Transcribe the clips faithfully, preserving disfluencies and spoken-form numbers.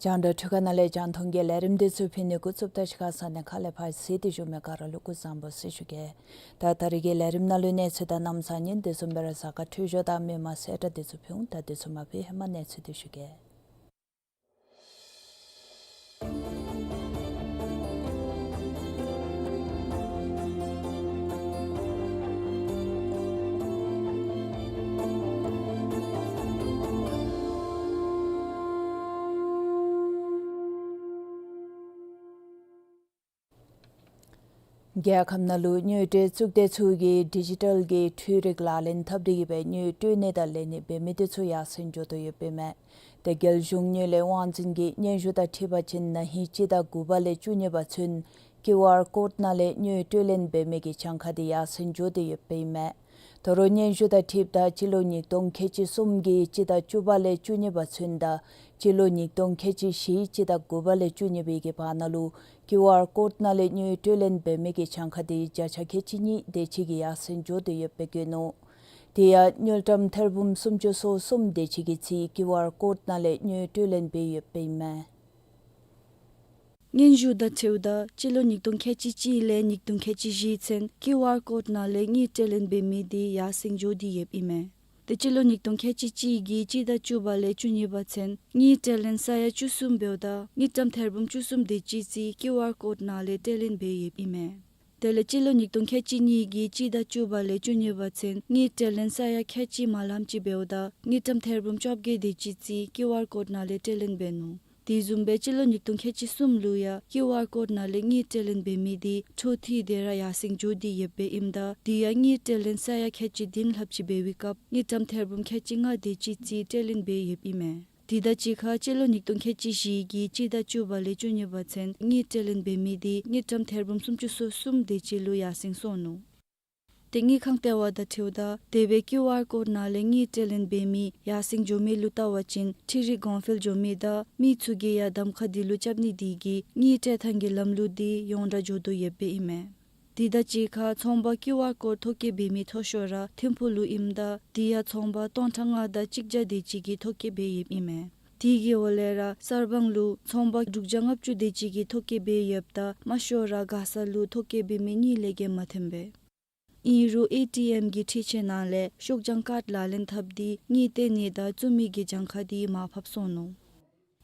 རྒྱང་བསྒྲགས་འཕྲུལ་ཁང་ནང་ལས་རྒྱང་མཐོང་གི་ལས་རིམ་འདི་ཚུ་ཕུལ་ནི་འགོ་བཙུགསཔ་ད་གཞི་ཁ་ས་གནས་ཁག་ལས་ཕར་གཟིགས་ཏེ་བཞུགས་མི་ག་ར་ལུ་སྐུ་གཟུགས་བཟང་པོ་ཟེར་ཞུ་གེ། ད་ད་རིས་ཀྱི་ལས་རིམ་ནང་ལུ་གནས་ཚུལ་དང་གནམ་གཤིས་སྙན་དེ་བཟུམ་སྦེ་ར་གཟའ་སྐར་འཕྲོད་སྦྱོར་དང་མི་མང་གསལ་བསྒྲགས་འདི་ཚུ་ཕུལ་འོང་། ད་འདི་ཚུ་མ་ཕུལ་ཧེ་མ་གནས་ཚུལ་འདི་ཞུ་གེ། རྒྱལ་ཁབ་ནང་ལུ་དངུལ་སྤྲོད་གཙུག་སྡེ་ཚུ་གིས་ཌི་ཇི་ཊལ་གྱི་འཕྲུལ་རིག་ལག་ལེན་འཐབ་སྟེ་གིས་སྦེ་དངུལ་སྤྲོད་ནི་དང་ལེན་ནི་འབད་མི་འདི་ཚུ་ཡར་སེང་འགྱོ་དོ་ཡོདཔ་ཨིན་མས། དེ་རྒྱལ་གཞུང་དངུལ་ལས་དབང་འཛིན་གྱི་སྙན་ཞུ་དང་འཁྲིལ་བ་ཅིན་ན་ཧིང་སྤྱི་ཟླ་དགུ་པ་ལས་བཅུ་གཉིས་པ་ཚུན་ཀིའུ་ཨར་ཀོཌ་ནང་ལས་དངུལ་སྤྲོད་ལེན་འབད་མི་གི་གྱངས་ཁ་འདི་ཡར་སེང་འགྱོ་དོ་ཡོདཔ་ཨིན་མས། ད་རུང་སྙན་ཞུ་དང་འཁྲིལཝ་ད་སྤྱི་ལོ་ཉིས་སྟོང་ཁལ་གཅིག་གསུམ་གྱི་སྤྱི་ཟླ་བཅུ་པ་ལས་བཅུ་གཉིས་པ་ཚུན་དང་སྤྱི་ལོ་ཉིས་སྟོང་ཁལ་གཅིག་བཞི་སྤྱི་ཟླ་དགུ་པ་ལས་བཅུ་གཉིས་པའི་གི་བར་ན་ལུ་ཀིའུ་ཨར་ཀོཌ་ནང་ལས་དངུལ་སྤྲོད་ལེན་འབད་མི་གི་གྱངས་ཁ་འདི་བརྒྱ་ཆ་ཁལ་གཅིག་གཉིས་དེ་ཅིག་གིས་ཡར་སེང་འགྱོ་དོ་ཡོདཔ་སྦེ་བཀོད་ནུག། དེ་ཡང་དངུལ་ཀྲམ་ཐེར་འབུམ་སུམ་ཅུ་སོ་གསུམ་དེ་ཅིག་གི་ཚེ་ཀིའུ་ཨར་ཀོཌ་ནང་ལས་དངུལ་སྤྲོད་ལེན་འབད་ཡོདཔ་ཨིན་མས། སྙན་ཞུ་དང་འཁྲིལཝ་ད་སྤྱི་ལོ་ཉིས་སྟོང་ཁལ་གཅིག་གཅིག་ལས་ཉིས་སྟོང་ཁལ་གཅིག་བཞི་ཚུན་ཀིའུ་ཨར་ཀོཌ་ནང་ལས་དངུལ་སྤྲོད་ལེན་འབད་མི་འདི་ཡར་སེང་འགྱོ་སྟེ་ཡོདཔ་ཨིན་མས། དེ་སྤྱི་ལོ་ཉིས་སྟོང་ཁལ་གཅིག་གཅིག་གི་སྤྱི་ཟླ་བཅུ་པ་ལས་བཅུ་གཉིས་པ་ཚུན་དངུལ་སྤྲོད་ལེན་ས་ཡ་བཅུ་གསུམ་འབདཝ་ད་དངུལ་ཀྲམ་ཐེར་འབུམ་བཅུ་གསུམ་དེ་ཅིག་ཅིག་ཀིའུ་ཨར་ཀོཌ་ནང་ལས་སྤྲོད་ལེན་འབད་ཡོདཔ་ཨིན་མས། དེ་ལས་སྤྱི་ལོ་ཉིས་སྟོང་ཁལ་གཅིག་གཉིས་ཀྱི་སྤྱི་ཟླ་བཅུ་པ་ལས་བཅུ་གཉིས་པ་ཚུན་དངུལ་སྤྲོད་ལེན་ས་ཡ་ཁལ་གཅིག་མ་ལམ་ཅིག་འབདཝ་ད་དངུལ་ཀྲམ་ཐེར་འབུམ་བཅོ་བརྒྱད་དེ་ཅིག་ཅིག་ཀིའུ་ཨར་ཀོཌ་ནང་ལས་སྤྲོད་ལེན་འབད་ནུག། དེ་བཟུམ་སྦེ་སྤྱི་ལོ་ཉིས་སྟོང་ཁལ་གཅིག་གསུམ་ལུ་ཡང་ཀིའུ་ཨར་ཀོཌ་ནང་ལས་དངུལ་སྤྲོད་ལེན་འབད་མི་འདི་འཕྲོ་མཐུད་དེ་ར་ཡར་སེང་འགྱོ་སྟེ་ཡོདཔ་ཨིནམ་ད་དེ་ཡང་དངུལ་སྤྲོད་ལེན་ས་ཡ་ཁལ་གཅིག་བདུན་ལྷགཔ་ཅིག་འབད་བའི་སྐབས་དངུལ་ཀྲམ་ཐེར་འབུམ་ཁལ་གཅིག་ལྔ་དེ་ཅིག་ཅིག་སྤྲོད་ལེན་འབད་ཡོདཔ་ཨིན་མས། དེ་དང་གཅིག་ཁར་སྤྱི་ལོ་ཉིས་སྟོང་ཁལ་གཅིག་བཞི་གི་སྤྱི་ཟླ་བཅུ་པ་ལས་བཅུ་གཉིས་པ་ཚུན་དངུལ་སྤྲོད་ལེན་འབད་མི་འདི་དངུལ་ཀྲམ་ཐེར་འབུམ་སུམ་ཅུ་སོ་གསུམ་དེ་ཅིག་ལུ་ཡར་སེང་སོང་ནུག། དེ་དངུལ་ཁང་ལྟེ་བ་དང་འཁྲིལཝ་ད་དེ་སྦེ་ཀིའུ་ཨར་ཀོཌ་ནང་ལས་དངུལ་སྤྲོད་ལེན་འབད་མི་ཡར་སེང་འགྱོ་མི་ལུ་བལྟ་བ་ཅིན་འཕྲུལ་རིག་གོང་འཕེལ་འགྱོ་མི་དང་མི་ཚུ་གིས་ཡང་གདམ་ཁ་འདི་ལུ་རྐྱབ་ནི་དེ་གིས་དངུལ་སྤྲོད་ཐངས་ཀྱི་ལམ་ལུགས་འདི་ཡོངས་གྲགས་འགྱོ་དོ་ཡོདཔ་ཨིན་མས། དེ་དང་གཅིག་ཁར་ཚོང་པ་ཀིའུ་ཨར་ཀོཌ་ཐོ་བཀོད་འབད་མི་མཐོ་ཤོས་ར་ཐིམ་ཕུག་ལུ་ཨིནམ་ད་དེ་ཡང་ཚོང་པ་སྟོང་ཕྲག་ལྔ་དང་གཅིག་བརྒྱ་དེ་ཅིག་གིས་ཐོ་བཀོད་འབད་ཡོདཔ་ཨིན་མས། དེ་གི་འོག་ལས་ར་གསར་སྤང་ལུ་ཚོང་པ་དྲུག་བརྒྱ་ལྔ་བཅུ་དེ་ཅིག་གིས་ཐོ་བཀོད་འབད་ཡོདཔ་ད་དམའ་ཤོས་ར་མགར་ས་ལུ་ཐོ་བཀོད་འབད་མི་གཉིས་ལས་བརྒལ་མ་ཐོན་པས། ཨིན་རུང་ཨེ་ཊི་ཨེམ་གྱི་འཕྲུལ་ཆས་ནང་ལས་ཤོག་བྱང་ཀཱཌ་ལག་ལེན་འཐབ་སྟེ་དངུལ་སྟེར་ནི་དང་བཙུགས་མི་གི་གྱངས་ཁ་འདི་མར་ཕབ་སོང་ནུག།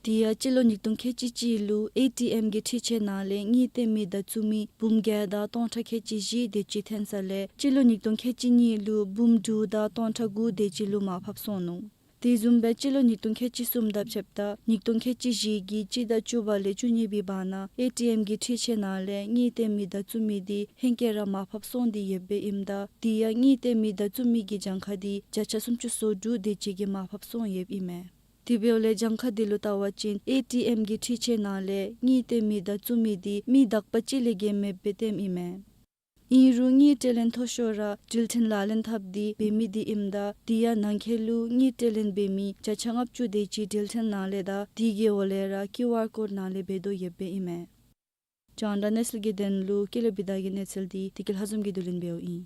དེ་ཡང་སྤྱི་ལོ་ཉིས་སྟོང་ཁལ་གཅིག་གཅིག་ལུ་ཨེ་ཊི་ཨེམ་གྱི་འཕྲུལ་ཆས་ནང་ལས་དངུལ་སྟེར་མི་དང་བཙུགས་མི་འབུམ་བརྒྱད་དང་སྟོང་ཕྲག་ཁལ་གཅིག་བཞི་དེ་ཅིག་ཐོན་ས་ལས་སྤྱི་ལོ་ཉིས་སྟོང་ཁལ་གཅིག་གཉིས་ལུ་འབུམ་དྲུག་དང་སྟོང་ཕྲག་དགུ་དེ་ཅིག་ལུ་མར་ཕབ་སོང་ནུག། དེ་བཟུམ་སྦེ་སྤྱི་ལོ་ཉིས་སྟོང་ཁལ་གཅིག་གསུམ་དང་ཕྱདཔ་ད་ཉིས་སྟོང་ཁལ་གཅིག་བཞི་གི་སྤྱི་ཟླ་བཅུ་པ་ལས་བཅུ་གཉིས་པའི་བར་ན་ཨེ་ཊི་ཨེམ་གྱི་འཕྲུལ་ཆས་ནང་ལས་དངུལ་སྟེར་མི་དང་བཙུགས་མི་འདི་ཧེང་སྐལ་ར་མར་ཕབ་སོང་སྟེ་ཡོདཔ་ཨིནམ་ད་དེ་ཡང་དངུལ་སྟེར་མི་དང་བཙུགས་མི་གི་གྱངས་ཁ་འདི་བརྒྱ་ཆ་སུམ་ཅུ་སོ་དྲུག་དེ་ཅིག་གིས་མར་ཕབ་སོང་ཡོདཔ་ཨིན་མས། དེ་འབདཝ་ལས་གྱངས་ཁ་འདི་ལུ་བལྟ་བ་ཅིན་ཨེ་ཊི་ཨེམ་གྱི་འཕྲུལ་ཆས་ནང་ལས་དངུལ་སྟེར་མི་དང་བཙུགས་མི་འདི་མི་དག་པ་ཅིག་ལས་བརྒལ་མེདཔ་སྦེ་སྟོནམ་ཨིན་མས། ཨིན་རུང་དངུལ་སྤྲོད་ལེན་མཐོ་ཤོས་ར་འགྲུལ་འཕྲིན་ལག་ལེན་འཐབ་སྟེ་འབད་མི་འདི་ཨིནམ་ད་དེ་ཡང་ནང་འཁོད་ལུ་དངུལ་སྤྲོད་ལེན་འབད་མི་བརྒྱ་ཆ་ལྔ་བཅུ་དེ་ཅིག་འགྲུལ་འཕྲིན་ནང་ལས་དང་དེ་གི་འོག་ལས་ར་ཀིའུ་ཨར་ཀོཌ་ནང་ལས་འབད་དོ་ཡོདཔ་ཨིན་མས། རྒྱང་བསྒྲགས་གནས་ཚུལ་གྱི་དོན་ལུ་ཀུན་ལེགས་བི་དྷ་གི་གནས་ཚུལ་འདི་བདེ་སྐྱིད་ལྷ་འཛོམས་ཀྱིས་བསྡུ་ལེན་འབདཝ་ཨིན།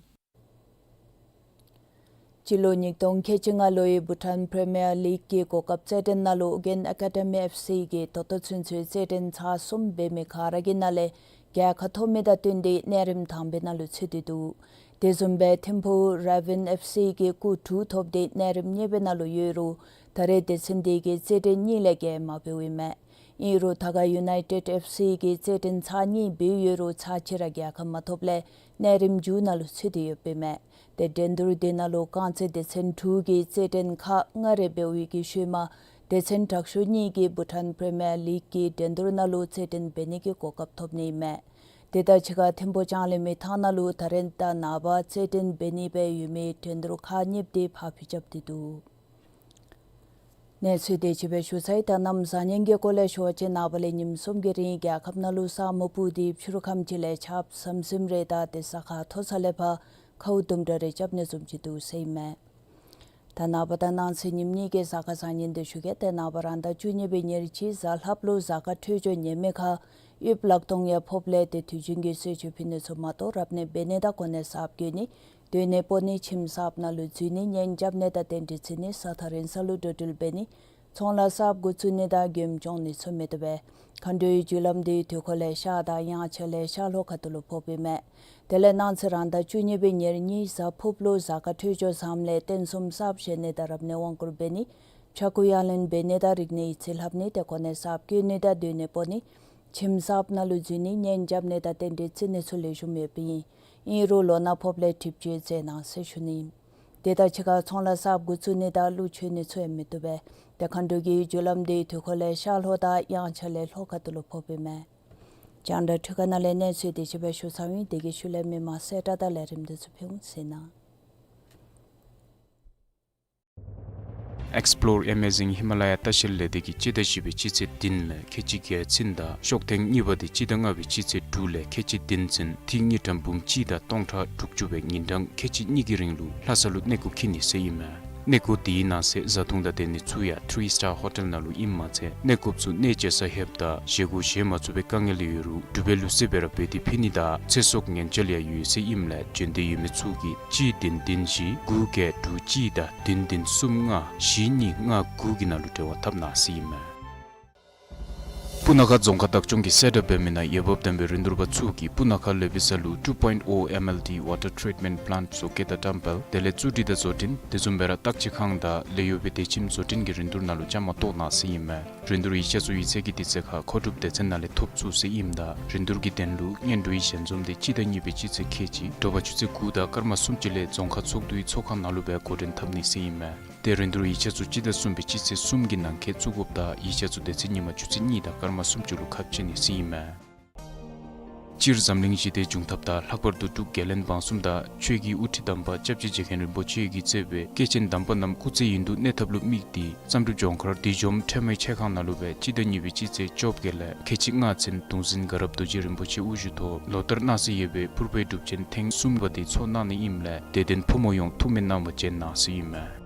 སྤྱི་ལོ་ཉིས་སྟོང་ཁལ་གཅིག་ལྔ་ལོའི་བྷུ་ཊཱན་པི་རི་མི་ཡར་ལིག་གི་གོ་སྐབས་རྩེད་འགྲན་ནང་ལུ་ཨོ་རྒྱན་ཨེ་ཀ་ཌི་མི་ཨེཕ་སི་གིས་ད་ལྟོ་ཚུན་ཚོད་རྩེད་འགྲན་ཚར་གསུམ་འབད་མི་ག་ར་གི་ནང་ལས་རྒྱལ་ཁ་ཐོབ་མི་དང་བསྟུན་ཏེ་གནས་རིམ་དང་པའི་ནང་ལུ་ཚུད་དེ་འདུག། དེ་བཟུམ་སྦེ་ཐིམ་ཕུག་རེ་ཝན་ཨེཕ་སི་གིས་སྐུགས་དྲུག་ཐོབ་སྟེ་གནས་རིམ་གཉིས་པའི་ནང་ལུ་ཡོད་རུང་ད་རེས་སྡེ་ཚན་དེ་གིས་རྩེད་འགྲན་གཉིས་ལས་བརྒལ་མ་འབདཝ་ཨིན་མས། ཨིན་རུང་དར་དཀར་ཡུ་ནའི་ཊེཌ་ཨེཕ་སི་གིས་རྩེད་འགྲན་ཚར་གཉིས་འབད་ཡོད་རུང་ཚར་གཅིག་ར་རྒྱལ་ཁ་མ་ཐོབ་ལས་གནས་རིམ་མཇུག་ནང་ལུ་ཚུད་དེ་ཡོདཔ་ཨིན་མས། ཏེ་འགྲན་བསྡུར་དེ་ནང་ལུ་རྐང་རྩེད་སྡེ་ཚན་དྲུག་གིས་རྩེད་འགྲན་ཁག་ལྔ་རེ་འབད་བའི་གི་ཤུལ་མ་སྡེ་ཚན་དྲག་ཤོས་གཉིས་ཀྱིས་བྷུ་ཊཱན་པི་རི་མི་ཡར་ལིག་གི་འགྲན་བསྡུར་ནང་ལུ་རྩེད་འགྲན་འབད་ནི་གི་གོ་སྐབས་ཐོབ་ནི་ཨིན་མས། དེ་དང་གཅིག་ཁར་ཐིམ་ཕུག་ལྕང་གླིང་མི་ཐང་ནང་ལུ་ད་རེས་དང་ནངས་པ་རྩེད་འགྲན་འབད་ནི་སྦེ་ཡོད་མི་འགྲན་བསྡུར་ཁག་གཉིསཔ་དེ་ཕར་འགྱངས་རྐྱབ་སྟེ་འདུག། གནས་ཚུལ་དེ་ཅིག་སྦེ་ཞུ་ཚར་ཡི། ད་གནམ་བཟང་ངན་གྱི་སྐོར་ལས་ཞུ་བ་ཅིན་ནངས་པ་ལས་ཉིནམ་གསུམ་གྱི་རིང་རྒྱལ་ཁབ་ནང་ལུ་ས་སྨུག་སྤུབས་ཏེ་ཕྱི་རུ་ཁམས་ཅིག་ལས་ཆརཔ་ཟམ་ཟིམ་རེ་དང་ཏེ་ས་ཁར་མཐོ་ས་ལས་ཕར་ཁཝ་དུམ་གྲ་རེ་རྐྱབ་ནི་བཟུམ་ཅིག་འདུག་ཟེར་ཨིན་མས། ད་ནངས་པ་དང་གནངས་ཚེ་ཉིནམ་གཉིས་ཀྱི་གཟའ་སྐར་བཟང་ངན་དེ་ཞུ་གེ། ཏེ་ནངས་པ་རང་ཟླ་བཅུ་གཉིས་པའི་ཉེར་གཅིག་གཟའ་ལྷགཔ་ལུ་གཟའ་སྐར་འཕྲོད་སྦྱོར་ཉེས་མེད་ཁར་དབུལ་ལག་སྟོང་ཡང་ཕོགཔ་ལས་ཏེ་དུས་རྒྱུན་གྱི་གསོལ་མཆོད་ཕུལ་ནི་ཚུ་མ་གཏོགས་རབ་གནས་འབད་ནི་དང་གོ་གནས་གསརཔ་བསྐོ་ནི་སྡོད་གནས་སྤོ་ནི་ཁྱིམ་གསརཔ་ནང་ལུ་འཛུལ་ནི་གཉེན་རྐྱབ་ནི་དང་རྟེན་འབྲེལ་བརྩི་ནི་ས་ཐག་རིང་ས་ལུ་འགྲོ་འགྲུལ་འབད་ནི་ཚོང་ལཱ་གསརཔ་འགོ་བཙུགས་ནི་དང་མགྱོནམ་སྐྱོང་ནི་ཚུ་མི་བཏུབ་པས། མཁའ་འགྲོའི་རྒྱུ་ལམ་དེ་དུས་འཁོར་ལས་ཤར་དང་དབྱངས་འཆར་ལས་ཤར་ལྷོ་ཁ་ཐུག་ལུ་ཕོགཔ་ཨིན་མས། དེ་ལས་གནངས་ཚེ་རང་ཟླ་བཅུ་གཉིས་པའི་ཉེར་གཉིས་གཟའ་ཕུརཔ་ལུ་གཟའ་སྐར་འཕྲོད་སྦྱོར་བཟངམ་ལས་རྟེན་གསུམ་གསརཔ་བཞེངས་ནི་དང་རབ་གནས་དབང་བསྐུར་འབད་ནི་ཕྱྭ་འགུགས་ཡང་ལེན་འབད་ནི་དང་རིག་གནས་ཡིག་རྩིས་ལྷབ་ནི་ཏེ་གོ་གནས་གསརཔ་བསྐོ་ནི་དང་སྡོད་གནས་སྤོ་ནི་ཁྱིམ་གསརཔ་ནང་ལུ་འཛུལ་ནི་གཉེན་རྐྱབ་ནི་དང་རྟེན་འབྲེལ་བརྩི་ནི་ཚུ་ལེགས་ཤོམ་ཡོདཔ་ཨིན། ཨིན་རུང་ལོ་ན་ཕོགཔ་ལས་གྲིབ་བཅོས་མཛད་གནང་ཟེར་ཞུ་ནི་ཨིན། དེ་དང་གཅིག་ཁར་ཚོང་ལཱ་གསརཔ་འགོ་བཙུགས་ནི་དང་གླུ་མཆོད་ནི་ཚུ་ཡང་མི་བཏུབ་པས། ཏེ་མཁའ་འགྲོ་གི་རྒྱུ་ལམ་དེ་དུས་འཁོར་ལས་ཤར་ལྷོ་དང་དབྱངས་འཆར་ལས་ལྷོ་ཁ་ཐུག་ལུ་ཕོགཔ་ཨིན་མས། རྒྱང་བསྒྲགས་འཕྲུལ་ཁང་ནང་ལས་གནས་ཚུལ་དེ་ཅིག་སྦེ་ཞུ་ཚརཝ་ཨིན། དེ་གི་ཤུལ་ལས་མི་མང་གསལ་བསྒྲགས་དང་ལས་རིམ་དེ་ཚུ་ཕུལ་འོང་ཟེར་ཨིན། Explore Amazing Himalaya ལྟ་བཤལ་ལས་སྡེ་གིས་སྤྱི་ཟླ་བཞི་པའི་སྤྱི་ཚེས་བདུན་ལས་ཁལ་གཅིག་བརྒྱད་ཚུན་དང་ཤོག་ཐེངས་གཉིས་པ་དེ་སྤྱི་ཟླ་ལྔ་པའི་སྤྱི་ཚེས་དྲུག་ལས་ཁལ་གཅིག་བདུན་ཚུན་ཐིག་དངུལ་ཀྲམ་འབུམ་གཅིག་དང་སྟོང་ཕྲག་དྲུག་ཅུ་སྦེ་ཉིན་གྲངས་ཁལ་གཅིག་གཉིས་ཀྱི་རིང་ལུ་ལྷ་ས་ལུ་གནས་སྐོར་འཁྱིད་ནི་ཟེར་ཨིན་མས། གནས་སྐོར་དེའི་ནང་གསེས་བཟའ་འཐུང་དང་སྡོད་གནས་ཚུ་ཡང་ཐི་རི་སི་ཊར་ཧོ་ཊེལ་ནང་ལུ་ཨིནམ་མ་ཚད་གནས་སྐོརཔ་ཚུ་གནས་མཇལ་ས་ལྷོདཔ་ད་བཞེས་སྒོ་བཞེས་མ་ཚུགས་པའི་དཀའ་ངལ་ཡོད་རུང་འབྲུག་པའི་ལུགས་སྲོལ་སྦེ་ར་འབད་དེ་ཕུལ་ནི་དང་ཚེ་སྲོག་ཉེན་བཅོལ་ཡང་ཡོད་ཟེར་ཨིནམ་ལས་འབྱོན་འདོད་ཡོད་མི་ཚུ་གིས་གཅིག་བདུན་བདུན་བཞི་དགུ་བརྒྱད་དྲུག་གཅིག་དང་བདུན་བདུན་གསུམ་ལྔ་བཞི་གཉིས་ལྔ་དགུ་གི་ནང་ལུ་འབྲེལ་བ་འཐབ་གནང་ཟེར་ཨིན་མས། སྤུ་ན་ཁ་རྫོང་ཁག་བདག་སྐྱོང་གིས་གསལ་བསྒྲགས་འབད་མི་ནང་འོས་འབབ་ལྡན་པའི་རིན་བསྡུར་པ་ཚུ་གིས་སྤུ་ན་ཁ་ལོ་བི་ས་ལུ་two point oh M L D water treatment plant བཟོ་བཀོད་དང་བཀྲམ་སྤེལ་དེ་ལས་བཙུགས་སྒྲིག་དང་བཟོ་སྐྲུན་དེ་བཟུམ་སྦེ་ར་བརྟག་དཔྱད་ཁང་དང་ལས་གཡོག་པའི་སྡེ་ཁྱིམ་བཟོ་སྐྲུན་གྱི་རིན་བསྡུར་ནང་ལུ་བཅའ་མར་གཏོགས་གནང་ཟེར་ཨིན་མས། རིན་བསྡུར་ཡིག་ཆ་ཚུ་ཡིག་ཚང་གི་དུས་ཚོད་ཁར་མཁོ་སྒྲུབ་སྡེ་ཚན་ནང་ལས་ཐོབ་ཚུགས་ཟེར་ཨིནམ་ད་རིན་བསྡུར་གྱི་དོན་ལུ་སྔོན་འགྲོའི་ཞལ་འཛོམས་དེ་སྤྱི་ཟླ་གཉིས་པའི་སྤྱི་ཚེས་ཁལ་གཅིག་དྲོ་པ་ཆུ་ཚོད་དགུ་དང་སྐར་མ་སུམ་ཅུ་ལས་རྫོང་ཁག་ཚོགས་འདུའི་ཚོགས་ཁང་ནང་ལུ་སྦེ་འགོ་འདྲེན་འཐབ་ནི་ཟེར་ཨིན་མས། ཏེ་རིན་བསྡུར་ཡིག་ཆ་ཚུ་སྤྱི་ཟླ་གསུམ་པའི་སྤྱི་ཚེས་གསུམ་གྱི་ནང་འཁོད་བཙུགས་དགོཔ་དང་ཡིག་ཆ་ཚུ་དེ་ཚེ་ཉིན་མ་ཆུ་ཚོད་གཉིས་དང་སྐར་མ་སུམ་ཅུ་ལུ་ཁ་ཕྱེ་ནི་ཟེར་ཨིན་མས། སྤྱིར་འཛམ་གླིང་ཞི་བདེ་འབྱུང་ཐབས་དང་ལྷག་པར་དུ་འབྲུག་རྒྱལ་བློན་འབངས་གསུམ་དང་ཆོས་ཀྱི་དབུ་ཁྲིད་དམ་པ་སྐྱབས་རྗེ་རྗེ་མཁན་རིན་པོ་ཆེ་གིས་གཙོས་པའི་སྐྱེས་ཆེན་དམ་པ་རྣམས་སྐུ་ཚེ་ཡུན་དུ་གནས་ཐབས་ལུ་དམིགས་ཏེ་བསམ་གྲུབ་ལྗོངས་མཁར་བདུད་འཇོམས་ཁྲོས་མའི་ཆས་ཁང་ནང་ལུ་སྦེ་སྤྱི་ཟླ་གཉིས་པའི་སྤྱི་ཚེས་བཅོ་བརྒྱད་ལས་ཁལ་གཅིག་ལྔ་ཚུན་གདུང་འཛིན་དགའ་རབ་རྡོ་རྗེ་རིན་པོ་ཆེ་དབུ་བཞུགས་ཐོག་ལོ་ལྟར་གནང་སྲོལ་ཡོད་པའི་ཕུར་པའི་སྒྲུབ་ཆེན་ཐེངས་གསུམ་པ་དེ་ཚོགས་གནང་ནི་ཨིནམ་ལས་དད་ལྡན་ཕོ་མོ་ཡོངས་ཐུགས་སྨོན་གནང་བར་བྱོན་གནང་ཟེར་ཨིན་མས།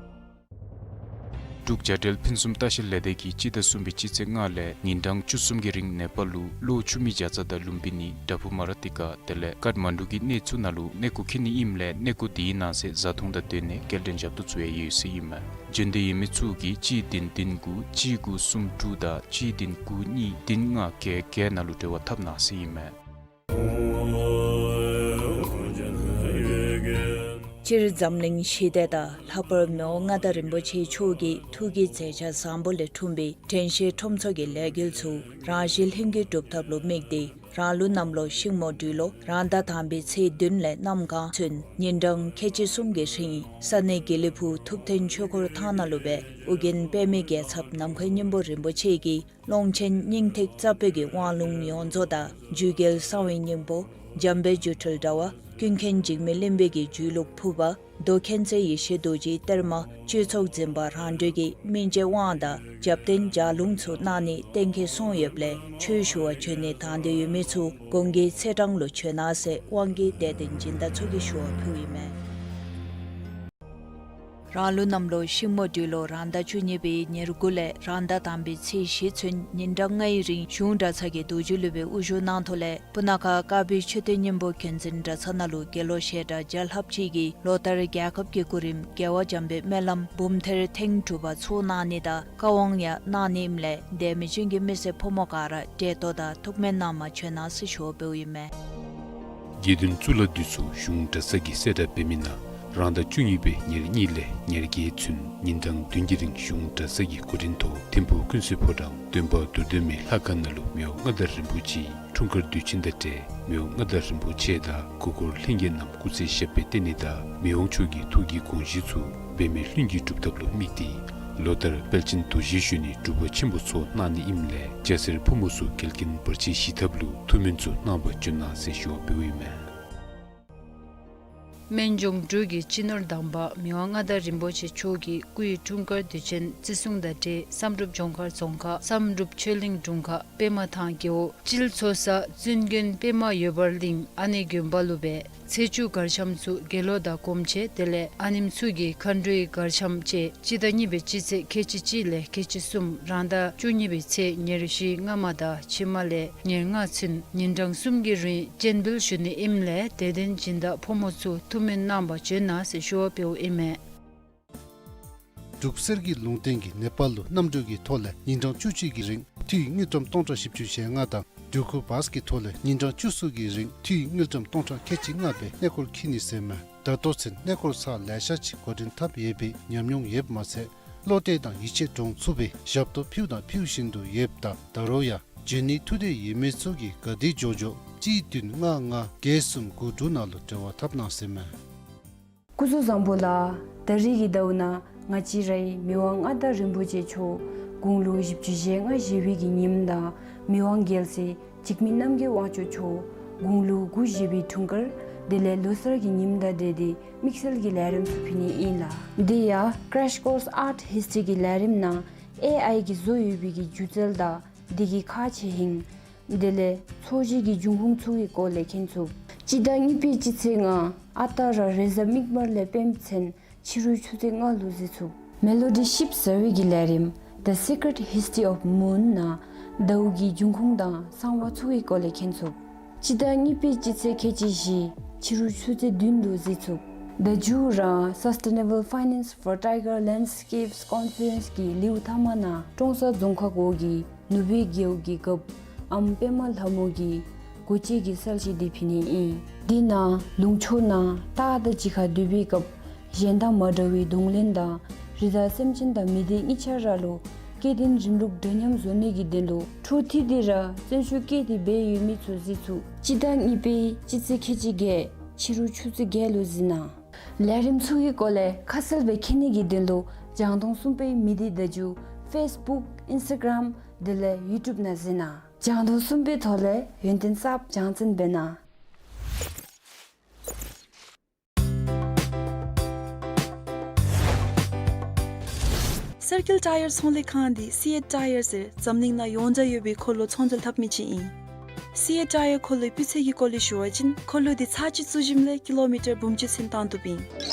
འབྲུག་བྱ་བྲལ་ཕུན་སུམ་ལྟ་བཤལ་ལས་སྡེ་གིས་སྤྱི་ཟླ་གསུམ་པའི་སྤྱི་ཚེས་ལྔ་ལས་ཉིན་གྲངས་བཅུ་གསུམ་གྱི་རིང་ནེ་པཱལ་ལུ་གློ་ཆུ་མིག་བྱ་ཙ་དང་ལུམ་བི་ནི་དྲ་ཕུ་མ་ར་ཏི་ཀ་དེ་ལས་ཀཱཐ་མན་ཌུ་གི་གནས་ཚུ་ནང་ལུ་གནས་སྐོར་འཁྱིད་ནི་ཨིནམ་ལས་གནས་སྐོར་དེའི་ནང་གསེས་བཟའ་འཐུང་དང་སྡོད་གནས་སྐྱེལ་འདྲེན་ཞབས་ཏོག་ཚུ་ཡང་ཡོད་ཟེར་ཨིན་མས། འབྱོན་འདོད་ཡོད་མི་ཚུ་གིས་གཅིག་བདུན་བདུན་དགུ་གཅིག་དགུ་གསུམ་དྲུག་དང་གཅིག་བདུན་དགུ་གཉིས་བདུན་ལྔ་བརྒྱད་བརྒྱད་ནང་ལུ་འབྲེལ་བ་འཐབ་གནང་ཟེར་ཨིན་མས། སྤྱིར་འཛམ་གླིང་ཞི་བདེ་དང་ལྷག་པར་མི་དབང་མངའ་བདག་རིན་པོ་ཆེ་མཆོག་གི་ཐུགས་ཀྱི་མཛད་འཆར་བཟང་པོ་ལས་འཁྲུངས་པའི་དྲན་ཤེས་ཁྲོམ་ཚོགས་ཀྱི་ལས་འགུལ་ཚུ་རང་གཞན་ལྷན་སྐྱེས་སྒྲུབ་ཐབས་ལུ་དམིགས་ཏེ་རང་ལུགས་གནམ་ལོ་ཤིང་མོ་སྦྲུལ་ལོ་རང་ཟླ་དང་པའི་ཚེས་བདུན་ལས་གནམ་གང་ཚུན་ཉིན་གྲངས་ཁལ་གཅིག་གསུམ་གྱི་རིང་ས་གནས་དགེ་ལེགས་ཕུག་ཐུབ་བསྟན་ཆོས་འཁོར་ཐང་ནང་ལུ་སྦེ་ཨོ་རྒྱན་པདྨའི་རྒྱལ་ཚབ་ནམ་མཁའི་སྙིང་པོ་རིན་པོ་ཆེ་གི་ཀློང་ཆེན་སྙིང་ཐིག་རྩ་བོད་ཀྱི་དབང་ལུང་ཡོངས་རྫོགས་དང་རྒྱུད་རྒྱལ་གསང་བའི་སྙིང་པོ་ འཇམ་དཔལ་སྒྱུ་འཕྲུལ་དྲ་བ། ཀུན་མཁྱེན་འཇིགས་མེད་གླིང་པའི་གི་བརྒྱུད་ལུགས་ཕུར་པ། མདོ་མཁྱེན་བརྩེ་ཡེ་ཤེས་རྡོ་རྗེའི་གཏེར་མ། སྤྱོད་ཚོགས་འཛིན་པ་རང་གྲོལ་གྱི་སྨིན་བྱེད་དབང་དང་རྒྱབ་རྟེན་ལྗགས་ལུང་ཚུ་གནང་ནི་གཏན་འཁེལ་སོང་ཡོདཔ་ལས་ཆོས་ཞུ་བར་བྱོན་ནི་དང་འདོད་ཡོད་མི་ཚུ་གོང་གི་ཚེས་གྲངས་ལུ་བྱོན་གནང་ཟེར་དབང་གིས་དད་ལྡན་སྦྱིན་བདག་ཚུ་གིས་ཞུ་བ་ཕུལཝ་ཨིན་མས། རང་ལུགས་གནམ་ལོ་ཤིང་མོ་སྦྲུལ་ལོ་རང་ཟླ་བཅུ་གཉིས་པའི་ཉེར་དགུ་ལས་རང་ཟླ་དང་པའི་ཚེས་བཞི་ཚུན་ཉིན་གྲངས་ལྔའི་རིང་གཞུང་གྲྭ་ཚང་གི་རྡོ་རྗེ་སློབ་དཔོན་དབུ་བཞུགས་གནང་ཐོག་ལས་སྤུ་ན་ཁ་དཀར་སྦིས་མཆོད་རྟེན་སྙིང་པོ་མཁྱེན་བརྩེ་གྲྭ་ཚང་ནང་ལུ་དགེ་སློང་བཤད་གྲྭ་བརྒྱ་ལྷགཔ་ཅིག་གིས་ལོ་ལྟར་རྒྱལ་ཁབ་ཀྱི་སྐུ་རིམ་རྒྱལ་བ་འཇམ་དཔལ་སྨོན་ལམ་འབུམ་ཐེར་ཐེངས་དྲུག་པ་ཚོགས་གནང་ནི་དང་བཀའ་དབང་ཡང་གནང་ནི་ཨིནམ་ལས་དད་མོས་ཅན་གྱི་མི་སེར་ཕོ་མོ་ག་ར་བདེ་ཏོག་དང་ཐུགས་སྨོན་གནང་མ་བྱོན་གནང་ཟེར་ཞུ་བ་ཕུལཝ་ཨིན་མས། དགེ་འདུན་གཙུག་ལག་འདི་ཚུ་གཞུང་གྲྭ་ཚང་གི་གསལ་བསྒྲགས་འབད་མི་ནང་རང་ཟླ་བཅུ་གཉིས་པའི་ཉེར་གཉིས་ལས་ཉེར་བརྒྱད་ཚུན་ཉིན་གྲངས་བདུན་གྱི་རིང་གཞུང་གྲྭ་ཚང་གི་སྐུ་དྲིན་ཐོག་ཐིམ་ཕུག་ཀུན་གསལ་ཕོ་བྲང་སྟོན་པ་རྡོར་གདན་མའི་ལྷ་ཁང་ནང་ལུ་མི་དབང་མངའ་བདག་རིན་པོ་ཆེའི་འཁྲུངས་སྐར་དུས་ཆེན་དང་འབྲེལ་མི་དབང་མངའ་བདག་རིན་པོ་ཆེ་དང་སྐུ་འཁོར་ལྷན་རྒྱས་རྣམས་སྐུ་ཚེ་ཞབས་པད་བརྟན་ནི་དང་མི་དབང་མཆོག་གི་ཐུགས་ཀྱི་དགོངས་གཞི་ཚུ་འབད་མེད་ལྷུན་གྱིས་གྲུབ་ཐབས་ལུ་དམིགས་ཏེ་ལོ་ལྟར་དཔལ་ཆེན་རྡོ་རྗེ་གཞོན་ནུའི་སྒྲུབ་པ་ཆེན་པོ་ཚོགས་གནང་ནི་ཨིནམ་ལས་སྐྱ་སེར་ཕོ་མོ་ཚུ་འགལ་རྐྱེན་བར་ཆད་ཞི་ཐབས་ལུ་ཐུགས་སྨོན་ཚུ་གནང་བར་བྱོན་གནང་ཟེར་ཞུ་བ་ཕུལཝ་ཨིན་མས། སྨན་ལྗོངས་འབྲུག་གི་སྤྱི་ནོར་དམ་པ་མི་དབང་མངའ་བདག་རིན་པོ་ཆེ་མཆོག་གི་སྐུའི་འཁྲུངས་སྐར་དུས་ཆེན་བརྩི་སྲུང་དང་འབྲེལ་བསམ་གྲུབ་ལྗོངས་མཁར་རྫོང་ཁག་བསམ་གྲུབ་ཆོས་གླིང་དྲུང་ཁག་པདྨ་ཐང་རྒེད་འོག་སྤྱིལ་ཚོ་ས་བཙུན་དགོན་པདྨ་འོད་འབར་གླིང་ཨ་ནེ་དགོན་པ་ལུ་སྦེ་ཚེས་བཅུ་གར་འཆམ་ཚུ་དགེ་སློང་དང་སྒོམ་ཆེན་དེ་ལས་ཨ་ནེམོ་ཚུ་གི་མཁའ་འགྲོའི་གར་འཆམ་བཅས་སྤྱི་ཟླ་གཉིས་པའི་སྤྱི་ཚེས་ཁལ་གཅིག་གཅིག་ལས་ཁལ་གཅིག་གསུམ་རང་ཟླ་བཅུ་གཉིས་པའི་ཚེས་ཉེར་བཞི་སྔ་མ་དང་ཕྱི་མ་ལས་ཉེར་ལྔ་ཚུན་ཉིན་གྲངས་གསུམ་གྱི་རིང་སྤྱན་འབུལ་ཞུ་ནི་ཨིནམ་ལས་དད་ལྡན་སྦྱིན་བདག་ཕོ་མོ་ཚུ་ཐུགས་སྨོན་གནང་བར་བྱོན་གནང་ཟེར་ཞུ་བ་ཕུལཝ་ཨིན་མས། འབྲུག་གསེར་གྱི་ལུང་བསྟན་གྱིས་ནེ་པཱལ་ལུ་གནམ་གྲུ་གི་ཐོག་ལས་ཉིན་གྲངས་བཅུ་གཅིག་གི་རིང་འཐུས་དངུལ་ཀྲམ་སྟོང་ཕྲག་བཞི་བཅུ་ཞེ་ལྔ་དང་འབྲུག་ཁུག་བཱས་ཀྱི་ཐོག་ལས་ཉིན་གྲངས་བཅུ་གསུམ་གྱི་རིང་འཐུས་དངུལ་ཀྲམ་སྟོང་ཕྲག་ཁལ་གཅིག་ལྔ་སྦེ་གནས་སྐོར་འཁྱིད་ནི་ཟེར་མས། ད་ལྟོ་ཚུན་གནས་སྐོར་ཚར་ལེ་ཤ་ཅིག་འགོ་འདྲེན་འཐབ་ཡོད་པའི་ཉམས་མྱོང་ཡོདཔ་མ་ཚད་བློ་གཏད་དང་ཡིད་ཆེས་འདྲོངས་ཚུགས་པའི་ཞབས་ཏོག་ཕུལཝ་དང་ཕུལ་བཞིན་དུ་ཡོདཔ་ད་ད་རུང་ཡང་འབྱོན་ནི་ཐུགས་འདོད་ཡོད་མི་ཚུ་གིས་ག་དེ་མགྱོགས་མགྱོགས་གཅིག་བདུན་ལྔ་ལྔ་བརྒྱད་གསུམ་དགུ་དྲུག་ནང་ལུ་འབྲེལ་བ་འཐབ་གནང་ཟེར་མས། སྐུ་གཟུགས་བཟང་པོ་ལགས། ད་རིས་ཀྱི་ཟླཝ་ནང་ང་བཅས་རའི་མི་དབང་མངའ་བདག་རིན་པོ་ཆེ་མཆོག་དགུང་ལོ་བཞི་བཅུ་ཞེ་ལྔ་བཞེས་པའི་གི་ཉིནམ་དང་མི་དབང་རྒྱལ་སྲས་འཇིགས་མེད་རྣམ་རྒྱལ་དབང་ཕྱུག་མཆོག་དགུང་ལོ་དགུ་བཞེས་པའི་འཁྲུངས་སྐར་དེ་ལས་ལོ་གསར་གྱི་ཉིནམ་དང་འབྲེལ་ཏེ་དམིགས་བསལ་གྱི་ལས་རིམ་ཚུ་ཕུལ་ནི་ཨིན་ལགས། དེ་ཡང་Crash Course Art History གི་ལས་རིམ་ནང་ཨེ་ཨའི་གིས་བཟོ་ཡོད་པའི་གི་སྒྱུ་རྩལ་དང་དེ་གི་ཁག་ཆེ་ཧིང་དེ་ལས་འཚོ་བྱེད་ཀྱི་འབྱུང་ཁུངས་ཚུ་གི་སྐོར་ལས་མཁྱེན་ཚུགས། སྤྱི་ཟླ་གཉིས་པའི་སྤྱི་ཚེས་ལྔ་ཨ་རྟག་ར་རེས་གཟའ་མིག་དམར་ལས་སྤེནམ་ཚུན་ཕྱི་རུ་ཆུ་ཚོད་ལྔ་ལུ་གཟིགས་ཚུགས། མེ་ལོ་ཌི་ཞིབ་ཟ་བའི་གི་ལས་རིམ་The Secret History of Moon ནང་ཟླཝ་གི་འབྱུང་ཁུངས་དང་གསང་བ་ཚུ་གི་སྐོར་ལས་མཁྱེན་ཚུགས། སྤྱི་ཟླ་གཉིས་པའི་སྤྱི་ཚེས་ཁལ་གཅིག་བཞི་ཕྱི་རུ་ཆུ་ཚོད་བདུན་ལུ་གཟིགས་ཚུགས། ཟླཝ་མཇུག་ར་Sustainable Finance for Tiger Landscapes Conference གི་ལེའུ་ཐ་མ་ནང་ཀྲོང་གསར་རྫོང་ཁག་འོག་གི་ནུབ་སྦིས་རྒེད་འོག་གི་རྒཔོ་ཨམ་པདྨ་ལྷ་མོ་གི་སྒོ་འབྱེད་ཀྱི་གསལ་བཤད་འདི་ཕུལ་ནི་ཨིན། དེ་ནང་ལུང་ཕྱོགས་ནང་སྟག་དང་གཅིག་ཁར་སྡོད་པའི་སྐབས་གཞན་དང་མ་འདྲ་བའི་གདོང་ལེན་དང་རི་དྭགས་སེམས་ཅན་དང་མི་སྡེ་གཉིས་ཆ་ར་ལུ་སྐྱེ་ལྡན་རིམ་ལུགས་འདྲ་མཉམ་བཟོ་ནི་གི་དོན་ལུ་འཕྲོ་མཐུད་དེ་ར་བརྩོན་ཤུགས་བསྐྱེད་དེ་འབད་ཡོད་མི་ཚུ་གཟིགས་ཚུགས། སྤྱི་ཟླ་གཉིས་པའི་སྤྱི་ཚེས་ཁལ་གཅིག་བརྒྱད་ཕྱི་རུ་ཆུ་ཚོད་བརྒྱད་ལུ་གཟིགས་གནང་། ལས་རིམ་ཚུ་གི་སྐོར་ལས་ཁ་གསལ་སྦེ་མཁྱེན་ནི་གི་དོན་ལུ་རྒྱང་མཐོང་གསུམ་པའི་མི་སྡེ་བརྡ་བརྒྱུད་Facebook, Instagram དེ་ལས་YouTube ནང་གཟིགས་གནང་། རྒྱང་མཐོང་གསུམ་པའི་ཐོག་ལས་ཡོན་ཏན་གསརཔ་སྦྱང་བརྩོན་འབད་གནང་། སེར་སྐྱ་ཊ་ཡར་ཚོང་ལས་ཁང་འདི་སི་ཨེཊ་ཊ་ཡར་ཟེར་འཛམ་གླིང་ནང་ཡོངས་གྲགས་ཡོད་པའི་འཁོར་ལོ་ཚོང་འབྲེལ་འཐབ་མི་ཅིག་ཨིན། སི་ཨེཊ་ཊ་ཡར་འཁོར་ལོའི་སྤུས་ཚད་ཀྱི་སྐོར་ལས་ཞུ་བ་ཅིན་འཁོར་ལོ་འདི་ཚར་གཅིག་བཙུགས་ཞིནམ་ལས་ཀི་ལོ་མི་ཊར་འབུམ་གཅིག་ཚུན་བཏང་བཏུབ་ཨིན།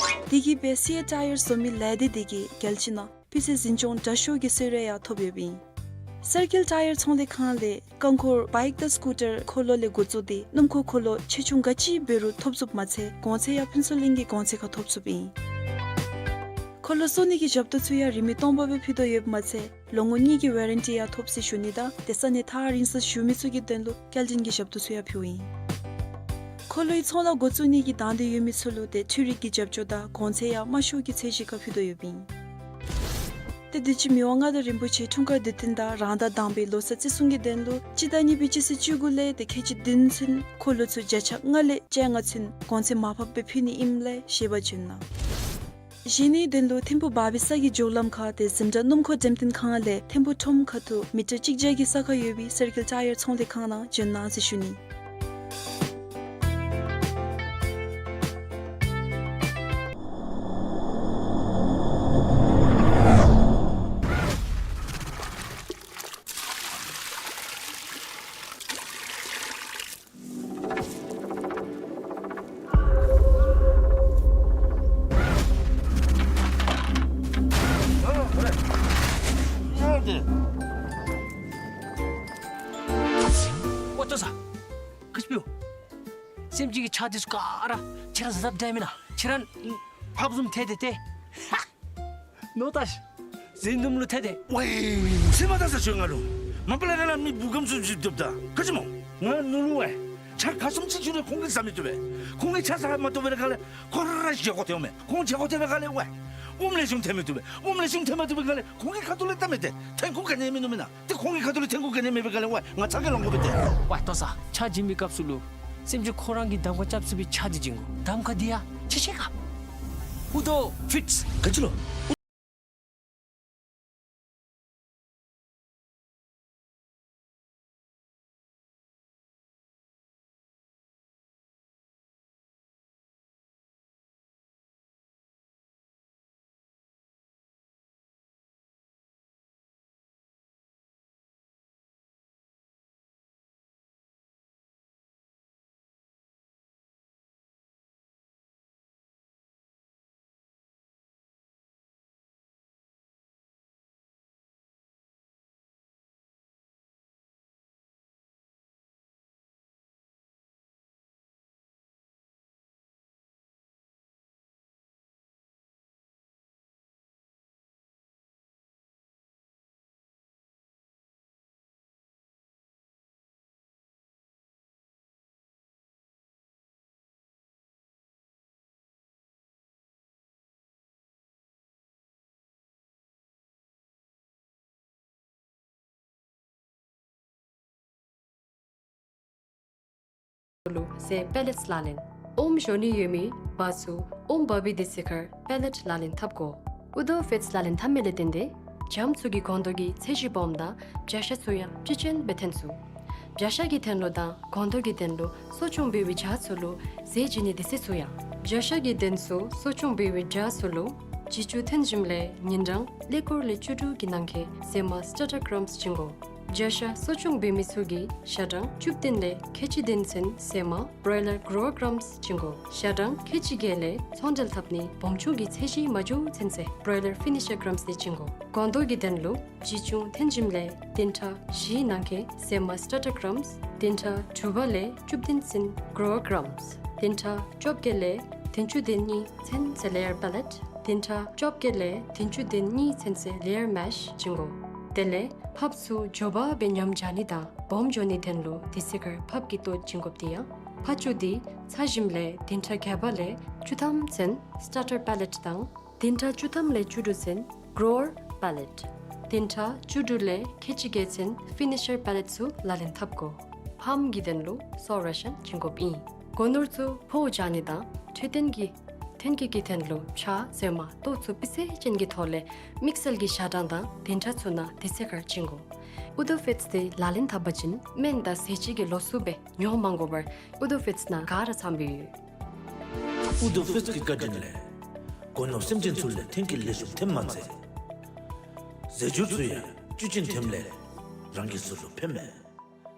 དེ་གིས་སྦེ་སི་ཨེཊ་ཊ་ཡར་བཟོ་མི་ལས་སྡེ་འདི་གིས་རྒྱལ་སྤྱི་ནང་སྤུས་ཚད་འཛིན་སྐྱོང་དྲག་ཤོས་ཀྱི་གསོལ་རས་ཡང་ཐོབ་ཡོདཔ་ཨིན། སེར་སྐྱ་ཊ་ཡར་ཚོང་ལས་ཁང་ལས་རྐང་འཁོར་བའིཀ་དང་སི་ཀུ་ཊར་འཁོར་ལོ་ལས་འགོ་བཙུགས་ཏེ་སྣུམ་འཁོར་འཁོར་ལོ་ཆེ་ཆུང་ག་ཅི་འབད་རུང་ཐོབ་ཚུགསཔ་མ་ཚད་གོང་ཚད་ཡང་ཕུན་ཚོགས་གླིང་གི་གོང་ཚད་ཁར་ཐོབ་ཚུགསཔ་ཨིན། འཁོར་ལོ་བཙུགས་ནི་གི་ཞབས་ཏོག་ཚུ་ཡང་རིན་མེད་སྟོང་པ་སྦེ་ཕུལ་དོ་ཡོདཔ་མ་ཚད་ལོ་ངོ་གཉིས་ཀྱི་ཝེ་རན་ཊི་ཡང་ཐོབ་ཟེར་ཞུ་ནི་དང་དེ་ས་གནས་ཐག་རིང་སར་བཞུགས་མི་ཚུ་གི་དོན་ལུ་སྐྱེལ་འདྲེན་གྱི་ཞབས་ཏོག་ཚུ་ཡང་ཕུལཝ་ཨིན། འཁོར་ལོའི་ཚོང་ལཱ་འགོ་བཙུགས་ནི་གི་དང་འདོད་ཡོད་མི་ཚུ་ལུ་ཏེ་འཕྲུལ་རིག་གི་རྒྱབ་སྐྱོར་དང་གོང་ཚད་ཡང་དམའ་ཤོས་ཀྱི་ཚད་གཞི་ཁར་ཕུལ་དོ་ཡོདཔ་ཨིན། ཏེ་དུས་ཅི་མི་དབང་མངའ་བདག་རིན་པོ་ཆེའི་འཁྲུངས་སྐར་དུས་སྟོན་དང་རང་ཟླ་དང་པའི་ལོ་གསར་བརྩི་སྲུང་གི་དོན་ལུ་སྤྱི་ཟླ་གཉིས་པའི་སྤྱི་ཚེས་བཅུ་དགུ་ལས་ཏེ་ཁལ་གཅིག་བདུན་ཚུན་འཁོར་ལོ་ཚུ་བརྒྱ་ཆ་ལྔ་ལས་བཅོ་ལྔ་ཚུན་གོང་ཚད་མར་ཕབ་སྦེ་ཕུལ་ནི་ཨིནམ་ལས་བཞེས་པར་བྱོན་གནང་། བཞེས་ནིའི་དོན་ལུ་ཐིམ་ཕུག་བར་བའི་ས་གི་མགྱོགས་ལམ་ཁར་ཏེ་ཟིང་དྲག་སྣུམ་འཁོར་འགྲེམས་སྟོན་ཁང་ལས་ཐིམ་ཕུག་ཁྲོམ་ཁ་ཐུག་མི་ཊར་གཅིག་བརྒྱ་གི་ས་ཁར་ཡོད་པའི་སེར་སྐྱ་ཊ་ཡར་ཚོང་ལས་ཁང་ནང་བྱོན་གནང་ཟེར་ཞུ་ནི། ས། ག་ཅི་འབདཝ། སེམས་ཅན་གྱི་ཆ་འདི་ཚུ་ག་ར་ཁྱེད་ར་གཟབ་གཟབ་བསྡད་མེན་ན། ཁྱེད་ར་ཕགཔ་བཟུམ་ཐལ་ཏེ་ཏེ། ནོ་ཏ་ཤི། ཟིན་དུམ་ལུ་ཐལ་ཏེ། ཝའི། ཚེ་མ་ད་ས་ཆོས་ང་ལུ། མ་པ་ལས་ང་ལུ་མི་བུ་གམ་སུ་ཅིག་བཏུབ་ད། ག་ཅི་སྨོ། ང་ནུ་ལུ་ཝའི། ཆ་ག་བཟུམ་ཅིག་ཅིག་རེ་ཁོང་གིས་ཟ་མི་བཏུབ་པས། ཁོང་གིས་ཆ་ཟ་མ་བཏུབ་པའི་ཁ་ལས་ཁོ་ར་ར་བཞེས་སྒོ་ཐལཝ་མས། ཁོང་བཞེས་སྒོ་ཐལ་བའི་ཁ་ལས་ཝའི། ཨོམ་ལེགས་ཤོམ་ཐལ་མི་བཏུབ་པས། ཨོམ་ལེགས་ཤོམ་ཐལ་མ་བཏུབ་པའི་ཁ་ལས་ཁོང་གི་ཁ་ཐུག་ལས་ད་མེད་ཏེ་ཐན་ཁུ་ག་ནི་མིན་ནུག་མེན་ན། ཏེ་ཁོང་གི་ཁ་ཐུག་ལས་ཐན་ཁུ་ག་ནི་མེད་པའི་ཁ་ལས་ཝའི་ང་ཚ་གྱང་ལང་དགོ་པས་ཏེ། ཝའི་ལྟོས་ས། ཆ་བྱིན་པའི་སྐབས་སུ་ལུ། སེམས་ཅན་ཁོ་ར་གིས་གདམ་ཁ་རྐྱབ་ཚུགས་པའི་ཆ་འདི་བྱིན་དགོ། གདམ་ཁ་འདི་ཡང་ཁྱེད་ཤེས་ག། ཨུ་དོ་ཕིཊས། ག་ཅི་ལོ། ལུ་ཟས་པེ་ལེཊས་ལག་ལེན། ཨོམ་བཞོ་ནི་ཡོད་མི་བ་ཚུ་ཨོམ་འབག་པའི་དུས་ཚོད་ཁར་པེ་ལེཊ་ལག་ལེན་འཐབ་དགོ། ཨུ་དོ་ཕིཊས་ལག་ལེན་འཐབ་མི་ལས་བརྟེན་ཏེ་རྒྱ་མཚོ་གི་སྒོང་རྡོག་གི་ཚད་གཞི་སྦོམ་དང་བྱ་ཤ་ཚུ་ཡང་བཅུད་ཅན་སྦེ་ཐོན་ཚུགས། བྱ་ཤ་གི་དོན་ལུ་དང་སྒོང་རྡོག་གི་དོན་ལུ་གསོ་སྐྱོང་འབད་བའི་བྱ་ཚུ་ལུ་ཟས་བྱིན་ནི་དུས་ཚོད་ཚུ་ཡང་། བྱ་ཤ་གི་དོན་ཚུ་གསོ་སྐྱོང་འབད་བའི་བྱ་ཚུ་ལུ་བྱི་ཅུང་ཐོན་ཞིནམ་ལས་ཉིན་གྲངས་ཀླད་ཀོར་ལས་བཅུ་དྲུག་གི་ནང་འཁོད་ཟས་མ་སི་ཊར་ཊར་ཀྲམས་བྱིན་དགོ། བྱ་ཤ་གསོ་སྐྱོང་འབད་མི་ཚུ་གིས་ཞག་གྲངས་བཅུ་བདུན་ལས་ཁལ་གཅིག་བདུན་ཚུན་ཟས་མ་བོ་རོ་ཡི་ལར་གྲོ་ཝར་ཀྲམས་བྱིན་དགོ། ཞག་གྲངས་ཁལ་གཅིག་བརྒྱད་ལས་ཚོང་འབྲེལ་འཐབ་ནི་སྦོམ་ཆུང་གི་ཚད་གཞི་མ་འགྱོ་ཚུན་ཚོད་བོ་རོ་ཡི་ལར་ཕི་ནི་ཤར་ཀྲམས་འདི་བྱིན་དགོ། སྒོང་རྡོག་གི་དོན་ལུ་བྱི་ཅུང་ཐོན་ཞིནམ་ལས་བདུན་ཕྲག་བཞིའི་ནང་འཁོད་ཟས་མ་སི་ཊར་ཊར་ཀྲམས། བདུན་ཕྲག་དྲུག་པ་ལས་བཅུ་བདུན་ཚུན་གྲོ་ཝར་ཀྲམས། བདུན་ཕྲག་བཅོ་བརྒྱད་ལས་བདུན་ཅུ་དོན་གཉིས་ཚུན་ཚོད་ལེ་ཡར་པེ་ལེཊ། བདུན་ཕྲག་བཅོ་བརྒྱད་ལས་བདུན་ཅུ་དོན་གཉིས་ཚུན་ཚོད་ལེ་ཡར་མེཤ་བྱིན་དགོ། དེ་ལས་ཕགཔ་ཚུ་མགྱོགས་པ་སྦེ་ཉམས་བྱ་ནི་དང་སྦོམ་འགྱོ་ནི་དོན་ལུ་དུས་ཚོད་ཁར་ཕགཔ་གི་ལྟོ་བྱིན་དགོཔ་འདི་ཡང་། ཕགཔ་ཅུ་འདི་ཚ་ཞིནམ་ལས་བདུན་ཕྲག་བརྒྱད་པ་ལས་བཅུ་ཐམ་ཚུན་སི་ཊར་ཊར་པེ་ལེཊ་དང་བདུན་ཕྲག་བཅུ་ཐམ་ལས་བཅུ་དྲུག་ཚུན་གྲོ་ཝར་པེ་ལེཊ། བདུན་ཕྲག་བཅུ་དྲུག་ལས་ཁལ་གཅིག་བརྒྱད་ཚུན་ཕི་ནི་ཤར་པེ་ལེཊ་ཚུ་ལག་ལེན་འཐབ་དགོ། ཕགཔ་གི་དོན་ལུ་སོལཊ་རེ་ཤཱན་བྱིན་དགོཔ་ཨིན། སྒོ་ནོར་ཚུ་ཕོག་བྱ་ནི་དང་འཕྲོད་བསྟེན་གྱི་ཐོན་སྐྱེད་ཀྱི་དོན་ལུ་བྱ་ཟས་མ་ལྟོ་ཚུ་སྤུས་ཚད་ཅན་གྱི་ཐོག་ལས་དམིགས་བསལ་གྱི་ཞག་གྲངས་དང་བདུན་ཕྲག་ཚུ་ནང་དུས་ཚོད་ཁར་བྱིན་དགོ། ཨུ་དོ་ཕིཊས་འདི་ལག་ལེན་འཐབ་པ་ཅིན་སྨན་དང་ཟས་བཅུད་ཀྱི་ལོགས་སུ་སྦེ་ཉོ་མ་དགོ་པར་ཨུ་དོ་ཕིཊས་ནང་ག་ར་ཚངམ་སྦེ་ཡོད། ཨུ་དོ་ཕིཊས་ཀྱི་བཀའ་དྲིན་ལས་སྒོ་ནོར་སེམས་ཅན་ཚུ་ལས་ཐོན་སྐྱེད་ལེགས་ཤོམ་ཐོནམ་མ་ཚད་རྫས་འགྱུར་ཚུ་ཡང་བཅུད་ཅན་ཐོནམ་ལས་རང་གི་གཟུགས་ལུ་ཕན་མས།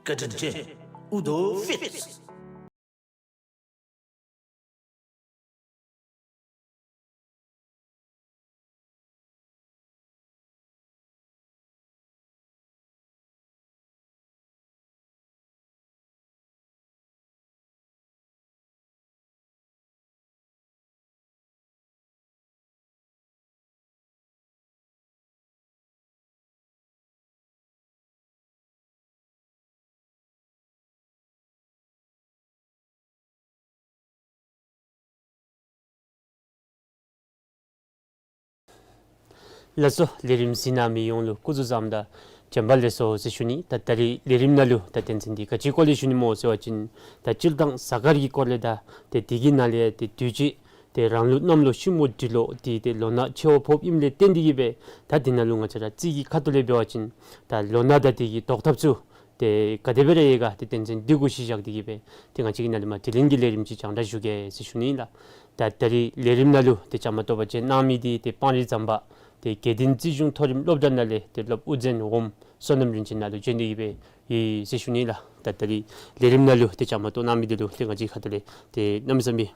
བཀའ་དྲིན་ཆེ། ཨུ་དོ་ཕིཊས། ལགས་སོ། ལས་རིམ་གཟིགས་གནང་མི་ཡོངས་ལུ་སྐུ་གཟུགས་བཟང་དང་བྱོན་པ་ལེགས་སོ་ཟེར་ཞུ་ནི། ད་ད་རིས་ལས་རིམ་ནང་ལུ་ད་དོན་ཚན་འདི་ག་ཅིའི་སྐོར་ལས་ཞུ་ནི་སྨོ་ཟེར་བ་ཅིན་ད་སྤྱིར་བཏང་གཟའ་སྐར་གྱི་སྐོར་ལས་དང་ཏེ་དེ་གི་ནང་ལས་ཏེ་དུས་ཅི་ཏེ་རང་ལུགས་གནམ་ལོ་ཤིང་མོ་འབྲི་ལོ་འདི་ཏེ་ལོ་ན་ཆེ་བ་ཕོགཔ་ཨིནམ་ལས་བརྟེན་ཏེ་གིས་སྦེ་ད་འདི་ནང་ལུ་ང་བཅས་ར་རྩིས་ཀྱི་ཁ་ཐུག་ལས་འབད་བ་ཅིན་ད་ལོ་ན་དང་དེ་གི་བཟློག་ཐབས་ཚུ་ཏེ་ག་དེ་སྦེ་ར་ཡོད་ག་ཏེ་དོན་ཚན་འདི་གུ་གཞི་བཞག་སྟེ་གིས་སྦེ་ཏེ་ང་བཅས་ཀྱིས་ནཱ་ལས་མར་དྲི་ལན་གྱི་ལས་རིམ་ཅིག་རྒྱང་བསྒྲགས་ཞུ་གེ་ཟེར་ཞུ་ནི་ལགས། ད་ད་རིས་ལས་རིམ་ནང་ལུ་ཏེ་བཅའ་མར་གཏོགས་པར་བྱོན་གནང་མི་འདི་ཏེ་སྤང་རི་ཟམ་པ་ཏེ་དགེ་ལྡན་རྩིས་གཞུང་མཐོ་རིམ་སློབ་གྲྭ་ནང་ལས་ཏེ་སློབ་དབུ་འཛིན་འོགམ་བསོད་ནམས་རིན་ཆེན་ནཱ་ལུ་བྱོན་ཏེ་གིས་སྦེ་ཡོད་ཟེར་ཞུ་ནི་ལགས། ད་ད་རིས་ལས་རིམ་ནང་ལུ་ཏེ་བཅའ་མར་གཏོགས་གནང་མི་འདི་ལུ་ཏེ་ང་བཅས་ཁ་ཐུག་ལས་ཏེ་གནམ་མེད་ས་མེད་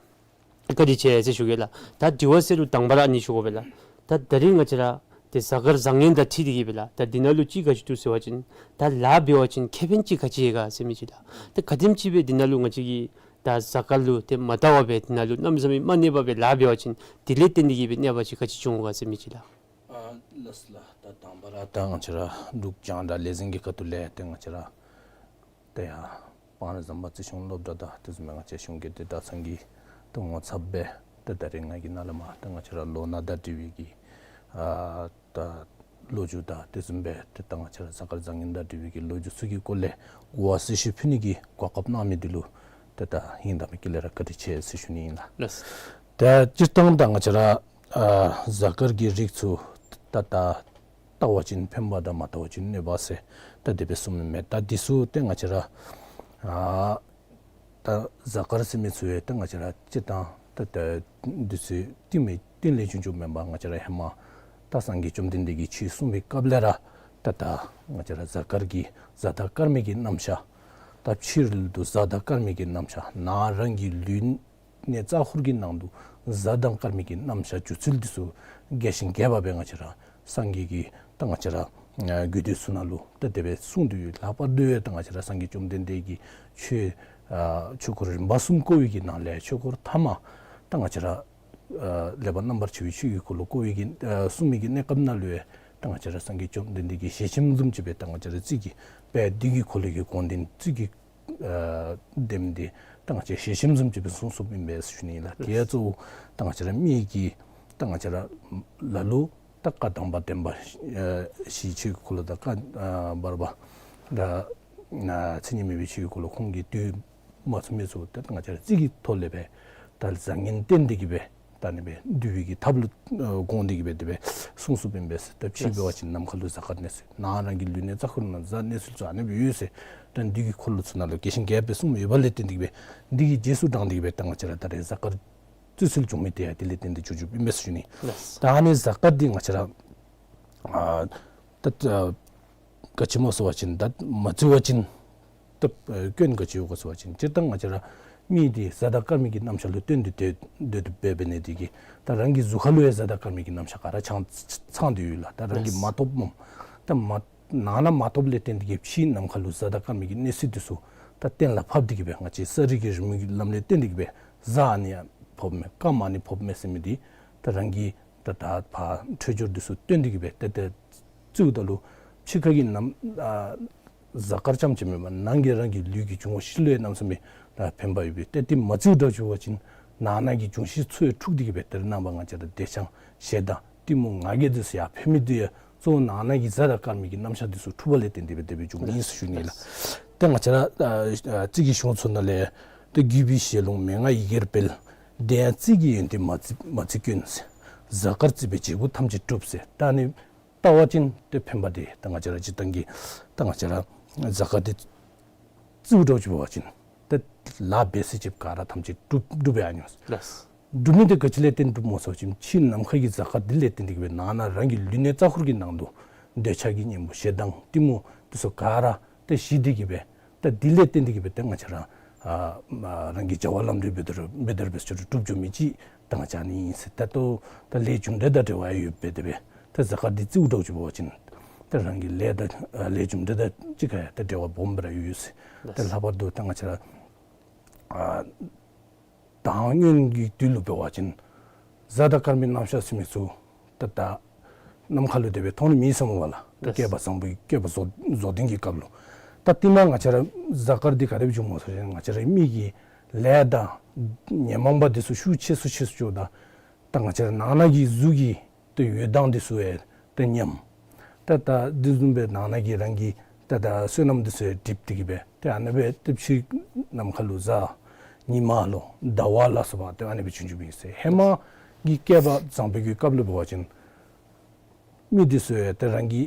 བཀའ་དྲིན་ཆེ་ཟེར་ཞུ་གེ་ལགས། ད་དྲི་བ་ཟེར་རུང་དང་པ་ར་ཨ་ནི་ཞུ་དགོ་པས་ལགས། ད་ད་རིས་ང་བཅས་ར་ ཏེ་གཟའ་སྐར་བཟང་ངན་དང་འཁྲིལ་ཏེ་གིས་སྦེ་ལགས། ད་འདི་ནང་ལུ་ཅིག་ག་ཅི་འདུག་ཟེར་བ་ཅིན་ད་ལཱ་འབད་བ་ཅིན་ཁེ་ཕན་ཅིག་ག་ཅི་ཡོད་ག་ཟེར་མི་ཅིག་ལགས། ད་ག་དེམ་ཅིག་སྦེ་འདི་ནང་ལུ་ང་བཅས་ཀྱིས་ད་གཟའ་སྐར་ལུ་ཏེ་མ་བལྟ་བར་སྦེ་འདི་ནང་ལུ་གནམ་མེད་ས་མེད་མ་གནས་པར་སྦེ་ལཱ་འབད་བ་ཅིན་དེ་ལས་བརྟེན་ཏེ་གིས་སྦེ་གནོད་པ་ཅིག་ག་ཅི་འབྱུང་ག་ཟེར་མི་ཅིག་ལགས། ཨ་ལགས་སོ་ལགས། ད་དང་པ་ར་ད་ང་བཅས་ར་འབྲུག་རྒྱང་བསྒྲགས་ལས་འཛིན་གྱི་ཁ་ཐུག་ལས་ཏེ་ང་བཅས་ར་ཏེ་ཡ་སྤང་རི་ཟམ་པ་རྩིས་གཞུང་སློབ་གྲྭ་དང་དེ་བཟུམ་སྦེ་ང་བཅས་གཞུང་སྐད་བདེ་ལེགས་ཚང་གི་ཏེ་ངོ་ཚབ་སྦེ་ཏེ་ད་རེས་ང་གིས་ནཱ་ལས་མར་ཏེ་ང་བཅས་ར་ལོ་ན་དང་འབྲེལ་བའི་གི་ཨ་ད་ལོ་རྒྱུས་དང་དེ་བཟུམ་སྦེ་ཏེ་ད་ང་བཅས་ར་གཟའ་སྐར་བཟང་ངན་དང་འབྲེལ་བའི་གི་ལོ་རྒྱུས་ཚུ་གི་སྐོར་ལས་གོ་བ་གསལ་ཞུ་ཕུལ་ནི་གི་གོ་སྐབས་གནང་མི་འདི་ལུ་ཏེ་ད་ཧིང་དང་མི་དཀྱིལ་ལས་ར་བཀའ་དྲིན་ཆེ་ཟེར་ཞུ་ནི་ཨིན་ལགས། ལགས། ད་སྤྱིར་བཏང་ད་ང་བཅས་ར་ཨ་གཟའ་སྐར་གྱི་རིགས་ཚུ་ད་ད་བལྟ་བ་ཅིན་ཕན་པ་དང་མ་བལྟ་བ་ཅིན་གནོད་པ་ཟེར་ད་དེ་སྦེ་གསུངས་མི་མས། ད་འདི་ཚུ་ཏེ་ང་བཅས་ར་ཨ་ད་གཟའ་སྐར་ཟེར་མི་ཚུ་ཡང་ཏེ་ང་བཅས་ར་སྤྱིར་བཏང་ད་ད་འདི་ཚུ་རྟིང་མི་རྟིང་ལས་བྱུང་བྱུངམ་མེན་པར་ང་བཅས་ར་ཧེ་མ་ད་སངས་རྒྱས་བཅོམ་ལྡན་འདས་ཀྱིས་ཆོས་གསུངས་པའི་སྐབས་ལས་ར་ད་ད་ང་བཅས་ར་གཟའ་སྐར་གྱི་གཟའ་དང་སྐར་མའི་གི་རྣམ་གཞག། ད་ཕྱི་རོལ་དུ་གཟའ་དང་སྐར་མའི་གི་རྣམ་གཞག། ནང་རང་གི་ལུས་གནད་རྩ་འཁོར་གྱི་ནང་དུ་གཟའ་དང་སྐར་མའི་གི་རྣམ་གཞག་འགྱུར་ཚུལ་འདི་ཚུ་རྒྱས་ཤིང་རྒྱས་པ་སྦེ་ང་བཅས་ར་སངས་རྒྱས་ཀྱིས་ད་ང་བཅས་ར་ཨ་རྒྱུད་སྡེ་ཚུ་ནང་ལུ་ད་དེ་སྦེ་གསུངས་ཏེ་ཡོད། ལྷག་པར་དུ་ཡང་ད་ང་བཅས་ར་སངས་རྒྱས་བཅོམ་ལྡན་འདས་ཀྱིས་ཆོས་ཨ་ཆོས་འཁོར་རིམ་པ་གསུམ་བསྐོར་བའི་གི་ནང་ལས་ཆོས་འཁོར་ཐ་མ་ད་ང་བཅས་ར་ཨ་ལེགས་པར་རྣམ་པར་ཕྱེ་བའི་ཆོས་ཀྱི་འཁོར་ལོ་བསྐོར་བའི་གི་ཨ་གསུངས་མི་གི་གནས་སྐབས་ནང་ལུ་ཡང་ད་ང་བཅས་ར་སངས་རྒྱས་བཅོམ་ལྡན་འདས་ཀྱིས་ཞལ་ཆེམས་བཟུམ་ཅིག་སྦེ་ད་ང་བཅས་ར་རྩིས་ཀྱི་དཔལ་དུས་ཀྱི་འཁོར་ལོ་གི་དགོངས་དོན་རྩིས་ཀྱི་ཨ་དེམ་འདི་ད་ང་བཅས་ཞལ་ཆེམས་བཟུམ་ཅིག་སྦེ་གསུངས་གསུངསམ་ཨིན་པས་ཟེར་ཞུ་ནི་ཨིན་ལགས། དེ་ཡང་གཙོ་བོ་ད་ང་བཅས་ར་མི་གི་ད་ང་བཅས་ར་ལ་ལུ་ད་བཀའ་དམ་པ་བདེན་པ་ཨ་བཞི་ཆོས་ཀྱི་འཁོར་ལོ་དང་བཀའ་ཨ་བར་པ་ད་ཨ་མཚན་ཉིད་མེད་པའི་ཆོས་ཀྱི་འཁོར་ལོ་ཁོང་གིས་བསྡུ་མ་ཚུགས་མི་ཚུ་ད་ང་བཅས་ར་རྩིས་ཀྱི་ཐོག་ལས་སྦེ་ད་བཟང་ངན་བསྟན་ཏེ་གིས་སྦེ་ད་ཨ་ནི་སྦེ་བསྡུ་བའི་གི་ཐབས་ལུ་ཨ་དགོངས་ཏེ་གིས་སྦེ་དེ་སྦེ་གསུངས་གསུངསམ་ཨིན་པས་ཟེར། ད་ཕྱི་འབད་བ་ཅིན་ནམ་མཁའ་ལུ་གཟའ་སྐར་གནས་ཚུལ་ནང་རང་གི་ལུས་གནད་རྩ་འཁོར་ནང་གཟའ་གནས་ཚུལ་ཚུ་ཨ་ནི་སྦེ་ཡོད་ཟེར་ད་དུས་ཀྱི་འཁོར་ལོ་ཚུ་ནང་ལུ་རྒྱས་ཤིང་རྒྱས་པ་སྦེ་གསུངསམ་ཡོད་པ་ལས་བརྟེན་ཏེ་གིས་སྦེ་འདི་གི་རྗེས་སུ་འབྲངས་ཏེ་གིས་སྦེ་ད་ང་བཅས་ར་ད་རེས་གཟའ་སྐར་བརྩི་སྲོལ་བྱུང་མི་དེ་ཡང་དེ་ལས་བརྟེན་ཏེ་བྱུང་བྱུངམ་ཨིན་པས་ཟེར་ཞུ་ནི། ལགས། ད་ཨ་ནི་གཟའ་སྐར་འདི་ང་བཅས་ར་ཨ་ད་ཨ་ག་ཅི་སྨོ་ཟེར་བ་ཅིན་ད་མ་བརྩི་བ་ཅིན་ད་ཨ་སྐྱོན་ག་ཅི་ཡོད་ག་ཟེར་བ་ཅིན་སྤྱིར་བཏང་ང་བཅས་ར་མི་འདི་གཟའ་དང་སྐར་མའི་གི་རྣམ་གཞག་ལུ་བརྟེན་ཏེ་སྡོད་སྡོད་དོ་འབད་འབད་ནི་དེ་གིས་ད་རང་གི་གཟུགས་ཁ་ལུ་ཡང་གཟའ་དང་སྐར་མའི་གི་རྣམ་གཞག་ག་ར་ཚང་ཚང་སྟེ་ཡོད་ལགས། ད་རང་གིས་ལགས། མ་ཐོབ་སྨོ། ད་མ་ནང་ན་མ་ཐོབ་ལས་བརྟེན་ཏེ་གིས་ཕྱི་ནམ་མཁའ་ལུ་གཟའ་དང་སྐར་མའི་གི་གནས་ཚུལ་འདི་ཚུ་ད་གཏན་ལ་ཕབ་སྟེ་གིས་སྦེ་ང་བཅས་ས་རིས་ཀྱི་རི་མོའི་གི་ལམ་ལས་བརྟེན་ཏེ་གིས་སྦེ་གཟའ་ཨ་ནི་ཡང་ཕོགཔ་མས་སྐར་མ་ཨ་ནི་ཕོགཔ་མས་ཟེར་མི་འདི་ད་རང་གི་ད་ད་ཕར་འཕྲོད་སྦྱོར་འདི་ཚུ་བཏོན་ཏེ་གིས་སྦེ་ཏེ་ཏེ་བརྩིཝ་ད་ལུ་ཕྱི་ཁ་གི་ནམ་ཨ་གཟའ་སྐར་རྐྱངམ་ཅིག་མེན་པར་ནང་གི་རང་གི་ལུས་ཀྱི་འབྱུང་བ་བཞི་ལུ་ཡང་གནམ་མེད་ས་མེད་ད་ཕན་པ་ཡོད་པས། ཏེ་འདི་མ་བརྩིཝ་འདྲཝ་ཅིག་འབད་བ་ཅིན་ནང་ན་གི་འབྱུང་བཞི་ཚུ་ཡང་འཁྲུགས་ཏེ་གིས་སྦེ་ཏེ་ར་ནངས་པ་ང་བཅས་ར་བདེ་ཆགས་ཞེ་སྡང་གཏི་མུག་ང་རྒྱལ་འདི་ཚུ་ཡར་འཕེལ་མི་འདི་ཡང་གཙོ་བོ་ནང་ན་གི་གཟའ་དང་སྐར་མའི་གི་རྣམ་གཞག་འདི་ཚུ་འཁྲུགས་པ་ལས་བརྟེན་ཏེ་སྦེ་དེ་སྦེ་འབྱུངམ་ཨིན་ཟེར་ཞུ་ནི་ལགས། ཏེ་ང་བཅས་ར་ཨ་ཨ་རྩིས་ཀྱི་གཞུང་ཚུ་ནང་ལས་ཏེ་བརྒྱུད་པའི་ཞལ་ལུང་མན་ངག་ཡི་གེར་སྤེལ། དེ་ཡང་རྩིས་ཀྱི་ཡོན་ཏན་མ་བརྩི་མ་བརྩི་སྐྱོན་ཟེར། གཟའ་སྐར་བརྩིས་པས་བྱེད་པོ་ཐམས་ཅད་འགྲུབ་ཟེར། ད་ཨ་ནི་བལྟ་བ་ཅིན་ཏེ་ཕན་པ་འདི་ད་ང་བཅས་ར་སྤྱིར་བཏང་གི་ད་ང་བཅས་ར་གཟའ་སྐར་འདི་བརྩིཝ་འདྲཝ་ཅིག་འབད་བ་ཅིན་ཏེ་ལཱ་འབད་ཟེར་ཅིག་ག་ར་ཐམས་ཅད་འགྲུབ་འགྲུབ་ཡར་འགྱོ། ལགས། འགྲུབ་མི་འདི་ག་ཅི་ལས་བརྟེན་འགྲུབ་སྨོ་ཟེར་བ་ཅིན་ཕྱི་ནམ་མཁའ་གི་གཟའ་སྐར་འདི་ལས་བརྟེན་ཏེ་གིས་སྦེ་ནང་ན་རང་གི་ལུས་གནད་རྩ་འཁོར་གྱི་ནང་དུ་འདོད་ཆགས་ཀྱི་གཉེན་པོ་ཞེ་སྡང་གཏི་མུག་འདི་ཚུ་ག་ར་ཏེ་ཞི་སྟེ་གིས་སྦེ་ད་འདི་ལས་བརྟེན་ཏེ་གིས་སྦེ་ཏེ་ང་བཅས་ར་ཨ་ཨ་རང་གི་བྱ་བ་ལམ་འགྲོ་འབད་དོ་རུང་འབད་དོ་རུང་འབད་ཚུགས་རུང་འགྲུབ་འགྱོ་མི་ཅིག་ད་ང་བཅས་ཨ་ནི་ཨིན་ཟེར། ད་ལྟོ་ད་ལས་རྒྱུ་འབྲས་དང་འབྲེལ་བ་ཡོད་པས། དེ་སྦེ་ད་གཟའ་སྐར་འདི་བརྩིཝ་འདྲཝ་ཅིག་འབད་བ་ཅིན་ད་རང་གི་ལས་དང་ཨ་ལས་རྒྱུ་འབྲས་དང་གཅིག་ཁར་ཡང་ད་འབྲེལ་བ་སྦོམ་སྦེ་ར་ཡོད་ཟེར། ད་ལྷག་པར་དུ་ད་ང་བཅས་ར་ཨ་དང་སྔོན་གྱི་དུས་ལུ་འབད་བ་ཅིན་གཟའ་དང་སྐར་མའི་རྣམ་གཞག་ཟེར་མི་ཚུ་ད་ད་ནམ་མཁའ་ལུ་དེ་སྦེ་མཐོང་ནི་མེད་ཟེར་སྨོ་ལགས། ད་ལགས། བསྐལ་པ་བཟང་པོའི་བསྐལ་པ་རྫོགས་རྫོགས་ལྡན་གྱི་སྐབས་ལུ། ད་ཏེ་ནཱ་ང་བཅས་ར་གཟའ་སྐར་འདི་ག་དེ་སྦེ་བྱུངམ་སྨོ་ཟེར་བ་ཅིན་ང་བཅས་ར་མི་གི་ལས་དང་ཉོན་མོངས་པ་འདི་ཚུ་ཤུགས་ཆེ་སུ་ཆེ་སུ་འགྱོཝ་ད་ད་ང་བཅས་ར་ནང་ན་གི་གཟུགས་ཀྱི་ཏེ་འོད་མདངས་འདི་ཚུ་ཡང་ཏེ་ཉམས། ད་ད་འདི་བཟུམ་སྦེ་ནང་ན་གི་རང་གི་ད་ད་བསོད་ནམས་འདི་ཚུ་ཡང་འགྲིབ་སྟེ་གིས་སྦེ་ཏེ་ཨ་ནི་སྦེ་ཏེ་ཕྱི་ནམ་མཁའ་ལུ་གཟའ་ཉི་མ་ལོ་ཟླ་བ་ལ་སོགས་པ་ཏེ་ཨ་ནི་སྦེ་བྱུང་བྱུངམ་ཨིན་ཟེར། ཧེ་མ་གི་བསྐལ་པ་བཟང་པོའི་གི་སྐབས་ལུ་འབད་བ་ཅིན་མི་འདི་ཚུ་ཡང་ཏེ་རང་གི་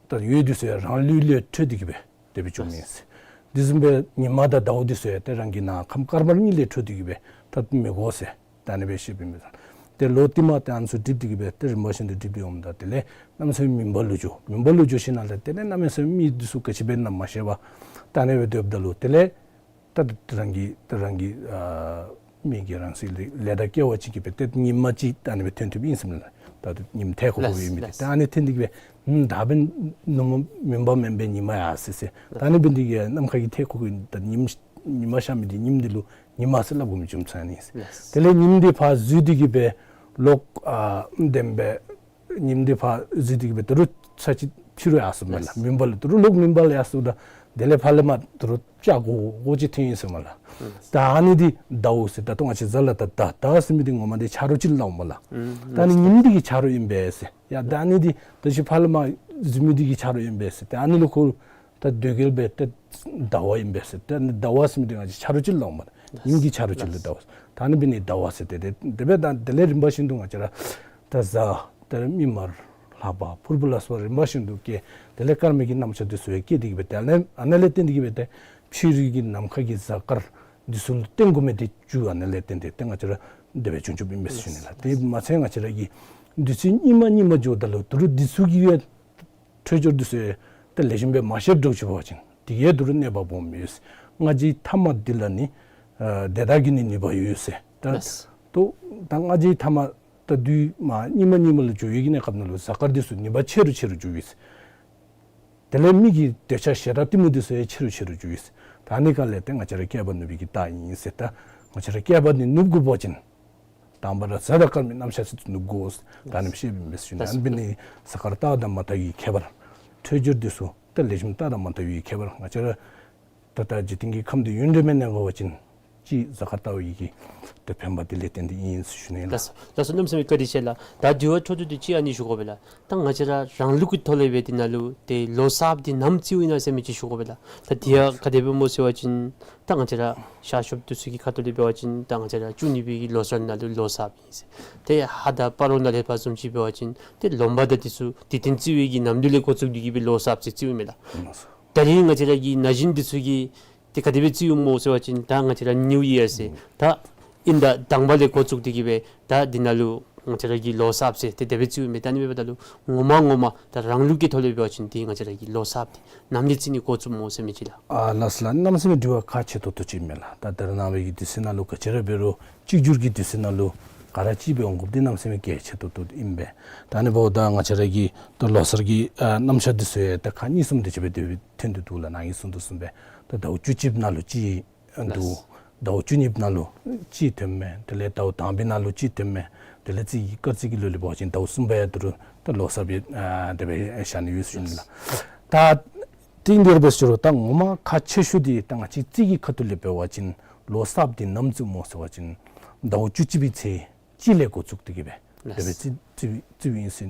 ད་འོད་འདི་ཚུ་ཡང་རང་ལུས་ལས་འཕྲོས་ཏེ་གིས་སྦེ་དེ་སྦེ་བྱུངམ་ཨིན་ཟེར། འདི་བཟུམ་སྦེ་ཉི་མ་དང་ཟླཝ་འདི་ཚུ་ཡང་ཏེ་རང་གི་ནང་ཁམས་དཀར་དམར་གཉིས་ལས་འཕྲོས་ཏེ་གིས་སྦེ་ད་མི་གོ་ཟེར། ད་ཨ་ནི་སྦེ་བཤདཔ་ཨིན་པས། ཏེ་ལོ་ཏེ་མ་ཏེ་ཨ་ནི་ཚུ་འགྲིབ་སྟེ་གིས་སྦེ་ཏེ་རིམ་པ་བཞིན་དུ་འགྲིབ་སྟེ་འོངམ་ད་དེ་ལས་གནམ་མེད་ས་མེད་མུན་པ་ལུ་འགྱོ། མུན་པ་ལུ་འགྱོ་ཞིནམ་ལས་དེ་ལས་གནམ་མེད་ས་མེད་མི་འདི་ཚུ་ག་ཅི་འབད་ན་མ་ཤེས་པར་ད་ཨ་ནི་སྦེ་སྡོདཔ་ད་ལུ་དེ་ལས་ད་རང་གི་ད་རང་གི་ཨ་མི་གི་རང་སྲིད་ལས་ལས་དང་སྐལ་བ་ཅིག་གིས་སྦེ་ཏེ་ཉི་མ་ཅིག་ད་ཨ་ནི་སྦེ་ཐོན་ཐོནམ་ཨིན་ཟེར་མས་ལགས། ད་ཉིམ་ཐལ་འགྱོ་འགྱོཝ་ཨིན་མི་འདི། ལགས། ད་ཨ་ནི་ཐོན་ཏེ་གི་སྦེ་ཨམ་ད་འབདན་ནུབ་མོ་མུན་པ་མེན་པའི་ཉི་མ་ཡར་སོ་ཟེར། ད་ཨ་ནི་འབདན་འདི་གིས་ནམ་མཁའ་གི་ཐལ་འགྱོ་འགྱོཝ་ཨིན། ད་ཉིམ་ཉི་མ་ཤར་མི་འདི་ཉིམ་འདི་ལུ་ཉི་མ་ཟེར་སླབ་དགོ་མི་རྒྱུ་མཚན་ཨ་ནི་ཨིན། ལགས། དེ་ལས་ཉིམ་འདི་ཕར་འཛུལ་ཏེ་གི་སྦེ་ལོག་ཨ་བདེན་པའི་ཉིམ་འདི་ཕར་འཛུལ་ཏེ་གི་སྦེ་ད་རུང་ཚར་གཅིག་ཕྱི་རུ་ཡར་སོངམ་མས་ལགས། ལགས། མུན་པ་ལུ་ད་རུང་ལོག་མུན་པ་ལུ་ཡར་སོངམ་ད་དེ་ལས་ཕར་ལས་མར་ད་རུང་སྐྱ་སྒོར་སྒོར་ཅིག་ཐོན་ཡི་ཟེརཝ་མས་ལགས། ལགས། ད་ཨ་ནི་འདི་ཟླཝ་ཟེར། ད་ལྟོ་ང་བཅས་གཟའ་ལུ་ད་ཟླ་ཟླ་ཟེར་མི་འདི་ངོ་མ་འདི་ཆ་རོགས་ཅིག་ལུ་སླབ་འོང་མས་ལགས། ཨུམ། ད་ཨ་ནི་ཉིམ་འདི་གི་ཆ་རོགས་ཨིན་པས་ཟེར། ཡ་ད་ཨ་ནི་འདི་ད་ཅི་ཕར་ལས་མར་འཛུལ་མི་འདི་གི་ཆ་རོགས་ཨིན་པས་ཟེར། ད་ཨ་ནི་ལུ་ཁོ་ད་དོལ་རྒྱལ་སྦེ་ད་ཟླ་བ་ཨིན་པས་ཟེར། ད་ཨ་ནི་ཟླཝ་ཟེར་མི་འདི་ང་བཅས་ཆ་རོགས་ཅིག་ལུ་སླབ་འོང་མས་ལགས། ཉིམ་གི་ཆ་རོགས་ཅིག་ལུ་ཟླཝ་ཟེར། ད་ཨ་ནི་འབད་ནི་ཟླཝ་ཟེར། ཏེ་དེ་དེ་སྦེ་ད་དེ་ལས་རིམ་པ་བཞིན་དུ་ང་བཅས་ར་ད་གཟའ་ད་མིག་དམར་ལྷ་བ་ཕུར་བུ་ལ་སོགས་རིམ་པ་བཞིན་དུ་སྐྱེ། དེ་ལས་སྐར་མའི་གི་རྣམ་གཞག་འདི་ཚུ་ཡང་སྐྱེ་སྟེ་གི་སྦེ་ད་ཨ་ནི་ཨ་ནི་ལས་བརྟེན་ཏེ་གི་སྦེ་ཏེ་ཕྱི་རོལ་གྱི་ནམ་མཁའ་གི་གཟའ་སྐར་འདི་ཚུ་ལུ་བརྟེན་དགོ་མི་འདི་རྒྱུ་ཨ་ནི་ལས་བརྟེན་ཏེ་ཏེ་ང་བཅས་ར་དེ་སྦེ་བྱུང་བྱུངམ་ཨིན་པས་ཟེར་ཞུ་ནི་ལགས། དེ་མ་ཚད་ང་བཅས་ར་གི་དུས་ཚོད་སྙིགས་མ་སྙིགས་མ་འགྱོཝ་ད་ལུ་ད་རུང་འདི་ཚུ་གི་ཡང་འཕྲོད་སྦྱོར་འདི་ཚུ་ཡང་ཏེ་ལེགས་ཤོམ་སྦེ་མ་ཤེསཔ་འདྲཝ་ཅིག་འབད་བ་ཅིན་དེ་གིས་ད་རུང་གནོད་པ་སྦོམ་ཡོད། སྔ་ཕྱི་ཐ་མ་འདི་ལ་ནི་ཨ་དེ་དག་གི་ནི་ནུས་པ་ཡོད་ཟེར། ད་ལགས། ད་ད་སྔ་ཕྱི་ཐ་མ་ད་དུས་མ་སྙིགས་མ་སྙིགས་མ་ལུ་འགྱོ་བའི་གི་གནས་སྐབས་ནང་ལུ་གཟའ་སྐར་འདི་ཚུ་ནུས་པ་ཆེ་རུ་ཆེ་རུ་འགྱོ་ཡི་ཟེར། དེ་ལས་མི་གི་འདོད་ཆགས་ཞེ་སྡང་གཏི་མུག་འདི་ཚུ་ཡང་ཆེ་རུ་ཆེ་རུ་འགྱོ་ཡི་ཟེར། ད་ཨ་ནི་ག་ལས་ཏེ་ང་བཅས་ར་བསྐལ་པ་ནུབ་པའི་གི་རྟགས་ཨིན་ཟེར། ད་ང་བཅས་ར་བསྐལ་པ་འདི་ནུབ་དགོ་པ་ཅིན་དང་པ་ར་གཟའ་དང་སྐར་མའི་རྣམ་གཞག་འདི་ཚུ་ནུབ་དགོ་ཟེར། ད་ཨ་ནི་སྦེ་བཤདཔ་ཨིན་པས་ཟེར་ཞུ་ནི། ཨ་ནི་འབད་ནི་གཟའ་སྐར་རྟགས་དང་མ་བརྟགས་པའི་ཁྱད་པར། འཕྲོད་སྦྱོར་འདི་ཚུ་ད་ལེགས་ཤོམ་རྟགས་དང་མ་བརྟགས་པའི་ཁྱད་པར། ང་བཅས་ར་ད་ལྟོ་འཇིག་རྟེན་གྱི་ཁམས་འདི་ཡུན་རིངམོ་གནས་དགོ་པ་ཅིན་གཅིག་གཟའ་སྐར་རྟགས་ཀྱི་ཏེ་ཕན་པ་འདི་ལས་བརྟེན་ཏེ་ཨིན་ཟེར་ཞུ་ནི་ལགས། ལགས་སོ། ལགས་སོ། གནམ་མེད་ས་མེད་བཀའ་དྲིན་ཆེ་ལགས། ད་དྲི་བ་འཕྲོ་མཐུད་དེ་གཅིག་ཨ་ནི་ཞུ་དགོ་པས་ལགས། ད་ང་བཅས་ར་རང་ལུགས་ཀྱི་ཐོག་ལས་འབད་དེ་ནང་ལུ་ཏེ་ལོ་གསརཔ་འདི་ནམ་བརྩིཝ་ཨིན་ན་ཟེར་མི་ཅིག་ཞུ་དགོ་པས་ལགས། ད་དེ་ཡང་ག་དེ་སྦེ་སྨོ་ཟེར་བ་ཅིན་ད་ང་བཅས་ར་ཤར་ཕྱོགསཔ་འདི་ཚུ་གི་ཁ་ཐུག་ལས་འབད་བ་ཅིན་ད་ང་བཅས་ར་བཅུ་གཉིས་པའི་གི་ལོ་གསར་ནང་ལུ་ལོ་གསརཔ་ཨིན་ཟེར། ཏེ་ཧཱ་དང་སྤ་རོ་ནང་ལས་ཕར་བཟུམ་ཅིག་འབད་བ་ཅིན་ཏེ་ལོ་འབའ་དང་འདི་ཚུ་དུས་སྟོན་བརྩི་བའི་གི་ནམ་དུས་ལས་འགོ་བཙུགས་ཏེ་གི་སྦེ་ལོ་གསརཔ་ཟེར་བརྩིཝ་མས་ལགས། ད་རིས་ང་བཅས་ར་གི་ན་གཞོན་འདི་ཚུ་གིས་ཏེ་ག་དེ་སྦེ་བརྩིཝ་སྨོ་ཟེར་བ་ཅིན་ད་ང་བཅས་ར་ནིའུ་ཡིར་ཟེར་ད་དབྱིན་ཟླ་དང་པ་ལས་འགོ་བཙུགས་ཏེ་གི་སྦེ་ད་འདི་ནང་ལུ་ང་བཅས་ར་གི་ལོ་གསརཔ་ཟེར་ཏེ་དེ་སྦེ་བརྩིཝ་མས། ད་ཨ་ནི་འབདཝ་ད་ལུ་ངོ་མ་ངོ་མ་ད་རང་ལུགས་ཀྱི་ཐོག་ལས་འབད་བ་ཅིན་ཏེ་ང་བཅས་ར་གི་ལོ་གསརཔ་འདི་ནམ་ལས་བརྩི་ནི་འགོ་བཙུགསཔ་སྨོ་ཟེར་མི་ཅིག་ལགས། ཨ་ལགས་སོ་ལགས། གནམ་མེད་ས་མེད་དྲི་བ་ཁག་ཆེ་ཏོག་ཏོ་ཅིག་ཨིན་མས་ལགས། ད་ད་རེས་ནངས་པའི་གི་དུས་ཚོད་ནང་ལུ་ག་ཅི་ར་འབད་རུང་གཅིག་གྱུར་གྱི་དུས་ཚོད་ནང་ལུ་ག་ར་གཅིག་སྦེ་འོང་དགོཔ་འདི་གནམ་མེད་ས་མེད་གལ་ཆེ་ཏོག་ཏོ་ཨིན་པས། ད་ཨ་ནི་འབདཝ་ད་ང་བཅས་ར་གི་ད་ལོ་གསར་གྱི་ཨ་རྣམ་གཞག་འདི་ཚུ་ཡང་ད་ཁག་གཉིས་གསུམ་དེ་ཅིག་སྦེ་དེ་སྦེ་ཐོན་ཏེ་འདུག་ལགས། ནཱ་གིས་གསུངས་དོ་བཟུམ་སྦེ་ད་ཟླཝ་བཅུ་གཅིག་ནང་ལུ་གཅིག་འདུག། ལགས། ཟླཝ་བཅུ་གཉིས་པའི་ནང་ལུ་གཅིག་ཐོནམ་མས། དེ་ལས་ཟླཝ་དང་པའི་ནང་ལུ་གཅིག་ཐོནམ་མས། དེ་ལས་རྩིས་ཀྱི་སྐར་རྩིས་ཀྱི་ལུགས་ལས་འབད་བ་ཅིན་ཟླཝ་གསུམ་པ་ཡང་ད་རུང་ད་ལོ་གསརཔ་ཨ་དེ་སྦེ་བཞག་ནི་ཡོད་ཟེར་ཞུ་ནི་ལགས། ད་དེ་འདི་ར་འབད་ཟེར་རུང་ད་ངོ་མ་ཁག་ཆེ་ཤོས་འདི་ད་ང་བཅས་རྩིས་ཀྱི་ཁ་ཐུག་ལས་འབད་བ་ཅིན་ལོ་གསརཔ་འདི་ནམ་བརྩིཝ་སྨོ་ཟེར་བ་ཅིན་ཟླཝ་བཅུ་གཅིག་པའི་ཚེས་གཅིག་ལས་འགོ་བཙུགས་ཏེ་གི་སྦེ་དེ་སྦེ་ལགས། རྩིས་རྩིས་རྩིཝ་ཨིན་ཟེར་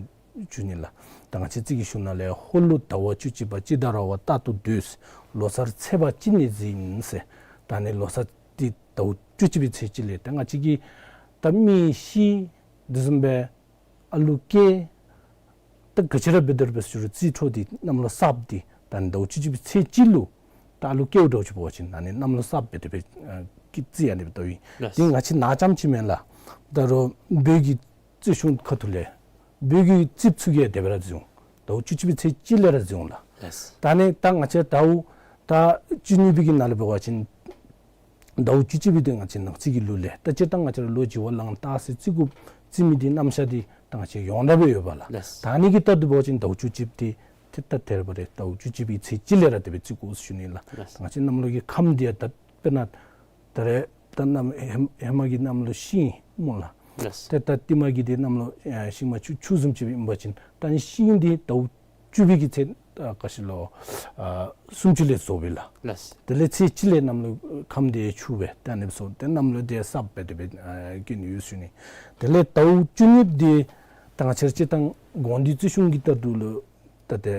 ཞུ་ནི་ལགས། ད་ང་བཅས་རྩིས་ཀྱི་གཞུང་ནང་ལས་ཧོར་ལུ་ཟླ་བ་བཅུ་གཅིག་པ་སྤྱི་ཟླ་ར་བ་རྟག་ཏུ་སྡོད། ལོ་གསར་ཚེས་པ་གཅིག་ནས་འཛིན་ཟེར། ད་ཨ་ནི་ལོ་གསར་འདི་ཟླཝ་བཅུ་གཅིག་པའི་ཚེས་གཅིག་ལས་ད་ང་བཅས་ཀྱི་ད་མི་ཤི་དེ་བཟུམ་སྦེ་ཨ་ལུ་སྐྱེ་ད་ག་ཅི་ར་འབད་དེ་ར་འབད་ཟེར་རུང་རྩིས་འཕྲོ་འདི་གནམ་ལོ་གསརཔ་འདི་ད་ཟླཝ་བཅུ་གཅིག་པའི་ཚེས་གཅིག་ལུ་ད་ཨ་ལུ་སྐྱེཝ་འདྲཝ་ཅིག་འབད་བ་ཅིན་ཨ་ནི་གནམ་ལོ་གསརཔ་སྦེ་དེ་སྦེ་ཨ་ཀི་རྩིས་ཨ་ནི་སྦེ་བལྟཝ་ཨིན། ལགས། འདི་ང་བཅས་ནཱ་རྐྱངམ་ཅིག་མེན་ལགས། ད་རུང་བོད་ཀྱི་རྩིས་གཞུང་ཁ་ཐུག་ལས་བོད་ཀྱི་རྩིསཔ་ཚུ་གིས་དེ་སྦེ་ར་བརྩི་འོང་། ཟླཝ་བཅུ་གཅིག་པའི་ཚེས་གཅིག་ལས་ར་བརྩི་འོང་ལགས། ལགས། ད་ཨ་ནི་ད་ང་བཅས་ཟླཝ་ད་བཅུ་གཉིས་པའི་གི་ནང་ལུ་འབད་བ་ཅིན་ཟླཝ་བཅུ་གཅིག་པའི་འདི་ང་བཅས་ནག་རྩིས་ཀྱི་ལུགས་ལས་ད་སྤྱིར་བཏང་ང་བཅས་ར་ལོ་བྱི་བ་ལང་སྟག་ཟེར་རྩི་དགོཔ་རྩི་མི་འདི་རྣམ་གཞག་འདི་ད་ང་བཅས་ཡོངས་གྲགས་སྦེ་ཡོད་པས་ལགས། ལགས། ད་ཨ་ནི་གི་ལྟར་དུ་འབད་བ་ཅིན་ཟླཝ་བཅུ་གཅིག་པ་འདི་ཏེ་ད་དེ་ར་འབད་རུང་ཟླཝ་བཅུ་གཅིག་པའི་ཚེས་གཅིག་ལས་ར་དེ་སྦེ་བརྩི་དགོ་ཟེར་ཞུ་ནི་ལགས། ལགས། ད་ང་བཅས་གནམ་ལོ་གི་ཁམས་འདི་ཡང་ད་དཔེར་ན་ད་རེས་ད་གནམ་ཧེ་ཧེ་མ་གི་གནམ་ལོ་ཤིང་སྨོ་ལགས། ལགས། ཏེ་ད་ལྟདམོ་གི་འདི་གནམ་ལོ་ཨ་ཤིང་མ་ཆུ་ཆུ་བཟུམ་ཅིག་ཨིན་པ་ཅིན་ད་ཨ་ནི་ཤིང་འདི་ཟླཝ་བཅུ་པའི་གི་ཚེས་ཨ་ག་ཅི་ལོ་ཨ་སུམ་ཅུ་ལས་རྫོགསཔ་ཨིན་ལགས། ལགས། དེ་ལས་ཚེས་གཅིག་ལས་གནམ་ལོ་ཁམས་འདི་ཆུ་སྦེ་ད་ཨ་ནི་སོང་ཏེ་གནམ་ལོ་འདི་གསརཔ་སྦེ་དེ་སྦེ་ཨ་སྐྱེ་ནི་ཡོད་ཟེར་ཞུ་ནི། དེ་ལས་ཟླཝ་བཅུ་གཉིས་པ་འདི་ད་ང་བཅས་ར་སྤྱིར་བཏང་དགོངས་འདུས་རྩིས་གཞུང་གི་ལྟར་དུ་ལུ་ད་དེ་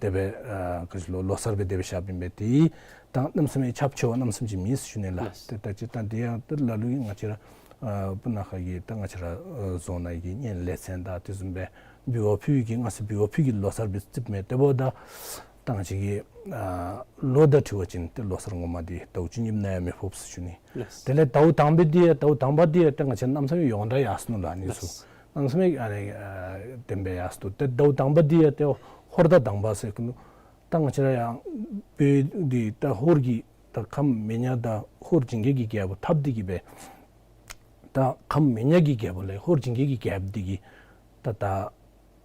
དེ་སྦེ་ཨ་ག་ཅི་ལོ་ལོ་གསར་སྦེ་དེ་སྦེ་བཞགཔ་ཨིན་པས། དེ་ད་གནམ་མེད་ས་མེད་ཁྱབ་ཆེ་བ་གནམ་མེད་ས་མེད་ཅིག་མེད་ཟེར་ཞུ་ནི་ལགས། ལགས། ཏེ་ད་སྤྱིར་བཏང་དེ་ཡང་ད་ལ་ལུ་གིས་ང་བཅས་ར་ཨ་སྤུ་ན་ཁ་གི་ད་ང་བཅས་ར་ཨ་རྫོང་ནང་གི་གཉེན་ལས་ཚན་དང་དེ་བཟུམ་སྦེ་འབུལ་བ་ཕུལ་བའི་གི་སྔ་ས་འབུལ་བ་ཕུལ་གྱི་ལོ་གསར་སྦེ་རྩིསཔ་མས། དེ་འབདཝ་ད་ད་ང་བཅས་ཀྱི་ཨ་ལོ་དང་འཁྲིལ་བ་ཅིན་ཏེ་ལོ་གསར་ངོ་མ་འདི་ཟླཝ་བཅུ་གཉིས་པ་ནང་ཡང་མི་ཕོགཔ་ཟེར་ཞུ་ནི། ལགས། དེ་ལས་ཟླཝ་དང་པ་འདི་ཡང་ཟླཝ་དང་པ་འདི་ཡང་ཏེ་ང་བཅས་གནམ་མེད་ས་མེད་ཡོངས་གྲགས་ཡར་སོ་ནུག་ལགས། ཨ་ནི་ཚུ། ལགས། གནམ་མེད་ས་མེད་ཨ་ནི་ཨ་བདེན་པའི་ཡར་སོ་ནུག། ཏེ་ཟླཝ་དང་པ་འདི་ཡང་ཏེ་ཧོར་ཟླ་དང་པ་ཟེར་གི་ནུག། ད་ང་བཅས་ར་ཡང་བོད་འདི་ད་ཧོར་གྱི་ད་ཁམས་མེ་ཉ་དང་ཧོར་ཇིང་གེ་གི་རྒྱལ་པོ་འཐབ་སྟེ་གི་སྦེ་ད་ཁམས་མེ་ཉ་གི་རྒྱལ་པོ་ལས་ཧོར་ཇིང་གེ་གི་རྒྱལཔོ་འདི་གིས་ད་ ད་ད་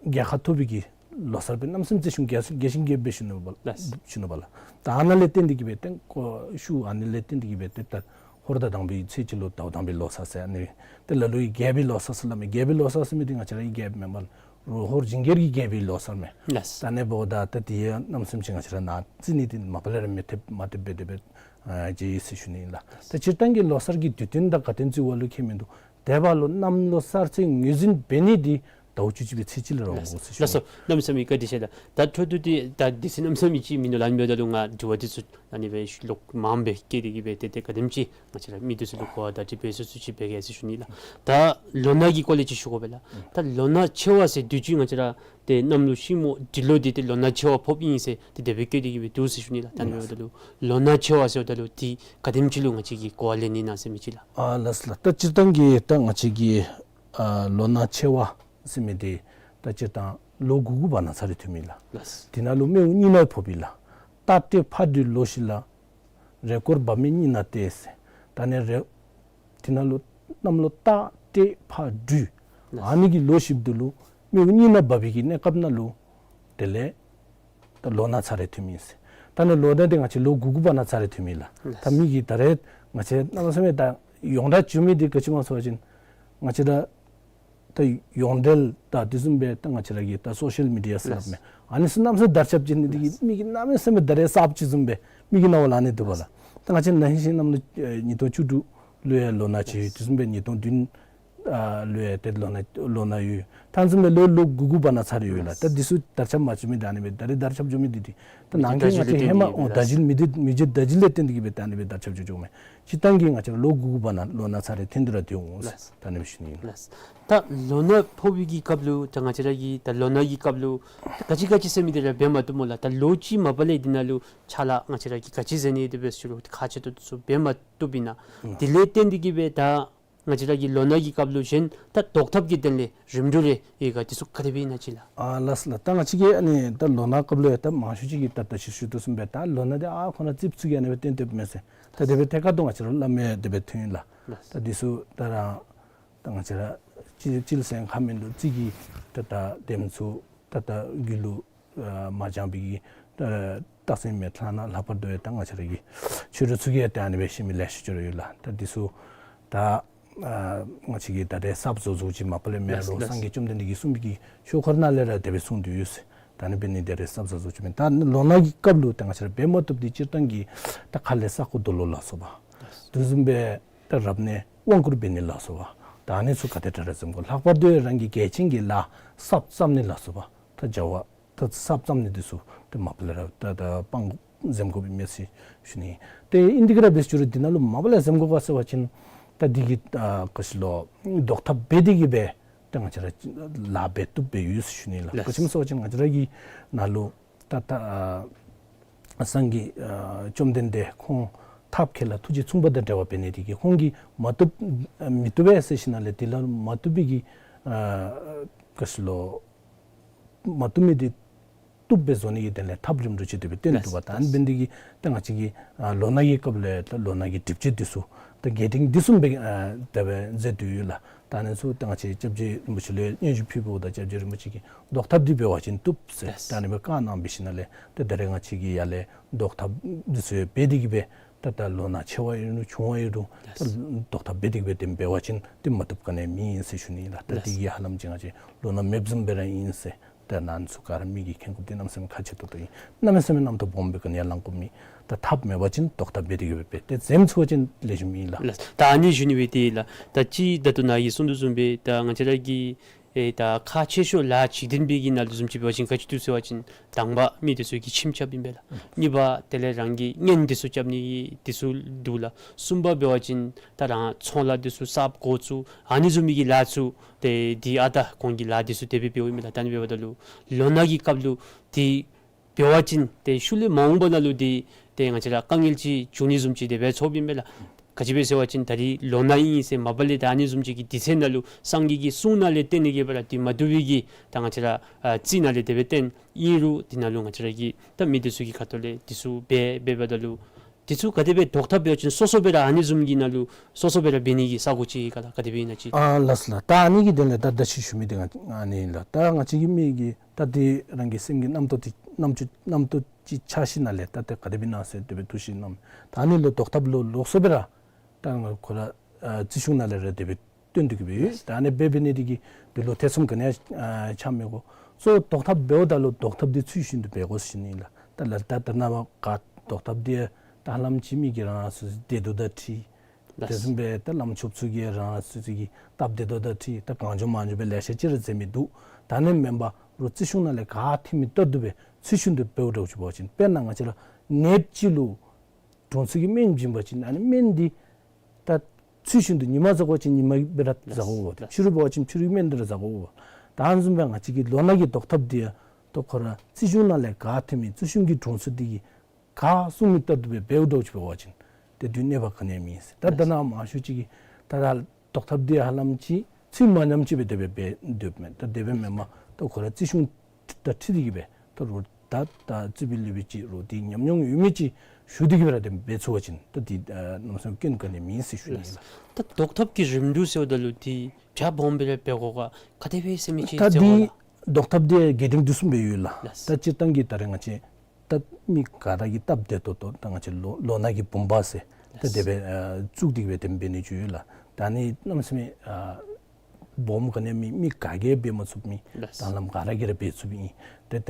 རྒྱལ་ཁ་ཐོབ་པའི་གི་ལོ་གསར་སྦེ་གནམ་མེད་ས་མེད་རྩིས་ཞིབ་རྒྱས་རྒྱས་ཤིང་རྒྱས་སྦེ་ཞུ་ནི་པ་ལགས། ཞུ་ནི་པ་ལགས། ད་ཨ་ནཱ་ལས་བརྟེན་ཏེ་གིས་སྦེ་ཏེ་ཁོ་ཤུལ་ཨ་ནཱ་ལས་བརྟེན་ཏེ་གིས་སྦེ་ཏེ་ད་ཧོར་ཟླ་དང་པའི་ཚེས་གཅིག་ལུ་ཟླཝ་དང་པའི་ལོ་གསར་ཟེར་ཨ་ནི་ཏེ་ལ་ལུ་ཡི་རྒྱལ་པོའི་ལོ་གསར་ཟེར་སླབ་མས། རྒྱལ་པོའི་ལོ་གསར་ཟེར་མི་འདི་ང་བཅས་ར་གི་རྒྱལཔོ་མེན་པ་ལགས། ཧོར་ཇིང་གེར་གྱི་རྒྱལ་པོའི་ལོ་གསར་མས། ལགས། ད་ཨ་ནི་འབདཝ་ད་ད་དེ་ཡང་གནམ་མེད་ས་མེད་ཅིག་ང་བཅས་ར་ནང་རྩིས་ནི་འདི་མ་པ་ལས་ར་མི་ཐེབས་མ་ཐེབས་སྦེ་དེ་སྦེ་ཨ་མཇལ་ཡི་ཟེར་ཞུ་ནི་ཨིན་ལགས། ད་སྤྱིར་བཏང་གི་ལོ་གསར་གྱི་དུས་སྟོན་དང་ག་དེམ་ཅིག་བ་ལུ་ཁྱད་མིན་འདུག། དེ་འབདཝ་ལུ་གནམ་ལོ་གསར་ཚེས་ངོས་འཛིན་འབད་ནི་འདི་ཟླཝ་བཅུ་གཅིག་པའི་ཚེས་གཅིག་ལུ་ར་འོང་ཟེར་ཞུ་ནི། ལགས་སོ། གནམ་མེད་ས་མེད་བཀའ་དྲིན་ཆེ་ལགས། ད་འཕྲོ་མཐུད་དེ་ད་དུས་ཚོད་གནམ་མེད་ས་མེད་ཅིག་མིན་འདུག་ལགས། ཨ་ནི་འབདཝ་ད་ལུ་ང་དྲི་བ་འདི་ཚུ་ཨ་ནི་སྦེ་ལོག་མངམ་སྦེ་བཀོད་དེ་གིས་སྦེ་ཏེ་ཏེ་ག་དེམ་ཅིག་ང་བཅས་ར་མི་འདི་ཚུ་ལུ་གོ་བ་བརྡ་སྤྲོད་འབད་ཚུགས་ཚུགས་ཅིག་འབད་གེ་ཟེར་ཞུ་ནི་ལགས། ད་ལོ་ན་གི་སྐོར་ལས་ཅིག་ཞུ་དགོ་པས་ལགས། ད་ལོ་ན་ཆེ་བ་ཟེར་དུས་ཅི་ང་བཅས་ར་ཏེ་གནམ་ལོ་ཤིང་མོ་འབྲི་ལོ་འདི་ཏེ་ལོ་ན་ཆེ་བ་ཕོགཔ་ཨིན་ཟེར་ཏེ་དེ་སྦེ་བཀོད་དེ་གིས་སྦེ་འདུག་ཟེར་ཞུ་ནི་ལགས། ད་ཨ་ནི་འབདཝ་ད་ལུ་ལོ་ན་ཆེ་བ་ཟེརཝ་ད་ལུ་འདི་ག་དེམ་ཅིག་ལུ་ང་བཅས་ཀྱིས་གོ་བ་ལེན་ནི་ཨིན་ན་ཟེར་མི་ཅིག་ལགས། ཨ་ལགས་ལགས། ད་སྤྱིར་བཏང་གི་ད་ང་བཅས་ཀྱི་ཨ་ལོ་ན་ཆེ་བ་ཟེར་མི་འདི་ད་སྤྱིར་བཏང་ལོ་དགུ་དགུ་བར་ན་ཚར་རེ་ཐོནམ་ཨིན་ལགས། ལགས། དེ་ནང་ལུ་སྨེ་བོ་གཉིས་ནང་ཕོགཔ་ཨིན་ལགས། རྟ་སྤྲེལ་ཕག་སྦྲུལ་ལོ་བཞི་ལ། རེས་སྐོར་བབས་མེད་གཉིས་ནང་སྟེ་ཟེར། ད་ཨ་ནི་རེས་དེ་ནང་ལུ་གནམ་ལོ་རྟ་སྤྲེལ་ཕག་སྦྲུལ་ཨ་ནི་གི་ལོ་བཞི་འདི་ལུ་སྨེ་བོ་གཉིས་ནང་བབས་པའི་གི་གནས་སྐབས་ནང་ལུ་དེ་ལས་ད་ལོ་ན་ཚར་རེ་ཐོནམ་ཨིན་ཟེར། ད་ཨ་ནི་ལོ་ན་འདི་ང་བཅས་ལོ་དགུ་དགུ་བར་ན་ཚར་རེ་ཐོནམ་ཨིན་ལགས། ད་མི་གིས་ད་རེས་ང་བཅས་གནམ་མེད་ས་མེད་ད་ཡོངས་གྲགས་བྱུང་མི་འདི་ག་ཅི་སྨོ་ཟེར་བ་ཅིན་ང་བཅས་ད་ད་ཡོངས་འབྲེལ་ད་དེ་བཟུམ་སྦེ་ད་ང་བཅས་ར་གི་ད་སོ་ཤལ་མི་ཌི་ཡ་ཟེར་སླབ་མས། ཨ་ནི་ཚུ་གནམ་མེད་ས་མེད་དར་ཁྱབ་ཅིག་ནི་འདི་གིས་མི་གིས་གནམ་མེད་ས་མེད་ད་རེས་གསརཔ་ཅིག་བཟུམ་སྦེ་མི་གི་རྣ་བ་ལུ་ཨ་ནི་འདུག་པ་ལགས། ད་ང་བཅས་ན་ཧིང་གཞེས་གནམ་ལོ་ཨེ་ཉིས་སྟོང་བཅུ་དྲུག་ལུ་ཡང་ལོ་ན་ཅིག་ཡོད། དེ་བཟུམ་སྦེ་ཉིས་སྟོང་བདུན་ཨ་ལུ་ཡང་ཏེ་ལོ་ན་ལོ་ན་ཡོད། ད་ཨ་ནི་བཟུམ་སྦེ་ལོ་ལོ་དགུ་དགུ་བར་ན་ཚར་རེ་ཡོད་ལགས། ད་འདི་ཚུ་དར་ཁྱབ་མ་བྱུང་མི་ད་ཨ་ནི་སྦེ་ད་རེས་དར་ཁྱབ་བྱུང་མི་འདི་འདི་ད་ནང་གི་ང་བཅས་ཧེ་མ་ཨོ་ད་བརྒྱུད་མི་འདི་མི་བརྒྱུད་ད་བརྒྱུད་ལས་བརྟེན་ཏེ་གིས་སྦེ་ད་ཨ་ནི་སྦེ་དར་ཁྱབ་བྱུང་བྱུངམ་མས། སྤྱིར་བཏང་གི་ང་བཅས་ལོ་དགུ་དགུ་བར་ན་ལོ་ན་ཚར་རེ་ཐོན་དོ་ར་ཐོན་འོང་ཟེར་ད་ཨ་ནི་སྦེ་ཞུ་ནི་ཨིན་ལགས། ད་ལོ་ན་ཕོག་པའི་གི་སྐབས་ལུ་ད་ང་བཅས་ར་གི་ད་ལོ་ན་གི་སྐབས་ལུ་ག་ཅི་ག་ཅི་ཟེར་མི་འདི་ར་འབད་མ་བཏུབ་སྨོ་ལགས། ད་ལོ་གཅིག་མ་པ་ལས་འདི་ནང་ལུ་ཕྱག་ལཱ་ང་བཅས་ར་གིས་ག་ཅི་མཛད་ནི་འདི་འབད་ཟེར་ཞུ་རུང་ཁག་ཆེ་ཏོག་ཏོ་ཚུ་འབད་མ་བཏུབ་ཨིན་ན། དེ་ལས་བརྟེན་ཏེ་གིས་སྦེ་ད་ང་བཅས་ར་གི་ལོ་ན་གི་སྐབས་ལུ་གཞན་ད་བཟློག་ཐབས་ཀྱི་དོན་ལས་རིམ་གྲོ་རེ་ཡོད་ག། དེ་ཚུ་ག་དེ་སྦེ་ཨིན་ན་ཅིག་ལགས། ཨ་ལགས་ལགས། ད་ང་བཅས་ཀྱིས་ཨ་ནི་ད་ལོ་ན་སྐབས་ལུ་ཡང་ད་མང་ཤོས་ཅིག་གིས་ད་ད་ཅི་ཞུ་དོ་བཟུམ་སྦེ་ད་ལོ་ན་འདི་ཨ་ཁོ་ན་རྩིགཔ་ཚུ་གིས་ཨ་ནི་སྦེ་བཏོན་བཏོནམ་མས་ཟེར། ད་དེ་སྦེ་ཐད་ཀར་དུ་ང་བཅས་ར་སླབ་མི་དེ་སྦེ་ཐོན་ཡི་ལགས། ད་དེ་ཚུ་ད་ར་ད་ང་བཅས་ར་སྤྱིར་སྤྱིར་ཟེར་ཁ་མིན་འདུག། རྩིག་གི་ད་ད་དེམ་ཚུ་ད་ད་རྒྱུད་ལུ་ཨ་མ་སྦྱངས་པའི་གི་ད་རྟགས་མཚན་མེད་ལྷག་ན་ལྷག་པར་དུ་ཡང་ད་ང་བཅས་ར་གི་ཆོས་གྲོགས་ཚུ་གིས་ཡང་ད་ཨ་ནི་སྦེ་ཤེས་མི་ལེ་ཤ་ཅིག་ར་ཡོད་ལགས། ད་དེ་ཚུ་ད་ཨ་ང་བཅས་ཀྱིས་ད་རེས་གསརཔ་བཟོ་བཟོཝ་ཅིག་མ་པ་ལས་མེན་རུང་ལགས། སངས་རྒྱས་བཅོམ་ལྡན་འདས་ཀྱིས་གསུངས་པའི་གི་ཆོས་འཁོར་ནང་ལས་ར་དེ་སྦེ་གསུངས་ཏེ་ཡོད་ཟེར། ད་ཨ་ནི་འབད་ནི་དེ་རེས་གསརཔ་བཟོ་བཟོཝ་ཅིག་མེན། ད་ལོ་ན་གི་སྐབས་ལུ་ད་ང་བཅས་ར་འབད་མ་བཏུབ་འདི་སྤྱིར་བཏང་གི་ད་ཁ་ལས་ས་རྐོ་རྡོ་སློག་ལ་སོགས་པ་དེ་བཟུམ་སྦེ་ད་རབ་གནས་དབང་བསྐུར་འབད་ནི་ལ་སོགས་པ་ད་ཨ་ནི་ཚུ་ག་དེ་དྲག་ར་འཛེམ་དགོ། ལྷག་པར་དུ་རང་གི་གལ་ཆེན་གྱི་ལཱ་གསརཔ་བརྩམ་ནི་ལ་སོགས་པ་ད་བྱ་བ་ད་གསརཔ་བརྩམ་ནི་འདི་ཚུ་ད་མ་པ་ལས་ར་ད་ད་སྤང་དགོ་འཛེམ་དགོཔ་ཨིན་མས་ཟེར་ཞུ་ནི། ཏེ་ཨིན་དེ་གིས་ར་འབད་ཟེར་ཞུ་རུང་འདི་ནང་ལུ་མ་པ་ལས་འཛེམ་དགོཔ་ག་ཟེར་བ་ཅིན་ད་འདི་གི་ཨ་ག་ཅི་ལོ་བཟློག་ཐབས་འབད་དེ་གིས་སྦེ་ད་ང་བཅས་ར་ལཱ་འབད་བཏུབ་སྦེ་ཡོད་ཟེར་ཞུ་ནི་ལགས། ལགས། ག་ཅི་སྨོ་ཟེར་བ་ཅིན་ང་བཅས་ར་གི་ནང་ལུ་ད་ད་ཨ་སངས་རྒྱས་ཨ་བཅོམ་ལྡན་འདས་ཁོང་ཐབས་མཁས་ལ་ཐུགས་རྗེ་མཚུངས་པ་དང་འབྲེལ་བ་འབད་ནི་དེ་གིས་ཁོང་གིས་མ་བཏུབ་ཨ་མི་བཏུབ་པས་ཟེར་ཞིནམ་ལས་དེ་ལུ་མ་བཏུབ་པའི་གི་ཨ་ག་ཅི་ལོ་མ་བཏུབ་མི་འདི་བཏུབ་སྦེ་བཟོ་ནི་གི་དོན་ལས་ཐབས་རིམ་གྲོ་ཅིག་དེ་སྦེ་བཏོན་ཏེ་འདུག་པ། ད་ཨ་ནི་འབད་ནི་དེ་གིས་ད་ང་བཅས་ཀྱི་ཨ་ལོ་ན་གི་སྐབས་ལས་ད་ལོ་ན་གི་སྒྲིབ་བྱེད་འདི་ཚུ་ད་རྒྱས་འབྲིང་འདི་བཟུམ་སྦེ་ཨ་དེ་སྦེ་མཛད་དེ་ཡོད་ལགས། ད་ཨ་ནི་ཚུ་ད་ང་བཅས་སྐྱབས་རྗེ་རིན་པོ་ཆེ་ལུ་སྙན་ཞུ་ཕུལཝ་ད་སྐྱབས་རྗེ་རིན་པོ་ཆེ་གིས་བཟློག་ཐབས་འདི་འབད་བ་ཅིན་བཏུབ་ཟེར་ད་ཨ་ནི་སྦེ་བཀའ་གནང་འབད་ཞིནམ་ལས་ད་ད་རེས་ང་བཅས་ཀྱིས་ཡར་ལས་བཟློག་ཐབས་འདི་ཚུ་ཡང་འབད་དེ་གིས་སྦེ་ད་ད་ལོ་ན་ཆེ་བ་ཡོད་རུང་ཆུང་བ་ཡོད་རུང་ད་བཟློག་ཐབས་འབད་དེ་གིས་སྦེ་དེ་འབད་བ་ཅིན་ཏེ་མ་བཏུབ་ག་ནི་ཡང་མེད་ཟེར་ཞུ་ནི་ལགས། ད་དེ་གིས་ཧ་ལམ་ཅིག་ང་བཅས་ལོ་ན་མེདཔ་བཟུམ་སྦེ་ར་ཨིན་ཟེར། ད་ནཱ་ཚུ་ག་ར་མི་གིས་མཁྱེན་དགོཔ་འདི་གནམ་མེད་ས་མེད་ཁག་ཆེ་ཏོག་ཏོ་ཨིན། གནམ་མེད་ས་མེད་རྣམ་རྟོག་སྦོམ་སྦེ་ག་ནི་ཡང་ལང་དགོཔ་མེད། ད་ཐབས་མེད་པ་ཅིན་བཟློག་ཐབས་འབད་དེ་གིས་སྦེ་འབད་དེ་འཛེམ་ཚུགས་པ་ཅིན་ལེགས་ཤོམ་ཨིན་ལགས། ལགས། ད་ཨ་ནི་ཞུ་ནི་སྦེ་ཏེ་ལགས། ད་ཅི་ད་ལྟོ་ནཱ་གིས་གསུངས་དོ་བཟུམ་སྦེ་ད་ང་བཅས་ར་གི་ཨེ་ད་ཁག་ཆེ་ཤོས་ལཱ་འཇིག་རྟེན་པའི་གི་ནང་ལུ་བཟུམ་ཅིག་འབད་བ་ཅིན་ག་ཅི་འདུག་ཟེར་བ་ཅིན་དང་པ་མི་འདི་ཚུ་གིས་ཁྱིམ་རྐྱབ་ཨིན་པས་ལགས། གཉིས་པ་དེ་ལས་རང་གི་གཉེན་འདི་ཚུ་རྐྱབ་ནི་འདི་ཚུ་འདུག་ལགས། གསུམ་པ་འབད་བ་ཅིན་ད་རང་ཚོང་ལཱ་འདི་ཚུ་གསརཔ་འགོ་བཙུགས་ཨ་ནི་བཟུམ་མའི་གི་ལཱ་ཚུ་ཏེ་འདི་ཨ་ད་གོང་གི་ལཱ་འདི་ཚུ་དེ་སྦེ་འབདཝ་ཨིན་མས་ལགས། ད་ཨ་ནི་འབདཝ་ད་ལུ་ལོ་ན་གི་སྐབས་ལུ་འདི་འབད་བ་ཅིན་ཏེ་ཤུལ་ལས་མ་འོངས་པ་ནང་ལུ་འདི་ཏེ་ང་བཅས་ར་དཀའ་ངལ་ཅིག་འབྱུང་ནི་བཟུམ་ཅིག་དེ་སྦེ་ཚོརཝ་ཨིན་པས་ལགས། ག་ཅི་སྦེ་ཟེར་བ་ཅིན་ད་རིས་ལོ་ན་ཨིན་ཟེར་མ་པ་ལས་ད་ཨ་ནི་བཟུམ་ཅིག་གི་དུས་ཚོད་ནང་ལུ་སངས་རྒྱས་ཀྱི་གསུང་ནང་ལས་བརྟེན་ནི་གིས་འབད་ར་འདི་མ་བཏུབ་པའི་གི་ད་ང་བཅས་ར་ཨ་རྩིས་ནང་ལས་དེ་སྦེ་བརྟེན་ཨིན་རུང་འདི་ནང་ལུ་ང་བཅས་ར་གི་ད་མི་འདི་ཚུ་གི་ཁ་ཐུག་ལས་འདི་ཚུ་འབད་འབདཝ་ད་ལུ་ དེ་ཚུ་ག་དེ་སྦེ་བཟློག་ཐབས་འབད་བ་ཅིན་སོ་སོ་སྦེ་ར་ཨ་ནི་བཟུམ་གྱི་ནང་ལུ་སོ་སོ་སྦེ་ར་འབད་ནི་གི་ས་གོ་ཅིག་ག་ལགས། ག་དེ་སྦེ་ཨིན་ན་ཅིག། ཨ་ལགས་ལགས། ད་ཨ་ནི་གི་དོན་ལས་ད་ད་ཅི་ཞུ་མི་འདི་ང་ཨ་ནི་ལགས། ད་ང་བཅས་ཀྱི་མི་གིས་ད་དེ་རང་གི་སེམས་ཀྱི་རྣམ་རྟོག་དེ་རྣམ་ཅོ་རྣམ་རྟོག་ཅིག་ཆགས་ཞིནམ་ལས་ད་དེ་ག་དེ་སྦེ་ཨིན་ན་ཟེར་དེ་སྦེ་འདུག་ཞིནམ་ལས་ད་ཨ་ནི་ལུ་བཟློག་ཐབས་ལུ་ལོགས་སུ་སྦེ་ར་ད་ང་ཁོ་ར་ཨ་རྩིས་གཞུང་ནང་ལས་ར་དེ་སྦེ་བཏོན་ཏེ་གི་སྦེ་ཡོད། ད་ཨ་ནི་སྦེ་འབད་ནི་དེ་གིས་དེ་ལུ་ཐེ་ཚོམ་ག་ནི་ཡང་ཨ་ཆགས་མི་དགོ། གཙོ་བོ་བཟློག་ཐབས་འབདཝ་ད་ལུ་བཟློག་ཐབས་དེ་ཚུལ་བཞིན་དུ་འབད་དགོ་ཟེར་ཞུ་ནི་ལགས། ད་ལགས་ད་ད་ནཱ་བ་ག་བཟློག་ཐབས་དེ་ད་ཧ་ལམ་ཅིག་མི་གིས་རང་རང་སོ་སོའི་བདེ་སྡུག་དང་འཁྲིལ། ལགས། དེ་བཟུམ་སྦེ་ད་བླམ་ཆོསཔ་ཚུ་གིས་རང་རང་སོ་སོ་གི་སྟབས་བདེ་སྡུག་དང་འཁྲིལ་ད་གང་བྱུང་མང་བྱུང་སྦེ་ལེ་ཤ་ཅིག་ར་མཛད་མི་འདུག། ད་ཨ་ནི་མེན་པར་རོགས་རྩིས་གཞུང་ནང་ལས་ག་ཐོན་མི་ལྟར་དུ་སྦེ་ཚུལ་བཞིན་དུ་འབདཝ་འདྲཝ་ཅིག་འབད་བ་ཅིན་དཔེར་ན་ང་བཅས་ར་ནདཔ་ཅིག་ལུ་དྲུང་འཚོ་གིས་སྨན་བྱིན་པ་ཅིན་ཨ་ནི་སྨན་འདི་ད་ཚུལ་བཞིན་དུ་ཉི་མ་ཟ་དགོ་པ་ཅིན་ཉི་མ་སྦེ་ར་ཟ་དགོ་པས། ཕྱི་རུ་འབད་བ་ཅིན་ཕྱི་རུའི་སྨན་འདི་ར་ཟ་དགོ་པས། ད་ཨ་ནི་བཟུམ་སྦེ་ང་བཅས་ཀྱི་ལོ་ན་གི་བཟློག་ཐབས་འདི་ཡང་ད་ཁོ་ར་རྩིས་གཞུང་ནང་ལས་ག་ཐོན་མི་རྩིས་གཞུང་གི་དྲུང་འཚོ་འདི་གིས་ག་གསུང་མི་ལྟར་དུ་སྦེ་འབདཝ་འདྲཝ་ཅིག་འབད་བ་ཅིན་དེ་དུས་གནོད་པ་ག་ནི་ཡང་མེད་ཟེར། ད་ད་ནཱ་མང་ཤོས་ཅིག་གིས་ད་ད་བཟློག་ཐབས་འདི་ཧ་ལམ་ཅིག་ཚུལ་མ་ཉམས་ཅིག་སྦེ་དེ་སྦེ་འབད་སྡོདཔ་མས། ད་དེ་སྦེ་མེན་པར་ད་ཁོ་ར་རྩིས་གཞུང་དང་འཁྲིལ་ཏེ་གི་སྦེ་ད་རོགས་ད་ད་རྩིས་པའི་ལུགས་སྦེ་ཅིག་རོགས་དེ་ཉམས་མྱོང་ཡོད་མི་ཅིག་ཞུ་སྟེ་གི་སྦེ་ར་དེ་འབད་ཚུགས་པ་ཅིན་ད་དེ་ཨ་གནམ་མེད་ས་མེད་སྐྱོན་ག་ནི་ཡང་མེད་ཟེར་ཞུ་ནི་ལགས། ད་བཟློག་ཐབས་ཀྱི་རིམ་གྲོ་ཟེརཝ་ད་ལུ་དེ་བྱ་སྦོམ་སྦེ་ར་འབད་དགོ་ག་ག་དེ་སྦེ་ཟེར་མི་ཅིག་ད་ཟེར་དགོ་དེ་ལགས། བཟློག་ཐབས་དེ་རྒྱས་འབྲིང་བསྡུས་གསུམ་སྦེ་ཡོད་ལགས། ལགས། ད་སྤྱིར་བཏང་གི་ད་རེས་ང་བཅས་ད་མི་ག་ར་གི་སྟབས་བདེ་ཏོག་ཏོ་ད་ང་བཅས་ལོ་ལོ་ན་གི་བུམ་པ་ཟེར་ད་དེ་སྦེ་ཨ་བཙུགས་ཏེ་གི་སྦེ་དེ་འབད་ནི་ཅིག་ཡོད་ལགས། ད་ཨ་ནི་གནམ་མེད་ས་མེད་ཨ་སྦོམ་ག་ནི་ཡང་མེད། མི་ག་གིས་འབད་མ་ཚུགས་མི། ལགས། ད་ལམ་ག་ར་གིས་ར་འབད་ཚུགསཔ་ཨིན། ཏེ་ད་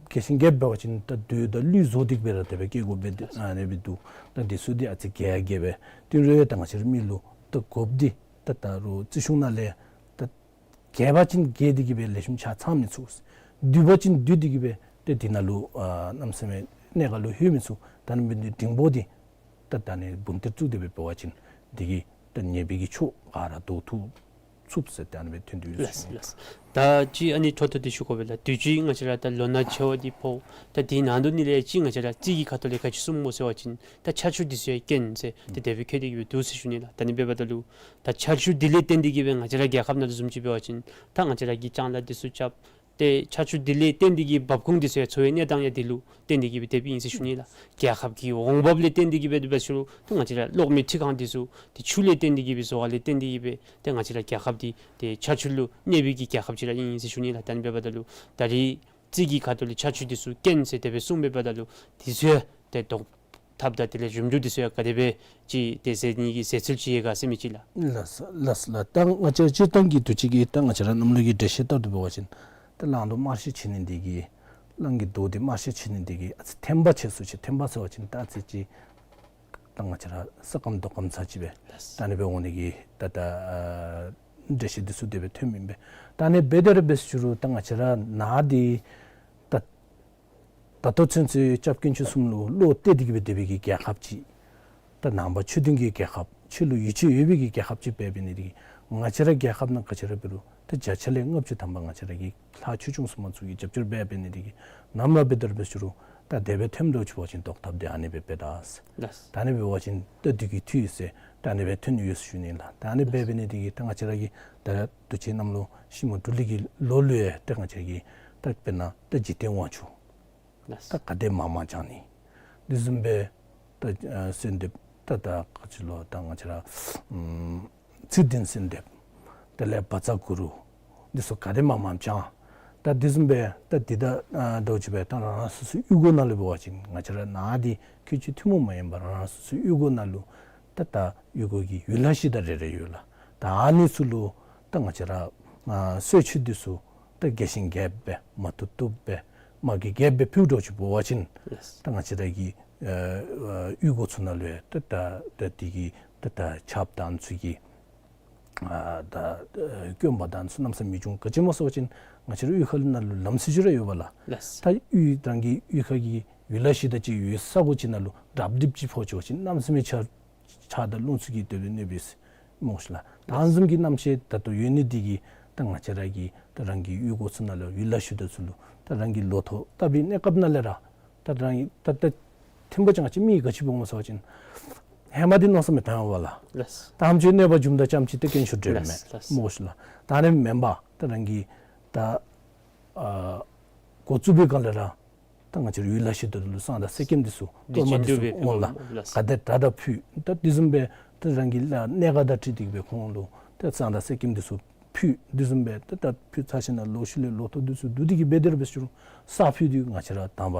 རྒྱས་ཤིང་རྒྱསཔ་འབད་བ་ཅིན་ད་རྡོ་དང་གླུད་བཟོ་སྟེ་གི་སྦེ་ར་དེ་སྦེ་བཀལ་དགོཔ་སྦེ་ཨ་ནི་སྦེ་འདུག། ད་དེ་ཚུ་འདི་ཨ་ཙི་རྒྱས་རྒྱསཔ་སྦེ་དེ་རུང་ཡང་ད་ང་བཅས་ར་མི་ལུ་ད་དགོཔ་འདི་ད་ད་རོགས་རྩིས་གཞུང་ནང་ལས་ད་རྒྱས་པ་ཅིན་རྒྱས་ཏེ་གི་སྦེ་ལེགས་ཤོམ་ཆ་ཚང་མི་ཚུགས། བསྡུས་པ་ཅིན་བསྡུས་ཏེ་གི་སྦེ་ཏེ་དེ་ནང་ལུ་ཨ་གནམ་མེད་ས་མེད་གནད་འགག་ལུ་ལྷོད་མི་ཚུགས། ད་ཨ་ནི་འབད་ནི་འདི་འབྲིང་པོ་འདི་ད་ད་ཨ་ནི་བུམ་གཏེར་བཙུགས་ཏེ་སྦེ་འབད་བ་ཅིན་དེ་གིས་ད་ཉེས་པའི་གི་ཕྱོགས་ག་ར་བཟློག་ཚུགས་ཚུགས་ཟེར་ད་ཨ་ནི་སྦེ་ཐོན་ཏེ་ཡོད་ཟེར་ཞུ་ནི། ལགས་ལགས། ད་ཅི་ཨ་ནི་འཕྲོ་མཐུད་དེ་ཞུ་དགོ་པས་ལགས། དུས་ཅི་ང་བཅས་ར་ད་ལོ་ན་ཆེ་བ་འདི་ཕོག། ད་དེའི་ནང་དོག་ནང་ལས་ཅིག་ང་བཅས་ར་རྩིས་ཀྱི་ཁ་ཐུག་ལས་ག་ཅི་གསུངམ་སྨོ་ཟེར་བ་ཅིན་ད་ཆར་ཆུ་འདི་ཚུ་ཡང་རྐྱེན་ཟེར་ཏེ་དེ་སྦེ་བཀོད་དེ་གི་སྦེ་འདུག་ཟེར་ཞུ་ནི་ལགས། ད་ཨ་ནི་འབདཝ་ད་ལུ་ད་ཆར་ཆུ་འདི་ལས་བརྟེན་ཏེ་གི་སྦེ་ང་བཅས་ར་རྒྱལ་ཁབ་ནང་ལུ་བཟུམ་ཅིག་འབད་བ་ཅིན་ད་ང་བཅས་ར་གིས་ལྕང་ལཱ་འདི་ཚུ་རྐྱབ། ཏེ་ཆར་ཆུ་འདི་ལས་བརྟེན་ཏེ་གི་འབབ་ཁུངས་འདི་ཚུ་ཡང་འཚོ་བའི་གནས་སྟངས་ཡང་དེ་ལུ་བརྟེན་ཏེ་གི་སྦེ་དེ་སྦེ་ཨིན་ཟེར་ཞུ་ནི་ལགས། རྒྱལ་ཁབ་ཀྱི་འོང་འབབ་ལས་བརྟེན་ཏེ་གི་སྦེ་དེ་སྦེ་ཞུ་རུང་ད་ང་བཅས་ར་གློག་མེ་འཕྲུལ་ཁང་འདི་ཚུ་ཏེ་ཆུ་ལས་བརྟེན་ཏེ་གི་སྦེ་བཟོ་བ་ལས་བརྟེན་ཏེ་གི་སྦེ་ཏེ་ང་བཅས་ར་རྒྱལ་ཁབ་འདི་ཏེ་ཆར་ཆུ་ལུ་གནས་པའི་གི་རྒྱལ་ཁབ་ཅིག་ར་ཨིན་ཟེར་ཞུ་ནི་ལགས། ད་ཨ་ནི་འབདཝ་ད་ལུ་ད་རེས་རྩིས་ཀྱི་ཁ་ཐུག་ལས་ཆར་ཆུ་འདི་ཚུ་རྐྱེན་ཟེར་དེ་སྦེ་གསུངམ་འབདཝ་ད་ལུ་དེ་ཚུ་ཡང་ཏེ་བཟློག་ཐབས་དང་དེ་ལས་རིམ་གྲོ་འདི་ཚུ་ཡང་ག་དེ་སྦེ་ཅིག་ཏེ་ཟེར་ནི་གི་ཟེར་ཚུལ་ཅིག་ཡོད་ག་ཟེར་མི་ཅིག་ལགས། ལགས་ལགས་ལགས། ད་ང་བཅས་སྤྱིར་བཏང་གི་དུས་ཅི་གི་ད་ང་བཅས་ར་གནམ་ལོ་གི་འགྲེལ་བཤད་ལྟར་དུ་འབད་བ་ཅིན་ད་གླང་རྡོག་དམར་ཤོས་ཆགས་ནི་འདི་གིས་གླང་གི་རྡོག་འདི་དམར་ཤོས་ཆགས་ནི་འདི་གིས་ཨ་ཙི་ཐན་པ་ཆགས་སུ་ཆེ། ཐན་པ་ཟེར་བ་ཅིན་ད་ཨ་ཙི་ཅིག་ད་ང་བཅས་ར་ས་སྐམ་རྡོ་སྐམ་ཚར་ཅིག་སྦེ་ལགས། ད་ཨ་ནི་སྦེ་འོང་ནི་གི་ད་ད་ཨ་འགྲེལ་བཤད་འདི་ཚུ་དེ་སྦེ་ཐོནམ་ཨིན་པས། ད་ཨ་ནི་སྦེ་དེ་ར་འབད་ཞུ་རུང་ད་ང་བཅས་ར་ནཱ་འདི་ད་ད་ལྟོ་ཚུན་ཚོད་སྐྱབས་དཀོན་མཆོག་གསུམ་ལུ་བློ་གཏད་དེ་གི་སྦེ་སྡོད་པའི་གི་རྒྱལ་ཁབ་ཅིག། ད་ནང་པ་ཆོས་ལྡན་གྱི་རྒྱལ་ཁབ་ཆོས་ལུ་ཡིད་ཆེས་ཡོད་པའི་གི་རྒྱལ་ཁབ་ཅིག་འབད་འབད་ནི་འདི་གིས་ང་བཅས་ར་རྒྱལ་ཁབ་ནང་ག་ཅི་ར་འབད་རུང་ད་བརྒྱ་ཆ་ལས་ལྔ་བཅུ་ཐམ་པ་ང་བཅས་ར་གི་ལྷ་ཆོས་སྐྱོང་སྲུང་མ་ཚུ་གིས་རྒྱབ་སྐྱོར་འབད་འབད་ནི་འདི་གིས་ནམ་ར་འབད་དེ་ར་འབད་ཞུ་རུང་ད་དེ་སྦེ་ཐོནམ་འདྲཝ་ཅིག་འབད་བ་ཅིན་བཟློག་ཐབས་འདི་ཨ་ནི་སྦེ་འབད་ད་ཟེར། ལགས། ད་ཨ་ནི་འབད་བ་ཅིན་ད་དུས་ཀྱི་འཐུས་ཟེར་ད་ཨ་ནི་སྦེ་ཐོན་ནི་ཡོད་ཟེར་ཞུ་ནི་ལགས། ད་ཨ་ནི་སྦེ་འབད་ནི་འདི་གིས་ད་ང་བཅས་ར་གི་ད་དུས་ཅི་གནམ་ལོ་ཤིང་མོ་འབྲུ་ལི་གི་ལོ་ལུ་ཡང་ད་ང་བཅས་ར་གི་ད་དཔེར་ན་ད་འཇིག་རྟེན་དབང་ཕྱུག། ལགས། ད་ག་དེ་མང་མང་བྱུང་ནི། དེ་བཟུམ་སྦེ་ད་ཨ་གསོལ་འདེབས་ད་ད་ག་ཅི་ལོ་ད་ང་བཅས་ར་ཨམ་ཚེ་བརྟན་གསོལ་འདེབས། དེ་ལས་བཛྲ་གུ་རུ། འདི་ཚུ་ག་དེ་མང་མང་བྱུང་། ད་དེ་བཟུམ་སྦེ་ད་འདི་ད་ཨ་འདྲཝ་ཅིག་སྦེ་ད་རང་རང་སོ་སོའི་གཡུས་སྒོ་ནང་ལུ་འབད་བ་ཅིན་ང་བཅས་ར་ནཱ་འདི་ཁྱོད་ཅིག་ཐུན་མོང་མ་ཡིན་པར་རང་རང་སོ་སོའི་གཡུས་སྒོ་ནང་ལུ་ད་ད་གཡུས་སྒོ་གི་ཡུལ་ལྷ་གཞི་བདག་རེ་རེ་ཡོད་ལགས། ད་ཨ་ནི་ཚུ་ལུ་ད་ང་བཅས་ར་ཨ་གསོལ་མཆོད་འདི་ཚུ་ད་རྒྱས་ཤིང་རྒྱསཔ་སྦེ་མ་བཏུབ་བཏུབ་སྦེ་མ་རྒྱས་རྒྱསཔ་སྦེ་ཕུལཝ་འདྲཝ་ཅིག་འབད་བ་ཅིན་ལགས། ད་ང་བཅས་ར་གི་ཨ་ཨ་གཡུས་སྒོ་ཚུ་ནང་ལུ་ཡང་ད་ད་ད་འདི་གི་ད་ད་ཆརཔ་དང་ཚུ་གི་ཨ་ད་ཨ་སྐྱོན་པ་དང་ཚུ་གནམ་མེད་ས་མེད་མི་འབྱུང་། ག་ཅི་སྨོ་ཟེར་བ་ཅིན་ང་བཅས་ར་གཡུས་ཁ་ལུ་ནང་ལུ་ལམ་སྲོལ་ཅིག་ར་ཡོད་པས་ལགས། ལགས། ད་གཡུས་རང་གི་གཡུས་ཁ་གི་ཡུལ་ལྷ་གཞི་བདག་ཅིག་ཡོད་ས་གོ་ཅིག་ནང་ལུ་རབ་རིབ་ཅིག་ཕོག་ཅི་བ་ཅིན་གནམ་མེད་ས་མེད་ཆར་ཆར་དང་རླུང་ཚུ་གིས་དེ་སྦེ་གནོད་པས་ཟེར་སྨོ་ཤིག་ལགས། ད་ཨ་ནི་བཟུམ་གྱི་རྣམ་ཤེས་ད་ལྟོ་ཡོད་ནི་འདི་གིས་ད་ང་བཅས་ར་གིས་ད་རང་གི་གཡུས་སྒོ་ཚུ་ནང་ལུ་ཡུལ་ལྷ་གཞི་བདག་ཚུ་ལུ་ད་རང་གི་ལོ་ཐོག་བཏབ་པའི་གནས་སྐབས་ནང་ལས་ར་ད་རང་གི་ད་ད་ཐེམ་པ་ཅིག་ང་བཅས་མི་ག་ཅི་འབད་འོང་ཟེར་བ་ཅིན་ཧེ་མ་འདི་མནོ་བསམ་མི་བཏང་བས་ལགས། ལགས། ད་ཨ་ནེམ་ཅིག་གནོད་པ་འབྱུངམ་ད་ཙམ་ཅིག་ཏེ་དཀོན་མཆོག་འདྲེན་མས། ལགས་ལགས། སྨོ་ཤིག་ལགས། ད་ཨ་ནི་མེན་པར་ད་རང་གིས་ད་ཨ་འགོ་བཙུགས་པའི་སྒང་ལས་ར་ ད་ང་བཅས་ར་ཡུལ་ལྷ་གཞི་བདག་ལུ་བསང་དང་གསེར་སྐྱེམས་འདི་ཚུ་གཏོར་མ་འདི་ཚུ་འབད་འོང་ལགས། ལགས། ག་དེ་དྲག་དྲག་ཕུལ། ད་དེ་བཟུམ་སྦེ་ད་རང་གི་གནས་སྐབས་དང་འཁྲིལ་ཏེ་གི་སྦེ་ཁོང་ལུ་ད་བསང་དང་གསེར་སྐྱེམས་འདི་ཚུ་ཕུལ། དེ་བཟུམ་སྦེ་ད་ད་ཕུལ་ཚར་ཞིནམ་ལས་ལོག་ཤུལ་ལས་ལོ་ཐོག་འདི་ཚུ་བསྡུ་སྟེ་གི་སྦེ་དེ་ར་འབད་ཞུ་རུང་བསང་ཕུལ་ཏེ་ང་བཅས་ར་དང་པ་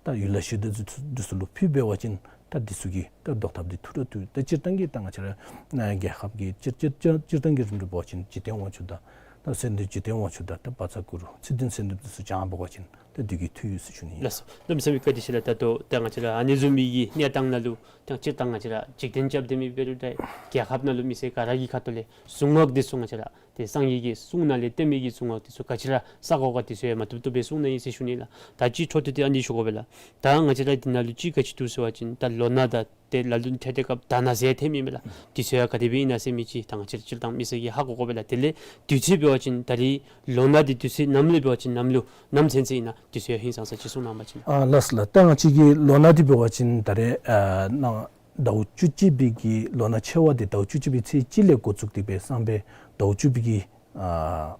ད་ཡུལ་ལྷ་གཞི་བདག་འདི་ཚུ་ལུ་ཕུལ་འབད་བ་ཅིན་ད་འདི་ཚུ་གི་ད་བཟློག་ཐབས་འདི་ཐུགས་ར་ཐུགས། ད་སྤྱིར་བཏང་གི་ད་ང་བཅས་ར་ཨ་རྒྱལ་ཁབ་ཀྱི་སྤྱིར་སྤྱིར་སྤྱིར་སྤྱིར་བཏང་གི་རིམ་གྲོ་འབད་བ་ཅིན་འཇིག་རྟེན་དབང་ཕྱུག་དང་ད་སེམས་ཅན་འཇིག་རྟེན་དབང་ཕྱུག་དང་ད་བཛྲ་གུ་རུ་ཚེ་བདུན་ཚེ་བདུན་འདི་ཚུ་བགྱང་འབད་བ་ཅིན་ད་འདི་གིས་འཐུས་ཡོད་ཟེར་ཞུ་ནི་ཨིན། ལགས་སོ། གནམ་མེད་ས་མེད་བཀའ་དྲིན་ཆེ་ལགས། ད་ལྟོ་ད་ང་བཅས་ར་ཨ་ནི་བཟུམ་མའི་གི་གནས་སྟངས་ནང་ལུ་ད་སྤྱིར་བཏང་ང་བཅས་ར་འཇིག་རྟེན་རྐྱབ་སྡོད་མི་འབད་རུང་ད་རྒྱལ་ཁབ་ནང་ལུ་མི་སེར་ག་ར་གི་ཁ་ཐུག་ལས་གཟུངས་སྔགས་འདི་ཚུ་ང་བཅས་ར་ཏེ་སངས་རྒྱས་ཀྱི་གསུང་ནང་ལས་བསྟན་མི་གི་གཟུངས་སྔགས་འདི་ཚུ་ག་ཅི་ར་བསག་དགོ་ག་འདི་ཚུ་ཡང་མ་བཏུབ་བཏུབ་སྦེ་གསུངས་ནི་ཨིན་ཟེར་ཞུ་ནི་ལགས། ད་ཅི་འཕྲོ་མཐུད་དེ་ཨ་ནི་ཞུ་དགོ་པས་ལགས། ད་ང་བཅས་ར་འདི་ནང་ལུ་ཅིག་ག་ཅི་འདུག་ཟེར་བ་ཅིན་ད་ལོ་ན་དང་ཏེ་ལ་ལུ་ཐེབས་ཏེ་སྐབས་ད་ན་ཟེར་ཐོནམ་ཨིན་པས་ལགས། འདི་ཚུ་ཡང་ག་དེ་སྦེ་ཨིན་ན་ཟེར་མི་ཅིག་ད་ང་བཅས་ར་སྤྱིར་བཏང་མི་སེར་གྱིས་ཧ་གོ་དགོ་པས་ལགས། དེ་ལས་དུས་ཚོད་འབད་བ་ཅིན་ད་རིས་ལོ་ན་འདི་དུས་ཚོད་ནམ་ལུ་འབད་བ་ཅིན་ནམ་ལུ་ནམ་ཚུན་ཚོད་ཨིན་ན་འདི་ཚུ་ཡང་ཧིང་སངས་ས་ཅིག་གསུང་གནང་བ་ཅིན། ཨ་ལགས་སོ་ལགས། ད་ང་བཅས་ཀྱི་ལོ་ན་འདི་འབད་བ་ཅིན་ད་རེས་ཨ་ནཱ་ཟླཝ་བཅུ་གཅིག་པའི་གི་ལོ་ན་ཆེ་བ་འདི་ཟླཝ་བཅུ་གཅིག་པའི་ཚེས་གཅིག་ལས་འགོ་བཙུགས་ཏེ་སྦེ་སང་ཕོད་ཟླཝ་བཅུ་པའི་གི་ཨ་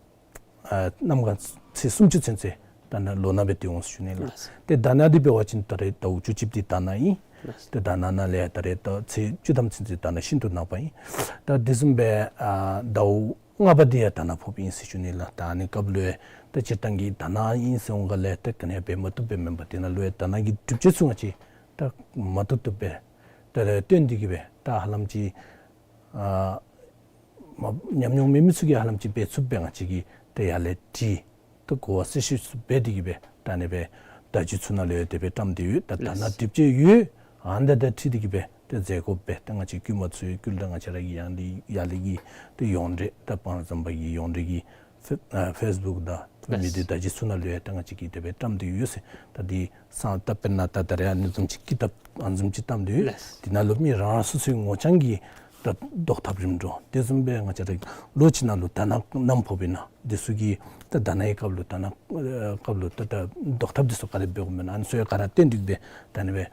ཨ་གནམ་གང་ཚེས་སུམ་ཅུ་ཚུན་ཚོད་ད་ནཱ་ལོ་ན་སྦེ་སྡོད་འོང་ཟེར་ཞུ་ནི་ལགས། ལགས། ཏེ་ཟླ་ནག་འདི་འབད་བ་ཅིན་ད་རེས་ཟླཝ་བཅུ་གཅིག་འདི་ཟླ་ནག་ཨིན། ལགས། ཏེ་ཟླ་ནག་ནང་ལས་ད་རེས་ད་ཚེས་བཅུ་ཐམ་ཚུན་ཚོད་ཟླ་ནག་ཤིན་ཏུ་ནག་པ་ཨིན། ད་དེ་བཟུམ་སྦེ་ཨ་ཟླཝ་ལྔ་པ་འདི་ཡང་ཟླ་ནག་ཕོགཔ་ཨིན་ཟེར་ཞུ་ནི་ལགས། ད་ཨ་ནི་སྐབས་ལུ་ད་སྤྱིར་བཏང་གི་ཟླ་ནག་ཨིན་ཟེར་འོང་ག་ལས་ད་ག་ནི་ཡང་འབད་མ་བཏུབ་སྦེ་མེན་པར་འདི་ནང་ལུ་ཡང་ཟླ་ནག་གི་སྒྲུབ་བྱེད་ཚུ་ང་བཅས་ད་མ་བཏུབ་བཏུབ་སྦེ་ད་རེས་སྟོན་ཏེ་གི་སྦེ་ད་ཧ་ལམ་ཅིག་ཨ་མ་ཉམས་མྱོང་མེད་མི་ཚུ་གིས་ཧ་ལམ་ཅིག་འབད་ཚུགསཔ་སྦེ་ང་བཅས་ཀྱིས་ཏེ་ཡར་ལས་དྲི་ཏེ་གོ་བ་གསལ་ཤོས་ཚུ་འབད་དེ་གི་སྦེ་ད་ཨ་ནི་སྦེ་བརྡ་བརྒྱུད་ཚུ་ནང་ལུ་ཡང་དེ་སྦེ་བཀྲམ་སྟེ་ཡོད། ད་ད་ནཱ་ལགས། སྒྲུབ་བྱེད་ཡོད། ཨ་ནི་དང་འཁྲིལ་ཏེ་གི་སྦེ་ཏེ་མཛད་དགོ་པས། ད་ང་བཅས་བཀོད་མ་ཚུགས་ཡོད་ཀྱི་ལགས། ང་བཅས་ར་གི་ཡང་ལས་ཡར་ལས་ཀྱི་ཏེ་ཡོངས་འབྲེལ་ད་སྤང་ར་ཟམ་པ་གི་ཡོངས་འབྲེལ་གྱི་ཕེ་ཨ་ཕེསི་བུཀ་དང་ལགས། མི་སྡེ་བརྡ་བརྒྱུད་ཚུ་ནང་ལུ་ཡང་ད་ང་བཅས་ཀྱིས་དེ་སྦེ་བཀྲམ་སྟེ་ཡོད་ཟེར། ད་འདི་སང་ད་དཔེར་ན་ད་ད་རེས་ཨ་ནི་བཟུམ་ཅིག་ཀི་ཏབ་ཨ་ནི་བཟུམ་ཅིག་བཀྲམ་སྟེ་ཡོད། ལགས། འདི་ནང་ལུ་མི་རང་རང་སོ་སོའི་ངོ་རྐྱང་གི་ད་བཟློག་ཐབས་རིམ་གྲོ་དེ་བཟུམ་སྦེ་ང་བཅས་ར་ལོ་གཅིག་ནང་ལུ་ཟླ་ནག་གནམ་ཕོགཔ་ཨིན་ན་འདི་ཚུ་གི་ད་ཟླ་ནག་གི་སྐབས་ལུ་ཟླ་ནག་ཨ་སྐབས་ལུ་ད་ད་བཟློག་ཐབས་འདི་ཚུ་ག་དེ་སྦེ་འབད་དགོཔ་ཨིན་ན་ཨ་ནི་ཚུ་ཡང་ག་ར་བསྟན་ཏེ་གི་སྦེ་ད་ཨ་ནི་སྦེ་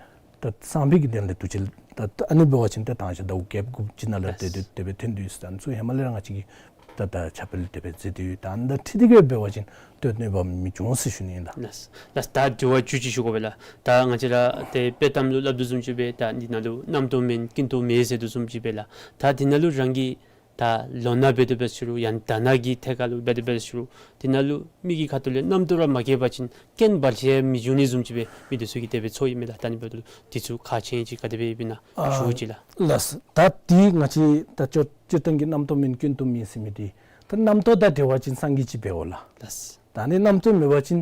ད་སང་ཕོད་ཀྱི་དོན་ལས་དུས་ཅི་ད་ད་ཨ་ནི་འབད་བ་ཅིན་ད་དང་ཞག་ཟླཝ་བརྒྱད་དགུ་ཅིག་ནང་ལུ་ལགས། དེ་དེ་དེ་སྦེ་ཐོན་ཏེ་ཡོད་ཟེར། ཨ་ནི་ཚུ་ཧེ་མ་ལས་ར་ང་བཅས་ཀྱིས་ད་ད་ཁྱབ་སྤེལ་དེ་སྦེ་མཛད་དེ་ཡོད། ད་ཨ་ནི་དང་འཁྲིལ་ཏེ་གི་འབད་བ་ཅིན་ད་གནོད་པ་མི་འབྱུང་ཟེར་ཞུ་ནི་ཨིན་ལགས། ལགས། ལགས། ད་དྲི་བ་བཅུད་ཅིག་ཞུ་དགོ་པས་ལགས། ད་ང་བཅས་ར་ཏེ་དཔྱེ་གཏམ་ལུ་སླབ་དོ་བཟུམ་ཅིག་སྦེ་ད་འདི་ནང་ལུ་རྣམ་རྟོག་མེད་ཀུན་རྟོག་མེད་ཟེར་དོ་བཟུམ་ཅིག་སྦེ་ལགས། ད་འདི་ནང་ལུ་རང་གིས་ད་ལོ་ན་འབད་དོ་འབད་ཟེར་རུང་ཡང་ཟླ་ནག་གི་ཐད་ཁར་ལུ་འབད་དོ་འབད་ཟེར་རུང་འདི་ནང་ལུ་མི་གི་ཁ་ཐུག་ལས་རྣམ་རྟོག་ར་མ་སྐྱེས་པ་ཅིན་རྐྱེན་བར་ཆད་མི་འབྱུང་ནི་བཟུམ་ཅིག་སྦེ་མི་འདི་ཚུ་གིས་དེ་སྦེ་ཚོར་ཡི་མས་ལགས། ད་ཨ་ནི་འབདཝ་ད་འདི་ཚུ་ཁག་ཆེ་ཅིག་ག་དེ་སྦེ་ཡོདཔ་ཨིན་ན་ཞུ་ཅིག་ལགས། ལགས། ད་འདི་ང་བཅས་ད་སྤྱིར་བཏང་གི་རྣམ་རྟོག་མེད་ཀུན་རྟོག་མེད་ཟེར་མི་འདི་ད་རྣམ་རྟོག་དང་འབྲེལ་བ་ཅིན་སངས་རྒྱས་ཅིག་འབད་དགོ་ལགས། ལགས། ད་ཨ་ནི་རྣམ་རྟོག་མེད་པ་ཅིན་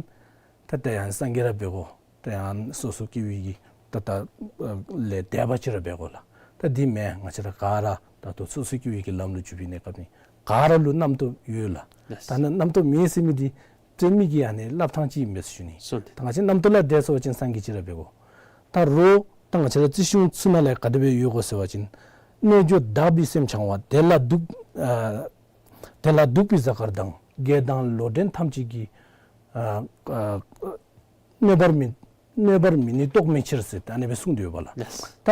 ད་ད་ཡང་སངས་རྒྱས་ར་འབད་དགོ། ད་ཡང་སོ་སོ་སྐྱེ་བོའི་གི་ད་ད་ལས་འདས་པ་ཅིག་ར་འབད་དགོ་ལགས། ད་འདི་མེན། ང་བཅས་ར་ག་ར་ད་ལྟོ་སོ་སོ་སྐྱེ་བོའི་གི་ལམ་ལུ་འཇུག་པའི་གནས་སྐབས་ནི་ག་ར་ལུ་རྣམ་རྟོག་ཡོད་ལགས། ལགས། ད་ནི་རྣམ་རྟོག་མེད་ཟེར་མི་འདི་ཏེ་མི་གི་ཨ་ནི་སླབ་ཐངས་ཅིག་ཨིན་པས་ཟེར་ཞུ་ནི། སོ་ཏེ་ད་ང་བཅས་རྣམ་རྟོག་ལས་འདས་སོང་པ་ཅིན་སངས་རྒྱས་ཅིག་ར་འབད་དགོ། ད་རོགས་ད་ང་བཅས་ར་རྩིས་གཞུང་ཚུ་ནང་ལས་ག་དེ་སྦེ་ཡོད་གོ་ཟེར་བ་ཅིན་རྣལ་འབྱོར་དག་པའི་སེམས་འཆང་བ། དེ་ལ་གདུག་ཨ་དེ་ལ་གདུག་པའི་གཟའ་སྐར་དང་། བགེགས་དང་ལོག་འདྲེན་ཐམས་ཅད་ཀྱིས། ཨ་ཨ་གནོད་པར་མི་གནོད་པར་མི་ནུས་རྟོག་མེད་ཕྱིར་ཟེར་ད་ཨ་ནི་སྦེ་གསུངས་ཏེ་ཡོད་པ་ལགས། ལགས། ད་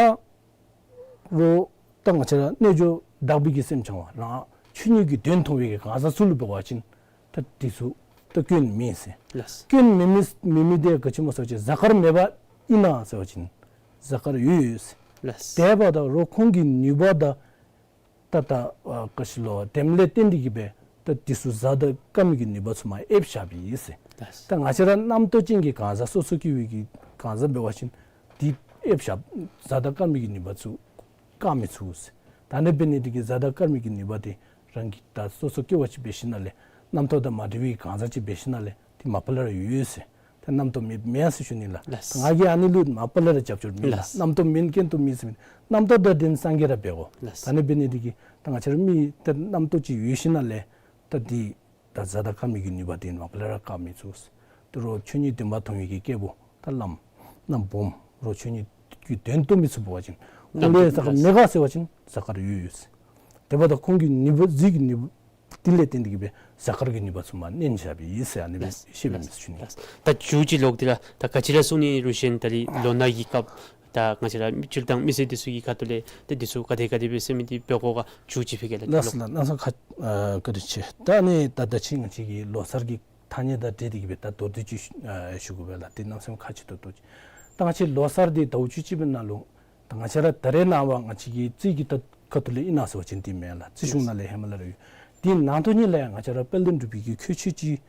རོགས་ད་ང་བཅས་ར་རྣལ་འབྱོར་དག་པའི་གི་སེམས་འཆང་བ་རང་ཆོས་ཉིད་ཀྱི་དོན་མཐོང་བའི་གི་གང་ཟག་ཚུ་ལུ་འབད་བ་ཅིན་ད་འདི་ཚུ་ད་སྐྱོན་མེད་ཟེར། ལགས། སྐྱོན་མེད་མི་མེད་མི་དེ་ག་ཅི་སྨོ་ཟེར་བ་ཅིན་གཟའ་སྐར་མེད་པ་ཨིན་ན་ཟེར་བ་ཅིན་གཟའ་སྐར་ཡོད་ཡོད་ཟེར། ལགས། དེ་འབདཝ་ད་རོགས་ཁོང་གི་ནུས་པ་དང་ད་ད་ཨ་ག་ཅི་ལོ་དེམ་ལས་བརྟེན་ཏེ་གི་སྦེ་ད་འདི་ཚུ་གཟའ་དང་སྐར་མའི་གི་ནུས་པ་ཚུ་མར་ཨེབ་བཞགཔ་ཨིན་ཟེར། ལགས། ད་ང་བཅས་ར་རྣམ་རྟོག་ཅན་གྱི་གང་ཟག་སོ་སོ་སྐྱེ་བོའི་གི་གང་ཟག་འབད་བ་ཅིན་འདི་ཨེབ་བཞག་གཟའ་དང་སྐར་མའི་གི་ནུས་པ་ཚུ་བཀག་མི་ཚུགས་ཟེར། ད་ཨ་ནི་འབད་ནི་འདི་གིས་གཟའ་དང་སྐར་མའི་གི་ནུས་པ་འདི་རང་གིས་ད་སོ་སོ་སྐྱེ་བ་ཅིག་འབད་ཞིནམ་ལས་རྣམ་རྟོག་དང་མ་འདྲེས་པའི་གང་ཟག་ཅིག་འབད་ཞིནམ་ལས་འདི་མ་པ་ལས་ར་ཡོད་ཡོད་ཟེར། ད་རྣམ་རྟོག་མེད་མེན་ཟེར་ཞུ་ནི་ལགས། ལགས། ང་གིས་ཨ་ནི་ལུ་མ་པ་ལས་ར་རྒྱབ་སྐྱོར་མེད་ལགས། ལགས། རྣམ་རྟོག་མེད་ཀུན་རྟོག་མེད་ཟེར་མི་རྣམ་རྟོག་དང་ལྡན་སངས་རྒྱས་ར་འབད་དགོ། ལགས། ད་ཨ་ནི་འབད་ནི་འདི་གིས་ད་ང་བཅས་ར་མི་ད་རྣམ་རྟོག་ཅིག་ཡོད་ཞིནམ་ལས་ད་འདི་ད་གཟའ་དང་སྐར་མའི་གི་ནུས་པ་འདི་མ་པ་ལས་ར་བཀག་མི་ཚུགས། དེ་རོགས་ཆོས་ཉིད་བདེན་པ་མཐོང་བའི་གི་སྐྱེས་བུ་ད་བླམ་རྣམ་སྦོམ་རོགས་ཆོས་ཉིད་ཀྱི་དོན་རྟོགས་མི་ཚུ་འབད་བ་ཅིན་ཁོང་ལུ་གཟའ་སྐར་མེད་ག་ཟེར་བ་ཅིན་གཟའ་སྐར་ཡོད་ཡོད་ཟེར། དེ་འབདཝ་ད་ཁོང་གི་ནུས་པ་གཟིགས་ཀྱི་ནུས་པ་འདི་ལས་བརྟེན་ཏེ་གི་སྦེ་གཟའ་སྐར་གྱི་ནུས་པ་ཚུ་མར་གནོན་བཞགཔ་ཨིན་ཟེར་ཨ་ནི་སྦེ་ལགས། ཤེས་པའི་མི་ཚུ་ཞུ་ནི། ལགས། ད་མཇུག་ཅིག་ལོག་སྟེ་ར་ད་ག་ཅི་ར་གསུང་ནི་རུང་གཞན་ད་རིས་ལོ་ན་གི་སྐབས་ད་ང་བཅས་ར་སྤྱིར་བཏང་མི་སེར་འདི་ཚུ་གི་ཁ་ཐུག་ལས་ད་འདི་ཚུ་ག་དེ་ག་དེ་སྦེ་ཟེར་མི་འདི་འབད་དགོ་ག་མཇུག་ཅིག་ཕུལ་གེ་ལགས། ལགས་ལགས། གནམ་ས་ཁ་ཨ་བཀའ་དྲིན་ཆེ། ད་ཨ་ནི་ད་ད་ཅི་ང་བཅས་ཀྱི་ལོ་གསར་གྱི་ ཐ་སྙད་དང་འབྲེལ་ཏེ་གི་སྦེ་ད་མདོར་བསྡུས་ཅིག་ཞུ་ཨ་ཞུ་དགོ་པས་ལགས། དེ་གནམ་མེད་ས་མེད་ཁག་ཆེ་ཏོག་ཏོ་ཅིག། ད་ང་བཅས་ལོ་གསར་འདི་ཟླཝ་བཅུ་གཅིག་པའི་ནང་ལུ་ད་ང་བཅས་ར་ད་རེས་ནངས་པ་ང་བཅས་ཀྱི་རྩིས་ཀྱི་ད་ཁ་ཐུག་ལས་ཨིན་ན་ཟེར་བ་ཅིན་དེ་མེན་ལགས། རྩིས་གཞུང་ནང་ལས་ཧེ་མ་ལས་ར་ཡོད། དེ་ནང་དོན་ཉིད་ལས་ང་བཅས་ར་དཔལ་ལྡན་འབྲུག་པའི་གི་ཁྱད་ཆོས་ཅིག་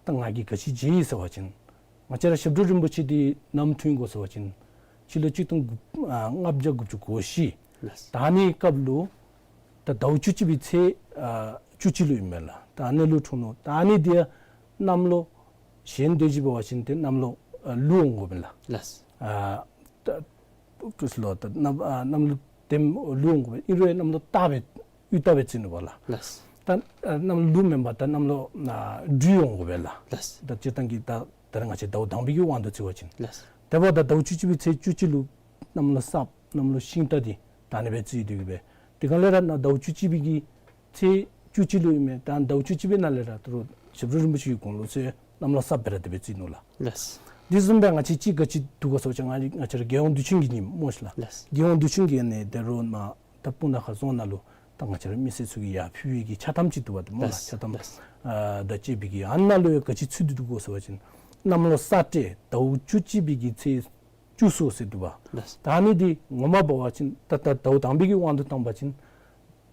ད་ང་གིས་ག་ཅི་མཇལ་ཡི་ཟེར་བ་ཅིན་ང་བཅས་ར་ཞབས་དྲུང་རིན་པོ་ཆེ་འདི་ནམ་འཁྲུངས་ཡི་གོ་ཟེར་བ་ཅིན་སྤྱི་ལོ་གཅིག་སྟོང་དགུ་ཨ་ལྔ་བརྒྱ་དགུ་བཅུ་གོ་བཞི། ལགས། ད་ཨ་ནི་སྐབས་ལུ་ད་ཟླཝ་བཅུ་གཅིག་པའི་ཚེས་ཨ་བཅུ་གཅིག་ལུ་ཨིན་མས་ལགས། ད་ཨ་ནི་ལུ་འཁྲུངས་ནུག། ད་ཨ་ནི་འདི་ཡང་གནམ་ལོ་གཞན་དེ་ཅིག་འབད་བ་ཅིན་ཏེ་གནམ་ལོ་ཨ་ལུག་འོང་དགོ་པས་ལགས། ལགས། ཨ་ད་ཀུ་ཤ་ལོ་ད་གནམ་ཨ་གནམ་ལོ་དེམ་ལུག་འོང་དགོ་པས། ཨིན་རུང་གནམ་ལོ་སྟག་སྦེ་དབུ་སྟག་སྦེ་བརྩི་ནུག་པ་ལགས། ལགས། ད་ཨ་གནམ་ལོ་ལུག་མེན་པར་ད་གནམ་ལོ་ཨ་སྦྲུལ་འོང་དགོ་པས་ལགས། ལགས། ད་སྤྱིར་བཏང་གི་ད་ད་རེས་ང་བཅས་ཟླཝ་དང་པའི་གི་དབང་དུ་བརྩི་བ་ཅིན། ལགས། དེ་འབདཝ་ད་ཟླཝ་བཅུ་གཅིག་པའི་ཚེས་བཅུ་གཅིག་ལུ་གནམ་ལོ་སྲབ་གནམ་ལོ་ཤིང་སྟག་འདི་ད་ཨ་ནི་སྦེ་བརྩི་དོ་གི་སྦེ། དེ་སྒང་ལས་ར་ནཱ་ཟླཝ་བཅུ་གཅིག་པའི་གི་ཚེས་བཅུ་གཅིག་ལུ་ཨིན་མས། ད་ཟླཝ་བཅུ་གཅིག་པའི་ནང་ལས་ར་ད་རུང་ཞབས་དྲུང་རིན་པོ་ཆེ་གི་དགུང་ལོ་ཚུ་གནམ་ལོ་སྲབ་སྦེ་ར་དེ་སྦེ་བརྩི་ནུག་ལགས། ལགས། དེ་བཟུམ་སྦེ་ང་བཅས་ཅིག་ག་ཅི་འདུག་གོ་ཟེར་བ་ཅིན་ང་ང་བཅས་ར་རྒྱལ་ཡོངས་དུས་ཆེན་གྱི་ཉིནམ་སྨོ་ཤིག་ལགས། ལགས། རྒྱལ་ཡོངས་དུས་ཆེན་གྱི་ཨ་ནི་ད་རུང་ནཱ་ད་སྤུངས་ཐང་ཁ་རྫོང་ནང་ལུ་ད་ང་བཅས་ར་མི་སེར་ཚུ་གིས་ཡར་ཕུལ་བའི་གི་ཕྱག་ཐམ་ཅིག་འདུག་པ་ཏེ་སྨོ་ལགས། ལགས། ཕྱག་ཐམ། ལགས། ཨ་དང་བཅས་པའི་གི་ཨ་ནཱ་ལུ་ཡང་ག་ཅི་ཚུད་དེ་འདུག་གོ་ཟེར་བ་ཅིན་གནམ་ལོ་ས་སྤྲེལ་ཟླཝ་བཅུ་གཅིག་པའི་གི་ཚེས་བཅུ་གསུམ་ཟེར་འདུག་པ། ལགས། ད་ཨ་ནི་འདི་ངོ་མ་འབད་བ་ཅིན་ད་ད་ཟླཝ་དང་པའི་གི་དབང་དུ་བཏང་བ་ཅིན་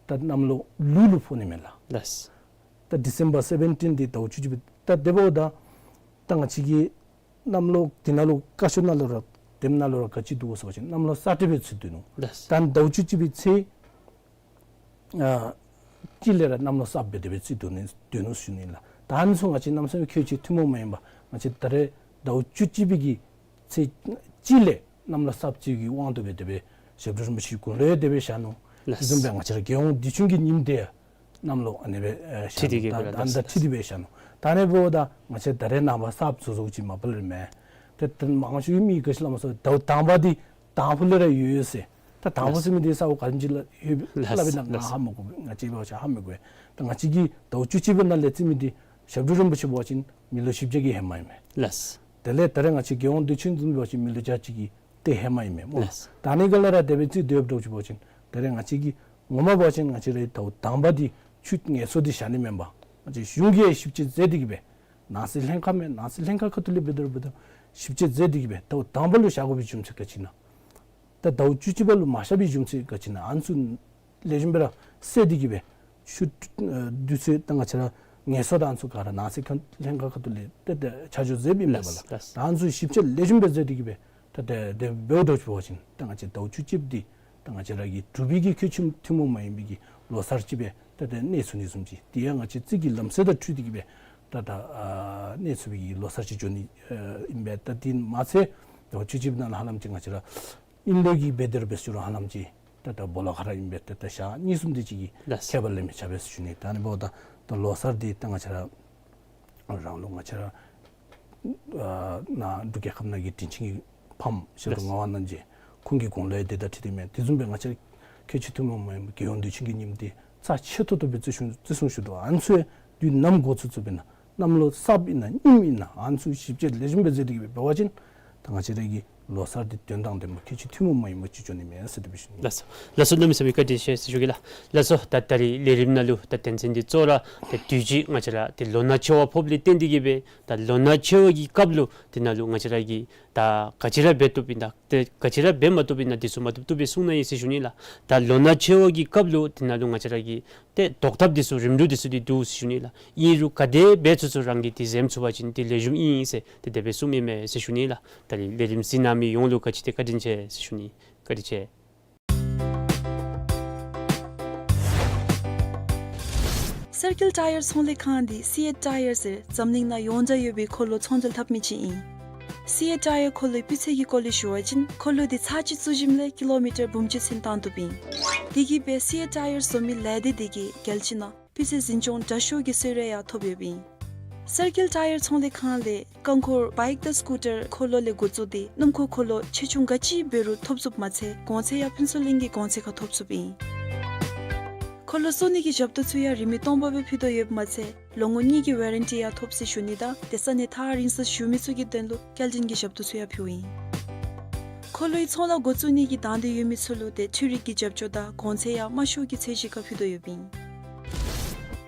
ད་གནམ་ལོ་ལུག་ལུ་ཕོག་ནི་མས་ལགས། ལགས། ད་December seventeen འདི་ཟླཝ་བཅུ་གཅིག་པའི་ད་དེ་འབདཝ་ད་ད་ང་བཅས་ཀྱི་གནམ་ལོ་འདི་ནང་ལུ་བཀའ་ཤོག་ནང་ལུ་ར་དེམ་ནང་ལུ་ར་ག་ཅི་འདུག་གོ་ཟེར་བ་ཅིན་གནམ་ལོ་ས་སྤྲེལ་སྦེ་ཚུད་སྡོད་ནུག། ལགས། ད་ཟླཝ་བཅུ་གཅིག་པའི་ཚེས་ཨ་གཅིག་ལས་ར་གནམ་ལོ་སྲབ་སྦེ་དེ་སྦེ་བརྩི་སྡོད་ནི་སྡོད་ནུག་ཞུ་ནི་ལགས། ད་ཨ་ནི་ཚུ་ང་བཅས་གནམ་མེད་ས་མེད་ཁྱད་ཆོས་ཐུན་མོང་མ་ཡིན་པ། ང་བཅས་ད་རེས་ཟླཝ་བཅུ་གཅིག་པའི་གི་ཚེས་གཅིག་ལས་གནམ་ལོ་སྲབ་བརྩི་བའི་དབང་དུ་སྦེ་དེ་སྦེ་ཞབས་དྲུང་རིན་པོ་ཆེ་གི་དགུང་ལོ་ཡང་དེ་སྦེ་བཞག་ནུག། ལགས། དེ་བཟུམ་སྦེ་ང་བཅས་ར་རྒྱལ་ཡོངས་དུས་ཆེན་གྱི་ཉིནམ་དེ་ཡང་གནམ་ལོ་ཨ་ནི་སྦེ་ཨེ་བཞག་ནུག། འཁྲིལ་ཏེ་གི་ད་སྦེ་ཨ་ནི་དང་འཁྲིལ་ཏེ་སྦེ་བཞག་ནུག། ད་ཨ་ནི་འབདཝ་ད་ང་བཅས་ད་རེས་ནངས་པ་གསརཔ་བཟོ་བཟོཝ་ཅིག་མ་པ་ལས་མེན། ཏེ་ད་མང་ཤོས་ཀྱིས་མི་ག་ཅི་སླབ་མས་ཟེར་བ་ཅིན་ཟླཝ་དང་པ་འདི་དང་ཕུ་ལས་ར་ཡོད་ཡོད་ཟེར། ད་དང་ཕུ་ཟེར་མི་འདི་ས་གོ་ག་ཅི་ལུ་ཡོད་སླབ་ཨིན་ན་ང་ཧ་མི་གོ། ང་བཅས་འབད་བ་ཅིན་ཧ་མི་གོ། ད་ང་བཅས་ཀྱིས་ཟླཝ་བཅུ་གཅིག་པའི་ནང་ལས་བརྩི་མི་འདི་ཞབས་དྲུང་རིན་པོ་ཆེ་འབད་བ་ཅིན་མི་ལོ་བཞི་བརྒྱ་གི་ཧེ་མ་ཨིན་མས། ལགས། དེ་ལས་ད་རེས་ང་བཅས་རྒྱལ་ཡོངས་དུས་ཆེན་བཟུམ་འབད་བ་ཅིན་མི་ལོ་བརྒྱ་གཅིག་གི་ཏེ་ཧེ་མ་ཨིན་མས་སྨོ། ལགས། ད་ཨ་ནི་ག་ལས་ར་དེ་སྦེ་བརྩི་སྡོདཔ་འདྲཝ་ཅིག་འབད་བ་ཅིན་ད་རེས་ང་བཅས་ཀྱིས་ངོ་མ་འབད་བ་ཅིན་ང་བཅས་རའི་ཟླཝ་དང་པ་འདི་ཆུ་ངལ་གསོ་འདི་བཞག་ནི་མེན་པར་ང་བཅས་གཞུང་གིས་ཞིབ་དཔྱད་མཛད་དེ་གི་སྦེ་ནང་སྲིད་ལྷན་ཁག་མས། ནང་སྲིད་ལྷན་ཁག་ཁ་ཐུག་ལས་འབད་དོ་ར་འབད་དོ་ར་ཞིབ་དཔྱད་མཛད་དེ་གི་སྦེ་ཟླཝ་དང་པ་ལུ་བཞག་དགོ་པའི་རྒྱུ་མཚན་ག་ཅི་ཨིན་ན། ད་ཟླཝ་བཅུ་གཅིག་པ་ལུ་མ་བཞག་པའི་རྒྱུ་མཚན་ག་ཅི་ཨིན་ན། ཨ་ནི་ཚུ་ལེགས་ཤོམ་སྦེ་ར་བསལ་ཏེ་གི་སྦེ་ཆུ་ཨ་དུས་ཚོད་ད་ང་བཅས་ར་ངལ་གསོ་དང་ཨ་ནི་ཚུ་ག་ར་ནང་སྲིད་ཁ་ལྷན་ཁག་ཁ་ཐུག་ལས་ཏེ་ཏེ་ཆ་འཇོག་མཛདཔ་ཨིན་པས་ལགས། ལགས། ད་ཨ་ནི་ཚུ་ཞིབ་དཔྱད་ལེགས་ཤོམ་སྦེ་མཛད་དེ་གི་སྦེ་ད་ཏེ་དེ་འབདཝ་འདྲཝ་ཅིག་འབད་བ་ཅིན་ད་ང་བཅས་ཟླཝ་བཅུ་གཅིག་པ་འདི་ད་ང་བཅས་ར་གི་འབྲུག་པའི་གི་ཁྱད་ཆོས་ཐུན་མོང་མ་ཡིན་པའི་གི་ལོ་གསར་ཅིག་སྦེ་ད་ཏེ་གནས་ཚུགས་ནི་བཟུམ་ཅིག། དེ་ཡང་ང་བཅས་རྩིས་ཀྱི་ལམ་སྲོལ་དང་འཁྲིལ་ཏེ་གི་སྦེ་ད་ད་ཨ་གནས་ཚུགས་པའི་གི་ལོ་གསར་ཅིག་འགྱོ་ནི་ཨ་ཨིན་པས། ད་དེ་མ་ཚད་ཟླཝ་བཅུ་གཅིག་པའི་ནང་ལུ་ཧ་ལམ་ཅིག་ང་བཅས་ར་ཨིན་ལོ་གི་འབད་དེ་ར་འབད་ཞུ་རུང་ཧ་ལམ་ཅིག་ད་ད་སྦོ་ལོགས་ཁར་ཨིན་པས། ད་ད་ཞག་གཉིས་གསུམ་དེ་ཅིག་གི་ལགས། ཁྱད་པར་ལས་མི་ཆགས་པས་ཟེར་ཞུ་ནི། ད་ཨ་ནི་འབདཝ་ད་ད་ལོ་གསར་འདི་ད་ང་བཅས་ར་རང་ལུགས་ང་བཅས་ར་ཨ་ནཱ་འབྲུག་རྒྱལ་ཁབ་ནང་གི་དྲིན་ཅན་གྱི་ཕམ་ཞབས་དྲུང་ངག་དབང་རྣམ་རྒྱལ་ཁོང་གི་དགུང་ལོ་ཡང་དེ་དང་འཁྲིལ་ཏེ་མས། དེ་བཟུམ་སྦེ་ང་བཅས་ཁྱད་ཆོས་ཐུན་མོང་མ་ཡིན་པ་རྒྱལ་ཡོངས་དུས་ཆེན་གྱི་ཉིནམ་འདི་རྩ་ཆེ་ཏོག་ཏོ་སྦེ་བརྩི་སྲུང་བརྩི་སྲུང་ཞུ་དོ། ཨ་ནི་ཚུ་ཡང་དུས་ནམ་འགོ་བཙུགས་བཙུགསཔ་ཨིན་ན་གནམ་ལོ་གསརཔ་ཨིན་ན་རྙིངམ་ཨིན་ན་ཨ་ནི་ཚུ་ཞིབ་དཔྱད་ལེགས་ཤོམ་སྦེ་མཛད་དེ་གི་སྦེ་འབད་བ་ཅིན་ད་ང་བཅས་ར་གི་ལོ་གསར་འདི་དོན་དང་ལྡན་པ་ཁྱད་ཆོས་ཐུན་མོང་མ་ཡིན་པ་ཅིག་འགྱོ་ནི་མས་ཟེར་དེ་སྦེ་ཞུ་ནི། ལགས་སོ། ལགས་སོ། གནམ་མེད་ས་མེད་བཀའ་དྲིན་ཆེ་ཟེར་ཞུ་གེ་ལགས། ལགས་སོ། ད་ད་རིས་ལས་རིམ་ནང་ལུ་ད་དོན་ཚན་འདི་གཙོ་བོ་ར་ད་དུས་ཅི་ང་བཅས་ར་ཏེ་ལོ་ན་ཆེ་བ་ཕོགཔ་ལས་བརྟེན་ཏེ་གི་སྦེ་ད་ལོ་ན་ཆེ་བ་གི་སྐབས་ལུ་དེ་ནང་ལུ་ང་བཅས་ར་གིས་ད་ག་ཅི་ར་འབད་བཏུབ་ཨིན་ན་ཏེ་ག་ཅི་ར་འབད་མ་བཏུབ་ཨིན་ན་དེ་ཚུ་མ་བཏུབ་བཏུབ་སྦེ་གསུང་གནང་ཡི་ཟེར་ཞུ་ནི་ལགས། ད་ལོ་ན་ཆེ་བ་གི་སྐབས་ལུ་དེ་ནང་ལུ་ང་བཅས་ར་གི་ཏེ་བཟློག་ཐབས་འདི་ཚུ་རིམ་གྲོ་འདི་ཚུ་འདི་འདུག་ཟེར་ཞུ་ནི་ལགས། ཨིན་རུང་ག་དེ་འབད་ཚུགས་ཚུགས་རང་གིས་ཏེ་འཛེམ་ཚུགས་པ་ཅིན་ཏེ་ལེགས་ཤོམ་ཨིན་ཟེར་ཏེ་དེ་སྦེ་གསུངམ་ཨིན་མས་ཟེར་ཞུ་ནི་ལགས། ད་རིས་ལས་རིམ་གཟིགས་གནང་མི་ཡོངས་ལུ་ག་ཅི་ཏེ་བཀའ་དྲིན་ཆེ་ཟེར་ཞུ་ནི། བཀའ་དྲིན་ཆེ། སར་ཀིལ་ཊ་ཡར་ཚོང་ལས་ཁང་འདི་སི་ཨེཊ་ཊ་ཡར་ཟེར་འཛམ་གླིང་ནང་ཡོངས་གྲགས་ཡོད་པའི་འཁོར་ལོ་ཚོང་འབྲེལ་འཐབ་མི་ཅིག་ཨིན། སི་ཨེཊ་ཊ་ཡར་འཁོར་ལོའི་སྤུས་ཚད་ཀྱི་སྐོར་ལས་ཞུ་བ་ཅིན་འཁོར་ལོ་འདི་ཚར་གཅིག་བཙུགས་ཞིནམ་ལས་ཀི་ལོ་མི་ཊར་འབུམ་གཅིག་ཚུན་བཏང་བཏུབ་ཨིན། དེ་གིས་སྦེ་སི་ཨེཊ་ཊ་ཡར་བཟོ་མི་ལས་སྡེ་འདི་གིས་རྒྱལ་སྤྱི་ནང་སྤུས་ཚད་འཛིན་སྐྱོང་དྲག་ཤོས་ཀྱི་གསོལ་རས་ཡང་ཐོབ་ཡོདཔ་ཨིན། སར་ཀིལ་ཊ་ཡར་ཚོང་ལས་ཁང་ལས་རྐང་འཁོར་བའིཀ་དང་སི་ཀུ་ཊར་འཁོར་ལོ་ལས་འགོ་བཙུགས་ཏེ་སྣུམ་འཁོར་འཁོར་ལོ་ཆེ་ཆུང་ག་ཅི་འབད་རུང་ཐོབ་ཚུགསཔ་མ་ཚད་གོང་ཚད་ཡང་ཕུན་ཚོགས་གླིང་གི་གོང་ཚད་ཁར་ཐོབ་ཚུགསཔ་ཨིན། འཁོར་ལོ་བཙུགས་ནི་གི་ཞབས་ཏོག་ཚུ་ཡང་རིན་མེད་སྟོང་པ་སྦེ་ཕུལ་དོ་ཡོདཔ་མ་ཚད་ལོ་ངོ་གཉིས་ཀྱི་ཝེ་རན་ཊི་ཡང་ཐོབ་ཟེར་ཞུ་ནི་དང་ཏེ་ས་གནས་ཐག་རིང་སར་བཞུགས་མི་ཚུ་གི་དོན་ལུ་སྐྱེལ་འདྲེན་གྱི་ཞབས་ཏོག་ཚུ་ཡང་ཕུལཝ་ཨིན། འཁོར་ལོའི་ཚོང་ལཱ་འགོ་བཙུགས་ནི་གི་དང་འདོད་ཡོད་མི་ཚུ་ལུ་ཏེ་འཕྲུལ་རིག་གི་རྒྱབ་སྐྱོར་དང་གོང་ཚད་ཡང་དམའ་ཤོས་ཀྱི་ཚད་གཞི་ཁར་ཕུལ་དོ་ཡོདཔ་ཨིན།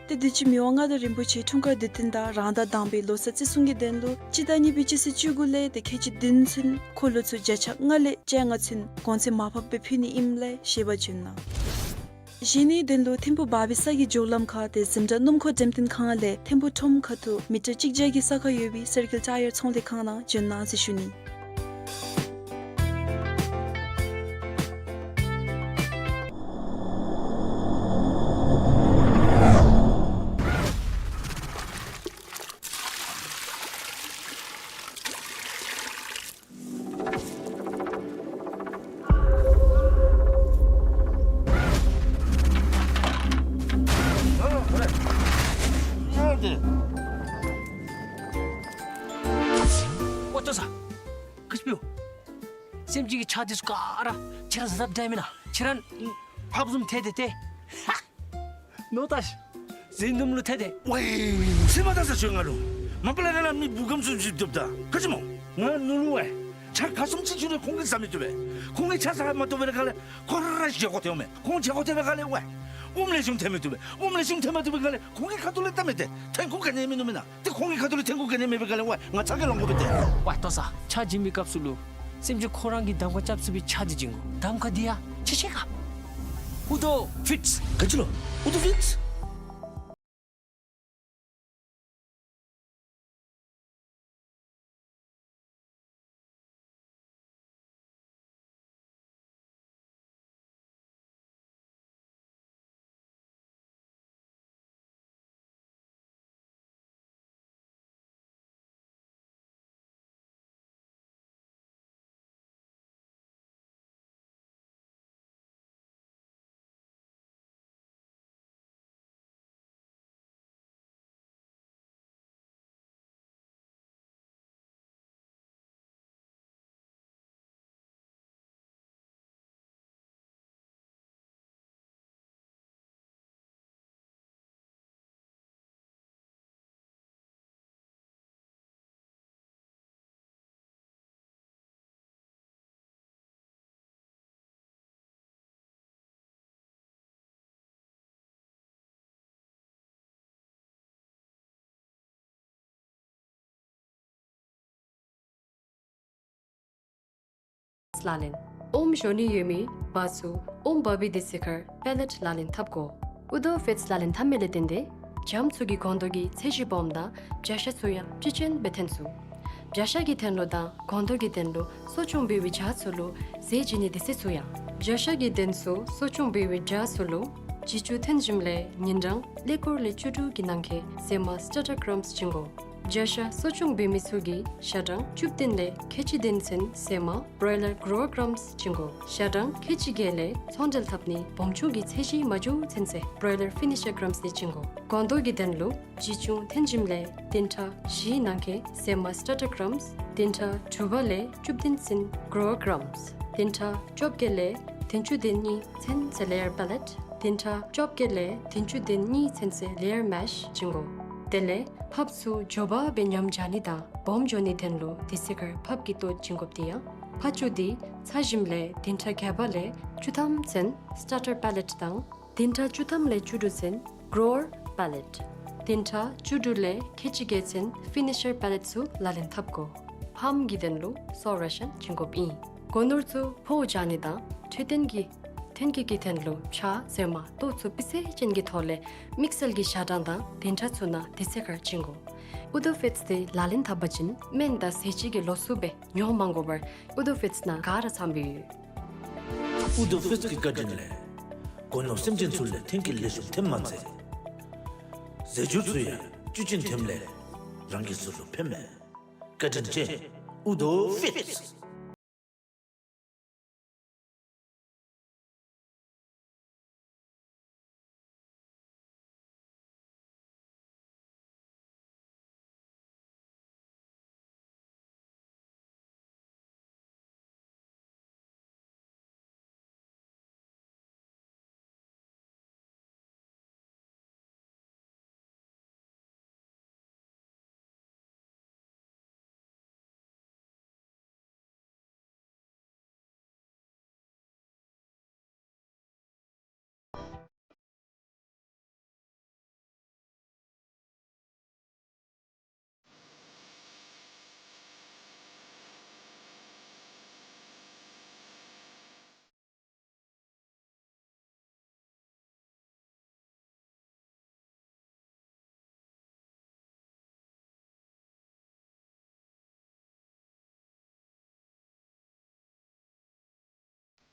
ཏེ་དུས་ཅི་མི་དབང་མངའ་བདག་རིན་པོ་ཆེ་འཁྲུངས་སྐར་དུས་སྟོན་དང་རང་ཟླ་དང་པའི་ལོ་གསར་བརྩི་སྲུང་གི་དོན་ལུ་སྤྱི་ཟླ་གཉིས་པའི་སྤྱི་ཚེས་བཅུ་དགུ་ལས་ཏེ་ཁལ་གཅིག་བདུན་ཚུན་འཁོར་ལོ་ཚུ་བརྒྱ་ཆ་ལྔ་ལས་བཅོ་ལྔ་ཚུན་གོང་ཚད་མར་ཕབ་སྦེ་ཕུལ་ནི་ཨིནམ་ལས་བཞེས་པར་བྱོན་གནང་། བཞེས་ནིའི་དོན་ལུ་ཐིམ་ཕུག་བར་བི་ས་གི་མགྱོགས་ལམ་ཁ་ཏེ་འཛིན་གྲྭ་སྣུམ་འཁོར་འགྲེམས་སྟོན་ཁང་ལས་ཐིམ་ཕུག་ཁྲོམ་ཁ་ཐུག་མི་ཊར་གཅིག་བརྒྱ་གི་ས་ཁར་ཡོད་པའི་སར་ཀལ་ཊ་ཡར་ཚོང་ལས་ཁང་ནང་བྱོན་གནང་ཟེར་ཞུ་ནི། ཨོ་ལྟོ་ས། ག་ཅི་འབདཝ། སེམས་ཅན་གྱི་ཆ་འདི་ཚུ་ག་ར་ཁྱེད་ར་གཟབ་གཟབ་བསྡད་མེན་ན། ཁྱེད་ར་ཕགཔ་བཟུམ་ཐལ་ཏེ་ཏེ། ནོར་ལྟ་ཤིག། ཟས་སྣུམ་ལུ་ཐལ་ཏེ། ཝའི། ཟེར་མ་ད་ས་ཞོན་ང་ལུ། མ་པ་ལས་ང་ལུ་མི་བུ་གམ་སུ་ཅིག་བཏུབ་ད། ག་ཅི་སྨོ། ང་ནུ་ལུ་ཝའི། ཆ་ག་བཟུམ་ཅིག་བཙུགས་རུང་ཁོང་གིས་ཟ་མི་བཏུབ་པས། ཁོང་གིས་ཆ་ཟ་མ་བཏུབ་པའི་སྒང་ལས་ཁོ་ར་ར་བཞེས་སྒོ་ཐོན་མས། ཁོང་བཞེས་སྒོ་ཐོན་པའི་སྒང་ལས་ཝའི། ཨོམ་ལེགས་ཤོམ་ཐོན་མི་བཏུབ་པས། ཨོམ་ལེགས་ཤོམ་ཐོན་མ་བཏུབ་པའི་སྒང་ལས་ཁོང་གི་ཁ་ཐུག་ལས་བལྟ་མི་ཏེ་ཐོན་ཁུངས་ག་ནི་མིན་ནུག་མེན་ན། ཏེ་ཁོང་གི་ཁ་ཐུག་ལས་ཐོན་ཁུངས་ག་ནི་མེད་པའི་སྒང་ལས་ཝའི་ང་ཚ་གྱང་ལང་དགོ་པས་ཏེ། ཝའི་ལྟོ་ས། ཆ་བྱིན་པའི་སྐབས་སུ་ལུ། སེམས་ཅན་ཁོ་ར་གིས་གདམ་ཁ་རྐྱབ་ཚུགས་པའི་ཆ་འདི་བྱིན་དགོ། གདམ་ཁ་འདི་ཡང་ཆེ་ཆེ་ག། ཨུ་ཐོ་ཕིཊས། ག་ཅི་ལོ། ཨུ་ཐོ་ཕིཊས། ལག་ལེན། ཨོམ་བཞོ་ནི་ཡོད་མི་འབག་ཚུ་ཨོམ་འབག་པའི་དུས་ཚོད་ཁར་པེ་ལེཊ་ལག་ལེན་འཐབ་དགོ། ཨུ་ཐོ་ཕིཊས་ལག་ལེན་འཐབ་མི་ལས་བརྟེན་ཏེ་བྱམོ་ཚུ་གི་སྒོང་རྡོག་གི་ཚད་གཞི་སྦོམ་དང་བྱ་ཤ་ཚུ་ཡང་བཅུད་ཅན་སྦེ་ཐོན་ཚུགས། བྱ་ཤ་གི་ཐོན་ལོ་དང་སྒོང་རྡོག་གི་ཐོན་ལོ་གསོ་སྐྱོང་འབད་བའི་བྱ་ཚུ་ལུ་ཟས་བྱིན་ནིའི་དུས་ཚོད་ཚུ་ཡང་། བྱ་ཤ་གི་ཐོན་ཚུ་གསོ་སྐྱོང་འབད་བའི་བྱ་ཚུ་ལུ་བྱི་ཅུང་ཐོན་ཞིནམ་ལས་ཉིན་གྲངས་ཀླད་ཀོར་ལས་བཅུ་དྲུག་གི་ནང་འཁོད་ཟེ་མ་སི་ཊར་ཊར་ཀྲམས་བྱིན་དགོ། བྱ་ཤ་གསོ་སྐྱོང་འབད་མི་ཚུ་གིས་ཞག་གྲངས་བཅུ་བདུན་ལས་ཁལ་གཅིག་བདུན་ཚུན་ཟེ་མ་བྲོ་ཡི་ལར་གྲོ་ཡར་ཀྲམས་བྱིན་དགོ། ཞག་གྲངས་ཁལ་གཅིག་བརྒྱད་ལས་ཚོང་འབྲེལ་འཐབ་ནི་སྦོམ་ཆུང་གི་ཚད་གཞི་མ་འགྱོ་ཚུན་ཚོད་བྲོ་ཡི་ལར་ཕི་ནི་ཤར་ཀྲམས་འདི་བྱིན་དགོ། སྒོང་རྡོག་གི་ཐོན་ལོ་བྱི་ཅུང་ཐོན་ཞིནམ་ལས་བདུན་ཕྲག་བཞིའི་ནང་འཁོད་ཟེ་མ་སི་ཊར་ཊར་ཀྲམས། བདུན་ཕྲག་དྲུག་པ་ལས་བཅུ་བདུན་ཚུན་གྲོ་ཡར་ཀྲམས། བདུན་ཕྲག་བཅོ་བརྒྱད་ལས་བདུན་ཅུ་དོན་གཉིས་ཚུན་ཚོད་ལེ་ཡར་པེ་ལེཊ། བདུན་ཕྲག་བཅོ་བརྒྱད་ལས་བདུན་ཅུ་དོན་གཉིས་ཚུན་ཚོད་ལེ་ཡར་མེཤ་བྱིན་དགོ། དེ་ལས་ཕགཔ་ཚུ་མགྱོགས་པ་སྦེ་ཉམས་འཇག་ནི་དང་སྦོམ་འགྱོ་ནིའི་དོན་ལུ་དུས་ཚོད་ཁར་ཕགཔ་གི་ལྟོ་བྱིན་དགོཔ་འདི་ཡང་། ཕགཔ་ཅུ་འདི་ཚ་ཞིནམ་ལས་བདུན་ཕྲག་བརྒྱད་པ་ལས་བཅུ་ཐམ་ཚུན་སི་ཊར་ཊར་པེ་ལེཊ་དང་བདུན་ཕྲག་བཅུ་ཐམ་ལས་བཅུ་དྲུག་ཚུན་གྲོ་ཡར་པེ་ལེཊ། བདུན་ཕྲག་བཅུ་དྲུག་ལས་ཁལ་གཅིག་བརྒྱད་ཚུན་ཕི་ནི་ཤར་པེ་ལེཊ་ཚུ་ལག་ལེན་འཐབ་དགོ། ཕགཔ་གི་དོན་ལུ་སོ་རེ་ཤཱན་བྱིན་དགོཔ་ཨིན། སྒོ་ནོར་ཚུ་ཕོཝ་འཇག་ནི་དང་འཕྲོད་བསྟེན་གྱི་ཐོན་སྐྱེད་ཀྱི་དོན་ལུ་བྱ་ཟེ་མ་ལྟོ་ཚུ་སྤུས་ཚད་ཅན་གྱི་ཐོག་ལས་དམིགས་བསལ་གྱི་ཞག་གྲངས་དང་བདུན་ཕྲག་ཚུ་ནང་དུས་ཚོད་ཁར་བྱིན་དགོ། ཨུ་ཐོ་ཕིཊས་འདི་ལག་ལེན་འཐབ་པ་ཅིན་སྨན་དང་ཟས་བཅུད་ཀྱི་ལོགས་སུ་སྦེ་ཉོ་མ་དགོ་པར་ཨུ་ཐོ་ཕིཊས་ནང་ག་ར་ཚངམ་སྦེ་ཡོད། ཨུ་ཐོ་ཕིཊས་ཀྱི་བཀའ་དྲིན་ལས་སྒོ་ནོར་སེམས་ཅན་ཚུ་ལས་ཐོན་སྐྱེད་ལེགས་ཤོམ་ཐོནམ་མ་ཚད་རྫས་འགྱུར་ཚུ་ཡང་བཅུད་ཅན་ཐོནམ་ལས་རང་གི་གཟུགས་ལུ་ཕན་མས། བཀའ་དྲིན་ཆེ། ཨུ་ཐོ་ཕིཊས།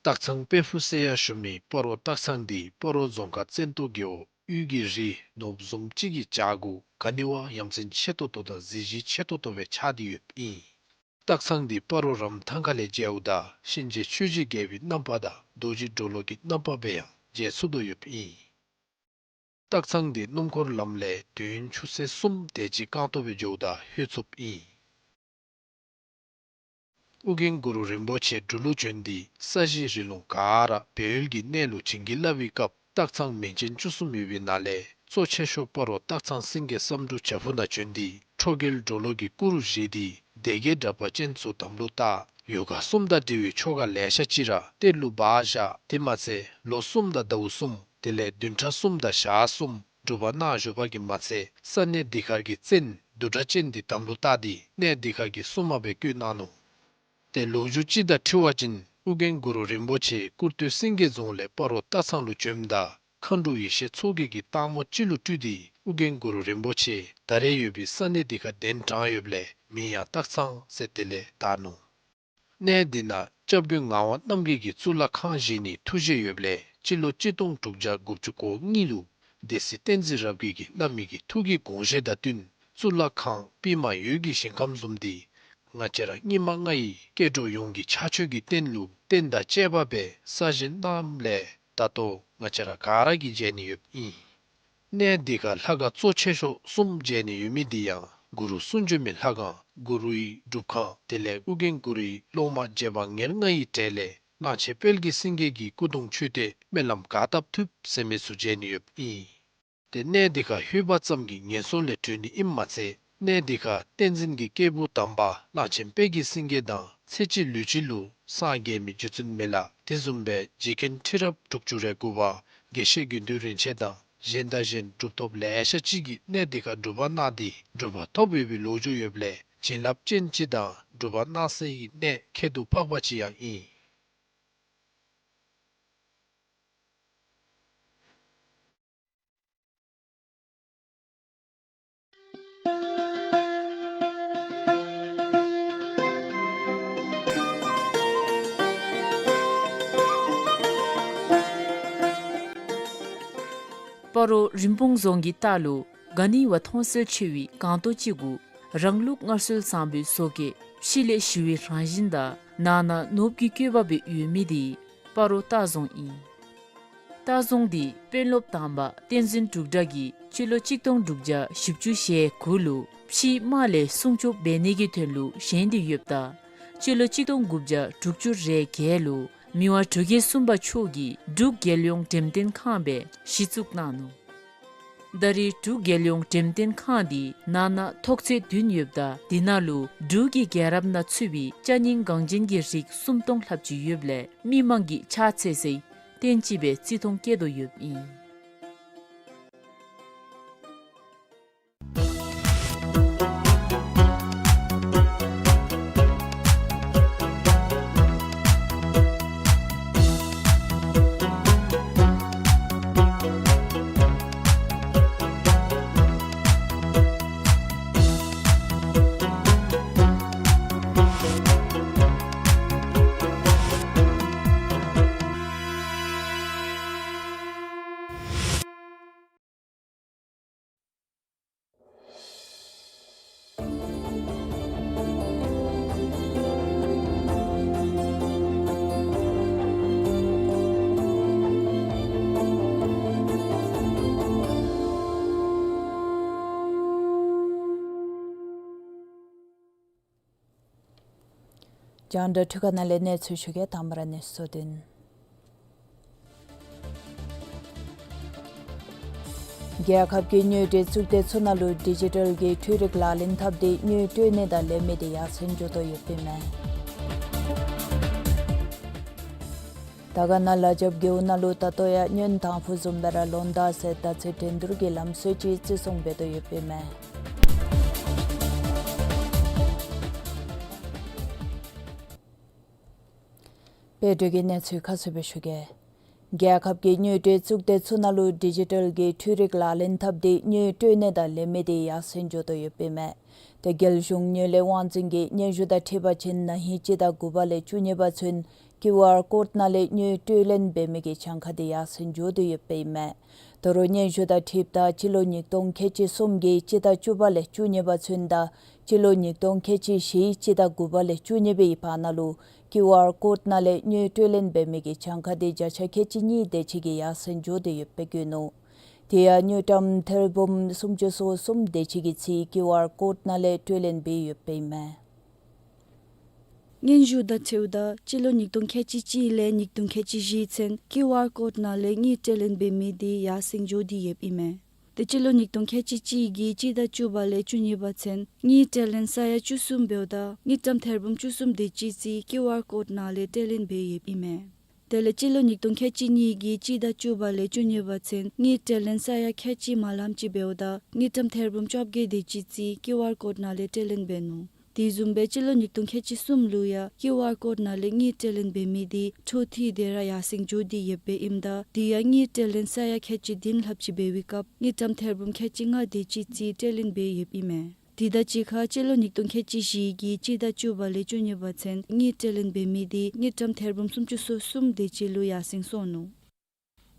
སྟག་ཚང་དཔལ་ཕུག་ཟེར་ཡང་ཞུ་མི་སྤ་རོ་སྟག་ཚང་འདི་སྤ་རོ་རྫོང་ཁག་བཙན་ཏོ་རྒེད་འོག་དབུས་ཀྱི་རི་ནོར་བུ་བཟུམ་ཅིག་གི་བྱག་གུ་ག་ནི་བ་ཡ་མཚན་ཆེ་ཏོག་ཏོ་དང་གཟི་བརྗིད་ཆེ་ཏོག་ཏོ་སྦེ་ཆགས་ཏེ་ཡོདཔ་ཨིན། སྟག་ཚང་འདི་སྤ་རོ་རམ་ཐང་ཁ་ལས་མཇལཝ་ད་གཤིན་རྗེ་ཆོས་ཀྱི་རྒྱལ་པོའི་རྣམ་པ་དང་རྡོ་རྗེ་གྲོ་ལོད་ཀྱི་རྣམ་པ་སྦེ་ཡང་མཇལ་ཚུགས་དོ་ཡོདཔ་ཨིན། སྟག་ཚང་འདི་སྣུམ་འཁོར་ལམ་ལས་དུས་ཡུན་ཆུ་ཚོད་གསུམ་དེ་ཅིག་རྐང་ཐང་སྦེ་འགྱོཝ་ད་ལྷོད་ཚུགསཔ་ཨིན། ཨོ་རྒྱན་གུ་རུ་རིན་པོ་ཆེ་འབྲུག་ལུ་བྱོན་ཏེ་ས་གཞི་རི་ལུང་ག་ར་སྦས་ཡུལ་གྱི་གནས་ལུ་བྱིན་གྱིས་བརླབས་པའི་སྐབས་སྟག་ཚང་མིང་ཅན་བཅུ་གསུམ་ཡོད་པའི་ནང་ལས་གཙོ་ཆེ་ཤོས་སྤ་རོ་སྟག་ཚང་སེང་གེ་བསམ་འགྲུབ་བྱག་ཕུག་ནང་བྱོན་ཏེ་ཁྲོ་རྒྱལ་གྲོ་ལོད་ཀྱི་སྐུ་རུ་བཞེངས་ཏེ་སྡེ་བརྒྱད་དྲེགས་པ་ཅན་ཚུ་དམ་ལུ་བཏགས། ཡོ་ག་གསུམ་དང་འབྲེལ་བའི་ཆོ་ག་ལེ་ཤ་ཅིག་ར་གཏེར་ལུ་སྦ་བཞག། དེ་མ་ཚད་ལོ་གསུམ་དང་ཟླཝ་གསུམ་དེ་ལས་བདུན་ཕྲག་གསུམ་དང་ཞག་གསུམ་སྒྲུབ་པ་གནང་བཞུགས་པ་གིས་མ་ཚད་ས་གནས་འདི་ཁར་གྱི་བཙན་བདུད་དྲེགས་ཅན་འདི་དམ་ལུ་བཏགས་ཏེ་གནས་འདི་ཁར་གྱི་སྲུང་མ་སྦེ་བསྐོས་གནང་ནུག། ཏེ་ལོ་རྒྱུས་ཅིག་དང་འཁྲིལ་བ་ཅིན་ཨོ་རྒྱན་གུ་རུ་རིན་པོ་ཆེ་ཀུར་སྟོད་སེང་གེ་རྫོང་ལས་སྤ་རོ་སྟག་ཚང་ལུ་བྱོནམ་ད་མཁའ་འགྲོ་ཡེ་ཤེས་མཚོ་རྒྱལ་གྱིས་སྟག་མོ་ཅིག་ལུ་སྤྲུལ་ཏེ་ཨོ་རྒྱན་གུ་རུ་རིན་པོ་ཆེ་ད་རེས་ཡོད་པའི་ས་གནས་འདི་ཁར་གདན་དྲངས་ཡོདཔ་ལས་མིང་ཡང་སྟག་ཚང་ཟེར་དེ་ལས་བཏགས་ནུག། གནས་འདི་ནང་སྐྱབས་མགོན་ངག་དབང་རྣམ་རྒྱལ་གྱིས་གཙུག་ལག་ཁང་བཞེངས་ནིའི་ཐུགས་བཞེད་ཡོདཔ་ལས་སྤྱི་ལོ་གཅིག་སྟོང་དྲུག་བརྒྱ་དགུ་བཅུ་གོ་གཉིས་ལུ་སྡེ་སྲིད་བསྟན་འཛིན་རབ་རྒྱས་ཀྱིས་གནང་མི་གི་ཐུགས་ཀྱི་དགོངས་བཞེད་དང་བསྟུན་གཙུག་ལག་ཁང་པདྨ་འོད་ཀྱི་ཞིང་ཁམས་བཟུམ་འདི་ང་བཅས་ར་སྙིགས་མ་ལྔ་ཡི་སྐྱེ་འགྲོ་ཡོངས་ཀྱི་ཕྱག་མཆོད་ཀྱི་རྟེན་ལུ་རྟེན་དང་བཅས་པ་སྦེ་གསར་བཞེངས་གནངམ་ལས་ད་ལྟོ་ང་བཅས་ར་ག་ར་གིས་མཇལ་ནི་ཡོདཔ་ཨིན། གནས་འདི་ཁར་ལྷ་ཁང་གཙོ་ཆེ་ཤོས་གསུམ་མཇལ་ནི་ཡོད་མི་འདི་ཡང་གུ་རུ་གསུང་བྱོན་མའི་ལྷ་ཁང་གུ་རུའི་སྒྲུབ་ཁང་དེ་ལས་ཨོ་རྒྱན་གུ་རུའི་སློབ་མ་རྗེ་འབངས་ཉེར་ལྔ་ཡི་གྲས་ལས་གླང་ཆེན་དཔལ་གྱི་སེང་གེ་གི་སྐུ་གདུང་མཆོད་རྟེན་སྨོན་ལམ་ག་བཏབ་ཐུབ་ཟེར་མི་ཚུ་མཇལ་ནི་ཡོདཔ་ཨིན། ཏེ་གནས་འདི་ཁར་ལྷོད་པ་ཙམ་གྱིས་ངན་སོང་ལས་གྲོལ་ནི་ཨིནམ་མ་ཚད་གནས་འདི་ཁར་བསྟན་འཛིན་གྱི་སྐྱེས་བུ་དམ་པ་གླང་ཆེན་དཔལ་གྱི་སེང་གེ་དང་ཚེ་གཅིག་ལུས་གཅིག་ལུ་སངས་རྒྱས་མི་རྗེ་བཙུན་མི་ལ་དེ་བཟུམ་སྦེ་རྗེ་མཁན་ཁྲི་རབས་དྲུག་ཅུ་རེ་དགུ་པ་དགེ་བཤེས་དགེ་འདུན་རིན་ཆེན་དང་གཞན་དང་གཞན་གྲུབ་ཐོབ་ལེ་ཤ་ཅིག་གིས་གནས་འདི་ཁར་སྒྲུབ་པ་གནང་སྟེ་གྲུབ་པ་ཐོབ་ཡོད་པའི་ལོ་རྒྱུས་ཡོདཔ་ལས་བྱིན་རླབས་ཅན་ཅིག་དང་སྒྲུབ་པ་གནང་སའི་གནས་ཁྱད་དུ་འཕགས་པ་ཅིག་ཡང་ཨིན། སྤ་རོ་རིན་སྤུངས་རྫོང་གི་ལྟག་ལུ་ག་ནི་བ་མཐོང་གསལ་ཆེ་བའི་སྒང་ཏོག་ཅིག་གུ་རང་ལུགས་སྔར་སྲོལ་བཟང་པོའི་བཟོ་བཀོད་ཕྱི་ལས་ཞི་བའི་རང་བཞིན་དང་ནང་ན་ནོར་བུ་གི་བཀོད་པ་སྦེ་ཡོད་མི་འདི་སྤ་རོ་སྟག་རྫོང་ཨིན། སྟག་རྫོང་འདི་དཔོན་སློབ་དམ་པ་བསྟན་འཛིན་འབྲུག་གྲགས་ཀྱིས་སྤྱི་ལོ་གཅིག་སྟོང་དྲུག་བརྒྱ་བཞི་བཅུ་ཞེ་དགུ་ལུ་ཕྱིའི་དམག་ལས་སྲུང་སྐྱོབ་འབད་ནི་གི་དོན་ལུ་བཞེངས་ཏེ་ཡོདཔ་ད་སྤྱི་ལོ་གཅིག་སྟོང་དགུ་བརྒྱ་དྲུག་ཅུ་རེ་བརྒྱད་ལུ་མི་དབང་འབྲུག་རྒྱལ་གསུམ་པ་མཆོག་གིས་འབྲུག་རྒྱལ་ཡོངས་འགྲེམས་སྟོན་ཁང་སྦེ་གཞི་བཙུགས་གནང་ནུག། ད་རེས་འབྲུག་རྒྱལ་ཡོངས་འགྲེམས་སྟོན་ཁང་འདི་ནང་ན་ཐོག་ཚད་བདུན་ཡོདཔ་ད་འདི་ནང་ལུ་འབྲུག་གི་རྒྱལ་རབས་ནང་ཚུད་པའི་ཅ་རྙིང་འགངས་ཅན་གྱི་རིགས་སུམ་སྟོང་ལྷགཔ་ཅིག་ཡོདཔ་ལས་མི་མང་གིས་ཕྱག་འཚལ་སའི་རྟེན་ཅིག་སྦེ་བརྩི་མཐོང་བསྐྱེད་དོ་ཡོདཔ་ཨིན། རྒྱང་བསྒྲགས་འཕྲུལ་ཁང་ནང་ལས་གནས་ཚུལ་ཞུ་གེ། དང་པ་ར་གནས་ཚུལ་དོན། རྒྱལ་ཁབ་ཀྱི་དངུལ་འབྲེལ་གཙུག་སྡེ་ཚུ་ནང་ལུ་ཌི་ཇི་ཊལ་གྱི་འཕྲུལ་རིག་ལག་ལེན་འཐབ་སྟེ་དངུལ་སྤྲོད་ནི་དང་ལེན་མི་དེ་ཡར་སེང་འགྱོ་དོ་ཡོདཔ་ཨིན་མས། དར་དཀར་ན་ལ་རྒྱབ་རྒེད་འོག་ནང་ལུ་ད་ལྟོ་ཡང་སྔོན་དང་ཕུ་བཟུམ་སྦེ་ར་ལོ་འདབ་ཟེར་དར་ཚིལ་འགྲན་བསྡུར་གྱི་ལམ་སྲོལ་ཅིག་བརྩི་སྲུང་འབད་དོ་ཡོདཔ་ཨིན་མས། སྦེ་འབྲུག་གི་གནས་ཚུལ་ཁ་གསལ་སྦེ་ཞུ་གེ། རྒྱལ་ཁབ་ཀྱི་དངུལ་འབྲེལ་གཙུག་སྡེ་ཚུ་ནང་ལུ་ཌི་ཇི་ཊལ་གྱི་འཕྲུལ་རིག་ལག་ལེན་འཐབ་སྟེ་དངུལ་སྤྲོད་ནི་དང་ལེན་མི་དེ་ཡར་སེང་འགྱོ་དོ་ཡོདཔ་ཨིན་མས། ཏེ་རྒྱལ་གཞུང་དངུལ་ལས་དབང་འཛིན་གྱིས་སྙན་ཞུ་དང་འཁྲིལ་བ་ཅིན་ན་ཧིང་སྤྱི་ཟླ་དགུ་པ་ལས་བཅུ་གཉིས་པ་ཚུན་ ཀིའུ་ཨར་ཀོཌ་ནང་ལས་དངུལ་སྤྲོད་ལེན་འབད་མི་གི་གྱངས་ཁ་དེ་ཡར་སེང་འགྱོ་སྟེ་ཡོདཔ་ཨིན་མས། ད་རུང་སྙན་ཞུ་དང་འཁྲིལཝ་ད་སྤྱི་ལོ་ཉིས་སྟོང་ཁལ་གཅིག་གསུམ་གྱི་སྤྱི་ཟླ་བཅུ་པ་ལས་བཅུ་གཉིས་པ་ཚུན་དང་སྤྱི་ལོ་ཉིས་སྟོང་ཁལ་གཅིག་བཞི་སྤྱི་ཟླ་དགུ་པ་ལས་བཅུ་གཉིས་པའི་བར་ན་ལུ་ཀིའུ་ཨར་ཀོཌ་ནང་ལས་དངུལ་སྤྲོད་ལེན་འབད་མི་གི་གྱངས་ཁ་དེ་བརྒྱ་ཆ་ཁལ་གཅིག་གཉིས་དེ་ཅིག་གིས་ཡར་སེང་འགྱོ་སྟེ་ཡོདཔ་སྦེ་བཀོད་ནུག། དེ་ཡང་དངུལ་ཀྲམ་ཐེར་འབུམ་སུམ་ཅུ་སོ་གསུམ་དེ་ཅིག་གི་ཚད་ཀིའུ་ཨར་ཀོཌ་ནང་ལས་སྤྲོད་ལེན་འབད་ཡོདཔ་ཨིན་མས། སྙན་ཞུ་དང་འཁྲིལཝ་ད་སྤྱི་ལོ་ཉིས་སྟོང་ཁལ་གཅིག་གཅིག་ལས་ཉིས་སྟོང་ཁལ་གཅིག་བཞི་ཚུན་ཀིའུ་ཨར་ཀོཌ་ནང་ལས་དངུལ་སྤྲོད་ལེན་འབད་མི་དེ་ཡར་སེང་འགྱོ་སྟེ་ཡོདཔ་ཨིན་མས། ཏེ་སྤྱི་ལོ་ཉིས་སྟོང་ཁལ་གཅིག་གཅིག་གི་སྤྱི་ཟླ་བཅུ་པ་ལས་བཅུ་གཉིས་པ་ཚུན་དངུལ་སྤྲོད་ལེན་ས་ཡ་བཅུ་གསུམ་འབདཝ་ད་དངུལ་ཀྲམ་ཐེར་འབུམ་བཅུ་གསུམ་དེ་ཅིག་ཚད་ཀིའུ་ཨར་ཀོཌ་ནང་ལས་སྤྲོད་ལེན་འབད་ཡོདཔ་ཨིན་མས། དེ་ལས་སྤྱི་ལོ་ཉིས་སྟོང་ཁལ་གཅིག་གཉིས་ཀྱི་སྤྱི་ཟླ་བཅུ་པ་ལས་བཅུ་གཉིས་པ་ཚུན་དངུལ་སྤྲོད་ལེན་ས་ཡ་ཁལ་གཅིག་མ་ལམ་ཅིག་འབདཝ་ད་དངུལ་ཀྲམ་ཐེར་འབུམ་བཅོ་བརྒྱད་དེ་ཅིག་ཚད་ཀིའུ་ཨར་ཀོཌ་ནང་ལས་སྤྲོད་ལེན་འབད་ནུག། དེ་བཟུམ་སྦེ་སྤྱི་ལོ་ཉིས་སྟོང་ཁལ་གཅིག་གསུམ་ལུ་ཡང་ཀིའུ་ཨར་ཀོཌ་ནང་ལས་དངུལ་སྤྲོད་ལེན་འབད་མི་དེ་འཕྲོ་མཐུད་དེ་ར་ཡར་སེང་འགྱོ་སྟེ་ཡོདཔ་ཨིནམ་ད་དེ་ཡང་དངུལ་སྤྲོད་ལེན་ས་ཡ་ཁལ་གཅིག་བདུན་ལྷགཔ་ཅིག་འབད་བའི་སྐབས་དངུལ་ཀྲམ་ཐེར་འབུམ་ཁལ་གཅིག་ལྔ་དེ་ཅིག་ཚད་སྤྲོད་ལེན་འབད་ཡོདཔ་ཨིན་མས། དེ་དང་གཅིག་ཁར་སྤྱི་ལོ་ཉིས་སྟོང་ཁལ་གཅིག་བཞི་གི་སྤྱི་ཟླ་བཅུ་པ་ལས་བཅུ་གཉིས་པ་ཚུན་དངུལ་སྤྲོད་ལེན་འབད་མི་དེ་དངུལ་ཀྲམ་ཐེར་འབུམ་སུམ་ཅུ་སོ་གསུམ་དེ་ཅིག་ལུ་ཡར་སེང་སོང་ནུག།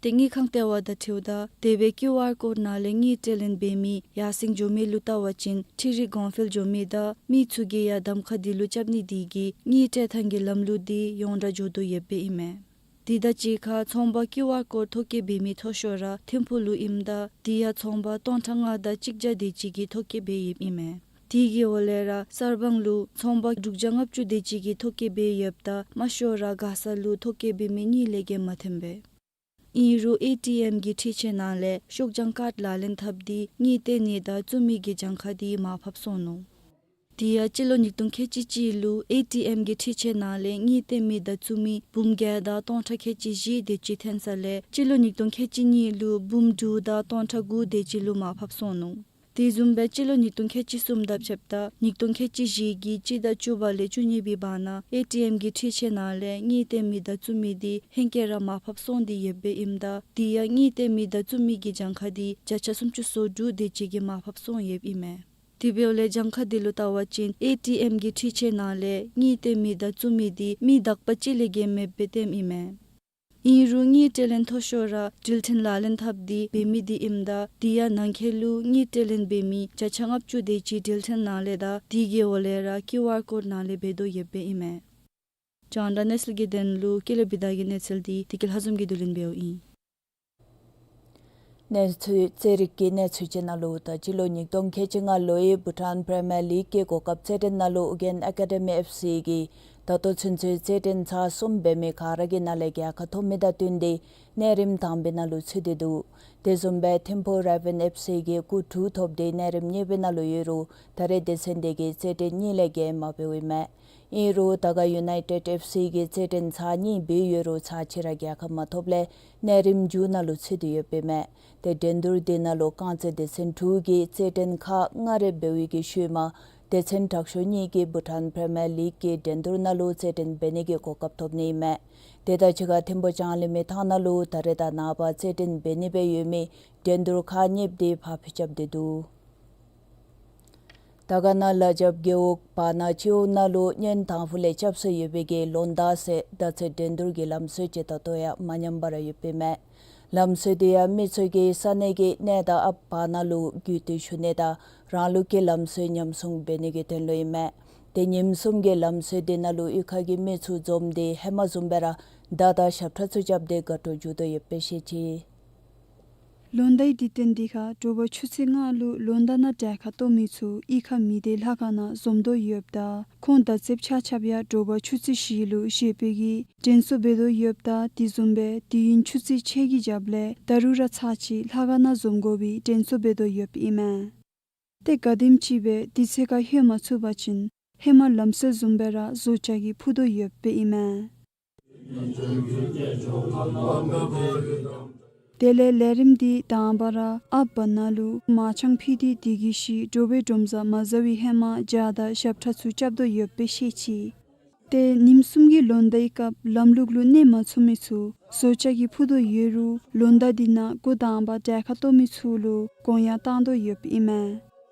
ཏེ་དངུལ་ཁང་ལྟེ་བ་དང་འཁྲིལཝ་ད་དེ་སྦེ་ཀིའུ་ཨར་ཀོཌ་ནང་ལས་དངུལ་སྤྲོད་ལེན་འབད་མི་ཡར་སེང་འགྱོ་མི་ལུ་བལྟ་བ་ཅིན་འཕྲུལ་རིག་གོང་འཕེལ་འགྱོ་མི་དང་མི་ཚུ་གིས་ཡང་གདམ་ཁ་དེ་ལུ་རྐྱབ་ནི་དེ་གིས་དངུལ་སྤྲོད་ཐངས་ཀྱི་ལམ་ལུགས་དེ་ཡོངས་གྲགས་འགྱོ་དོ་ཡོདཔ་ཨིན་མས། དེ་དང་གཅིག་ཁར་ཚོང་པ་ཀིའུ་ཨར་ཀོཌ་ཐོ་བཀོད་འབད་མི་མཐོ་ཤོས་ར་ཐིམ་ཕུག་ལུ་ཨིནམ་ད་དེ་ཡང་ཚོང་པ་སྟོང་ཕྲག་ལྔ་དང་གཅིག་བརྒྱ་དེ་ཅིག་གིས་ཐོ་བཀོད་འབད་ཡོདཔ་ཨིན་མས། དེ་གི་འོག་ལས་ར་གསར་སྤང་ལུ་ཚོང་པ་དྲུག་བརྒྱ་ལྔ་བཅུ་དེ་ཅིག་གིས་ཐོ་བཀོད་འབད་ཡོདཔ་ད་དམའ་ཤོས་ར་མགར་ས་ལུ་ཐོ་བཀོད་འབད་མི་གཉིས་ལས་བརྒལ་མ་ཐོན་པས། ཨིན་རུང་ཨེ་ཊི་ཨེམ་གྱི་འཕྲུལ་ཆས་ནང་ལས་ཤོག་བྱང་ཀཱརཌ་ལག་ལེན་འཐབ་སྟེ་དངུལ་སྟོན་ནི་དང་བཙུགས་མི་གི་གྱངས་ཁ་དེ་མར་ཕབ་སོང་ནུག། དེ་ཡང་སྤྱི་ལོ་ཉིས་སྟོང་ཁལ་གཅིག་གཅིག་ལུ་ཨེ་ཊི་ཨེམ་གྱི་འཕྲུལ་ཆས་ནང་ལས་དངུལ་སྟོན་མི་དང་བཙུགས་མི་འབུམ་བརྒྱད་དང་སྟོང་ཕྲག་ཁལ་གཅིག་བཞི་དེ་ཅིག་ཐོན་ས་ལས་སྤྱི་ལོ་ཉིས་སྟོང་ཁལ་གཅིག་གཉིས་ལུ་འབུམ་དྲུག་དང་སྟོང་ཕྲག་དགུ་དེ་ཅིག་ལུ་མར་ཕབ་སོང་ནུག། དེ་བཟུམ་སྦེ་སྤྱི་ལོ་ཉིས་སྟོང་ཁལ་གཅིག་གསུམ་དང་ཕྱདཔ་ད་ཉིས་སྟོང་ཁལ་གཅིག་བཞི་གི་སྤྱི་ཟླ་བཅུ་པ་ལས་བཅུ་གཉིས་པའི་བར་ན་ཨེ་ཊི་ཨེམ་གྱི་འཕྲུལ་ཆས་ནང་ལས་དངུལ་སྟོན་མི་དང་བཙུགས་མི་དེ་ཧེང་སྐལ་ར་མར་ཕབ་སོང་སྟེ་ཡོདཔ་ཨིནམ་ད་དེ་ཡང་དངུལ་སྟོན་མི་དང་བཙུགས་མི་གི་གྱངས་ཁ་དེ་བརྒྱ་ཆ་སུམ་ཅུ་སོ་དྲུག་དེ་ཅིག་གིས་མར་ཕབ་སོང་ཡོདཔ་ཨིན་མས། དེ་འབདཝ་ལས་གྱངས་ཁ་དེ་ལུ་བལྟ་བ་ཅིན་ཨེ་ཊི་ཨེམ་གྱི་འཕྲུལ་ཆས་ནང་ལས་དངུལ་སྟོན་མི་དང་བཙུགས་མི་དེ་མི་དག་པ་ཅིག་ལས་བརྒལ་མེདཔ་སྦེ་སྟོནམ་ཨིན་མས། ཨིན་རུང་དངུལ་སྤྲོད་ལེན་མཐོ་ཤོས་ར་འགྲུལ་འཕྲིན་ལག་ལེན་འཐབ་སྟེ་འབད་མི་དེ་ཨིནམ་ད་དེ་ཡང་ནང་འཁོད་ལུ་དངུལ་སྤྲོད་ལེན་འབད་མི་བརྒྱ་ཆ་ལྔ་བཅུ་དེ་ཅིག་འགྲུལ་འཕྲིན་ནང་ལས་དང་དེ་གི་འོག་ལས་ར་ཀིའུ་ཨར་ཀོཌ་ནང་ལས་འབད་དོ་ཡོདཔ་ཨིན་མས། རྒྱང་བསྒྲགས་གནས་ཚུལ་གྱི་དོན་ལུ་ཀུན་ལེགས་བི་དྷ་གི་གནས་ཚུལ་དེ་བདེ་སྐྱིད་ལྷ་འཛོམས་ཀྱིས་བསྡུ་ལེན་འབདཝ་ཨིན། གནས་ཚུལ་རྩེད་རིགས་ཀྱི་གནས་ཚུལ་ཅིག་ནང་ལུ་ད་སྤྱི་ལོ་ཉིས་སྟོང་ཁལ་གཅིག་ལྔ་ལོའི་བྷུ་ཊཱན་པི་རི་མི་ཡར་ལིག་གི་གོ་སྐབས་རྩེད་འགྲན་ནང་ལུ་ཨུ་རྒྱན་ཨེ་ཀ་ཌི་མི་ཨེཕ་སི་གིས་ད་ལྟོ་ཚུན་ཚོད་རྩེད་འགྲན་ཚར་གསུམ་འབད་མི་ག་ར་གི་ནང་ལས་རྒྱལ་ཁ་ཐོབ་མི་དང་བསྟུན་ཏེ་གནས་རིམ་དང་པའི་ནང་ལུ་ཚུད་དེ་འདུག། དེ་བཟུམ་སྦེ་ཐིམ་ཕུག་རེ་ཝན་ཨེཕ་སི་གིས་སྐུགས་དྲུག་ཐོབ་སྟེ་གནས་རིམ་གཉིས་པའི་ནང་ལུ་ཡོད་རུང་ད་རེས་སྡེ་ཚན་དེ་གིས་རྩེད་འགྲན་གཉིས་ལས་བརྒལ་མ་འབད་བས་མས། ཨིན་རུང་དར་དཀར་ཡུ་ནའི་ཊེཌ་ཨེཕ་སི་གིས་རྩེད་འགྲན་ཚར་གཉིས་འབད་ཡོད་རུང་ཚར་གཅིག་ར་རྒྱལ་ཁ་མ་ཐོབ་ལས་གནས་རིམ་མཇུག་ནང་ལུ་ཚུད་དེ་ཡོདཔ་ཨིན་མས། ཏེ་འགྲན་བསྡུར་དེ་ནང་ལུ་རྐང་རྩེད་སྡེ་ཚན་དྲུག་གིས་རྩེད་འགྲན་ཁག་ལྔ་རེ་འབད་བའི་གི་ཤུལ་མ་སྡེ་ཚན་དྲག་ཤོས་གཉིས་ཀྱིས་བྷུ་ཊཱན་པི་རི་མི་ཡར་ལིག་གི་འགྲན་བསྡུར་ནང་ལུ་རྩེད་འགྲན་འབད་ནི་གི་གོ་སྐབས་ཐོབ་ནི་ཨིན་མས། དེ་དང་གཅིག་ཁར་ཐིམ་ཕུག་ལྕང་གླིང་མི་ཐང་ནང་ལུ་ད་རེས་དང་ནངས་པ་རྩེད་འགྲན་འབད་ནི་སྦེ་ཡོད་མི་འགྲན་བསྡུར་ཁག་གཉིསཔ་དེ་ཕར་འགྱངས་རྐྱབ་སྟེ་འདུག། དར་དཀར་ན་ལ་རྒྱབ་རྒེད་འོག་བར་ན་སྤྱི་འོག་ནང་ལུ་ཉིནམ་དང་པོ་ལས་རྐྱབ་སྲོལ་ཡོད་པའི་གི་ལོ་ཟླ་ཟེར་མདའ་རྩེད་འགྲན་བསྡུར་གྱི་ལམ་སྲོལ་ཅིག་ད་ལྟོ་ཡང་མ་ཉམས་པར་ཡོདཔ་ཨིན་མས། ལམ་སྲོལ་དེ་ཡང་མི་ཚུ་གིས་ས་གནས་ཀྱི་གནས་དང་ཨཔ་བར་ན་ལུ་རྒྱུད་སྟོད་ཞུ་ནི་དང་རང་ལུགས་ཀྱི་ལམ་སྲོལ་ཉམས་སྲུང་འབད་ནི་གི་དོན་ལུ་ཨིན་མས། ཏེ་ཉིནམ་གསུམ་གྱི་ལམ་སྲོལ་དེ་ནང་ལུ་གཡུས་ཁ་གི་མི་ཚུ་འཛོམས་ཏེ་ཧེ་མ་བཟུམ་སྦེ་ར་མདའ་དང་ཞབས་ཁྲ་ཚུ་རྐྱབ་སྟེ་དགའ་སྤྲོ་འཇུག་དོ་ཡོདཔ་སྦེ་བཤད་ཅི། ལོ་ཟླའི་དུས་སྟོན་འདི་ཁར་དྲོ་པ་ཆུ་ཚོད་ལྔ་ལུ་ལོ་ཟླ་ནང་གྲལ་ཁར་གཏོགས་མི་ཚུ་གཡུས་ཁར་མི་སྡེ་ལྷ་ཁང་ནང་འཛོམས་དོ་ཡོདཔ་ད་ཁོང་མདའ་རྩེདཔ་ཆ་ཁྱབ་ཡང་དྲོ་པ་ཆུ་ཚོད་བཞི་ལུ་བཞེས་སྒོ་གི་དྲན་གསོ་འབད་དོ་ཡོདཔ་ད་དེ་བཟུམ་སྦེ་དུས་ཡུན་ཆུ་ཚོད་ཕྱེད་ཀྱི་རྒྱབ་ལས་ད་རུང་ར་ཚར་གཅིག་ལྷ་ཁང་ནང་འཛོམས་དགོ་པའི་དྲན་གསོ་འབད་དོ་ཡོདཔ་ཨིན་མས། ཏེ་ག་དེམ་ཅིག་སྦེ་དུས་ཚོད་ཁར་ལྷོད་མ་ཚུགས་པ་ཅིན་ཧེ་མ་ལམ་སྲོལ་བཟུམ་སྦེ་ར་བཟོ་ལྕག་གིས་འཕུར་དོ་ཡོདཔ་ཨིན་མས། དེ་ལས་ལས་རིམ་འདི་དང་པ་ར་ཨཔ་བར་ན་ལུ་མར་ཆང་ཕུལ་ཏེ་དེ་གི་ཤུལ་དྲོ་པའི་སྒྲོམ་བཟའ་མ་བཟའ་བའི་ཧེ་མ་ཇ་དང་ཞབས་ཁྲ་ཚུ་རྐྱབ་དོ་ཡོདཔ་སྦེ་བཤད་ཅི། ཏེ་ཉིནམ་གསུམ་གྱི་ལོ་ཟླའི་སྐབས་ལམ་ལུགས་ལུ་གནས་མ་ཚུགས་མི་ཚུ་བཟོ་ལྕག་གིས་འཕུར་དོ་ཡོད་རུང་ལོ་ཟླ་འདི་ནང་འགོ་དང་པ་གྲལ་ཁར་གཏོགས་མི་ཚུ་ལུ་དགོངས་ཡངས་བཏང་དོ་ཡོདཔ་ཨིན་མས།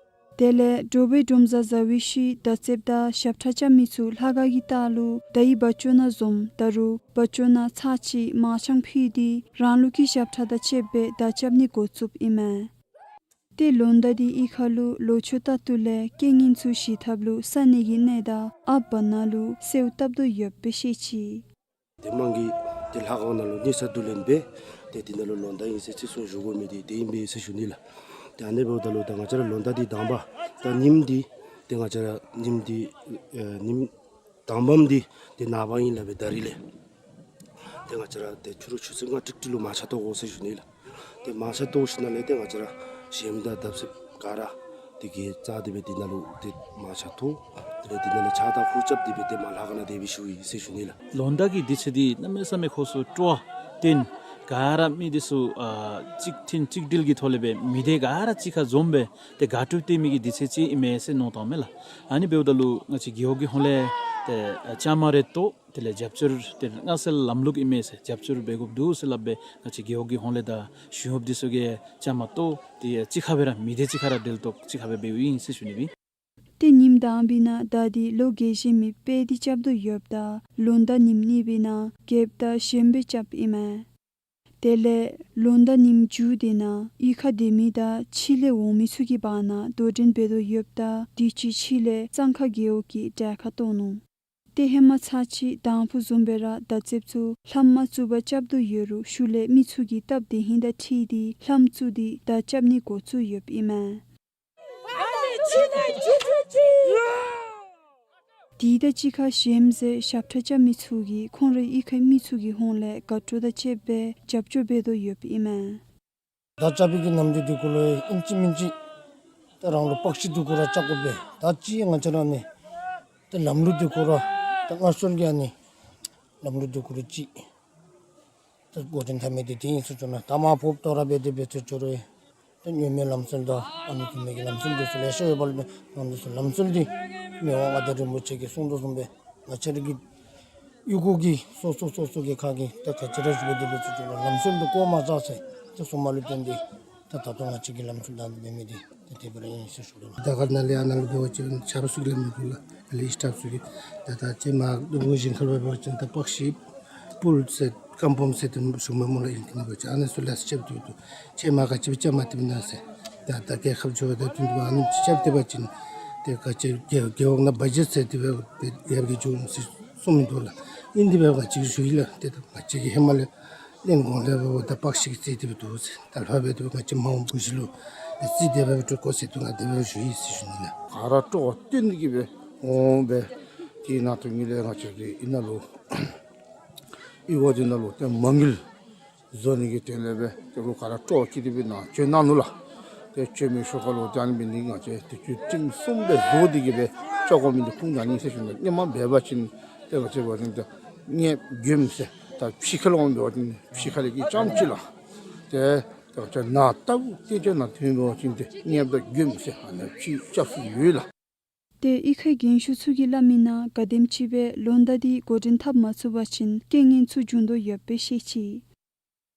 དེ་ལས་དྲོ་པའི་སྒྲོམ་བཟའ་བཟའ་བའི་ཤུལ་མདའ་རྩེདཔ་དང་ཞབས་ཁྲ་རྐྱབ་མི་ཚུ་ལྷ་ཁང་གི་ལྟག་ལུ་མདའ་ཡི་བ་ཅོ་ནང་འཛོམས། ད་རུང་བ་ཅོ་ནང་ཚར་གཅིག་མར་ཆང་ཕུལ་ཏེ་རང་ལུགས་ཀྱི་ཞབས་ཁྲ་དང་བཅསཔ་སྦེ་མདའ་རྐྱབ་ནི་འགོ་བཙུགསཔ་ཨིན་མས། ཏེ་ལོ་ཟླ་འདི་གཡུས་ཁ་ལུ་ལོ་མཆོད་ད་ལྟོ་ལས་རྐྱེན་ངན་ཚུ་ཞི་ཐབས་ལུ་ས་གནས་ཀྱི་གནས་བདག་ཨཔ་བ་ན་ལུ་གསོལཝ་བཏབ་དོ་ཡོདཔ་སྦེ་བཤད་ཅི། ཏེ་དམངས་ཀྱིས་ཏེ་ལྷ་ཁང་ནང་ལུ་གནོད་འཚེ་བསྡུ་ལེན་འབད་ཏེ་འདི་ནང་ལུ་ལོ་ཟླ་ཨིན་ཟེར་ཚིག་གསུངས་ཞུ་དགོ་མི་འདི་དེ་ཨིན་པས་ཟེར་ཞུ་ནི་ལགས། ཏེ་ཨ་ནི་འབདཝ་ད་ལུ་ད་ང་བཅས་ར་ལོ་ཟླ་འདི་དང་པ་ད་ཉིནམ་འདི་ཏེ་ང་བཅས་ར་ཉིནམ་འདི་ཨེ་ཉིནམ་དང་པམ་འདི་ཏེ་ནངས་པ་ཨིན་ལགས་པས། ད་རིས་ལས་ཏེ་ང་བཅས་ར་ཏེ་ཕྱི་རུ་ཆུ་ཚོད་ལྔ་ཏིག་ཏིག་ལུ་མར་ཆང་འཐུ་དགོ་ཟེར་ཞུ་ནི་ལགས། ཏེ་མར་ཆང་འཐུ་ཞིནམ་ལས་ཏེ་ང་བཅས་ར་གཞོནམ་དང་མདའ་རྩེདཔ་ག་ར་ཏེ་གྱལ་བཅག་སྟེ་སྦེ་འདི་ནང་ལུ་ཏེ་མར་ཆང་འཐུ། དེ་ལས་འདི་ནང་ལས་ཕྱག་དང་ཁུར་རྐྱབ་སྟེ་སྦེ་ཏེ་མར་ལྷ་ཁང་ནང་དེ་སྦེ་ཞུ་ཡི་ཟེར་ཞུ་ནི་ལགས། ལོ་ཟླ་གི་དུས་ཚོད་འདི་གནམ་མེད་ས་མེད་ཁོ་ཚུ་སྤྲོ་བ་བཏོན། ག་ར་མི་འདི་ཚུ་ཨ་གཅིག་མཐུན་གཅིག་སྒྲིལ་གྱི་ཐོག་ལས་སྦེ་མི་སྡེ་ག་ར་གཅིག་ཁར་འཛོམས་སྦེ་ཏེ་དགའ་སྤྲོ་སྟོན་མི་གི་དུས་ཚོད་ཅིག་ཨིན་མས་ཟེར་མནོ་བཏངམ་མས་ལགས། ཨ་ནི་འབདཝ་ད་ལུ་ང་བཅས་རྒེད་འོག་གི་ཧོངས་ལས་ཏེ་ཨ་བཅའ་མར་རེ་གཏོགས། དེ་ལས་རྒྱབ་སྐྱོར་དེ་ལས་སྔར་སྲོལ་ལམ་ལུགས་ཨིན་མས་ཟེར་རྒྱབ་སྐྱོར་འབད་དགོཔ་འདུག་ཟེར་སླབ་སྦེ་ང་བཅས་རྒེད་འོག་གི་ཧོངས་ལས་དང་གཞུང་གཡོགཔ་འདི་ཚུ་གིས་བཅའ་མར་གཏོགས་ཏེ་གཅིག་ཁར་སྦེ་ར་མི་སྡེ་གཅིག་ཁར་ར་འབྲེལ་གཏོགས་གཅིག་ཁར་སྦེ་འབདཝ་ཨིན་ཟེར་ཞུ་ནི་ཨིན། ཏེ་ཉིནམ་དང་པའི་ནང་མདའ་འདི་ལོ་རྒས་ཤོས་མི་དཔལ་འདི་རྐྱབ་དོ་ཡོདཔ་ད་ལོ་ཟླ་ཉིནམ་གཉིས་པའི་ནང་རྒསཔ་དང་གཞོནམ་སྦེ་རྐྱབ་ཨིན་མས། དེ་ལས་ལོ་ཟླ་ཉིནམ་མཇུག་དེ་ནང་གཡུས་ཁར་སྡོད་མི་དང་ཕྱི་ལས་འོང་མི་ཚུ་གི་བར་ན་དོ་འགྲན་འབད་དོ་ཡོདཔ་ད་དུས་ཅི་ཕྱི་ལས་གཙང་ཁ་རྒེད་འོག་གི་གྲལ་ཁར་གཏོགས་ནུག། ཏེ་ཧེ་མ་ཚར་གཅིག་དང་ཕུ་བཟུམ་སྦེ་ར་མདའ་རྩེདཔ་ཚུ་ལྷམ་མ་བཙུགས་པར་རྐྱབ་དོ་ཡོད་རུང་ཤུལ་ལས་མི་ཚུ་གིས་སྟབས་བདེ་ཧིང་དང་འཁྲིལ་ཏེ་ལྷམ་བཙུགས་ཏེ་མདའ་རྐྱབ་ནི་འགོ་བཙུགས་ཡོདཔ་ཨིན་མས། དེ་དང་གཅིག་ཁར་གཞོནམ་ཟེར་ཞབས་ཁྲ་རྐྱབ་མི་ཚུ་གིས་ཁོང་རའི་གཡུས་ཁའི་མི་ཚུ་གི་ཧོངས་ལས་དགའ་སྤྲོ་དང་བཅསཔ་སྦེ་རྒྱབ་སྐྱོར་འབད་དོ་ཡོདཔ་ཨིན་མས། མདའ་རྐྱབ་པའི་གི་ནམ་དུས་འདི་གུ་ལུ་ཨིན་ཅི་མིན་ཅི་ཏེ་རང་ལུ་པགས་ཤིག་འདི་གུ་ར་རྐྱབ་དགོ་པས། ད་ཅི་ང་བཅས་ར་ཨ་ནི་ཏེ་ལམ་ལུགས་འདི་གུ་ར་ཏེ་སྔར་སྲོལ་གྱི་ཨ་ནི་ལམ་ལུགས་འདི་གུ་ར་ཅིག་ཏེ་འགོ་འདྲེན་འཐབ་མི་འདི་དེ་ཨིན་ཟེར་ཞུ་ནི། ད་མ་ཕོགཔ་དོ་ར་འབད་དེ་འབད་ཚུགས་ཅི་རུང་ཏེ་ཉོན་མོངས་ལམ་སྲོལ་དང་ཨ་ནི་དེ་མི་གི་ལམ་སྲོལ་འདི་ཚུ་ལེ་ཤ་ཡོད་པ་ལས་ང་འདི་ཚུ་ལམ་སྲོལ་འདི་མི་དབང་མངའ་བདག་རིན་པོ་ཆེ་གིས་གསུངས་དོ་བཟུམ་སྦེ་ང་བཅས་ར་གི་གཡུས་སྒོ་གི་སོ་སོ་སོ་སོ་གི་ཁ་གི་ཏེ་ག་ཅི་ར་ཞུ་དགོ་འདི་འབད་ཚུགས་ཅི་རུང་ལམ་སྲོལ་འདི་བཀོ་མ་བཅུག་ཟེར་ཏེ་གསུངམ་ལུ་བརྟེན་ཏེ་ཏེ་ད་ལྟོ་ང་བཅས་ཀྱི་ལམ་སྲོལ་དང་འདི་འབད་མི་འདི་ཏེ་དེ་སྦེ་ར་ཨིན་ཟེར་ཞུ་དོ་ལགས། ད་ག་ནཱ་ལས་ཨ་ནཱ་ལུ་འབད་བ་ཅིན་ཆ་རོགས་ཚུ་གིས་ལེན་མི་དགོ་ལགས། ཨ་ལས་ཨིས་ཊཱཕ་ཚུ་གིས་ད་ད་ཅི་མ་དུམ་གྲ་ཅིག་ཁར་འབད་བ་ཅིན་ད་པགས་ཤིག་པུལ་ཟེར་རྐངམ་སྦོམ་ཟེར་ཏེ་ཞུ་མི་སྨོ་ལགས། ཨིན་ཏེ་ནི་འབད་བ་ཅིན་ཨ་ནི་ཚུ་ལས་རྐྱབ་སྟེ་འདུག། ཁྱེད་མ་ག་ཅི་སྦེ་རྐྱབ་མ་སྟེར་ན་ཟེར། ད་ད་རྒྱལ་ཁབ་འགྱོ་བ་ད་དུས་འདི་ཨ་ནི་རྐྱབ་སྟེར་བ་ཅིན་ཏེ་ག་ཅི་རྒེད་རྒེད་འོག་ནང་བ་ཇེཊ་ཟེར་ཏེ་སྦེ་ཡར་གྱི་འགྱོ་འོང་ཟེར་གསུང་མི་འདུག་ལགས། ཨིན་ཏེ་འབད་བ་ང་བཅས་ཀྱིས་ཞུ་ཡི་ལགས། ཏེ་ད་ང་བཅས་ཀྱིས་ཧེ་མ་ལས་ལེན་གོང་ལས་འབདཝ་ད་པགས་ཤིག་རྩིས་ཏེ་སྦེ་འདུག་ཟེར། ད་ལྷག་པར་དུ་ང་བཅས་མ་འོངས་བུ་གཞི་ལུ་རྩིས་ཏེ་སྦེ་སྤྲོད་དགོ་ཟེར་དུས་ང་དེ་སྦེ་ཞུ་ཡི་ཟེར་ཞུ་ནི་ལགས། ག་ར་སྤྲོ་བ་བཏོན་ཏེ་གིས་སྦེ་འོང་སྦེ་དེ་ནང་དུ་ངེ་ལས་ང་བཅས་ཀྱིས་ཨ་ནཱ་ལུ་ཨི་བ་འདི་ནང་ལུ་ཏེ་མ་དངུལ་བཟོ་ནི་གི་དོན་ལས་སྦེ་ཏེ་ལོག་ག་ར་སྤྲོ་བ་བསྐྱེད་དེ་སྦེ་ནཱ་བྱོན་གནང་ནུག་ལགས། ཏེ་བྱོན་མི་ཤུལ་ཁ་ལུ་ཏེ་ཨ་ནི་འབད་ནི་ང་བཅས་ཏེ་ཚུལ་ཁྲིམས་སྲུང་སྦེ་བཟོ་སྟེ་གིས་སྦེ་བཅོ་དགོ་མི་འདི་ཁུངས་ཉར་ནི་ཟེར་ཞུ་ནི། ཧེ་མ་འབད་བ་ཅིན་ཏེ་ང་བཅས་འབད་བ་ཅིན་ཏེ་གཉེརཔ་མགྱོནམ་ཟེར་ད་ཕྱི་ཁ་ལུ་འབད་བ་ཅིན་ཕྱི་ཁ་ལས་ཀྱི་རྐྱངམ་ཅིག་ལགས། ཏེ་ཏེ་ང་བཅས་ནང་ལྟ་བུ་ཏེ་ཅིག་ནང་ཐོན་འབད་བ་ཅིན་ཏེ་གཉེརཔ་དང་མགྱོནམ་ཟེར་ཨ་ནི་ཕྱི་རྐྱབ་སྲོལ་ཡོད་ལགས། ཏེ་གཡུས་ཁའི་རྒན་ཤོས་ཚུ་གིས་སླབ་མིའི་ནང་ག་དེམ་ཅིག་སྦེ་ལོ་ཟླ་འདི་འགོ་འདྲེན་འཐབ་མ་ཚུགས་པ་ཅིན་རྐྱེན་ངན་ཚུ་འབྱུང་དོ་ཡོདཔ་སྦེ་བཤད་ཅི།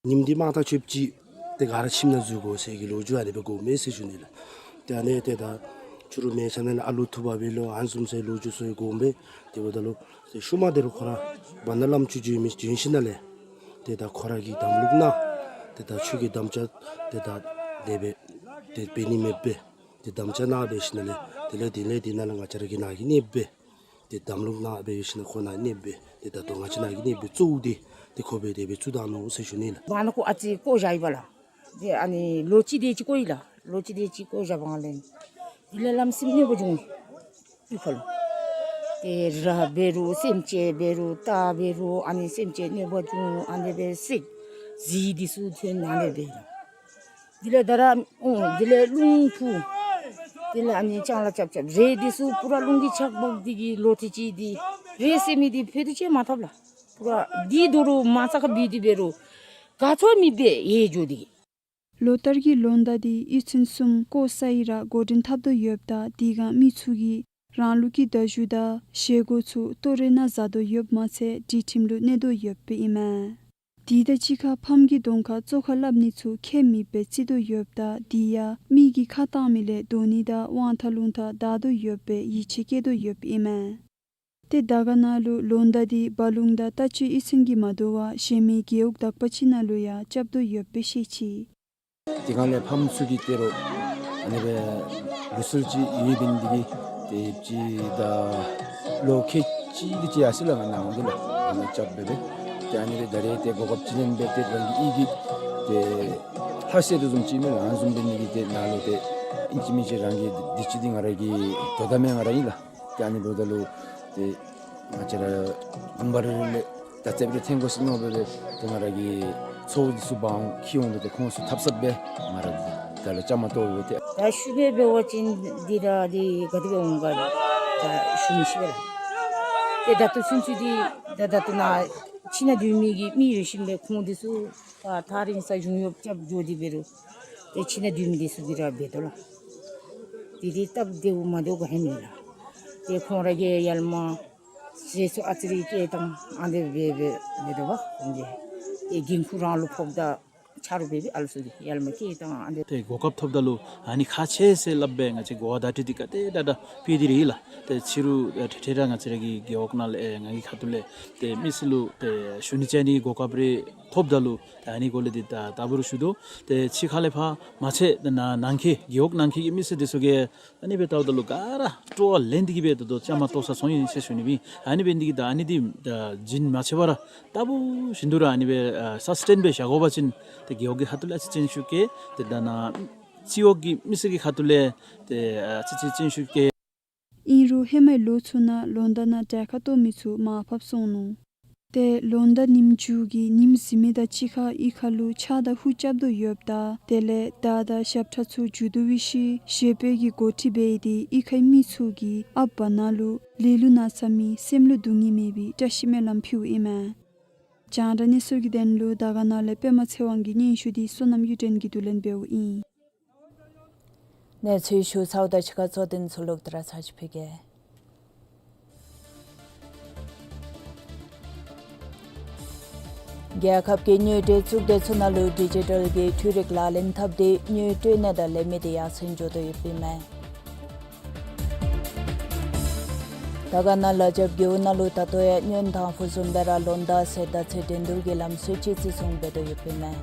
ཉིནམ་འདི་མང་ཐག་ཆོདཔ་ཅིག་ཏེ་ག་ར་ཁྱིམ་ནང་འཛུལ་དགོ་ཟེར་གྱི་ལོ་རྒྱུས་ཨ་ནི་སྦེ་གོཝ་མས་ཟེར་ཞུ་ནི་ལགས། ཏེ་ཨ་ནི་ཏེ་ད་ཕྱི་རུ་མལ་ཆ་ནང་ལས་ཨ་ལུ་འཐུ་འབག་འབད་ལོ་ཨ་ནི་བཟུམ་ཟེར་ལོ་རྒྱུས་ཚུ་ཡང་གོཝ་མས། དེ་འབདཝ་ད་ལུ་ཏེ་ཤུལ་མ་དེ་རུ་ཁོ་ར་བར་ན་བླམ་ཅིག་བྱོན་མི་བྱོན་ཞིནམ་ལས་ཏེ་ད་ཁོ་ར་གིས་དམ་ལུགས་གནང་། ཏེ་ད་ཆོས་ཀྱི་དམ་བཅའ་ཏེ་ད་དེ་སྦེ་ཏེ་འབད་ནི་མེདཔ་སྦེ་ཏེ་དམ་བཅའ་གནང་འབད་ཞིནམ་ལས་དེ་ལས་དེ་ལས་དེ་ནང་ལས་ང་བཅས་ར་གི་ནང་གི་གཉེརཔ་སྦེ་ཏེ་དམ་ལུགས་གནང་འབད་ཞིནམ་ལས་ཁོ་ནང་གི་གཉེརཔ་སྦེ་ཏེ་ད་ལྟོ་ང་བཅས་ནང་གི་གཉེརཔ་སྦེ་གཙོ་བོ་འདི་ཏེ་ཁོ་སྦེ་དེ་སྦེ་བཙུགས་ད་ནུག་ཟེར་ཞུ་ནི་ལགས། བར་ན་ཁོ་ཨ་ཙི་བཀོ་བཞག་ཡི་པ་ལགས། ཏེ་ཨ་ནི་ལོ་གཅིག་དེ་ཅིག་བཀོ་ཡི་ལགས། ལོ་གཅིག་དེ་ཅིག་བཀོ་བཞག་པའི་སྒང་ལས་དེ་ལས་ལམ་སེང་གནོད་པ་བྱུང་ཡི་ཁོ་ལུ། ཏེ་ར་འབད་རུང་སེམས་ཅན་འབད་རུང་རྟ་འབད་རུང་ཨ་ནི་སེམས་ཅན་གནོད་པ་བྱུང་། ཨ་ནི་སྦེ་བསད་རྫི་འདི་ཚུ་ཐོན་ཨ་ནི་སྦེ་ལགས། དེ་ལས་ད་ར་ཨོ་དེ་ལས་རླུང་འཕུ། དེ་ལས་ཨ་ནི་ལྕང་ལཱ་རྐྱབ་རྐྱབ་རེད། འདི་ཚུ་པུ་ར་རླུང་གིས་ཆག་འབག་སྟེ་གིས་ལོ་ཐེངས་ཅིག་འདི་རེད་ཟེར་མི་འདི་ཕུད་རྡོག་ཅིག་མ་ཐོབ་ལགས། པུ་ར་འདི་དོ་རུང་མ་རྩ་ཁར་འབད་དེ་འབད་རུང་ག་ཚོད་མི་འབད་ཡེ་འགྱོ་སྟེ་གིས། ལོ་ལྟར་གྱི་ལོ་ཟླ་འདི་གཡུས་ཚན་གསུམ་ཀོ་ས་ཡི་ར་འགོ་འདྲེན་འཐབ་དོ་ཡོདཔ་ད་དེ་སྒང་མི་ཚུ་གིས་རང་ལུགས་ཀྱི་མདའ་གཞུ་དང་བཞེས་སྒོ་ཚུ་ལྟོ་རེ་ནང་བཟའ་དོ་ཡོདཔ་མ་ཚད་སྒྲིག་ཁྲིམས་ལུ་གནས་དོ་ཡོདཔ་ཨིན་མས། དེ་དང་གཅིག་ཁར་ཕམ་གྱི་གདོང་ཁར་བཙོག་ཁ་སླབ་ནི་ཚུ་ཁྱད་མེདཔ་སྦེ་བརྩི་དོ་ཡོདཔ་ད་དེ་ཡང་མི་གིས་ཁ་བཏང་མི་ལས་དོ་ནི་དང་དབང་ཐང་རླུང་རྟ་དར་དོ་ཡོདཔ་སྦེ་ཡིད་ཆེས་བསྐྱེད་དོ་ཡོདཔ་ཨིན་མས། ཏེ་དར་དཀར་ནང་ལུ་ལོ་འདབ་འདི་བ་ལུང་དང་རྟ་ཅུ་ཨི་ཚན་གྱིས་མ་དོ་བར་གཞན་མི་རྒེད་འོག་དག་པ་ཅིག་ནང་ལུ་ཡང་རྐྱབ་དོ་ཡོདཔ་སྦེ་ཤེས་ཅི། དེ་སྒང་ལས་ཕམ་ཚུ་གིས་ཏེ་རོགས་ཨ་ནི་སྦེ་ལུགས་སྲོལ་ཅིག་ཡོདཔ་ཨིན། དེ་གིས་ཏེ་ཅིག་ད་ལོ་ཁལ་གཅིག་དེ་ཅིག་ཡར་སོང་ལགས། ང་ནཱ་འོང་དེ་ལགས་ཨ་ནི་རྐྱབ་སྦེ་སྦེ་ཏེ་ཨ་ནི་སྦེ་ད་རེས་ཏེ་གོ་སྐབས་ཅིག་ལེན་སྦེ་ཏེ་རང་གི་ཡིད་ཀྱི་ཏེ་ལྷ་སྲས་དེ་བཟུམ་ཅིག་མས་ལགས། ཨ་ནི་བཟུམ་འབད་ནི་གི་ཏེ་ནཱ་ལུ་ཏེ་ཨིན་ཅི་མིན་ཅི་རང་གི་འདི་ཅིག་འདི་ང་ར་གི་དོ་ཟླ་མས་ང་ར་ཨིན་ལགས། ཏེ་ཨ་ནི་འབདཝ་ད་ལུ་ཏེ་ང་བཅས་ར་དགོངས་པ་རེ་རེ་ལས་ད་རྩེདཔ་རེ་འཐེན་དགོ་ཟེར་མནོ་སྦེ་སྦེ་ཏེ་ང་ར་གི་ཚ་བོ་འདི་ཚུ་འབག་འོང་འཁྱིད་འོང་སྦེ་ཏེ་ཁོང་ཚུ་འཐབ་ས་སྦེ་ང་ར་ད་ལས་བཅའ་མར་གཏོགས་སྦེ་ཏེ། ད་ཤུལ་ལས་འབད་བ་ཅིན་འདི་ར་འདི་ག་དེ་སྦེ་འོང་ག་ད་ཞུ་མི་ཤེས་པས་ལགས། ཏེ་ད་ལྟོ་ཚུན་ཚོད་འདི་ད་ད་ལྟོ་ནཱ་ཁྱིམ་ནང་སྡོད་མི་གི་མི་ཡོད་ཞིནམ་ལས་ཁོང་འདི་ཚུ་ད་ཐག་རིང་ས་གཞུང་གཡོག་རྐྱབ་འགྱོ་སྟེ་འབད་རུང་ཏེ་ཁྱིམ་ནང་སྡོད་མི་འདི་ཚུ་གིས་ར་འབད་དོ་ལགས། དེ་འདི་སྟབས་བདེཝ་མ་བདེཝ་ག་ཧེ་མེད་ལགས། ཏེ་ཁོང་ར་གིས་ཡར་ལས་མར་ཟས་ཚུ་ཨ་ཙི་རེ་བསྐྱལ་བཏང་ཨ་ནི་སྦེ་འབད་འབད་དོ་བ། ཁོང་གིས་ཏེ་འགན་ཁུར་རང་ལུ་ཕོགཔ་ད་ཆ་རོགས་འབད་འབད་ཨ་ལུ་ཚུ་གིས་ཡར་ལས་མར་བསྐྱལ་བཏང་ཨ་ནི། ཏེ་གོ་སྐབས་ཐོབ་ད་ལུ་ཨ་ནི་ཁག་ཆེ་ཟེར་སླབ་སྦེ་ང་བཅས་གོ་བ་བརྡ་སྤྲོད་འདི་ག་དེ་དྲག་དྲག་ཕུལ་ཏེ་ར་ཡོད་ལགས། ཏེ་ཕྱི་རུ་ཨེ་ཏེ་ཏེ་ར་ང་བཅས་ར་གི་རྒེད་འོག་ནང་ལས་ཨེ་ང་གི་ཁ་ཐུག་ལས་ཏེ་མི་སེར་ལུ་ཏེ་ཞུ་ནི་བཅའ་ནི་གོ་སྐབས་རེ་ཐོབ་ད་ལུ་ད་ཨ་ནི་སྐོར་ལས་འདི་ད་ད་འབད་རུང་ཞུ་དོ། ཏེ་ཕྱི་ཁ་ལས་ཕར་མ་ཚད་ནཱ་ནང་འཁོད་རྒེད་འོག་ནང་འཁོད་ཀྱི་མི་སེར་འདི་ཚུ་གིས་ཨ་ནི་སྦེ་བལྟཝ་ད་ལུ་ག་ར་སྤྲོ་བ་ལེན་ཏེ་གིས་སྦེ་ད་ལྟོ་བཅའ་མར་གཏོགས་ས་སོང་ཡི་ཟེར་ཞུ་ནི་སྦེ། ཨ་ནི་འབད་ནི་འདི་གིས་ད་ཨ་ནི་འདི་ད་རྒྱུན་མ་ཆད་པར་ལྟ་བུ་བཞིན་དུ་ར་ཨ་ནི་སྦེ་ཨ་སཱསི་ཊེན་སྦེ་བཞག་དགོ་པ་ཅིན་ཏེ་རྒེད་འོག་གི་ཁ་ཐུག་ལས་ཨ་ཙི་སྤྱན་ཤུགས་བསྐྱེད་ཏེ་ད་ནཱ་སྤྱི་འོག་གི་མི་སེར་གྱི་ཁ་ཐུག་ལས་ཏེ་ཨ་ཙི་ཙི་སྤྱན་ཤུགས་བསྐྱེད། ཨིན་རུང་ཧེ་མའི་ལོ་ཚུ་ནང་ལོ་འདབ་ནང་གྲལ་ཁར་གཏོགས་མི་ཚུ་མར་ཕབ་སོང་ནུག། ཏེ་ལོ་འདབ་ཉིནམ་མཇུག་གི་ཉིནམ་གཟིམ་མི་དང་གཅིག་ཁར་གཡུས་ཁ་ལུ་ཆརཔ་དང་ཧུ་རྐྱབ་དོ་ཡོདཔ་ད་དེ་ལས་དར་དང་ཞབས་ཁྲ་ཚུ་མཇུག་བསྡུ་བའི་ཤུལ་ཞོལ་པོ་གིས་འགོ་ཁྲིད་འབད་དེ་གཡུས་ཁའི་མི་ཚུ་གིས་ཨཔ་བ་ནང་ལུ་ལེ་ལོ་ན་ཚ་མེད་སེམས་ལུ་སྡུག་བསྔལ་མེད་པའི་བཀྲ་ཤིས་སྨོན་ལམ་ཕུལཝ་ཨིན་མས། རྒྱང་བསྒྲགས་གནས་ཚུལ་གྱི་དོན་ལུ་དར་དཀར་ནང་ལས་པདྨ་ཚེ་དབང་གི་སྙན་ཞུ་འདི་བསོད་ནམས་གཡུ་སྒྲོན་གྱིས་བསྡུ་ལེན་འབདཝ་ཨིན། གནས་ཚུལ་ཞུ་ཚརཝ་དང་གཅིག་ཁར་གཙོ་དོན་ཚུ་ལོག་སྟེ་ར་ཚར་ཅིག་ཕུལ་གེ། རྒྱལ་ཁབ་ཀྱི་དངུལ་འབྲེལ་གཙུག་སྡེ་ཚུ་ནང་ལུ་ཌི་ཇི་ཊལ་གྱི་འཕྲུལ་རིག་ལག་ལེན་འཐབ་སྟེ་དངུལ་སྤྲོད་ནི་དང་ལེན་མི་དེ་ཡར་སེང་འགྱོ་དོ་ཡོདཔ་ཨིན་མས། དར་དཀར་ནང་ལ་རྒྱབ་རྒེད་འོག་ནང་ལུ་ད་ལྟོ་ཡང་སྔོན་དང་ཕུ་བཟུམ་སྦེ་ར་ལོ་འདབ་ཟེར་ད་ཚེ་འགྲན་བསྡུར་གྱི་ལམ་སྲོལ་ཅིག་བརྩི་སྲུང་འབད་དོ་ཡོདཔ་ཨིན་མས།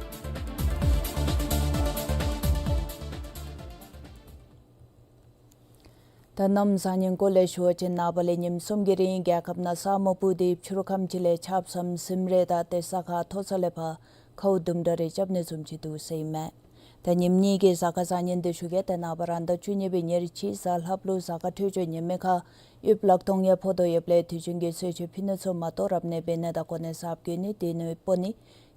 ད་གནམ་བཟང་ངན་སྐོར་ལས་ཞུ་བ་ཅིན་ནངས་པ་ལས་ཉིནམ་གསུམ་གྱི་རིང་རྒྱལ་ཁབ་ནང་ས་སྨུག་སྤུབས་ཏེ་ཕྱི་རུ་ཁམས་ཅིག་ལས་ཆརཔ་སམ་སིམ་རེ་དང་ཏེ་ས་ཁ་མཐོ་ས་ལས་ཕར་ཁཝ་དུམ་གྲ་རེ་རྐྱབ་ནི་བཟུམ་ཅིག་འདུག་ཟེར་ཨིན་མས། ད་ཉིནམ་གཉིས་ཀྱི་གཟའ་སྐར་བཟང་ངན་འདི་ཞུ་གེ། ཏེ་ནངས་པ་རང་ཟླ་བཅུ་གཉིས་པའི་ཉེར་གཅིག་གཟའ་ལྷགཔ་ལུ་གཟའ་སྐར་འཕྲོད་སྦྱོར་ངན་མི་ཁར་དབྱིབས་ལག་སྟོང་ཡང་ཕོག་དོ་ཡོདཔ་ལས་དུས་རྒྱུན་གྱི་གསོལ་མཆོད་ཕུལ་ནི་ཚུ་མ་གཏོགས་རབ་གནས་འབད་ནི་དང་གོ་གནས་གསརཔ་བསྐོ་ནི་དེ་ནི་སྤོ་ནི་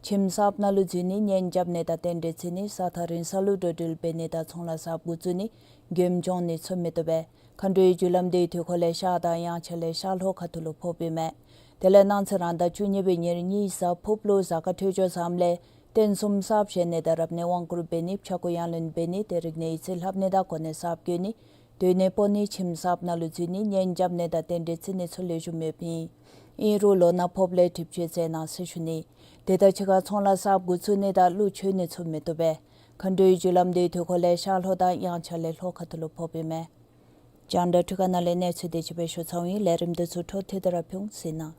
ཁྱིམ་གསརཔ་ནང་ལུ་འཛུལ་ནི་གཉེན་རྐྱབ་ནི་དང་རྟེན་འབྲེལ་བརྩི་ནི་ས་ཐག་རིང་ས་ལུ་འགྲོ་འགྲུལ་འབད་ནི་དང་ཚོང་ལཱ་གསརཔ་འགོ་བཙུགས་ནི་མགྱོནམ་སྐྱོང་ནི་ཚུ་མི་བཏུབ་པས། མཁའ་འགྲོའི་རྒྱུ་ལམ་དེའི་དུས་འཁོར་ལས་ཤར་དང་དབྱངས་འཆར་ལས་ཤར་ལྷོ་ཁ་ཐུག་ལུ་ཕོགཔ་ཨིན་མས། དེ་ལས་གནངས་ཚེ་རང་ཟླ་བཅུ་གཉིས་པའི་ཉེར་གཉིས་གཟའ་ཕུརཔ་ལུ་གཟའ་སྐར་འཕྲོད་སྦྱོར་བཟངམ་ལས་རྟེན་གསུམ་གསརཔ་བཞེངས་ནི་དང་རབ་གནས་དབང་བསྐུར་འབད་ནི་ཕྱྭ་འགུགས་ཡང་ལེན་འབད་ནི་ཏེ་རིག་གནས་ཡིག་རྩིས་ལྷབ་ནི་དང་གོ་གནས་གསརཔ་བསྐོ་ནི་སྡོད་གནས་སྤོ་ནི་ཁྱིམ་གསརཔ་ནང་ལུ་འཛུལ་ནི་གཉེན་རྐྱབ་ནི་དང་རྟེན་འབྲེལ་བརྩི་ནི་ཚུ་ལེགས་ཤོམ་ཡོདཔ་ཨིན། ཨིན་རུང་ལོ་ནག་ཕོགཔ་ལས་གྲིབ་བཅོས་མཛད་གནང་ཟེར་ཞུ་ནི། དེ་དང་གཅིག་ཁར་ཚོང་ལཱ་གསརཔ་འགོ་བཙུགས་ནི་དང་གླུ་མཆོད་ནི་ཚུ་མི་བཏུབ་པས། མཁའ་འགྲོའི་རྒྱུ་ལམ་དེའི་དུས་འཁོར་ལས་ཤར་ལྷོ་དང་དབྱངས་འཆར་ལས་ལྷོ་ཁ་ཐུག་ལུ་ཕོགཔ་ཨིན་མས། རྒྱང་བསྒྲགས་འཕྲུལ་ཁང་ནང་ལས་གནས་ཚུལ་དེ་ཅིག་སྦེ་ཞུ་ཚརཝ་ཨིན། ལས་རིམ་འདི་ཚུ་འཕྲོ་མཐུད་དེ་ར་ཕུལ་ཟེར་ཨིན།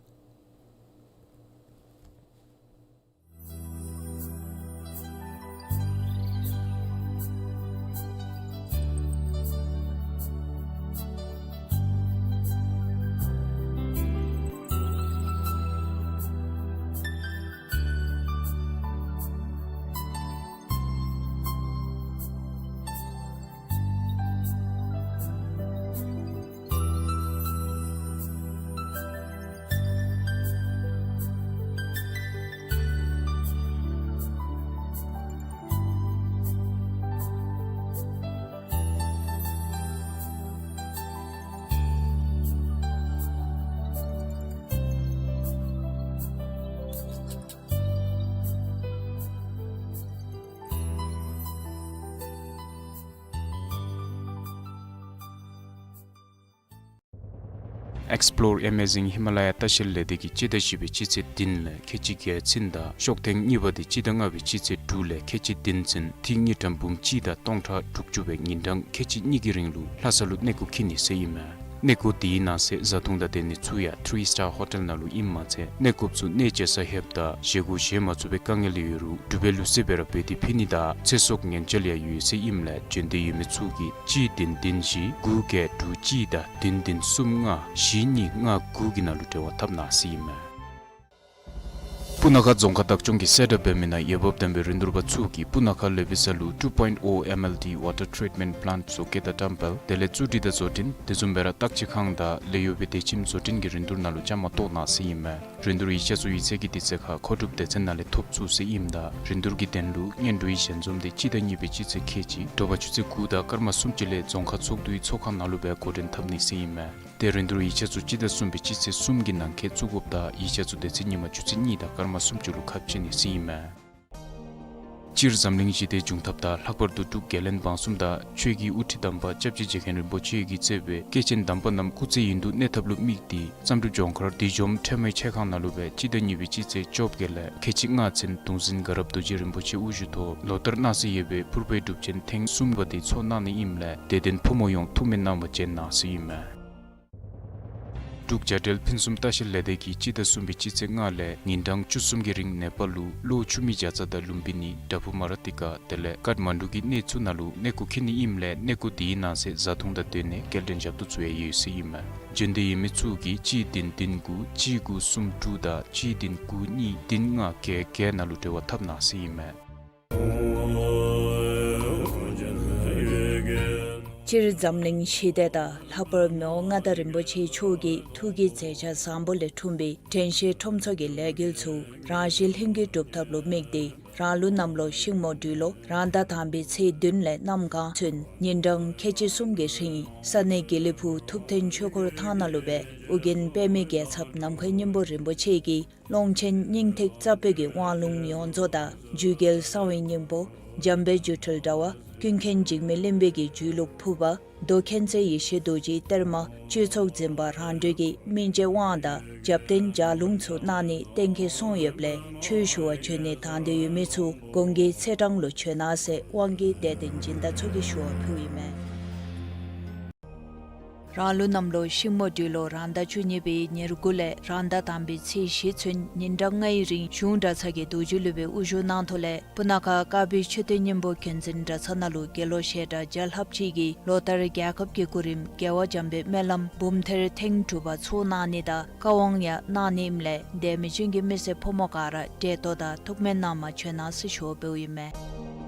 Explore Amazing Himalaya ལྟ་བཤལ་ལས་སྡེ་གིས་སྤྱི་ཟླ་བཞི་པའི་སྤྱི་ཚེས་བདུན་ལས་ཁལ་གཅིག་བརྒྱད་ཚུན་དང་ཤོག་ཐེངས་གཉིས་པ་དེ་སྤྱི་ཟླ་ལྔ་པའི་སྤྱི་ཚེས་དྲུག་ལས་ཁལ་གཅིག་བདུན་ཚུན་ཐིག་དངུལ་ཀྲམ་འབུམ་གཅིག་དང་སྟོང་ཕྲག་དྲུག་ཅུ་སྦེ་ཉིན་གྲངས་ཁལ་གཅིག་གཉིས་ཀྱི་རིང་ལུ་ལྷ་ས་ལུ་གནས་སྐོར་འཁྱིད་ནི་ཟེར་ཨིན་མས། གནས་སྐོར་དེའི་ནང་གསེས་བཟའ་འཐུང་དང་སྡོད་ནི་ཚུ་ཡང་ཐི་རི་སི་ཊར་ཧོ་ཊེལ་ནང་ལུ་ཨིནམ་མ་ཚད་གནས་སྐོརཔ་ཚུ་གནས་བཅའ་ས་ལྷོདཔ་ད་བཞེས་སྒོ་བཞེས་མ་ཚུགས་པའི་དཀའ་ངལ་ཡོད་རུང་འབྲུག་པའི་ལུགས་སྲོལ་སྦེ་ར་འབད་དེ་ཕུལ་ནི་དང་ཚེ་སྲོག་ཉེན་བཅོལ་ཡང་ཡོད་ཟེར་ཨིནམ་ལས་འབྱོན་འདོད་ཡོད་མི་ཚུ་གིས་གཅིག་བདུན་བདུན་བཞི་དགུ་བརྒྱད་དྲུག་གཅིག་དང་བདུན་བདུན་གསུམ་ལྔ་བཞི་གཉིས་ལྔ་དགུ་གི་ནང་ལུ་འབྲེལ་བ་འཐབ་གནང་ཟེར་ཨིན་མས། སྤུ་ན་ཁ་རྫོང་ཁག་བདག་སྐྱོང་གིས་གསལ་བསྒྲགས་འབད་མི་ནང་འོས་འབབ་ལྡན་པའི་རིན་བསྡུར་པ་ཚུ་གིས་སྤུ་ན་ཁ་ལེ་བི་ས་ལུ་two point oh M L D water treatment plant བཟོ་བཀོད་དང་བཀྲམ་སྤེལ་དེ་ལས་བཙུགས་སྒྲིག་དང་བཟོ་སྐྲུན་དེ་བཟུམ་སྦེ་ར་བརྟག་དཔྱད་ཁང་དང་ལེགས་ཡོད་པའི་སྡོད་ཁྱིམ་བཟོ་སྐྲུན་གྱི་རིན་བསྡུར་ནང་ལུ་བཅའ་མར་གཏོགས་གནང་ཟེར་ཨིན་མས། རིན་བསྡུར་ཡིག་ཆ་ཚུ་ཡིག་ཚང་གི་དུས་ཚོད་ཁར་མཁོ་སྒྲུབ་སྡེ་ཚན་ནང་ལས་ཐོབ་ཚུགས་ཟེར་ཨིནམ་ད་རིན་བསྡུར་གྱི་དོན་ལུ་སྙན་སྒྲོན་ཞལ་འཛོམས་དེ་སྤྱི་ཟླ་གཉིས་པའི་སྤྱི་ཚེས་ཁལ་གཅིག་དྲོ་པ་ཆུ་ཚོད་དགུ་དང་སྐར་མ་སུམ་ཅུ་ལས་རྫོང་ཁག་ཚོགས་འདུའི་ཚོགས་ཁང་ནང་ལུ་སྦེ་འགོ་འདྲེན་འཐབ་ནི་ཟེར་ཨིན་མས། ཏེ་རིན་བསྡུར་ཡིག་ཆ་ཚུ་སྤྱི་ཟླ་གསུམ་པའི་སྤྱི་ཚེས་གསུམ་གྱི་ནང་འཁོད་བཙུགས་དགོཔ་དང་ཡིག་ཆ་ཚུ་དེ་ཚེ་ཉིན་མ་ཆུ་ཚོད་གཉིས་དང་སྐར་མ་སུམ་ཅུ་ལུ་ཁ་ཕྱེ་ནི་ཟེར་ཨིན་མས། སྤྱིར་འཛམ་གླིང་ཞི་བདེ་འབྱུང་ཐབས་དང་ལྷག་པར་དུ་འབྲུག་རྒྱལ་བློན་འབངས་གསུམ་དང་ཆོས་ཀྱི་དབུ་ཁྲིད་དམ་པ་སྐྱབས་རྗེ་རྗེ་མཁན་རིན་པོ་ཆེ་གིས་གཙོས་པའི་སྐྱེས་ཆེན་དམ་པ་རྣམས་སྐུ་ཚེ་ཡུན་དུ་གནས་ཐབས་ལུ་དམིགས་ཏེ་བསམ་གྲུབ་ལྗོངས་མཁར་བདུད་འཇོམས་ཁྲོས་མའི་ཆས་ཁང་ནང་ལུ་སྦེ་སྤྱི་ཟླ་གཉིས་པའི་སྤྱི་ཚེས་བཅོ་བརྒྱད་ལས་ཁལ་གཅིག་ལྔ་ཚུན་གདུང་འཛིན་དགའ་རབ་རྡོ་རྗེ་རིན་པོ་ཆེ་དབུ་བཞུགས་ཐོག་ལོ་ལྟར་གནང་སྲོལ་ཡོད་པའི་ཕུར་པའི་སྒྲུབ་ཆེན་ཐེངས་གསུམ་པ་དེ་ཚོགས་གནང་ནི་ཨིནམ་ལས་དད་ལྡན་ཕོ་མོ་ཡོངས་ཐུགས་སྨོན་གནང་བར་བྱོན་གནང་ཟེར་ཨིན་མས། འབྲུག་བྱ་བྲལ་ཕུན་སུམ་ལྟ་བཤལ་ལས་སྡེ་གིས་སྤྱི་ཟླ་གསུམ་པའི་སྤྱི་ཚེས་ལྔ་ལས་ཉིན་གྲངས་བཅུ་གསུམ་གྱི་རིང་ནེ་པཱལ་ལུ་གློ་ཆུ་མིག་རྒྱ་ཚ་དང་ལུམ་བི་ནི་དྲ་ཕུ་མ་ར་ཏི་ཀ་དེ་ལས་ཀཏ་མན་ཌུ་གི་གནས་ཚུ་ནང་ལུ་གནས་སྐོར་འཁྱིད་ནི་ཨིནམ་ལས་གནས་སྐོར་དེའི་ནང་གསེས་བཟའ་འཐུང་དང་སྡོད་གནས་སྐྱེལ་འདྲེན་ཞབས་ཏོག་ཚུ་ཡང་ཡོད་ཟེར་ཨིན་མས། འབྱོན་འདོད་ཡོད་མི་ཚུ་གིས་གཅིག་བདུན་བདུན་དགུ་གཅིག་དགུ་གསུམ་དྲུག་དང་གཅིག་བདུན་དགུ་གཉིས་བདུན་ལྔ་བརྒྱད་བརྒྱད་ནང་ལུ་འབྲེལ་བ་འཐབ་གནང་ཟེར་ཨིན་མས། སྤྱིར་འཛམ་གླིང་ཞི་བདེ་དང་ལྷག་པར་མི་དབང་མངའ་བདག་རིན་པོ་ཆེ་མཆོག་གི་ཐུགས་ཀྱི་མཛད་འཆར་བཟང་པོ་ལས་འཁྲུངས་པའི་དྲན་ཤེས་ཁྲོམ་ཚོགས་ཀྱི་ལས་འགུལ་ཚུ་རང་བཞིན་ལྷུན་གྱིས་གྲུབ་ཐབས་ལུ་དམིགས་ཏེ་རང་ལུགས་གནམ་ལོ་ཤིང་མོ་སྦྲུལ་ལོ་རང་ཟླ་དང་པའི་ཚེས་བདུན་ལས་གནམ་གང་ཚུན་ཉིན་གྲངས་ཁལ་གཅིག་གསུམ་གྱི་རིང་ས་གནས་དགེ་ལེགས་ཕུག་ཐུབ་བསྟན་ཆོས་འཁོར་ཐང་ནང་ལུ་སྦེ་ཨོ་རྒྱན་པདྨའི་རྒྱལ་ཚབ་ནམ་མཁའི་སྙིང་པོ་རིན་པོ་ཆེ་གིས་ཀློང་ཆེན་སྙིང་ཐིག་རྩ་བོད་ཀྱི་དབང་ལུང་ཡོངས་རྫོགས་དང་རྒྱུད་རྒྱལ་གསང་བའི་སྙིང་པོ་འཇམ་དཔལ་རྒྱུད་འགྲེལ་དྲྭ་བ་ཀུན་མཁྱེན་འཇིགས་མེད་གླིང་པའི་གི་རྒྱུད་ལུགས་ཕུར་པ་མདོ་མཁྱེན་བརྩེ་ཡེ་ཤེས་རྡོ་རྗེའི་གཏེར་མ་གཅོད་ཚོགས་འཛིན་པ་རང་གྲོལ་གྱི་སྨིན་བྱེད་དབང་དང་རྒྱབ་རྟེན་ལྗགས་ལུང་ཚུ་གནང་ནི་གཏན་འཁེལ་སོང་ཡོདཔ་ལས་ཆོས་ཞུ་བར་བྱོན་ནི་དང་འདོད་ཡོད་མི་ཚུ་གོང་གི་ཚེས་གྲངས་ལུ་བྱོན་གནང་ཟེར་དབང་གིས་དད་ལྡན་སྦྱིན་བདག་ཚུ་གིས་ཞུ་བ་ཕུལཝ་ཨིན་མས། རང་ལུགས་གནམ་ལོ་ཤིང་མོ་སྦྲུལ་ལོ་རང་ཟླ་བཅུ་གཉིས་པའི་ཉེར་དགུ་ལས་རང་ཟླ་དང་པའི་ཚེས་བཞི་ཚུན་ཉིན་གྲངས་ལྔའི་རིང་གཞུང་གྲྭ་ཚང་གི་རྡོ་རྗེ་སློབ་དཔོན་དབུ་བཞུགས་གནང་ཐོག་ལས་སྤུ་ན་ཁ་དཀར་སྦིས་མཆོད་རྟེན་སྙིང་པོ་མཁྱེན་བརྩེ་གྲྭ་ཚང་ནང་ལུ་དགེ་སློང་བཤད་གྲྭ་བརྒྱ་ལྷགཔ་ཅིག་གིས་ལོ་ལྟར་རྒྱལ་ཁབ་ཀྱི་སྐུ་རིམ་རྒྱལ་བ་འཇམ་དཔལ་སྨོན་ལམ་འབུམ་ཐེར་ཐེངས་དྲུག་པ་ཚོགས་གནང་ནི་དང་བཀའ་དབང་ཡང་གནང་ནི་ཨིནམ་ལས་དད་མོས་ཅན་གྱི་མི་སེར་ཕོ་མོ་ག་ར་བདེ་ཏོག་དང་ཐུགས་སྨོན་གནང་བར་བྱོན་གནང་ཟེར་ཞུ་བ་ཕུལཝ་ཨིན་མས།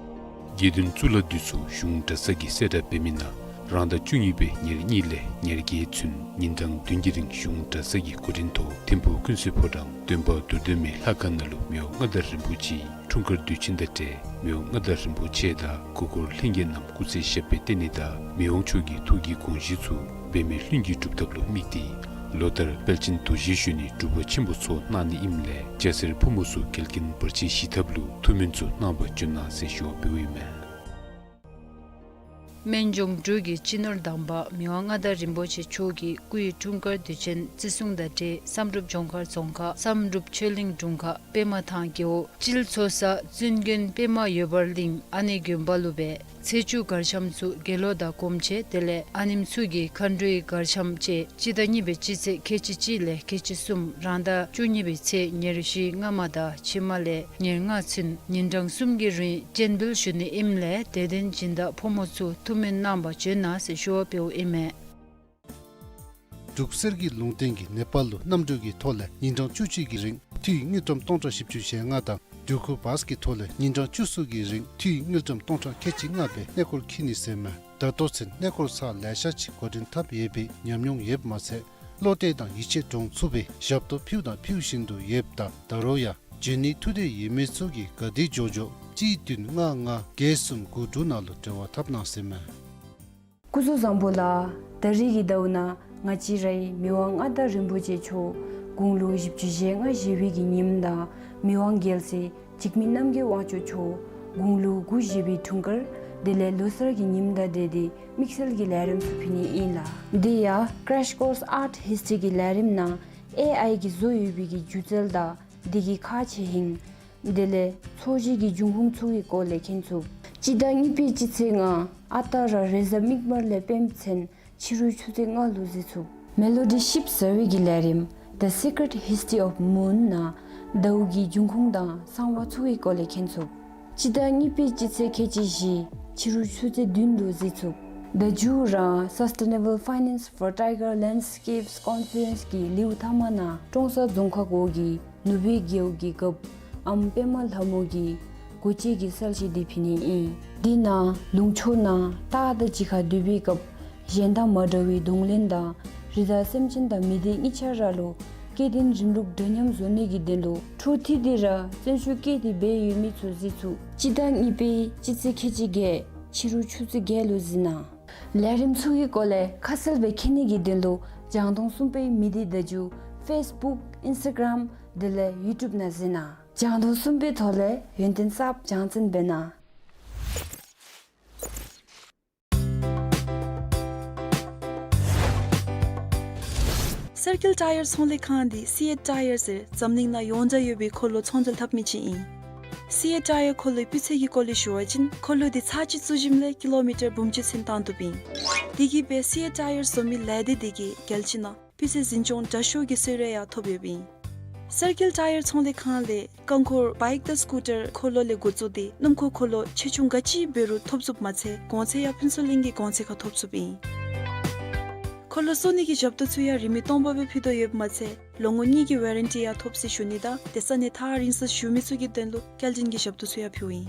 དགེ་འདུན་གཙུག་ལག་འདི་ཚུ་གཞུང་གྲྭ་ཚང་གིས་གསལ་བསྒྲགས་འབད་མི་ནང་རང་ཟླ་བཅུ་གཉིས་པའི་ཉེར་གཉིས་ལས་ཉེར་བརྒྱད་ཚུན་ཉིན་གྲངས་བདུན་གྱི་རིང་གཞུང་གྲྭ་ཚང་གི་འགོ་འདྲེན་ཐོག་ཐིམ་ཕུག་ཀུན་གསལ་ཕོ་བྲང་འདོན་པ་མདོ་སྟོད་སྨད་ལྷ་ཁང་ནང་ལུ་མི་དབང་མངའ་བདག་རིན་པོ་ཆེའི་འཁྲུངས་སྐར་དུས་ཆེན་དང་འབྲེལ་མི་དབང་མངའ་བདག་རིན་པོ་ཆེ་དང་སྐུ་འཁོར་ལྷན་རྒྱས་རྣམས་སྐུ་ཚེ་ཞབས་པད་བརྟན་ནི་དང་མི་དབང་མཆོག་གི་ཐུགས་ཀྱི་དགོངས་གཞི་ཚུ་འབད་མེད་ལྷུན་གྱིས་གྲུབ་ཐབས་ལུ་དམིགས་ཏེ་ལོ་ལྟར་དཔལ་ཆེན་རྡོ་རྗེ་གཞོན་ནུའི་སྒྲུབ་པ་ཆེན་པོ་ཚོགས་གནང་ནི་ཨིནམ་ལས་སྐྱ་སེར་ཕོ་མོ་ཚུ་འགལ་རྐྱེན་བར་ཆད་ཞི་ཐབས་ལུ་ཐུགས་སྨོན་ཚུ་གནང་བར་བྱོན་གནང་ཟེར་ཞུ་བ་ཕུལཝ་ཨིན་མས། སྨན་ལྗོངས་འབྲུག་གི་སྤྱི་ནོར་དམ་པ་མི་དབང་མངའ་བདག་རིན་པོ་ཆེ་མཆོག་གི་སྐུའི་འཁྲུངས་སྐར་དུས་ཆེན་བརྩི་སྲུང་དང་འབྲེལ་བསམ་གྲུབ་ལྗོངས་མཁར་རྫོང་ཁག་བསམ་གྲུབ་ཆོས་གླིང་དྲུང་ཁག་པདྨ་ཐང་རྒེད་འོག་སྤྱིལ་མཚོ་ས་བཙུན་དགོན་པདྨ་འོད་འབར་གླིང་ཨ་ནེ་དགོན་པ་ལུ་སྦེ་ཚེས་བཅུ་གར་འཆམ་ཚུ་དགེ་སློང་དང་སྒོམ་ཆེན་དེ་ལས་ཨ་ནེམོ་ཚུ་གི་མཁའ་འགྲོའི་གར་འཆམ་བཅས་སྤྱི་ཟླ་གཉིས་པའི་སྤྱི་ཚེས་ཁལ་གཅིག་གཅིག་ལས་ཁལ་གཅིག་གསུམ་རང་ཟླ་བཅུ་གཉིས་པའི་ཚེས་ཉེར་བཞི་སྔ་མ་དང་ཕྱི་མ་ལས་ཉེར་ལྔ་ཚུན་ཉིན་གྲངས་གསུམ་གྱི་རིང་སྤྱན་འབུལ་ཞུ་ནི་ཨིནམ་ལས་དད་ལྡན་སྦྱིན་བདག་ཕོ་མོ་ཚུ་ཐུགས་སྨོན་གནང་བར་བྱོན་གནང་ཟེར་ཞུ་བ་ཕུལཝ་ཨིན་མས། འབྲུག་གསེར་གྱི་ལུང་བསྟན་གྱིས་ནེ་པཱལ་ལུ་གནམ་གྲུ་གི་ཐོག་ལས་ཉིན་གྲངས་བཅུ་གཅིག་གི་རིང་ཐིག་དངུལ་ཀྲམ་སྟོང་ཕྲག་བཞི་བཅུ་ཞེ་ལྔ་དང་འགྲུལ་འཁོར་བཱས་ཀྱི་ཐོག་ལས་ཉིན་གྲངས་བཅུ་གསུམ་གྱི་རིང་ཐིག་དངུལ་ཀྲམ་སྟོང་ཕྲག་ཁལ་གཅིག་ལྔ་སྦེ་གནས་སྐོར་འཁྱིད་ནི་ཟེར་མས། ད་ལྟོ་ཚུན་གནས་སྐོར་ཚར་ལེ་ཤ་ཅིག་འགོ་འདྲེན་འཐབ་ཡོད་པའི་ཉམས་མྱོང་ཡོདཔ་མ་ཚད་བློ་གཏད་དང་ཡིད་ཆེས་འདྲོངས་ཚུགས་པའི་ཞབས་ཏོག་ཕུལཝ་དང་ཕུལ་བཞིན་དུ་ཡོདཔ་ད་ད་རུང་ཡང་འབྱོན་ནི་ཐུགས་འདོད་ཡོད་མི་ཚུ་གིས་ག་དེ་མགྱོགས་མགྱོགས་གཅིག་བདུན་ལྔ་ལྔ་བརྒྱད་གསུམ་དགུ་དྲུག་ནང་ལུ་འབྲེལ་བ་འཐབ་གནང་ཟེར་མས། སྐུ་གཟུགས་བཟང་པོ་ལགས། ད་རེས་ཀྱི་ཟླཝ་ནང་ང་བཅས་རའི་མི་དབང་མངའ་བདག་རིན་པོ་ཆེ་མཆོག་དགུང་ལོ་བཞི་བཅུ་ཞེ་ལྔ་བཞེས་པའི་གི་ཉིནམ་དང་མི་དབང་རྒྱལ་སྲས་འཇིགས་མེད་རྣམ་རྒྱལ་དབང་ཕྱུག་མཆོག་དགུང་ལོ་དགུ་བཞེས་པའི་འཁྲུངས་སྐར་ དེ་ལས་ལོ་གསར་གྱི་ཉིནམ་དང་འབྲེལ་ཏེ་དམིགས་བསལ་གྱི་ལས་རིམ་ཚུ་ཕུལ་ནི་ཨིན་ལགས། དེ་ཡང་Crash Course Art History གི་ལས་རིམ་ནང་ཨེ་ཨའི་གིས་བཟོ་ཡོད་པའི་གི་སྒྱུ་རྩལ་དང་དེ་གི་ཁག་ཆེ་ཧིང་དེ་ལས་འཚོ་བྱེད་ཀྱི་འབྱུང་ཁུངས་ཚུ་གི་སྐོར་ལས་མཁྱེན་ཚུགས། སྤྱི་ཟླ་གཉིས་པའི་སྤྱི་ཚེས་ལྔ་ཨ་རྟག་ར་རེས་གཟའ་མིག་དམར་ལས་སྤེནམ་ཚུན་ཕྱི་རུ་ཆུ་ཚོད་ལྔ་ལུ་གཟིགས་ཚུགས། མེ་ལོ་ཌི་ཞིབ་ཟ་བའི་གི་ལས་རིམ་The Secret History of Moon ནང་ཟླཝ་གི་འབྱུང་ཁུངས་དང་གསང་བ་ཚུ་གི་སྐོར་ལས་མཁྱེན་ཚུགས། སྤྱི་ཟླ་གཉིས་པའི་སྤྱི་ཚེས་ཁལ་གཅིག་བཞི་ཕྱི་རུ་ཆུ་ཚོད་བདུན་ལུ་གཟིགས་ཚུགས། ད་མཇུག་ར་Sustainable Finance for Tiger Landscapes Conference གི་ལེའུ་ཐ་མ་ནང་ཀྲོང་གསར་རྫོང་ཁག་འོག་གི་ནུབ་སྦིས་རྒེད་འོག་གི་རྒཔོ་ཨམ་པདྨ་ལྷ་མོ་གི་སྒོ་འབྱེད་ཀྱི་གསལ་བཤད་འདི་ཕུལ་ནི་ཨིན། དེ་ནང་ལུང་ཕྱོགས་ནང་སྟག་དང་གཅིག་ཁར་སྡོད་པའི་སྐབས་གཞན་དང་མ་འདྲ་བའི་གདོང་ལེན་དང་རི་དྭགས་སེམས་ཅན་དང་མི་སྡེ་གཉིས་ཆ་ར་ལུ་སྐྱེ་ལྡན་རིམ་ལུགས་འདྲ་མཉམ་བཟོ་ནི་གི་དོན་ལུ་འཕྲོ་མཐུད་དེ་ར་བརྩོན་ཤུགས་བསྐྱེད་དེ་འབད་ཡོད་མི་ཚུ་གཟིགས་ཚུགས། སྤྱི་ཟླ་གཉིས་པའི་སྤྱི་ཚེས་ཁལ་གཅིག་བརྒྱད་ཕྱི་རུ་ཆུ་ཚོད་བརྒྱད་ལུ་གཟིགས་གནང་། ལས་རིམ་ཚུ་གི་སྐོར་ལས་ཁ་གསལ་སྦེ་མཁྱེན་ནི་གི་དོན་ལུ་རྒྱང་མཐོང་གསུམ་པའི་མི་སྡེ་བརྡ་བརྒྱུད་Facebook, Instagram དེ་ལས་YouTube ནང་གཟིགས་གནང་། རྒྱང་མཐོང་གསུམ་པའི་ཐོག་ལས་ཡོན་ཏན་གསརཔ་སྦྱང་བརྩོན་འབད་གནང་། སེར་སྐྱ་ཊ་ཡར་ཚོང་ལས་ཁང་འདི་སི་ཨེཊ་ཊ་ཡར་ཟེར་འཛམ་གླིང་ནང་ཡོངས་གྲགས་ཡོད་པའི་འཁོར་ལོ་ཚོང་འབྲེལ་འཐབ་མི་ཅིག་ཨིན། སི་ཨེཊ་ཊ་ཡར་འཁོར་ལོའི་སྤུས་ཚད་ཀྱི་སྐོར་ལས་ཞུ་བ་ཅིན་འཁོར་ལོ་འདི་ཚར་གཅིག་བཙུགས་ཞིནམ་ལས་ཀི་ལོ་མི་ཊར་འབུམ་གཅིག་ཚུན་བཏང་བཏུབ་ཨིན། དེ་གིས་སྦེ་སི་ཨེཊ་ཊ་ཡར་བཟོ་མི་ལས་སྡེ་འདི་གིས་རྒྱལ་སྤྱི་ནང་སྤུས་ཚད་འཛིན་སྐྱོང་དྲག་ཤོས་ཀྱི་གསོལ་རས་ཡང་ཐོབ་ཡོདཔ་ཨིན། སེར་སྐྱ་ཊ་ཡར་ཚོང་ལས་ཁང་ལས་རྐང་འཁོར་བའིཀ་དང་སི་ཀུ་ཊར་འཁོར་ལོ་ལས་འགོ་བཙུགས་ཏེ་སྣུམ་འཁོར་འཁོར་ལོ་ཆེ་ཆུང་ག་ཅི་འབད་རུང་ཐོབ་ཚུགསཔ་མ་ཚད་གོང་ཚད་ཡང་ཕུན་ཚོགས་གླིང་གི་གོང་ཚད་ཁར་ཐོབ་ཚུགསཔ་ཨིན། འཁོར་ལོ་བཙུགས་ནི་གི་ཞབས་ཏོག་ཚུ་ཡང་རིན་མེད་སྟོང་པ་སྦེ་ཕུལ་དོ་ཡོདཔ་མ་ཚད་ལོ་ངོ་གཉིས་ཀྱི་ཝེ་རན་ཊི་ཡང་ཐོབ་ཟེར་ཞུ་ནི་དང་དེ་ས་གནས་ཐག་རིང་སར་བཞུགས་མི་ཚུ་གི་དོན་ལུ་སྐྱེལ་འདྲེན་གྱི་ཞབས་ཏོག་ཚུ་ཡང་ཕུལཝ་ཨིན།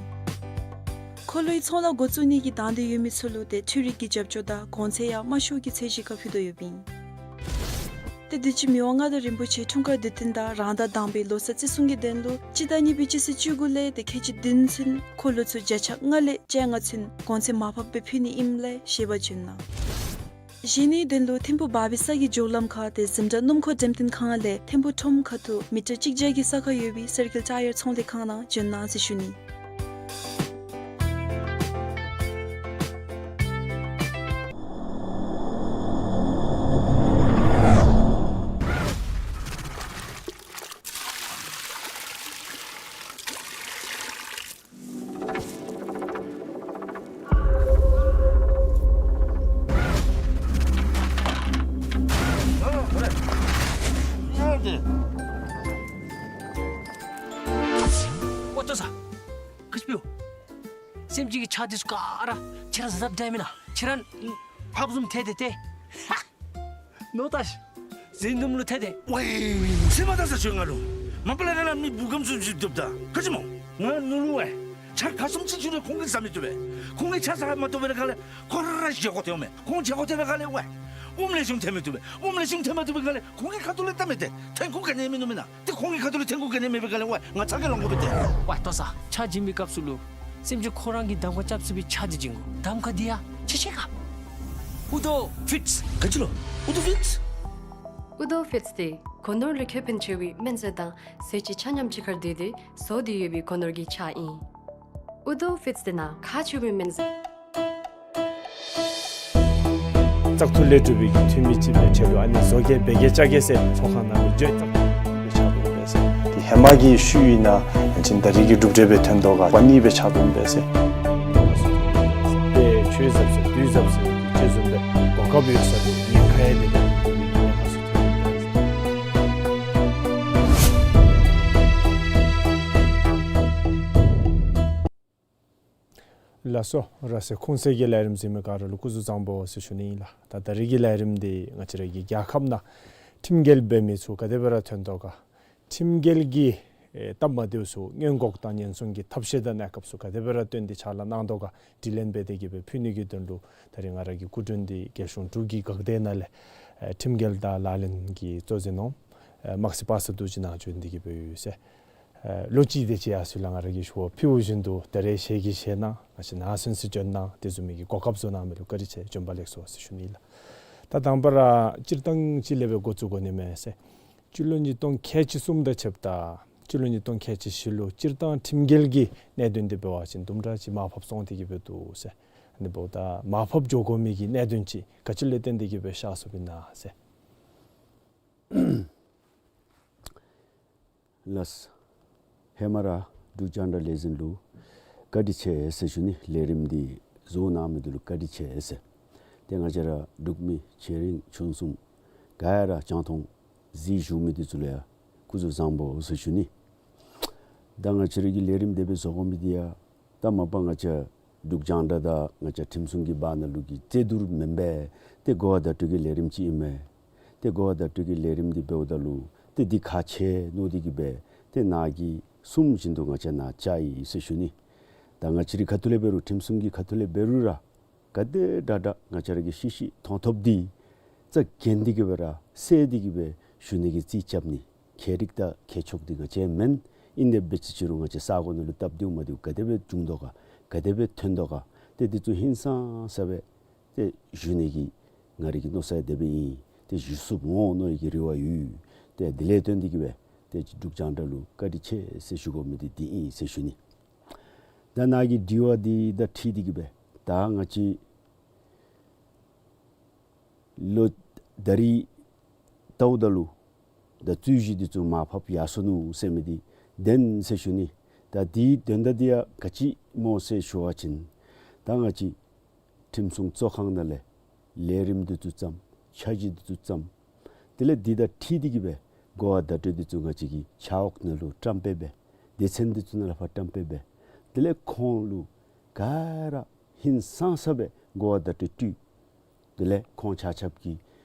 འཁོར་ལོའི་ཚོང་ལཱ་འགོ་བཙུགས་ནི་གི་དང་འདོད་ཡོད་མི་ཚུ་ལུ་ཏེ་འཕྲུལ་རིག་གི་རྒྱབ་སྐྱོར་དང་གོང་ཚད་ཡང་དམའ་ཤོས་ཀྱི་ཚད་གཞི་ཁར་ཕུལ་དོ་ཡོདཔ་ཨིན། ཏེ་དུས་ཅི་མི་དབང་མངའ་བདག་རིན་པོ་ཆེ་འཁྲུངས་སྐར་དུས་སྟོན་དང་རང་ཟླ་དང་པའི་ལོ་གསར་བརྩི་སྲུང་གི་དོན་ལུ་སྤྱི་ཟླ་གཉིས་པའི་སྤྱི་ཚེས་བཅུ་དགུ་ལས་ཏེ་ཁལ་གཅིག་བདུན་ཚུན་འཁོར་ལོ་ཚུ་བརྒྱ་ཆ་ལྔ་ལས་བཅོ་ལྔ་ཚུན་གོང་ཚད་མར་ཕབ་སྦེ་ཕུལ་ནི་ཨིནམ་ལས་ཞལ་པར་བྱོན་གནང་། གཞན་ནི་དོན་ལུ་ཐིམ་ཕུག་བར་བི་ས་གི་མགྱོགས་ལམ་ཁར་ཏེ་འཛིན་གྲྭ་སྣུམ་འཁོར་འགྲེམས་སྟོན་ཁང་ལས་ཐིམ་ཕུག་ཁྲོམ་ཁ་ཐུག་མི་ཊར་གཅིག་བརྒྱ་གི་ས་ཁར་ཡོད་པའི་སེར་སྐྱ་ཊ་ཡར་ཚོང་ལས་ཁང་ནང་བྱོན་གནང་ཟེར་ཞུ་ནི། ཨོ་ལྟོ་ས། ག་ཅི་འབདཝ། སེམས་ཅན་གྱི་ཆ་འདི་ཚུ་ག་ར་ཁྱེད་ར་གཟབ་གཟབ་འདྲཝ་མེན་ན། ཁྱེད་ར་ཕགཔ་བཟུམ་ཐལ་ཏེ་ཏེ། ནོར་ལྟ་ཤིག། ཟིན་དུམ་ལུ་ཐལ་ཏེ། ཝའི། ཚིག་མ་བཏང་ཟེར་ཞུ་ང་ལུ། མ་པ་ལས་ར་ལ་མི་བུ་གམ་བཟུམ་ཅིག་འདུག་ད། ག་ཅི་སྨོ། ང་ནུ་ལུ་ཝའི། ཆ་ག་བཟུམ་ཅིག་བཙུགས་རུང་ཁོང་གིས་ཟ་མི་བཏུབ་པས། ཁོང་གིས་ཆ་ཟ་མ་བཏུབ་པའི་སྒང་ལས་ཁོ་ར་བཞེས་སྒོ་ཐལཝ་མས། ཁོང་བཞེས་སྒོ་ཐལ་བའི་སྒང་ལས་ཝའི། ཨོམ་ལེགས་ཤོམ་ཐལ་མི་བཏུབ་པས། ཨོམ་ལེགས་ཤོམ་ཐལ་མ་བཏུབ་པའི་སྒང་ལས་ཁོང་གི་ཁ་ཐུག་ལས་བལྟ་མི་བདེ། ཐོན་ཁུངས་ག་ནི་ཡང་མིན་ནུག་མེན་ན། ཏེ་ཁོང་གི་ཁ་ཐུག་ལས་ཐོན་ཁུངས་ག་ནི་ཡང་མེད་པའི་སྒང་ལས་ཝའི་ང་ཚ་གྱང་ལང་དགོ་པས་ཏེ། ཝའི་ལྟོ་ས། ཆ་བྱིན་པའི་སྐབས་སུ་ལུ་སེམས་ཅན་ཁོ་ར་གིས་གདམ་ཁ་རྐྱབ་ཚུགས་པའི་ཆ་འདི་བྱིན་དགོ། གདམ་ཁ་འདི་ཡང་ཆེ་ཆེ་ག། ཨུ་ཏོ་ཕིཊས། ག་ཅི་ལོ། ཨུ་ཏོ་ཕིཊས། ཨུ་ཏོ་ཕིཊས་ཏེ་སྒོ་ནོར་ལུ་ཁེ་ཕན་ཆེ་བའི་སྨན་རྫས་དང་ཟས་བཅུད་ཆ་མཉམ་གཅིག་ཁར་སྡེབ་སྟེ་བཟོ་སྟེ་ཡོད་པའི་སྒོ་ནོར་གྱི་ཆ་ཨིན། ཨུ་ཏོ་ཕིཊས་ཏེ་ནང་ཁག་ཆེ་བའི་སྨན་རྫས། བཙག་འཐུ་ལས་གྲུབ་པའི་འཐུས་མི་ཅིག་སྦེ་ཁྱོད་ལུ་ཨ་ནི་བཟོ་གེ་འབད་གེ་བཅའ་གེ་ཟེར་ཚོགས་ཁང་ནང་ལུ་བརྗོད། བཙག་འཐུ་སྦེ་ཆགས་འདུག་པས་ཟེར། ཏེ་ཧེ་མ་གི་ཤུལ་ཨིན་ན་ཡང་ཅིན་ད་རིས་ཀྱི་གྲུབ་འབྲས་སྦེ་ཐོན་དོ་ག་པ་ནི་སྦེ་ཆགས་འདུག་པས་ཟེར། ཏེ་ཆུ་གཟབ་ཟེར་དུས་གཟབ་ཟེར་ཅེས་བཟུམ་སྦེ་གོ་སྐབས་ཡོད་ས་འདུག། ཉེན་ཁ་ཡང་དེ་ལས་ཉེན་ཁ་ཚུ་ཐོན་འདུག་པས་ཟེར། ལགས་སོ། ར་སེ་ཁུངས་སེ་གི་ལས་རིམ་གཟིགས་མི་ག་ར་ལུ་སྐུ་གཟུགས་བཟང་པོ་ཟེར་ཞུ་ནི་ཨིན་ལགས། ད་ད་རིས་ཀྱི་ལས་རིམ་འདི་ང་བཅས་ར་གི་རྒྱལ་ཁབ་ནང་ཁྲིམས་འགལ་འབད་མི་ཚུ་ག་དེ་སྦེ་ར་ཐོན་དོ་ག། ཁྲིམས་འགལ་གྱི་ཨེ་སྟབས་མ་བདེཝ་ཚུ་སྔོན་འགོག་དང་ཉེན་སྲུང་གི་ཐབས་ཤེས་དང་གནས་སྐབས་ཚུ་ག་དེ་སྦེ་ར་བཏོན་ཏེ་ཕྱག་ལཱ་གནང་དོ་ག་དྲི་ལན་འབད་དེ་གི་སྦེ་ཕུལ་ནི་གི་དོན་ལུ་ད་རིས་ང་ར་གི་སྐུ་མགྲོན་འདི་རྒྱལ་གཞུང་འབྲུག་གི་འགག་སྡེ་ནང་ལས་ཨེ་ཁྲིམས་འགལ་དང་ལག་ལེན་གྱི་གཙོ་འཛིན་འོགམ་ཨེ་དམག་སྲིད་པ་སངས་རྡོ་རྗེ་ནང་བྱོན་ཏེ་གི་སྦེ་ཡོད་ཟེར། ཨེ་ལོ་གཅིག་དེ་ཅིག་ཡར་སོང་ལས་ང་ར་གིས་ཞུ་བ་ཕུལཝ་བཞིན་དུ་ད་རིས་ཞལ་གྱིས་བཞེས་གནང་ང་བཅས་ནཱ་གསན་ས་བྱོན་གནང་དེ་བཟུམ་མའི་གི་གོ་སྐབས་བཟོ་གནང་མི་ལུ་བཀའ་དྲིན་ཆེ། བྱོན་པ་ལེགས་སོ་ཟེར་ཞུ་ནི་ལགས། ད་དང་པ་ར་སྤྱིར་བཏང་ཅིག་ལས་སྦེ་འགོ་བཙུགས་དགོ་ནི་མས་ཟེར། སྤྱི་ལོ་ཉིས་སྟོང་ཁལ་གཅིག་གསུམ་དང་ཕྱདཔ་ད་ སྤྱི་ལོ་ཉིས་སྟོང་ཁལ་གཅིག་བཞི་ལུ་སྤྱིར་བཏང་ཁྲིམས་འགལ་གྱི་གནད་དོན་འདི་འབད་བ་ཅིན་དུམ་གྲ་ཅིག་མར་ཕབ་སོང་སྟེ་གི་སྦེ་འདུག་ཟེར། ཨ་ནི་འབདཝ་ད་མར་ཕབ་འགྱོ་དགོ་མི་གི་གནད་དོན་ཅིག་ག་ཅི་ལས་བརྟེན་ཏེ་གི་སྦེ་གཤགས་སོཔ་ཨིན་ན་ཟེར། ལགས། ཧེ་མ་ར་འབྲུག་རྒྱང་བསྒྲགས་ལས་འཛིན་ལུ་བཀའ་དྲིན་ཆེ་ཟེར་ཞུ་ནི། ལས་རིམ་འདི་བཟོ་གནང་མི་འདི་ལུ་བཀའ་དྲིན་ཆེ་ཟེར། ཏེ་ང་བཅས་ར་འབྲུག་མི་ཆེ་འབྲིང་ཆུང་གསུམ་ག་ར་རྒྱང་མཐོང་གཟིགས་བཞུགས་མི་འདི་ཚུ་ལུ་ཡང་སྐུ་གཟུགས་བཟང་པོ་ཟེར་ཞུ་ནི། ད་ང་བཅས་ར་གི་ལས་རིམ་དེ་སྦེ་བཟོ་དགོ་མི་འདི་ཡང་ད་མ་པ་ང་བཅས་འབྲུག་རྒྱང་བསྒྲགས་དང་ང་བཅས་ཁྲིམས་སྲུང་གི་བར་ན་ལུ་གི་རྩོད་བསྡུར་མེན་པས། ཏེ་གོ་བ་བརྡ་སྤྲོད་ཀྱི་ལས་རིམ་ཅིག་ཨིན་མས། ཏེ་གོ་བ་བརྡ་སྤྲོད་ཀྱི་ལས་རིམ་འདི་འབདཝ་ད་ལུ་ཏེ་འདི་ཁག་ཆེ་མནོ་སྟེ་གི་སྦེ་ཏེ་ནཱ་གི་གསུངམ་བཞིན་དུ་ང་བཅས་ནཱ་བཅར་ཡི་ཟེར་ཞུ་ནི། ད་ང་བཅས་རའི་ཁ་ཐུག་ལས་འབད་རུང་ཁྲིམས་སྲུང་གི་ཁ་ཐུག་ལས་འབད་རུང་ར་ག་དེ་དྲག་དྲག་ང་བཅས་ར་གིས་ཤེས་ཤེས་མཐོང་ཐོབ་འདི་རྩ་འགེངས་ཏེ་གི་སྦེ་ར་གསལ་ཏེ་གི་སྦེ་ཞུ་ནི་གི་རྩིས་རྐྱབ་ནི། མཁས་རིག་དང་མཁས་མཆོག་འདི་ང་བཅས་མེན། ཨིན་དེ་འབད་ཅི་ཅི་རུང་ང་བཅས་ས་གོ་ནང་ལུ་སྟབས་བདེཝ་མ་བདེཝ་ག་དེ་སྦེ་བྱུང་དོ་ག་ག་དེ་སྦེ་ཐོན་དོ་ག་ཏེ་འདི་ཚུ་ཧིང་སངས་ས་སྦེ་ཏེ་ཞུ་ནི་གི་ང་རའི་གི་མནོ་ས་དེ་སྦེ་ཨིན། ཏེ་ཞུ་ཚུགསཔ་འོང་མནོ་ནི་གི་རེ་བ་ཡོད། ཏེ་དེ་ལས་བརྟེན་ཏེ་གི་སྦེ་ཏེ་འབྲུག་རྒྱང་བསྒྲགས་ལུ་བཀའ་དྲིན་ཆེ་ཟེར་ཞུ་དགོ་མི་འདི་འདི་ཨིན་ཟེར་ཞུ་ནི། ད་ནཱ་གི་དྲི་བ་འདི་དང་འཁྲིལ་ཏེ་གི་སྦེ་ད་ང་བཅས་ལོ་ད་རིས་ལྟཝ་ད་ལུ་ད་རྩོད་གཞི་འདི་ཚུ་མར་ཕབ་ཡར་སོ་ནུག་ཟེར་མི་འདི་བདེན་ཟེར་ཞུ་ནི། ད་འདི་བདེན་ད་འདི་ཡང་ག་ཅི་སྨོ་ཟེར་ཞུ་བ་ཅིན་ད་ང་བཅས་ཁྲིམས་སྲུང་གཙོ་ཁང་ནང་ལས་ལས་རིམ་འདི་ཚུ་བརྩམས། འཆར་གཞི་འདི་ཚུ་བརྩམས། དེ་ལས་འདི་དང་འཁྲིལ་ཏེ་གི་སྦེ་གོ་བ་བརྡ་སྤྲོད་འདི་ཚུ་ང་བཅས་ཀྱི་ཕྱག་འོག་ནང་ལུ་བཀྲམ་སྤེལ་འབད། སྡེ་ཚན་འདི་ཚུ་ནང་ལས་ཕར་བཀྲམ་སྤེལ་འབད། དེ་ལས་ཁོང་ལུ་ག་ར་ཧིང་སངས་ས་སྦེ་གོ་བ་བརྡ་སྤྲོད་སྤྲོད། དེ་ལས་ཁོང་ཆ་ཁྱབ་ཀྱིས་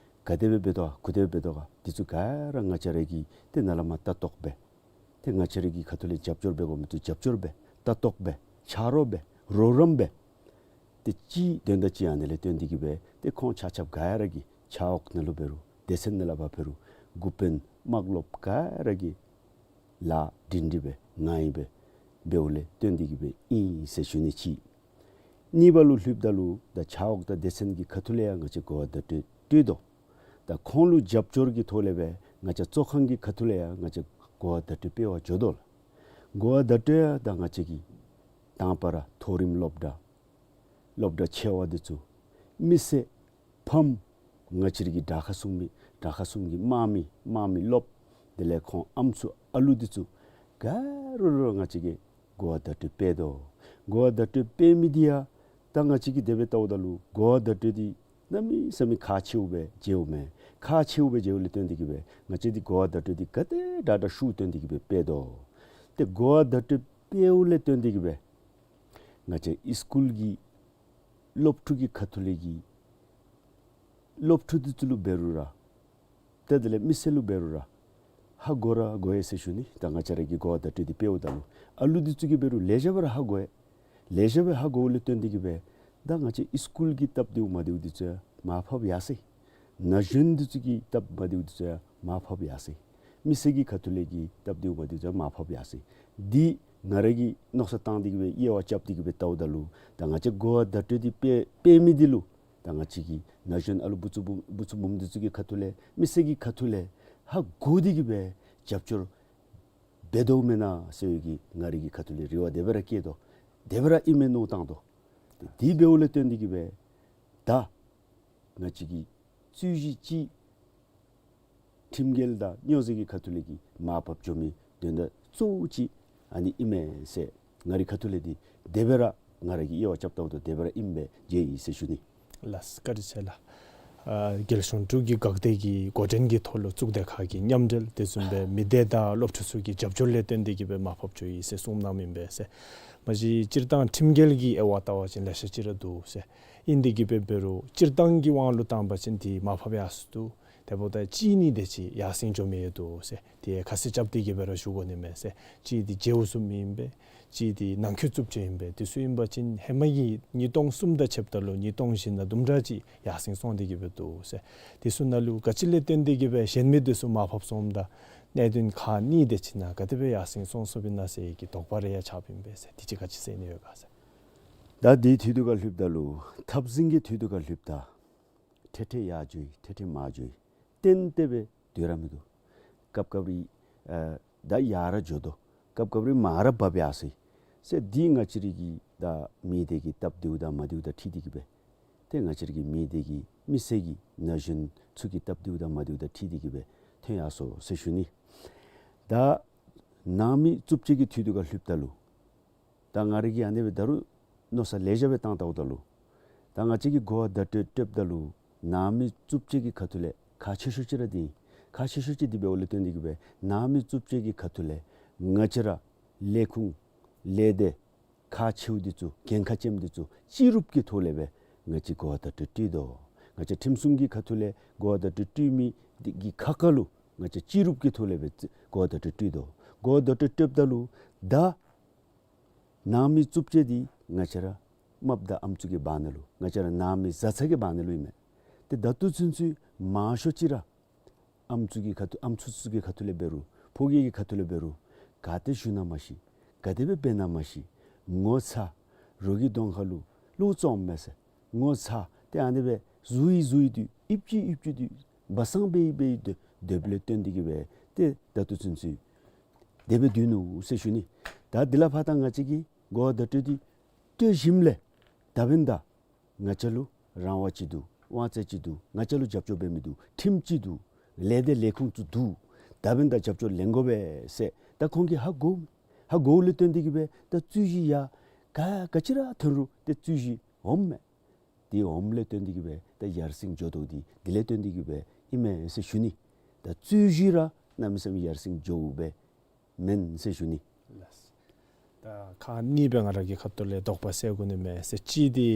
ག་དེ་སྦེ་འབད་དོ་ག་ག་དེ་སྦེ་འབད་དོ་ག་འདི་ཚུ་ག་ར་ང་བཅས་ར་གིས་ཏེ་ནཱ་ལས་མར་ལྟ་རྟོག་འབད། ཏེ་ང་བཅས་ར་གི་ཁ་ཐུག་ལས་རྒྱབ་སྐྱོར་འབད་དགོ་མི་ཚུ་རྒྱབ་སྐྱོར་འབད། ལྟ་རྟོག་འབད། ཆ་རོགས་འབད། རོགས་རམ་འབད། ཏེ་གཅིག་དོན་དག་གཅིག་ཨ་ནི་ལས་བརྟེན་ཏེ་གི་སྦེ་ཏེ་ཁོང་ཆ་ཁྱབ་ག་ར་གི་ཕྱག་འོག་ནང་ལུ་འབད་རུང་སྡེ་ཚན་ནང་ལས་ཕར་འབད་རུང་འགོ་དཔོན་དམག་སློབ་ག་ར་གིས་ལཱ་སྒྲིང་སྒྲི་སྦེ་ངང་ཡི་སྦེ་འབདཝ་ལས་བརྟེན་ཏེ་གི་སྦེ་ཨིན་ཟེར་ཞུ་ནི་གཅིག། གཉིས་པ་ལུ་ལྷོདཔ་ད་ལུ་ད་ཕྱག་འོག་དང་སྡེ་ཚན་གྱི་ཁ་ཐུག་ལས་ཡང་ང་བཅས་གོ་བ་བརྡ་སྤྲོད་སྤྲོད་དོ། ད་ཁོང་ལུ་རྒྱབ་སྐྱོར་གྱི་ཐོག་ལས་སྦེ་ང་བཅས་གཙོ་ཁང་གི་ཁ་ཐུག་ལས་ཡང་ང་བཅས་གོ་བ་བརྡ་སྤྲོད་སྤེལ་བར་འགྱོ་དོ་ལགས། གོ་བ་བརྡ་སྤྲོད་ཡང་ད་ང་བཅས་ཀྱི་དང་པ་ར་མཐོ་རིམ་སློབ་གྲྭ་སློབ་གྲྭ་ཆེ་བ་འདི་ཚུ་མི་སེར་ཕམ་ང་བཅས་ར་གི་དྲག་ཁག་སྲུང་མི་དྲག་ཁག་སྲུང་གི་དམག་མི་དམག་མི་སློབ་དེ་ལས་ཁོང་ཨམ་སྲུ་ཨ་ལུ་འདི་ཚུ་ག་ར་ར་ང་བཅས་ཀྱིས་གོ་བ་བརྡ་སྤྲོད་སྤེལ་དོ། གོ་བ་བརྡ་སྤྲོད་སྤེལ་མི་འདི་ཡང་ད་ང་བཅས་ཀྱིས་དེ་སྦེ་ལྟཝ་ད་ལུ་གོ་བ་བརྡ་སྤྲོད་འདི་གནམ་མེད་ས་མེད་ཁག་ཆེཝ་སྦེ་མཇལཝ་མས། ཁག་ཆེཝ་སྦེ་མཇལཝ་ལས་བརྟེན་ཏེ་གི་སྦེ་ང་བཅས་འདི་གོ་བ་བརྡ་སྤྲོད་འདི་ག་དེ་དྲག་དྲག་ཤུགས་བཏོན་ཏེ་གི་སྦེ་སྤེལ་དོ། ཏེ་གོ་བ་བརྡ་སྤྲོད་སྤེལཝ་ལས་བརྟེན་ཏེ་གི་སྦེ་ང་བཅས་ཨིས་ཀུལ་གྱི་སློབ་ཕྲུག་གི་ཁ་ཐུག་ལས་ཀྱི་སློབ་ཕྲུག་འདི་ཚུ་ལུ་འབད་རུང་ར་ཏེ་དེ་ལས་མི་སེར་ལུ་འབད་རུང་ར་ཧ་གོ་ར་གོ་ཡི་ཟེར་ཞུ་ནི། ད་ང་བཅས་ར་གིས་གོ་བ་བརྡ་སྤྲོད་འདི་སྤེལཝ་ད་ལུ་ཨ་ལུ་འདི་ཚུ་གིས་འབད་རུང་ལེགས་ཤོམ་སྦེ་ར་ཧ་གོ་ཡི། ལེགས་ཤོམ་སྦེ་ཧ་གོཝ་ལས་བརྟེན་ཏེ་གི་སྦེ་ད་ང་བཅས་ཨིས་ཀུལ་གྱི་སྟབས་བདེཝ་མ་བདེཝ་འདི་ཚུ་ཡང་མར་ཕབ་ཡར་སོ་ཡི། ན་གཞོན་འདི་ཚུ་གི་སྟབས་མ་བདེཝ་འདི་ཚུ་ཡང་མར་ཕབ་ཡར་སོ་ཡི། མི་སེར་གྱི་ཁ་ཐུག་ལས་ཀྱི་སྟབས་བདེཝ་མ་བདེཝ་འདི་ཚུ་ཡང་མར་ཕབ་ཡར་སོ་ཡི། འདི་ང་ར་གིས་མནོ་བསམ་བཏང་སྟེ་གི་སྦེ་དབྱེ་བ་རྐྱབ་སྟེ་གི་སྦེ་ལྟཝ་ད་ལུ་ད་ང་བཅས་གོ་བ་བརྡ་སྤྲོད་འདི་སྤེལ་སྤེལ་མི་འདི་ལུ་ད་ང་བཅས་ཀྱི་ན་གཞོན་ཨ་ལུ་བུ་ཚ་བུམ་བུ་ཚ་བུམ་འདི་ཚུ་གི་ཁ་ཐུག་ལས་མི་སེར་གྱི་ཁ་ཐུག་ལས་ཧ་གོ་སྟེ་གི་སྦེ་རྒྱབ་སྐྱོར་འབད་དོ་མེན་ན་ཟེར་བའི་གི་ང་རའི་གི་ཁ་ཐུག་ལས་རེ་བ་དེ་སྦེ་ར་བསྐྱེད་དོ། དེ་སྦེ་ར་ཨིན་མས་མནོ་བཏང་དོ། ཏེ་དེ་འབདཝ་ལས་བརྟེན་ཏེ་གི་སྦེ་ད་ང་བཅས་ཀྱི་རྩོད་གཞི་ཅིག་ཁྲིམས་འགལ་དང་སྨྱོ་རྫས་ཀྱི་ཁ་ཐུག་ལས་ཀྱི་མར་ཕབ་འགྱོ་མི་དོན་དག་གཙོ་བོ་ཅིག་ཨ་ནི་ཨིན་མས་ཟེར་ང་རའི་ཁ་ཐུག་ལས་འདི་དེ་སྦེ་ར་ང་ར་གིས་དབྱེ་བ་རྐྱབ་ལྟཝ་ད་དེ་སྦེ་ར་ཨིན་པས་མཇལ་ཡི་ཟེར་ཞུ་ནི། ལགས་སོ། བཀའ་དྲིན་ཆེ་ལགས། ཨ་རྒྱལ་གཞུང་འབྲུག་གི་འགག་སྡེ་གི་འགོ་འདྲེན་གྱི་ཐོག་ལུ་གཙུག་སྡེ་ཁག་གི་མཉམ་འབྲེལ་དེ་བཟུམ་སྦེ་མི་སྡེ་དང་སློབ་ཕྲུག་ཚུ་གི་རྒྱབ་སྐྱོར་ལས་བརྟེན་ཏེ་གི་སྦེ་མར་ཕབ་འགྱོ་ཡི་ཟེར་གསུངམ་གནངམ་ཨིན་པས་ཟེར། མ་གཞི་སྤྱིར་བཏང་ཁྲིམས་འགལ་གྱི་དབྱེ་བ་བལྟ་བ་ཅིན་ལེ་ཤ་ཅིག་ར་འདུག་ཟེར། ཨིན་དེ་གི་སྦེ་འབད་རུང་སྤྱིར་བཏང་གི་དབང་ལུ་བཏང་བ་ཅིན་འདི་མར་ཕབ་ཡར་སོ་འདུག། དེ་འབདཝ་ད་གཅིག་གཉིས་དེ་ཅིག་ཡར་སེང་འགྱོ་མི་ཡོད་འདུག་ཟེར། དེ་ཁ་གསལ་རྐྱབ་སྟེ་གི་སྦེ་ར་ཞུ་དགོ་ནི་མས་ཟེར། གཅིག་འདི་མཇལཝ་བཟུམ་ཨིན་པས། གཅིག་འདི་ནང་འཁོད་རྩུབ་སྤྱོད་ཨིན་པས། དེ་ཚུ་ཨིན་པ་ཅིན་ཧེ་མ་གི་ཉིས་སྟོང་གསུམ་དང་ཕྱདཔ་ད་ལུ་ཉིས་སྟོང་བཞི་ནང་དུམ་གྲ་ཅིག་ཡར་སེང་སོང་སྟེ་གི་སྦེ་འདུག་ཟེར། དེ་ཚུ་ནང་ལུ་ག་ཅི་ལས་བརྟེན་ཏེ་གི་སྦེ་གཞན་མི་དེ་ཚུ་མར་ཕབ་སོངམ་ད་གནད་དོན་ཁག་གཉིས་དེ་ཅིག་ནང་ག་དེ་སྦེ་ཡར་སེང་སོང་སོངམ་ཨིན་ན་ཟེར་གྱི་དོགས་པ་རེ་ཡང་ཆགསཔ་ཨིན་པས་ཟེར། དེ་ཅིག་ག་ཅི་ཟེར་ནི་ཡོད་ག་ཟེར། ད་དེའི་དུས་དུ་ཁར་ལྷོདཔ་ད་ལུ་འཐབ་འཛིང་གི་དུས་དུ་ཁར་ལྷོདཔ་ད་ཐེངས་ཐེངས་ཡར་འགྱོ་ཡི་ཐེངས་ཐེངས་མར་འགྱོ་ཡི་ཏན་ཏན་སྦེ་སྡོད་ར་མིན་འདུག། སྐབས་སྐབས་རེ་ཨ་ ད་ཡར་ར་འགྱོ་དོ། སྐབས་སྐབས་རེ་མར་ར་བབས་ཡར་སོ་ཡི་ཟེར། འདི་ང་བཅས་ར་གི་ད་མི་སྡེ་གི་སྟབས་བདེཝ་དང་མ་བདེཝ་དང་འཁྲིལ་ཏེ་གི་སྦེ་ཏེ་ང་བཅས་ར་གི་མི་སྡེ་གི་མི་སེར་གྱི་ན་གཞོན་ཚུ་གི་སྟབས་བདེཝ་དང་མ་བདེཝ་དང་འཁྲིལ་ཏེ་གི་སྦེ་ཐོན་ཡར་སོ་ཟེར་ཞུ་ནི། ད་ནང་མི་རྩུབ་སྤྱོད་ཀྱི་འཐུས་དུ་ཁར་ལྷོདཔ་ད་ལུ་ད་ང་ར་གིས་ཨ་ནི་སྦེ་ད་རུང་མནོ་བསམ་ལེ་ཤ་སྦེ་བཏང་བལྟཝ་ད་ལུ་ད་ང་བཅས་ཀྱིས་གོ་བ་བརྡ་སྤྲོད་སྤྲོདཔ་ད་ལུ་ནང་མི་རྩུབ་སྤྱོད་ཀྱི་ཁ་ཐུག་ལས་ཁག་ཆེ་ཤོས་ཅིག་ར་འདི་ཨིན། ཁག་ཆེ་ཤོས་ཅིག་འདི་འབདཝ་ལས་བརྟེན་ཏེ་གི་སྦེ་ནང་མི་རྩུབ་སྤྱོད་ཀྱི་ཁ་ཐུག་ལས་ང་བཅས་ར་ལས་ཁུངས་ལས་སྡེ་ཁག་ཆེཝ་འདི་ཚུ་འགན་ཁག་ཅན་འདི་ཚུ་སྤྱི་རུབ་ཀྱི་ཐོག་ལས་སྦེ་ང་བཅས་གོ་བ་བརྡ་སྤྲོད་སྤྲོད་དོ། ང་བཅས་ཁྲིམས་སྲུང་གི་ཁ་ཐུག་ལས་གོ་བ་བརྡ་སྤྲོད་སྤྲོད་མི་འདི་གི་ཁ་ཁ་ལུ་ང་བཅས་སྤྱི་རུབ་ཀྱི་ཐོག་ལས་སྦེ་གོ་བ་བརྡ་སྤྲོད་སྤྲོད་དོ། གོ་བ་བརྡ་སྤྲོད་སྤྲོདཔ་ད་ལུ་ད་ནང་མི་རྩུབ་སྤྱོད་འདི་ང་བཅས་ར་རྨགཔ་དང་ཨམ་སྲུ་གི་བར་ན་ལུ་ང་བཅས་ར་ནང་མི་བཟའ་ཚང་གི་བར་ན་ལུ་ཨིན་མས། ཏེ་ད་ལྟོ་ཚུན་ཚོད་མང་ཤོས་ཅིག་ར་ཨམ་སྲུ་གི་ཁ་ཐུག་ཨམ་སྲུ་ཚུ་གི་ཁ་ཐུག་ལས་འབད་རུང་ཕོ་སྐྱེས་ཀྱི་ཁ་ཐུག་ལས་འབད་རུང་ག་ཏེ་བཞུགས་ན་མ་ཤེས། ག་དེ་སྦེ་འབད་ན་མ་ཤེས། ངོ་ཚ། རོགས་ཀྱི་གདོང་ཁ་ལུ་བློ་བཙོགཔ་མས་ཟེར། ངོ་ཚ། ཏེ་ཨ་ནི་སྦེ་གཟུ་ཡི་གཟུ་ཡི་དུས་ཨིབ་ཅི་ཨིབ་ཅི་དུས་སྦ་གསང་འབད་ཡི་འབད་ཡི་དུས་དེ་སྦེ་ལས་བརྟེན་ཏེ་གི་སྦེ་ཏེ་ད་ལྟོ་ཚུན་ཚོད་དེ་སྦེ་སྡོད་ནུག་ཟེར་ཞུ་ནི། ད་འདི་ལས་ཕར་ད་ང་བཅས་ཀྱིས་གོ་བ་བརྡ་སྤྲོད་འདི་སྤྲོད་ཞིནམ་ལས་ད་འབདན་ད་ང་བཅས་ལུ་རང་དབང་ཅིག་འདུག། དབང་ཚད་ཅིག་འདུག། ང་བཅས་ལུ་རྒྱབ་སྐྱོར་འབད་མི་འདུག། ཁྲིམས་ཅིག་འདུག། ལས་སྡེ་ལས་ཁུངས་ཚུ་འདུག། ད་འབདན་ད་རྒྱབ་སྐྱོར་ལེན་དགོ་པས་ཟེར་ད་ཁོང་གིས་ཧ་གོ་ཧ་གོཝ་ལས་བརྟེན་ཏེ་གི་སྦེ་ད་རྩོད་གཞི་ཡར་ག་ག་ཅི་ར་ཐོན་རུང་ཏེ་རྩོད་གཞི་འོངམ་མས། དེ་འོངམ་ལས་བརྟེན་ཏེ་གི་སྦེ་ད་ཡར་སེང་འགྱོ་དོ་འདི་དེ་ལས་བརྟེན་ཏེ་གི་སྦེ་ཨིན་མས་ཟེར་ཞུ་ནི། ད་རྩོད་གཞི་ར་གནམ་མེད་ས་མེད་ཡར་སེང་འགྱོཝ་སྦེ་མེན་ཟེར་ཞུ་ནི། ལགས། ད་ཁག་གཉིས་སྦེ་ང་ར་གི་ཁ་ཐུག་ལས་དོགས་པ་སེལ་དགོ་ནི་མས་ཟེར། གཅིག་འདི་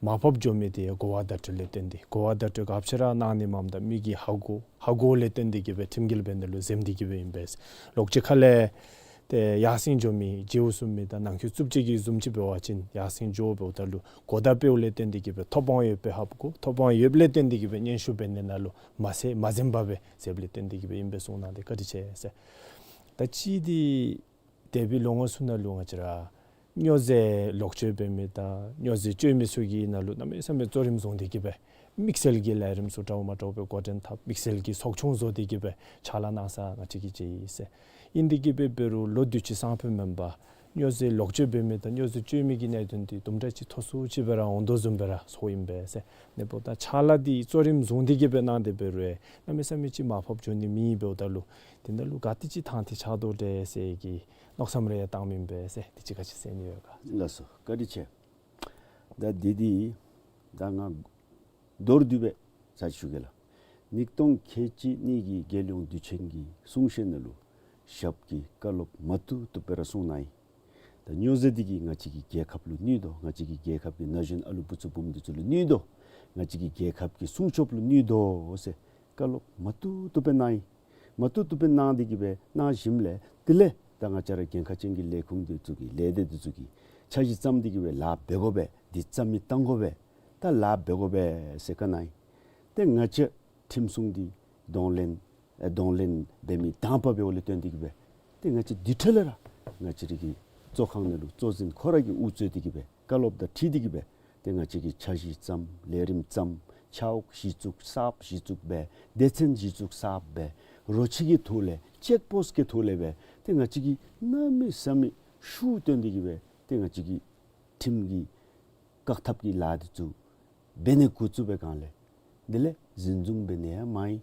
མར་ཕབ་འགྱོ་མི་འདི་གོ་བ་བརྡ་སྤྲོད་ལས་བརྟེན་ཏེ་གོ་བ་བརྡ་སྤྲོད་ག་ཅི་ར་གནང་ནི་མས་ད་མི་གིས་ཧ་གོ་ཧ་གོཝ་ལས་བརྟེན་ཏེ་གི་སྦེ་ཁྲིམས་འགལ་འབད་ནི་ལུ་འཛེམ་སྟེ་གི་སྦེ་ཨིན་པས། ལོག་སྤྱོད་ཁ་ལས་ཏེ་ཡར་སེང་འགྱོ་མི་རྗེའུ་བཟུམ་མི་དང་ནང་འཁོད་རྩུབ་སྤྱོད་ཀྱི་བཟུམ་ཅིག་འབད་བ་ཅིན་ཡར་སེང་འགྱོ་འབདཝ་ད་ལུ་གོ་བརྡ་སྤེལཝ་ལས་བརྟེན་ཏེ་གི་སྦེ་ཐོབ་དབང་ཡོདཔ་སྦེ་ཧ་གོ། ཐོབ་དབང་ཡོདཔ་ལས་བརྟེན་ཏེ་གི་སྦེ་སྙན་ཞུ་འབད་ནི་ནང་ལུ་མ་ཟད་མ་འཛེམ་པར་སྦེ་འཛེམ་ལས་བརྟེན་ཏེ་གི་སྦེ་ཨིན་པས་གསུངས་གནང་སྟེ་བཀའ་དྲིན་ཆེ་ཟེར། ད་གཅིག་འདི་འདས་པའི་ལོ་ངོ་ཚུ་ནང་ལུ་ང་བཅས་ར་སྨྱོ་རྫས་ལོག་སྤྱོད་འབད་མི་དང་སྨྱོ་རྫས་སྤྱོད་མི་ཚུ་གི་ནང་ལུ་གནམ་མེད་ས་མེད་གཙོ་རིམ་བཟུང་སྟེ་གི་སྦེ་དམིགས་བསལ་གྱི་ལས་རིམ་ཚུ་འདྲཝ་མ་འདྲཝ་སྦེ་འགོ་འདྲེན་འཐབ། དམིགས་བསལ་གྱི་ཚོགས་ཆུང་བཟོ་སྟེ་གི་སྦེ་ཕྱག་ལཱ་གནང་ས་ང་བཅས་ཀྱིས་མཇལ་ཡི་ཟེར། ཨིན་ཏེ་གི་སྦེ་འབད་རུང་ལོ་དུས་ཅི་སང་ཕོད་མེན་པར་སྨྱོ་རྫས་ལོག་སྤྱོད་འབད་མི་དང་སྨྱོ་རྫས་སྤྱོད་མི་གི་གནད་དོན་འདི་དུམ་གྲ་ཅིག་མཐོ་སུ་ཅིག་སྦེ་ར་འོང་དོ་བཟུམ་སྦེ་ར་ཚོརཝ་ཨིན་པས་ཟེར། ཨ་ནི་འབདཝ་ད་ཕྱག་ལཱ་འདི་གཙོ་རིམ་བཟུང་སྟེ་གི་སྦེ་གནང་སྟེ་འབད་རུང་གནམ་མེད་ས་མེད་ཅིག་མར་ཕབ་འགྱོ་ནི་མེད་འབདཝ་ད་ལུ་དེ་ནང་ལུ་ག་དེ་ཅིག་དང་འདོད་ཆགས་དོ་འདྲས་ཟེར་གྱི་མནོ་བསམ་རེ་བཏངམ་ཨིན་པས་ཟེར། དེ་ཅིག་ག་ཅི་ཟེར་ནི་ཡོད་ག། ལགས་སོ། བཀའ་དྲིན་ཆེ། ད་འདི་འདི་ད་ང་མདོར་བསྡུས་སྦེ་ཚར་ཅིག་ཞུ་གེ་ལགས། ཉིས་སྟོང་ཁལ་གཅིག་གཉིས་ཀྱི་རྒྱལ་ཡོངས་དུས་ཆེན་གྱི་གསུང་བཤད་ནང་ལུ་ཞབས་ཀྱིས་བཀའ་སློབ་མ་བཏུབ་བཏུབ་སྦེ་ར་གསུངས་གནང་ཡི། ད་སྨྱོ་རྫས་འདི་གིས་ང་བཅས་ཀྱི་རྒྱལ་ཁབ་ལུ་གནོད་དོ། ང་བཅས་ཀྱི་རྒྱལ་ཁབ་ཀྱི་ན་གཞོན་ཨ་ལུ་བུ་ཚ་བུམོ་འདི་ཚུ་ལུ་གནོད་དོ། ང་བཅས་ཀྱི་རྒྱལ་ཁབ་ཀྱི་སྲུང་སྐྱོབ་ལུ་གནོད་དོ་ཟེར་བཀའ་སློབ་མ་བཏུབ་བཏུབ་སྦེ་གནང་ཡི། མ་བཏུབ་བཏུབ་སྦེ་གནང་སྟེ་གི་སྦེ་གནང་ཞིནམ་ལས་དེ་ལས་ད་ང་བཅས་ར་འགན་ཁག་ཅན་གྱི་ལས་ཁུངས་འདི་ཚུ་གིས་ལས་སྡེ་འདི་ཚུ་གིས་འཆར་གཞི་བརྩམས་ཏེ་གི་སྦེ་ལཱ་འབད་དགོ་པས། འདི་རྩ་མེད་བཏང་དགོ་པས། ད་ལཱ་འབད་དགོ་པས་ཟེར་བཀའ་གནང་ཡི། ཏེ་ང་བཅས་ཁྲིམས་སྲུང་འདི་གདོང་ལེན་ཨེ་གདོང་ལེན་འབད་མི་དང་པ་འབདཝ་ལས་བརྟེན་ཏེ་གི་སྦེ་ཏེ་ང་བཅས་དེ་འཕྲལ་ལས་ར་ང་བཅས་ར་གི་གཙོ་ཁང་ནང་ལུ་གཙོ་འཛིན་ཁོ་ར་གིས་དབུ་གཙོས་ཏེ་གི་སྦེ་བཀའ་སློབ་དང་འཁྲིལ་ཏེ་གི་སྦེ་ཏེ་ང་བཅས་ཀྱིས་འཆར་གཞི་བརྩམས། ལས་རིམ་བརྩམས། ཆ་འོག་གཞི་བཙུགས། གསརཔ་གཞི་བཙུགས་འབད། སྡེ་ཚན་གཞི་བཙུགས་གསརཔ་འབད། རོ་ཁྱི་གི་ཐོག་ལས་ཅེཀ་པོསཊ་གི་ཐོག་ལས་སྦེ་ཏེ་ང་བཅས་ཀྱིས་གནམ་མེད་ས་མེད་ཤུགས་བཏོན་ཏེ་གི་སྦེ་ཏེ་ང་བཅས་ཀྱིས་ཁྲིམས་ཀྱི་བཀག་ཐབས་ཀྱི་ལཱ་འདི་ཚུ་འབད་ནི་འགོ་བཙུགས་པའི་སྒང་ལས་དེ་ལས་འཛིན་བཟུང་འབད་ནི་ཡང་མང་ཡི།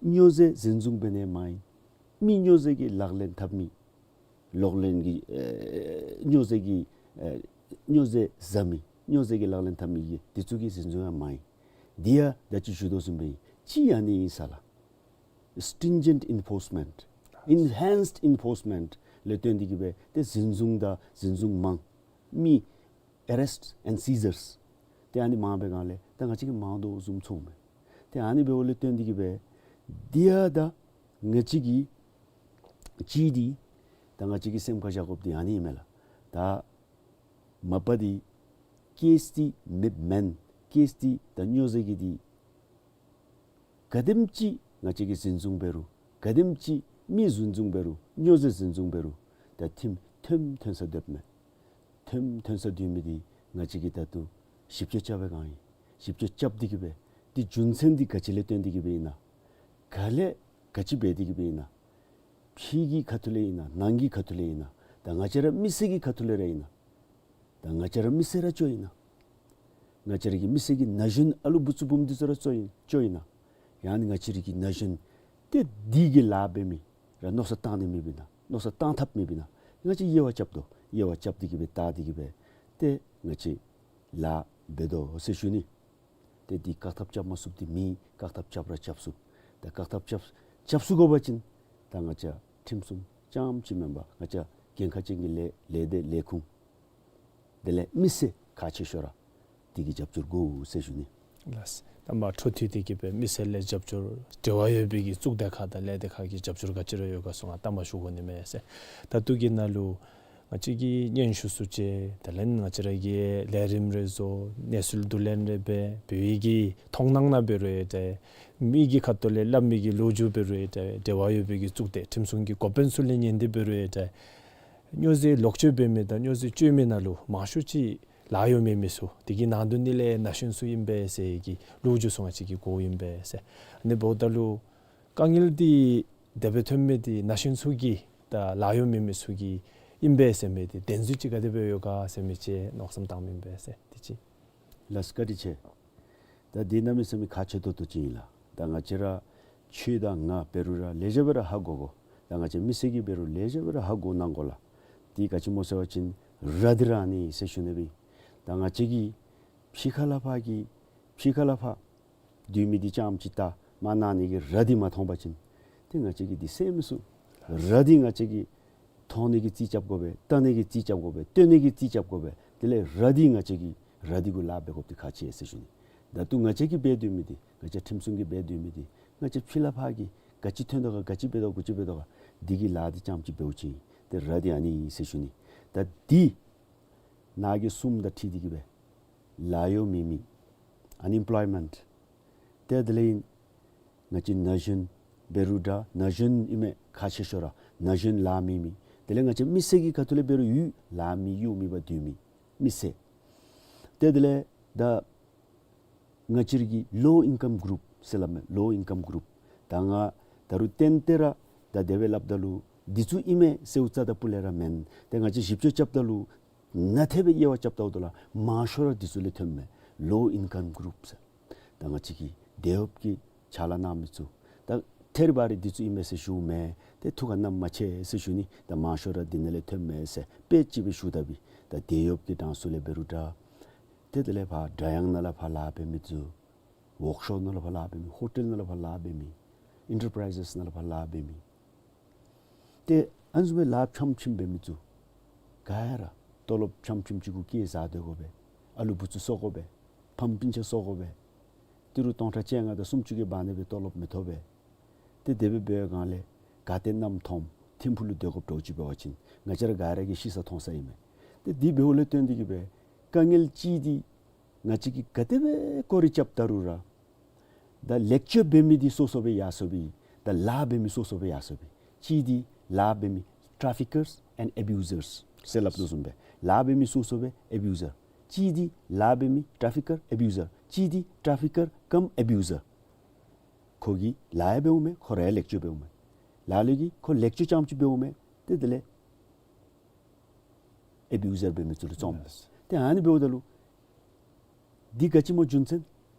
སྨྱོ་རྫས་འཛིན་བཟུང་འབད་ནི་མང་ཡི། མི་སྨྱོ་རྫས་ཀྱི་ལག་ལེན་འཐབ་མི་ལག་ལེན་གྱི་ཨེ་སྨྱོ་རྫས་ཀྱི་ཨེ་སྨྱོ་རྫས་བཟའ་མི་སྨྱོ་རྫས་ཀྱི་ལག་ལེན་འཐབ་མི་གི་འདི་ཚུ་གི་འཛིན་བཟུང་ཡང་མང་ཡི། འདི་ཡང་ད་ཅི་ཞུ་དོ་བཟུམ་སྦེ་ཅིག་ཨ་ནི་ཨིན་ས་ལགས། Stringent enforcement, enhanced enforcement ལས་བརྟེན་ཏེ་གི་སྦེ་ཏེ་འཛིན་བཟུང་དང་འཛིན་བཟུང་མང་མི་arrests and seizures ཏེ་ཨ་ནི་མང་པའི་སྒང་ལས་ད་ང་བཅས་ཀྱིས་མང་དོ་བཟུམ་ཚོརཝ་མས། ཏེ་ཨ་ནི་འབདཝ་ལས་བརྟེན་ཏེ་གི་སྦེ་འདི་ཡང་ད་ང་བཅས་ཀྱིས་གཅིག་འདི་ད་ང་བཅས་ཀྱིས་སེམས་ཁར་བཞག་དགོཔ་འདི་ཨ་ནི་ཨིན་མས་ལགས། ད་མ་པ་འདི་ཀེསི་འདི་མེདཔ་མེན། ཀེསི་འདི་ད་སྨྱོ་རྫས་ཀྱི་འདི་ག་དེམ་ཅིག་ང་བཅས་ཀྱིས་འཛིན་བཟུང་འབད་རུང་ག་དེམ་ཅིག་མི་འཛིན་བཟུང་འབད་རུང་སྨྱོ་རྫས་འཛིན་བཟུང་འབད་རུང་ད་ཁྲིམས་ཐོནམ་ཐོན་ས་སྡོདཔ་མས། ཐོནམ་ཐོན་ས་སྡོད་མི་འདི་ང་བཅས་ཀྱིས་ད་ལྟོ་ཞིབ་དཔྱད་རྐྱབ་པའི་སྒང་ཨིན། ཞིབ་དཔྱད་རྐྱབ་སྟེ་གི་སྦེ་འདི་རྒྱུ་མཚན་འདི་ག་ཅི་ལས་བརྟེན་ཏེ་གི་སྦེ་ཨིན་ན། ག་ལས་ག་ཅི་འབད་དེ་གི་སྦེ་ཨིན་ན། ཕྱི་གི་ཁ་ཐུག་ལས་ཨིན་ན་ནང་གི་ཁ་ཐུག་ལས་ཨིན་ན། ད་ང་བཅས་ར་མི་སེར་གྱི་ཁ་ཐུག་ལས་ར་ཨིན་ན། ད་ང་བཅས་ར་མི་སེར་ར་ཅིག་ཨིན་ན། ང་བཅས་ར་གི་མི་སེར་གྱི་ན་གཞོན་ཨ་ལུ་བུ་ཚུ་བུམོ་འདི་ཚུ་ར་ཅིག་ཨིན་ཅིག་ཨིན་ན། ཡང་ན་ང་བཅས་ར་གི་ན་གཞོན་ཏེ་འདི་གི་ལཱ་འབད་མི་ར་མནོ་བསམ་བཏང་ནི་མེདཔ་ཨིན་ན། མནོ་བསམ་བཏང་ཐབས་མེདཔ་ཨིན་ན། ང་བཅས་དབྱེ་བ་རྐྱབ་དོ། དབྱེ་བ་རྐྱབ་སྟེ་གི་སྦེ་བལྟ་སྟེ་གི་སྦེ་ཏེ་ང་བཅས་ལཱ་འབད་དོ་ཟེར་ཞུ་ནི། ཏེ་འདི་བཀག་ཐབས་རྐྱབ་མ་ཚུགསཔ་འདི་མེད། བཀག་ཐབས་རྐྱབ་ར་རྐྱབ་ཚུགས། ད་བཀག་ཐབས་རྐྱབ་རྐྱབ་ཚུགས་དགོ་པ་ཅིན་ད་ང་བཅས་ཁྲིམས་སྲུང་རྐྱངམ་ཅིག་མེན་པར་ང་བཅས་འགན་ཁག་ཅན་གྱི་ལས་ལས་སྡེ་ལས་ཁུངས་དེ་ལས་མི་སེར་ཁག་ཆེ་ཤོས་ར་འདི་གི་རྒྱབ་སྐྱོར་དགོ་ཟེར་ཞུ་ནི། ལགས། ད་མ་འཕྲོ་མཐུད་དེ་གི་སྦེ་མི་སེར་ལས་རྒྱབ་སྐྱོར་འབྲེལ་བ་ཡོད་པའི་གི་གཙུག་སྡེ་ཁག་དང་ལས་སྡེ་ཁག་གི་རྒྱབ་སྐྱོར་ག་ཅི་ར་ཡོད་ག་ཚུ་ང་ལྟ་མ་ཞུ་དགོ་ནི་མས་ཟེར། ད་ལྟོ་གི་ནང་ལུ་ང་བཅས་ཀྱིས་སྙན་ཞུ་ཚུ་བཅད་དེ་ལས་ང་བཅས་ར་གིས་ལས་རིམ་རེ་བཟོ་གནས་ཚུལ་བསྡུ་ལེན་རེ་འབད་འབད་བའི་གི་མཐོང་སྣང་ནང་འབད་རུང་ཡང་འདྲ། མི་གི་ཁ་ཐུག་ལས་སླབ་མི་གི་ལོ་རྒྱུས་འབད་རུང་ཡང་འདྲ། འབྲེལ་བ་ཡོད་པའི་གི་གཙུག་སྡེ་ཁྲིམས་སྲུང་གི་འགོ་དཔོན་ཚུ་ལས་ཉན་ཏེ་འབད་རུང་ཡང་འདྲ། སྨྱོ་རྫས་ལོག་སྤྱོད་འབད་མི་དང་སྨྱོ་རྫས་སྤྱོད་མི་ནང་ལུ་མང་ཤོས་ཅིག་ལཱ་གཡོག་མེད་མི་ཚུ་དེ་གི་ནང་དོན་ནི་ལས་ན་གཞོན་ཚུ་ཨིན་པས་ཟེར་གྱི་ལོ་རྒྱུས་ཚུ་ང་བཅས་ཀྱིས་གོཝ་ཨིན་པས་ཟེར། ཨ་ནི་འབདཝ་ད་ལུ་དཀའ་ངལ་འདི་དེ་སྦེ་ཐོན་མི་འདི་ན་གཞོན་ཚུ་གིས་དང་ལཱ་གཡོག་མེད་མི་ཚུ་གིས་ཨིན་པས་ཟེར་མི་འདི་བདེན་རྫུན་ཅིག་ག་དེ་སྦེ་ཡོད་ག་ཟེར་མི་ཅིག་མནོ་བསམ་བཏངམ་ཨིན་པས་ཟེར། དེ་ཅིག། ལགས་བཀའ་དྲིན་ཆེ། ད་འདི་གནམ་མེད་ས་མེད་ཁག་ཆེ་ཏོག་ཏོ་ཅིག་ཨིན་ལགས། ད་ང་བཅས་ར་ཁྱོད་དང་ང་འབད་རུང་ར་ལེགས་ཤོམ་སྦེ་ར་ཧ་གོ་དགོ། ད་ང་བཅས་མི་སེར་གྱིས་འབད་རུང་ལེགས་ཤོམ་སྦེ་ར་ཧ་གོ་གནང་དགོ་ལགས། འདི་ག་ཅི་སྨོ་ཟེར་བ་ཅིན་ར་འདི་ར་ཨ་ནི་ཟེར་ཞུ་ནི་སྦེ། ད་ང་བཅས་ཀྱི་ཕྱི་ཁ་ལས་ཕར་གྱི་ཕྱི་ཁ་ལས་ཕར་སྡོད་མི་འདི་རྐྱངམ་ཅིག་ལྟ་མ་གནང་ནི་གི་ར་འདི་མ་མཐོང་པ་ཅིན་ཏེ་ང་བཅས་ཀྱིས་འདི་སེལ་མི་ཚུགས། ར་འདི་ང་བཅས་ཀྱིས་མཐོང་ནི་གི་རྩིས་རྐྱབ་དགོ་པས། བལྟ་ནི་གི་རྩིས་རྐྱབ་དགོ་པས། སྟོན་ནི་གི་རྩིས་རྐྱབ་དགོ་པས། དེ་ལས་ར་འདི་ང་བཅས་ཀྱིས་ར་འདི་གུ་ལཱ་འབད་དགོཔ་འདི་ཁག་ཆེ་ཟེར་ཞུ་ནི། ད་ལྟོ་ང་བཅས་ཀྱིས་འབད་སྡོད་མི་འདི་ང་བཅས་ཁྲིམས་སྲུང་གིས་འབད་སྡོད་མི་འདི་ང་བཅས་ཕྱི་ལས་ཕར་གྱི་ག་ཅི་ཐོན་དོ་ག་ག་ཅི་འབད་དོ་ག་ག་ཅི་འབད་དོ་ག་འདི་གི་ལཱ་འདི་རྐྱངམ་ཅིག་འབདཝ་ཅིག་ཏེ་ར་འདི་ཨ་ནི་ཨིན་ཟེར་ཞུ་ནི། ད་འདི་ནང་གི་གསུམ་དང་འཁྲིལ་ཏེ་གི་སྦེ་ལཱ་གཡོག་མེད་མི་ཨན་ཨེམ་པོལོའི་མེནཊ། ཏེ་དེ་ལས་ཨིན་ང་བཅས་ན་གཞོན་འབད་རུང་འདྲ་ན་གཞོན་ཨིན་མས་ཁག་ཆེ་ཤོས་ར་ན་གཞོན་ལཱ་མེད་མི། དེ་ལས་ང་བཅས་མི་སེར་གྱི་ཁ་ཐུག་ལས་འབད་རུང་ཡོད་ལཱ་མེད་གཡོག་མེད་པར་སྡོད་མི་མི་སེར། ཏེ་དེ་ལས་ད་ང་བཅས་ར་གི་ལོ་ཨིན་ཀམ་གུ་རུབ་ཟེར་སླབ་མས། ལོ་ཨིན་ཀམ་གུ་རུབ། ད་ང་ད་རུང་ཏན་ཏན་ར་ད་དེ་སྦེ་སླབ་ད་ལུ་འདི་ཚུ་ཨིན་མས་ཟེརཝ་རྩ་དང་སྤུ་ལས་ར་མེན། ཏེ་ང་བཅས་ཞིབ་དཔྱད་རྐྱབ་ད་ལུ་ནན་ཏན་སྦེ་དབྱེ་བ་རྐྱབ་ད་ལུ་མང་ཤོས་ར་འདི་ཚུ་ལས་ཐོནམ་མས། ལོ་ཨིན་ཀམ་གུ་རུབ་ཟེར། ད་ང་བཅས་ཀྱི་དེད་གཡོགཔ་གི་ཕྱག་ལཱ་གནང་མི་ཚུ་ད་ཐད་རི་བ་རི་འདི་ཚུ་ཨིན་མས་ཟེར་ཞུཝ་མེན། ཏེ་ཐུགས་ཁར་བསྣམ་མ་ཆེ་ཟེར་ཞུ་ནི། ད་མང་ཤོས་ར་འདི་ནང་ལས་ཐོནམ་མས་ཟེར་དཔེ་ཅིག་སྦེ་ཞུ་ད་པས། ད་དེད་གཡོགཔ་གི་གྲངས་སུ་ལས་འབད་རུང་འདྲ། ཏེ་དེ་ལས་ཕར་སྒྲ་དབྱངས་ནང་ལས་ཕར་ལཱ་འབད་མི་ཚུ་ཝོརཀ་ཤོབ་ནང་ལས་ཕར་ལཱ་འབད་མི་ཧོ་ཊེལ་ནང་ལས་ཕར་ལཱ་འབད་མི་ཨེན་ཊར་པ་རའི་ཛེས་ནང་ལས་ཕར་ལཱ་འབད་མི་ཏེ་ཨ་ནི་བཟུམ་སྦེ་ལཱ་ཕྱམ་ཕྱིམ་འབད་མི་ཚུ་ག་ར་ཏོ་ལོབ་ཕྱམ་ཕྱིམ་ཅིག་གུ་སྐྱེས་བཟའ་སྡོད་དགོ་པས། ཨ་ལུ་བུ་ཚུ་གསོ་དགོ་པས། ཕམ་སྤུན་ཆ་གསོ་དགོ་པས། ཏི་རུ་སྟོང་ཕྲག་བཅོ་ལྔ་དང་སུམ་ཅུ་གི་བར་ན་སྦེ་ཏོ་ལོབ་མི་ཐོབ་པས། ཏེ་དེ་སྦེ་འབད་བའི་སྒང་ལས་ག་ཏེ་མནའམ་མཐོངམ་ཐིམ་ཕུག་ལུ་སྡོད་དགོཔ་འདྲཝ་ཅིག་འབད་བ་ཅིན་ང་བཅས་ར་ག་ར་གིས་ཤེས་ས་མཐོང་ས་ཨིན་མས། ཏེ་འདི་འབདཝ་ལས་བརྟེན་ཏེ་གི་སྦེ་དཀའ་ངལ་ཅིག་འདི་ང་བཅས་ཀྱིས་ག་དེ་སྦེ་སྐོར་ར་རྐྱབ་ད་རུང་ར་ད་ལེགས་སྤྱོད་འབད་མི་འདི་སོ་སོ་སྦེ་ཡར་སོ་བའི་ད་ལཱ་འབད་མི་སོ་སོ་སྦེ་ཡར་སོ་བའི། གཅིག་འདི་ལཱ་འབད་མི་ཊ་ར་ཕི་ཀརསི་ཨེནཌ་ཨེ་བིའུ་ཟརསི་ཟེར་སླབ་དོ་བཟུམ་སྦེ་ལཱ་འབད་མི་སོ་སོ་སྦེ་ཨེ་བིའུ་ཟར། གཅིག་འདི་ལཱ་འབད་མི་ཊ་ར་ཕི་ཀར་ཨེ་བིའུ་ཟར། གཅིག་འདི་ཊ་ར་ཕི་ཀར་ཀམ་ཨེ་བིའུ་ཟར། ཁོ་གིས་ལཱ་ཡང་འབདཝ་མས། ཁོ་ར་ཡང་ལེགས་སྤྱོད་འབདཝ་མས། ལ་ལུ་གིས་ཁོ་ལེགས་སྤྱོད་རྐྱངམ་ཅིག་འབདཝ་མས། ཏེ་དེ་ལས་ཨེ་བིའུ་ཟར་འབད་མི་ཚུ་ལུ་བཙོངམ་མས། ལགས། ཏེ་ཨ་ནི་འབདཝ་ད་ལུ་འདི་ག་ཅི་སྨོ་རྒྱུ་མཚན་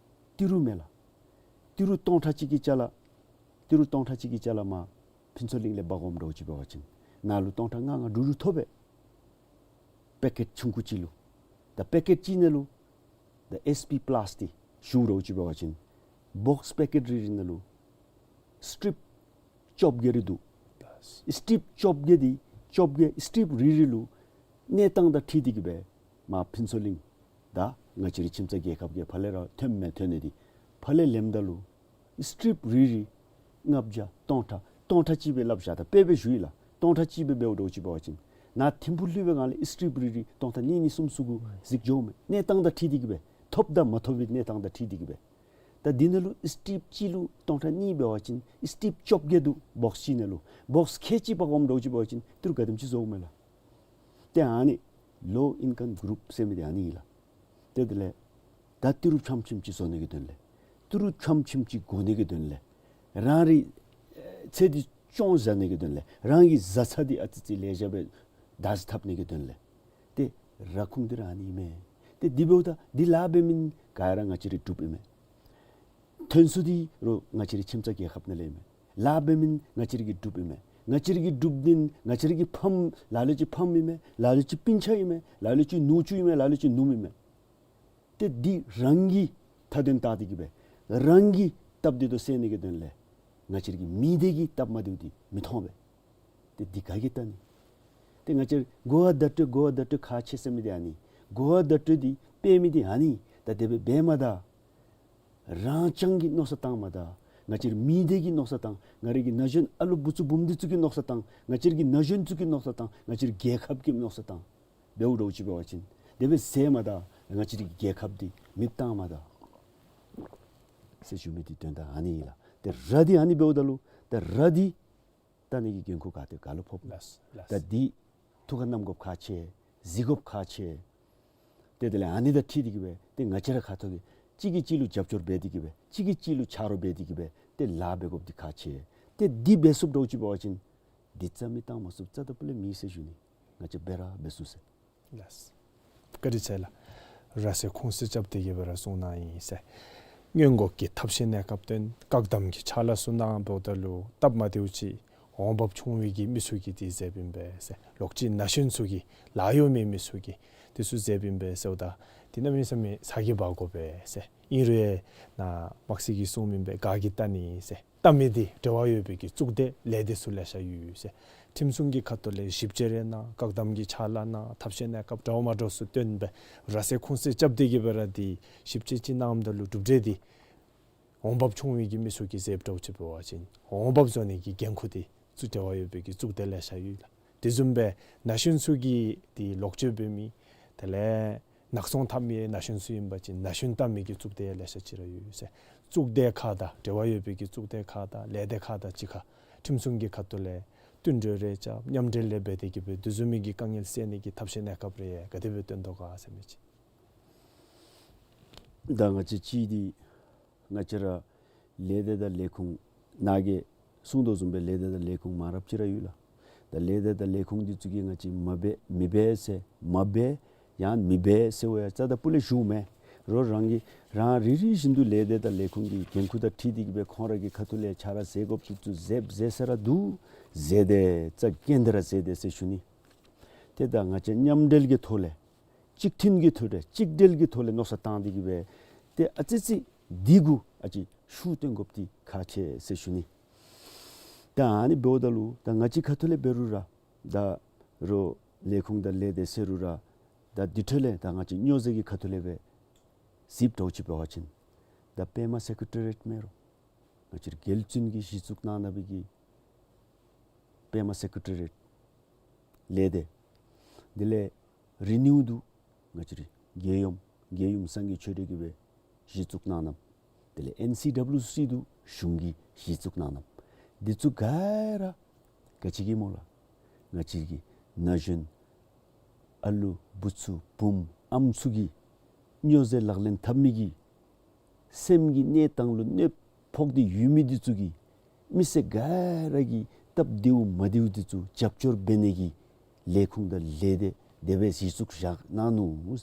ཏི་རུ་མས་ལགས། ཏི་རུ་སྟོང་ཕྲག་གཅིག་གི་ཅ་ལ་ཏི་རུ་སྟོང་ཕྲག་གཅིག་གི་ཅ་ལ་མར་ཕུན་ཚོགས་གླིང་ལས་འབག་འོངམ་འདྲཝ་ཅིག་འབད་བ་ཅིན་ནང་ལུ་སྟོང་ཕྲག་ལྔ་ལྔ་དྲུག་དྲུག་ཐོབ་པས། པེ་ཀེཊ་ཆུང་ཀུ་ཅིག་ལུ། ད་པེ་ཀེཊ་གཅིག་ནང་ལུ་ད་ཨེསི་པི་པ་ལཱསི་ཏི་ཞུ་འདྲཝ་ཅིག་འབད་བ་ཅིན་བོགསི་པེ་ཀེཊ་རེ་རེ་ནང་ལུ་སི་ཊིབ་བཅོ་བརྒྱད་རེ་འདུག། སི་ཊིབ་བཅོ་བརྒྱད་འདི་བཅོ་བརྒྱད་སི་ཊིབ་རེ་རེ་ལུ་གནས་སྟངས་དང་འཁྲིལ་ཏེ་གི་སྦེ་མར་ཕུན་ཚོགས་གླིང་དང་ང་བཅས་རའི་ཁྱིམ་ཚང་རྒྱལ་ཁབ་ཀྱི་ཕར་ལས་ར་ཐོནམ་མས། ཐོན་ནི་འདི་ཕར་ལས་ལེནམ་ད་ལུ་སི་ཊིབ་རེ་རེ་ལྔ་བརྒྱ་སྟོང་ཕྲག་སྟོང་ཕྲག་གཅིག་སྦེ་སླབ་བཞག། ད་དཔེ་སྦེ་ཞུ་ཡི་ལགས། སྟོང་ཕྲག་གཅིག་སྦེ་འབདཝ་འདྲཝ་ཅིག་འབད་བ་ཅིན་ནཱ་ཐིམ་ཕུག་ལྷོད་པའི་སྒང་ལས་སི་ཊིབ་རེ་རེ་སྟོང་ཕྲག་གཉིས་གཉིས་གསུམ་གསུམ་གུ་གཟིགས་འགྱོཝ་མས། གནས་སྟངས་དང་འཁྲིལ་ཏེ་གི་སྦེ་ཐོབ་དང་མ་ཐོབ་པའི་གནས་སྟངས་དང་འཁྲིལ་ཏེ་གི་སྦེ། ད་འདི་ནང་ལུ་སི་ཊིབ་གཅིག་ལུ་སྟོང་ཕྲག་གཉིས་འབད་བ་ཅིན་སི་ཊིབ་བཅོ་བརྒྱད་འདུག། བོགསི་གཅིག་ནང་ལུ་བོགསི་ཁལ་གཅིག་འབག་འོངམ་འདྲཝ་ཅིག་འབད་བ་ཅིན་ཏི་རུ་ག་དེམ་ཅིག་བཟོཝ་མས་ལགས། ཏེ་ཨ་ནི་ལོ་ཨིན་ཀམ་གུ་རུབ་ཟེར་མི་འདི་ཨ་ནི་ཨིན་ལགས། ཏེ་དེ་ལས་ད་ཏི་རུ་ཕྱམ་ཕྱིམ་ཅིག་བཟོ་ནི་གི་དོན་ལས་ཏི་རུ་ཕྱམ་ཕྱིམ་ཅིག་བགོ་ནི་གི་དོན་ལས་རང་རའི་ཚེ་འདི་ སྐྱོང་བཞག་ནི་གི་དོན་ལས་རང་གི་བཟའ་ཚང་འདི་ཨ་ཙི་ཙི་ལེགས་ཤོམ་སྦེ་བདག་འཛིན་འཐབ་ནི་གི་དོན་ལས། ཏེ་ར་ཁུངས་འདི་ར་ཨ་ནི་ཨིན་མས། ཏེ་འདི་འབདཝ་ད་འདི་ལཱ་འབད་མི་ག་ར་ང་བཅས་རའི་འབྲུགཔ་ཨིན་མས། ཐོན་ས་འདི་རུང་ང་བཅས་རའི་ཁྱིམ་ཚང་རྒྱལ་ཁབ་ནང་ལས་ཨིན་མས། ལཱ་འབད་མི་ང་བཅས་རའི་འབྲུགཔ་ཨིན་མས། ང་བཅས་རའི་འབྲུགཔ་འདི་ང་བཅས་རའི་ཕམ་ལ་ལུ་ཅིག་ཕམ་ཨིན་མས། ལ་ལུ་ཅིག་སྤུན་ཆ་ཨིན་མས། ལ་ལུ་ཅིག་ནུ་གཅུང་ཨིན་མས། ལ་ལུ་ཅིག་ནུམོ་ཨིན་མས། ཏེ་འདི་རང་གི་མཐའ་དོན་བལྟ་སྟེ་གི་སྦེ་རང་གི་སྟབས་བདེ་ཏོག་ཏོ་སེལ་ནི་གི་དོན་ལས་ང་བཅས་རའི་མི་སྡེ་གི་སྟབས་མ་བདེཝ་འདི་མི་མཐོང་པས། ཏེ་འདི་ག་གིས་བལྟ་ནི། ཏེ་ང་བཅས་གོ་བ་བརྡ་སྤྲོད་གོ་བ་བརྡ་སྤྲོད་ཁག་ཆེ་ཟེར་མི་འདི་ཨ་ནི། གོ་བ་བརྡ་སྤྲོད་འདི་སྤེལ་མི་འདི་ཨ་ནི། ད་དེ་སྦེ་འབད་མ་ད་རང་རྐྱང་གི་མནོ་བསམ་བཏང་མ་ད་ང་བཅས་མི་སྡེ་གི་མནོ་བསམ་བཏང་། ང་རའི་གི་ན་གཞོན་ཨ་ལུ་བུ་ཚུ་བུམོ་འདི་ཚུ་གི་མནོ་བསམ་བཏང་། ང་བཅས་ཀྱི་ན་གཞོན་ཚུ་གི་མནོ་བསམ་བཏང་། ང་བཅས་རྒྱལ་ཁབ་ཀྱི་མནོ་བསམ་བཏང་། འབདཝ་འདྲཝ་ཅིག་འབད་བ་ཅིན་དེ་སྦེ་ཟེར་མ་ད་ང་བཅས་རྒྱལ་ཁབ་འདི་མེདཔ་བཏང་མ་ད་ཟེར་ཞུ་མི་འདི་དོན་དག་ཨ་ནི་ཨིན་ལགས། ཏེ་ར་འདི་ཨ་ནི་འབདཝ་ད་ལུ་ད་ར་འདི་བལྟ་ནི་གི་འགན་ཁུར་ག་ཏེ་ག་ལུ་ཕོགཔ། ལགས་ལགས། ད་འདི་ཐུགས་ཁར་བསྣམ་དགོཔ་ཁག་ཆེ། གཟིགས་དགོཔ་ཁག་ཆེ། ཏེ་དེ་ལས་ཨ་ནི་དང་འཁྲིལ་ཏེ་གི་སྦེ་ཏེ་ང་བཅས་ར་ཁ་ཐུག་གིས་གཅིག་གིས་གཅིག་ལུ་རྒྱབ་སྐྱོར་འབད་དེ་གི་སྦེ་གཅིག་གིས་གཅིག་ལུ་ཆ་རོགས་འབད་དེ་གི་སྦེ་ཏེ་ལཱ་འབད་དགོཔ་འདི་ཁག་ཆེ། ཏེ་འདི་འབད་ཚུགསཔ་འདྲཝ་ཅིག་འབད་བ་ཅིན་འདི་རྩ་མེད་བཏང་མ་ཚུགསཔ་རྩ་དང་སྤུ་ལས་མེད་ཟེར་ཞུ་ནི། ང་བཅས་འབད་ར་འབད་ཚུགས་ཟེར། ལགས། བཀའ་དྲིན་ཆེ་ལགས། ར་སའི་ཁུངས་སྐྱབས་འདི་གིས་འབད་ར་གསུངས་གནང་ཡི་ཟེར། སྔོན་འགོག་གི་ཐབས་ཤེས་གནས་སྐབས་སྟོན། བཀག་སྡོམ་གྱི་ཕྱག་ལཱ་ཚུ་གནང་འབདཝ་ད་ལུ་སྟབས་མ་བདེཝ་ཅིག་འོང་འབབ་ཆུང་བའི་གི་མི་ཚུ་གིས་འདི་མཛདཔ་ཨིན་པས་ཟེར། ལོག་སྤྱོད་ན་གཞོན་ཚུ་གིས་ལཱ་གཡོག་མེད་མི་ཚུ་གིས་འདི་ཚུ་མཛདཔ་ཨིན་པས་ཟེརཝ་ད་འདི་གནམ་མེད་ས་མེད་ཚ་གྱང་འབག་དགོ་པས་ཟེར། ཨིན་རུང་ནཱ་དམག་སྲིད་ཀྱིས་གསུངམ་ཨིན་པས། ག་གིས་བལྟ་ནི་ཟེར། བལྟ་མི་འདི་འབྲེལ་བ་ཡོད་པའི་གི་གཙུག་སྡེ་ལས་སྡེ་ཚུ་ལེ་ཤ་ཡོད་ཟེར། ཁྲིམས་སྲུང་གི་ཁ་ཐུག་ལས་ཞིབ་དཔྱད་རེ་གནང་། བཀག་སྡོམ་གྱི་ཕྱག་ལཱ་གནང་། ཐབས་ཤེས་གནས་སྐབས་འདྲཝ་མ་འདྲཝ་ཚུ་སྟོན་སྦེ་ར་སའི་ཁུངས་སྐྱབས་འདི་གིས་འབད་ར་འདི་ཞིབ་དཔྱད་ཅིག་གནངམ་ད་ལུ་གྲུབ་འབྲས་འདི་འོང་འབབ་ཆུང་བའི་གི་མི་ཚུ་གིས་མཛདཔ་འདྲཝ་ཅིག་འབད་བ་ཅིན་འོང་འབབ་བཟོ་ནི་གི་འགན་ཁུར་འདི་ཚུ་འབྲེལ་བ་ཡོད་པའི་གི་གཙུག་སྡེ་ལེ་ཤ་ཡོད་ལགས། དེ་བཟུམ་སྦེ་ན་གཞོན་ཚུ་གིས་འདི་ལོག་སྤྱོད་འབད་མི་དེ་ལས་ནག་ཚོང་འཐབ་མི་ན་གཞོན་ཚུ་ཨིན་པ་ཅིན་ན་གཞོན་བལྟ་མི་གི་གཙུག་སྡེ་ལེ་ཤ་ཅིག་ར་ཡོད་ཟེར། གཙུག་སྡེ་ཁག་དང་འབྲེལ་བ་ཡོད་པའི་གི་གཙུག་སྡེ་ཁག་དང་ལས་སྡེ་ཁག་དང་གཅིག་ཁར་ཁྲིམས་སྲུང་གི་ཁ་ཐུག་ལས་བསྟུན་གྲོས་རེ་རྐྱབ་མཉམ་འབྲེལ་རེ་འབད་དེ་གི་སྦེ་དེ་བཟུམ་མའི་གི་དཀའ་ངལ་སེལ་ནི་གི་ཐབས་ཤེས་གནས་སྐབས་རེ་ག་དེ་སྦེ་བཏོན་དོ་ག་ཟེར་མི་ཅིག། ད་ང་བཅས་ཅིག་འདི་ང་བཅས་ར་ལས་སྡེ་དང་ལས་ཁུངས་ནཱ་གིས་གསུངས་དོ་བཟུམ་སྦེ་ལས་སྡེ་དང་ལས་ཁུངས་མང་རབས་ཅིག་ར་ཡོད་ལགས། ད་ལས་སྡེ་དང་ལས་ཁུངས་འདི་ཚུ་གིས་ང་བཅས་མ་འབད་མི་འབད་ཟེར་མ་འབད་ཡང་མི་འབད་ཟེར་བ་ཡང་རྩ་དང་སྤུ་ལས་ཞུཝ་མེན། རོགས་རང་གིས་རང་རེ་རེ་བཞིན་དུ་ལས་སྡེ་དང་ལས་ཁུངས་ཀྱི་འགན་ཁུར་དང་འཁྲིལ་ཏེ་གི་སྦེ་ཁོང་ར་གི་ཁ་ཐུག་ལས་ཕྱག་ལཱ་མཛད་དགོཔ་འདི་ཚུ་མཛད་མཛད་ས་ར་འདུག། མཛད་དེ་རྩ་འགེངས་ཏེ་ར་མཛད་དེ་ཟེར་ཞུ་ནི། ཏེ་ད་ང་བཅས་མཉམ་འབྲེལ་གྱི་ཐོག་ལས་གཅིག་མཐུན་གྱི་ཐོག་ལས་གཅིག་སྒྲིལ་གྱི་ཐོག་ལས་མནོ་བསམ་བཏང་སྟེ་གི་སྦེ་ཏེ་ཨ་ཙི་ཙི་འདི་གུ་ཨ་ཙི་ཤུགས་བཏོན་དགོཔ་འདི་ཁག་ཆེ་ཟེར་ཞུ་ནི། ད་ཨ་ནི་འབདཝ་ད་ལུ་ད་ང་བཅས་ཁ་ཐུག་ལས་འབད་རུང་ར་ད་རོགས་ལས་ཁུངས་དང་ལས་སྡེ་ཟེར་རུང་ར་ད་འདི་འཕྲོ་ལས་ད་ང་བཅས་སྨྱོ་རྫས་ཀྱི་ཁ་ཐུག་ལས་སྦེ་གཟིགསཔ་འདྲཝ་ཅིག་འབད་བ་ཅིན་ད་པདྨ་སེ་ཀྲེ་ཊི་རི་ཡེཊ་མེན་རུང་ང་བཅས་རྒྱལ་བཙུན་གྱིས་གཞི་བཙུགས་གནང་གནང་བའི་གི་པདྨ་སེ་ཀྲེ་ཊི་རི་ཡེཊ་ལས་སྡེ། དེ་ལས་རི་ནིའུ་འདུག། ང་བཅས་རའི་རྒྱལ་ཡུམ་རྒྱལ་ཡུམ་སངས་རྒྱས་ཆོས་སྒྲོན་གྱིས་སྦེ་གཞི་བཙུགས་གནང་གནངམ། དེ་ལས་ཨེན་སི་ཌབ་ལུ་སི་འདུག། གཞུང་གིས་གཞི་བཙུགས་གནང་གནངམ། འདི་ཚུ་ག་ར་ག་ཅི་གིས་སྨོ་ལགས། ང་བཅས་ཀྱི་ན་གཞོན་ཨ་ལུ་བུ་ཚུ་བུམོ་ཨམ་ཚུ་གིས་སྨྱོ་རྫས་ལག་ལེན་འཐབ་མི་གི་སེམས་ཀྱི་གནས་སྟངས་ལུ་གནོད་ཕོག་སྟེ་ཡོད་མི་འདི་ཚུ་གི་མི་སེར་ག་ར་གི་སྟབས་བདེཝ་མ་བདེཝ་འདི་ཚུ་རྒྱབ་སྐྱོར་འབད་ནི་གི་ལས་ཁུངས་དང་ལས་སྡེ་དེ་སྦེ་གཞི་བཙུགས་བཞག་གནང་ནུག།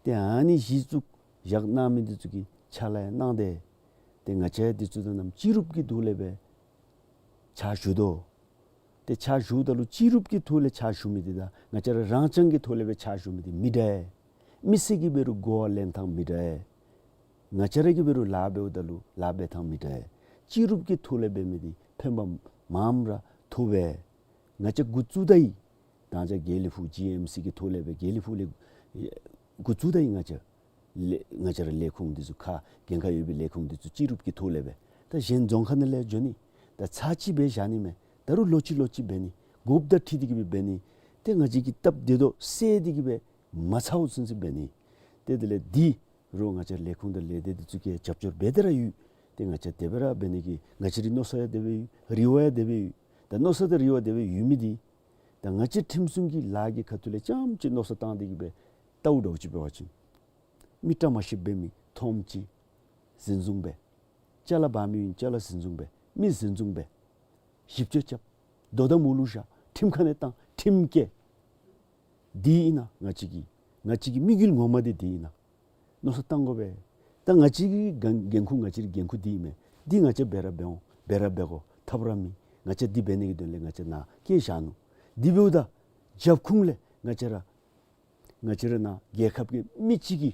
ཏེ་ཨ་ནི་གཞི་བཙུགས་བཞག་གནང་མི་འདི་ཚུ་གིས་ཕྱག་ལཱ་ཡང་གནང་སྟེ་ཏེ་ང་བཅས་འདི་ཚུ་དང་ནམ་སྤྱི་རུབ་ཀྱི་ཐོག་ལས་སྦེ་ཕྱག་ཞུ་དོ། ཏེ་ཕྱག་ཞུཝ་ད་ལུ་སྤྱི་རུབ་ཀྱི་ཐོག་ལས་ཕྱག་ཞུ་མི་འདི་དང་ང་བཅས་ར་རང་རྐྱང་གི་ཐོག་ལས་སྦེ་ཕྱག་ཞུ་མི་འདི་མི་འདྲ་བས། མི་སེར་གྱིས་འབད་རུང་གོ་བ་ལེན་ཐངས་མི་འདྲ་བས། ང་བཅས་ར་གིས་འབད་རུང་ལཱ་འབདཝ་ད་ལུ་ལཱ་འབད་ཐངས་མི་འདྲ་བས། སྤྱི་རུབ་ཀྱི་ཐོག་ལས་འབད་མི་འདི་ཕན་པ་མངམ་ར་ཐོབ་པས། ང་བཅས་འགོ་བཙུགས་ད་ཡི། ད་ང་བཅས་དགེ་ལེགས་ཕུག་ཇི་ཨེམ་སི་གི་ཐོག་ལས་སྦེ་དགེ་ལེགས་ཕུག་ལས་འགོ་བཙུགས་ད་ཡི། ང་བཅས་ལས་ང་བཅས་ར་ལས་ཁུངས་འདི་ཚུ་ཁག་འགན་ཁག་ཡོད་པའི་ལས་ཁུངས་འདི་ཚུ་སྤྱི་རུབ་ཀྱི་ཐོག་ལས་སྦེ་ད་གཞན་རྫོང་ཁག་ནང་ལས་འགྱོ་ནི། ད་ཚར་གཅིག་སྦེ་བཞག་ནི་མེན། ད་རུང་ལོག་ཅི་ལོག་ཅི་འབད་ནི། དགོཔ་དང་འཁྲིལ་ཏེ་གི་སྦེ་འབད་ནི། ཏེ་ང་བཅས་ཀྱི་སྟབས་བདེ་ཏོག་ཏོ་སེལ་ཏེ་གི་སྦེ་མ་ཚརཝ་ཚུན་ཚོད་འབད་ནི། ཏེ་དེ་ལས་འདི་རོགས་ང་བཅས་ལས་ཁུངས་དང་ལས་སྡེ་འདི་ཚུ་གིས་རྒྱབ་སྐྱོར་འབད་དེ་ར་ཡོད། ཏེ་ང་བཅས་དེ་སྦེ་ར་འབད་ནི་གི་ང་བཅས་རའི་མནོ་བསམ་ཡང་དེ་སྦེ་ཡོད། རེ་བ་ཡང་དེ་སྦེ་ཡོད། ད་མནོ་བསམ་དང་རེ་བ་དེ་སྦེ་ཡོད་མི་འདི་ད་ང་བཅས་ཁྲིམས་སྲུང་གི་ལཱ་གི་ཁ་ཐུག་ལས་རྐྱངམ་ཅིག་མནོ་བསམ་བཏང་སྟེ་གི་སྦེ་བལྟཝ་འདྲཝ་ཅིག་འབད་བ་ཅིན་མི་བཀྲ་མ་ཤིསཔ་འབད་མི་མཐོངམ་ཅིག་འཛིན་བཟུང་འབད། ཅ་ལ་འབག་མི་ཡོད་ན་ཅ་ལ་འཛིན་བཟུང་འབད། མི་འཛིན་བཟུང་འབད། ཞིབ་དཔྱད་རྐྱབ། དོ་དམ་འོག་ལུ་བཞག། ཁྲིམས་ཁང་ནང་བཏང་། ཁྲིམས་བཀལ། འདི་ཨིན་ན་ང་བཅས་ཀྱི་ང་བཅས་ཀྱི་དམིགས་ཡུལ་ངོ་མ་འདི་འདི་ཨིན་ན། མནོ་བསམ་བཏང་དགོ་པས། ད་ང་བཅས་ཀྱི་འགན་འགན་ཁུར་ང་བཅས་ཀྱི་འགན་ཁུར་འདི་ཨིན་མས། འདི་ང་བཅས་འབད་ར་འབད་འོང་། འབད་ར་འབད་དགོ། ཐབས་ར་མེད། ང་བཅས་འདི་འབད་ནི་གི་དོན་ལས་ང་བཅས་ནཱ་བསྐྱལ་བཞག་ནུག། འདི་འབདཝ་ད་རྒྱབ་ཁུངས་ལས་ང་བཅས་ར་ང་བཅས་ར་ནཱ་རྒྱལ་ཁབ་ཀྱི་མི་གཅིག་གི་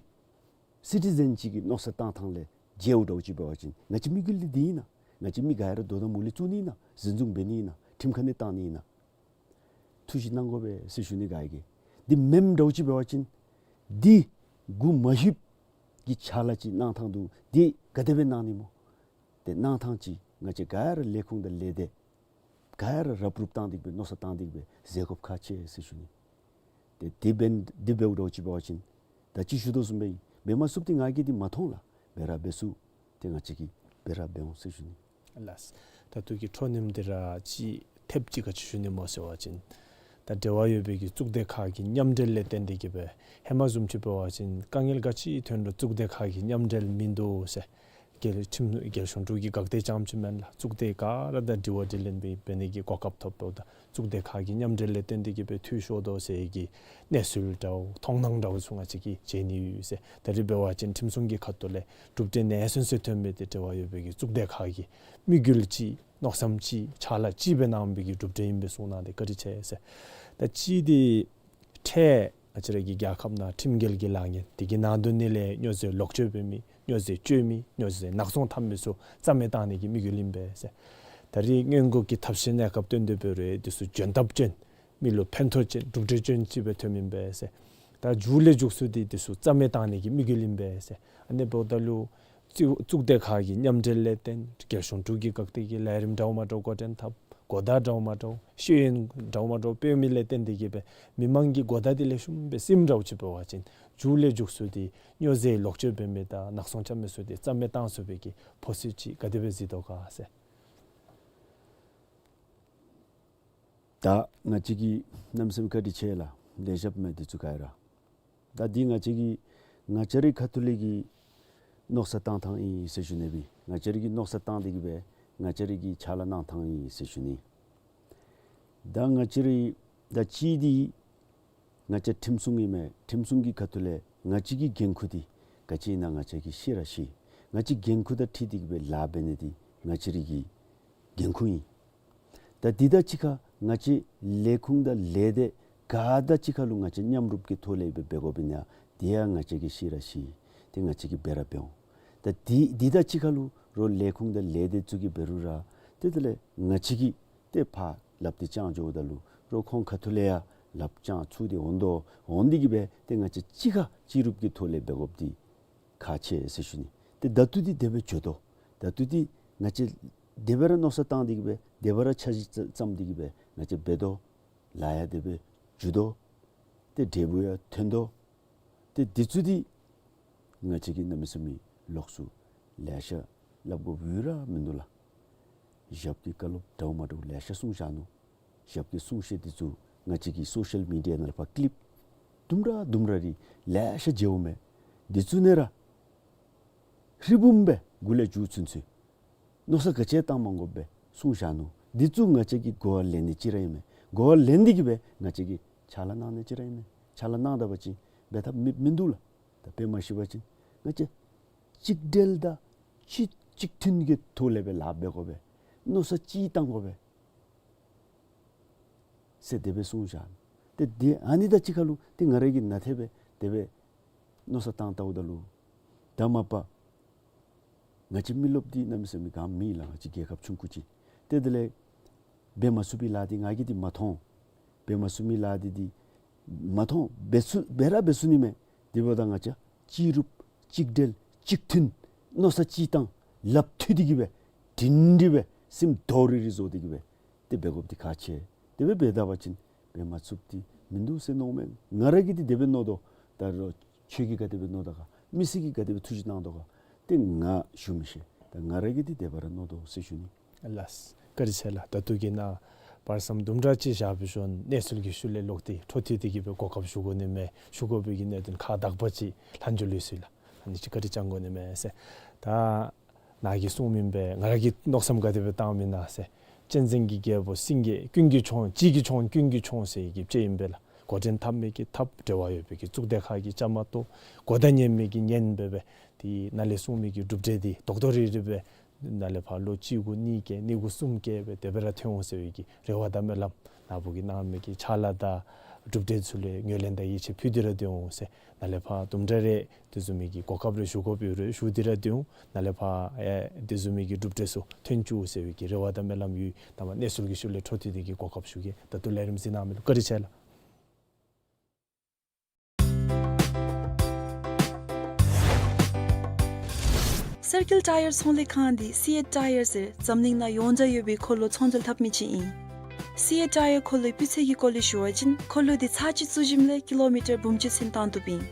སི་ཊི་ཟེན་གཅིག་གི་མནོ་བསམ་བཏང་ཐངས་ལས་འགྱོཝ་འདྲཝ་ཅིག་འབད་བ་ཅིན་ང་བཅས་དམིགས་ཡུལ་འདི་འདི་ཨིན་ན། ང་བཅས་མི་ག་ར་དོ་དམ་འོག་ལུ་བཙུགས་ནི་ཨིན་ན། འཛིན་བཟུང་འབད་ནི་ཨིན་ན། ཁྲིམས་ཁང་ནང་བཏང་ནི་ཨིན་ན། ཐུགས་ཞིབ་གནང་དགོ་པས་ཟེར་ཞུ་ནི། ག་གིས་འདི་མེནམ་འདྲཝ་ཅིག་འབད་བ་ཅིན་འདི་མགུ་མ་ཡིབ་ཀྱི་ཕྱག་ལཱ་ཅིག་གནང་ཐངས་འདུག། འདི་ག་དེ་སྦེ་གནང་ནི་སྨོ། ཏེ་གནང་ཐངས་ཅིག་ང་བཅས་ག་ར་ལས་ཁུངས་དང་ལས་སྡེ་ག་ར་རབ་རུབ་བཏང་སྟེ་གི་སྦེ་མནོ་བསམ་བཏང་སྟེ་གི་སྦེ་མཛད་དགོཔ་ཁག་ཆེ་ཟེར་ཞུ་ནི། ཏེ་འདི་འབད་འདི་འབདཝ་འདྲཝ་ཅིག་འབད་བ་ཅིན་ད་ཅི་ཞུ་དོ་བཟུམ་སྦེ་འབད་མ་ཚུགསཔ་འདི་ང་གིས་འདི་མ་མཐོང་ལགས། འབད་ར་འབད་ཚུགས། ཏེ་ང་བཅས་ཀྱིས་འབད་ར་འབད་འོང་ཟེར་ཞུ་ནི། ལགས། ད་ལྟོ་གི་འཕྲོ་མཉམ་འདི་ར་ཅིག་ཐེབས་ཅིག་ག་ཅི་ཞུ་ནི་སྨོ་ཟེར་བ་ཅིན་ད་འབྲེལ་བ་ཡོད་པའི་གི་གཙུག་སྡེ་ཁག་གི་མཉམ་འབྲེལ་ལས་བརྟེན་ཏེ་གི་སྦེ་ཧེ་མ་བཟུམ་ཅིག་འབད་བ་ཅིན་དཀའ་ངལ་ག་ཅི་ཐོན་རུང་གཙུག་སྡེ་ཁག་གི་མཉམ་འབྲེལ་མིན་འདུག་ཟེར། རྒྱལ་ཁྲིམས་རྒྱལ་གཞུང་འབྲུག་གི་འགག་སྡེ་རྐྱངམ་ཅིག་མེན་ལགས། གཙུག་སྡེ་ག་ར་དང་དྲི་བ་དྲིས་ལན་འབད་འབད་ནི་གི་གོ་སྐབས་ཐོབ་འབདཝ་ད་གཙུག་སྡེ་ཁག་གི་མཉམ་འབྲེལ་ལས་བརྟེན་ཏེ་གི་སྦེ་འཐུས་ཤོར་དོ་ཟེར་གྱི་གནས་ཚུལ་འདྲཝ་མཐོང་སྣང་འདྲཝ་ཚུ་ང་བཅས་ཀྱིས་མཇལ་ནི་ཡོད་ཟེར། ད་རིས་འབད་བ་ཅིན་ཁྲིམས་སྲུང་གི་ཁ་ཐུག་ལས་གྲུབ་འབྲས་གནས་ཚུལ་ཚུ་ཐོན་མི་འདི་འབྲེལ་བ་ཡོད་པའི་གི་གཙུག་སྡེ་ཁག་གི་དམིགས་ཡུལ་ཅིག་མནོ་བསམ་ཅིག་ཕྱག་ལཱ་ཅིག་འབད་གནང་བའི་གི་གྲུབ་འབྲས་ཨིན་པས་གསུངས་གནང་སྟེ་བཀའ་དྲིན་ཆེ་ཟེར། ད་ཅི་འདི་འཕྲལ་ང་བཅས་ར་གི་རྒྱལ་ཁབ་ནང་ཁྲིམས་འགལ་གྱི་ལཱ་ངན་འདི་གི་ནང་དོན་ནི་ལས་སྨྱོ་རྫས་ལོག་སྤྱོད་འབད་མི་སྨྱོ་རྫས་སྤྱོད་མི་སྨྱོ་རྫས་ནག་ཚོང་འཐབ་མི་ཚུ་རྩ་མེད་བཏང་ནི་གི་དམིགས་ཡུལ་ཨིན་པས་ཟེར། ད་རིས་སྔོན་འགོག་གི་ཐབས་ཤེས་གནས་སྐབས་བཏོན་ཏེ་འབད་རུང་འདི་ཚུ་འཇོན་ཐབས་ཅན་མི་ལུ་ཕན་ཐོགས་ཅན་གྲུབ་འབྲས་ཅན་ཅིག་སྦེ་ཐོནམ་ཨིན་པས་ཟེར། ད་མཇུག་ལས་མཇུག་སུ་འདི་འདི་ཚུ་རྩ་མེད་བཏང་ནི་གི་དམིགས་ཡུལ་ཨིན་པས་ཟེར། ཨ་ནི་འབདཝ་ད་ལུ་གཙུག་གཙུག་སྡེ་ཁག་གི་མཉམ་འབྲེལ་ལས་བརྟེན་རྒྱལ་གཞུང་འབྲུག་གི་འགག་སྡེ་གི་ལས་རིམ་འདྲཝ་མ་འདྲཝ་འགོ་འདྲེན་འཐབ། གོ་བརྡ་འདྲཝ་མ་འདྲཝ་ཤེས་ཡོན་འདྲཝ་མ་འདྲཝ་སྤེལ་མི་ལས་བརྟེན་ཏེ་གི་སྦེ་མི་མང་གི་གོ་བརྡ་འདི་ལེགས་ཤོམ་སྦེ་སིམ་འདྲཝ་ཅིག་འབད་བ་ཅིན་མཇུག་ལས་མཇུག་སུ་འདི་སྨྱོ་རྫས་ལོག་སྤྱོད་འབད་མི་དང་ནག་ཚོང་རྐྱབ་མི་ཚུ་འདི་རྩ་མེད་བཏང་ཚུགས་པའི་གི་འཕོ་ཚུལ་ཅིག་ག་དེ་སྦེ་གཟིགས་དོ་ག་ཟེར། ད་ང་བཅས་ཀྱིས་གནམ་མེད་ས་མེད་བཀའ་དྲིན་ཆེ་ལགས། ལེགས་ཤོམ་མས་འདི་ཚུ་ག་ར། ད་འདི་ང་བཅས་ཀྱི་ང་བཅས་རའི་ཁ་ཐུག་ལས་ཀྱི་མནོ་བསམ་བཏང་ཐངས་ཨིན་ཟེར་ཞུ་ནི་སྦེ། ང་བཅས་ར་གིས་མནོ་བསམ་བཏང་སྟེ་གི་སྦེ་ང་བཅས་ར་གིས་ཕྱག་ལཱ་གནང་ཐངས་ཨིན་ཟེར་ཞུ་ནི། ད་ང་བཅས་རའི་ད་ཅི་འདི་ང་བཅས་ཁྲིམས་སྲུང་ཨིན་མས། ཁྲིམས་སྲུང་གི་ཁ་ཐུག་ལས་ང་བཅས་ཀྱི་འགན་ཁུར་འདི་ག་ཅི་ཨིན་ན་ང་བཅས་ཀྱིས་ཤེས་ར་ཤེས། ང་བཅས་འགན་ཁུར་དང་འཁྲིལ་ཏེ་གི་སྦེ་ལཱ་འབད་ནི་འདི་ང་བཅས་ར་གི་འགན་ཁུར་ཨིན། ད་འདི་དང་གཅིག་ཁར་ང་བཅས་ལས་ཁུངས་དང་ལས་སྡེ་ག་དང་གཅིག་ཁར་ལུ་ང་བཅས་མཉམ་རུབ་ཀྱི་ཐོག་ལས་སྦེ་འབད་དགོཔ་ཨིན་ན་འདི་ཡང་ང་བཅས་ཀྱིས་ཤེས་ར་ཤེས། ཏེ་ང་བཅས་ཀྱིས་འབད་ར་འབད་འོང་། ད་འདི་འདི་དང་གཅིག་ཁར་ལུ་རོགས་ལས་ཁུངས་དང་ལས་སྡེ་ཚུ་གིས་འབད་རུང་ར་ཏེ་དེ་ལས་ང་བཅས་ཀྱིས་ཏེ་ཕར་ལགཔ་འདི་བརྐྱང་འགྱོཝ་ད་ལུ་རོགས་ཁོང་ཁ་ཐུག་ལས་ཡང་ལགཔ་བརྐྱང་ཚུགས་ཏེ་འོང་དོ། འོང་སྟེ་གི་སྦེ་ཏེ་ང་བཅས་གཅིག་ཁར་གཅིག་རུབ་ཀྱི་ཐོག་ལས་འབད་དགོཔ་འདི་ཁག་ཆེ་ཟེར་ཞུ་ནི། ཏེ་ད་ལྟོ་འདི་དེ་སྦེ་འགྱོ་དོ། ད་ལྟོ་འདི་ང་བཅས་དེ་སྦེ་ར་མནོ་བསམ་བཏང་སྟེ་གི་སྦེ་དེ་སྦེ་ར་འཆར་གཞི་བརྩམས་ཏེ་གི་སྦེ་ང་བཅས་འབད་དོ། ལཱ་ཡང་དེ་སྦེ་འགྱོ་དོ། ཏེ་འབྲས་བུ་ཡང་ཐོན་དོ། ཏེ་འདི་ཚུ་འདི་ང་བཅས་ཀྱིས་གནམ་མེད་ས་མེད་ལོགས་སུ་ལེ་ཤ་སླབ་དགོཔ་ཡོད་ར་མིན་འདུག་ལགས། ཞབས་ཀྱི་བཀའ་སློབ་འདྲཝ་མ་འདྲཝ་ལེ་ཤ་གསུངས་བཞག་ནུག། ཞབས་ཀྱི་གསུང་བཤད་འདི་ཚུ་ང་བཅས་ཀྱི་སོ་ཤལ་མི་ཌི་ཡ་ནང་ལུ་ཕར་ཀི་ལིབ་དུམ་གྲ་དུམ་གྲ་རེ་ལེ་ཤ་མཇལཝ་མས། འདི་ཚུ་ནང་ར་ཧྲིལ་བུམ་སྦེ་འགོ་ལས་མཇུག་ཚུན་ཚོད་མནོ་བསམ་ག་ཅི་བཏང་མ་དགོཔ་སྦེ་གསུངས་བཞག་ནུག། འདི་ཚུ་ང་བཅས་ཀྱིས་གོ་བ་ལེན་ནི་ཅིག་ར་ཨིན་མས། གོ་བ་ལེན་ཏེ་གི་སྦེ་ང་བཅས་ཀྱིས་ཕྱག་ལཱ་གནང་ནི་ཅིག་ར་ཨིན་མས། ཕྱག་ལཱ་གནང་ད་པ་ཅིན་འབད་ཐབས་མེདཔ་མིན་འདུག་ལགས། ད་དཔེ་མ་ཤེས་པ་ཅིན་ང་བཅས་གཅིག་སྒྲིལ་དང་གཅིག་གཅིག་མཐུན་གྱི་ཐོག་ལས་སྦེ་ལཱ་འབད་དགོ་པས། མནོ་བསམ་གཅིག་བཏང་དགོ་པས་ཟེར་དེ་སྦེ་གསུངས་བཞག། ཏེ་དེ་ཨ་ནི་དང་གཅིག་ཁར་ལུ་ཏེ་ང་ར་གིས་ནཱ་ཏེ་སྦེ་དེ་སྦེ་མནོ་བསམ་བཏང་བལྟཝ་ད་ལུ་ད་མ་པ་ང་བཅས་མི་རློབས་འདི་གནམ་མེད་ས་མེད་ག་མེད་ལགས། ང་བཅས་རྒྱལ་ཁབ་ཆུང་ཀུ་ཅིག། ཏེ་དེ་ལས་འབད་མ་ཚུགས་པའི་ལཱ་འདི་ང་གིས་འདི་མ་མཐོང་། འབད་མ་ཚུགས་མི་ལཱ་འདི་འདི་མ་མཐོང་། འབད་ཚུགས་འབད་ར་འབད་ཚུགས་ནི་མས། དེ་འབདཝ་ད་ང་བཅས་གཅིག་རུབ་གཅིག་སྒྲིལ་གཅིག་མཐུན་མནོ་བསམ་གཅིག་བཏང་ལགཔ་མཐུད་དེ་གི་སྦེ་སྒྲིང་སྒྲི་སྦེ་སེམས་རྡོག་རིལ་རི་བཟོ་སྟེ་གི་སྦེ་ཏེ་འབད་དགོཔ་འདི་ཁག་ཆེ། དེ་སྦེ་འབད་ད་པ་ཅིན་འབད་མ་ཚུགསཔ་འདི་མིན་འདུག་ཟེར་མནོཝ་མས། ང་ར་གིས་འདི་དེ་སྦེ་མནོ་དོ། ད་རོགས་ཁྱོད་ཀྱིས་ག་དེ་སྦེ་མནོ་དོ་ག། མི་སེར་གྱིས་ག་དེ་སྦེ་ཐུགས་ཞིབ་གནང་དོ་ག། ཏེ་ང་ཞུ་མི་ཤེས། ད་ང་ར་གིས་འདི་དེ་སྦེ་ར་མནོ་དོ་ཟེར་ཞུ་ནི། ལགས། བཀའ་དྲིན་ཆེ་ལགས། ད་ལྟོ་གི་ནཱ་བར་མཚམས་དུམ་གྲ་ཅིག་བཞག་པའི་ཤུལ་གནས་ཚུལ་གྱི་ཤུལ་ལས་ལོག་སྟེ་འཕྲོ་མཐུད་དེ་གི་སྦེ་གོ་སྐབས་ཞུ་དགོ་ནི་མས། ཞུ་དགོ་པའི་གི་གནད་དོན་ཁག་དག་པ་ཅིག་ལྷག་འགྱོ་ལུས་སོ་ཡི་ལགས། ཨ་ནི་ཅིག་བཀའ་དྲིན་བསྐྱང་དགོ་ནི་མས་ཟེར། ད་ནཱ་གིས་གསུངས་མི་སྦེ་ང་ར་གིས་མནོ་བསམ་ག་དེ་སྦེ་བཏངམ་ཨིན་ན་ཟེར། གཅན་གཟན་གྱི་རྒྱལ་པོ་སེང་གེ་ཀུན་གྱི་མཆོག་བྱིས་ཀྱི་མཆོག་ཀུན་གྱི་མཆོག་ཟེར་གྱི་སྤྱོད་ཨིན་པས་ལགས། འགོ་འདྲེན་འཐབ་མི་གིས་འཐབ། འབྲེལ་བ་ཡོད་པའི་གི་གཙུག་སྡེ་ཁག་གིས་བཅའ་མར་གཏོགས། གོ་བརྡ་ཉན་མི་གིས་ཉན་སྦེ་སྦེ་དེ་ནཱ་ལས་གསུང་མི་གི་གྲུབ་འབྲས་དེ་རྡོག་རྡོག་རིལ་རི་སྦེ་ནཱ་ལས་ཕར་ལོ་གཅིག་གུ་གཉིས་བརྒལ་གཉིས་གུ་གསུམ་བརྒལ་སྦེ་དེ་སྦེ་ར་ཐོན་འོང་ཟེར་བའི་གི་རེ་བ་དང་སྨོན་ལམ། ནཱ་བུ་གིས་གནང་མི་གི་ཕྱག་ལཱ་དང་གྲུབ་འབྲས་ཚུ་ལུ་ངོས་ལེན་དང་ཡིད་ཆེས་ཕུལ་ཏེ་ར་སྡོད་འོང་ཟེར། ནཱ་ལས་ཕར་དུམ་གྲ་རེ་དེ་བཟུམ་མའི་གི་གོ་སྐབས་རེ་ཞུ་དགོཔ་ཡོད་རུང་ཞུ་སྟེ་ར་སྡོད་འོང་། ནཱ་ལས་ཕར་ཨེ་དེ་བཟུམ་མའི་གི་གྲུབ་འབྲས་ཚུ་ཐོན་བཅུག་ཟེར་བའི་གི་རེ་བ་དང་སྨོན་ལམ་ཡོད། ད་མ་གནས་ཚུལ་གྱི་ཤུལ་ལས་འཕྲོ་མཐུད་དེ་གི་གོ་སྐབས་ཞུ་གེ། ད་ལྟོ་ལས་རིམ་གཟིགས་གནང་མི་ལུ་བཀའ་དྲིན་ཆེ་ལགས། སར་ཀིལ་ཊ་ཡར་ཚོང་ལས་ཁང་འདི་སི་ཨེཊ་ཊ་ཡར་ཟེར་འཛམ་གླིང་ནང་ཡོངས་གྲགས་ཡོད་པའི་འཁོར་ལོ་ཚོང་འབྲེལ་འཐབ་མི་ཅིག་ཨིན། སི་ཨེཊ་ཊ་ཡར་འཁོར་ལོའི་སྤུས་ཚད་ཀྱི་སྐོར་ལས་ཞུ་བ་ཅིན་འཁོར་ལོ་འདི་ཚར་གཅིག་བཙུགས་ཞིནམ་ལས་ཀི་ལོ་མི་ཊར་འབུམ་གཅིག་ཚུན་བཏང་བཏུབ་ཨིན།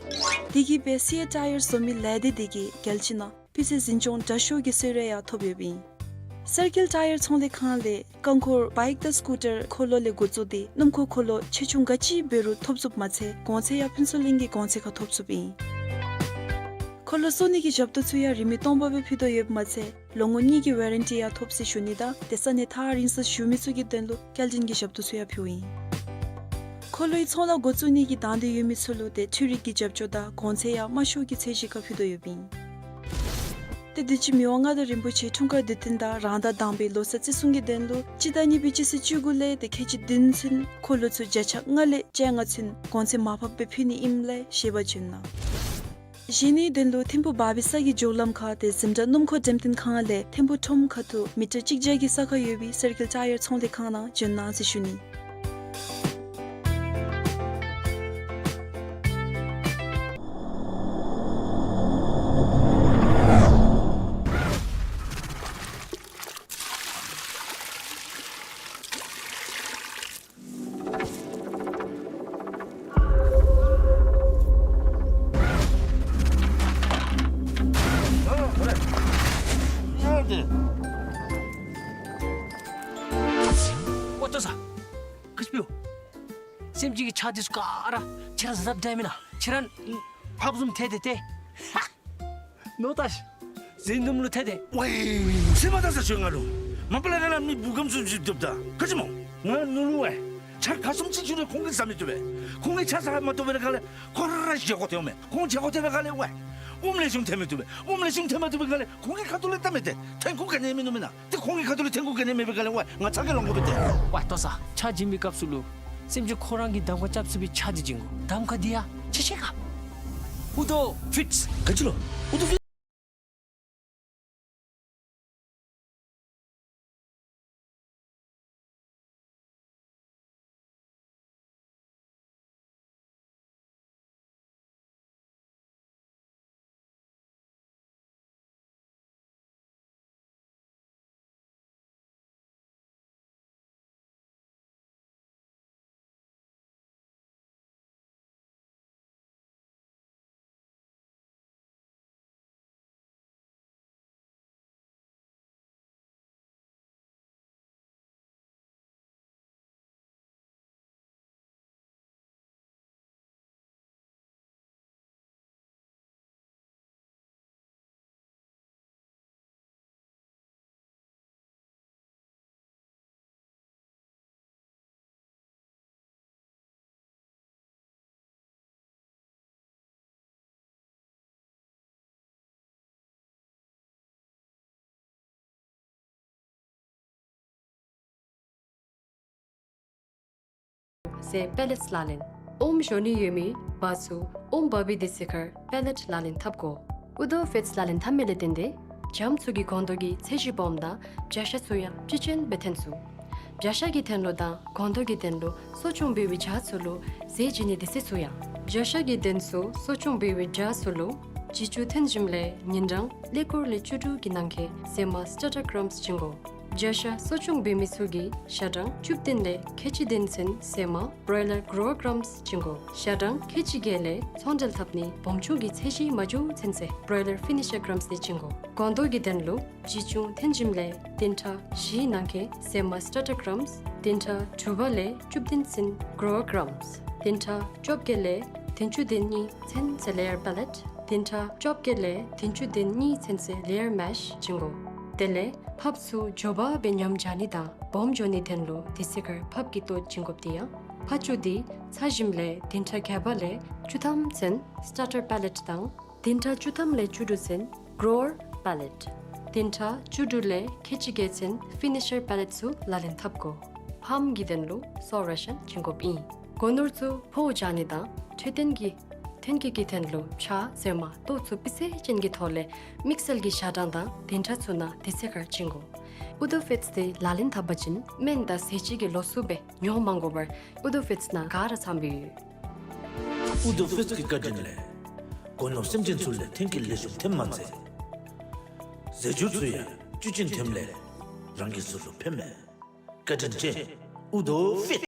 དེ་གིས་སྦེ་སི་ཨེཊ་ཊ་ཡར་བཟོ་མི་ལས་སྡེ་འདི་གིས་རྒྱལ་སྤྱི་ནང་སྤུས་ཚད་འཛིན་སྐྱོང་དྲག་ཤོས་ཀྱི་གསོལ་རས་ཡང་ཐོབ་ཡོདཔ་ཨིན། སར་ཀིལ་ཊ་ཡར་ཚོང་ལས་ཁང་ལས་རྐང་འཁོར་བའིཀ་དང་སི་ཀུ་ཊར་འཁོར་ལོ་ལས་འགོ་བཙུགས་ཏེ་སྣུམ་འཁོར་འཁོར་ལོ་ཆེ་ཆུང་ག་ཅི་འབད་རུང་ཐོབ་ཚུགསཔ་མ་ཚད་གོང་ཚད་ཡང་ཕུན་ཚོགས་གླིང་གི་གོང་ཚད་ཁར་ཐོབ་ཚུགསཔ་ཨིན། འཁོར་ལོ་བཙུགས་ནི་གི་ཞབས་ཏོག་ཚུ་ཡང་རིན་མེད་སྟོང་པ་སྦེ་ཕུལ་དོ་ཡོདཔ་མ་ཚད་ལོ་ངོ་གཉིས་ཀྱི་ཝེ་རན་ཊི་ཡང་ཐོབ་ཟེར་ཞུ་ནི་དང་དེ་ས་གནས་ཐག་རིང་སར་བཞུགས་མི་ཚུ་གི་དོན་ལུ་སྐྱེལ་འདྲེན་གྱི་ཞབས་ཏོག་ཚུ་ཡང་ཕུལཝ་ཨིན། འཁོར་ལོའི་ཚོང་ལཱ་འགོ་བཙུགས་ནི་གི་དང་འདོད་ཡོད་མི་ཚུ་ལུ་ཏེ་འཕྲུལ་རིག་གི་རྒྱབ་སྐྱོར་དང་གོང་ཚད་ཡང་དམའ་ཤོས་ཀྱི་ཚད་གཞི་ཁར་ཕུལ་དོ་ཡོདཔ་ཨིན། ཏེ་དུས་ཅི་མི་དབང་མངའ་བདག་རིན་པོ་ཆེ་འཁྲུངས་སྐར་དུས་སྟོན་དང་རང་ཟླ་དང་པའི་ལོ་གསར་བརྩི་སྲུང་གི་དོན་ལུ་སྤྱི་ཟླ་གཉིས་པའི་སྤྱི་ཚེས་བཅུ་དགུ་ལས་ཏེ་ཁལ་གཅིག་བདུན་ཚུན་འཁོར་ལོ་ཚུ་བརྒྱ་ཆ་ལྔ་ལས་བཅོ་ལྔ་ཚུན་གོང་ཚད་མར་ཕབ་སྦེ་ཕུལ་ནི་ཨིནམ་ལས་ཤེས་པར་བྱོན་གནང་། གཞན་ནི་དོན་ལུ་ཐིམ་ཕུག་བར་པའི་ས་གི་མགྱོགས་ལམ་ཁར་ཏེ་འཛིན་གྲྭ་སྣུམ་འཁོར་འགྲེམས་སྟོན་ཁང་ལས་ཐིམ་ཕུག་ཁྲོམ་ཁ་ཐུག་མི་ཊར་གཅིག་བརྒྱ་གི་ས་ཁར་ཡོད་པའི་སར་ཀིལ་ཊ་ཡར་ཚོང་ལས་ཁང་ནང་བྱོན་གནང་ཟེར་ཞུ་ནི། ཨོ་ལྟོ་ས། ག་ཅི་འབདཝ། སེམས་ཅན་གྱི་ཆ་འདི་ཚུ་ག་ར་ཁྱེད་ར་གཟབ་གཟབ་མེན་ན། ཁྱེད་ར་ཕགཔ་བཟུམ་ཐལ་ཏེ་ཏེ། ནོ་ཏ་ཤི། ཟིན་དུམ་ལུ་ཐལ་ཏེ། ཝའི། སེམས་མ་དགའ་ས་ཅིག་ང་ལུ། མ་པ་ལས་ར་ལ་མི་བུ་གམ་སུ་ཅིག་སྡོདཔ་ད། ག་ཅི་སྨོ། ང་ནུ་ལུ་ཝའི། ཆ་ག་བཟུམ་ཅིག་ཅིག་རུང་ཁོང་གིས་ཟ་མི་བཏུབ་པས། ཁོང་གིས་ཆ་ཟ་མ་བཏུབ་པའི་ཁ་ལས་ཁོ་ར་བཞེས་སྒོ་སྟོན་མས། ཁོང་བཞེས་སྒོ་སྟོན་པའི་ཁ་ལས་ཝའི། ཨོམ་ལེགས་ཤོམ་ཐོན་མི་བཏུབ་པས། ཨོམ་ལེགས་ཤོམ་ཐོན་མ་བཏུབ་པའི་ཁ་ལས་ཁོང་གི་ཁ་ཐུག་ལས་བལྟ་མི་ཏེ་ཐོན་ཁུངས་ག་ནི་མིན་ནུག་མེན་ན། ཏེ་ཁོང་གི་ཁ་ཐུག་ལས་ཐོན་ཁུངས་ག་ནི་མེད་པའི་ཁ་ལས་ཝའི་ང་ཚ་གྱང་ལང་དགོ་པས་ཏེ། ཝའི་ལྟོ་ས། ཆ་བྱིན་པའི་སྐབས་སུ་ལུ་སེམས་ཅན་ཁོ་ར་གིས་གདམ་ཁ་རྐྱབ་ཚུགས་པའི་ཆ་འདི་བྱིན་དགོ། གདམ་ཁ་འདི་ཡང་ཆ་ཤེས་ག། ཨུ་ཏོ་ཕིཊས། ག་ཅི་ལོ། ཨུ་ཏོ་ཕིཊས། ཟེར་པེ་ལེཊས་ལག་ལེན། ཨོམ་བཞོ་ནི་ཡོད་མི་བ་ཚུ་ཨོམ་བ་བི་དི་ཚི་ཁར་པེ་ལེཊས་ལག་ལེན་འཐབ་དགོ། ཨུ་ཏོ་ཕིཊས་ལག་ལེན་འཐབ་མི་ལས་བརྟེན་ཏེ་བྱམོ་ཚུ་གི་སྒོང་རྡོག་གི་ཚད་གཞི་སྦོམ་དང་བྱ་ཤ་ཚུ་ཡང་ཅི་ཅན་སྦེ་ཐོན་ཚུགས། བྱ་ཤ་གི་ཐོན་ལོ་དང་སྒོང་རྡོག་གི་ཐོན་ལོ་གསོ་སྐྱོང་འབད་བའི་བྱ་ཚུ་ལུ་ཟས་བྱིན་ནི་དུས་ཚོད་ཚུ་ཡང་། བྱ་ཤ་གི་ཐོན་ཚུ་གསོ་སྐྱོང་འབད་བའི་བྱ་ཚུ་ལུ་བྱི་ཅུང་ཐོན་ཞིནམ་ལས་ཉིན་གྲངས་ཀླད་ཀོར་ལས་བཅུ་དྲུག་གི་ནང་འཁོད་ཟས་མ་སི་ཊར་ཊར་ཀྲམས་བྱིན་དགོ། བྱ་ཤ་གསོ་སྐྱོང་འབད་མི་ཚུ་གིས་ཞག་གྲངས་བཅུ་བདུན་ལས་ཁལ་གཅིག་བདུན་ཚུན་ཟས་མ་བྲོ་ཡི་ལར་གྲོ་ཝར་ཀྲམས་བྱིན་དགོ། ཞག་གྲངས་ཁལ་གཅིག་བརྒྱད་ལས་ཚོང་འབྲེལ་འཐབ་ནི་སྦོམ་ཆུང་གི་ཚད་གཞི་མ་འགྱོ་ཚུན་ཚོད་བྲོ་ཡི་ལར་ཕི་ནི་ཤར་ཀྲམས་འདི་བྱིན་དགོ། སྒོང་རྡོག་གི་ཐོན་ལོ་བྱི་ཅུང་ཐོན་ཞིནམ་ལས་བདུན་ཕྲག་བཞིའི་ནང་འཁོད་ཟས་མ་སི་ཊར་ཊར་ཀྲམས། བདུན་ཕྲག་དྲུག་པ་ལས་བཅུ་བདུན་ཚུན་གྲོ་ཝར་ཀྲམས། བདུན་ཕྲག་བཅོ་བརྒྱད་ལས་བདུན་ཅུ་དོན་གཉིས་ཚུན་ཚོད་ལེ་ཡར་པེ་ལེཊས། བདུན་ཕྲག་བཅོ་བརྒྱད་ལས་བདུན་ཅུ་དོན་གཉིས་ཚུན་ཚོད་ལེ་ཡར་མེཤ་བྱིན་དགོ། དེ་ལས་ཕགཔ་ཚུ་མགྱོགས་པ་སྦེ་ཉམས་འགྱོ་ནི་དང་སྦོམ་འགྱོ་ནིའི་དོན་ལུ་དུས་ཚོད་ཁར་ཕགཔ་གི་ལྟོ་བྱིན་དགོཔ་འདི་ཡང་ཕགཔ་ཅུ་འདི་ཚ་ཞིམ་ལས་བདུན་ཕྲག་བརྒྱད་པ་ལས་བཅུ་ཐམ་ཚུན་སི་ཊར་ཊར་པེ་ལེཊ་དང་བདུན་ཕྲག་བཅུ་ཐམ་ལས་བཅུ་དྲུག་ཚུན་གོར་པེ་ལེཊ། བདུན་ཕྲག་བཅུ་དྲུག་ལས་ཁལ་གཅིག་བརྒྱད་ཚུན་ཕི་ནི་ཤར་པེ་ལེཊ་ཚུ་ལག་ལེན་འཐབ་དགོ། ཕགཔ་གི་དོན་ལུ་སོལ་རེ་ཤཱན་བྱིན་དགོཔ་ཨིན། སྒོ་ནོར་ཚུ་ཕོཝ་འཇགས་ནི་དང་འཕྲོད་བསྟེན་གྱི་ཐོན་སྐྱེད་ཀྱི་དོན་ལུ་ཕྱག་རྫས་མ་ལྟོ་ཚུ་སྤུས་ཚད་ཅན་གྱི་ཐོག་ལས་དམིགས་བསལ་གྱི་ཞག་གྲངས་དང་བདུན་ཕྲག་ཚུ་ནང་དུས་ཚོད་ཁར་བྱིན་དགོ། ཨུ་དོ་ཕིཌས་འདི་ལག་ལེན་འཐབ་པ་ཅིན་སྨན་དང་ཟས་བཅུད་ཀྱི་ལོགས་སུ་སྦེ་ཉོ་མ་དགོ་པར་ཨུ་དོ་ཕིཌས་ནང་ག་ར་ཚང་སྦེ་ཡོད། ཨུ་དོ་ཕིཌས་ཀྱི་བཀའ་དྲིན་ལས་སྒོ་ནོར་སེམས་ཅན་ཚུ་ལུ་ཐོན་སྐྱེད་ལེགས་ཤོམ་ཐོནམ་མ་ཚད་ཟས་བཅུད་ཚུ་ཡང་བཅུད་ཅན་ཐོནམ་ལས་རང་གི་གཟུགས་ལུ་ཕན་མས། བཀའ་དྲིན་ཆེ་ཨུ་དོ་ཕིཌས།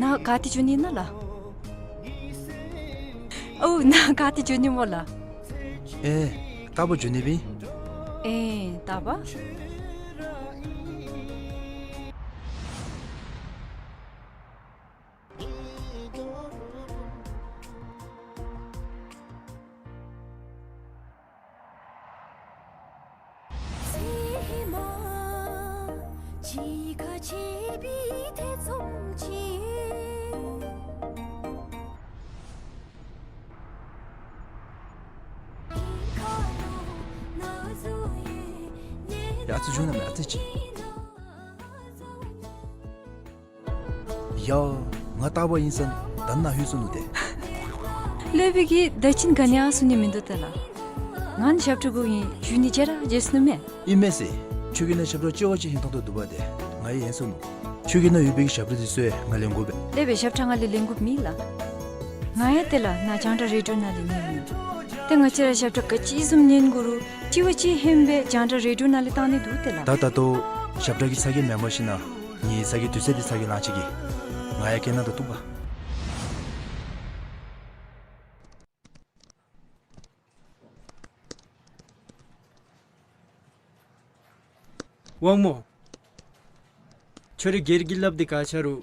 ནཱ་ག་ཏེ་འགྱོ་ནི་ཨིན་ན་ལགས། ཨོ་ནཱ་ག་ཏེ་འགྱོ་ནི་སྨོ་ལགས། ཨེ་རྟག་པར་འགྱོ་ནི་སྦེ། ཨེ་རྟག་པར། ཡ་ཨ་ཙི་བྱུང་ན་མེད་ཨ་ཙི་ཅིག། ཡ་ང་རྟག་པར་ཨིན་ས་ད་ནཱ་ལྷོད་སོ་ནུག་ཏེ། ལྷོད་པའི་གི་ད་ཅི་ག་ནི་ཡང་གསུང་ནི་མིན་འདུག་ཏེ་ལགས། ང་ནི་ཞབས་ཁྲ་གུ་ཨིན་ཞུ་ནི་བརྗེད་ར་བརྗེད་སོ་ནུག་མས། ཨིན་མས་ཟེར། ཁྱོད་ཀྱི་ནང་ཞབས་ཁྲ་ལྕི་བ་ཅིག་ཧིང་ཐང་དོ་འདུག་པ་ཏེ། ང་ཡང་ཧན་སོ་ནུག། ཁྱོད་ཀྱི་ནང་ཡོད་པའི་གི་ཞབས་ཁྲ་འདི་ཚུ་ཡང་ང་ལེན་དགོ་པས། ལྷོད་པའི་ཞབས་ཁྲ་ང་ལས་ལེན་དགོཔ་མེད་ལགས། ང་ཡང་ཏེ་ལགས་ནཱ་རྒྱང་བསྒྲགས་རེ་ཌི་ཡོ་ནང་ལས་ཉན་ནི། ཏེ་ང་བཅས་ར་ཞབས་ཁྲ་ག་ཅི་བཟུམ་ཉན་དགོ་རུང་ལྕི་བ་ཅིག་ཧན་སྦེ་རྒྱང་བསྒྲགས་རེ་ཌི་ཡོ་ནང་ལས་བཏང་ནི་འདུག་ཏེ་ལགས། ད་ད་ལྟོ་ཞབས་ཁྲ་གི་ཚ་གྱང་མེན་པར་ཞིན་ན་ངེའི་ཚ་གྱང་དུས་ཚོད་འདི་ཚ་གྱང་ལང་ཅི་གི། ང་ཡང་སྐད་ནང་དུ་གཏུགས་པ། དབང་མོ། ཁྱོད་རའི་སྒེར་གྱི་ལགཔ་འདི་ག་ཆ་རུང་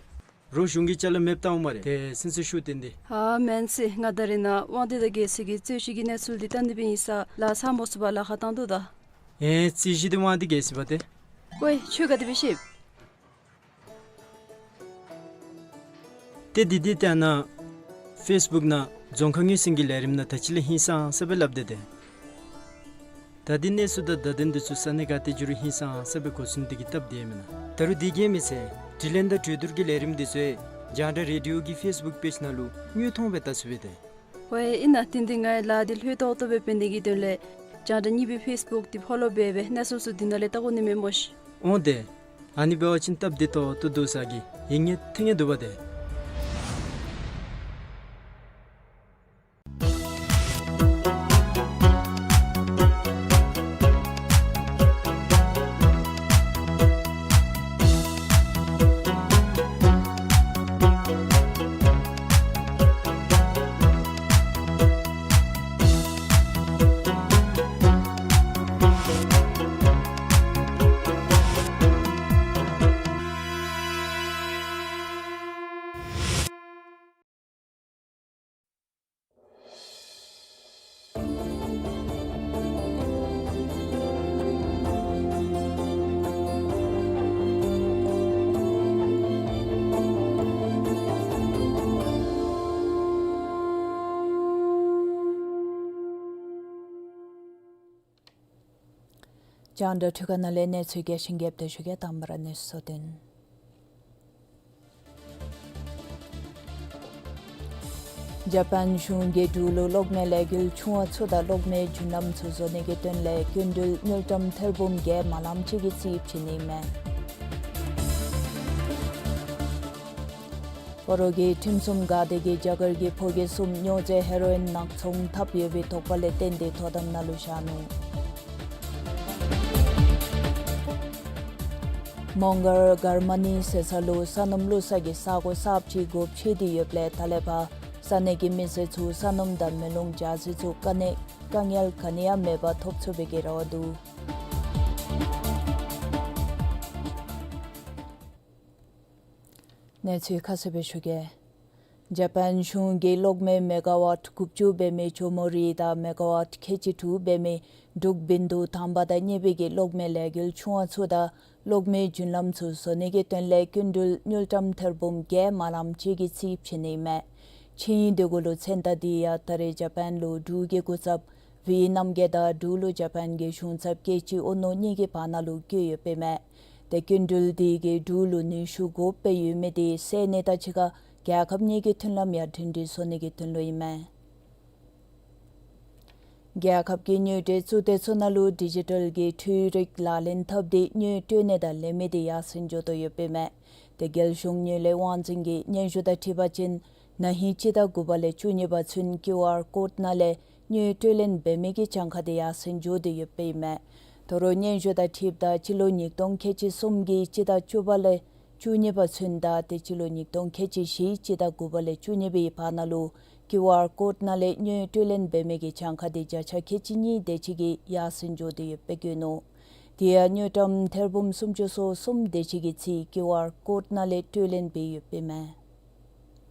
རོགས་གཞུང་གི་ཅ་ལ་མེདཔ་བཏང་འོང་སྨ་རེ། ཏེ་སེམས་ཚུ་ཤུགས་བཏོན་ཏེ། ཨ་མེན་ཟེར། ང་ད་རེས་ནཱ་དབང་འདུས་དང་རྒྱལ་སྲས་ཀྱི་རྩོད་གཞི་གི་གནས་ཚུལ་འདི་བལྟ་ནི་སྦེ་ཨིན་ས་ལགས། ཚར་མོ་ཚུགས་པར་ལཱ་ཁག་བཏང་དོ་ད། ཨེ་རྩོད་གཞི་འདི་དབང་འདུས་རྒྱལ་སྲས་པ་ཏེ། ཝའེ་ཁྱོད་ག་དེ་སྦེ་ཤེས། ཏེ་འདི་འདི་ཏེ་ནཱ་ཕེསི་བུཀ་ནང་རྫོང་ཁ་ངོས་ཟིན་གྱི་ལས་རིམ་ནང་ད་ཅི་ལས་ཧིང་སངས་ས་སྦེ་སླབ་སྟེ་ཏེ། ད་འདི་གནས་ཚུལ་དང་བརྡ་དོན་འདི་ཚུ་ས་གནས་ག་ཏེ་འགྱོ་རུང་ཧིང་སངས་ས་སྦེ་གོ་ཚུགས་ནི་དེ་གིས་སྟབས་བདེ་མེན་ན། ད་རུང་དེ་གིས་མི་ཚད་དྲི་ལན་དང་གྲོས་བསྡུར་གྱི་ལས་རིམ་འདི་ཚུ་ཡང་རྒྱང་བསྒྲགས་རེ་ཌི་ཡོ་གི་ཕེསི་བུཀ་པེཇ་ནང་ལུ་དངོས་མཐོང་སྦེ་བལྟ་ཚུགས་པས་ཏེ། ཝའེ་ཨིན་ན། དེ་འདི་ང་ཡང་ལཱ་འདི་ལྷོད་ཏོག་ཏོ་སྦེ་འབད་ནི་གི་དོན་ལས་རྒྱང་བསྒྲགས་གཉིས་པའི་ཕེསི་བུཀ་འདི་ཕོ་ལོ་འབད་སྦེ་གནས་ཚུལ་ཚུ་འདི་ནང་ལས་བལྟ་དགོ་ནི་མས་སྨོ་ཤིག། འོང་ཏེ། ཨ་ནི་འབད་བ་ཅིན་སྟབས་བདེ་ཏོག་ཏོ་འདུག་ས་གི་ཡིད་ངེས་ཐེ་ངེས་འདུག་པ་ཏེ། རྒྱང་བསྒྲགས་འཕྲུལ་ཁང་ནང་ལས་གནས་ཚུལ་རྒྱས་ཤིང་རྒྱསཔ་དེ་ཞུ་གེ། དང་པ་ར་གནས་ཚུལ་གཙོ་དོན། ཇ་པཱན་གཞུང་གིས་འབྲུག་ལུ་གློག་མེ་ལས་འགུལ་ཆུང་བ་ཚུ་དང་གློག་མེའི་རྒྱུན་ལམ་ཚུ་བཟོ་ནི་གི་དོན་ལས་སྐྱིན་འགྲུལ་དངུལ་ཀྲམ་ཐེར་འབུམ་བརྒྱད་དེ་ཅིག་གི་རྩིས་བྱིན་ནི་མས། སྤ་རོ་གི་ཁྲིམས་སྲུང་འགག་སྡེ་གིས་རྒྱ་གར་གྱི་ཕོ་སྐྱེས་གསུམ་སྨྱོ་རྫས་ཧེ་རོ་ཨིན་ནག་ཚོང་འཐབ་ཡོད་པའི་དོགས་པ་ལས་བརྟེན་ཏེ་དོ་དམ་ནང་ལུ་བཞག་ནུག། མོང་སྒར་གར་མ་ནི་ཟེར་ས་ལུ་ས་སྣུམ་བླུག་ས་གི་ས་གོ་གསརཔ་ཅིག་སྒོ་ཕྱེ་སྟེ་ཡོདཔ་ལས་ད་ལས་ཕར་ས་གནས་ཀྱི་མི་སེར་ཚུ་ས་སྣུམ་དང་མེ་རླུང་འཇའ་ཟེར་ཚུ་དཀའ་ངལ་ག་ནི་ཡང་མེད་པར་ཐོབ་ཚུགས་པའི་གི་རེ་བ་འདུག། གནས་ཚུལ་ཁ་གསལ་སྦེ་ཞུ་གེ། ཇ་པཱན་གཞུང་གིས་གློག་མེ་མེ་ག་ཝཊ་དགུ་བཅུ་འབད་མི་ཇོ་མོ་རི་དང་མེ་ག་ཝཊ་ཁལ་གཅིག་དྲུག་འབད་མི་འབྲུག་བིན་དུ་དང་པ་དང་གཉིས་པའི་གི་གློག་མེ་ལས་འགུལ་ཆུང་བ་ཚུ་དང་གློག་མེའི་རྒྱུན་ལམ་ཚུ་བཟོ་ནི་གི་དོན་ལས་སྐྱིན་འགྲུལ་དངུལ་ཀྲམ་ཐེར་འབུམ་བརྒྱད་དེ་ཅིག་གི་རྩིས་བྱིན་ནི་མས། ཆིངས་ཡིག་དེ་གུ་ལུ་མཚན་རྟགས་དེ་ཡང་ད་རེས་ཇ་པཱན་ལུ་འབྲུག་གི་སྐུ་ཚབ་ཝི་རྣམ་རྒྱལ་དང་འབྲུག་ལུ་ཇ་པཱན་གྱི་གཞུང་ཚབ་ཀེ་ཨེཆ་ཨོ་ནོ་གཉིས་ཀྱི་བར་ན་ལུ་བཀོད་ཡོདཔ་ཨིན་མས། ཏེ་སྐྱིན་འགྲུལ་དེ་གིས་འབྲུག་ལུ་ནུས་ཤུགས་དགོཔ་སྦེ་ཡོད་མི་དེ་སེལ་ནི་དང་གཅིག་ཁར་རྒྱལ་ཁབ་གཉིས་ཀྱི་མཐུན་ལམ་ཡང་སྒྲིང་སྒྲིང་བཟོ་ནི་གི་དོན་ལུ་ཨིན་མས། རྒྱལ་ཁབ་ཀྱི་དངུལ་འབྲེལ་གཙུག་སྡེ་ཚུ་ནང་ལུ་ཌི་ཇི་ཊལ་གྱི་འཕྲུལ་རིག་ལག་ལེན་འཐབ་སྟེ་དངུལ་སྤྲོད་ནི་དང་ལེན་མི་དེ་ཡར་སེང་འགྱོ་དོ་ཡོདཔ་ཨིན་མས། ཏེ་རྒྱལ་གཞུང་དངུལ་ལས་དབང་འཛིན་གྱི་སྙན་ཞུ་དང་འཁྲིལ་བ་ཅིན་ན་ཧིང་སྤྱི་ཟླ་དགུ་པ་ལས་བཅུ་གཉིས་པ་ཚུན་ཀིའུ་ཨར་ཀོཌ་ནང་ལས་དངུལ་སྤྲོད་ལེན་འབད་མི་གི་གྱངས་ཁ་དེ་ཡར་སེང་འགྱོ་དོ་ཡོདཔ་ཨིན་མས། དོ་རུང་སྙན་ཞུ་དང་འཁྲིལཝ་ད་སྤྱི་ལོ་ཉིས་སྟོང་ཁལ་གཅིག་གསུམ་གྱི་སྤྱི་ཟླ་བཅུ་པ་ལས་བཅུ་གཉིས་པ་ཚུན་དང་ཏེ་སྤྱི་ལོ་ཉིས་སྟོང་ཁལ་གཅིག་བཞི་སྤྱི་ཟླ་དགུ་པ་ལས་བཅུ་གཉིས་པའི་བར་ན་ལུ་ཀིའུ་ཨར་ཀོཌ་ནང་ལས་དངུལ་སྤྲོད་ལེན་འབད་མི་གི་གྱངས་ཁ་དེ་བརྒྱ་ཆ་ཁལ་གཅིག་གཉིས་དེ་ཅིག་གིས་ཡར་སེང་འགྱོ་དོ་ཡོདཔ་སྦེ་བཀོད་ནུག། དེ་ཡང་དངུལ་ཀྲམ་ཐེར་འབུམ་སུམ་ཅུ་སོ་གསུམ་དེ་ཅིག་གི་རྩིས་ཀིའུ་ཨར་ཀོཌ་ནང་ལས་སྤྲོད་ལེན་འབད་ཡོདཔ་ཨིན་མས།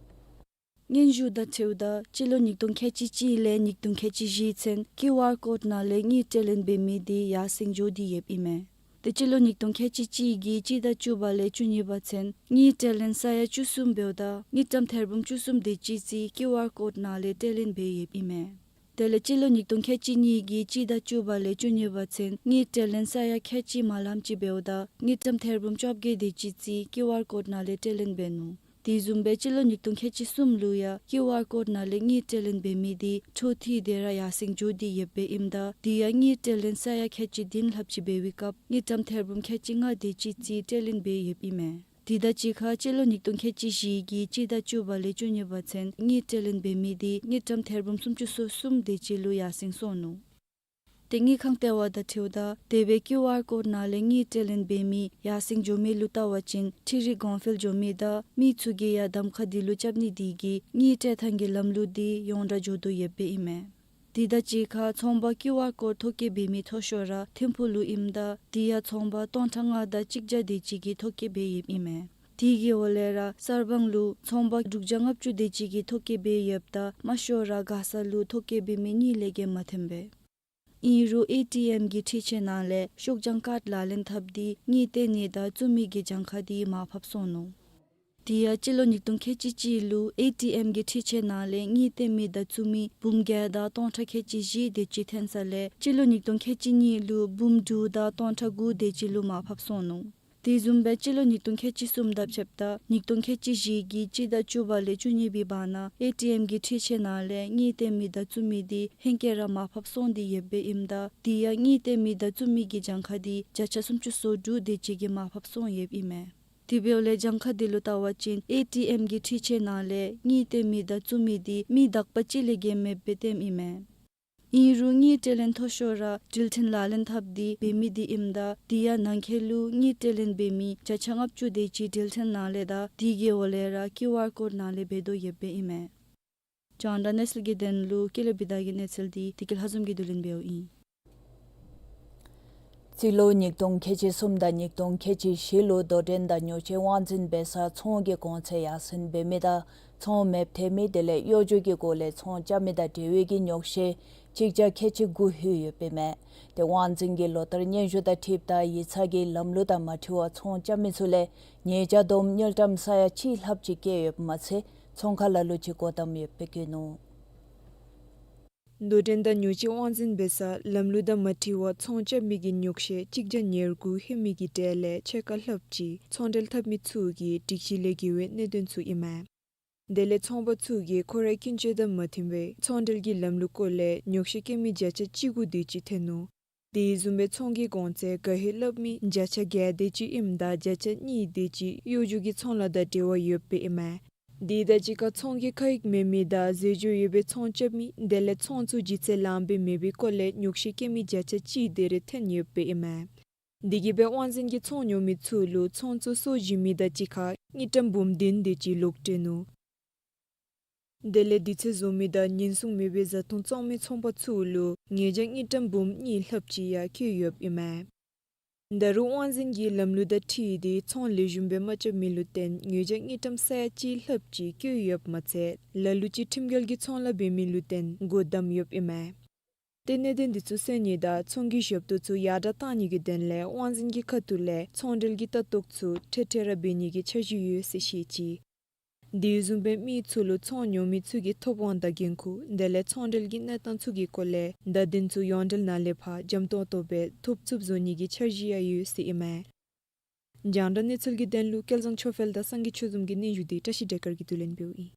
སྙན་ཞུ་དང་འཁྲིལཝ་ད་སྤྱི་ལོ་ཉིས་སྟོང་ཁལ་གཅིག་གཅིག་ལས་ཉིས་སྟོང་ཁལ་གཅིག་བཞི་ཚུན་ཀིའུ་ཨར་ཀོཌ་ནང་ལས་དངུལ་སྤྲོད་ལེན་འབད་མི་དེ་ཡར་སེང་འགྱོ་དོ་ཡོདཔ་ཨིན་མས། ཏེ་སྤྱི་ལོ་ཉིས་སྟོང་ཁལ་གཅིག་གཅིག་གི་སྤྱི་ཟླ་བཅུ་པ་ལས་བཅུ་གཉིས་པ་ཚུན་དངུལ་སྤྲོད་ལེན་ས་ཡ་བཅུ་གསུམ་འབདཝ་ད་དངུལ་ཀྲམ་ཐེར་འབུམ་བཅུ་གསུམ་དེ་ཅིག་རྩིས་ཀིའུ་ཨར་ཀོཌ་ནང་ལས་སྤྲོད་ལེན་འབད་ཡོདཔ་ཨིན་མས། དེ་ལས་སྤྱི་ལོ་ཉིས་སྟོང་ཁལ་གཅིག་གཉིས་ཀྱི་སྤྱི་ཟླ་བཅུ་པ་ལས་བཅུ་གཉིས་པ་ཚུན་དངུལ་སྤྲོད་ལེན་ས་ཡ་ཁལ་གཅིག་དེ་ཅིག་འབདཝ་ད་དངུལ་ཀྲམ་ཐེར་འབུམ་བཅོ་བརྒྱད་དེ་ཅིག་རྩིས་ཀིའུ་ཨར་ཀོཌ་ནང་ལས་སྤྲོད་ལེན་འབད་ནུག། དེ་བཟུམ་སྦེ་སྤྱི་ལོ་ཉིས་སྟོང་ཁལ་གཅིག་གསུམ་ལུ་ཡང་ཀིའུ་ཨར་ཀོཌ་ནང་ལས་དངུལ་སྤྲོད་ལེན་འབད་མི་དེ་འཕྲོ་མཐུད་དེ་ར་ཡར་སེང་འགྱོ་དོ་ཡོདཔ་ཨིནམ་ད་དེ་ཡང་དངུལ་སྤྲོད་ལེན་ས་ཡ་ཁལ་གཅིག་བདུན་ལྷགཔ་ཅིག་འབད་བའི་སྐབས་དངུལ་ཀྲམ་ཐེར་འབུམ་ཁལ་གཅིག་ལྔ་དེ་ཅིག་རྩིས་སྤྲོད་ལེན་འབད་ཡོདཔ་ཨིན་མས། དེ་དང་གཅིག་ཁར་སྤྱི་ལོ་ཉིས་སྟོང་ཁལ་གཅིག་བཞི་གི་སྤྱི་ཟླ་བཅུ་པ་ལས་བཅུ་གཉིས་པ་ཚུན་དངུལ་སྤྲོད་ལེན་འབད་མི་དེ་དངུལ་ཀྲམ་ཐེར་འབུམ་སུམ་ཅུ་སོ་གསུམ་དེ་ཅིག་ལུ་ཡར་སེང་སོང་ནུག། ཏེ་དངུལ་ཁང་ལྟེ་བ་དང་འཁྲིལཝ་ད་དེ་སྦེ་ཀིའུ་ཨར་ཀོཌ་ནང་ལས་དངུལ་སྤྲོད་ལེན་འབད་མི་ཡར་སེང་འགྱོ་མི་ལུ་བལྟ་བ་ཅིན་འཕྲུལ་རིག་གོང་འཕེལ་འགྱོ་མི་དང་མི་ཚུ་གིས་ཡང་གདམ་ཁ་དེ་ལུ་རྐྱབ་ནི་དེ་གིས་དངུལ་སྤྲོད་ཐངས་ཀྱི་ལམ་ལུགས་དེ་ཡོངས་གྲགས་འགྱོ་དོ་ཡོདཔ་ཨིན་མས། དེ་དང་གཅིག་ཁར་ཚོང་པ་ཀིའུ་ཨར་ཀོཌ་ཐོ་བཀོད་འབད་མི་མཐོ་ཤོས་ར་ཐིམ་ཕུག་ལུ་ཨིནམ་ད་དེ་ཡང་ཚོང་པ་སྟོང་ཕྲག་ལྔ་དང་གཅིག་བརྒྱ་དེ་ཅིག་གིས་ཐོ་བཀོད་འབད་ཡོདཔ་ཨིན་མས། དེ་གི་འོག་ལས་ར་གསར་སྤང་ལུ་ཚོང་པ་དྲུག་བརྒྱ་ལྔ་བཅུ་དེ་ཅིག་གིས་ཐོ་བཀོད་འབད་ཡོདཔ་ད་དམའ་ཤོས་ར་མགར་ས་ལུ་ཐོ་བཀོད་འབད་མི་གཉིས་ལས་བརྒལ་མ་ཐོན་པས། ཨིན་རུང་ཨེ་ཊི་ཨེམ་གྱི་འཕྲུལ་ཆས་ནང་ལས་ཤོག་བྱང་ཀཱཌ་ལག་ལེན་འཐབ་སྟེ་དངུལ་སྟེར་ནི་དང་བཙུགས་མི་གི་གྱངས་ཁ་དེ་མར་ཕབ་སོང་ནུག། དེ་ཡང་སྤྱི་ལོ་ཉིས་སྟོང་ཁལ་གཅིག་གཅིག་ལུ་ཨེ་ཊི་ཨེམ་གྱི་འཕྲུལ་ཆས་ནང་ལས་དངུལ་སྟེར་མི་དང་བཙུགས་མི་འབུམ་བརྒྱད་དང་སྟོང་ཕྲག་ཁལ་གཅིག་བཞི་དེ་ཅིག་ཐོན་ས་ལས་སྤྱི་ལོ་ཉིས་སྟོང་ཁལ་གཅིག་གཉིས་ལུ་འབུམ་དྲུག་དང་སྟོང་ཕྲག་དགུ་དེ་ཅིག་ལུ་མར་ཕབ་སོང་ནུག། དེ་བཟུམ་སྦེ་སྤྱི་ལོ་ཉིས་སྟོང་ཁལ་གཅིག་གསུམ་དང་ཕྱདཔ་ད་ཉིས་སྟོང་ཁལ་གཅིག་བཞི་གི་སྤྱི་ཟླ་བཅུ་པ་ལས་བཅུ་གཉིས་པའི་བར་ན་ཨེ་ཊི་ཨེམ་གྱི་འཕྲུལ་ཆས་ནང་ལས་དངུལ་སྟེར་མི་དང་བཙུགས་མི་དེ་ཧེང་སྐལ་ར་མར་ཕབ་སོང་སྟེ་ཡོདཔ་ཨིནམ་ད་དེ་ཡང་དངུལ་སྟེར་མི་དང་བཙུགས་མི་གི་གྱངས་ཁ་དེ་བརྒྱ་ཆ་སུམ་ཅུ་སོ་དྲུག་དེ་ཅིག་གིས་མར་ཕབ་སོང་ཡོདཔ་ཨིན་མས། དེ་འབདཝ་ལས་གྱངས་ཁ་དེ་ལུ་བལྟ་བ་ཅིན་ཨེ་ཊི་ཨེམ་གྱི་འཕྲུལ་ཆས་ནང་ལས་དངུལ་སྟེར་མི་དང་བཙུགས་མི་དེ་མི་དག་པ་གཅིག་ལས་བརྒལ་མེདཔ་སྦེ་སྟོནམ་ཨིན་མས། ཨིན་རུང་དངུལ་སྤྲོད་ལེན་མཐོ་ཤོས་ར་འགྲུལ་འཕྲིན་ལག་ལེན་འཐབ་སྟེ་འབད་མི་དེ་ཨིནམ་ད་དེ་ཡང་ནང་འཁོད་ལུ་དངུལ་སྤྲོད་ལེན་འབད་མི་བརྒྱ་ཆ་ལྔ་བཅུ་དེ་ཅིག་འགྲུལ་འཕྲིན་ནང་ལས་དང་དེ་གི་འོག་ལས་ར་ཀིའུ་ཨར་ཀོཌ་ནང་ལས་འབད་དོ་ཡོདཔ་ཨིན་མས། རྒྱང་བསྒྲགས་གནས་ཚུལ་གྱི་དོན་ལུ་ཀུན་ལེགས་བི་དྷ་གི་གནས་ཚུལ་དེ་བདེ་སྐྱིད་ལྷ་འཛོམས་ཀྱིས་བསྡུ་ལེན་འབདཝ་ཨིན། རྩིས་ལོ་ཉིས་སྟོང་ཁལ་གཅིག་གསུམ་དང་ཉིས་སྟོང་ཁལ་གཅིག་བཞི་ལུ་དོ་འགྲན་དང་ཉོ་སྤྱོད་དབང་འཛིན་འབད་སར་ཚོང་གི་གོང་ཚད་ཡར་སེང་འབད་མི་དང་ཚོང་མེདཔ་ཐལ་མི་དེ་ལས་གཡོ་སྒྱུ་གི་སྒོ་ལས་ཚོང་རྐྱབ་མི་དང་འབྲེལ་བའི་གི་ཉོག་བཤད་གཅིག་བརྒྱ་ཁལ་གཅིག་དགུ་ལྷོད་ཡོདཔ་ཨིན་མས། ཏེ་དབང་འཛིན་གྱིས་ལོ་ལྟར་སྙན་ཞུ་དང་འཁྲིལཝ་ད་ཡིག་ཚང་གི་ལམ་ལུགས་དང་མ་འཁྲིལ་བར་ཚོང་རྐྱབ་མི་ཚུ་ལས་ཉེས་བྱ་བསྡོམས་དངུལ་ཀྲམ་ས་ཡ་གཅིག་ལྷགཔ་ཅིག་བཀལ་ཡོདཔ་མ་ཚད་ཚོང་ཁང་ལ་ལུ་ཅིག་སྒོ་བསྡམས་ཡོདཔ་སྦེ་བཀོད་ནུག། དོ་འགྲན་དང་ཉོ་སྤྱོད་དབང་འཛིན་འབད་སར་ལམ་ལུགས་དང་མ་འཁྲིལ་བར་ཚོང་རྐྱབ་མི་གི་ཉོག་བཤད་གཅིག་བརྒྱ་ཉེར་དགུ་ལྷོད་མི་གི་གྲས་ལས་ཕྱེད་ཀ་ལྷགཔ་ཅིག་ཚོང་འབྲེལ་འཐབ་མི་ཚུ་གི་སྒྲིག་གཞི་ལས་འགལ་བའི་གནད་དོན་ཚུ་ཨིན་མས། དེ་ལས་ཚོང་པ་ཚུ་གིས་ཁོ་རའི་ཀུན་སྤྱོད་དང་མ་མཐུན་པའི་ཚོང་འབྲེལ་གྱི་ལམ་ལུགས་སྐོར་ལས་ཉོགས་བཤད་བཀོད་མི་བརྒྱ་ཆ་གཅིག་དགུ་དེ་ཅིག་ཐོན་ནུག། དེ་བཟུམ་སྦེ་ཚོང་གི་གོང་ཚད་ག་ཧེ་སླབ་མི་བརྒྱ་ཆ་བརྒྱད་དེ་ཅིག་ཨིནམ་ད་བརྒྱ་ཆ་གཉིས་དེ་ཅིག་གཡོ་སྒྱུ་གི་ཚོང་ལཱ་དང་འབྲེལ་བ་ཡོདཔ་ཨིན་མས། དེ་དང་གཅིག་ཁར་ཚོང་གི་ཁ་ཡིག་མེད་མི་དང་རྫས་སྦྱོར་ཡོད་པའི་ཚོང་རྐྱབ་མི་དེ་ལས་ཚོང་ཚུ་ལྗིད་ཚད་ལངམ་སྦེ་མེད་པའི་སྐོར་ལས་ཉོགས་བཤད་བཀོད་མི་བརྒྱ་ཆ་གཅིག་དེ་རེ་ཐོན་ཡོདཔ་ཨིན་མས། དེ་གིས་སྦེ་དབང་འཛིན་གྱིས་ཚོང་ཉོ་མི་ཚུ་ལུ་ཚོང་ཚུ་སོར་བཞི་མི་དང་གཅིག་ཁར་དངུལ་ཀྲམ་འབུམ་བདུན་དེ་ཅིག་ལོག་སྤྲོད་ནུག། དེ་ལས་དུས་ཚོད་བཟོ་མི་དང་ཉེན་སྲུང་མེད་པའི་བཟའ་འཐུང་བཙོང་མི་ཚོང་པ་ཚུ་ལུ་ཉེས་བྱ་དངུལ་ཀྲམ་འབུམ་གཉིས་ལྷགཔ་ཅིག་ཡང་བཀལ་ཡོདཔ་ཨིན་མས། ད་རུང་དབང་འཛིན་གྱི་ལམ་ལུགས་དང་འཁྲིལ་ཏེ་ཚོང་ལེགས་ཤོམ་སྦེ་མ་རྐྱབ་མི་ལུ་བརྟེན་ཉེས་བྱ་དངུལ་ཀྲམ་ས་ཡ་གཅིག་ལྷགཔ་ཅིག་བཀལ་ཡོདཔ་མ་ཚད་ལ་ལུ་ཅིག་ཁྲིམས་འགལ་གྱི་ཚོང་ལཱ་འབད་མི་ལུ་བརྟེན་སྒོ་བསྡམས་ཡོདཔ་ཨིན་མས། ཏེ་གནད་དོན་འདི་ཚུ་སེལ་ནི་དང་ཚོང་གི་ཞབས་ཏོག་ཚུ་ཡར་དྲག་གཏང་ནི་གི་དོན་ལས་དབང་འཛིན་གྱི་ཁ་ཐུག་ལས་ཚོང་འབྲེལ་གྱི་ལྟ་རྟོག་ཚུ་ཁྲལ་ཁྲལ་ར་འབད་ནི་གི་འཆར་གཞི་ཡོད་ཟེར་བཤད་ཅི། དེ་བཟུམ་སྦེ་མི་ཚུ་ལུ་ཚོང་ཉོ་མི་ཚུ་གི་ཐོབ་དབང་དང་འགན་ཁུར་དེ་ལས་ཚོང་འབྲེལ་གྱི་གནས་སྟངས་ཚུ་གི་སྐོར་ལས་བརྡ་དོན་ཚུ་ཡོངས་འབྲེལ་ནང་ལས་ཕར་འཇམ་ཏོང་ཏོ་སྦེ་ཐོབ་ཚུགསཔ་བཟོ་ནི་གི་འཆར་གཞི་ཡང་ཡོད་ཟེར་ཨིན་མས། རྒྱང་བསྒྲགས་གནས་ཚུལ་གྱི་དོན་ལུ་སྐལ་བཟང་ཆོས་འཕེལ་དང་སངས་རྒྱས་ཆོས་འཛོམས་ཀྱི་སྙན་ཞུ་འདི་བཀྲ་ཤིས་བདེ་དཀར་གྱིས་བསྡུ་ལེན་འབདཝ་ཨིན།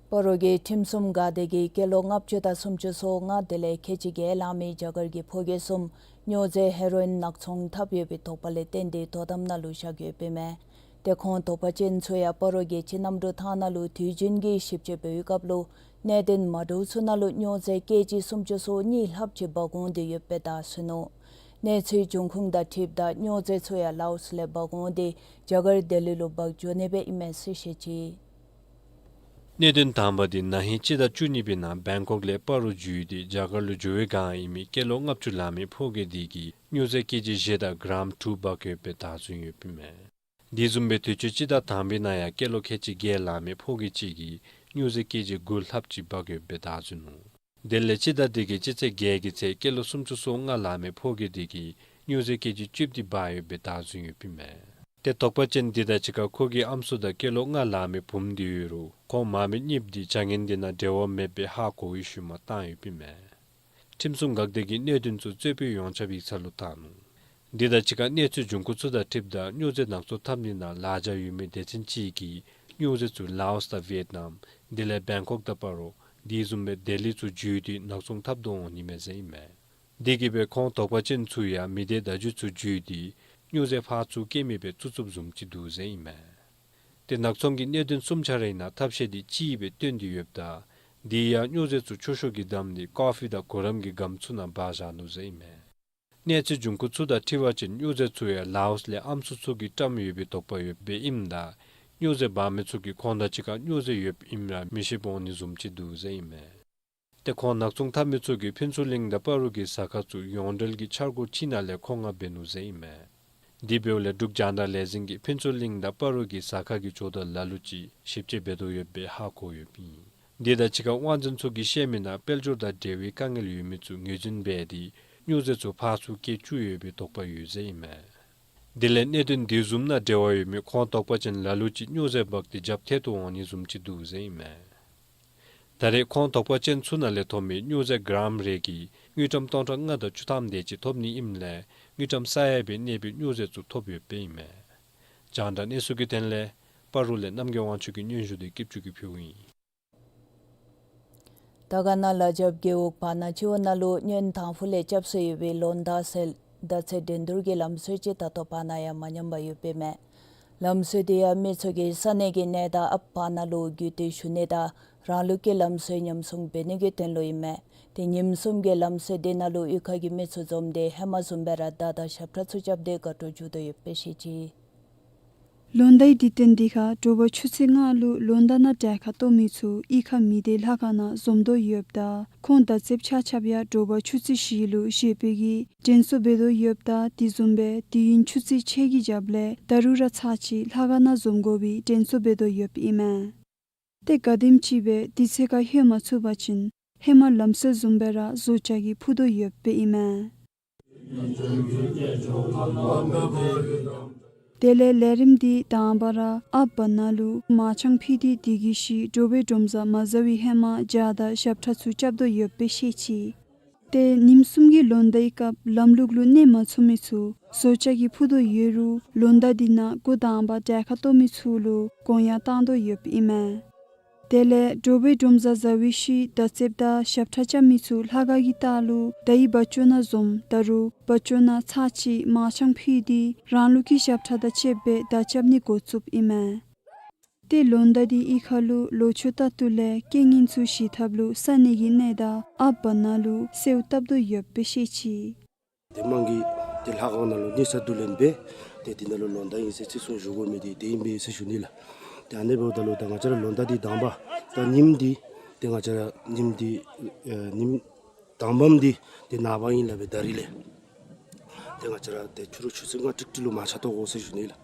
སྤ་རོ་གི་ཁྲིམས་སྲུང་འགག་སྡེ་གིས་སྐྱེས་ལོ་ལྔ་བཅུ་དང་སུམ་ཅུ་སོ་ལྔ་དེ་ལས་ཁལ་གཅིག་བརྒྱད་ལང་མི་རྒྱ་གར་གྱི་ཕོ་རྒྱས་གསུམ་སྨྱོ་རྫས་ཧེ་རོ་ཨིན་ནག་ཚོང་འཐབ་ཡོད་པའི་དོགས་པ་ལས་བརྟེན་ཏེ་དོ་དམ་ནང་ལུ་བཞག་ཡོདཔ་ཨིན་མས། ཏེ་ཁོང་དོགས་པ་ཅན་ཚུ་ཡང་སྤ་རོ་གི་ཅི་གནམ་གྲུ་ཐང་ནང་ལུ་དུས་རྒྱུན་གྱི་ཞིབ་དཔྱད་འབད་བའི་སྐབས་ལུ་གནད་དོན་མ་འདྲཝ་ཚུ་ནང་ལུ་སྨྱོ་རྫས་ཀེ་ཇི་སུམ་ཅུ་སོ་གཉིས་ལྷགཔ་ཅིག་འབག་འོང་སྟེ་ཡོདཔ་སྦེ་བདའ་ཟུན་ནུག། གནས་ཚུལ་འབྱུང་ཁུངས་དང་འཁྲིལཝ་ད་སྨྱོ་རྫས་ཚུ་ཡང་ལའོསི་ལས་འབག་འོང་སྟེ་རྒྱ་གར་ལྡི་ལི་ལུ་འབག་འགྱོ་ནི་སྦེ་ཨིན་མས་ཟེར་བཤད་ཅི། གནད་དོན་དང་པ་འདི་ན་ཧིང་སྤྱི་ཟླ་བཅུ་གཉིས་པའི་ནང་བེང་ཀོག་ལས་སྤ་རོ་འཛུལ་ཏེ་རྒྱ་གར་ལུ་འགྱོ་བའི་བསྒང་ཨིན་མི་སྐྱེས་ལོ་ལྔ་བཅུ་ལང་མི་ཕོ་རྒས་དེ་གིས་སྨྱོ་རྫས་ཀེ་ཇི་བཞི་དང་གྲམ་དྲུག་འབག་ཡོདཔ་སྦེ་བདའ་ཟུན་ཡོདཔ་ཨིན་མས། དེ་བཟུམ་སྦེ་དུས་ཅི་སྤྱི་ཟླ་དང་པའི་ནང་ཡང་སྐྱེས་ལོ་ཁལ་གཅིག་བརྒྱད་ལང་མི་ཕོ་རྒས་ཅིག་གིས་སྨྱོ་རྫས་ཀེ་ཇི་དགུ་ལྷགཔ་ཅིག་འབག་ཡོདཔ་སྦེ་བདའ་ཟུན་ནུག། དེ་ལས་སྤྱི་ཟླ་འདི་གི་སྤྱི་ཚེས་བརྒྱད་ཀྱི་ཚེ་སྐྱེས་ལོ་སུམ་ཅུ་སོ་ལྔ་ལང་མི་ཕོ་རྒས་དེ་གིས་སྨྱོ་རྫས་ཀེ་ཇི་བཅུ་དེ་འབག་ཡོདཔ་སྦེ་བདའ་ཟུན་ཡོདཔ་ཨིན་མས། ཏེ་དོགས་པ་ཅན་དེ་དང་གཅིག་ཁར་ཁོ་གི་ཨམ་སྲུ་དང་སྐྱེས་ལོ་ལྔ་ལང་མི་བུམོ་དེ་ཡོད་རུང་ཁོང་མ་མི་གཉིསཔོ་དེ་བྱ་ངན་དེ་ནང་འབྲེལ་བ་མེདཔ་སྦེ་ཧ་གོ་བའི་ཤུལ་མ་བཏང་ཡོདཔ་ཨིན་མས། ཁྲིམས་སྲུང་འགག་སྡེ་གིས་གནད་དོན་ཚུ་རྩོད་དཔོན་ཡོངས་ཁྱབ་ཡིག་ཚང་ལུ་བཏང་ནུག། འདི་དང་གཅིག་ཁར་གནས་ཚུལ་འབྱུང་ཁུངས་ཚུ་དང་འཁྲིལཝ་ད་སྨྱོ་རྫས་ནག་ཚོང་འཐབ་ནི་ནང་ལག་ཆ་ཡོད་མི་སྡེ་ཚན་ཅིག་གིས་སྨྱོ་རྫས་ཚུ་ལའོསི་དང་ཝེཊ་ནམ་དེ་ལས་བེང་ཀོག་དང་སྤ་རོ་དེ་བཟུམ་སྦེ་ལྡི་ལི་ཚུ་བརྒྱུད་དེ་ནག་ཚོང་འཐབ་དོ་འོང་ནི་མས་ཟེར་ཨིན་མས། དེ་གིས་སྦེ་ཁོང་དོགས་པ་ཅན་ཚུ་ཡང་མི་སྡེ་བརྡ་བརྒྱུད་ཚུ་བརྒྱུད་དེ་སྨྱོ་རྫས་ཕར་ཚུར་བསྐྱལ་མི་སྦེ་བཙུགས་བཙུགསཔ་བཟུམ་ཅིག་འདུག་ཟེར་ཨིན་མས། ཏེ་ནག་ཚོང་གི་གནད་དོན་གསུམ་ཆ་ར་ཨིན་ན་ཐབས་ཤེས་དེ་གཅིག་སྦེ་བཏོན་ཏེ་ཡོདཔ་ད་དེ་ཡང་སྨྱོ་རྫས་ཚུ་ཆོས་ཤོག་གིས་བསྡམས་ཏེ་ཀོ་ཕི་དང་གུ་རམ་གྱི་སྒམ་ཚུ་ནང་སྦ་བཞག་ནུག་ཟེར་ཨིན་མས། གནས་ཚུལ་འབྱུང་ཁུངས་ཚུ་དང་འཁྲིལ་བ་ཅིན་སྨྱོ་རྫས་ཚུ་ཡང་ལའོསི་ལས་ཨམ་སྲུ་ཚུ་གིས་བཀྲམ་ཡོད་པའི་དོགས་པ་ཡོདཔ་ཨིནམ་ད་སྨྱོ་རྫས་འབག་མི་ཚུ་གིས་ཁོང་དང་གཅིག་ཁར་སྨྱོ་རྫས་ཡོདཔ་ཨིནམ་ར་མི་ཤེསཔ་འོང་ནི་བཟུམ་ཅིག་འདུག་ཟེར་ཨིན་མས། ཏེ་ཁོང་ནག་ཚོང་འཐབ་མི་ཚུ་གིས་ཕུན་ཚོགས་གླིང་དང་སྤ་རོ་གི་ཟ་ཁང་ཚུ་ཡོངས་འབྲེལ་གྱི་འཆར་སྒོ་ཅིག་ནང་ལས་མཁོ་མངགས་འབད་ནུག་ཟེར་ཨིན་མས། དེ་འབདཝ་ལས་འབྲུག་རྒྱང་བསྒྲགས་ལས་འཛིན་གྱིས་ཕུན་ཚོགས་གླིང་དང་སྤ་རོ་གི་ཟ་ཁང་གི་ཇོ་བདག་ལ་ལུ་ཅིག་ཞིབ་དཔྱད་འབད་དོ་ཡོདཔ་སྦེ་ཧ་གོ་ཡོདཔ་ཨིན། དེ་དང་གཅིག་ཁར་དབང་འཛིན་ཚུ་གིས་བཤད་མི་ནང་དཔལ་འབྱོར་དང་འབྲེལ་བའི་དཀའ་ངལ་ཡོད་མི་ཚུ་ངོས་འཛིན་འབད་དེ་སྨྱོ་རྫས་ཚུ་ཕར་ཚུར་བསྐྱལ་བཅུག་ཡོད་པའི་དོགས་པ་ཡོད་ཟེར་ཨིན་མས། དེ་ལས་གནད་དོན་དེ་བཟུམ་ནང་འབྲེལ་བ་ཡོད་མི་ཁོང་དོགས་པ་ཅན་ལ་ལུ་ཅིག་སྨྱོ་རྫས་འབག་སྟེ་རྒྱབ་ཐལ་དུ་འོང་ནི་བཟུམ་ཅིག་འདུག་ཟེར་ཨིན་མས། ད་རེས་ཁོང་དོགས་པ་ཅན་ཚུ་ནང་ལས་ཐོབ་མི་སྨྱོ་རྫས་གྲམ་རེ་གིས་དངུལ་ཀྲམ་སྟོང་ཕྲག་ལྔ་དང་བཅུ་ཐམ་དེ་ཅིག་ཐོབ་ནི་ཨིནམ་ལས་དངུལ་ཀྲམ་ས་ཡ་སྦེ་གནས་པའི་སྨྱོ་རྫས་ཚུ་ཐོབ་ཡོདཔ་ཨིན་མས། རྒྱང་བསྒྲགས་གནས་ཚུལ་གྱི་དོན་ལས་སྤ་རོ་ལས་རྣམ་རྒྱལ་དབང་ཕྱུག་གི་སྙན་ཞུ་དེ་སྐྱིད་ཆུ་གིས་ཕུལཝ་ཨིན། དར་དཀར་ན་ལ་རྒྱབ་རྒེད་འོག་བར་ན་སྤྱི་འོག་ནང་ལུ་སྔོན་དང་ཕུ་ལས་རྐྱབ་སྲོལ་ཡོད་པའི་ལོ་ཟླ་ཟེར་མདའ་རྩེད་འགྲན་བསྡུར་གྱི་ལམ་སྲོལ་ཅིག་ད་ལྟོ་བར་ན་ཡང་མ་ཉམས་པར་ཡོདཔ་ཨིན་མས། ལམ་སྲོལ་དེ་ཡང་མི་ཚུ་གིས་ས་གནས་ཀྱི་གནས་སྟངས་ཨཔ་བར་ན་ལུ་བརྒྱུད་དེ་ཞུ་ནི་དང་རང་ལུགས་ཀྱི་ལམ་སྲོལ་ཉམས་སྲུང་འབད་ནི་གི་དོན་ལུ་ཨིན་མས། ཏེ་ཉིནམ་གསུམ་གྱི་ལམ་སྲོལ་དེ་ནང་ལུ་གཡུས་ཁ་གི་མི་ཚུ་འཛོམས་ཏེ་ཧེ་མ་བཟུམ་སྦེ་ར་མདའ་དང་ཞབས་ཁྲ་ཚུ་རྐྱབ་སྟེ་དགའ་སྤྲོ་འཇུག་དོ་ཡོདཔ་སྦེ་བཤད་ཅི། ལོ་ཟླའི་དུས་སྟོན་འདི་ཁར་དྲོ་པ་ཆུ་ཚོད་ལྔ་ལུ་ལོ་ཟླ་ནང་གྲལ་ཁར་གཏོགས་མི་ཚུ་གཡུས་ཁ་མི་སྡེ་ལྷ་ཁང་ནང་འཛོམས་དོ་ཡོདཔ་ད་ཁོང་མདའ་རྩེདཔ་ཆ་ཁྱབ་ཡང་དྲོ་པ་ཆུ་ཚོད་བཞི་ལུ་བཞེས་སྤོ་གི་དྲན་གསོ་འབད་དོ་ཡོདཔ་ད་དེ་བཟུམ་སྦེ་དུས་ཡུན་ཆུ་ཚོད་ཕྱེད་ཀྱི་རྒྱབ་ལས་ད་རུང་ར་ཚར་གཅིག་ལྷ་ཁང་ནང་འཛོམས་དགོ་པའི་དྲན་གསོ་འབད་དོ་ཡོདཔ་ཨིན་མས། ཏེ་ག་དེམ་ཅིག་སྦེ་དུས་ཚོད་ཁར་ལྷོད་མ་ཚུགས་པ་ཅིན་ཧེ་མ་ལམ་སྲོལ་བཟུམ་སྦེ་ར་བཟོ་བཅོས་ཀྱིས་ཕུ་དོ་ཡོདཔ་ཨིན་མས། དེ་ལས་ལས་རིམ་འདི་དང་པ་ར་ཨཔ་བར་ན་ལུ་མར་ཆང་ཕུལ་ཏེ་དེ་གི་ཤུལ་དྲོ་པའི་སྒྲོམ་གཟར་མ་ཟ་བའི་ཧེ་མ་ཇ་དང་ཞབས་ཁྲ་ཚུ་རྐྱབ་དོ་ཡོདཔ་སྦེ་བཤད་ཅི། ཏེ་ཉིནམ་གསུམ་གྱི་ལོ་ཟླའི་སྐབས་ལམ་ལུགས་ལུ་གནས་མ་ཚུགས་མི་ཚུ་ བཟོ་ལྕགས་ཀྱིས་འཕུར་དོ་ཡོད་རུང་ལོ་ཟླ་འདི་ནང་འགོ་དང་པ་གྲལ་ཁར་གཏོགས་མི་ཚུ་ལུ་དགོངས་ཡངས་བཏང་དོ་ཡོདཔ་ཨིན་མས། དེ་ལས་དྲོ་པའི་སྒྲོམ་གཟར་གཟར་བའི་ཤུལ་མདའ་རྩེདཔ་དང་ཞབས་ཁྲ་རྐྱབ་མི་ཚུ་ལྷ་ཁང་གི་ལྟག་ལུ་མདའ་ཡི་བ་ཅོ་ནང་འཛོམས། ད་རུང་བ་ཅོ་ནང་ཚར་གཅིག་མར་ཆང་ཕུལ་ཏེ་རང་ལུགས་ཀྱི་ཞབས་ཁྲ་དང་བཅསཔ་སྦེ་མདའ་རྐྱབ་ནི་འགོ་བཙུགསཔ་ཨིན་མས། ཏེ་ལོ་ཟླ་འདི་གཡུས་ཁ་ལུ་ལོ་མཆོད་ད་ལྟོ་ལས་རྐྱེན་ངན་ཚུ་ཞི་ཐབས་ལུ་ས་གནས་ཀྱི་གནས་བདག་ཨཔ་བ་ན་ལུ་གསོལཝ་བཏབ་དོ་ཡོདཔ་སྦེ་བཤད་ཅི། ཏེ་དམངས་ཀྱིས་ཏེ་ལྷ་ཁང་ནང་ལུ་གནས་ས་བསྡུ་ལེན་འབད་ཏེ་འདི་ནང་ལུ་ལོ་ཟླ་ཨིན་ཟེར་ཚིག་གསུངས་བཞུགས་དགོ་མི་འདི་དེ་ཨིན་པས་ཟེར་ཞུ་ནི་ལགས། ཏེ་ཨ་ནི་འབདཝ་ད་ལུ་ད་ང་བཅས་ར་ལོ་ཟླ་འདི་དང་པ་ད་ཉིནམ་འདི་ཏེ་ང་བཅས་ར་ཉིནམ་འདི་ཨེ་ཉིནམ་དང་པམ་འདི་ཏེ་ནངས་པ་ཨིན་ལགས། འབད་ད་རིས་ལས་ཏེ་ང་བཅས་ར་ཏེ་ཕྱི་རུ་ཆུ་ཚོད་ལྔ་ཀྲིག་ཀྲི་ལུ་མར་ཆང་གཏོར་དགོ་ཟེར་ཞུ་ནི་ལགས།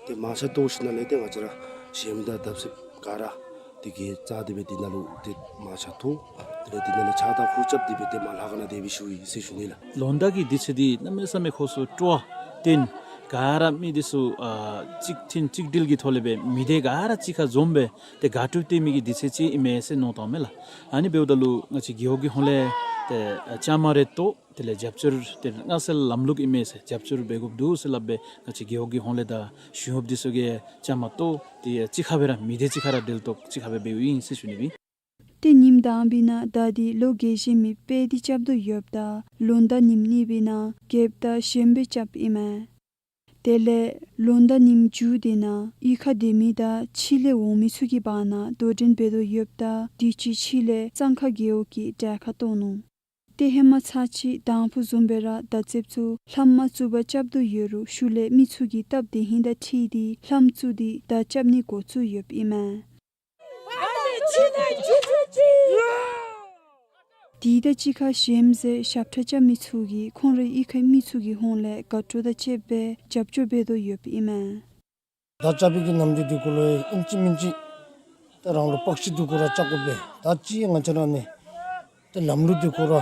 ཏེ་མར་ཆང་གཏོར་ཞིནམ་ལས་ཏེ་ང་བཅས་ར་བཞེངསམ་དང་བརྡབ་གསིགཔ་ག་ར་ཏེ་གི་རྩ་དེ་སྦེ་འདི་ནང་ལུ་ཏེ་མར་ཆང་གཏོར། དེ་ལས་འདི་ནང་ལས་ཕྱག་དང་ཕུར་རྐྱབ་སྟེ་སྦེ་ཏེ་མར་ལྷ་ཁང་ནང་དེ་སྦེ་ཞུ་ཡི་ཟེར་ཞུ་ནི་ལགས། ལོ་ཟླ་གི་དུས་ཚོད་འདི་གནམ་མེད་ས་མེད་ཁོ་ཚུ་སྤྲོ་བ་བཏོན། ག་ར་མི་འདི་ཚུ་ཨ་གཅིག་མཐུན་གཅིག་སྒྲིལ་གྱི་ཐོག་ལས་སྦེ་མི་སྡེ་ག་ར་གཅིག་ཁར་འཛོམས་སྦེ་ཏེ་དགའ་སྤྲོ་སྟོན་མི་གི་དུས་ཚོད་ཅིག་ཨིན་མས་ཟེར་མནོ་བཏངམ་མས་ལགས། ཨ་ནི་འབདཝ་ད་ལུ་ང་བཅས་རྒེད་འོག་གི་ཧོངས་ལས་ཏེ་ཨ་བཅའ་མར་རེ་གཏོགས། དེ་ལས་རྒྱབ་སྐྱོར་ཏེ་སྔར་སྲོལ་ལམ་ལུགས་ཨིན་མས་ཟེར་རྒྱབ་སྐྱོར་འབད་དགོཔ་འདུག་ཟེར་སླབ་སྦེ་ང་བཅས་རྒེད་འོག་གི་ཧོངས་ལས་དང་གཞུང་གཡོགཔ་འདི་ཚུ་གིས་བཅའ་མར་གཏོགས་ཏེ་གཅིག་ཁར་སྦེ་ར་མི་སྡེ་གཅིག་ཁར་ར་འབྲེལ་གཏོགས་གཅིག་ཁར་སྦེ་འབདཝ་ཨིན་ཟེར་ཞུ་ནི་སྦེ། ཏེ་ཉིནམ་དང་པའི་ནང་མདའ་འདི་ལོ་རྒས་ཤོས་མི་དཔལ་འདི་རྐྱབ་དོ་ཡོདཔ་ད་ལོ་ཟླ་ཉིནམ་གཉིས་པའི་ནང་རྒསཔ་དང་གཞོནམ་སྦེ་རྐྱབ་ཨིན་མས། དེ་ལས་ལོ་ཟླ་ཉིནམ་མཇུག་དེ་ནང་གཡུས་ཁར་སྡོད་མི་དང་ཕྱི་ལས་འོང་མི་ཚུ་གི་བར་ན་དོ་འགྲན་འབད་དོ་ཡོདཔ་ད་དུས་ཅི་ཕྱི་ལས་གཙང་ཁ་རྒེད་འོག་གིས་གྲལ་ཁར་གཏོགས་ནུག། ཏེ་ཧེ་མ་ཚར་གཅིག་དང་ཕུ་བཟུམ་སྦེ་ར་མདའ་རྩེདཔ་ཚུ་ལྷམ་མ་བཙུགས་པར་རྐྱབ་དོ་ཡོད་རུང་ཤུལ་ལས་མི་ཚུ་གིས་སྟབས་བདེ་ཧིང་དང་འཁྲིལ་ཏེ་ལྷམ་བཙུགས་ཏེ་མདའ་རྐྱབ་ནི་འགོ་བཙུགས་ཡོདཔ་ཨིན་མས། དེ་དང་གཅིག་ཁར་གཞོནམ་ཟེར་ཞབས་ཁྲ་རྐྱབ་མི་ཚུ་གིས་ཁོང་རའི་གཡུས་ཁའི་མི་ཚུ་གི་ཧོངས་ལས་དགའ་སྤྲོ་དང་བཅསཔ་སྦེ་རྒྱབ་སྐྱོར་འབད་དོ་ཡོདཔ་ཨིན་མས། མདའ་རྐྱབ་པའི་གི་ནམ་དུས་འདི་གུ་ལུ་ཨིན་ཅི་མིན་ཅི་ཏེ་རང་ལུ་པགས་ཤིག་འདི་གུ་ར་རྐྱབ་དགོ་པས། ད་ཅི་ང་བཅས་ར་ནི་ཏེ་ལམ་ལུགས་འདི་གུ་ར་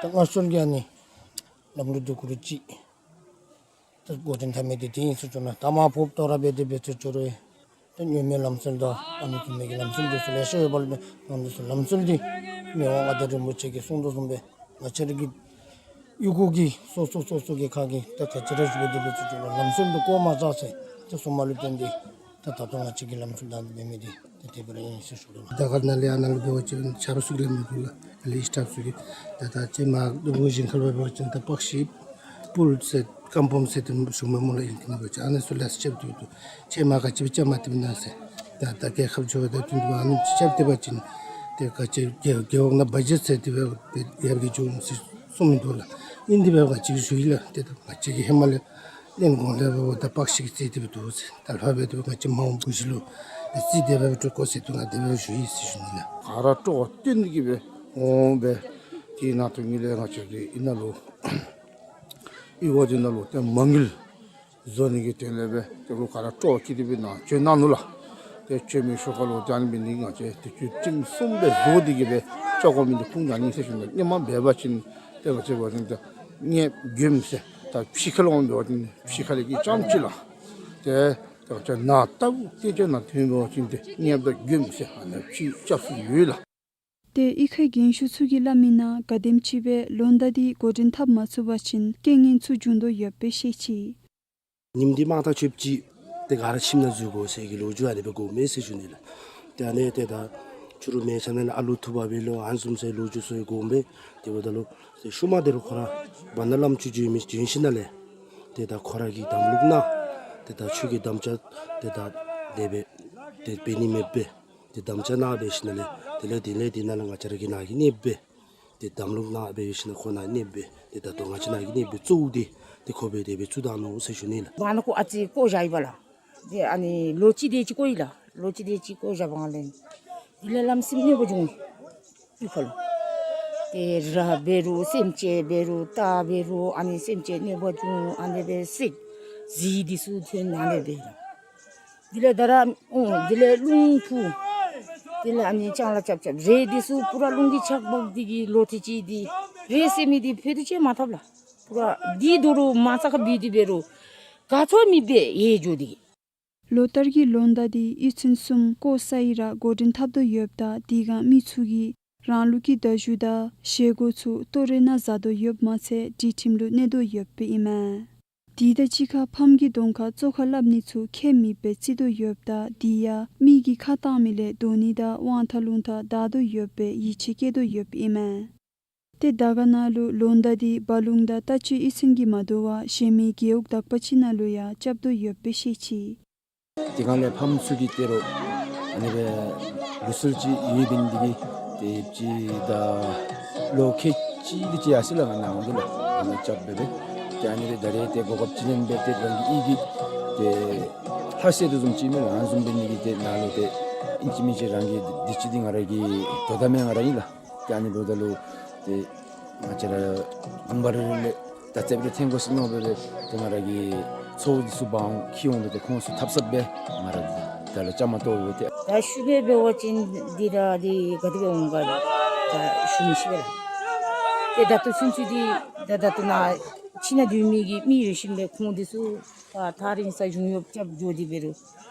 ཏེ་སྔར་སྲོལ་གྱི་ཨ་ནི་ལམ་ལུགས་འདི་གུ་ར་ཅིག་ཏེ་འགོ་འདྲེན་འཐབ་མི་འདི་དེ་ཨིན་ཟེར་ཞུ་ནི། ད་མ་ཕོགཔ་ཏོ་ར་འབད་དེ་འབད་ཚུགས་ཅི་རུང་ཏེ་ཉོན་མོངས་ལམ་སྲོལ་དང་ཨ་ནི་བཟུམ་མའི་གི་ལམ་སྲོལ་འདི་ཚུ་ལེ་ཤ་ཡོད་པ་ལས་ང་འདི་ཚུ་ལམ་སྲོལ་འདི་མི་དབང་མངའ་བདག་རིན་པོ་ཆེ་གིས་གསུངས་དོ་བཟུམ་སྦེ་ང་བཅས་ར་གི་གཡུས་སྒོ་གི་སོ་སོ་སོ་སོ་གི་ཁ་གི་ཏེ་ག་ཅི་ར་ཞུ་དགོ་དེ་འབད་ཚུགས་ཅི་རུང་ལམ་སྲོལ་འདི་བཀོ་མ་བཞག་ཟེར་ཏེ་གསུངམ་ལུ་བརྟེན་ཏེ་ཏེ་ད་ལྟོ་ང་བཅས་ཀྱི་ལམ་སྲོལ་བདའ་འབད་མི་འདི་ཏེ་དེ་སྦེ་ར་ཨིན་ཟེར་ཞུ་དོ། ད་ག་ནཱ་ལས་ཨ་ནཱ་ལུ་འབད་བ་ཅིན་ཆབ་སྲིད་ལས་མི་དགོ་ལགས། ལས་སྟབས་ཚུ་གིས་ད་ད་ཅི་མ་དུམ་གུ་ཞིང་ཁ་ལུ་འབད་བ་ཅིན་ད་པགས་ཤིག་པུལ་ཟེར་རྐང་འབོམ་ཟེར་དེ་ཞུ་མི་སྨོ་ལགས། ཨིན་གྱི་ནི་འབད་བ་ཅིན་ཨ་ནི་ཚུ་ལས་རྐྱབ་སྟེ་འདུག། ཅི་མ་ག་ཅི་སྦེ་རྐྱབ་མ་སྟེར་ན་ཟེར། ད་ད་རྒྱལ་ཁབ་འགྱོ་བ་ད་དུས་འདི་ཨ་ནི་རྐྱབ་སྟེར་བ་ཅིན་ཏེ་ག་ཅི་རྒེད་རྒེད་འོག་ནང་བ་ཇེཊ་ཟེར་དེ་སྦེ་ཡར་གྱི་འགྱོ་འོང་ཟེར་གསུངས་མི་འདུག་ལགས། ཨིན་དེ་སྦེ་ག་ཅི་ཞུ་ཡི་ལགས། ཏེ་ད་ང་བཅས་ཀྱིས་ཧེ་མ་ལས་ལེན་གོང་ལས་འབདཝ་ད་པགས་ཤིག་རྩིས་དེ་སྦེ་འདུག་ཟེར། ད་ལྷག་པར་དུ་ང་བཅས་མ་འོངས་བུ་གཞི་ལུ་རྩིས་དེ་སྦེ་སྤྲོད་དགོ་ཟེར་དུས་ང་དེ་སྦེ་ཞུ་ཡི་ཟེར་ཞུ་ནི་ལགས། ག་ར་སྤྲོ་བ་བཏོན་གྱི་སྦེ་འོང་སྦེ་དེ་ནང་དུ་ཉིད་ལས་ང་བཅས་ཀྱི་ཨིན་ན་ལུ་ཨི་ཝ་དེ་ནང་ལུ་ཏེ་མ་དངུལ་བཟོ་ནི་གི་དོན་ལས་སྦེ་ཏེ་ལུ་ག་ར་སྤྲོ་བ་བསྐྱེད་དེ་སྦེ་ནཱ་བྱོན་གནང་ནུག་ལགས། ཏེ་བྱོན་མི་ཤུལ་ཁ་ལུ་ད་ཨ་ནི་འབད་ནི་ང་བཅས་ཏེ་ཚུལ་ཁྲིམས་སྲུང་སྦེ་བཟོ་སྟེ་གི་སྦེ་བཅོ་དགོ་མི་འདི་ཁུངས་དག་ནི་ཟེར་ཞུ་ནི། ཧེ་མ་འབད་བ་ཅིན་ཏེ་ང་བཅས་འབད་བ་ཅིན་ཏེ་གཉེརཔ་མགྱོནམ་ཟེར་ད་ཕྱི་ཁ་ལུ་འབད་བ་ཅིན་ཕྱི་ཁ་ལས་ཀྱི་རྐྱངམ་ཅིག་ལགས། ཏེ་ད་ང་བཅས་ནཱ་ལྟ་བུ་ཏེ་ཅིག་ནང་ཐོན་འབད་བ་ཅིན་ཏེ་གཉེརཔ་དང་མགྱོནམ་ཟེར་ཨ་ནི་ཕྱི་རྐྱབ་སྲོལ་ཡོད་ལགས། ཏེ་གཡུས་ཁའི་རྒན་ཤོས་ཚུ་གིས་སླབ་མིའི་ནང་ག་དེམ་ཅིག་སྦེ་ལོ་ཟླ་འདི་འགོ་འདྲེན་འཐབ་མ་ཚུགས་པ་ཅིན་རྐྱེན་ངན་ཚུ་འབྱུང་དོ་ཡོདཔ་སྦེ་བཤད་ཅི། ཉིནམ་འདི་མང་ཐག་ཆོདཔ་ཅིག་ཏེ་ག་ར་ཁྱིམ་ནང་འཛུལ་དགོ་ཟེར་གྱི་ལོ་རྒྱུས་ཨ་ནི་སྦེ་གོཝ་མས་ཟེར་ཞུ་ནི་ལགས། ཏེ་ཨ་ནི་ཏེ་ད་ཕྱི་རུ་མལ་ཆ་ནང་ལས་ཨ་ལུ་ཐུག་པར་འབད་ལོ་ཨ་ནི་བཟུམ་ཟེར་ལོ་རྒྱུས་ཚུ་ཡང་གོཝ་མས། དེ་འབདཝ་ད་ལུ་ཏེ་ཤུལ་མ་དེ་རུ་ཁོ་ར་བར་ན་བླམ་ཅིག་བྱོན་མི་བྱོན་ཞིནམ་ལས་ཏེ་ད་ཁོ་ར་གིས་དམ་ལུགས་གནང་ཏེ་ད་ཆོས་ཀྱི་དམ་བཅའ་ཏེ་ད་དེ་སྦེ་ཏེ་འབད་ནི་མེདཔ་སྦེ་ཏེ་དམ་བཅའ་གནང་འབད་ཞིནམ་ལས་དེ་ལས་དེ་ལས་དེ་ནང་ལས་ང་བཅས་ར་གི་ནང་གི་གནསཔ་སྦེ་ཏེ་དམ་ལུགས་གནང་འབད་ཞིནམ་ལས་ཁོ་ནཱ་གནསཔ་སྦེ་ཏེ་ད་ལྟོ་ང་བཅས་ནང་གི་གནསཔ་སྦེ་གཙོ་བོ་འདི་ཏེ་ཁོ་སྦེ་དེ་སྦེ་བཙུགས་ད་ནུག་ཟེར་ཞུ་ནི་ལགས། མ་ན་ཀོ་ཨ་ཙི་བཀོ་བཞག་ཡི་པ་ལགས། ཏེ་ཨ་ནི་ལོ་གཅིག་དེ་ཅིག་བཀོ་ཡི་ལགས། ལོ་གཅིག་དེ་ཅིག་བཀོ་བཞག་པའི་སྒང་ལས་དེ་ལས་ལམ་སེང་གནོད་པ་བྱུང་། གཡུས་ཁ་ལུ་ཏེ་ར་འབད་རུང་སེམས་ཅན་འབད་རུང་རྟ་འབད་རུང་ཨ་ནི་སེམས་ཅན་གནོད་པ་བྱུང་། ཨ་ནི་སྦེ་སྲེག་གཟིག་འདི་ཚུ་ཐོན་ཨ་ནི་སྦེ་ལགས། དེ་ལས་ད་ར་ཨོ་དེ་ལས་རླུང་འཕུ། དེ་ལས་ཨ་ནི་ལྕང་ལཱ་རྐྱབ་རྐྱབ་རེད། འདི་ཚུ་པུ་ར་རླུང་གིས་ཆག་འབག་སྟེ་གི་ལོ་དེ་ཅིག་འདི་རེད་ཟེར་མི་འདི་ཕུད་རྡོག་ཅིག་མ་ཐོབ་ལགས། པུ་ར་འདི་དོ་རུང་མ་རྩ་ཁར་འབུད་དེ་འབད་རུང་ག་ཚོད་མི་འབད་ཡེ་འགྱོ་སྟེ་གི། ལོ་ལྟར་གྱི་ལོ་ཟླ་འདི་གཡུས་ཚན་གསུམ་ཀོ་ས་ཡི་ར་འགོ་འདྲེན་འཐབ་དོ་ཡོདཔ་ད་དེ་སྒང་མི་ཚུ་གིས་རང་ལུགས་ཀྱི་མདའ་གཞུ་དང་བཞེས་སྒོ་ཚུ་ལྟོ་རེ་ནང་བཟའ་དོ་ཡོདཔ་མ་ཚད་སྒྲིག་ཁྲིམས་ལུ་གནས་དོ་ཡོདཔ་ཨིན་མས། དེ་དང་གཅིག་ཁར་ཕམ་གྱི་གདོང་ཁར་བཙོག་ཁ་སླབ་ནི་ཚུ་ཁྱད་མེདཔ་སྦེ་བརྩི་དོ་ཡོདཔ་ད་དེ་ཡང་མི་གིས་ཁ་བཏང་མི་ལས་དོ་ནི་དང་དབང་ཐང་རླུང་རྟ་དར་དོ་ཡོདཔ་སྦེ་ཡིད་ཆེས་བསྐྱེད་དོ་ཡོདཔ་ཨིན་མས། ཏེ་དར་དཀར་ནང་ལུ་ལོ་འདབ་འདི་རྦ་ཀླུང་དང་རྟ་མཆོག་གཡུས་ཚན་གྱིས་མ་དོ་བར་གཞན་མི་རྒེད་འོག་དག་པ་ཅིག་ནང་ལུ་ཡང་རྐྱབ་དོ་ཡོདཔ་སྦེ་བཤད་ཅི། དེ་སྒང་ལས་ཕམ་ཚུ་གིས་ཏེ་རོགས་ཨ་ནི་སྦེ་ལུགས་སྲོལ་ཅིག་ཡོདཔ་ཨིན་འདི་གིས་ཏེ་ཅིག་ད་ལོ་ཁལ་གཅིག་དེ་ཅིག་ཡར་སོ་ཡི་ལགས། ང་ནཱ་འོང་སྟེ་ལགས་ཨ་ནི་རྐྱབ་སྦེ་སྦེ་ཏེ་ཨ་ནི་སྦེ་ད་རེས་ཏེ་གོ་སྐབས་ཅིག་ལེན་སྦེ་ཏེ་རང་གི་ཡིད་ཀྱི་ཏེ་ལྷ་སྲས་དེ་བཟུམ་ཅིག་མས་ལགས། ཨ་ནི་བཟུམ་འབད་ནི་གིས་ཏེ་ནཱ་ལུ་ཏེ་ཨིན་ཅི་མིན་ཅི་རང་གི་འདི་ཅིག་འདི་ང་ར་གི་དོ་ཟླ་མས་ང་ར་ཨིན་ལགས། ཏེ་ཨ་ནི་འབདཝ་ད་ལུ་ཏེ་ང་བཅས་ར་དགོངས་པ་རེ་རེ་ལས་ད་རྩེདཔ་རེ་འཐེན་དགོ་ཟེར་མནོ་སྦེ་སྦེ་ཏེ་ང་ར་གི་ཚ་བོ་འདི་ཚུ་འབག་འོང་འཁྱིད་འོང་སྦེ་ཏེ་ཁོང་ཚུ་འཐབ་ས་སྦེ་ང་ར་ད་ལུ་བཅའ་མར་གཏོགས་སྦེ་ཏེ། ད་ཞུ་སྦེ་འབད་བ་ཅིན་འདི་ར་འདི་ག་དེ་སྦེ་འོང་ག་ད་ཞུ་མི་ཤེས་པས་ལགས། ཏེ་ད་ལྟོ་ཚུན་ཚོད་འདི་ད་ད་ལྟོ་ནཱ་ཁྱིམ་ནང་སྡོད་མི་གི་མི་ཡོད་ཞིནམ་ལས་ཁོང་འདི་ཚུ་ད་ཐག་རིང་ས་གཞུང་གཡོག་རྐྱབ་འགྱོ་སྟེ་འབད་རུང་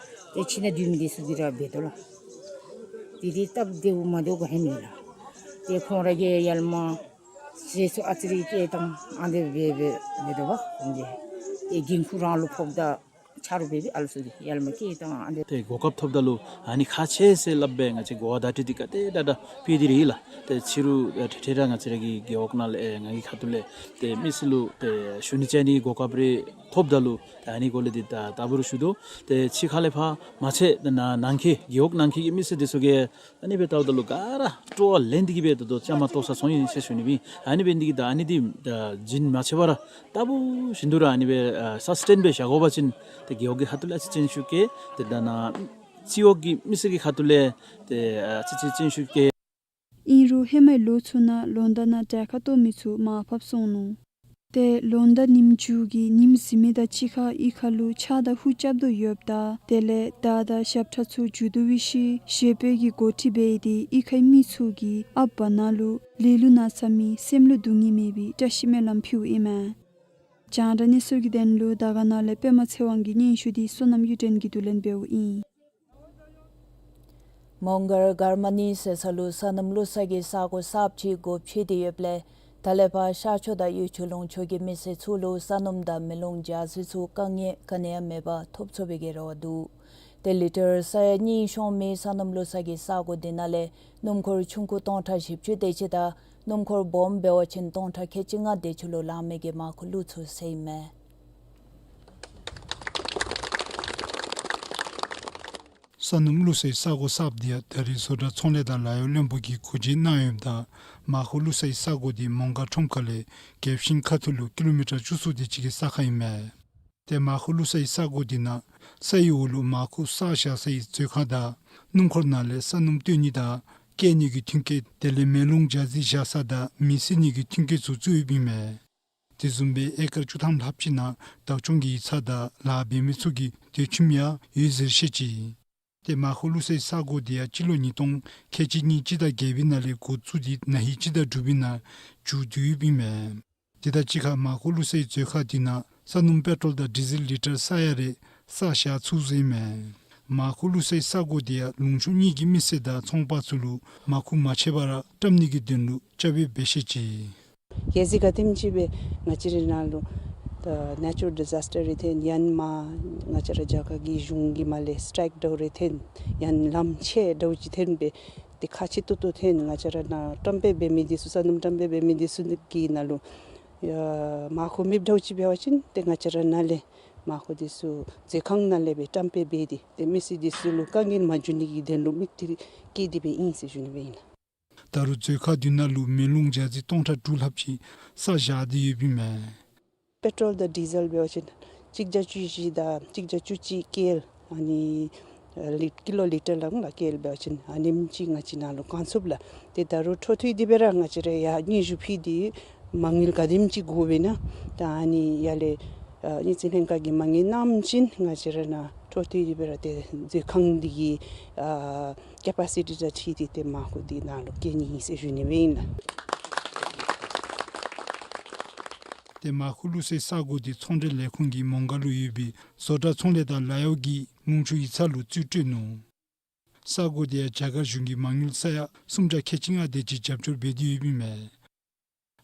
ཏེ་ཁྱིམ་ནང་སྡོད་མི་འདི་ཚུ་གིས་ར་འབད་དོ་ལགས། དེ་འདི་སྟབས་བདེཝ་མ་བདེཝ་ག་ཧེ་མེད་ལགས། ཏེ་ཁོང་ར་གིས་ཡར་ལས་མར་ཟས་ཚུ་ཨ་ཙི་རེ་བསྐྱལ་བཏང་ཨ་ནི་སྦེ་འབད་འབད་དོ་བ་ཁོང་གིས། ཏེ་འགན་ཁུར་རང་ལུ་ཕོགཔ་ད་ཆ་རོགས་འབད་སྦེ་ཨ་ལུ་ཚུ་གིས་ཡར་ལས་མར་བསྐྱལ་བཏང་ཨ་ནི། ཏེ་གོ་སྐབས་ཐོབ་ད་ལུ་ཨ་ནི་ཁག་ཆེ་ཟེར་སླབ་སྦེ་ང་བཅས་གོ་བ་བརྡ་སྤྲོད་འདི་ག་དེ་དྲག་དྲག་ཕུལ་ཏེ་ར་ཡོད་ལགས། ཏེ་ཕྱི་རུ་ཨེ་ཏེ་ཏེ་ར་ང་བཅས་ར་གི་རྒེད་འོག་ནང་ལས་ཨེ་ང་གི་ཁ་ཐུག་ལས་ཏེ་མི་སེར་ལུ་ཏེ་ཞུ་ནི་བཅའ་ནི་གོ་སྐབས་རེ་ཐོབ་ད་ལུ་ད་ཨ་ནི་སྐོར་ལས་འདི་ད་ད་འབད་རུང་ཞུ་དོ། ཏེ་ཕྱི་ཁ་ལས་ཕར་མ་ཚད་ནཱ་ནང་འཁོད་རྒེད་འོག་ནང་འཁོད་ཀྱི་མི་སེར་འདི་ཚུ་གིས་ཨ་ནི་སྦེ་བལྟཝ་ད་ལུ་ག་ར་སྤྲོ་བ་ལེན་ཏེ་གིས་སྦེ་ད་ལྟོ་བཅའ་མར་གཏོགས་ས་སོང་ཡི་ཟེར་ཞུ་ནི་སྦེ་ཨིན། ཨ་ནི་འབད་ནི་འདི་གིས་ད་ཨ་ནི་འདི་ད་རྒྱུན་མ་ཆད་པར་ར་ལྟ་བུ་བཞིན་དུ་ར་ཨ་ནི་སྦེ་ཨ་སཱསི་ཊེན་སྦེ་བཞག་དགོ་པ་ཅིན་ཏེ་རྒེད་འོག་གི་ཁ་ཐུག་ལས་ཨ་ཙི་སྤྱན་ཤུགས་བསྐྱེད་ཏེ་ད་ནཱ་སྤྱི་འོག་གི་མི་སེར་གྱི་ཁ་ཐུག་ལས་ཏེ་ཨ་ཙི་ཙི་སྤྱན་ཤུགས་བསྐྱེད། ཨིན་རུང་ཧེ་མའི་ལོ་ཚུ་ནང་ལོ་འདབ་ནང་གྲལ་ཁར་གཏོགས་མི་ཚུ་མར་ཕབ་སོང་ནུག། ཏེ་ལོ་འདབ་ཉིནམ་མཇུག་གི་ཉིནམ་གཟིགས་མི་དང་གཅིག་ཁར་གཡུས་ཁ་ལུ་ཆརཔ་དང་ཧུ་རྐྱབ་དོ་ཡོདཔ་ད་དེ་ལས་མདའ་དང་ཞབས་ཁྲ་ཚུ་མཇུག་བསྡུ་བའི་ཤུལ་ཞེ་པོ་གི་འགོ་ཁྲིད་འབད་དེ་གཡུས་ཁའི་མི་ཚུ་གིས་ཨཔ་བར་ན་ལུ་ལེ་ལོ་ན་ཚ་མེད་སེམས་ལུ་སྡུག་བསྔལ་མེད་པའི་བཀྲ་ཤིས་སྨོན་ལམ་ཕུལཝ་ཨིན་མས། རྒྱང་བསྒྲགས་གནས་ཚུལ་གྱི་དོན་ལུ་དར་དཀར་ནང་ལས་པདྨ་ཚེ་དབང་གི་སྙན་ཞུ་འདི་བསོད་ནམས་གཡུ་སྒྲོན་གྱིས་བསྡུ་ལེན་འབདཝ་ཨིན། མོང་སྒར་མགར་མ་ནི་ཟེར་ས་ལུ་སོ་ནམ་བླུག་ས་གི་ས་གོ་གསརཔ་ཅིག་སྒོ་ཕྱེ་སྟེ་ཡོདཔ་ལས་ད་ལས་ཕར་ཤར་ཕྱོགས་དང་གཡུ་ཆུ་ལུང་ཕྱོགས་ཀྱི་མི་སེར་ཚུ་ལུ་ས་སྣུམ་དང་མེ་རླུང་འཇའ་ཟེར་ཚུ་དཀའ་ངལ་ག་ནི་ཡང་མེད་པར་ཐོབ་ཚུགས་པའི་གི་རེ་བ་འདུག། ཏེ་ལི་ཊར་ས་ཡ་གཉིས་ཤོང་མི་སོ་ནམ་བླུག་ས་གི་ས་གོ་འདི་ནང་ལས་སྣུམ་འཁོར་ཆུང་ཀུ་སྟོང་ཕྲག་བཞི་བཅུ་དེ་ཅིག་དང་སྣུམ་འཁོར་སྦོམ་འབད་བ་ཅིན་སྟོང་ཕྲག་ཁལ་གཅིག་ལྔ་དེ་ཅིག་ལུ་ལང་མི་གི་མར་ཁུ་བླུག་ཚུགས་ཟེར་ཨིན་མས། ས་སྣུམ་བླུག་སའི་ས་གོ་གསརཔ་འདི་ཡང་ད་རེས་བཟོ་གྲྭ་ཚོང་ལས་དང་ལཱ་གཡོག་བློན་པོ་གིས་སྒོ་འབྱེད་གནང་ཡོདཔ་ད་མར་ཁུ་བླུག་སའི་ས་གོ་འདི་མོང་སྒར་ཁྲོམ་ཁ་ལས་རྒྱལ་ཤིང་ཁ་ཐུག་ལུ་ཀི་ལོ་མི་ཊར་བཅུ་གསུམ་དེ་ཅིག་གི་ས་ཁར་ཨིན་མས། ཏེ་མར་ཁུ་བླུག་སའི་ས་གོ་འདི་ནང་ས་ཡི་འོག་ལུ་མར་ཁུ་བསགས་བཞག་སའི་མཛོད་ཁང་དང་སྣུམ་འཁོར་ནང་ལས་ས་སྣུམ་བཏོན་ནི་དང་བསྐྱལ་ནི་གི་ཐོན་སྐྱེད་དེ་ལས་མེ་རླུང་འཇའ་ཟེར་བཞག་ས་དང་མེ་བསད་ནི་གི་ཐོན་སྐྱེད་ཚུ་བཙུགས་ཡོདཔ་ཨིན་མས། དེ་བཟུམ་སྦེ་ཨེ་ཀར་བཅུ་ཐམ་ལྷགཔ་ཅིག་ནང་བདག་སྐྱོང་གི་ཡིག་ཚང་དང་ལཱ་འབད་མི་ཚུ་གི་སྡོད་ཁྱིམ་ཡང་ཡོད་ཟེར་བཤད་ཅི། ཏེ་མར་ཁུ་བླུག་སའི་ས་གོ་འདི་ཡང་སྤྱི་ལོ་ཉིས་སྟོང་ཁལ་གཅིག་གཉིས་སྤྱི་ཟླ་བརྒྱད་པའི་ནང་ལས་འགོ་བཙུགས་ཏེ་ན་ཧིང་སྤྱི་ཟླ་དྲུག་པའི་ནང་མཇུག་བསྡུ་ཡོདཔ་ཨིན་མས། དེ་དང་གཅིག་ཁར་མར་ཁུ་བླུག་སའི་མཛོད་ཁང་འདི་ནང་ས་སྣུམ་པེ་ཊོལ་དང་ཌི་ཟེལ་ལི་ཊར་ས་ཡ་རེ་བསགས་བཞག་ཚུགས་ཟེར་ཨིན་མས། མར་ཁུ་བླུག་སའི་ས་གོ་འདི་ཡང་ལུང་ཕྱོགས་གཉིས་ཀྱི་མི་སེར་དང་ཚོང་པ་ཚུ་ལུ་མར་ཁུ་མ་ཆད་པར་བཀྲམ་ནི་གི་དོན་ལུ་རྐྱབ་ཡོདཔ་སྦེ་བཤད་ཅི། གལ་སྲིད་ག་དེམ་ཅིག་སྦེ་ང་བཅས་རའི་ནང་ལུ་ད་ནེ་ཅུ་རལ་ཌི་ཛཱས་ཊར་རེ་ཐོན་ཡང་མར་ང་བཅས་ར་རྒྱ་གར་གྱི་གཞུང་གི་མར་ལས་སི་ཊའིཀ་འདྲཝ་རེ་ཐོན་ཡང་ལམ་ཆད་འདྲཝ་ཅིག་ཐོན་སྦེ་ཏེ་ཁག་ཆེ་ཏོག་ཏོ་ཐོན་ང་བཅས་ར་ནཱ་བཀྲམ་སྤེལ་འབད་མི་འདི་ཚུ་ས་སྣུམ་བཀྲམ་སྤེལ་འབད་མི་འདི་ཚུ་གི་ནང་ལུ་ཡ་མར་ཁུ་མེདཔ་འདྲཝ་ཅིག་འབད་བ་ཅིན་ཏེ་ང་བཅས་ར་ནཱ་ལས་མར་ཁུ་འདི་ཚུ་མཛོད་ཁང་ནང་ལས་སྦེ་བཀྲམ་སྤེལ་འབད་དེ་ཏེ་མི་སེར་འདི་ཚུ་ལུ་དཀའ་ངལ་མ་འབྱུང་ནི་གི་དོན་ལུ་དམིགས་ཏེ་བསྐྱལ་ཏེ་སྦེ་ཨིན་ཟེར་ཞུ་ནི་སྦེ་ཨིན་ལགས། ད་རུང་མཛོད་ཁང་འདི་ནང་ལུ་མེ་རླུང་འཇའ་ཟེར་སྟོང་ཕྲག་དྲུག་ལྷགཔ་ཅིག་བསགས་བཞག་སྟེ་ཡོདཔ་ཨིན་མས། པེ་ཊོལ་དང་ཌི་ཟེལ་འབད་བ་ཅིན་གཅིག་བརྒྱ་བཅུ་བཞི་དང་གཅིག་བརྒྱ་བཅུ་གཅིག་སྐྱེལ། ཨ་ནི་ལི་ཀི་ལོ་ལི་ཊར་ལག་ལུ་སྐྱེལ་འབད་བ་ཅིན་ཨ་ནེམ་ཅིག་ང་བཅས་ནཱ་ལུ་གང་ཚུགསཔ་ལགས། ཏེ་ད་རུང་འཕྲོ་མཐུད་དེ་སྦེ་ར་ང་བཅས་ར་ཡར་སྙན་ཞུ་ཕུལ་ཏེ་མ་དངུལ་ག་དེམ་ཅིག་དགོ་པས་ན་ད་ཨ་ནི་ཡར་ལས་ཨ་དངུལ་རྩིས་ལྷན་ཁག་གིས་མ་དངུལ་གནངམ་ཅིན་ང་བཅས་ར་ནཱ་འཕྲོ་མཐུད་དེ་སྦེ་ར་ཏེ་མཛོད་ཁང་འདི་གི་ཨ་ཀེ་པ་སི་ཊི་དང་འཁྲིལ་ཏེ་ཏེ་མར་ཁུ་འདི་ནཱ་ལུ་སྐྱེལ་ནི་ཨིན་ཟེར་ཞུ་ནི་སྦེ་ཨིན་ལགས། ཏེ་མར་ཁུ་བླུག་སའི་ས་གོ་འདི་ཚོང་འབྲེལ་ལས་ཁུངས་ཀྱིས་མོང་སྒར་ལུ་ཡོད་པའི་བཟོ་གྲྭ་ཚོང་ལས་དང་ལཱ་གཡོག་གི་ལུང་ཕྱོགས་ཡིག་ཚང་ལུ་རྩིས་སྤྲོད་ནུག། ས་གོ་འདི་ཡང་རྒྱ་གར་གཞུང་གིས་མ་དངུལ་ས་ཡ་གསུམ་དྲུག་ཁལ་གཅིག་ལྔ་དེ་ཅིག་རྒྱབ་སྐྱོར་འབད་དེ་ཡོདཔ་ཨིན་མས།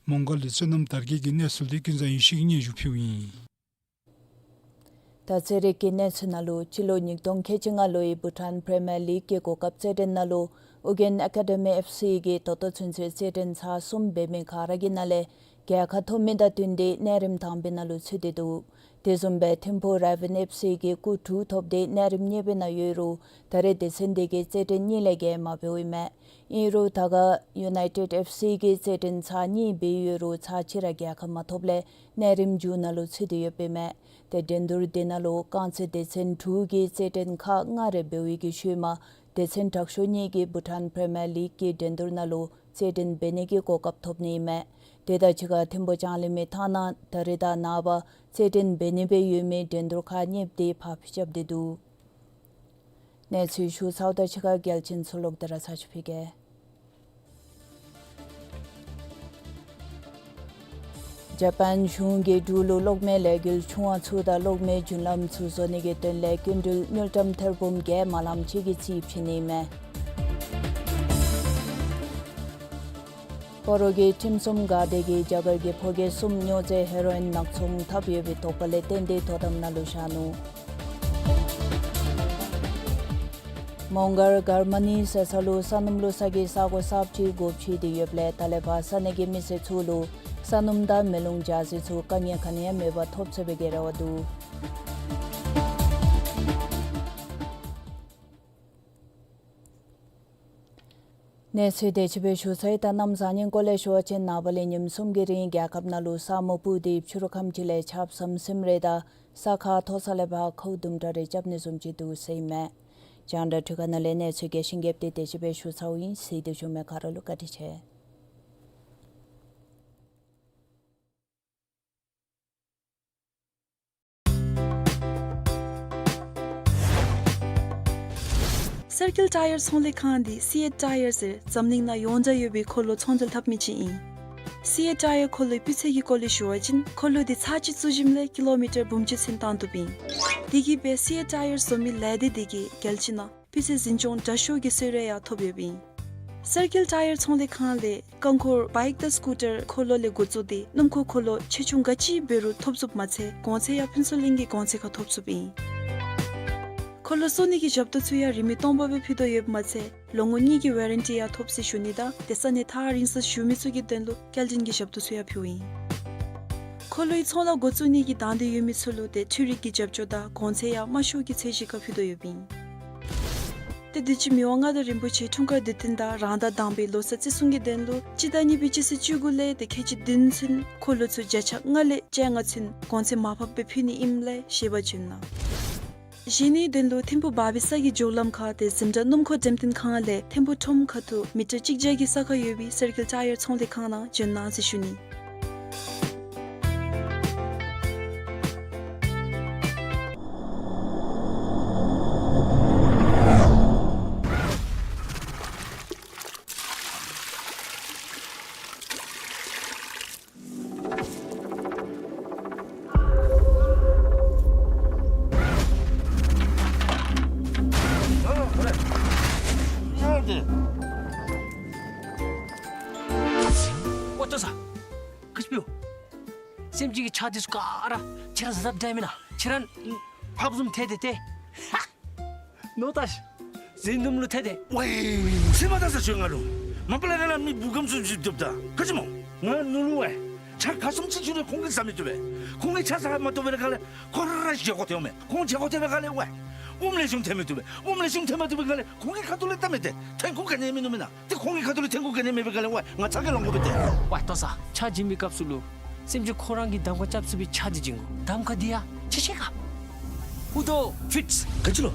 མོང་སྒར་ལས་བསོད་ནམས་དར་རྒྱས་ཀྱི་གནས་ཚུལ་འདི་ཀུན་བཟང་ཡེ་ཤེས་ཀྱིས་སྙན་ཞུ་ཕུལཝ་ཨིན། ད་རྩེད་རིགས་ཀྱི་གནས་ཚུལ་ནང་ལུ་སྤྱི་ལོ་ཉིས་སྟོང་ཁལ་གཅིག་ལྔ་ལོའི་བྷུ་ཊཱན་པི་རི་མི་ཡར་ལིག་གི་གོ་སྐབས་རྩེད་འགྲན་ནང་ལུ་ཨོ་རྒྱན་ཨེ་ཀ་ཌི་མི་ཨེཕ་སི་གིས་ད་ལྟོ་ཚུན་ཚོད་རྩེད་འགྲན་ཚར་གསུམ་འབད་མི་ག་ར་གི་ནང་ལས་རྒྱལ་ཁ་ཐོབ་མི་དང་བསྟུན་ཏེ་གནས་རིམ་དང་པའི་ནང་ལུ་ཚུད་དེ་འདུག། དེ་བཟུམ་སྦེ་ཐིམ་ཕུ་རེ་ཝན་ཨེཕ་སི་གིས་སྐུགས་དྲུག་ཐོབ་སྟེ་གནས་རིམ་གཉིས་པའི་ནང་ཡོད་རུང་ད་རེས་སྡེ་ཚན་དེ་གིས་རྩེད་འགྲན་གཉིས་ལས་བརྒལ་མ་འབད་བའི་མས། ཨིན་རུང་ད་ག་ཡུ་ནའི་ཊེཌ་ཨེཕ་སི་གིས་རྩེད་འགྲན་ཚར་གཉིས་འབད་ཡོད་རུང་ཚར་གཅིག་ར་རྒྱལ་ཁ་མ་ཐོབ་ལས་གནས་རིམ་མཇུག་ནང་ལུ་ཚུད་དེ་ཡོདཔ་ཨིན་མས། ཏེ་འགྲན་བསྡུར་དེ་ནང་ལུ་རྐང་རྩེད་སྡེ་ཚན་དྲུག་གིས་རྩེད་འགྲན་ཁག་ལྔ་རེ་འབད་བའི་གི་ཤུལ་མ་སྡེ་ཚན་དྲག་ཤོས་གཉིས་ཀྱིས་བྷུ་ཊཱན་པི་རི་མི་ཡར་ལིག་གི་འགྲན་བསྡུར་ནང་ལུ་རྩེད་འགྲན་འབད་ནི་གི་གོ་སྐབས་ཐོབ་ནི་ཨིན་མས། དེ་དང་གཅིག་ཁར་ཐིམ་ཕུ་ལྕང་གླིང་མི་ཐང་ནང་ད་རེས་དང་ནངས་པ་རྩེད་འགྲན་འབད་ནི་སྦེ་ཡོད་མི་འགྲན་བསྡུར་ཁག་གཉིས་དེ་ཕར་འགྱངས་ཏེ་འདུག། གནས་ཚུལ་ཞུ་ཚརཝ་དང་གཅིག་ཁར་རྒྱལ་སྤྱིའི་ཚུལ་ལོག་སྟེ་ར་ཚར་ཅིག་ཕུལ་གེ། ཇ་པཱན་གཞུང་གིས་འབྲུག་ལུ་གློག་མེའི་ལས་འགུལ་ཆུང་བ་ཚུ་དང་གློག་མེའི་རྒྱུན་ལམ་ཚུ་བཟོ་ནི་གི་དོན་ལས་སྐྱིན་འགྲུལ་དངུལ་ཀྲམ་ཐེར་འབུམ་བརྒྱད་མ་ལངམ་ཅིག་གི་རྩིས་ཕྱེ་ནི་མས། སྤ་རོ་གི་ཁྲིམས་སྲུང་འགག་སྡེ་གིས་རྒྱ་གར་གྱི་ཕོ་སྐྱེས་གསུམ་སྨྱོ་རྫས་ཧེ་རོ་ཨིན་ནག་ཚོང་འཐབ་ཡོད་པའི་དོགས་པ་ལས་བརྟེན་ཏེ་དོ་དམ་ནང་ལུ་བཞག་ནུག། མོང་སྒར་གར་མ་ནི་ཟེར་ས་ལུ་ས་སྣུམ་བླུག་ས་གི་ས་གོ་གསརཔ་ཅིག་སྒོ་ཕྱེ་སྟེ་ཡོདཔ་ལས་ད་ལས་ཕར་ས་གནས་ཀྱི་མི་སེར་ཚུ་ལུ་ས་སྣུམ་དང་མེ་རླུང་འཇའ་ཟེར་ཚུ་དཀའ་ངལ་ག་ནི་ཡང་མེད་པར་ཐོབ་ཚུགས་པའི་གི་རེ་བ་འདུག། གནས་ཚུལ་དེ་ཅིག་སྦེ་ཞུ་ཚར་ཡི། ད་གནམ་བཟང་ངན་སྐོར་ལས་ཞུ་བ་ཅིན་ནངས་པ་ལས་ཉིནམ་གསུམ་གྱི་རིང་རྒྱལ་ཁབ་ནང་ལུ་ས་སྨུག་སྤུབས་ཏེ་ཕྱི་རུ་ཁམས་ཅིག་ལས་ཆརཔ་ཟམ་ཟིམ་རེ་དང་ས་ཁ་མཐོ་ས་ལས་ཕར་ཁཝ་དུམ་གྲ་རེ་རྐྱབ་ནི་བཟུམ་ཅིག་འདུག་ཟེར་ཨིན་མས། རྒྱང་བསྒྲགས་འཕྲུལ་ཁང་ནང་ལས་གནས་ཚུལ་རྒྱས་ཤིང་རྒྱསཔ་དེ་དེ་ཅིག་སྦེ་ཞུ་ཚརཝ་ཨིན། གཟིགས་ཏེ་བཞུགས་མི་ག་ར་ལུ་བཀའ་དྲིན་ཆེ། སར་ཀིལ་ཊ་ཡར་ཚོང་ལས་ཁང་འདི་སི་ཨེཊ་ཊ་ཡར་ཟེར་འཛམ་གླིང་ནང་ཡོངས་གྲགས་ཡོད་པའི་འཁོར་ལོ་ཚོང་འབྲེལ་འཐབ་མི་ཅིག་ཨིན། སི་ཨེཊ་ཊ་ཡར་འཁོར་ལོའི་སྤུས་ཚད་ཀྱི་སྐོར་ལས་ཞུ་བ་ཅིན་འཁོར་ལོ་འདི་ཚར་གཅིག་བཙུགས་ཞིནམ་ལས་ཀི་ལོ་མི་ཊར་འབུམ་གཅིག་ཚུན་བཏང་བཏུབ་ཨིན། དེ་གིས་སྦེ་སི་ཨེཊ་ཊ་ཡར་བཟོ་མི་ལས་སྡེ་འདི་གིས་རྒྱལ་སྤྱི་ནང་སྤུས་ཚད་འཛིན་སྐྱོང་དྲག་ཤོས་ཀྱི་གསོལ་རས་ཡང་ཐོབ་ཡོདཔ་ཨིན། སར་ཀིལ་ཊ་ཡར་ཚོང་ལས་ཁང་ལས་རྐང་འཁོར་བའིཀ་དང་སི་ཀུ་ཊར་འཁོར་ལོ་ལས་འགོ་བཙུགས་ཏེ་སྣུམ་འཁོར་འཁོར་ལོ་ཆེ་ཆུང་ག་ཅི་འབད་རུང་ཐོབ་ཚུགསཔ་མ་ཚད་གོང་ཚད་ཡང་ཕུན་ཚོགས་གླིང་གི་གོང་ཚད་ཁར་ཐོབ་ཚུགསཔ་ཨིན། འཁོར་ལོ་གསོ་ནི་གི་ཞབས་ཏོག་ཚུ་ཡང་རིན་མེད་སྟོང་པ་སྦེ་ཕུལ་དོ་ཡོདཔ་མ་ཚད་ལོ་ངོ་གཉིས་ཀྱི་ཝ་རན་ཊི་ཡང་ཐོབ་ཟེར་ཞུ་ནི་དང་ཏེ་ས་གནས་ཐག་རིང་སར་བཞུགས་མི་ཚུ་གི་དོན་ལུ་སྐྱེལ་འདྲེན་གྱི་ཞབས་ཏོག་ཚུ་ཡང་ཕུལཝ་ཨིན། འཁོར་ལོའི་ཚོང་ལཱ་འགོ་བཙུགས་ནི་གི་དང་འདོད་ཡོད་མི་ཚུ་ལུ་ཏེ་འཕྲུལ་རིག་གི་རྒྱབ་སྐྱོར་དང་གོང་ཚད་ཡང་དམའ་ཤོས་ཀྱི་ཚད་གཞི་ཁར་ཕུལ་དོ་ཡོདཔ་ཨིན། ཏེ་དུས་ཅི་མི་དབང་མངའ་བདག་རིན་པོ་ཆེ་འཁྲུངས་སྐར་དུས་སྟོན་དང་རང་ཟླ་དང་པའི་ལོ་གསར་བརྩི་སྲུང་གི་དོན་ལུ་སྤྱི་ཟླ་གཉིས་པའི་སྤྱི་ཚེས་བཅུ་དགུ་ལས་ཏེ་ཁལ་གཅིག་བདུན་ཚུན་འཁོར་ལོ་ཚུ་བརྒྱ་ཆ་ལྔ་ལས་བཅོ་ལྔ་ཚུན་གོང་ཚད་མར་ཕབ་སྦེ་ཕུལ་ནི་ཨིནམ་ལས་ཞལ་པར་བྱོན་གནང་། གཞན་ནི་དོན་ལུ་ཐིམ་ཕུ་བར་བི་ས་གི་མགྱོགས་ལམ་ཁར་ཏེ་འཛིན་གྲྭ་སྣུམ་འཁོར་འགྲེམས་སྟོན་ཁང་ལས་ཐིམ་ཕུ་ཁྲོམ་ཁ་ཐུག་མི་ཊར་གཅིག་བརྒྱ་གི་ས་ཁར་ཡོད་པའི་སར་ཀིལ་ཊ་ཡར་ཚོང་ལས་ཁང་ནང་བྱོན་གནང་ཟེར་ཞུ་ནི། ཨོ་ལྟོ་ས། ག་ཅི་འབདཝ། སེམས་ཅན་གྱི་ཆ་འདི་ཚུ་ག་ར་ཁྱེད་ར་གཟབ་གཟབ་འདྲ་མེན་ན། ཁྱེད་ར་ཕགཔ་བཟུམ་ཐལ་ཏེ་ཏེ། ནོ་ཏ་ཤི། ཟིན་དུམ་ལུ་ཐལ་ཏེ། ཝའི། སེམས་མ་དགའ་ས་ཅིག་ང་ལུ། མ་པ་ལས་ར་ལ་མི་བུ་གམ་སུ་ཅིག་བཏུབ་ད། ག་ཅི་སྨོ། ང་ནུ་ལུ་ཝའི། ཆ་ག་བཟུམ་ཅིག་ཅིག་རུང་ཁོང་གིས་ཟ་མི་བཏུབ་པས། ཁོང་གིས་ཆ་ཟ་མ་བཏུབ་པའི་ཁ་ལས་ཁོ་ར་བཞེས་སྒོ་ཐོན་མས། ཁོང་བཞེས་སྒོ་ཐོན་པའི་ཁ་ལས་ཝའི། ཨོམ་ལས་ཆུང་ཐོན་མི་བཏུབ་པས། ཨོམ་ལས་ཆུང་ཐོན་མ་བཏུབ་པའི་ཁ་ལས་ཁོང་གི་ཁ་ཐུག་ལས་བལྟ་མི་ཏེ་ཐོན་ཁུངས་ག་ནི་མིན་ནུག་མེན་ན། ཏེ་ཁོང་གི་ཁ་ཐུག་ལས་ཐོན་ཁུངས་ག་ནི་མེད་པའི་ཁ་ལས་ཝའི་ང་ཚ་གྱང་ལང་དགོ་པས་ཏེ། ཝའི་ལྟོ་ས། ཆ་བྱིན་པའི་སྐབས་སུ་ལུ་སེམས་ཅན་ཁོ་ར་གིས་གདམ་ཁ་རྐྱབ་ཚུགས་པའི་ཆ་འདི་བྱིན་དགོ། གདམ་ཁ་འདི་ཡང་ཆ་ཤེས་ག། ཧུ་ཏོ་ཕིཊས། ག་ཅི་ལོ།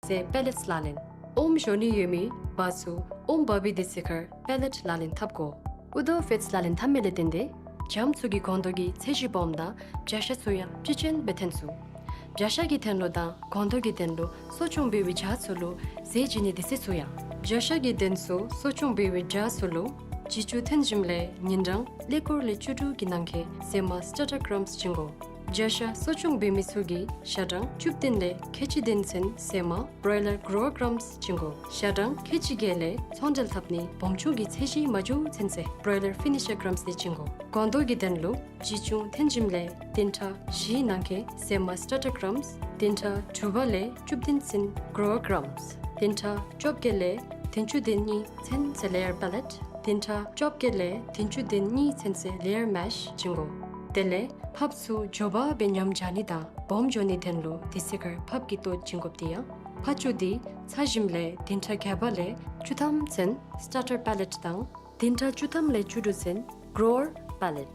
ཟེར་པེ་ལེཊསི་ལག་ལེན། ཨོམ་བཞོ་ནི་ཡོད་མི་བ་ཚུ་ཨོམ་བབས་པའི་དུས་ཚོད་ཁར་པེ་ལེཊ་ལག་ལེན་འཐབ་དགོ། ཨུ་དོ་ཕེཊསི་ལག་ལེན་འཐབ་མི་ལས་བརྟེན་ཏེ་བྱམོ་ཚུ་གི་སྒོང་རྡོག་གི་ཚད་གཞི་སྦོམ་དང་བྱ་ཤ་ཚུ་ཡང་བཅུད་ཅན་སྦེ་ཐོན་ཚུགས། བྱ་ཤ་གི་ཐོན་ལུགས་དང་སྒོང་རྡོག་གི་ཐོན་ལུགས་གསོ་སྐྱོང་འབད་བའི་བྱ་ཚུ་ལུ་ཟས་བྱིན་ནིའི་དུས་ཚོད་ཚུ་ཡང་། བྱ་ཤ་གི་ཐོན་ལུགས་གསོ་སྐྱོང་འབད་བའི་བྱ་ཚུ་ལུ་བྱི་ཅུང་ཐོན་ཞིནམ་ལས་ཉིན་གྲངས་ཀླད་ཀོར་ལས་བཅུ་དྲུག་གི་ནང་འཁོད་ཟེ་མ་སི་ཊར་ཊར་ཀྲམསི་བྱིན་དགོ། བྱ་ཤ་གསོ་སྐྱོང་འབད་མི་ཚུ་གིས་ཞག་གྲངས་བཅུ་བདུན་ལས་ཁལ་གཅིག་བདུན་ཚུན་ཟེ་མ་བོ་རོ་ཡི་ལར་གྲོ་ཝར་ཀྲམསི་བྱིན་དགོ། ཞག་གྲངས་ཁལ་གཅིག་བརྒྱད་ལས་ཚོང་འབྲེལ་འཐབ་ནི་སྦོམ་ཆུང་གི་ཚད་གཞི་མ་འགྱོ་ཚུན་ཚོད་བོ་རོ་ཡི་ལར་ཕི་ནི་ཤར་ཀྲམསི་དེ་བྱིན་དགོ། སྒོང་རྡོག་གི་ཐོན་ལུགས་བྱི་ཅུང་ཐོན་ཞིནམ་ལས་བདུན་ཕྲག་བཞིའི་ནང་འཁོད་ཟེ་མ་སི་ཊར་ཊར་ཀྲམསི། བདུན་ཕྲག་དྲུག་པ་ལས་བཅུ་བདུན་ཚུན་གྲོ་ཝར་ཀྲམསི། བདུན་ཕྲག་བཅོ་བརྒྱད་ལས་བདུན་ཅུ་དོན་གཉིས་ཚུན་ཚོད་ལེ་ཡར་པེ་ལེཊ། བདུན་ཕྲག་བཅོ་བརྒྱད་ལས་བདུན་ཅུ་དོན་གཉིས་ཚུན་ཚོད་ལེ་ཡར་མེཤ་བྱིན་དགོ། དེ་ལས་ཕགཔ་ཚུ་མགྱོགས་པ་སྦེ་ཉམས་འགྱོ་ནི་དང་སྦོམ་འགྱོ་ནི་ཐོན་ལུ་དུས་ཚོད་ཁར་ཕགཔ་གི་ལྟོ་བྱིན་དགོཔ་དེ་ཡང་ཕགཔ་ཚུ་དེ་ཚ་ཞིནམ་ལས་བདུན་ཕྲག་བརྒྱད་པ་ལས་བཅུ་ཐམ་ཚུན་སི་ཊར་ཊར་པེ་ལེཊ་དང་བདུན་ཕྲག་བཅུ་ཐམ་ལས་བཅུ་དྲུག་ཚུན་གྲོ་ཝར་པེ་ལེཊ།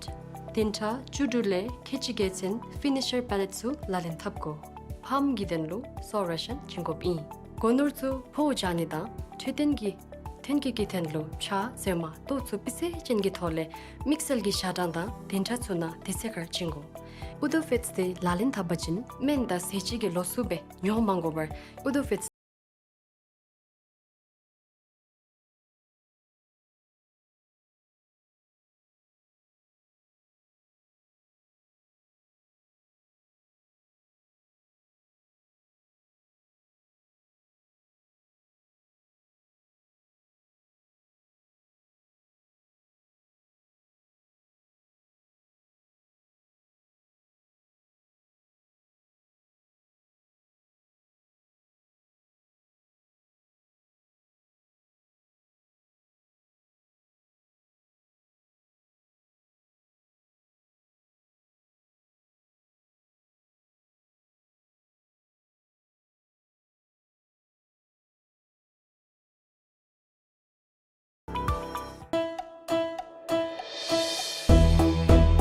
བདུན་ཕྲག་བཅུ་དྲུག་ལས་ཁལ་གཅིག་བརྒྱད་ཚུན་ཕི་ནི་ཤར་པེ་ལེཊ་ཚུ་ལག་ལེན་འཐབ་དགོ། ཕགཔ་གི་ཐོན་ལུགས་སོལ་རེ་ཤཱན་བྱིན་དགོཔ་ཨིན། སྒོ་ནོར་ཚུ་ཕོཝ་འཇགས་ནི་དང་འཕྲོད་བསྟེན་གྱི་ཐོན་སྐྱེད་ཀྱི་ཐོན་ལུགས་བྱ་ཟེ་མ་ལྟོ་ཚུ་སྤུས་ཚད་ཅན་གྱི་ཐོག་ལས་དམིགས་བསལ་གྱི་ཞག་གྲངས་དང་བདུན་ཕྲག་ཚུ་ནང་དུས་ཚོད་ཁར་བྱིན་དགོ། ཨུ་དོ་ཕེཊསི་དེ་ལག་ལེན་འཐབ་པ་ཅིན་སྨན་དང་ཟས་བཅུད་ཀྱི་ལོགས་སུ་སྦེ་ཉོ་མ་དགོ་པར་ཨུ་དོ་ཕེཊསི།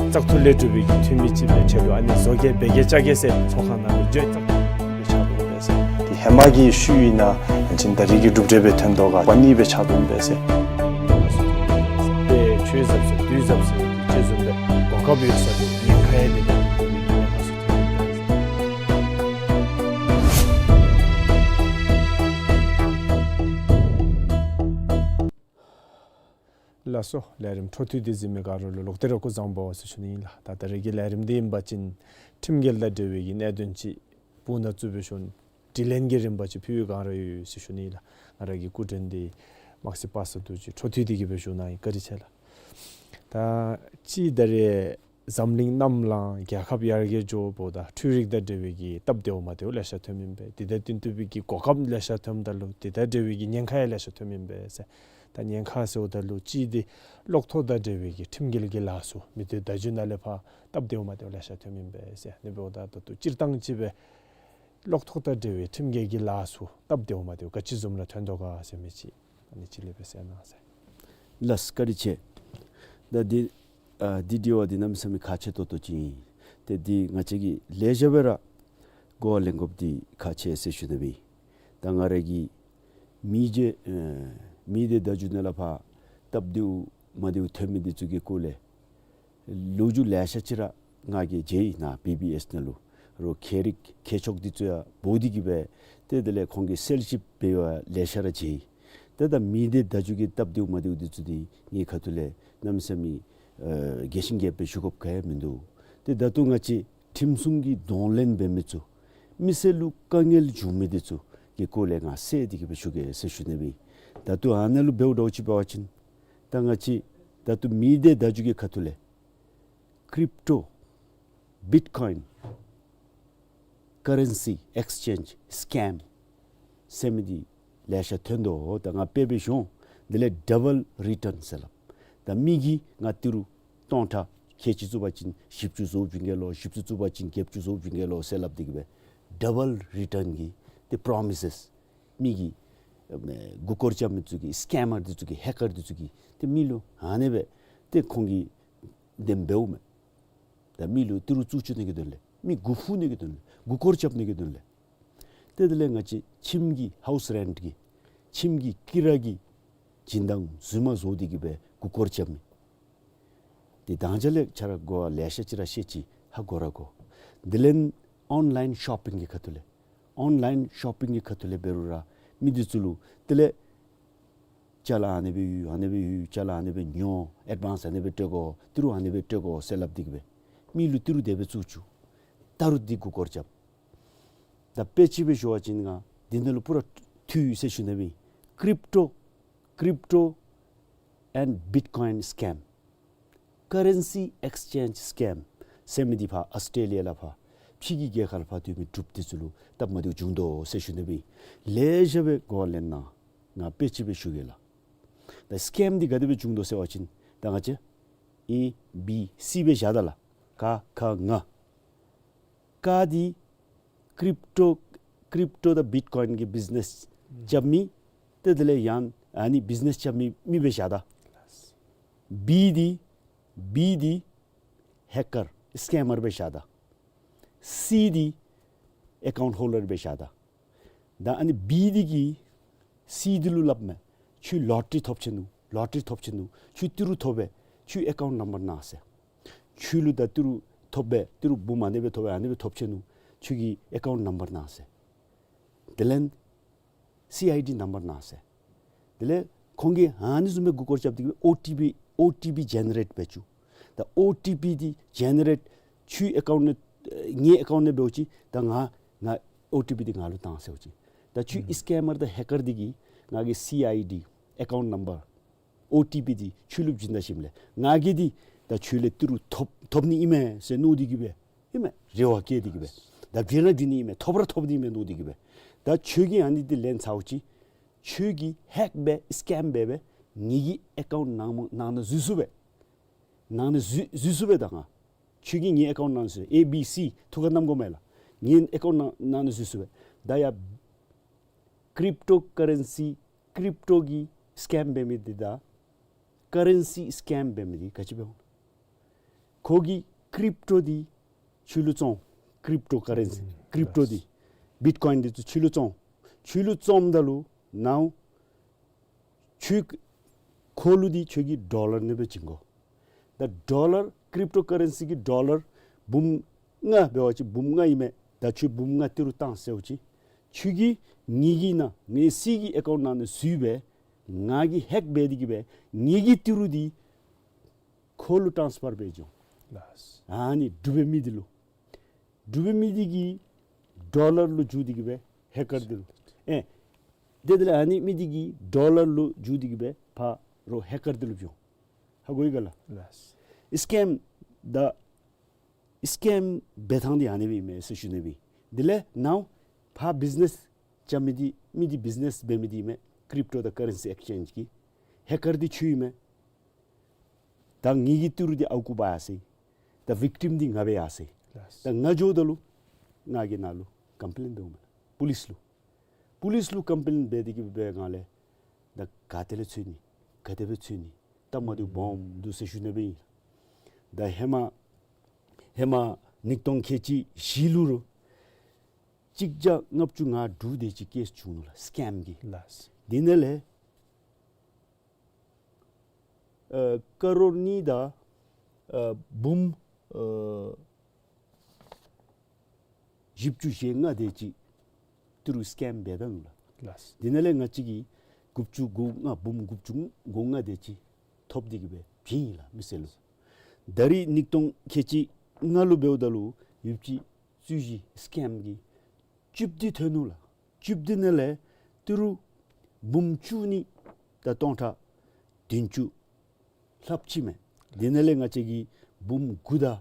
བཙག་འཐུ་ལས་གྲུབ་པའི་གི་འཐུས་མི་ཅིག་སྦེ་ཆགས་འདུག། ཨ་ནི་བཟོ་བཀོད་འབད་གེ་བཅའ་གེ་ཟེར་ཚོགས་ཁང་ནང་ལུ་བརྗོད་བཙག་འཐུ་སྦེ་ཆགས་འདུག་ཟེར། དེ་ཧེ་མ་གི་ཤུལ་ཨིན་ན་ཅིན་ད་རིས་ཀྱི་གྲུབ་འབྲས་སྦེ་ཐོན་དོ་ག་པ་ནི་སྦེ་ཆགས་འདུག་ཟེར། དེ་ཆོས་ཟབ་ཟེར་དུས་ཟབ་ཟེར་ཅིག་བཟུམ་སྦེ་གོ་སྐབས་ཡོད་ས་འདི་ཉེན་ཁ་ཡང་འདི་ད་འདི་ཉེན་ཁ་ཚུ་ཐོན་ཡི་ཟེར། ལགས་སོ། ལས་རིམ་འཕྲོ་མཐུད་དེ་གཟིགས་མི་ག་ར་ལུ་ལོག་སྟེ་ར་སྐུ་གཟུགས་བཟང་པོ་ཟེར་ཞུ་ནི་ཨིན་ལགས། ད་ད་རིས་ཀྱི་ལས་རིམ་འདི་ཨིན་པ་ཅིན་ཁྲིམས་འགལ་དང་འབྲེལ་བའི་གི་གནད་དོན་ཅིག་སྦུག་ནང་བཙུགས་སྦེ་ཞུ་ནི། དྲི་ལན་གྱི་རིམ་པ་ཅིག་ཕུལ་བའི་བསྒང་ར་ཡོད་ཟེར་ཞུ་ནི་ཨིན་ལགས། ང་ར་གི་སྐུ་མགྲོན་འདི་དམག་སྤྱི་པ་སངས་རྡོ་རྗེ་འཕྲོ་མཐུད་དེ་གི་སྦེ་ཞུ་གནང་ཡི། བཀའ་དྲིན་ཆེ་ལགས། ད་ཅི་ད་རིས་འཛམ་གླིང་གནམ་ལངས་རྒྱལ་ཁབ་ཡར་རྒྱས་འགྱོཝ་ད་འཕྲུལ་རིག་དང་འབྲེལ་བའི་གི་སྟབས་བདེཝ་མ་བདེཝ་ལེ་ཤ་ཐོནམ་ཨིན་པས། དེ་དང་བསྟུན་ཏེ་སྦེ་གི་གོ་སྐབས་ལེ་ཤ་ཐོནམ་ད་ལུ་དེ་དང་འབྲེལ་བའི་གི་ཉེན་ཁ་ཡང་ལེ་ཤ་ཐོནམ་ཨིན་པས་ཟེར། ད་ཉེན་ཁ་ཟེརཝ་ད་ལུ་གཅིག་འདི་གློག་ཐོག་དང་འབྲེལ་བའི་གི་ཁྲིམས་འགལ་གྱི་ལཱ་ཚུ་མི་སྡེ་བརྡ་བརྒྱུད་ནང་ལས་ཕར་སྟབས་བདེཝ་མ་བདེཝ་ལེ་ཤ་ཐོནམ་ཨིན་པས་ཟེར། ཨ་ནི་འབདཝ་ད་ད་ལྟོ་སྤྱིར་བཏང་ཅིག་སྦེ་གློག་ཐོག་དང་འབྲེལ་བའི་ཁྲིམས་འགལ་གྱི་ལཱ་ཚུ་སྟབས་བདེཝ་མ་བདེཝ་ག་ཅི་བཟུམ་ར་ཐོན་དོ་ག་ཟེར་མི་ཅིག་ཨ་ནི་ཅིག་ལས་སྦེ་གསལ་གནང་ཟེར། ལགས་བཀའ་དྲིན་ཆེ། ད་འདི་ཨ་འདི་དྲི་བ་འདི་གནམ་མེད་ས་མེད་ཁག་ཆེ་ཏོག་ཏོ་ཅིག་ཨིན། ཏེ་འདི་ང་བཅས་ཀྱིས་ལེགས་ཤོམ་སྦེ་ར་གོ་བ་ལེན་དགོཔ་འདི་ཁག་ཆེ་ཟེར་ཞུ་ནི་ཨིན། ད་ང་ར་གིས་མི་སྡེ་ཨེ་མི་སྡེ་བརྡ་བརྒྱུད་ནང་ལས་ཕར་སྟབས་བདེཝ་མ་བདེཝ་ཐོན་མི་འདི་ཚུ་གི་སྐོར་ལས་ལོ་རྒྱུས་ལེ་ཤ་ཅིག་ར་ང་གིས་མཇལ་ཡི་ནཱ་བི་བི་ཨེསི་ནང་ལུ། རོགས་མཁས་རིག་མཁས་མཆོག་འདི་ཚུ་ཡང་འབོ་སྟེ་གི་སྦེ་ཏེ་དེ་ལས་ཁོང་གིས་གསལ་ཞིབ་འབད་བ་ལེ་ཤ་ར་མཇལ་ཡི། ཏེ་ད་མི་སྡེ་བརྡ་བརྒྱུད་ཀྱི་སྟབས་བདེཝ་མ་བདེཝ་འདི་ཚུ་འདི་ངེའི་ཁ་ཐུག་ལས་གནམ་མེད་ས་མེད་ཨེ་རྒྱས་ཤིང་རྒྱསཔ་སྦེ་ཞུ་དགོཔ་ག་ཡང་མིན་འདུག། ཏེ་ད་ལྟོ་ང་བཅས་ཁྲིམས་སྲུང་གི་གདོང་ལེན་འབད་མི་ཚུ་མི་སེར་ལུ་དཀའ་ངལ་འབྱུང་མི་འདི་ཚུ་གི་སྐོར་ལས་ང་གསལ་ཏེ་གི་སྦེ་ཞུ་གེ་ཟེར་ཞུ་ནི་ཨིན། ད་ལྟོ་ཨ་ནཱ་ལུ་འབདཝ་འདྲཝ་ཅིག་འབད་བ་ཅིན་ད་ང་བཅས་ད་ལྟོ་མི་སྡེ་བརྡ་བརྒྱུད་ཀྱི་ཁ་ཐུག་ལས་ཀྲིབ་ཊོ་བིཊ་ཀོའིན་ཀ་རེན་སི་ཨེགསི་ཅེནཇ་སི་ཀེམ་ཟེར་མི་འདི་ལེ་ཤ་ཐོན་དོ། ད་ང་དཔེ་སྦེ་ཞུ་འོང་། དེ་ལས་ཌབ་བཱལ་རི་ཊརན་ཟེར་སླབ། ད་མི་གིས་ང་ཏི་རུ་སྟོང་ཕྲག་ཁལ་གཅིག་བཙུགས་པ་ཅིན་བཞི་བཅུ་བཟོ་བྱིན་གེ་ལོ། བཞི་བཅུ་བཙུགས་པ་ཅིན་བརྒྱད་ཅུ་བཟོ་བྱིན་གེ་ལོ་ཟེར་སླབ་སྟེ་གི་སྦེ་ཌབ་བཱལ་རི་ཊརན་གྱི་ཏེ་པྲོ་མི་སེསི་མི་གིས་ཨེ་མགུ་སྐོར་རྐྱབ་མི་ཚུ་གིས་སི་ཀེམ་མར་འདི་ཚུ་གིས་ཧེ་ཀར་འདི་ཚུ་གིས་ཏེ་མི་ལུ་ཨ་ནི་སྦེ་ཏེ་ཁོང་གིས་དེ་སྦེ་འབདཝ་མས། ད་མི་ལུ་ཏི་རུ་བཙུགས་བཅུག་ནི་གི་དོན་ལས་མི་མགུ་ཕུ་ནི་གི་དོན་ལས་མགུ་སྐོར་རྐྱབ་ནི་གི་དོན་ལས། ཏེ་དེ་ལས་ང་བཅས་ཁྱིམ་གྱི་ཧའུསི་རེནཊ་གི་ཁྱིམ་གྱི་ཀི་ར་གི་སྦྱིན་བདག་རྫུན་མ་བཟོ་སྟེ་གི་སྦེ་མགུ་སྐོར་རྐྱབ་མི། ཏེ་ད་ཅི་ལས་ཆ་ར་གོ་བ་ལེ་ཤ་ཅིག་ར་བཤད་ཅི། ཧ་གོ་ར་གོ། དེ་ལས་ཨོན་ལའིན་ཤོ་པིང་གི་ཁ་ཐུག་ལས་ཨོན་ལའིན་ཤོ་པིང་གི་ཁ་ཐུག་ལས་འབད་རུང་ར་མི་འདི་ཚུ་ལུ་དེ་ལས་ཅ་ལ་ཨ་ནི་སྦེ་ཡོད། ཨ་ནི་སྦེ་ཡོད། ཅ་ལ་ཨ་ནི་སྦེ་ཉོ། ཨེཌ་ཝཱནསི་ཨ་ནི་སྦེ་སྤྲོད་དགོ། ཏི་རུ་ཨ་ནི་སྦེ་སྤྲོད་དགོ་ཟེར་སླབ་སྟེ་གི་སྦེ་མི་ལུ་ཏི་རུ་དེ་སྦེ་བཙུགས་བཅུག། ད་རུང་འདི་མགུ་སྐོར་རྐྱབ། ད་དཔེ་ཅིག་སྦེ་ཞུ་བ་ཅིན་ང་འདི་ནང་ལུ་པུ་ར་འཐུས་ཡོད་ཟེར་ཞུ་ནི་སྦེ། ཀྲིབ་ཊོ་ཀྲིབ་ཊོ་ཨེནཌ་བིཊ་ཀོའིན་སི་ཀེམ། ཀ་རེན་སི་ཨེགསི་ཅེནཇ་སི་ཀེམ་ཟེར་མི་འདི་ཕར་ཨོསི་ཊྲེ་ལི་ཡ་ལས་ཕར་ཕྱི་གི་རྒྱལ་ཁབ་ལས་ཕར་སྡོད་མི་འབྲུགཔ་འདི་ཚུ་ལུ་སྟབས་མ་བདེཝ་བྱུང་དོ་ཟེར་ཞུ་ནི་སྦེ། ལེ་ཤ་སྦེ་གོ་བ་ལེན་གནང་། ང་དཔེ་ཅིག་སྦེ་ཞུ་གེ་ལགས། ད་སི་ཀེམ་འདི་ག་དེ་སྦེ་བྱུང་དོ་ཟེར་བ་ཅིན་ད་ང་བཅས་ཨེ་བི་སི་སྦེ་བཞག་ད་ལགས། ཀ་ཁ་ང་། ཀ་འདི་ཀྲིབ་ཊོ་ཀྲིབ་ཊོ་དང་བིཊ་ཀོའིན་གྱི་བིཛ་ནེསི་རྐྱབ་མི། ཏེ་དེ་ལས་ཡང་ཨ་ནི་བིཛ་ནེསི་རྐྱབ་མི་མི་སྦེ་བཞག་ད། བི་འདི་བི་འདི་ཧེ་ཀར་སི་ཀེམ་མར་སྦེ་བཞག་ད། སི་འདི་ཨེ་ཀའུནཊ་ཧོལ་ཌར་སྦེ་བཞག་ད། ད་ཨ་ནི་བི་འདི་གིས་སི་འདི་ལུ་སླབ་མས། ཁྱོད་ལོ་ཊ་རི་ཐོབ་ཆི་ནུག། ལོ་ཊ་རི་ཐོབ་ཆི་ནུག། ཁྱོད་ཏི་རུ་ཐོབ་པས། ཁྱོད་ཨེ་ཀའུནཊ་ནམ་བར་གནང་ཟེར། ཁྱོད་ལུ་ད་ཏི་རུ་ཐོབ་པས། ཏི་རུ་འབུམ་ཨ་ནི་སྦེ་ཐོབ་པས། ཨ་ནི་སྦེ་ཐོབ་ཆི་ནུག། ཁྱོད་ཀྱི་ཨེ་ཀའུནཊ་ནམ་བར་གནང་ཟེར། དེ་ལས་སི་ཨའི་ཌི་ནམ་བར་གནང་ཟེར། དེ་ལས་ཁོང་གིས་ཨ་ནི་བཟུམ་སྦེ་མགུ་སྐོར་རྐྱབ་སྟེ་གི་ཨོ་ཊི་པི་ཨོ་ཊི་པི་ཇེ་ནེ་རེཊ་འབད་བཅུག། ད་ཨོ་ཊི་པི་འདི་ཇེ་ནེ་རེཊ་ཁྱོད་ཨེ་ཀའུནཊ་ནང་ངེའི་ཨེ་ཀའུནཊ་ནང་འབདཝ་ཅིག། ད་ང་ང་ཨོ་ཊི་པི་འདི་ང་ལུ་བཏང་ཟེརཝ་ཅིག། ད་ཁྱོད་ཨིང་སི་ཀེམ་མར་དང་ཧེ་ཀར་འདི་གིས་ང་གི་སི་ཨའི་ཌི་ཨེ་ཀའུནཊ་ནམ་བར་ཨོ་ཊི་པི་འདི་ཁྱོད་ལུ་བྱིན་ད་ཞིནམ་ལས་ང་གིས་འདི་ད་ཁྱོད་ལས་ཏི་རུ་ཐོབ་ཐོབ་ནི་ཨིན་མས་ཟེར་མནོ་སྟེ་གི་སྦེ་ཨིན་མས། རེ་བ་བསྐྱེད་དེ་གི་སྦེ་ད་བྱིན་ར་བྱིན་ནི་ཨིན་མས། ཐོབ་ར་ཐོབ་ནི་ཨིན་མས་མནོ་སྟེ་གི་སྦེ། ད་ཁྱོད་ཀྱིས་ཨ་ནི་འདི་ལེན་ཚརཝ་ཅིག། ཁྱོད་ཀྱིས་ཧེཀ་འབད་སི་ཀེམ་འབད་སྦེ་ངེ་གི་ཨེ་ཀའུནཊ་ནང་ནང་ན་འཛུལ་ཚུགས་པས། ནང་ན་འཛུལ་འཛུལ་ཚུགས་པས། ད་ང་ཁྱོད་ཀྱིས་ངེའི་ཨེ་ཀའུནཊ་ནང་ན་འཛུལ་ཚུགས། ཨེ་བི་སི་ཐུགས་ཁར་བསྣམ་དགོ་མས་ལགས། ངེའི་ཨེ་ཀའུནཊ་ནང་ནང་ན་འཛུལ་ཚུགས་པས། ད་ཡ་ཀྲིབ་ཊོ་ཀ་རེན་སི་ཀྲིབ་ཊོ་གི་སི་ཀེམ་འབད་མི་འདི་དང་ཀ་རེན་སི་སི་ཀེམ་འབད་མི་འདི་ག་ཅི་འབད་འོང་། ཁོ་གིས་ཀྲིབ་ཊོ་འདི་ཁྱོད་ལུ་བཙོང་། ཀྲིབ་ཊོ་ཀ་རེན་སི་ཀྲིབ་ཊོ་འདི་བིཊ་ཀོའིན་འདི་ཚུ་ཁྱོད་ལུ་བཙོང་། ཁྱོད་ལུ་བཙོངམ་ད་ལུ་ནའོ་ཁྱོད་ཁོ་ལུ་འདི་ཁྱོད་ཀྱིས་ཌོ་ལར་ནང་སྦེ་བྱིན་དགོ། ད་ཌོ་ལར་ཀྲིབ་ཊོ་ཀ་རེན་སི་གི་ཌོ་ལར་འབུམ་ལྔ་འབད་བ་ཅིན་འབུམ་ལྔ་ཨིན་མས། ད་ཁྱོད་འབུམ་ལྔ་ཏི་རུ་བཏང་ཟེརཝ་ཅིག། ཁྱོད་ཀྱིས་ངེ་གི་ནང་ངེ་སི་གི་ཨེ་ཀའུནཊ་ནང་ན་འཛུལ་སྦེ་ང་གིས་ཧེཀ་འབད་དེ་གི་སྦེ་ངེ་གི་ཏི་རུ་འདི་ཁོ་ལུ་ཊཱནསི་ཕར་འབད་འགྱོ། ལགས། ཨ་ནི་འབྲུག་པའི་མི་འདི་ལུ། འབྲུག་པའི་མི་འདི་གིས་ཌོ་ལར་ལུ་བསྒྱུར་ཏེ་གི་སྦེ་ཧེ་ཀར་འདི་ལུ། ཨེ་དེ་དེ་ལས་ཨ་ནི་མི་འདི་གིས་ཌོ་ལར་ལུ་བསྒྱུར་ཏེ་གི་སྦེ་ཕར་ཧེ་ཀར་འདི་ལུ་བྱིན། ཧ་གོ་ཡི་ག་ལགས། ལགས། སི་ཀེམ་ད་སི་ཀེམ་འབད་ཐངས་འདི་ཨ་ནི་སྦེ་ཨིན་མས་ཟེར་ཞུ་ནི་སྦེ། དེ་ལས་ནའོ་ཕར་བིཛ་ནེསི་རྐྱབ་མི་འདི་མི་འདི་བིཛ་ནེསི་འབད་མི་འདི་ཨིན་མས། ཀྲིབ་ཊོ་དང་ཀ་རེན་སི་ཨེགསི་ཅེནཇ་གི་ཧེ་ཀར་འདི་ཁྱོད་ཨིན་མས། ད་ངེ་གི་ཏི་རུ་འདི་ཨརཝ་བཀོ་འབག་ཡར་སོ་ཡི། ད་བིག་ཊིམ་འདི་ང་འབད་ཡར་སོ་ཡི། ལགས། ད་ང་འགྱོཝ་ད་ལུ་ང་གིས་ནཱ་ལུ་ཀམ་པི་ལེན་འབདཝ་མས། པོ་ལིསི་ལུ། པོ་ལིསི་ལུ་ཀམ་པི་ལེན་འབད་དེ་གི་སྦེ་ང་ལས་ད་ག་ཏེ་ལས་འཚོལ་ནི་ག་དེ་སྦེ་འཚོལ་ནི་སྟབས་མ་བདེཝ་སྦོམ་འདུག་ཟེར་ཞུ་ནི་སྦེ་ཨིན། ད་ཧེ་མ་ཧེ་མ་ཉིས་སྟོང་ཁལ་གཅིག་བཞི་ལུ་རུང་གཅིག་བརྒྱ་ལྔ་བཅུ་ང་དྲུག་དེ་ཅིག་ཀེསི་བྱུང་ནུག་ལགས། སི་ཀེམ་གྱི། ལགས། དེ་ནང་ལས་ཨ་ཀ་རོར་གཉིས་དང་ཨ་འབུམ་ཨ་བཞི་བཅུ་ཞེ་ལྔ་དེ་ཅིག་ཏི་རུ་སི་ཀེམ་འབད་ད་ནུག་ལགས། ལགས། དེ་ནང་ལས་ང་བཅས་ཀྱིས་དགུ་བཅུ་གོ་ལྔ་འབུམ་དགུ་བཅུ་གོ་ལྔ་དེ་ཅིག་ཐོབ་སྟེ་གི་སྦེ་བྱིན་ཡི་ལགས་མི་སེར་ལུ། ད་རིས་ཉིས་སྟོང་ཁལ་གཅིག་ལྔ་ལུ་འབདཝ་ད་ལུ་ཡུདཔ་ཅིག་རྩོད་གཞི་སི་ཀེམ་གྱི་བཅུད་འདི་ཐོན་ནུག་ལགས། བཅུད་འདི་ནང་ལས་ཏི་རུ་འབུམ་བཅུ་གཉིས་དང་སྟོང་ཕྲག་བདུན་ཅུ་ལྷགཔ་ཅིག་མས། དེ་ནང་ལས་ང་བཅས་ཀྱིས་འབུམ་དགུ་དང་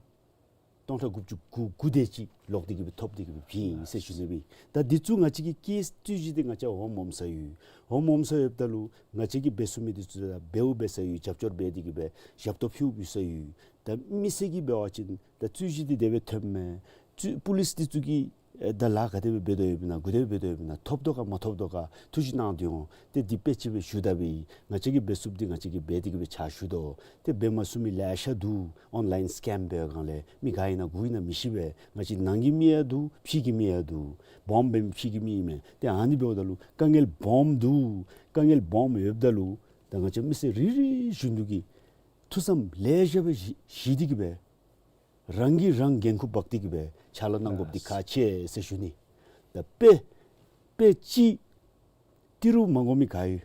སྟོང་ཕྲག་དགུ་བཅུ་གོ་དགུ་དེ་ཅིག་ལོག་སྟེ་གི་སྦེ་ཐོབ་སྟེ་གི་སྦེ་བྱིན་ཡི་ཟེར་ཞུ་ནི་སྦེ། ད་འདི་ཚུ་ང་བཅས་ཀྱིས་ཀེསི་རྩོད་གཞི་འདི་ང་བཅས་ཧོམ་ཧོམ་ས་ཡོད། ཧོམ་ཧོམ་ས་ཡོདཔ་ད་ལུ་ང་བཅས་ཀྱིས་འབད་ཚུགས་མི་འདི་ཚུ་ད་འབདཝ་འབད་ས་ཡོད། རྒྱབ་སྐྱོར་འབད་དེ་གི་སྦེ་ཞབས་ཏོག་ཕུལཝ་ཕུལ་ས་ཡོད། ད་མི་སེར་གྱིས་འབད་བ་ཅིན་ད་རྩོད་གཞི་འདི་དེ་སྦེ་ཐོནམ་མས། རྩོད་པོ་ལིསི་འདི་ཚུ་གིས་ ཨེ་ད་ལཱ་ག་དེ་སྦེ་འབད་དོ་ཡོདཔ་ཨིན་ན། ག་དེ་སྦེ་འབད་དོ་ཡོདཔ་ཨིན་ན། ཐོབ་དོ་ག་མ་ཐོབ་དོ་ག་ཐུགས་ཞིབ་གནང་སྟེ་འོང་། ཏེ་འདི་དཔེ་ཅིག་སྦེ་ཞུ་ད་པས། ང་བཅས་ཀྱིས་འབད་ཚུགསཔ་འདི་ང་བཅས་ཀྱིས་འབད་དེ་གི་སྦེ་ཕྱག་ཞུ་དོ། ཏེ་འབད་མ་ཚུགས་མི་ལེ་ཤ་འདུག། ཨོན་ལཱའིན་སི་ཀེམ་འབད་བའི་སྒང་ལས་མི་ག་ཨིན་ན་གུ་ཨིན་ན་མི་ཤེས་པས། ང་བཅས་ནང་གི་མི་ཡང་འདུག། ཕྱི་གི་མི་ཡང་འདུག། སྦོམ་འབད་མི་ཕྱི་གི་མི་ཨིན་མས། ཏེ་ཨ་ནི་འབདཝ་ད་ལུ་དཀའ་ངལ་སྦོམ་འདུག། དཀའ་ངལ་སྦོམ་ཡོདཔ་ད་ལུ་ད་ང་བཅས་མི་སེར་རེ་རེ་བཞིན་དུ་གིས་ཐུགས་བསམ་ལེ་ཤ་སྦེ་བཞེས་བཞེས་ཏེ་གི་སྦེ་རང་གིས་རང་འགན་ཁུར་འབག་སྟེ་གི་སྦེ་ཕྱག་ལཱ་གནང་དགོཔ་འདི་ལགས། ཁག་ཆེ་ཟེར་ཞུ་ནི། ད་དཔེ་དཔེ་ཅིག་ཏི་རུ་མ་དགོ་མི་ག་ཡོད།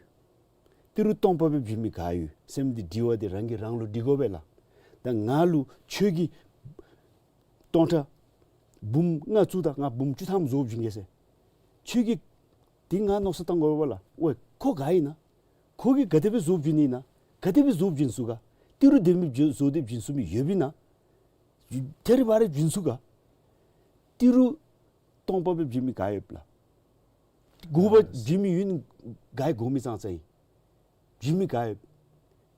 ཏི་རུ་སྟོང་པ་སྦེ་བྱིན་མི་ག་ཡོད་ཟེར་མི་འདི་དྲི་བ་འདི་རང་གིས་རང་ལུ་དྲི་དགོ་པས་ལགས། ད་ང་ལུ་ཁྱོད་ཀྱིས་སྟོང་ཕྲག་འབུམ་ལྔ་བཙུགས་ད་ང་འབུམ་བཅུ་ཐམ་བཟོ་བྱིན་གེ་ཟེར། ཁྱོད་ཀྱིས་འདི་ང་མནོ་བསམ་བཏང་དགོ་པས་ལགས། ཝའེ་ཁོ་ག་ཨིན་ན། ཁོ་གིས་ག་དེ་སྦེ་བཟོ་བྱིན་ནི་ཨིན་ན། ག་དེ་སྦེ་བཟོ་བྱིན་ཚུགས་ག། ཏི་རུ་དེ་མི་བཟོ་སྟེ་བྱིན་ཚུགས་མི་ཡོདཔ་ཨིན་ན། ཐེ་རི་བ་རི་བྱིན་ཚུགས་ག། ཏི་རུ་སྟོང་པ་སྦེ་བྱིན་མི་ག་ཡོདཔ་ལགས། དགུ་པ་བྱིན་མི་ཡོད་ནི་ག་ཡོད། དགོ་མི་ཙང་ཙང་ཨིན། བྱིན་མི་ག་ཡོད།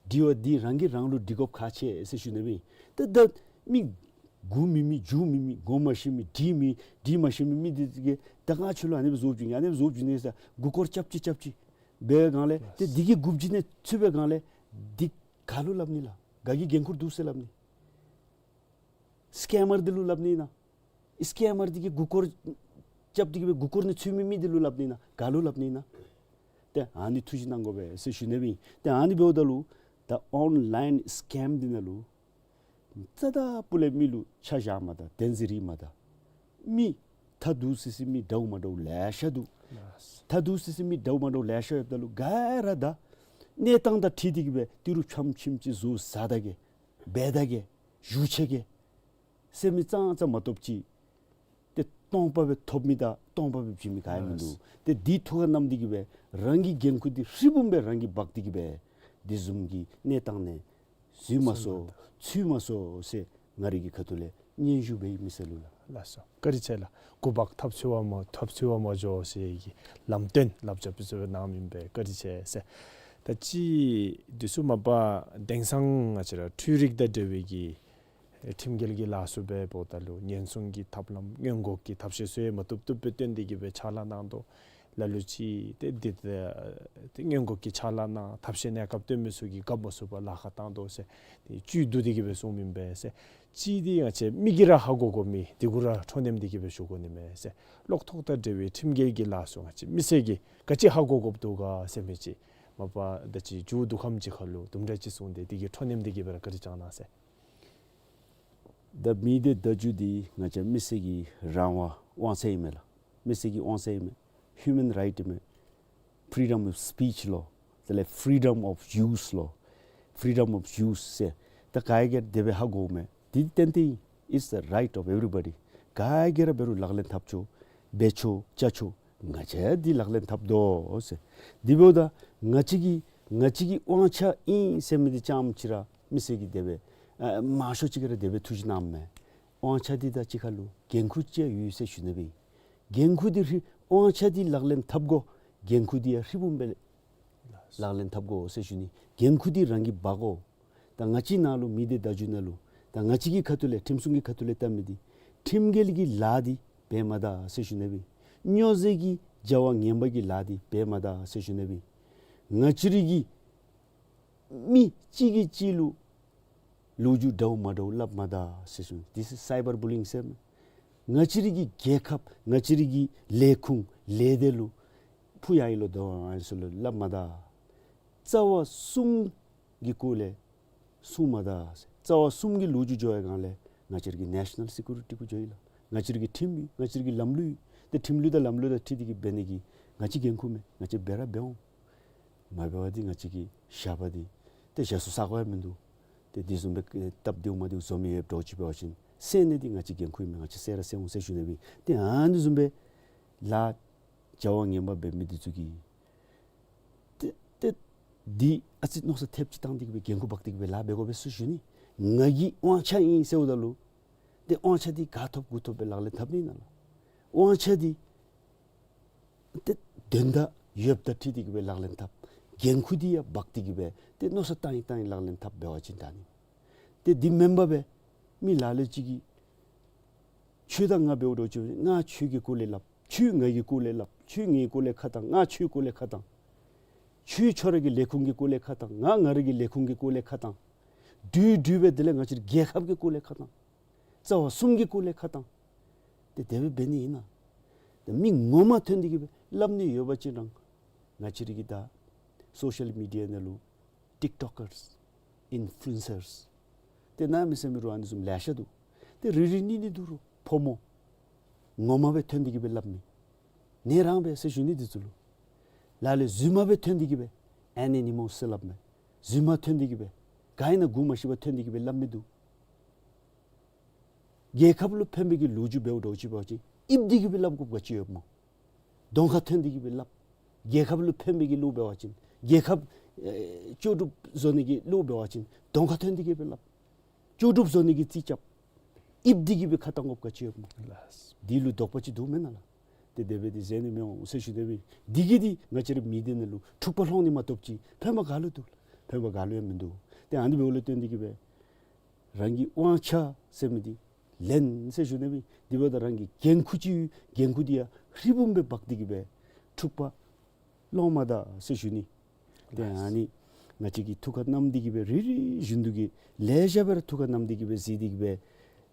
དྲི་བ་འདི་རང་གིས་རང་ལུ་དྲི་དགོཔ་ཁག་ཆེ་ཟེར་ཞུ་ནི་མས། ད་ད་མི་མགུ་མེད་མི་མཇུག་མེད་མི་གོ་མ་ཤེས་མི་འདྲིས་མི་འདྲིས་མ་ཤེས་མི་མི་འདི་གིས་ད་ང་ཁྱོད་ལུ་ཨ་ནི་སྦེ་བཟོ་བྱིན་གེ་ཨ་ནི་སྦེ་བཟོ་བྱིན་གེ་ཟེར་མགུ་སྐོར་རྐྱབ་ཅི་རྐྱབ་ཅི་འབད་བའི་སྒང་ལས་ཏེ་འདི་གིས་འགོ་བརྗིད་ནི་ཚུད་པའི་སྒང་ལས་འདི་ག་ལུ་སླབ་ནི་ལགས། ག་གི་འགན་ཁུར་འདུག་ཟེར་སླབ་ནི། སི་ཀེམ་མར་འདི་ལུ་སླབ་ནི་ཨིན་ན། སི་ཀེམ་མར་འདི་གིས་མགུ་སྐོར་རྐྱབ་སྟེ་གི་སྦེ་མགུ་སྐོར་ནི་ཚུད་མི་མི་འདི་ལུ་སླབ་ནི་ཨིན་ན། ག་ལུ་སླབ་ནི་ཨིན་ན། ཏེ་ཨ་ནི་ཐུགས་ཞིབ་གནང་དགོ་པས་ཟེར་ཞུ་ནི་སྦེ་ཨིན། ཏེ་ཨ་ནི་འབདཝ་ད་ལུ་ད་ཨོན་ལཱའིན་སི་ཀེམ་འདི་ནང་ལུ་རྩ་དང་སྤུ་ལས་མི་ལུ་ཆ་བཞག་མ་ད་བདེན་ཟེར་རིགས་མ་ད། མི་ཐ་དུ་སི་སི་མི་འདྲཝ་མ་འདྲཝ་ལེ་ཤ་འདུག། ཐ་དུ་སི་སི་མི་འདྲཝ་མ་འདྲཝ་ལེ་ཤ་ཡོདཔ་ད་ལུ་ག་ར་ད་གནས་སྟངས་དང་འཁྲིལ་ཏེ་གི་སྦེ་ཏི་རུ་ཕྱམ་ཕྱིམ་ཅིག་བཟོ་ཟ་ད་གེ་འབད་ད་གེ་བཞུགས་ཆི་གེ་ཟེར་མི་ཙང་ཙང་མ་གཏོགས་ཅིག་ཏེ་སྟོང་པ་སྦེ་ཐོབ་མི་དང་སྟོང་པ་སྦེ་བྱིན་མི་ག་ཡང་མིན་འདུག། ཏེ་འདི་ཐུགས་ཁར་བསྣམས་ཏེ་གི་སྦེ་རང་གི་འགན་ཁུར་འདི་ཧྲིལ་བུམ་སྦེ་རང་གིས་འབག་སྟེ་གི་སྦེ་འདི་བཟུམ་གྱི་གནས་སྟངས་ནང་འཛུལ་མ་སོང་ཚུད་མ་སོང་ཟེར་ང་རའི་གི་ཁ་ཐུག་ལས་སྙན་ཞུ་འབད་ཡི་མི་སེར་ལུ་ལགས། ལགས་སོ། བཀའ་དྲིན་ཆེ་ལགས། འགོ་འབག་ཐབས་ཚུ་བ་མ་ཐབས་ཚུ་བ་མ་འགྱོ་ཟེར་གྱི་ལམ་སྟོན་ལབ་ཅ་པི་ཚུ་གནང་མི་ཨིན་པས། བཀའ་དྲིན་ཆེ་ཟེར། ད་ཅི་འདི་ཚུ་མ་པ་དེང་སང་ང་བཅས་ར་འཕྲུལ་རིག་དང་འབྲེལ་བའི་གི་ཁྲིམས་འགལ་གྱི་ལཱ་ཚུ་འབདཝ་ད་ལུ་ཉེན་སྲུང་གི་ཐབས་ལམ་སྔོན་འགོག་གི་ཐབས་ཤེས་ཚུ་ཡང་མ་བཏུབ་བཏུབ་སྦེ་བཏོན་ཏེ་གི་སྦེ་ཕྱག་ལཱ་གནང་དོ། ལ་ལུ་ཅིག་ཏེ་འདི་ཏེ་སྔོན་འགོག་གི་ཕྱག་ལཱ་གནང་ཐབས་ཤེས་གནས་སྐབས་སྟོན་མི་ཚུ་གིས་བཀབ་མ་ཚུགས་པར་ལཱ་ཁག་བཏང་དོ་ཟེར་ཏེ་བཅུད་བསྡུ་སྟེ་གི་སྦེ་གསུངམ་ཨིན་པས་ཟེར། ཅིག་འདི་ང་བཅས་མི་གིས་ར་ཧ་གོ་དགོ་མི་འདི་གུ་ར་ཁྲོ་གནམ་སྟེ་གི་སྦེ་ཞུ་དགོ་ནི་མས་ཟེར། གློག་ཐོག་དང་འབྲེལ་བའི་ཁྲིམས་འགལ་གྱི་ལཱ་ཚུ་ང་བཅས་མི་སེར་གྱིས་ག་ཅི་ཧ་གོ་དགོཔ་འདུག་ག་ཟེར་མི་ཅིག་མ་པ་ད་ཅི་མཇུག་བསྡུ་ཁམས་ཅིག་ཁར་ལུ་དུམ་གྲ་ཅིག་གསུངས་ཏེ་འདི་གི་ཁྲོ་གནམ་སྟེ་གི་སྦེ་ར་བཀའ་དྲིན་བསྐྱང་གནང་ཟེར། ད་མི་སྡེ་བརྡ་བརྒྱུད་འདི་ང་བཅས་མི་སེར་གྱི་རང་དབང་དབང་ཚད་ཨིན་མས་ལགས། མི་སེར་གྱི་དབང་ཚད་ཨིན་མས། ཧིའུ་མཱན་རའིཊ་ཨིན་མས། Freedom of speech ལོ། དེ་ལས་Freedom of use ལོ། Freedom of use ཟེར་ད་ག་གིས་དེ་སྦེ་ཧ་གོཝ་མས། འདི་ཏན་ཏན་ཨིན། It's the right of everybody. ག་གིས་ར་འབད་རུང་ལག་ལེན་འཐབ་ཆོག། འབད་ཆོག་བཅའ་ཆོག། ང་བཅས་འདི་ལག་ལེན་འཐབ་དོ་ཟེར། དེ་འབདཝ་ད་ང་བཅས་ཀྱི་ང་བཅས་ཀྱི་དབང་ཆ་ཨིན་ཟེར་མི་འདི་ཙམ་ཅིག་ར་མི་སེར་གྱིས་དེ་སྦེ་ཨ་མང་ཤོས་ཅིག་གིས་ར་དེ་སྦེ་ཐུགས་ཞིབ་གནངམ་མས། དབང་ཆ་འདི་དང་གཅིག་ཁར་ལུ་འགན་ཁུར་ཅིག་ཡོད་ཟེར་ཞུ་ནི་སྦེ་ཨིན། འགན་ཁུར་འདི་ཧྲིལ་དབང་ཆ་འདི་ལག་ལེན་འཐབ་དགོ། འགན་ཁུར་འདི་ཡང་ཧྲིལ་བུམ་སྦེ་ལག་ལེན་འཐབ་དགོ་ཟེར་ཞུ་ནི། འགན་ཁུར་འདི་རང་གིས་འབག་དགོ། ད་ང་བཅས་ནང་ལུ་མི་སྡེ་བརྡ་བརྒྱུད་ནང་ལུ་ད་ང་བཅས་ཀྱི་ཁ་ཐུག་ལས་ཁྲིམས་སྲུང་གི་ཁ་ཐུག་ལས་བལྟ་མི་འདི་ཁྲིམས་འགལ་གྱི་ལཱ་འདི་འབད་མ་ད་ཟེར་ཞུ་ནི་སྦེ་ཨིན། སྨྱོ་རྫས་ཀྱི་བྱ་བ་ངན་པ་གི་ལཱ་འདི་འབད་མ་ད་ཟེར་ཞུ་ནི་སྦེ་ཨིན། ང་བཅས་རའི་གི་མི་གཅིག་གིས་གཅིག་ལུ་ལོ་རྒྱུས་འདྲཝ་མ་འདྲཝ་སླབ་མ་ད་ཟེར་ཞུ་ནི། This is cyber bullying ཟེར་མས། ང་བཅས་རའི་གི་རྒྱལ་ཁབ་ང་བཅས་རའི་གི་ལས་ཁུངས་ལས་སྡེ་ལུ་ཕུ་ཡ་ཡི་ལོ་དོ་ཨ་ནི་ཚུ་ལུ་སླབ་མ་ད། རྩ་བ་གསུམ་གྱི་སྐོར་ལས་གསུང་མ་ད་ཟེར། རྩ་བ་གསུམ་གྱི་ལོ་རྒྱུས་འགྱོ་བའི་སྒང་ལས་ང་བཅས་རའི་གི་ནེ་ཤ་ནཱལ་སི་ཀུ་རི་ཊི་གུ་འགྱོ་ཡི་ལགས། ང་བཅས་རའི་གི་ཁྲིམས་ཡོད། ང་བཅས་རའི་གི་ལམ་ལུགས་ཡོད། ཏེ་ཁྲིམས་ལུགས་དང་ལམ་ལུགས་དང་འཁྲིལ་ཏེ་གི་འབད་ནི་གི་ང་བཅས་འགན་ཁུར་མས། ང་བཅས་འབད་ར་འབད་འོང་། མ་འབད་བ་འདི་ང་བཅས་ཀྱི་བཞག་པ་འདི་ཏེ་བཞག་ས་ས་གོ་ཡང་མིན་འདུག། ཏེ་འདི་བཟུམ་སྦེ་སྟབས་བདེཝ་མ་བདེཝ་བཟོ་མི་ཡོདཔ་འདྲཝ་ཅིག་འབད་བ་ཅིན་སེལ་ནི་འདི་ང་བཅས་འགན་ཁུར་མས། ང་བཅས་སེལ་ར་སེལ་འོང་ཟེར་ཞུ་ནི་སྦེ་ཨིན། ཏེ་ཨ་ནི་བཟུམ་སྦེ་ལཱ་བྱ་བ་ངན་པ་འབད་མི་འདི་ཚུ་གིས་ཏེ་ཏེ་འདི་ཨ་ཙི་མནོ་བསམ་ཐེབས་ཅིག་བཏང་སྟེ་གི་སྦེ་འགན་ཁུར་འབག་སྟེ་གི་སྦེ་ལཱ་འབད་དགོ་པས་ཟེར་ཞུ་ནི། ང་གི་དབང་ཆ་ཨིན་ཟེརཝ་ད་ལུ་ཏེ་དབང་ཆ་འདི་ག་ཐོབ་གུ་ཐོབ་སྦེ་ལག་ལེན་འཐབ་ནི་ཨིན་ན་ལགས། དབང་ཆ་འདི་ཏེ་དོན་དག་ཡོདཔ་དང་འཁྲིལ་ཏེ་གི་སྦེ་ལག་ལེན་འཐབ། འགན་ཁུར་འདི་ཡང་འབག་སྟེ་གི་སྦེ་ཏེ་མནོ་བསམ་བཏང་ཡི་བཏང་ཡི་ལག་ལེན་འཐབ་འབད་བ་ཅིན་ད་ནི་ཏེ་འདི་མེན་པར་སྦེ་མི་ལ་ལུ་ཅིག་གིས་ ཁྱོད་དང་ང་འབདཝ་འདྲཝ་ཅིག་ང་ཁྱོད་ཀྱི་སྐོར་ལས་སླབ། ཁྱོད་ང་གི་སྐོར་ལས་སླབ། ཁྱོད་ངེའི་སྐོར་ལས་ཁ་བཏང་། ང་ཁྱོད་སྐོར་ལས་ཁ་བཏང་། ཁྱོད་ཁྱོད་ར་གི་ལས་ཁུངས་ཀྱི་སྐོར་ལས་ཁ་བཏང་། ང་ང་ར་གི་ལས་ཁུངས་ཀྱི་སྐོར་ལས་ཁ་བཏང་། འདུས་འདུས་སྦེ་དེ་ལས་ང་བཅས་རའི་རྒྱལ་ཁབ་ཀྱི་སྐོར་ལས་ཁ་བཏང་། རྩ་བ་གསུམ་གྱི་སྐོར་ལས་ཁ་བཏང་། ཏེ་དེ་སྦེ་འབད་ནི་ཨིན་ན། ཏེ་མི་ངོ་མ་ཐོན་ཏེ་གི་སྦེ་སླབ་ནི་ཡོད་པ་ཅིན་ར་ང་བཅས་ར་གི་ད་སོ་ཤལ་མི་ཌི་ཡ་ནང་ལུ་ཊིཀ་ཊོཀ་ཀརསི་ཨིན་ཕུ་ལུ་ཨེན་སརསི་ཏེ་གནམ་མེད་ས་མེད་ར་ཨ་ནི་བཟུམ་ལེ་ཤ་འདུག། ཏེ་རེ་རེ་གཉིས་གཉིས་འདུག་རུང་ཕོ་མོ་ངོ་མ་སྦེ་ཐོན་ཏེ་གི་སྦེ་སླབ་མི་ནི་རང་སྦེ་ཟེར་ཞུ་ནི་འདི་ཚུ་ལུ། ལ་ལས་རྫུན་མ་སྦེ་ཐོན་ཏེ་གི་སྦེ་ཨེན་ཨེ་ནི་མོ་ཟེར་སླབ་མི་རྫུན་མ་ཐོན་ཏེ་གི་སྦེ་ག་ཨིན་ན་གོ་མ་ཤེས་པར་ཐོན་ཏེ་གི་སྦེ་སླབ་མི་འདུག། རྒྱལ་ཁབ་ལུ་ཕན་པའི་གི་ལོ་རྒྱུས་འབདཝ་འདྲཝ་ཅིག་འབད་བ་ཅིན་ཨིབ་སྟེ་གི་སྦེ་སླབ་དགོཔ་ག་ཅི་ཡོདཔ་སྨོ། གདོང་ཁར་ཐོན་ཏེ་གི་སྦེ་སླབ། རྒྱལ་ཁབ་ལུ་ཕན་པའི་གི་ལུགས་འབད་བ་ཅིན་རྒྱལ་ཁབ་ཨེ་ལྕོགས་གྲུབ་བཟོ་ནི་གི་ལུགས་འབད་བ་ཅིན་གདོང་ཁར་ཐོན་ཏེ་གི་སྦེ་སླབ། ལྕོགས་གྲུབ་བཟོ་ནི་གི་རྩིས་རྐྱབ། ཨིབ་སྟེ་གི་སྦེ་ཁ་བཏང་དགོཔ་ག་ཅི་ཡོདཔ་སྨོ། ལགས། འདི་ལུ་དོགས་པ་ཅིག་འདུག་མེན་ན་ལགས། ཏེ་དེ་སྦེ་འདི་ཟེར་ནི་མི་འོང་ཟེར་ཞུ་ནི་སྦེ། འདི་གིས་འདི་ང་བཅས་རའི་མི་སྡེ་ནང་ལུ་འཁྲུག་པ་སློང་ནི་མ་གཏོགས་ཅིག་ཕན་པ་ག་ལུ་འདུག། ཕན་པ་ག་ལུ་ཡང་མིན་འདུག། ཏེ་ཨ་ནི་འབདཝ་ལས་བརྟེན་ཏེ་གི་སྦེ་རང་གི་དབང་ཆ་ཟེར་མི་འདི་ལེན་ཟེར་ཞུ་ནི་སྦེ། དེ་འབདཝ་ད་རང་གི་འགན་ཁུར་ཅིག་འགན་ཁུར་འདི་ཡང་ཧྲིལ་བུམ་སྦེ་འབག་སྟེ་གི་སྦེ་འཁྲུག་པ་སློང་མ་ད་ཟེར་ཞུ་ནི། ཏེ་ཨ་ནི་ང་བཅས་ཀྱིས་ཐུགས་ཁར་བསྣམས་ཏེ་གི་སྦེ་རེ་རེ་བཞིན་དུ་གི་ལེ་ཤ་སྦེ་ར་ཐུགས་ཁར་བསྣམས་ཏེ་གི་སྦེ་གཟིགས་ཏེ་གི་སྦེ་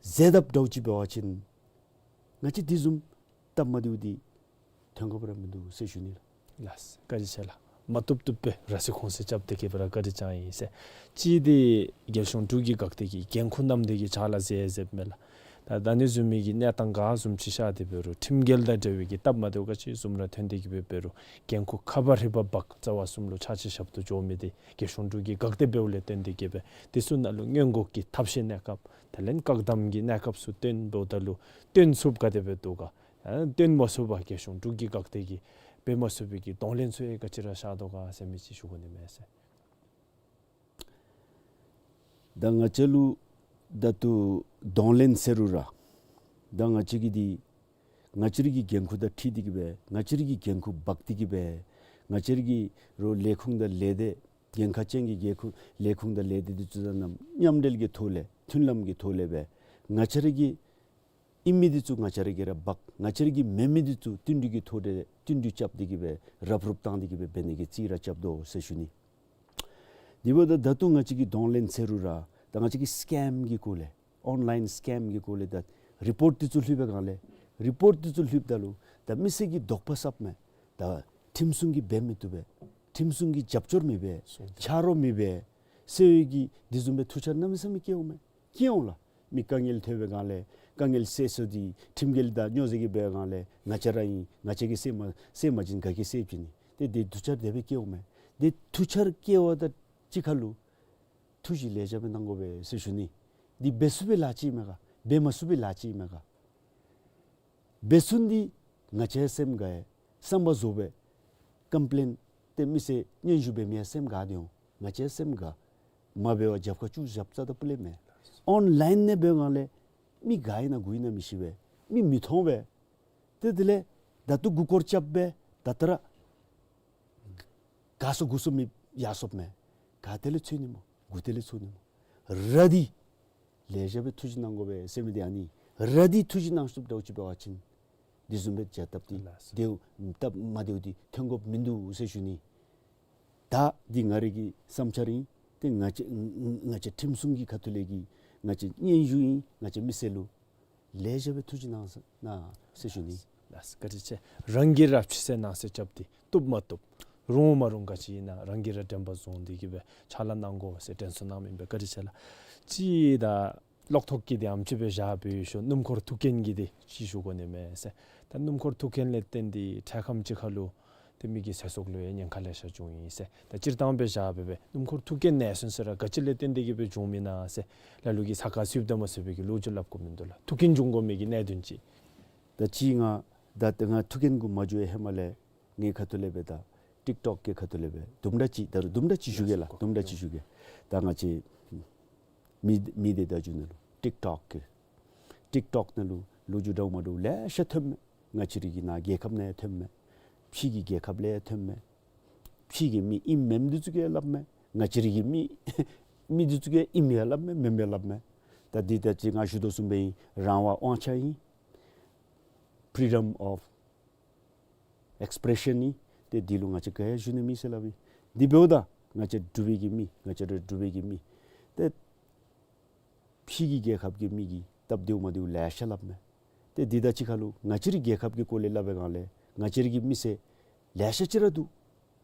ཟེར་དཔ་འདྲཝ་ཅིག་འབད་བ་ཅིན་ང་བཅས་དེ་བཟུམ་སྟབས་མ་བདེཝ་འདི་ཐོན་དགོཔ་ར་མིན་འདུག་ཟེར་ཞུ་ནི་ལགས། ལགས། བཀའ་དྲིན་ཆེ་ལགས། མ་བཏུབ་བཏུབ་སྦེ་ར་སི་ཁུངས་བཙུན་རྐྱབ་སྟེ་གི་སྦེ་ར་བཀའ་དྲིན་བསྐྱངས་ཡི་ཟེར། གཅིག་འདི་རྒྱལ་གཞུང་འབྲུག་གི་འགག་སྡེ་གི་འགན་ཁུར་བསྣམས་ཏེ་གི་ཕྱག་ལཱ་མཛད་མཛདཔ་མས་ལགས། ད་ད་ཨ་ནི་བཟུམ་མའི་གི་གནས་སྟངས་ག་བཟུམ་ཅིག་ཤར་ཏེ་འབད་རུང་ཁྲིམས་འགལ་དང་འབྲེལ་བའི་གི་སྟབས་མ་བདེཝ་ག་ཅི་བཟུམ་ར་ཐོན་ཏེ་གི་སྦེ་འབད་རུང་འགན་ཁུར་ཁ་འབག་རི་འབག་འབག་རྩ་བ་གསུམ་ལུ་ཕྱག་ཕྱི་ཞབས་ཏོག་འགྱོ་མི་འདི་རྒྱལ་གཞུང་འབྲུག་གི་འགག་སྡེ་འབདཝ་ལས་བརྟེན་ཏེ་གི་སྦེ་དེ་ཚུ་ནང་ལུ་སྔོན་འགོག་གི་ཐབས་ཤེས་གནས་སྐབས་དེ་ལས་བཀག་དམ་གྱི་གནས་སྐབས་ཚུ་སྟོན་འབདཝ་ད་ལུ་སྟོན་ཚུགསཔ་ག་དེ་སྦེ་འདུག་ག། ཨ་སྟོན་མ་ཚུགས་པར་རྒྱལ་གཞུང་འབྲུག་གི་འགག་སྡེ་གིས་འབད་མ་ཚུགས་པའི་གི་གདོང་ལེན་ཚུ་ཡང་ག་ཅི་ར་ཤར་དོ་ག་ཟེར་མི་ཅིག་ཞུ་དགོ་ནི་མས་ཟེར། ད་ང་བཅས་ལུ་ད་ལྟོ་གདོང་ལེན་ཟེར་རུང་ར་ད་ང་བཅས་ཀྱིས་འདི་ང་བཅས་རའི་གི་འགན་ཁུར་དང་འཁྲིལ་ཏེ་གི་སྦེ་ང་བཅས་རའི་གི་འགན་ཁུར་འབག་སྟེ་གི་སྦེ་ང་བཅས་རའི་གི་རོགས་ལས་ཁུངས་དང་ལས་སྡེ་འགན་ཁག་ཅན་གྱི་འགན་ཁུར་ལས་ཁུངས་དང་ལས་སྡེ་འདི་ཚུ་དང་མཉམ་འབྲེལ་གྱི་ཐོག་ལས་མཐུན་ལམ་གྱི་ཐོག་ལས་སྦེ་ང་བཅས་རའི་གི་ཨིན་མི་འདི་ཚུ་ང་བཅས་ར་གིས་ར་འབག། ང་བཅས་ར་གི་མེན་མི་འདི་ཚུ་བསྟུན་གྲོས་ཀྱི་ཐོག་ལས་བསྟུན་གྲོས་རྐྱབ་སྟེ་གི་སྦེ་རུབ་རུབ་བཏང་སྟེ་གི་སྦེ་འབད་ནི་གི་རྩིས་ར་རྐྱབ་དོ་ཟེར་ཞུ་ནི། དེ་འབདཝ་ད་ད་ལྟོ་ང་བཅས་ཀྱིས་གདོང་ལེན་ཟེར་རུང་ར་ད་ང་བཅས་ཀྱིས་སི་ཀེམ་གྱི་སྐོར་ལས་ཨོན་ལཱའིན་སི་ཀེམ་གྱི་སྐོར་ལས་ད་རི་པོརཊ་འདི་ཚུ་ལྷོད་པའི་སྒང་ལས་རི་པོརཊ་འདི་ཚུ་ལྷོདཔ་ད་ལུ་ད་མི་སེར་གྱིས་དོགས་པ་ཟབ་མས། ད་ཁྲིམས་སྲུང་གིས་འབད་མི་བཏུབ་པས། ཁྲིམས་སྲུང་གིས་རྒྱབ་སྐྱོར་མི་འབད། ཆ་རོགས་མི་འབད་ཟེར་བའི་གི་དེ་བཟུམ་སྦེ་ཐུགས་འཆར་གནམ་མེད་ས་མེད་སྐྱེཝ་མས། སྐྱེ་འོང་ལགས། མི་དཀའ་ངལ་ཐོན་པའི་སྒང་ལས་དཀའ་ངལ་སེལ་ས་འདི་ཁྲིམས་འགལ་དང་སྨྱོ་རྫས་ཀྱིས་འབད་བའི་སྒང་ལས་ང་བཅས་ར་ཨིན། ང་བཅས་ཀྱིས་སེལ་མ་སེལ་མ་བྱིན་ག་གིས་སེལ་བྱིན་ནི། ཏེ་དེ་ཐུགས་འཆར་དེ་སྦེ་སྐྱེཝ་མས། དེ་ཐུགས་འཆར་སྐྱེ་བ་དང་གཅིག་ཁར་ལུ་ཐུགས་བཞེད་ལེགས་ཤོམ་སྦེ་གནང་དགོ་པས་ཟེར་ཞུ་ནི། འདི་འབད་ཚུགས་པའི་ལཱ་ཅིག་མས་ག། འབད་མ་ཚུགས་པའི་ལཱ་ཅིག་མས་ག། འབད་ཚུགས་ནི་འདི་ང་བཅས་སེམས་དགའ་ཡི་བསམ་པ་རྫོགས་པའི་ཀམ་པི་ལེན་ཏེ་མི་སེར་སྙན་ཞུ་འབད་མི་ཡང་སེམས་དགའ་སྟེ་འོང་། ང་བཅས་སེམས་དགའ། མ་འབད་བར་རྒྱབ་ཁར་བཅུག་བཞགཔ་རྩ་དང་སྤུ་ལས་མེད། ཨོན་ལཱའིན་ནང་འབད་བའི་སྒང་ལས་མི་ག་ཨིན་ན་གུ་ཨིན་ན་མི་ཤེས་པས། མི་མི་མཐོང་པས། ཏེ་དེ་ལས་ད་ལྟོ་མགུ་སྐོར་རྐྱབ་སྦེ་ད་ལྟོ་ར་ག་སོང་དགུ་སོང་མི་ཡར་སོངམ་མས། ག་ཏེ་ལས་འཚོལ་ནི་སྨོ། གུ་ཏེ་ལས་འཚོལ་ནི་སྨོ། ར་འདི་ལེགས་ཤོམ་སྦེ་ཐུགས་བཞེད་གནང་དགོ་པས་ཟེར་མི་འདི་ཨ་ནི། ར་འདི་ཐུགས་བཞེད་གནང་ཚུགསཔ་འདྲཝ་ཅིག་འབད་བ་ཅིན་དེ་བཟུམ་སྦེ་བྱ་སྟབས་འདི་ལགས་སོ། དེ་སྟབས་མ་བདེཝ་འདི་ཐོན་དགོཔ་མིན་འདུག་ཟེར་ཞུ་ནི། ད་འདི་ང་རའི་གི་བསམ་འཆར་ཨིན། ཏེ་ང་བཅས་ང་བཅས་ཁྲིམས་སྲུང་གི་ཁ་ཐུག་ལས་ཀྱི་ང་བཅས་སྙན་ཞུ་ཨིན། ང་བཅས་མི་སེར་ལུ་ལེགས་ཤོམ་སྦེ་ཐུགས་བཞེད་གནང་ཟེར་གནང་ཟེར་ཞུ་ནི། ལགས་སོ། བཀའ་དྲིན་ཆེ། རང་གིས་ར་ཕྱི་གསལ་ནང་གསལ་རྐྱབ་སྟེ་བཏུབ་མ་བཏུབ་རུང་མ་རུང་ག་ཅི་ཨིན་ན་རང་གིས་ར་དྲན་པ་བཟུང་སྟེ་གི་སྦེ་ཕྱག་ལཱ་གནང་དགོ་ཟེར་དྲན་གསོ་གནངམ་ཨིན་པས། བཀའ་དྲིན་ཆེ་ལགས། གཅིག་ད་གློག་ཐོག་གི་འདི་ཨམ་ཅིག་སྦེ་བཞག་སྦེ་ཡོད་ཤོ་སྣུམ་འཁོར་ཐུག་རྐྱེན་གྱི་འདི་ཅིག་ཞུ་དགོ་ནི་མས་ཟེར། ད་སྣུམ་འཁོར་ཐུག་རྐྱེན་ལས་བརྟེན་ཏེ་འཕྲལ་ཁམས་ཅིག་ཁར་ལུ་ཏེ་མི་གི་ཚེ་སྲོག་ལུ་ཡང་ཉེན་ཁ་ལེ་ཤ་བྱུང་ཡི་ཟེར། ད་སྤྱིར་བཏང་སྦེ་བཞག་སྦེ་སྦེ་སྣུམ་འཁོར་ཐུག་རྐྱེན་ནད་སོན་ཟེར་ར་ག་ཅི་ལས་བརྟེན་ཏེ་གི་སྦེ་བྱུངམ་ཨིན་ན་ཟེར་ལ་ལུ་གིས་ས་ཁར་ཚུདཔ་ད་མ་ཚུད་པའི་གི་ལོ་རྒྱུས་སླབ་དགོཔ་མིན་འདུག་ལགས། ཐུག་རྐྱེན་བྱུང་དགོ་མི་གི་གནད་དོན་ཅིག། ད་ཅི་ང་ད་ད་ང་ཐུག་རྐྱེན་གུ་མ་འགྱོ་བའི་ཧེ་མ་ལས་ངེའི་ཁ་ཐུག་ལས་སྦེ་ད་ཊིཀ་ཊོཀ་གི་ཁ་ཐུག་ལས་སྦེ་དུམ་གྲ་ཅིག་ད་རུང་དུམ་གྲ་ཅིག་ཞུ་གེ་ལགས། དུམ་གྲ་ཅིག་ཞུ་གེ། ད་ང་བཅས་མི་མི་སྡེ་བརྡ་བརྒྱུད་ནང་ལུ་ཊིཀ་ཊོཀ་གི་ཊིཀ་ཊོཀ་ནང་ལུ་ལོ་རྒྱུས་འདྲཝ་མ་འདྲཝ་ལེ་ཤ་ཐོནམ་མས། ང་བཅས་རའི་གི་ནཱ་རྒྱལ་ཁབ་ནང་ཡང་ཐོནམ་མས། ཕྱི་གི་རྒྱལ་ཁབ་ལས་ཡང་ཐོནམ་མས། ཕྱི་གི་མི་ཨིནམ་མེནམ་འདི་ཚུ་གིས་ཡང་སླབ་མས། ང་བཅས་རའི་གི་མི་མི་འདི་ཚུ་གིས་ཨིནམ་ཡང་སླབ་མས། མེནམ་ཡང་སླབ་མས། ད་འདི་ད་ཅི་ང་ཞུ་དོ་བཟུམ་སྦེ་ཨིན། རང་དབང་དབང་ཆ་ཨིན། freedom of expression ཨིན། ཏེ་འདི་ལུ་ང་བཅས་ག་ཡང་ཞུ་ནི་མེད་ཟེར་སླབ་ཨིན། དེ་འབདཝ་ད་ང་བཅས་འབྲུག་པའི་གི་མི་ང་བཅས་ར་འབྲུག་པའི་གི་མི་ཏེ་ཕྱི་གི་རྒྱལ་ཁབ་ཀྱི་མི་གིས་སྟབས་བདེཝ་མ་བདེཝ་ལེ་ཤ་སླབ་མས། ཏེ་འདི་དང་གཅིག་ཁར་ལུ་ང་བཅས་རའི་རྒྱལ་ཁབ་ཀྱི་སྐོར་ལས་སླབ་པའི་སྒང་ལས་ང་བཅས་རའི་གི་མི་སེར་ལེ་ཤ་ཅིག་ར་འདུག།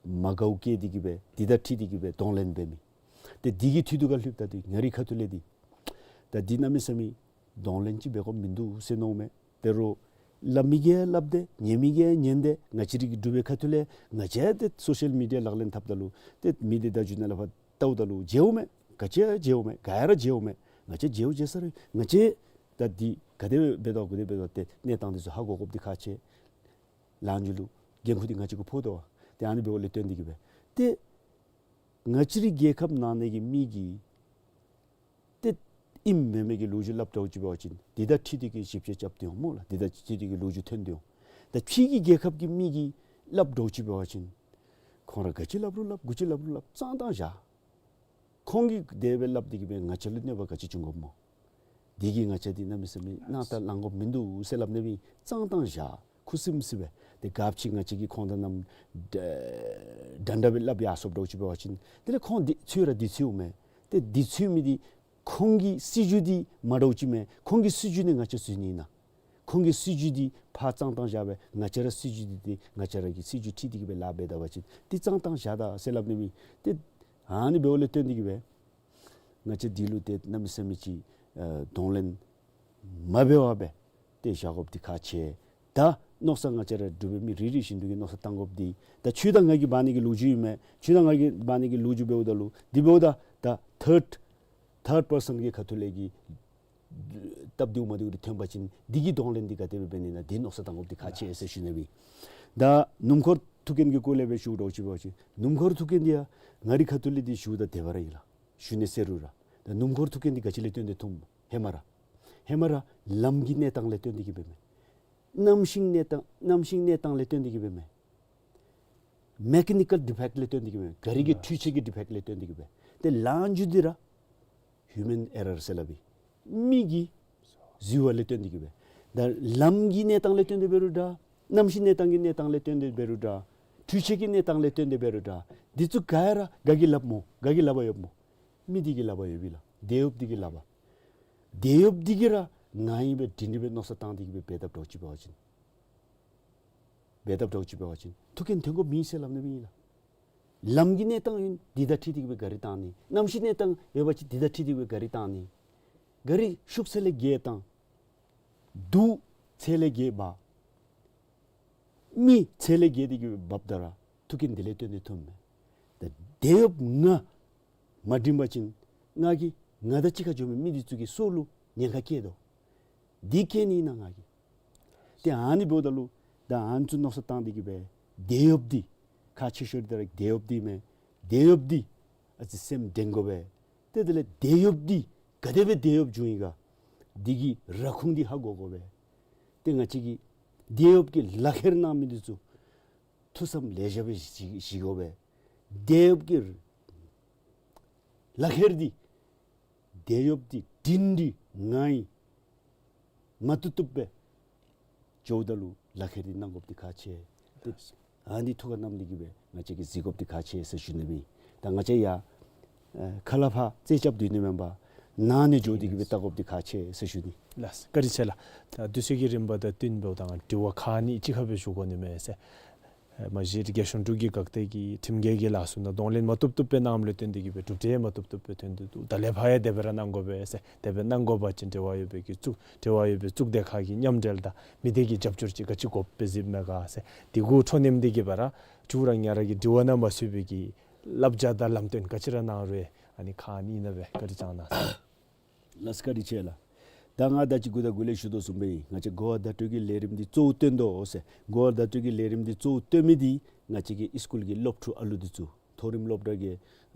མ་དགའཝ་བསྐྱེད་དེ་གི་སྦེ་འདི་དང་འཁྲིལ་ཏེ་གི་སྦེ་གདོང་ལེན་འབད་མི། ཏེ་འདི་གི་འཐུས་དུ་ཁར་ལྷོདཔ་ད་འདི་ང་རའི་ཁ་ཐུག་ལས་འདི་ད་འདི་གནམ་མེད་ས་མེད་གདོང་ལེན་ཅིག་འབད་དགོཔ་མིན་འདུག་ཟེར་མནོཝ་མས། དེ་རུང་སླབ་མི་གིས་སླབ་སྟེ་ཉན་མི་གིས་ཉན་ཏེ་ང་བཅས་རའི་གི་འབྲུག་པའི་ཁ་ཐུག་ལས་ང་བཅས་ཏེ་སོ་ཤལ་མི་ཌི་ཡ་ལག་ལེན་འཐབ་ད་ལུ་ཏེ་མི་སྡེ་དང་རྒྱུ་ནོར་ལ་ཕར་བལྟཝ་ད་ལུ་མཇལཝ་མས། ག་ཅི་ཡང་མཇལཝ་མས། ག་ཡ་ར་མཇལཝ་མས། ང་བཅས་མཇལཝ་མཇལ་ས་ར་ང་བཅས་ད་འདི་ག་དེ་འབད་དོ་ག་དེ་འབད་དོ་ཏེ་གནས་སྟངས་འདི་ཚུ་ཧ་གོ་དགོཔ་འདི་ཁག་ཆེ། ལམ་འཇུག་ལུ་འགན་ཁུར་འདི་ང་བཅས་ཀྱིས་ཕོག་དོ་བ། ཏེ་ཨ་ནི་འབདཝ་ལས་བརྟེན་ཏེ་གི་སྦེ་ཏེ་ང་བཅས་རའི་རྒྱལ་ཁབ་ནང་ན་གི་མི་གིས་ཏེ་ཨིནམ་མེནམ་གི་ལོ་རྒྱུས་སླབ་འགྱོ་ཅི་འབད་བ་ཅིན་འདི་དང་འཁྲིལ་ཏེ་གི་ཞིབ་དཔྱད་རྐྱབ་སྟེ་འོང་སྨོ་ལགས། འདི་དང་འཁྲིལ་ཏེ་གི་ལོ་རྒྱུས་ཐོན་ཏེ་འོང་། ད་ཕྱི་གི་རྒྱལ་ཁབ་ཀྱི་མི་གིས་སླབ་འགྱོ་ཅི་འབད་བ་ཅིན་ཁོང་ར་ག་ཅི་སླབ་རུང་སླབ་ག་ཅི་སླབ་རུང་སླབ་བཙོང་བཏང་བཞག། ཁོང་གིས་དེ་སྦེ་སླབ་སྟེ་གི་སྦེ་ང་བཅས་ལུ་གནོད་པ་ག་ཅི་འབྱུང་དགོཔ་སྨོ། དེ་གིས་ང་བཅས་འདི་གནམ་མེད་ས་མེད་སྣང་དག་ལང་དགོཔ་མིན་འདུག་ཟེར་སླབ་ནི་མེད། བཙོང་བཏང་བཞག། ཁུ་སིམ་སི་སྦེ་ཏེ་ག་ཅི་ང་བཅས་ཀྱིས་ཁོང་དང་མཉམ་འདྲན་འདྲ་སྦེ་སླབ་ཡར་སོཔ་འདྲཝ་ཅིག་འབད་བ་ཅིན་དེ་ལས་ཁོང་འདི་ཚུ་ར་འདི་ཚུ་མས། ཏེ་འདི་ཚུ་མི་འདི་ཁོང་གི་སྲིད་བྱུས་འདི་མ་འདྲཝ་ཅིག་མས། ཁོང་གི་སྲིད་བྱུས་ནི་ང་བཅས་ཚུ་ནི་ན། ཁོང་གི་སྲིད་བྱུས་འདི་ཕར་བཙོང་བཏང་བཞག་སྦེ་ང་བཅས་ར་སྲིད་བྱུས་འདི་ཏེ་ང་བཅས་ར་གི་སྲིད་བྱུས་འཁྲིལ་ཏེ་གི་སྦེ་ལཱ་འབད་ད་པ་ཅིན་འདི་བཙོང་བཏང་བཞག་ད་ཟེར་སླབ་ནི་མེད། ཏེ་ཨ་ནི་འབདཝ་ལས་བརྟེན་ཏེ་གི་སྦེ་ང་བཅས་འདི་ལུ་ཏེ་གནམ་མེད་ས་མེད་ཅིག་ཨ་གདོང་ལེན་མ་འབད་བར་སྦེ་ཏེ་བཞག་དགོཔ་འདི་ཁག་ཆེ། ད་མནོ་བསམ་ང་བཅས་ར་འབྲུག་པའི་མི་རེ་རེ་བཞིན་དུ་གིས་མནོ་བསམ་བཏང་དགོཔ་འདི་ད་ཁྱོད་དང་ང་གི་འབད་ནི་གི་ལོ་རྒྱུས་ཨིན་མས། ཁྱོད་དང་ང་གི་འབད་ནི་གི་ལོ་རྒྱུས་འབདཝ་ད་ལུ་འདི་འབདཝ་ད་ད་ཐཱརཌ་ཐཱརཌ་པར་སཱན་གྱི་ཁ་ཐུག་ལས་ཀྱི་སྟབས་བདེཝ་མ་བདེཝ་འདི་ཐོན་པ་ཅིན་འདི་གི་གདོང་ལེན་འདི་ག་དེ་སྦེ་འབད་ནི་ན་འདི་མནོ་བསམ་བཏང་དགོཔ་འདི་ཁག་ཆེ་ཟེར་ཞུ་ནི་ཨིན། ད་སྣུམ་འཁོར་ཐུག་རྐྱེན་གྱི་སྐོར་ལས་སྦེ་ཞུཝ་འདྲཝ་ཅིག་འབད་བ་ཅིན་སྣུམ་འཁོར་ཐུག་རྐྱེན་འདི་ཡང་ང་རའི་ཁ་ཐུག་ལས་འདི་ཞུཝ་ད་དེ་སྦེ་ར་ཨིན་ལགས། ཞུ་ནི་ཟེར་རུང་ར་ད་སྣུམ་འཁོར་ཐུག་རྐྱེན་འདི་ག་ཅི་ལས་བརྟེན་ཏེ་ཐོནམ་ཧེ་མ་ར་ཧེ་མ་ར་ལམ་གྱི་གནས་སྟངས་ལས་བརྟེན་ཏེ་གི་སྦེ་མས། གནམ་གཤིས་གནས་སྟངས་གནམ་གཤིས་གནས་སྟངས་ལས་བརྟེན་ཏེ་གི་སྦེ་མས། མེ་ཀ་ནི་ཀཱལ་ཌི་ཕེཀཊ་ལས་བརྟེན་ཏེ་གི་སྦེ། ག་རི་གི་འཕྲུལ་ཆས་ཀྱི་ཌི་ཕེཀཊ་ལས་བརྟེན་ཏེ་གི་སྦེ། ཏེ་ལཱ་འཇུ་འདི་ར་ཧིའུ་མཱན་ཨེ་རར་ཟེར་སླབ་ཨིན། མི་གི་རྫུས་པ་ལས་བརྟེན་ཏེ་གི་སྦེ། ད་ལམ་གྱི་གནས་སྟངས་ལས་བརྟེན་ཏེ་འབད་རུང་འདྲ། གནམ་གཤིས་གནས་སྟངས་ཀྱི་གནས་སྟངས་ལས་བརྟེན་ཏེ་འབད་རུང་འདྲ། འཕྲུལ་ཆས་ཀྱི་གནས་སྟངས་ལས་བརྟེན་ཏེ་འབད་རུང་འདྲ། འདི་ཚུ་ག་ར་ག་གིས་ལགཔ་སྨོ། ག་གིས་ལགཔ་ཡོདཔ་སྨོ། མི་འདི་གིས་ལགཔ་ཡོདཔ་ཨིན་ལགས། དེད་གཡོགཔ་འདི་གིས་ལགཔ། དེད་གཡོགཔ་འདི་གིས་ར་ང་ཨིན་སྦེ་སྒྲིང་སྒྲི་སྦེ་མནོ་བསམ་བཏང་སྟེ་གི་སྦེ་འབད་དཔ་འདྲཝ་ཅིག་འབད་བ་ཅིན་འབད་དཔ་འདྲཝ་ཅིག་འབད་བ་ཅིན་ཐུག་རྐྱེན་ཐོན་དགོཔ་མེད་ཟེར་སླབ་ནི་ཨིན་ལགས། ལམ་གྱི་གནས་སྟངས་ཨིན་འདི་དང་འཁྲིལ་ཏེ་གི་སྦེ་ག་རི་བཏང་ནི། གནམ་གཤིས་གནས་སྟངས་ཡོད་པ་ཅིན་འདི་དང་འཁྲིལ་ཏེ་གི་སྦེ་ག་རི་བཏང་ནི། ག་རི་ཤུགས་ཚད་ལས་བརྒལ་བཏང་། དུག་ཚད་ལས་བརྒལ་འབག། མི་ཚད་ལས་བརྒལ་ཏེ་གི་སྦེ་འབགཔ་ད་ར་ཐུག་རྐྱེན་འདི་ལས་བརྟེན་ཏེ་ཐོནམ་མས། ད་དེད་གཡོགཔ་ང་མ་སྒྲིང་པ་ཅིན་ང་གིས་ང་དང་གཅིག་ཁར་འགྱོ་མི་མི་འདི་ཚུ་གི་སྲོག་ལུ་ཉེན་ཁ་བཀལ་དོ། འདི་བཀལ་ནི་ཨིན་ན་ང་གིས། ཏེ་ཨ་ནི་འབདཝ་ད་ལུ་ད་ཨ་ནི་ཚུ་མནོ་བསམ་བཏང་སྟེ་གི་སྦེ་དེད་གཡོགཔ་འདི་ཁག་ཆེ་ཤོས་འདི་ར་དེད་གཡོགཔ་འདི་མས། དེད་གཡོགཔ་འདི་ཨ་ཙི་སེམས་འདྲེན་དགོ་པས། ཏེ་དེ་ལས་དེད་གཡོགཔ་འདི་ག་དེ་སྦེ་དེད་གཡོགཔ་བྱུང་ཡི་ག་འདི་གི་ར་ཁུངས་འདི་ཧ་གོ་དགོ་པས། ཏེ་ང་བཅས་ཀྱིས་དེད་གཡོགཔ་གི་ལག་ཁྱེར་གནང་མི་འདི་ཚུ་ཐུགས་བསམ་ལེགས་ཤོམ་སྦེ་བཞེས་བཞེས་དགོ་པས། དེད་གཡོགཔ་གི་ལག་ཁྱེར་འདི་དེད་གཡོགཔ་འདི་སྒྲིང་སྒྲི་ང་ཨིན་མ་བཏུབ་བཏུབ་སྦེ་འགྱོཝ་ད་ལུ་ལག་ཁྱེར་འདི་གནང་དགོཔ་འདི་ཁག་ཆེ། ཏེ་ཨ་ནི་ཐུགས་ཁར་བསྣམས་ཏེ་གི་སྦེ་ང་བཅས་ཀྱིས་གཟིགས་དགོཔ་འདི་ཁག་ཆེ་ཟེར་ཞུ་ནི་ཨིན། ད་ང་བཅས་ཡང་ཨ་ཁ་སླབ་ཕར་རྩད་རྐྱབ་སྡོད་ནི་མེན་པར་ནང་ནས་འགྱོ་སྟེ་གི་སྦེ་བལྟ་དགོཔ་འདི་ཁག་ཆེ་ཟེར་ཞུ་ནི། ལགས་བཀའ་དྲིན་ཆེ་ལགས། ད་དུས་ཚོད་ཀྱི་རིམ་པ་དང་བསྟུན་འབདཝ་ད་ང་དྲི་བ་ཁག་གཉིས་གཅིག་ཁར་སྦེ་ཞུ་དགོ་ནི་མས་ཟེར། ཨེ་མ་གཞི་རྒྱལ་གཞུང་འབྲུག་གི་འགག་སྡེ་གིས་ཁྲིམས་འགལ་གྱི་ལཱ་ཚུ་ནང་གདོང་ལེན་མ་བཏུབ་བཏུབ་སྦེ་གནངམ་ལས་བརྟེན་ཏེ་གི་སྦེ་གྲུབ་འབྲས་མ་བཏུབ་བཏུབ་སྦེ་ཐོན་ཏེ་འདུག། ད་ལས་ཕར་ཡང་དེ་སྦེ་ར་གནང་དགོ་པས་ཟེར། དེ་སྦེ་གནང་དགོ་པ་ཅིན་འབྲེལ་བ་ཡོད་པའི་གི་གཙུག་འབྲེལ་བ་ཡོད་པའི་གཙུག་སྡེ་ཁག་གི་མཉམ་འབྲེལ་དང་མི་སྡེ་གི་རྒྱབ་སྐྱོར་ཅིག་ག་ཅི་དགོཔ་སྦེ་གཟིགསཔ་མས་ག་ཟེར། དེ་གུ་འཕྲོ་མཉམ་སྟེ་གི་སྦེ་ར་ཅུང་ར་ང་ར་གི་དྲི་བ་ནང་མ་ཚུད་པའི་གི་བསླབ་བྱ་དང་ལམ་སྟོན་ག་ཅི་ར་གནང་རུང་ཨ་ནི་ཁག་གཉིས་ནང་སྦེ་བཀའ་དྲིན་བསྐྱང་གནང་ཟེར། ལགས་བཀའ་དྲིན་ཆེ་ལགས། ད་ང་ད་ཅི་འགོ་དང་འགོ་ལས་ཞུ་དོ་བཟུམ་སྦེ་ང་བཅས་གོ་བ་བརྡ་སྤྲོད་ཀྱི་ལས་རིམ་འདི་གཙོ་བོ་བཏོན་དོ་ཟེར། གོ་བ་བརྡ་སྤྲོད་ཀྱི་ལས་རིམ་འདི་གཙོ་བོ་བཏོན་མི་འདི་ང་བཅས་ཀྱི་ཨིས་ཀུལ་གྱི་སློབ་ཕྲུག་ཨ་ལུ་འདི་ཚུ་མཐོ་རིམ་སློབ་གྲྭ་གི་ཨ་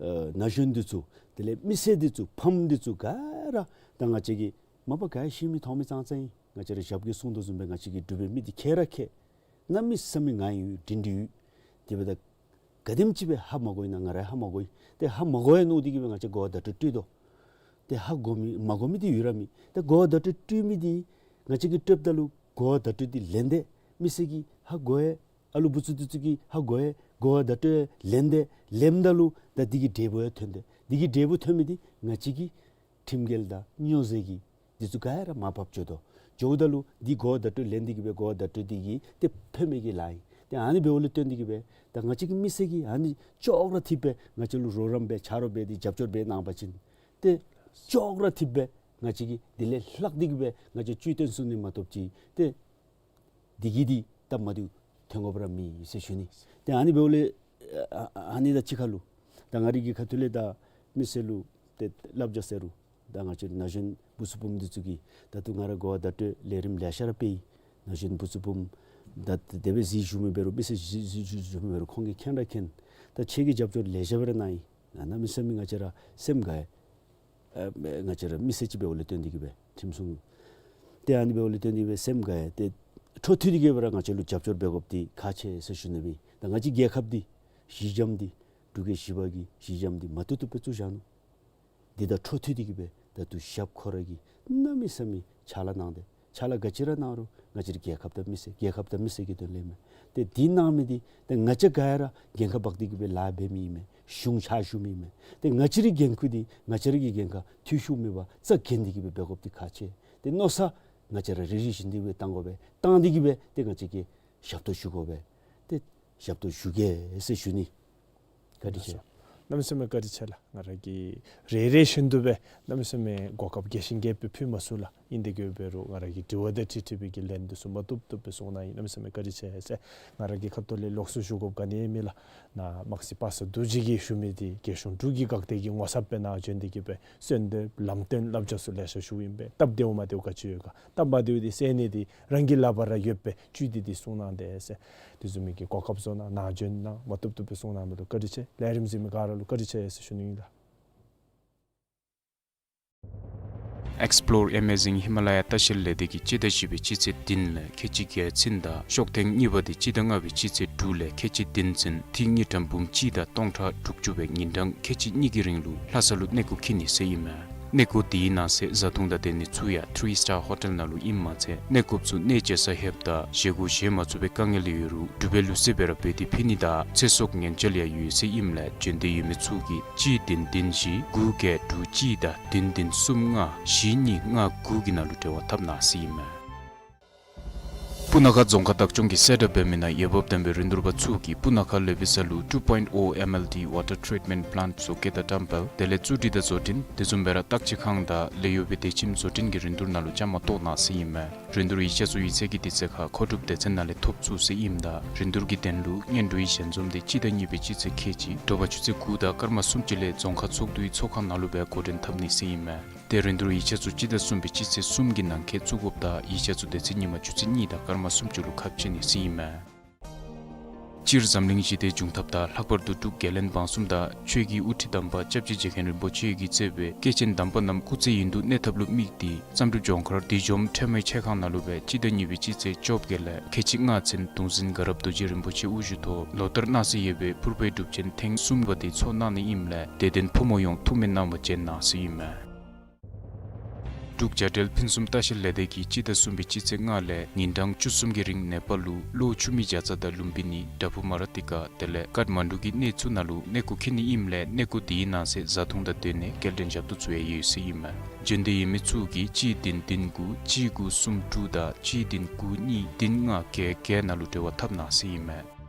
ན་གཞོན་འདི་ཚུ་དེ་ལས་མི་སེར་འདི་ཚུ་ཕམ་འདི་ཚུ་ག་ར་ད་ང་བཅས་ཀྱི་མ་པ་ག་ཡང་ཤེས་མི་མཐོང་མི་ཙང་ཙང་ཨིན། ང་བཅས་ར་ཞབས་ཀྱིས་གསུངས་དོ་བཟུམ་སྦེ་ང་བཅས་ཀྱི་འབྲུག་པའི་མི་འདི་མཁས་ར་མཁས། གནམ་མེད་ས་མེད་ངར་ཡོད་སྒྲིང་སྒྲི་ཡོད། དེ་འབདཝ་ད་ག་དེམ་ཅིག་སྦེ་ཧ་མ་གོ་ཡི་ན་ང་ར་ཧ་མ་གོ་ཡི། ཏེ་ཧ་མ་གོ་ཡི་མནོ་སྟེ་གི་སྦེ་ང་བཅས་གོ་བ་བརྡ་སྤྲོད་སྤྲོད་དོ། ཏེ་ཧ་གོ་མི་མ་གོ་མི་འདི་ཡོད་ར་མེད། ཏེ་གོ་བ་བརྡ་སྤྲོད་སྤྲོད་མི་འདི་ང་བཅས་ཀྱིས་སྤྲོདཔ་ད་ལུ་ གོ་བ་བརྡ་སྤྲོད་འདི་ལེན་ཏེ་མི་སེར་གྱིས་ཧ་གོ་ཡི། ཨ་ལུ་བུ་ཚུ་འདི་ཚུ་གིས་ཧ་གོ་ཡི། གོ་བ་བརྡ་སྤྲོད་ལེན་ཏེ་ལེནམ་ད་ལུ་ད་འདི་གི་འབྲས་བུ་ཡང་ཐོན་ཏེ། འདི་གི་འབྲས་བུ་ཐོན་མི་འདི་ང་བཅས་ཀྱི་ཁྲིམས་འགལ་དང་སྨྱོ་རྫས་ཀྱི་འདི་ཚུ་ག་ར་མར་བབས་འགྱོ་དོ། འགྱོཝ་ད་ལུ་འདི་གོ་བ་བརྡ་སྤྲོད་ལེན་ཏེ་གི་སྦེ་གོ་བ་བརྡ་སྤྲོད་འདི་གིས་ཏེ་ཕན་མི་གི་ལཱ་ཨིན། ཏེ་ཨ་ནི་འབདཝ་ལས་བརྟེན་ཏེ་གི་སྦེ་ད་ང་བཅས་ཀྱི་མི་སེར་གྱིས་ཨ་ནི་ཅོག་ར་འཐདཔ་སྦེ་ང་བཅས་ལུ་རོགས་རམ་འབད་ཆ་རོགས་འབད་དེ་རྒྱབ་སྐྱོར་འབད་གནང་བ་ཅིན་ཏེ་ཅོག་ར་འཐདཔ་སྦེ་ང་བཅས་ཀྱིས་འདི་ལས་ལྷག་སྟེ་གི་སྦེ་ང་བཅས་བཅུད་བཏོན་ཚུགས་ནི་མ་གཏོགས་ཅིག་ཏེ་འདི་གིས་འདི་སྟབས་མ་བདེཝ་ཐོན་དགོཔ་ར་མེད་ཟེར་ཞུ་ནི། ཏེ་ཨ་ནི་འབདཝ་ལས་ཨ་ཨ་ཨ་ནི་དང་གཅིག་ཁར་ལུ་ད་ང་རའི་གི་ཁ་ཐུག་ལས་ད་མི་སེར་ལུ་ཏེ་བསླབ་བྱ་ཟེར་རུང་ད་ང་བཅས་ན་གཞོན་བུ་ཚུ་བུམོ་འདི་ཚུ་གིས་ད་ལྟོ་ང་ར་གོ་བ་བརྡ་སྤྲོད་ལས་རིམ་ལེ་ཤ་ར་སྤེལ་ཡི། ན་གཞོན་བུ་ཚུ་བུམོ་ད་དེ་སྦེ་གཟིགས་བཞུགས་མི་འབད་རུང་མི་སེར་གཟིགས་གཟིགས་བཞུགས་བཞུགས་མི་འབད་རུང་ཁོང་གིས་མཁྱེན་ར་མཁྱེན། ད་ཁྱེད་ཀྱིས་རྒྱབ་སྐྱོར་ལེ་ཤ་སྦེ་ར་གནང་ཡི། ཨ་གནམ་མེད་ས་མེད་ང་བཅས་ར་སེམས་དགའ་ཡི། ཨ་ང་བཅས་ར་མི་སེར་ཅིག་འབདཝ་ལས་བརྟེན་ཏེ་གི་སྦེ་ཁྲིམས་སྲུང་ཏེ་ཨ་ནི་འབདཝ་ལས་བརྟེན་ཏེ་གི་སྦེ་སེམས་དགའ་ཡི། ཏེ་འཕྲོ་མཐུད་དེ་གི་སྦེ་ར་ང་བཅས་ལུ་རྒྱབ་སྐྱོར་འབད་དགོཔ་འདི་ཁག་ཆེ་ཟེར་ཞུ་ནི་ཨིན། ད་ང་བཅས་རྒྱལ་ཁབ་འདི་གཞི་འགྱམ་འདི་འབྲུག་རྒྱལ་བཞི་པ་གི་གཞི་འགྱམ་འདི་མ་བཏུབ་བཏུབ་སྦེ་བཙུགས་བཞག་ནུག། འདི་དང་འཕྲོ་མཐུད་དེ་གི་སྦེ་ད་ལྟོ་ཞབས་ཁོ་ར་གིས་གནམ་མེད་ས་མེད་ཕྱག་ལཱ་གནང་སྟེ་ཕྱག་ལཱ་ག་ཅི་ར་གནང་རུང་ང་བཅས་རའི་རྒྱལ་ཁབ་དང་མི་སེར་རྒྱལ་ཁབ་དང་མི་སེར་གྱི་དོན་ལས་མས། ཏེ་འདི་གནང་མི་འདི་ཏེ་ང་བཅས་ག་ར་འགན་ཁག་འབག་སྟེ་གི་སྦེ་ལཱ་འབད་མི་ཨིན་མས། གཞུང་ཕྱག་ཞུ་མི་ཨིན་མས། ཏེ་ང་བཅས་རའི་འགན་ཁུར་འདི་ང་བཅས་ར་གི་འགན་ཁག་འཐུས་ཤོར་མེད་པར་རྩ་འགེངས་ཏེ་གི་སྦེ་འབད་དགོཔ་འདི་ཁག་ཆེ། ཏེ་མནོ་བསམ་ང་བཅས་ར་རེ་རེ་བཞིན་དུ་སྦེ་བཏང་དགོ་པས། བཏང་སྟེ་གི་སྦེ་ཏེ་ང་བཅས་ཀྱིས་ཞབས་ཏོག་ཞུ་དགོ་པས། ཏེ་ཞབས་ཏོག་ཞུ་གེ་ཟེར་ཞུ་ནི། བཀའ་དྲིན་ཆེ། གནམ་མེད་ས་མེད་བཀའ་དྲིན་ཆེ་ལགས། ང་ར་གིས་རེ་རེ་བཞིན་དུ་སྦེ་གནམ་མེད་ས་མེད་གོ་སྐབས་རྒྱས་ཤིང་རྒྱས་པ་སྦེ་ཕུལ་མ་ཚུགས་ལགས། ཨིན་ཏེ་གི་འབད་རུང་ང་ར་གི་དྲི་བ་དང་འཁྲིལ་འཁྲིལ་བའི་གི་ལན་འདི་ཚུ་མ་བཏུབ་བཏུབ་སྦེ་གསུངས་གནང་ཡི། གནམ་མེད་ས་མེད་བཀའ་དྲིན་ཆེ་ཟེར། ང་ར་གི་ཁ་ཐུག་ལས་ལོགས་སུ་ཞུ་དགོཔ་ག་ནི་ཡང་མེད་ལགས། ནཱ་དམག་སྲིད་པ་སངས་རྡོ་རྗེ་གིས་ཞུ་མི་འདི་རྒྱལ་གཞུང་འབྲུག་གི་འགག་སྡེ་གི་ངོ་ཚབ་སྦེ་ནཱ་བྱོན་ཏེ་གི་སྦེ་གསོལ་འདེབས་ལམ་སྟོན་བསླབ་བྱ་ཚུ་ལེ་ཤ་ཞུཝ་ཨིན་པས། སྟབས་བདེཝ་མ་བདེཝ་ག་ཅི་ཡོད་ག། སྟབས་མ་བདེཝ་འདི་སེལ་ནི་འདི་རང་གི་ལག་པར་ར་ཡོད་པས། བཅུད་འདི་འདི་གསུངས་གནང་དེས་ཟེར། དེ་བཟུམ་མའི་གི་གོ་སྐབས་བཟོ་གནང་ནཱ་བྱོན་གནང་མ་བཏུབ་བཏུབ་སྦེ་གསུངས་གནང་མི་ལུ་བཀའ་དྲིན་ཆེ། ལས་རིམ་གཟིགས་མི་ག་ར་ལུ་བཀའ་དྲིན་ཆེ་ཟེར་ཞུ་ནི་ཨིན་ལགས། Explore Amazing Himalaya ལྟ་བཤལ་ལས་སྡེ་གིས་སྤྱི་ཟླ་བཞི་པའི་སྤྱི་ཚེས་བདུན་ལས་ཁལ་གཅིག་བརྒྱད་ཚུན་དང་ཤོག་ཐེངས་གཉིས་པ་འདི་སྤྱི་ཟླ་ལྔ་པའི་སྤྱི་ཚེས་དྲུག་ལས་ཁལ་གཅིག་བདུན་ཚུན་ཐིག་དངུལ་ཀྲམ་འབུམ་གཅིག་དང་སྟོང་ཕྲག་དྲུག་ཅུ་སྦེ་ཉིན་གྲངས་ཁལ་གཅིག་གཉིས་ཀྱི་རིང་ལུ་ལྷ་ས་ལུ་གནས་སྐོར་འཁྱིད་ནི་ཟེར་ཨིན་མས། གནས་སྐོར་འདི་གི་ནང་གསེས་བཟའ་འཐུང་དང་སྡོད་ནི་ཚུ་ཡང་ཐི་རི་སི་ཊར་ཧོ་ཊེལ་ནང་ལུ་ཨིནམ་མ་ཚད་གནས་སྐོརཔ་ཚུ་གནས་བཅའ་ས་ལྷོདཔ་ད་བཞེས་སྒོ་བཞེས་མ་ཚུགས་པའི་དཀའ་ངལ་ཡོད་རུང་སྒྲུབ་པའི་ལུགས་སྲོལ་སྦེ་ར་འབད་དེ་ཕུལ་ནི་དང་ཚེ་སྲོག་ཉེན་བཅོལ་ཡང་ཡོད་ཟེར་ཨིནམ་ལས་བྱོན་འདོད་ཡོད་མི་ཚུ་གིས་གཅིག་བདུན་བདུན་བཞི་དགུ་བརྒྱད་དྲུག་གཅིག་དང་བདུན་བདུན་གསུམ་ལྔ་བཞི་གཉིས་ལྔ་དགུ་གི་ནང་ལུ་འབྲེལ་བ་འཐབ་གནང་ཟེར་ཨིན་མས། སྤུ་ན་ཁ་རྫོང་ཁག་བདག་སྐྱོང་གིས་གསལ་བསྒྲགས་འབད་མི་ནང་འོས་འབབ་ལྡན་པའི་རིན་བསྡུར་པ་ཚུ་གིས་སྤུ་ན་ཁ་ལེ་བི་ས་ལུ་two point oh M L D water treatment plant བཟོ་བཀོད་དང་བཀྲམ་སྤེལ་དེ་ལས་བཙུགས་སྒྲིག་དང་བཟོ་སྐྲུན་དེ་བཟུམ་སྦེ་ར་བརྟག་དཔྱད་ཁང་དང་ལས་གཡོག་པའི་སྡེ་ཁྱིམ་བཟོ་སྐྲུན་གྱི་རིན་བསྡུར་ནང་ལུ་བཅའ་མར་གཏོགས་གནང་ཟེར་ཨིན་མས། རིན་བསྡུར་ཡིག་ཆ་ཚུ་ཡིག་ཚད་ཀྱི་དུས་ཚོད་ཁར་མཁོ་སྒྲུབ་སྡེ་ཚན་ནང་ལས་ཐོབ་ཚུགས་ཟེར་ཨིནམ་ད་རིན་བསྡུར་གྱི་དོན་ལུ་སྙན་སྒྲོན་ཞལ་འཛོམས་འདི་སྤྱི་ཟླ་གཉིས་པའི་སྤྱི་ཚེས་ཁལ་གཅིག་དྲོ་པ་ཆུ་ཚོད་དགུ་དང་སྐར་མ་སུམ་ཅུ་ལས་རྫོང་ཁག་ཚོགས་འདུའི་ཚོགས་ཁང་ནང་ལུ་སྦེ་འགོ་འདྲེན་འཐབ་ནི་ཟེར་ཨིན་མས། ཏེ་རིན་བསྡུར་ཡིག་ཆ་ཚུ་སྤྱི་ཟླ་གསུམ་པའི་སྤྱི་ཚེས་གསུམ་གྱི་ནང་འཁོད་བཙུགས་དགོཔ་དང་ཡིག་ཆ་ཚུ་དེ་ཚེ་ཉིན་མ་ཆུ་ཚོད་གཉིས་དང་སྐར་མ་སུམ་ཅུ་ལུ་ཁ་ཕྱེ་ནི་ཟེར་ཨིན་མས། སྤྱིར་འཛམ་གླིང་ཞི་བདེའི་འབྱུང་ཐབས་དང་ལྷག་པར་དུ་འབྲུག་རྒྱལ་བློན་འབངས་གསུམ་དང་ཆོས་ཀྱི་དབུ་ཁྲིད་དམ་པ་སྐྱབས་རྗེ་རྗེ་མཁན་རིན་པོ་ཆེ་གིས་གཙོས་པའི་སྐྱེས་ཆེན་དམ་པ་རྣམས་སྐུ་ཚེ་ཡུན་དུ་གནས་ཐབས་ལུ་དམིགས་ཏེ་བསམ་གྲུབ་ལྗོངས་མཁར་བདེ་འཇོམས་ཁྲོས་མའི་ཆས་ཁང་ནང་ལུ་སྦེ་སྤྱི་ཟླ་གཉིས་པའི་སྤྱི་ཚེས་བཅོ་བརྒྱད་ལས་ཁལ་གཅིག་ལྔ་ཚུན་གདུང་འཛིན་དགའ་རབ་རྡོ་རྗེ་རིན་པོ་ཆེ་དབུ་བཞུགས་ཐོག་ལོ་ལྟར་གནང་སྲོལ་ཡོད་པའི་ཕུར་པའི་སྒྲུབ་ཆེན་ཐེངས་གསུམ་པ་དེ་ཚོགས་གནང་ནི་ཨིནམ་ལས་དད་ལྡན་ཕོ་མོ་ཡོངས་ཐུགས་སྨོན་གནང་བར་བྱོན་གནང་ཟེར་ཨིན་མས། འབྲུག་བྱ་བྲལ་ཕུན་སུམ་ལྟ་བཤལ་ལས་སྡེ་གིས་སྤྱི་ཟླ་གསུམ་པའི་སྤྱི་ཚེས་ལྔ་ལས་ཉིན་གྲངས་བཅུ་གསུམ་གྱི་རིང་ནེ་པཱལ་ལུ་གློ་ཆུ་མིག་བྱ་ཙ་དང་ལུམ་བི་ནི་བྲག་ཕུག་མ་ར་ཏི་ཀ་དེ་ལས་ཀཊ་མན་ཌུ་གི་གནས་ཚུ་ནང་ལུ་གནས་སྐོར་འཁྱིད་ནི་ཨིནམ་ལས་གནས་སྐོར་དེའི་ནང་གསེས་བཟའ་འཐུང་དང་སྡོད་གནས་སྐྱེལ་འདྲེན་ཞབས་ཏོག་ཚུ་ཡང་ཡོད་ཟེར་ཨིན་མས། བྱོན་འདོད་ཡོད་མི་ཚུ་གིས་གཅིག་བདུན་བདུན་དགུ་གཅིག་དགུ་གསུམ་དྲུག་དང་གཅིག་བདུན་དགུ་གཉིས་བདུན་ལྔ་བརྒྱད་བརྒྱད་ནང་ལུ་འབྲེལ་བ་འཐབ་གནང་ཟེར་ཨིན་མས།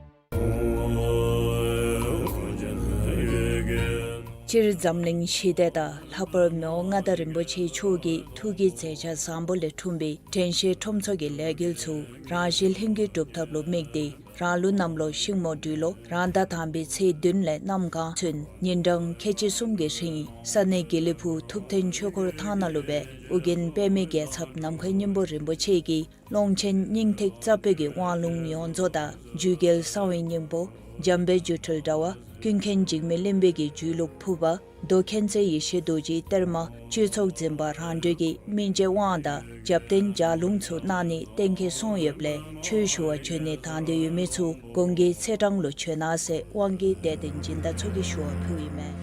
སྤྱིར་འཛམ་གླིང་ཞི་བདེ་དང་ལྷག་པར་མི་དབང་མངའ་བདག་རིན་པོ་ཆེ་མཆོག་གི་ཐུགས་ཀྱི་མཛད་འཆར་བཟང་པོ་ལས་འཁྲུངས་པའི་དྲན་ཤེས་ཁྲོམ་ཚོགས་ཀྱི་ལས་འགུལ་ཚུ་རང་གཞན་ལྷན་སྐྱེས་སྒྲུབ་ཐབས་ལུ་དམིགས་ཏེ་རང་ལུས་གནམ་ལོ་ཤིང་མོ་སྦྲུལ་ལོ་རང་ཟླ་དང་པའི་ཚེས་བདུན་ལས་གནམ་གང་ཚུན་ཉིན་གྲངས་ཁལ་གཅིག་གསུམ་གྱི་རིང་ས་གནས་དགེ་ལེགས་ཕུག་ཐུབ་བསྟན་ཆོས་འཁོར་ཐང་ནང་ལུ་སྦེ་ཨོ་རྒྱན་པདྨའི་རྒྱལ་ཚབ་ནམ་མཁའི་སྙིང་པོ་རིན་པོ་ཆེ་གིས་ཀློང་ཆེན་སྙིང་ཐིག་རྩ་བོད་ཀྱི་དབང་ལུང་ཡོངས་རྫོགས་དང་རྒྱུད་རྒྱལ་གསང་བའི་སྙིང་པོ་འཇམ་དཔལ་སྒྱུ་འཕྲུལ་དྲ་བ་ཀུན་མཁྱེན་འཇིགས་མེད་གླིང་པའི་གི་རྒྱུད་ལུགས་ཕུར་པ་མདོ་མཁྱེན་བརྩེ་ཡེ་ཤེས་རྡོ་རྗེའི་གཏེར་མ་སྤྱི་ཚོགས་འཛིན་པ་རང་གྲོལ་གྱི་སྨིན་བྱེད་དབང་དང་རྒྱབ་རྟེན་ལྗགས་ལུང་ཚུ་གནང་ནི་གཏན་འཁེལ་སོང་ཡོདཔ་ལས་ཆོས་ཞུ་བར་བྱོན་ནི་དང་འདོད་ཡོད་མི་ཚུ་གོང་གི་ཚེས་གྲངས་ལུ་བྱོན་གནང་ཟེར་དབང་གིས་དད་ལྡན་སྦྱིན་བདག་ཚུ་གིས་ཞུ་བ་ཕུལཝ་ཨིན་མས།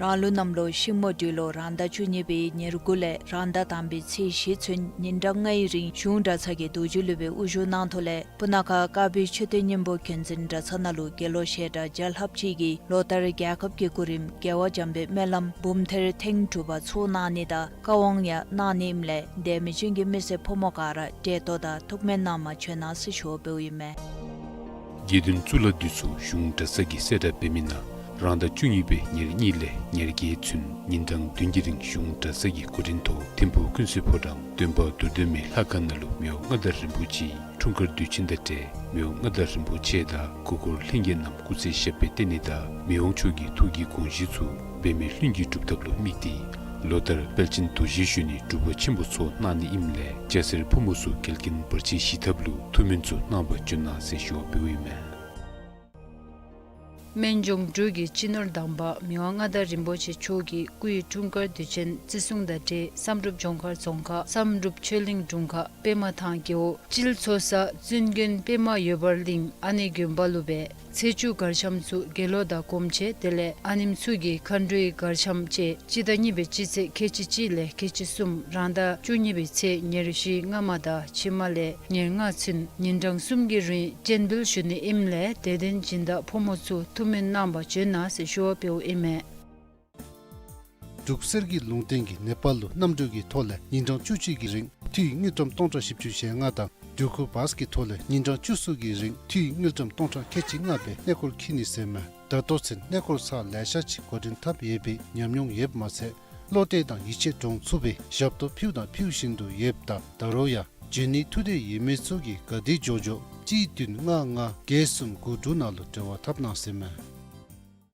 རང་ལུགས་གནམ་ལོ་ཤིང་མོ་སྦྲུལ་ལོ་རང་ཟླ་བཅུ་གཉིས་པའི་ཉེར་དགུ་ལས་རང་ཟླ་དང་པའི་ཚེས་བཞི་ཚུན་ཉིན་གྲངས་ལྔའི་རིང་གཞུང་གྲྭ་ཚང་གི་རྡོ་རྗེ་སློབ་དཔོན་དབུ་བཞུགས་གནང་ཐོག་ལས་སྤུ་ན་ཁ་དཀར་སྦིས་མཆོད་རྟེན་སྙིང་པོ་མཁྱེན་བརྩེ་གྲྭ་ཚང་ནང་ལུ་དགེ་སློང་བཤད་གྲྭ་བརྒྱ་ལྷགཔ་ཅིག་གིས་ལོ་ལྟར་རྒྱལ་ཁབ་ཀྱི་སྐུ་རིམ་རྒྱལ་བ་འཇམ་དཔལ་སྨོན་ལམ་འབུམ་ཐེར་ཐེངས་དྲུག་པ་ཚོགས་གནང་ནི་དང་བཀའ་དབང་ཡང་གནང་ནི་ཨིནམ་ལས་དད་མོས་ཅན་གྱི་མི་སེར་ཕོ་མོ་ག་ར་བདེ་ཏོག་དང་ཐུགས་སྨོན་གནང་མ་བྱོན་གནང་ཟེར་ཞུ་བ་འབདཝ་ཨིན་མས། དགེ་འདུན་གཙུག་ལག་འདི་ཚུ་གཞུང་གྲྭ་ཚང་གིས་གསལ་བསྒྲགས་འབད་མི་ནང་རང་ཟླ་བཅུ་གཉིས་པའི་ཉེར་གཉིས་ལས་ཉེར་བརྒྱད་ཚུན་ཉིན་གྲངས་བདུན་གྱི་རིང་གཞུང་གྲྭ་ཚང་གི་སྐུ་དྲིན་ཐོག་ཐིམ་ཕུག་ཀུན་གསལ་ཕོ་བྲང་སྟོན་པ་རྡོར་གདན་མའི་ལྷ་ཁང་ནང་ལུ་མི་དབང་མངའ་བདག་རིན་པོ་ཆེའི་འཁྲུངས་སྐར་དུས་ཆེན་དང་འབྲེལ་མི་དབང་མངའ་བདག་རིན་པོ་ཆེ་དང་སྐུ་འཁོར་ལྷན་རྒྱས་རྣམས་སྐུ་ཚེ་ཞབས་པད་བརྟན་ནི་དང་མི་དབང་མཆོག་གི་ཐུགས་ཀྱི་དགོངས་གཞི་ཚུ་འབད་མེད་ལྷུན་གྱིས་གྲུབ་ཐབས་ལུ་དམིགས་ཏེ་ལོ་ལྟར་དཔལ་ཆེན་རྡོ་རྗེ་གཞོན་ནུའི་སྒྲུབ་པ་ཆེན་པོ་ཚོགས་གནང་ནི་ཨིནམ་ལས་སྐྱ་སེར་ཕོ་མོ་ཚུ་འགལ་རྐྱེན་བར་ཆད་ཞི་ཐབས་ལུ་ཐུགས་སྨོན་ཚུ་གནང་བར་བྱོན་གནང་ཟེར་ཞུ་བ་འབདཝ་ཨིན་མས། སྨན་ལྗོངས་འབྲུག་གི་སྤྱི་ནོར་དམ་པ་མི་དབང་མངའ་བདག་རིན་པོ་ཆེ་མཆོག་གི་སྐུའི་འཁྲུངས་སྐར་དུས་ཆེན་བརྩི་སྲུང་དང་འབྲེལ་བསམ་གྲུབ་ལྗོངས་མཁར་རྫོང་ཁག་བསམ་གྲུབ་ཆོས་གླིང་དྲུང་ཁག་པདྨ་ཐང་རྒེད་འོག་སྤྱིལ་ཚོ་ས་བཙུན་དགོན་པདྨ་འོད་འབར་གླིང་ཨ་ནེ་དགོན་པ་ལུ་སྦེ་ཚེས་བཅུ་གར་འཆམ་ཚུ་དགེ་སློང་དང་སྒོམ་ཆེན་དེ་ལས་ཨ་ནེམོ་ཚུ་གི་མཁའ་འགྲོའི་གར་འཆམ་བཅས་སྤྱི་ཟླ་གཉིས་པའི་སྤྱི་ཚེས་ཁལ་གཅིག་གཅིག་ལས་ཁལ་གཅིག་གསུམ་རང་ཟླ་བཅུ་གཉིས་པའི་ཚེས་ཉེར་བཞི་སྔ་མ་དང་ཕྱི་མ་ལས་ཉེར་ལྔ་ཚུན་ཉིན་གྲངས་གསུམ་གྱི་རིང་སྤྱན་འབུལ་ཞུ་ནི་ཨིནམ་ལས་དད་ལྡན་སྦྱིན་བདག་ཕོ་མོ་ཚུ་ཐུགས་སྨོན་གནང་བར་བྱོན་གནང་ཟེར་ཞུ་བ་འབདཝ་ཨིན་མས། འབྲུག་གསེར་གྱི་ལུང་བསྟན་གྱིས་ནེ་པཱལ་ལུ་གནམ་གྲུ་གི་ཐོག་ལས་ཉིན་གྲངས་བཅུ་གཅིག་གི་རིང་འཐུས་དངུལ་ཀྲམ་སྟོང་ཕྲག་བཞི་བཅུ་ཞེ་ལྔ་དང་འབྲུག་གུ་བཱས་ཀྱི་ཐོག་ལས་ཉིན་གྲངས་བཅུ་གསུམ་གྱི་རིང་འཐུས་དངུལ་ཀྲམ་སྟོང་ཕྲག་ཁལ་གཅིག་ལྔ་སྦེ་གནས་སྐོར་འཁྱིད་ནི་ཟེར་མས། ད་ལྟོ་ཚུན་གནས་སྐོར་ཚར་ལེ་ཤ་ཅིག་འགོ་འདྲེན་འཐབ་ཡོད་པའི་ཉམས་མྱོང་ཡོདཔ་མ་ཚད་བློ་གཏད་དང་ཡིད་ཆེས་འདྲོངས་ཚུགས་པའི་ཞབས་ཏོག་ཕུལཝ་དང་ཕུལ་བཞིན་དུ་ཡོདཔ་ད་ད་རུང་ཡང་འབྱོན་ནི་ཐུགས་འདོད་ཡོད་མི་ཚུ་གིས་ག་དེ་མགྱོགས་མགྱོགས་གཅིག་བདུན་ལྔ་ལྔ་བརྒྱད་གསུམ་དགུ་དྲུག་ནང་ལུ་འབྲེལ་བ་འཐབ་གནང་ཟེར་མས།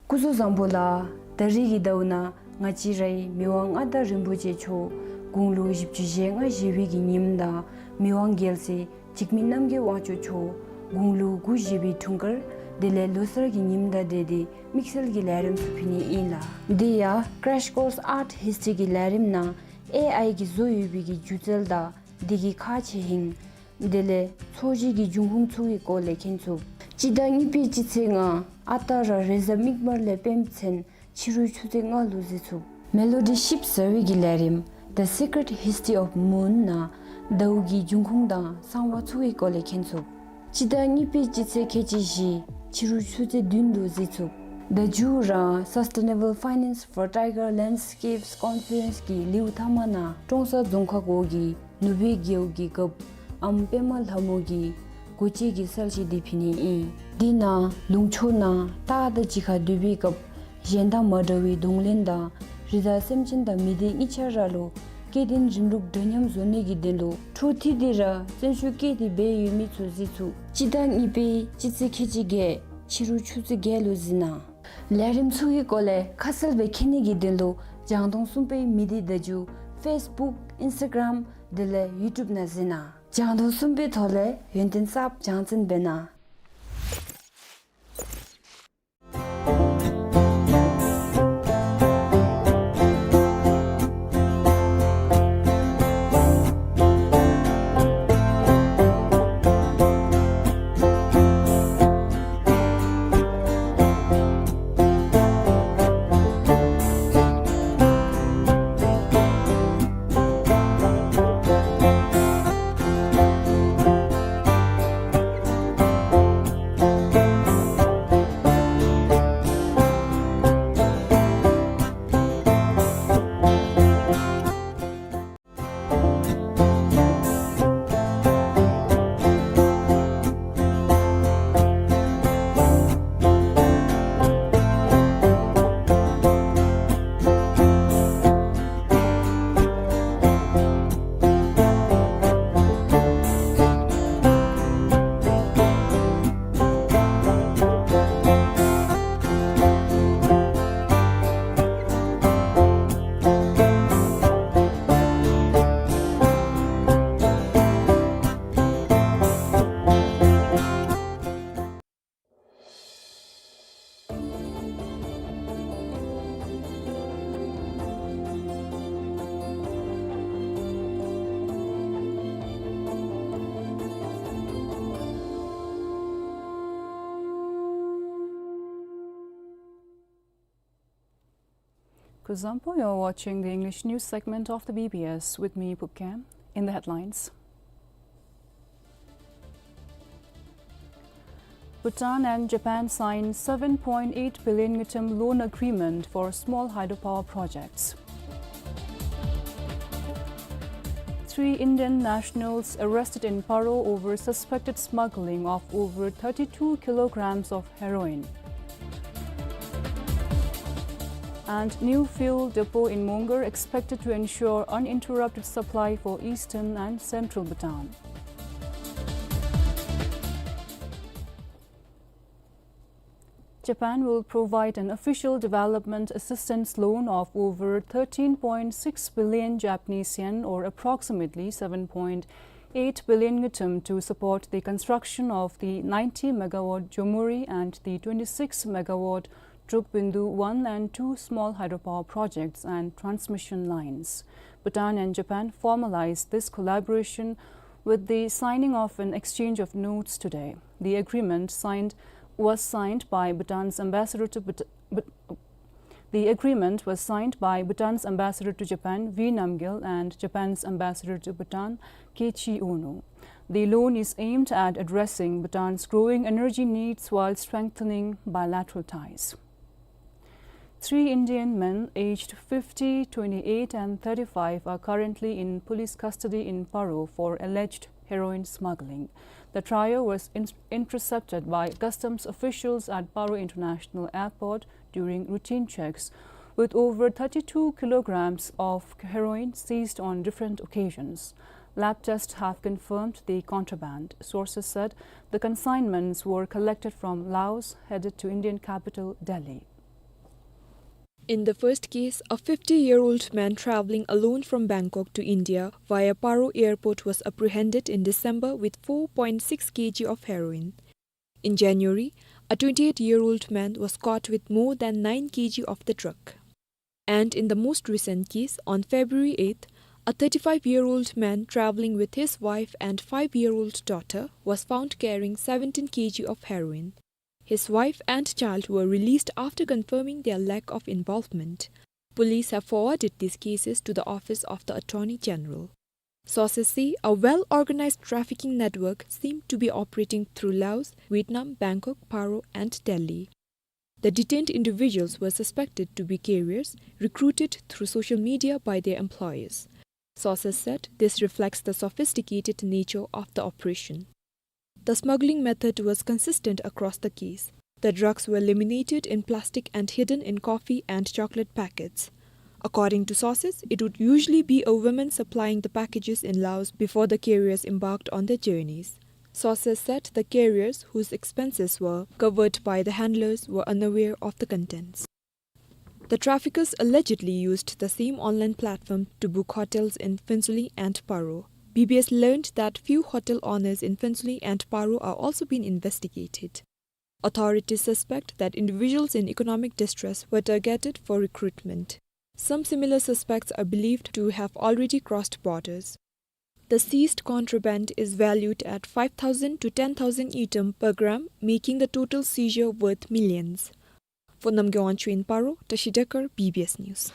སྐུ་གཟུགས་བཟང་པོ་ལགས། ད་རིས་ཀྱི་ཟླཝ་ནང་ང་བཅས་རའི་མི་དབང་མངའ་བདག་རིན་པོ་ཆེ་མཆོག་དགུང་ལོ་བཞི་བཅུ་ཞེ་ལྔ་བཞེས་པའི་གི་ཉིནམ་དང་མི་དབང་རྒྱལ་སྲས་འཇིགས་མེད་རྣམ་རྒྱལ་དབང་ཕྱུག་མཆོག་དགུང་ལོ་དགུ་བཞེས་པའི་འཁྲུངས་སྐར་དེ་ལས་ལོ་གསར་གྱི་ཉིནམ་དང་འབྲེལ་ཏེ་དམིགས་བསལ་གྱི་ལས་རིམ་ཚུ་ཕུལ་ནི་ཨིན་ལགས། དེ་ཡང་Crash Course Art History གི་ལས་རིམ་ནང་ཨེ་ཨའི་གིས་བཟོ་ཡོད་པའི་གི་སྒྱུ་རྩལ་དང་དེ་གི་ཁག་ཆེ་ཧིང་དེ་ལས་འཚོ་བྱེད་ཀྱི་འབྱུང་ཁུངས་ཚུ་གི་སྐོར་ལས་མཁྱེན་ཚུགས། སྤྱི་ཟླ་གཉིས་པའི་སྤྱི་ཚེས་ལྔ་ཨ་རྟག་ར་རེས་གཟའ་མིག་དམར་ལས་སྤེནམ་ཚུན་ཕྱི་རུ་ཆུ་ཚོད་ལྔ་ལུ་གཟིགས་ཚུགས། མེ་ལོ་ཌི་ཞིབ་ཟ་བའི་གི་ལས་རིམ་The Secret History of Moon ནང་ཟླཝ་གི་འབྱུང་ཁུངས་དང་གསང་བ་ཚུ་གི་སྐོར་ལས་མཁྱེན་ཚུགས། སྤྱི་ཟླ་གཉིས་པའི་སྤྱི་ཚེས་ཁལ་གཅིག་བཞི་ཕྱི་རུ་ཆུ་ཚོད་བདུན་ལུ་གཟིགས་ཚུགས། ད་མཇུག་ར་Sustainable Finance for Tiger Landscapes Conference གི་ལེའུ་ཐ་མ་ནང་ཀྲོང་གསར་རྫོང་ཁག་འོག་གི་ནུབ་སྦིས་རྒེད་འོག་གི་རྒཔོ་ཨམ་པདྨ་ལྷ་མོ་གིས་སྒོ་འབྱེད་ཀྱི་གསལ་བཤད་འདི་ཕུལ་ནི་ཨིན། དེ་ནང་ལུང་ཕྱོགས་ནང་སྟག་དང་གཅིག་ཁར་སྡོད་པའི་སྐབས་གཞན་དང་མ་འདྲ་བའི་གདོང་ལེན་དང་རི་དྭགས་སེམས་ཅན་དང་མི་སྡེ་གཉིས་ཆ་ར་ལུ་སྐྱེ་ལྡན་རིམ་ལུགས་འདྲ་མཉམ་བཟོ་ནི་གི་དོན་ལུ་འཕྲོ་མཐུད་དེ་ར་བརྩོན་ཤུགས་བསྐྱེད་དེ་འབད་ཡོད་མི་ཚུ་གཟིགས་ཚུགས། སྤྱི་ཟླ་གཉིས་པའི་སྤྱི་ཚེས་ཁལ་གཅིག་བརྒྱད་ཕྱི་རུ་ཆུ་ཚོད་བརྒྱད་ལུ་གཟིགས་གནང་། ལས་རིམ་ཚུ་གི་སྐོར་ལས་ཁ་གསལ་སྦེ་མཁྱེན་ནི་གི་དོན་ལུ་རྒྱང་མཐོང་གསུམ་པའི་མི་སྡེ་བརྡ་བརྒྱུད་Facebook Instagram དེ་ལས་YouTube ནང་གཟིགས་གནང་། རྒྱང་མཐོང་གསུམ་པའི་ཐོག་ལས་ཡོན་ཏན་གསརཔ་སྦྱང་བརྩོན་འབད་གནང་། Uzumpu, you're watching the English news segment of the B B S with me, Pupkem. In the headlines, Bhutan and Japan sign seven point eight billion ngultrum loan agreement for small hydropower projects. Three Indian nationals arrested in Paro over suspected smuggling of over thirty-two kilograms of heroin. And new fuel depot in Mongar expected to ensure uninterrupted supply for eastern and central Bhutan. Japan will provide an official development assistance loan of over thirteen point six billion Japanese yen, or approximately seven point eight billion ngultrum, to support the construction of the ninety megawatt Jomuri and the twenty-six megawatt Drukbindu one and two small hydropower projects and transmission lines. Bhutan and Japan formalized this collaboration with the signing of an exchange of notes today. The agreement signed, was signed by Bhutan's ambassador to Bhut-, Bhut-, the agreement was signed by Bhutan's ambassador to Japan, V Namgyel, and Japan's ambassador to Bhutan, Keiichi Ono. The loan is aimed at addressing Bhutan's growing energy needs while strengthening bilateral ties. Three Indian men aged fifty, twenty-eight and thirty-five are currently in police custody in Paro for alleged heroin smuggling. The trio was in-, intercepted by customs officials at Paro International Airport during routine checks, with over thirty-two kilograms of heroin seized on different occasions. Lab tests have confirmed the contraband. Sources said the consignments were collected from Laos, headed to Indian capital Delhi. In the first case, a fifty-year-old man traveling alone from Bangkok to India via Paro airport was apprehended in December with four point six kilograms of heroin. In January, a twenty-eight-year-old man was caught with more than nine kilograms of the drug. And in the most recent case, on February eighth, a thirty-five-year-old man traveling with his wife and five-year-old daughter was found carrying seventeen kilograms of heroin. His wife and child were released after confirming their lack of involvement. Police have forwarded these cases to the Office of the Attorney General. Sources say a well-organized trafficking network seemed to be operating through Laos, Vietnam, Bangkok, Paro, and Delhi. The detained individuals were suspected to be carriers recruited through social media by their employers. Sources said this reflects the sophisticated nature of the operation. The smuggling method was consistent across the case. The drugs were laminated in plastic and hidden in coffee and chocolate packets. According to sources, it would usually be a woman supplying the packages in Laos before the carriers embarked on their journeys. Sources said the carriers, whose expenses were covered by the handlers, were unaware of the contents. The traffickers allegedly used the same online platform to book hotels in Phuentsholing and Paro. B B S learned that few hotel owners in Phuentsholing and Paro are also being investigated. Authorities suspect that individuals in economic distress were targeted for recruitment. Some similar suspects are believed to have already crossed borders. The seized contraband is valued at five thousand to ten thousand ngultrum per gram, making the total seizure worth millions. For Namgay Wangchuk in Paro, Tashi Dekar, B B S News.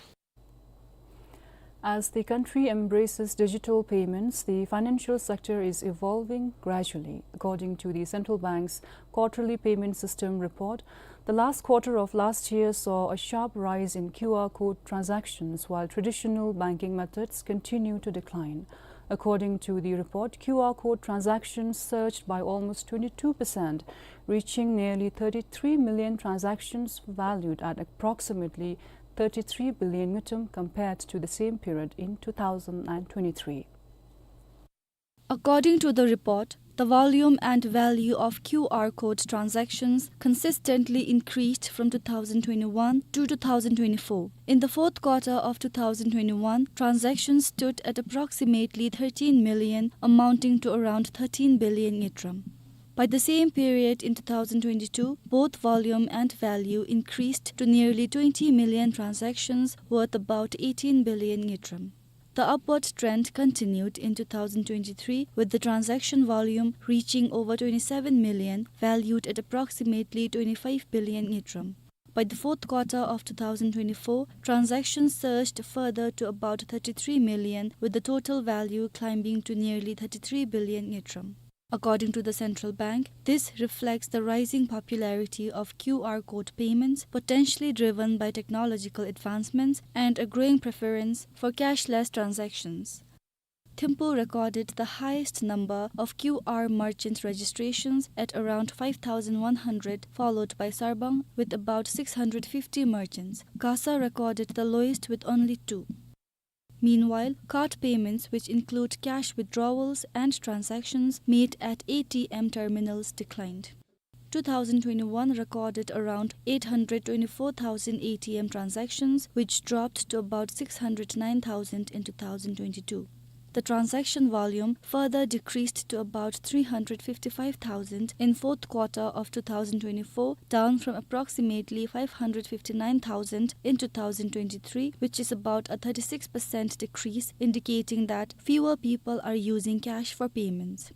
As the country embraces digital payments, the financial sector is evolving gradually. According to the central bank's quarterly payment system report, the last quarter of last year saw a sharp rise in Q R code transactions, while traditional banking methods continue to decline. According to the report, Q R code transactions surged by almost twenty-two percent, reaching nearly thirty-three million transactions valued at approximately thirty-three billion ngultrum compared to the same period in two thousand and twenty-three. According to the report, the volume and value of Q R code transactions consistently increased from two thousand twenty-one to two thousand twenty-four. In the fourth quarter of two thousand twenty-one, transactions stood at approximately thirteen million, amounting to around thirteen billion ngultrum. By the same period in two thousand twenty-two, both volume and value increased to nearly twenty million transactions, worth about eighteen billion ngultrum. The upward trend continued in two thousand twenty-three, with the transaction volume reaching over twenty-seven million, valued at approximately twenty-five billion ngultrum. By the fourth quarter of two thousand twenty-four, transactions surged further to about thirty-three million, with the total value climbing to nearly thirty-three billion ngultrum. According to the central bank, this reflects the rising popularity of Q R code payments, potentially driven by technological advancements and a growing preference for cashless transactions. Thimphu recorded the highest number of Q R merchant registrations at around five thousand one hundred, followed by Sarpang with about six hundred fifty merchants. Gasa recorded the lowest with only two. Meanwhile, card payments, which include cash withdrawals and transactions made at A T M terminals, declined. Two thousand twenty-one recorded around eight hundred twenty-four thousand A T M transactions, which dropped to about six hundred nine thousand in two thousand twenty-two. The transaction volume further decreased to about three hundred fifty-five thousand in fourth quarter of two thousand twenty-four, down from approximately five hundred fifty-nine thousand in two thousand twenty-three, which is about a thirty-six percent decrease, indicating that fewer people are using cash for payments.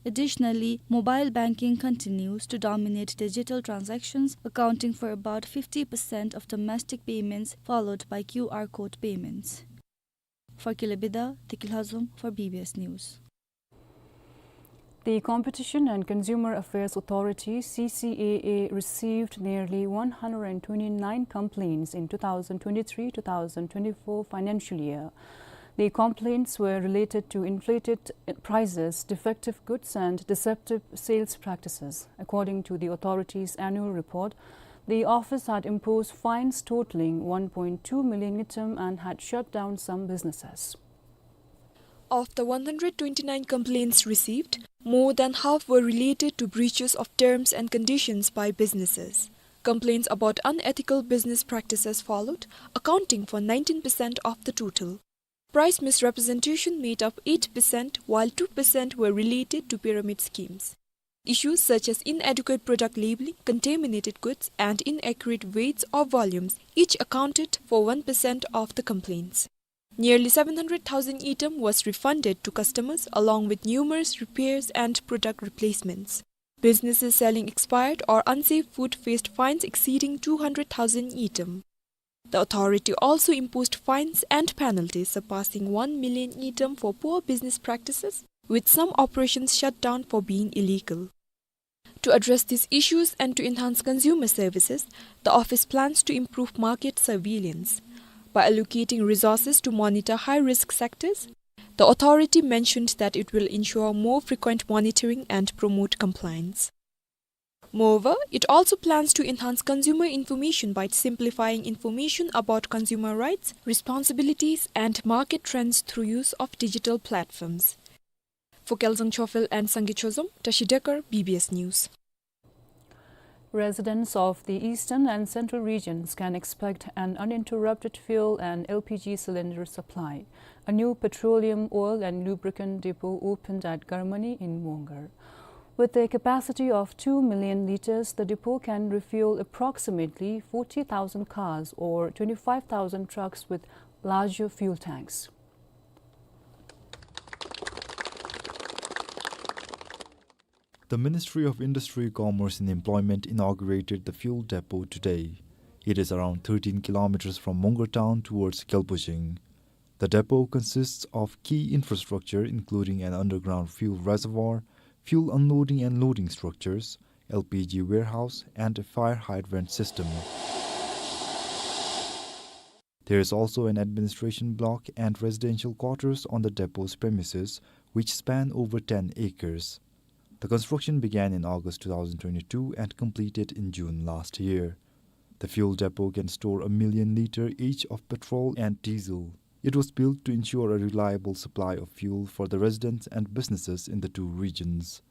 Additionally, mobile banking continues to dominate digital transactions, accounting for about fifty percent of domestic payments, followed by Q R code payments. For Kile Bida, Tiki Lhazom for B B S News. The Competition and Consumer Affairs Authority, C C A A, received nearly one hundred twenty-nine complaints in two thousand twenty-three two thousand twenty-four financial year. The complaints were related to inflated prices, defective goods, and deceptive sales practices. According to the authority's annual report, the office had imposed fines totaling one point two million ngultrum and had shut down some businesses. Of the one hundred twenty-nine complaints received, more than half were related to breaches of terms and conditions by businesses. Complaints about unethical business practices followed, accounting for nineteen percent of the total. Price misrepresentation made up eight percent, while two percent were related to pyramid schemes. Issues such as inadequate product labeling, contaminated goods, and inaccurate weights or volumes each accounted for one percent of the complaints. Nearly seven hundred thousand ngultrum was refunded to customers, along with numerous repairs and product replacements. Businesses selling expired or unsafe food faced fines exceeding two hundred thousand ngultrum. The authority also imposed fines and penalties surpassing one million ngultrum for poor business practices, with some operations shut down for being illegal. To address these issues and to enhance consumer services, the office plans to improve market surveillance. By allocating resources to monitor high-risk sectors, the authority mentioned that it will ensure more frequent monitoring and promote compliance. Moreover, it also plans to enhance consumer information by simplifying information about consumer rights, responsibilities, and market trends through use of digital platforms. For Kelzang Chophel and Sangay Chozom, Tashi Dekar, B B S News. Residents of the eastern and central regions can expect an uninterrupted fuel and L P G cylinder supply. A new petroleum oil and lubricant depot opened at Garmani in Mongar. With a capacity of two million liters, the depot can refuel approximately forty thousand cars or twenty-five thousand trucks with larger fuel tanks. The Ministry of Industry, Commerce and Employment inaugurated the fuel depot today. It is around thirteen kilometers from Mongar town towards Kelpujing. The depot consists of key infrastructure, including an underground fuel reservoir, fuel unloading and loading structures, L P G warehouse, and a fire hydrant system. There is also an administration block and residential quarters on the depot's premises, which span over ten acres. The construction began in August two thousand twenty-two and completed in June last year. The fuel depot can store a million liter each of petrol and diesel. It was built to ensure a reliable supply of fuel for the residents and businesses in the two regions.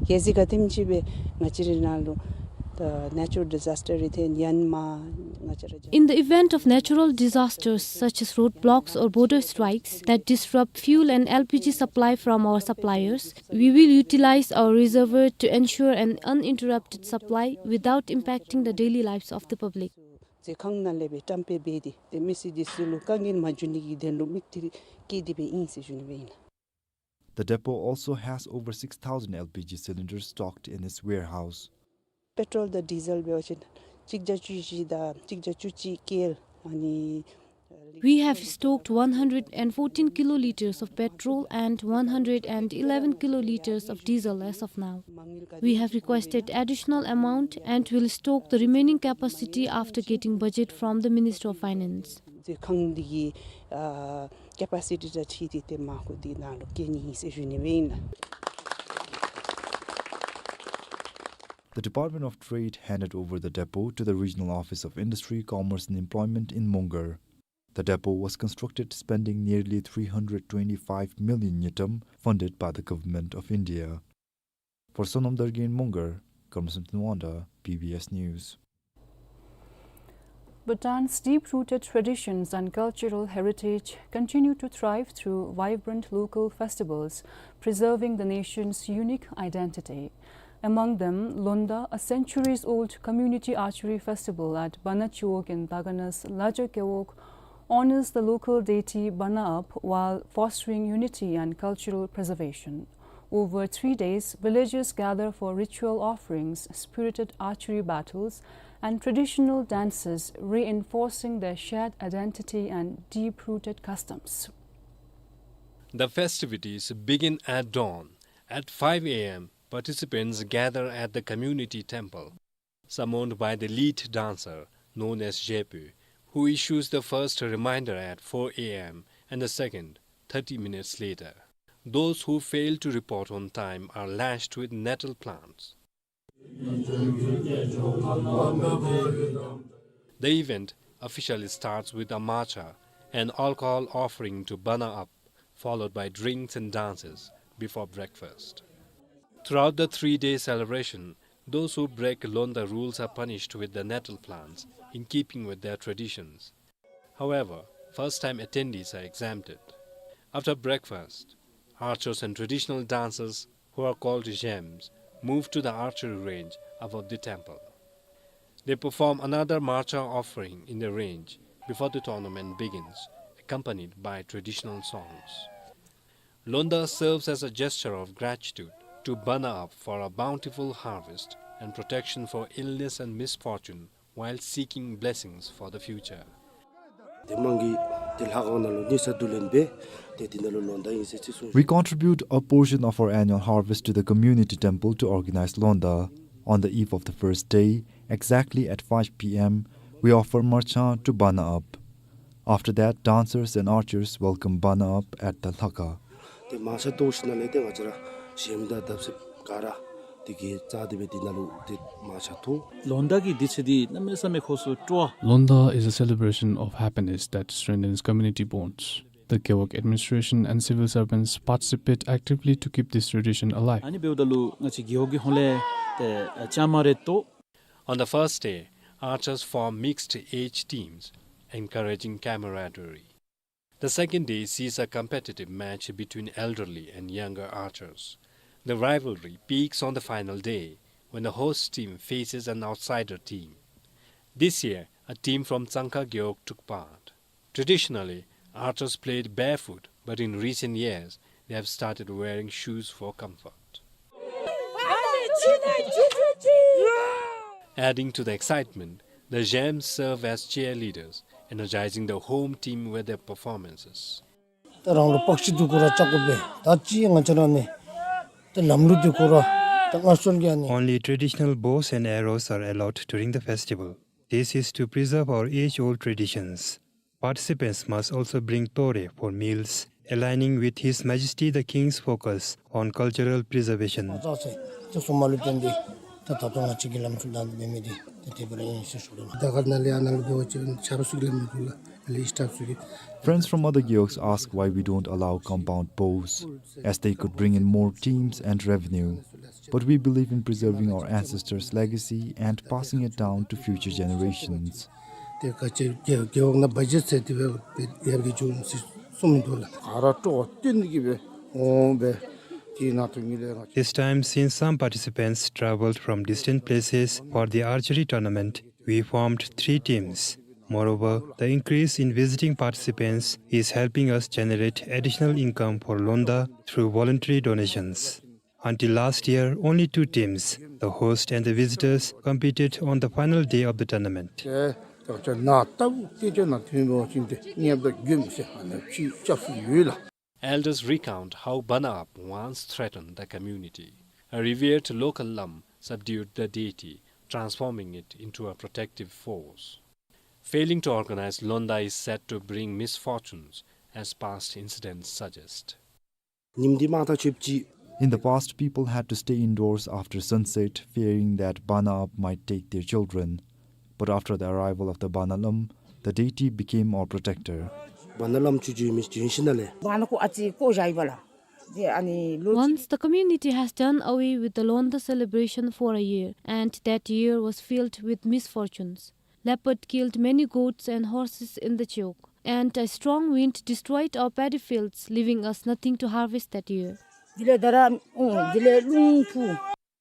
གལ་སྲིད་ག་དེམ་ཅིག་སྦེ་ང་བཅས་རའི་ནང་ལུ་ད་ནེ་ཅུ་རཱལ་ཌི་ཛཱས་ཊར་རེ་ཐོན་ཡང་མ་ང་བཅས་ར། In the event of natural disasters such as roadblocks or border strikes that disrupt fuel and L P G supply from our suppliers, we will utilize our reservoir to ensure an uninterrupted supply without impacting the daily lives of the public. རྫས་ཁང་ནང་ལས་སྦེ་བཀྲམ་སྤེལ་འབད་དེ་ཏེ་མི་སེར་འདི་ཚུ་ལུ་དཀའ་ངལ་མ་འབྱུང་ནི་གི་དོན་ལུ་དམིགས་ཏེ་བཀལ་ཏེ་སྦེ་ཨིན་ཟེར་ཞུ་ནི་སྦེ་ཨིན། The depot also has over six thousand L P G cylinders stocked in its warehouse. པེ་ཊོལ་དང་ཌི་ཟེལ་འབད་བ་ཅིན་ གཅིག་བརྒྱ་བཅུ་བཞི་དང་གཅིག་བརྒྱ་བཅུ་གཅིག་ཀེལ་ཨ་ནི། We have stocked one hundred and fourteen kiloliters of petrol and one hundred and eleven kiloliters of diesel as of now. We have requested additional amount and will stock the remaining capacity after getting budget from the Minister of Finance. མཛོད་ཁང་འདི་གི་ཨ་ཀེ་པ་སི་ཊི་དང་འཁྲིལ་ཏེ་ཏེ་མར་ཁུ་འདི་ནང་ལུ་བསྐྱལ་ནི་ཨིན་ཟེར་ཞུ་ནི་སྦེ་ཨིན་ལགས། The Department of Trade handed over the depot to the Regional Office of Industry, Commerce and Employment in Mongar. The depot was constructed spending nearly three hundred twenty-five million ngultrum, funded by the Government of India. For Sonam Dargin in Mongar, Karma Samten Wangda, B B S News. Bhutan's deep-rooted traditions and cultural heritage continue to thrive through vibrant local festivals, preserving the nation's unique identity. Among them, Londa, a centuries-old community archery festival at Bana Chiwog in Dagana's Laja Gewog, honors the local deity Bana Ap while fostering unity and cultural preservation. Over three days, villagers gather for ritual offerings, spirited archery battles, and traditional dances, reinforcing their shared identity and deep-rooted customs. The festivities begin at dawn. At five A M, participants gather at the community temple, summoned by the lead dancer, known as Jepu, who issues the first reminder at four A M and the second thirty minutes later. Those who fail to report on time are lashed with nettle plants. The event officially starts with a matcha, an alcohol offering to Bana Ap, followed by drinks and dances before breakfast. Throughout the three-day celebration, those who break Londa rules are punished with the nettle plants, in keeping with their traditions. However, first-time attendees are exempted. After breakfast, archers and traditional dancers, who are called Zhems, move to the archery range above the temple. They perform another matcha offering in the range before the tournament begins, accompanied by traditional songs. Londa serves as a gesture of gratitude to Bana Ap for a bountiful harvest and protection for illness and misfortune while seeking blessings for the future. ཏེ་མང་གི་ཏེ་ལྷ་ཁང་ནང་ལུ་ཉི་ཤུ་རྩ་བདུན་ལེན་སྦེ་ཏེ་འདི་ནང་ལུ་ལོན་ད་ཨིན་ཟེར་ཅིག་གསུངས། We contribute a portion of our annual harvest to the community temple to organize Londa. On the eve of the first day, exactly at five P M, we offer matcha to Bana Ap. After that, dancers and archers welcome Bana Ap at the Lhakha. ཏེ་མ་ཤ་ཏོག་ཤི་ན་ལས་ཏེ་ང་བཅས་ར་ཞེམ་དང་བརྡབ་གསིག་ག་ར་ཏེ་གི་རྩ་དེ་སྦེ་འདི་ནང་ལུ་ཏེ་མ་ཤ་ཐོགས། ལོན་ད་གི་དུས་ཚོད་འདི་གནམ་མེད་ས་མེད་ཁོ་ཚུ་སྤྲོ་བ། Londa is a celebration of happiness that strengthens community bonds. The Gewog administration and civil servants participate actively to keep this tradition alive. ཨ་ནི་འབདཝ་ད་ལུ་ང་བཅས་རྒེད་འོག་གི་ཧོངས་ལས་ཏེ་ཨ་བཅའ་མར་རེ་གཏོགས། On the first day, archers form mixed age teams, encouraging camaraderie. The second day sees a competitive match between elderly and younger archers. The rivalry peaks on the final day when the host team faces an outsider team. This year, a team from Tsangkha Gewog took part. Traditionally, archers played barefoot, but in recent years, they have started wearing shoes for comfort. Adding to the excitement, the Zhems serve as cheerleaders, energizing the home team with their performances. ད་རང་ལུ་པགས་ཤི་འདི་ཁོ་ར་ལྕགས་ཀོ་སྦེ་ད་ཅི་ང་བཅས་ར་ནི་ད་ལམ་ལུགས་འདི་ཁོ་ར་ད་སྔར་སྲོལ་གྱི་ཨ་ནི། Only traditional bows and arrows are allowed during the festival. This is to preserve our age-old traditions. Participants must also bring tore for meals, aligning with His Majesty the King's focus on cultural preservation. ད་ཚེ་ཚེ་སོ་མ་ལུ་བརྟེན་ཏེ་ད་ད་ལྟོ་ང་བཅས་ཀྱི་ལམ་སྲོལ་དང་འདི་མེད་མི་འདི་ད་དེ་སྦེ་ར་ཨིན་ཟེར་ཞུ་དོ། ད་ག་ནཱ་ལས་ཨ་ནཱ་ལུ་འབད་བ་ཅིན་ཆ་རོགས་ཚུ་གིས་ལམ་མི་དགོ་ལགས། ཨ་ལས་སི་ཊཱཕ་ཚུ་གིས། Friends from other Gewogs ask why we don't allow compound bows, as they could bring in more teams and revenue. But we believe in preserving our ancestors' legacy and passing it down to future generations. ཏེ་ག་ཅི་རྒེད་རྒེད་འོག་ནང་བ་ཇེཊ་ཟེར་དེ་སྦེ་ཡར་གྱི་འགྱོ་ཟེར་གསུངས་མི་འདུག་ལགས། ག་ར་སྤྲོ་བ་བཏོན་གྱི་སྦེ་འོང་སྦེ་དེ་ནང་དུ་ཉིད་ལས་ང་། This time, since some participants traveled from distant places for the archery tournament, we formed three teams. Moreover, the increase in visiting participants is helping us generate additional income for Londa through voluntary donations. Until last year, only two teams, the host and the visitors, competed on the final day of the tournament. Elders recount how Bana Ap once threatened the community. A revered local Lam subdued the deity, transforming it into a protective force. Failing to organize Londa is said to bring misfortunes, as past incidents suggest. In the past, people had to stay indoors after sunset, fearing that Bana Ap might take their children. But after the arrival of the Bana Lam, the deity became our protector. Bana Lam chu ju mis jun shin le. Bana ko achi ko jai bala. Once the community has done away with the Londa celebration for a year, and that year was filled with misfortunes. Leopard killed many goats and horses in the Chiyok, and a strong wind destroyed our paddy fields, leaving us nothing to harvest that year. Dile dara, mm, dile lungpu.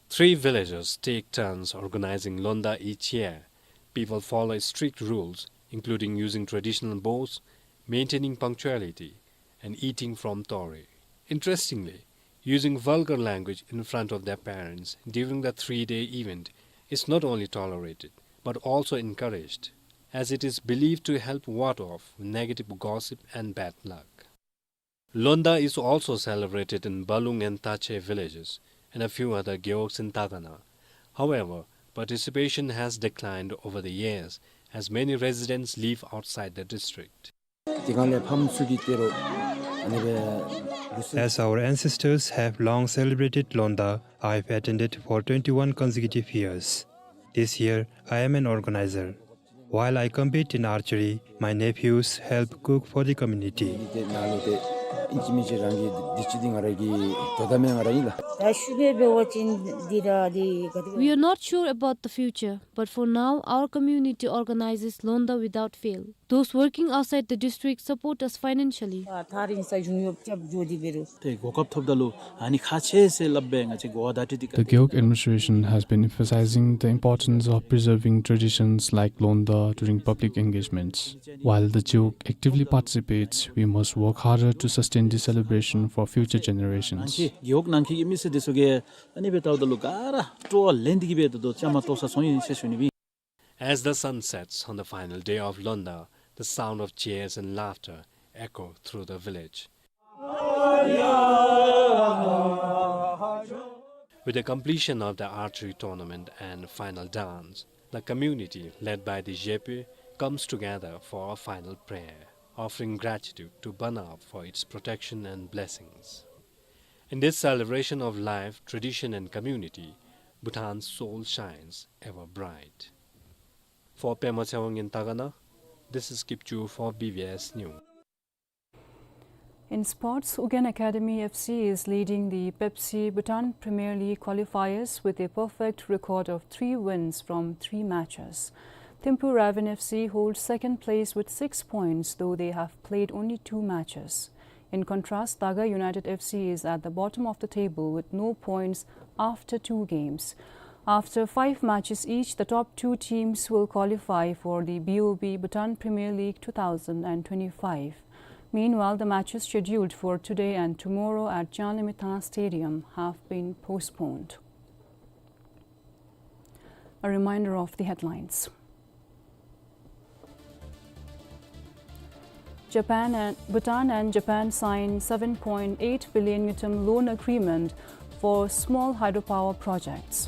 Three villagers take turns organizing Londa each year. People follow strict rules, including using traditional bows, maintaining punctuality, and eating from tori. Interestingly, using vulgar language in front of their parents during the three-day event is not only tolerated, but also encouraged, as it is believed to help ward off negative gossip and bad luck. Londa is also celebrated in Balung and Tache villages and a few other gewogs in Tagana. However, participation has declined over the years as many residents live outside the district. As our ancestors have long celebrated Londa, I've attended for twenty-one consecutive years. This year, I am an organizer. While I compete in archery, my nephews help cook for the community. We are not sure about the future, but for now, our community organizes Londa without fail. Those working outside the district support us financially. ཏེ་གོ་སྐབས་ཐོབ་ད་ལུ་ཨ་ནི་ཁག་ཆེ་ཟེར་སླབ་སྦེ་ང་བཅས་གོ་བ་བརྡ་སྤྲོད་འདི་The Gewog administration has been emphasizing the importance of preserving traditions like Londa during public engagements. While the Gewog actively participates, we must work harder to sustain this celebration for future generations. གེའོ་ནང་གི་མི་སེར་འདི་ཚུ་གིས་ཨ་ནི་སྦེ་ལྟཝ་ད་ལུ་ག་ར་སྤྲོ་བ་ལེན་ཏེ་གི་སྦེ་ད་ལྟོ་བཅའ་མར་གཏོགས་ས་སོང་ཡི་ཟེར་ཞུ་ནི་ཨིན། As the sun sets on the final day of Londa, the sound of cheers and laughter echo through the village. With the completion of the archery tournament and final dance, the community, led by the Jepe, comes together for a final prayer, offering gratitude to Bana Ap for its protection and blessings. In this celebration of life, tradition and community, Bhutan's soul shines ever bright. For Pema Tshewang in Tagana, this is Kipchu for B B S News. In sports, Ugyen Academy F C is leading the Pepsi Bhutan Premier League qualifiers with a perfect record of three wins from three matches. Thimphu Raven F C holds second place with six points, though they have played only two matches. In contrast, Daga United F C is at the bottom of the table with no points after two games. After five matches each, the top two teams will qualify for the B O B Bhutan Premier League two thousand and twenty-five. Meanwhile, the matches scheduled for today and tomorrow at Janlimi Tangkhul Stadium have been postponed. A reminder of the headlines. Japan and, Bhutan and Japan sign seven point eight billion ngultrum loan agreement for small hydropower projects.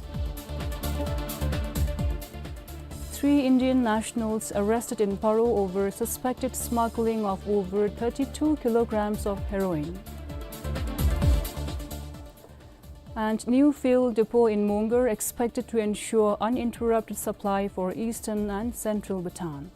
Three Indian nationals arrested in Paro over suspected smuggling of over thirty-two kilograms of heroin. And new fuel depot in Mongar expected to ensure uninterrupted supply for eastern and central Bhutan.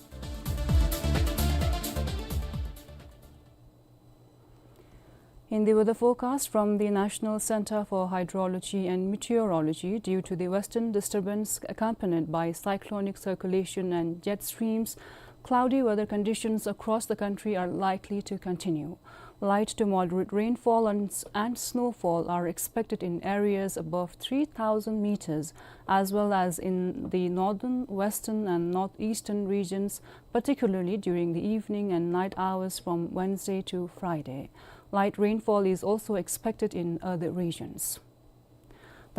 In the weather forecast from the National Center for Hydrology and Meteorology, due to the western disturbance accompanied by cyclonic circulation and jet streams, cloudy weather conditions across the country are likely to continue. Light to moderate rainfall and, and snowfall are expected in areas above three thousand meters, as well as in the northern, western, and northeastern regions, particularly during the evening and night hours from Wednesday to Friday. Light rainfall is also expected in other regions.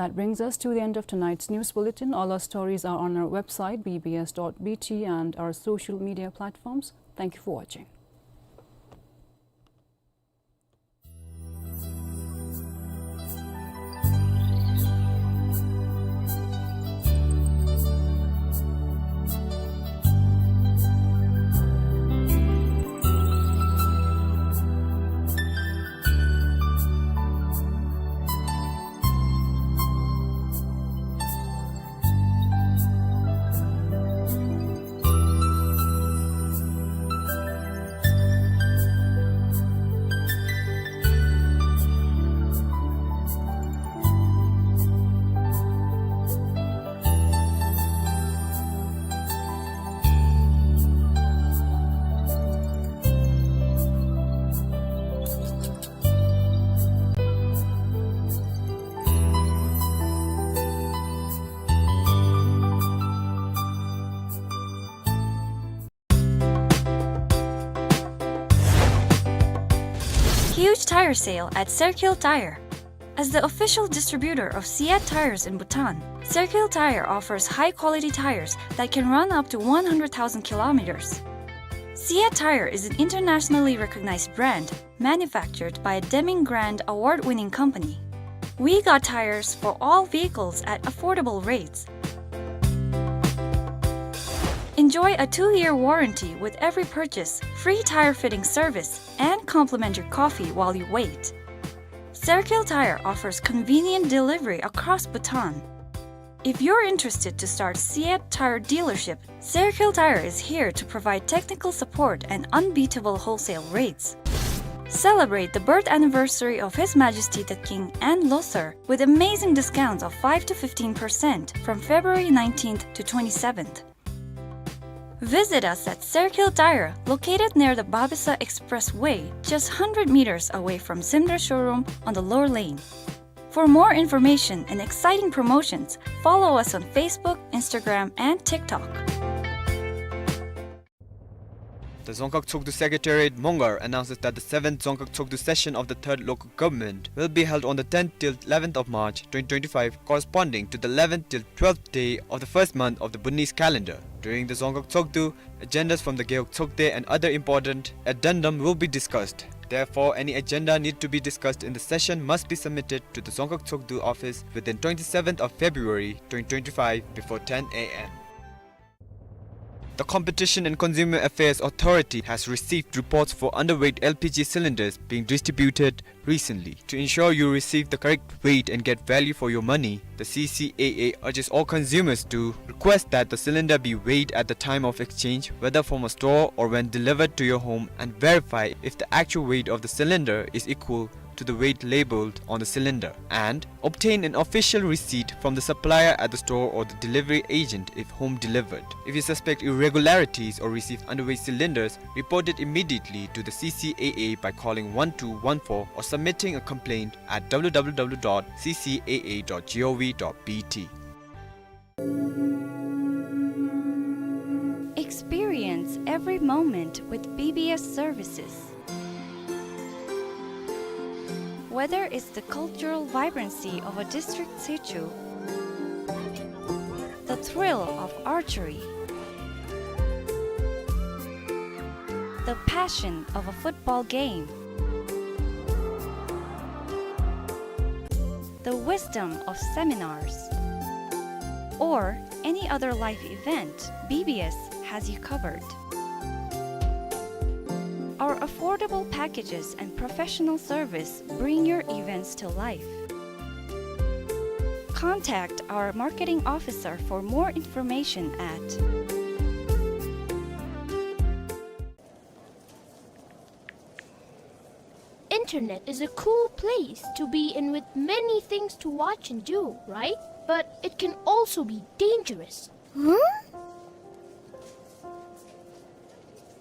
That brings us to the end of tonight's news bulletin. All our stories are on our website, B B S dot B T, and our social media platforms. Thank you for watching. Huge tire sale at Serkil Tire. As the official distributor of Seat tires in Bhutan, Serkil Tire offers high-quality tires that can run up to one hundred thousand kilometers. Seat Tire is an internationally recognized brand manufactured by a Deming Grant award-winning company. We got tires for all vehicles at affordable rates. Enjoy a two-year warranty with every purchase, free tire fitting service, and complimentary coffee while you wait. Serkil Tire offers convenient delivery across Bhutan. If you're interested to start Seat Tire dealership, Serkil Tire is here to provide technical support and unbeatable wholesale rates. Celebrate the birth anniversary of His Majesty the King and Losar with amazing discounts of five to fifteen percent from February nineteenth to twenty-seventh. Visit us at Serkil Tire, located near the Babesa Expressway, just hundred meters away from Simdra showroom on the Lower Lane. For more information and exciting promotions, follow us on Facebook, Instagram, and TikTok. The Dzongkhag Tshogdu Secretariat, Mongar, announces that the seventh Dzongkhag Tshogdu session of the third local government will be held on the tenth till eleventh of March twenty twenty-five, corresponding to the eleventh till twelfth day of the first month of the Bhutanese calendar. During the Dzongkhag Tshogdu, agendas from the Gewog Tshogde and other important addendum will be discussed. Therefore, any agenda need to be discussed in the session must be submitted to the Dzongkhag Tshogdu office within twenty-seventh of February twenty twenty-five before ten A M. The Competition and Consumer Affairs Authority has received reports for underweight L P G cylinders being distributed recently. To ensure you receive the correct weight and get value for your money, the C C A A urges all consumers to request that the cylinder be weighed at the time of exchange, whether from a store or when delivered to your home, and verify if the actual weight of the cylinder is equal to the weight labeled on the cylinder, and obtain an official receipt from the supplier at the store or the delivery agent if home delivered. If you suspect irregularities or receive underweight cylinders, report it immediately to the C C A A by calling one two one four or submitting a complaint at W W W dot C C A A dot gov dot B T. Experience every moment with B B S services. Whether it's the cultural vibrancy of a district situ, the thrill of archery, the passion of a football game, the wisdom of seminars, or any other life event, B B S has you covered. Our affordable packages and professional service bring your events to life. Contact our marketing officer for more information at Internet is a cool place to be in with many things to watch and do, right? But it can also be dangerous. Huh?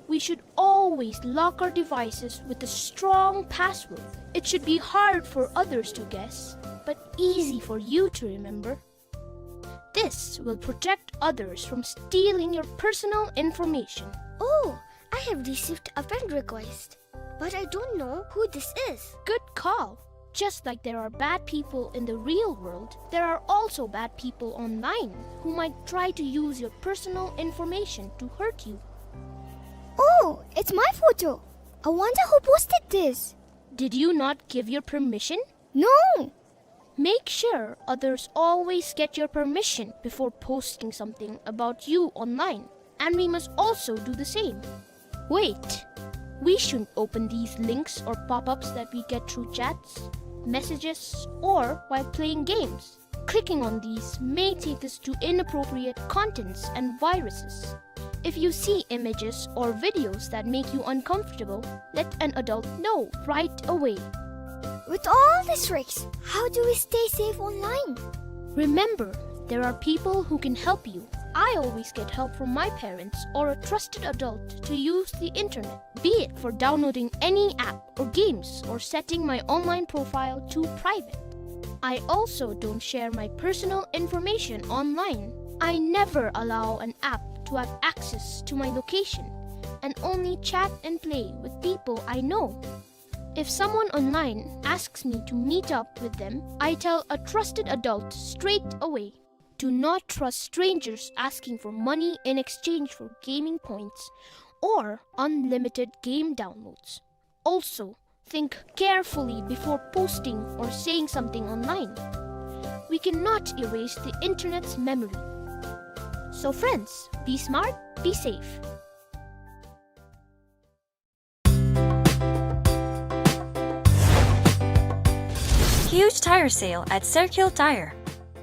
We should always lock our devices with a strong password. It should be hard for others to guess, but easy for you to remember. This will protect others from stealing your personal information. Oh, I have received a friend request, but I don't know who this is. Good call. Just like there are bad people in the real world, there are also bad people online who might try to use your personal information to hurt you. Oh, it's my photo. I wonder who posted this. Did you not give your permission? No! Make sure others always get your permission before posting something about you online, and we must also do the same. Wait, we shouldn't open these links or pop-ups that we get through chats, messages, or while playing games. Clicking on these may take us to inappropriate contents and viruses. If you see images or videos that make you uncomfortable, let an adult know right away. With all these risks, how do we stay safe online? Remember, there are people who can help you. I always get help from my parents or a trusted adult to use the internet, be it for downloading any app or games or setting my online profile to private. I also don't share my personal information online. I never allow an app to have access to my location and only chat and play with people I know. If someone online asks me to meet up with them, I tell a trusted adult straight away. Do not trust strangers asking for money in exchange for gaming points or unlimited game downloads. Also, think carefully before posting or saying something online. We cannot erase the internet's memory. So friends, be smart, be safe. Huge tire sale at Serkil Tire.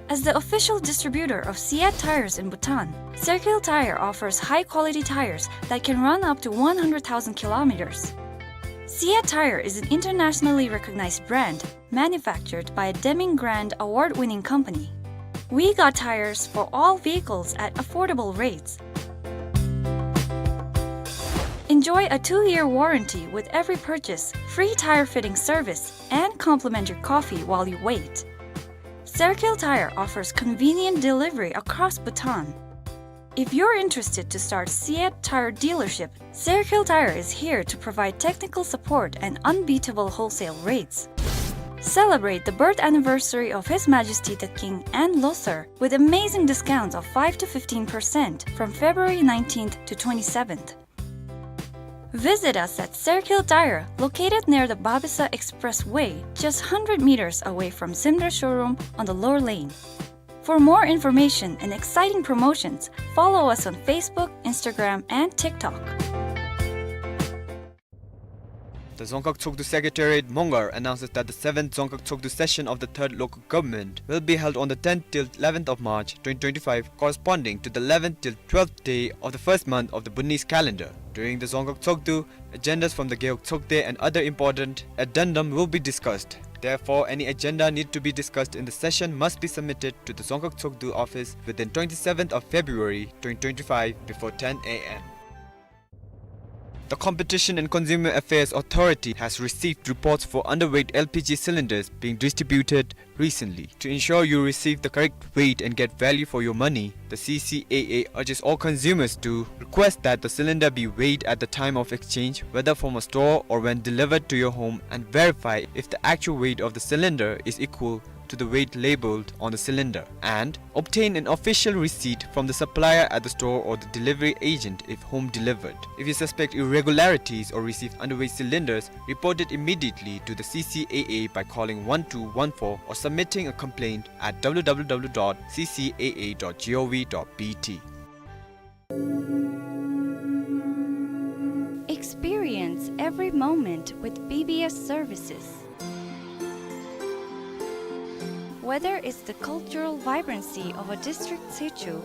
As the official distributor of Seat tires in Bhutan, Serkil Tire offers high-quality tires that can run up to one hundred thousand kilometers. Seat Tire is an internationally recognized brand manufactured by a Deming Grant award-winning company. We got tires for all vehicles at affordable rates. Enjoy a two-year warranty with every purchase, free tire fitting service, and complimentary coffee while you wait. Serkil Tire offers convenient delivery across Bhutan. If you're interested to start Seat Tire dealership, Serkil Tire is here to provide technical support and unbeatable wholesale rates. Celebrate the birth anniversary of His Majesty the King and Losar with amazing discounts of five to fifteen percent from February nineteenth to twenty-seventh. Visit us at Serkil Tire, located near the Babesa Expressway, just hundred meters away from Simdra showroom on the Lower Lane. For more information and exciting promotions, follow us on Facebook, Instagram, and TikTok. The Dzongkhag Tshogdu Secretariat, Mongar, announces that the seventh Dzongkhag Tshogdu session of the third local government will be held on the tenth till eleventh of March twenty twenty-five, corresponding to the eleventh till twelfth day of the first month of the Bhutanese calendar. During the Dzongkhag Tshogdu, agendas from the Gewog Tshogde and other important addendum will be discussed. Therefore, any agenda need to be discussed in the session must be submitted to the Dzongkhag Tshogdu office within twenty-seventh of February twenty twenty-five before ten A M. The Competition and Consumer Affairs Authority has received reports for underweight L P G cylinders being distributed recently. To ensure you receive the correct weight and get value for your money, the C C A A urges all consumers to request that the cylinder be weighed at the time of exchange, whether from a store or when delivered to your home, and verify if the actual weight of the cylinder is equal to the weight labeled on the cylinder, and obtain an official receipt from the supplier at the store or the delivery agent if home delivered. If you suspect irregularities or receive underweight cylinders, report it immediately to the C C A A by calling one two one four or submitting a complaint at W W W dot C C A A dot gov dot B T. Experience every moment with B B S services. Whether it's the cultural vibrancy of a district situ,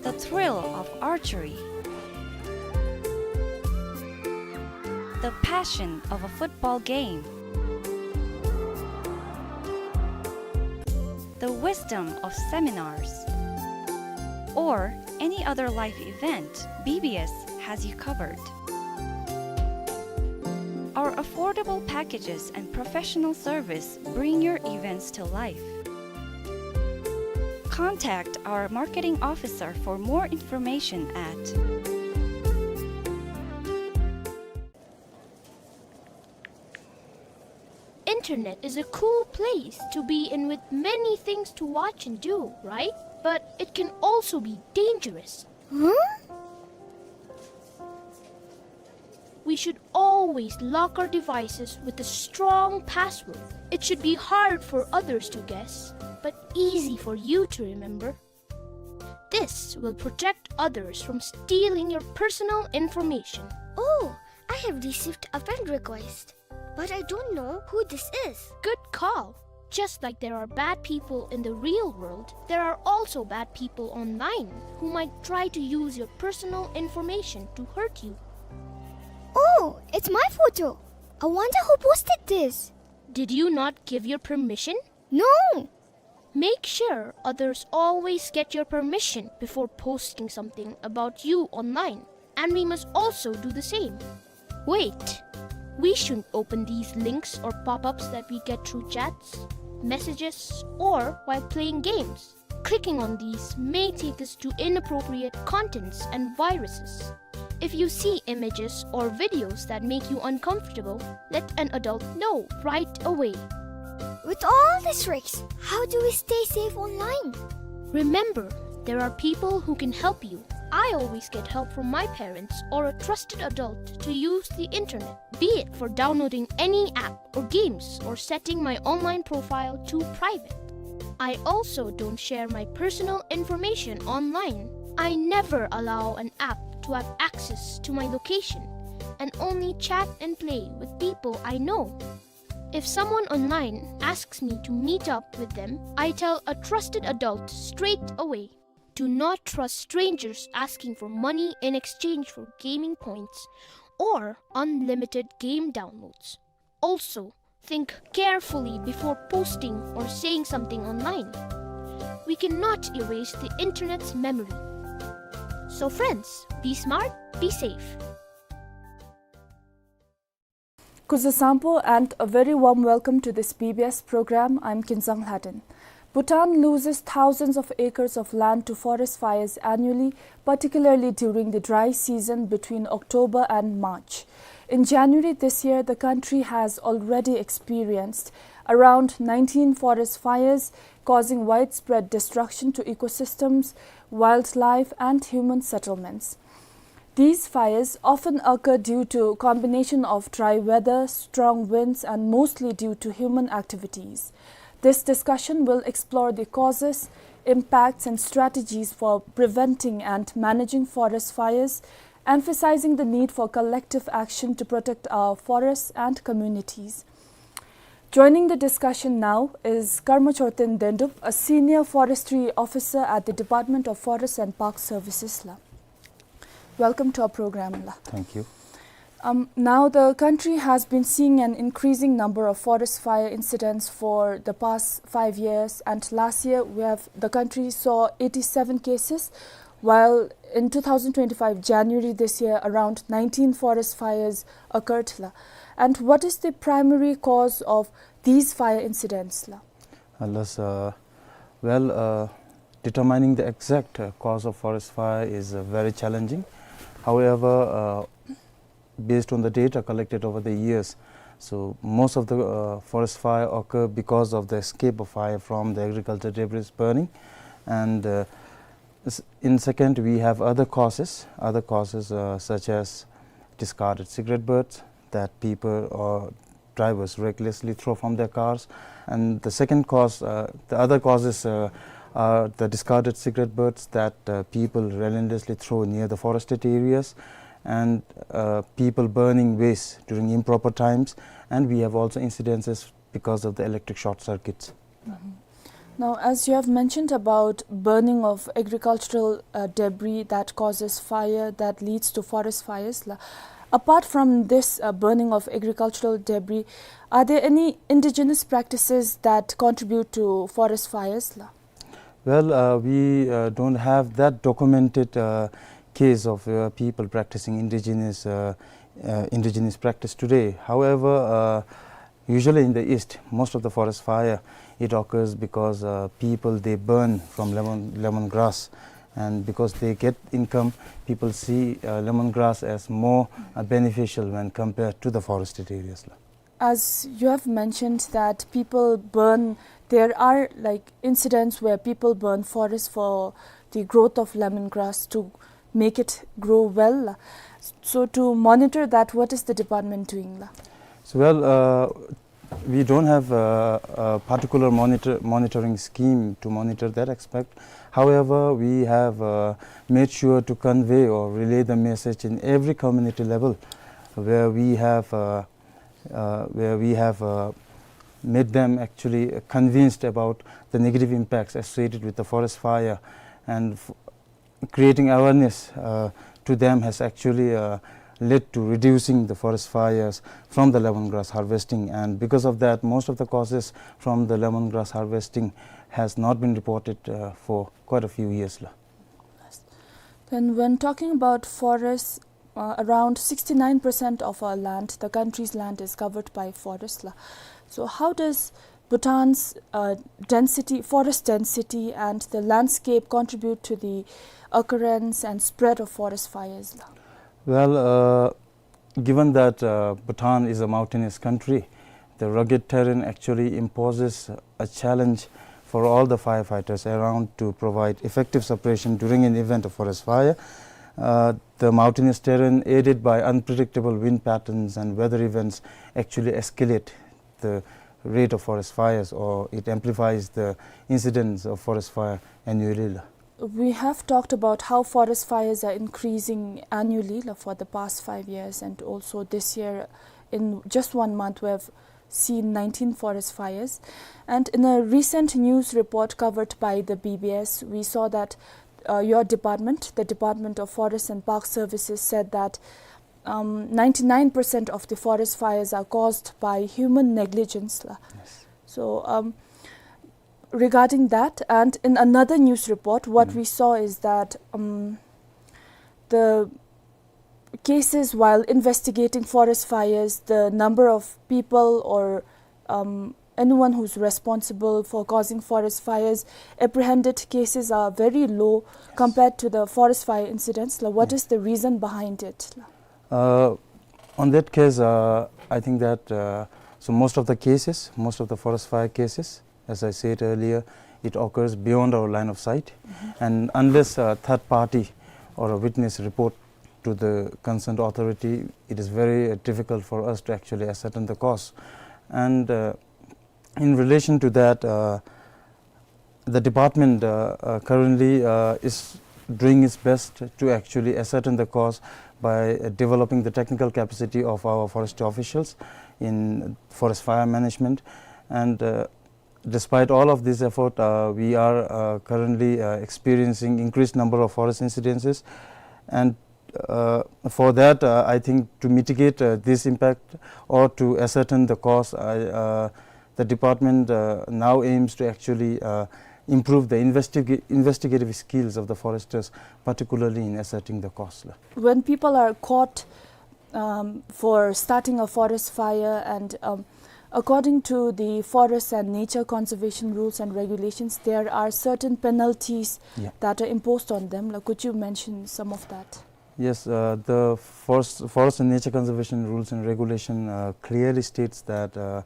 the thrill of archery, the passion of a football game, the wisdom of seminars, or any other life event, B B S has you covered. Our affordable packages and professional service bring your events to life. Contact our marketing officer for more information at. internet is a cool place to be in with many things to watch and do, right? But it can also be dangerous. We should always lock our devices with a strong password. It should be hard for others to guess, but easy for you to remember. This will protect others from stealing your personal information. Oh, I have received a friend request, but I don't know who this is. Good call. Just like there are bad people in the real world, there are also bad people online who might try to use your personal information to hurt you. Oh, it's my photo. I wonder who posted this. Did you not give your permission? No. Make sure others always get your permission before posting something about you online, and we must also do the same. Wait, we shouldn't open these links or pop-ups that we get through chats, messages, or while playing games. Clicking on these may take us to inappropriate contents and viruses. If you see images or videos that make you uncomfortable, let an adult know right away. With all these risks, how do we stay safe online? Remember, there are people who can help you. I always get help from my parents or a trusted adult to use the internet, be it for downloading any app or games or setting my online profile to private. I also don't share my personal information online. I never allow an app to have access to my location and only chat and play with people I know. If someone online asks me to meet up with them, I tell a trusted adult straight away. Do not trust strangers asking for money in exchange for gaming points or unlimited game downloads. Also, think carefully before posting or saying something online. We cannot erase the internet's memory. So friends, be smart, be safe. Kuzu sampo and a very warm welcome to this B B S program. I'm Kinzang Lhaden. Bhutan loses thousands of acres of land to forest fires annually, particularly during the dry season between October and March. In January this year, the country has already experienced around nineteen forest fires, causing widespread destruction to ecosystems, wildlife, and human settlements. These fires often occur due to combination of dry weather, strong winds, and mostly due to human activities. This discussion will explore the causes, impacts, and strategies for preventing and managing forest fires, emphasizing the need for collective action to protect our forests and communities. Joining the discussion now is Karma Chorten Dendup, a senior forestry officer at the Department of Forest and Park Services la. Welcome to our program la. Thank you. Um, now, the country has been seeing an increasing number of forest fire incidents for the past five years, and last year we have, the country saw eighty-seven cases, while in two thousand twenty-five January this year, around nineteen forest fires occurred la. And what is the primary cause of these fire incidents la? Alas, uh, well, uh, determining the exact, uh, cause of forest fire is, uh, very challenging. However, uh, based on the data collected over the years, so most of the, uh, forest fire occur because of the escape of fire from the agriculture debris burning. And, uh, s-, in second, we have other causes, other causes, uh, such as discarded cigarette butts that people or drivers recklessly throw from their cars. And the second cause, uh, the other causes, uh, are the discarded cigarette butts that, uh, people relentlessly throw near the forested areas, and, uh, people burning waste during improper times. And we have also incidences because of the electric short circuits. Now, as you have mentioned about burning of agricultural, uh, debris that causes fire, that leads to forest fires la, apart from this, uh, burning of agricultural debris, are there any indigenous practices that contribute to forest fires la? Well, uh, we, uh, don't have that documented, uh, case of, uh, people practicing indigenous, uh, uh, indigenous practice today. However, uh, usually in the east, most of the forest fire, it occurs because, uh, people, they burn from lemon, lemongrass, and because they get income, people see, uh, lemongrass as more, uh, beneficial when compared to the forested areas la. As you have mentioned that people burn, there are, like, incidents where people burn forests for the growth of lemongrass to make it grow well. So to monitor that, what is the department doing, la? So, well, uh, we don't have a, a particular monitor, monitoring scheme to monitor that aspect. However, we have, uh, made sure to convey or relay the message in every community level where we have, uh, uh, where we have, uh, made them actually convinced about the negative impacts associated with the forest fire, and f-, creating awareness, uh, to them has actually, uh, led to reducing the forest fires from the lemongrass harvesting, and because of that, most of the causes from the lemongrass harvesting has not been reported, uh, for quite a few years, la. Then, when talking about forests, uh, around sixty-nine percent of our land, the country's land, is covered by forests, la. So how does Bhutan's, uh, density, forest density, and the landscape contribute to the occurrence and spread of forest fires, la? Well, uh, given that, uh, Bhutan is a mountainous country, the rugged terrain actually imposes a challenge for all the firefighters around to provide effective suppression during an event of forest fire. Uh, the mountainous terrain, aided by unpredictable wind patterns and weather events, actually escalate the rate of forest fires, or it amplifies the incidence of forest fire annually, la. We have talked about how forest fires are increasing annually, la, for the past five years, and also this year, in just one month, we have seen nineteen forest fires. And in a recent news report covered by the B B S, we saw that, uh, your department, the Department of Forest and Park Services, said that, um, ninety-nine percent of the forest fires are caused by human negligence, la. Yes. So, um, regarding that, and in another news report, what we saw is that, um, the cases while investigating forest fires, the number of people or, um, anyone who's responsible for causing forest fires, apprehended cases are very low compared to the forest fire incidents. Like, what is the reason behind it? Uh, on that case, uh, I think that, uh, so most of the cases, most of the forest fire cases, as I said earlier, it occurs beyond our line of sight. And unless a third party or a witness report to the concerned authority, it is very, uh, difficult for us to actually ascertain the cause. And, uh, in relation to that, uh, the department, uh, uh, currently, uh, is doing its best to actually ascertain the cause by, uh, developing the technical capacity of our forestry officials in forest fire management. And, uh, despite all of this effort, uh, we are, uh, currently, uh, experiencing increased number of forest incidences. And, uh, for that, uh, I think to mitigate, uh, this impact or to ascertain the cause, I, uh, the department, uh, now aims to actually, uh, improve the investiga-, investigative skills of the foresters, particularly in ascertaining the cause. When people are caught, um, for starting a forest fire, and, um, according to the forest and nature conservation rules and regulations, there are certain penalties that are imposed on them. Like, could you mention some of that? Yes, uh, the forest, forest and nature conservation rules and regulation, uh, clearly states that, uh,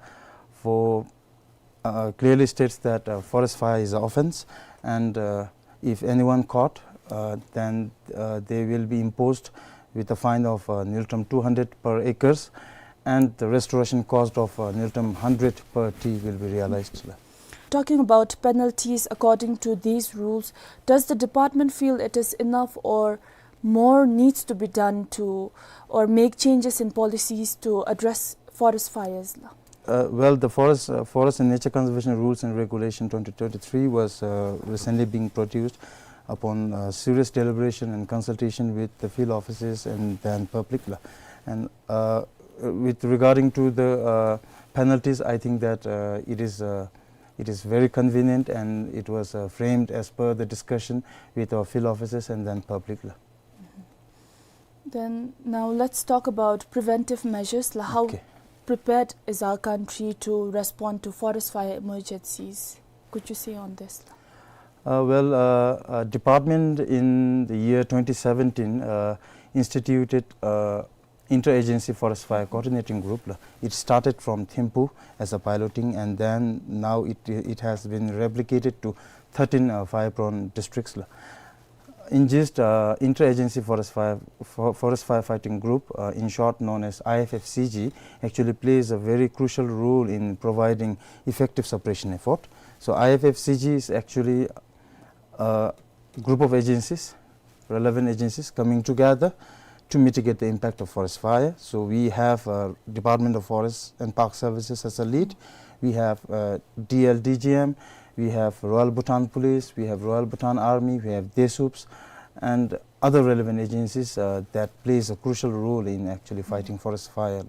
for, uh, clearly states that, uh, forest fire is an offense, and, uh, if anyone caught, uh, then, uh, they will be imposed with a fine of, uh, Ngultrum two hundred per acres, and the restoration cost of, uh, Ngultrum hundred per tree will be realized. Talking about penalties according to these rules, does the department feel it is enough, or more needs to be done to, or make changes in policies to address forest fires? Uh, well, the forest, uh, Forest and Nature Conservation Rules and Regulation twenty twenty-three was, uh, recently being produced upon, uh, serious deliberation and consultation with the field offices and then public, la. And, uh, with regarding to the, uh, penalties, I think that, uh, it is, uh, it is very convenient, and it was, uh, framed as per the discussion with our field offices and then public, la. Then now let's talk about preventive measures, la. How prepared is our country to respond to forest fire emergencies? Could you say on this, la? Uh, well, uh, uh, department in the year twenty seventeen, uh, instituted, uh, Interagency Forest Fire Coordinating Group, la. It started from Thimphu as a piloting, and then now it, it has been replicated to thirteen, uh, fire-prone districts, la. In gist, uh, Interagency Forest Fire, Fo-, Forest Firefighting Group, uh, in short known as I F F C G, actually plays a very crucial role in providing effective suppression effort. So I F F C G is actually a group of agencies, relevant agencies coming together to mitigate the impact of forest fire. So we have, uh, Department of Forest and Park Services as a lead. We have, uh, D L D G M. We have Royal Bhutan Police. We have Royal Bhutan Army. We have DESUPS and other relevant agencies, uh, that plays a crucial role in actually fighting forest fire.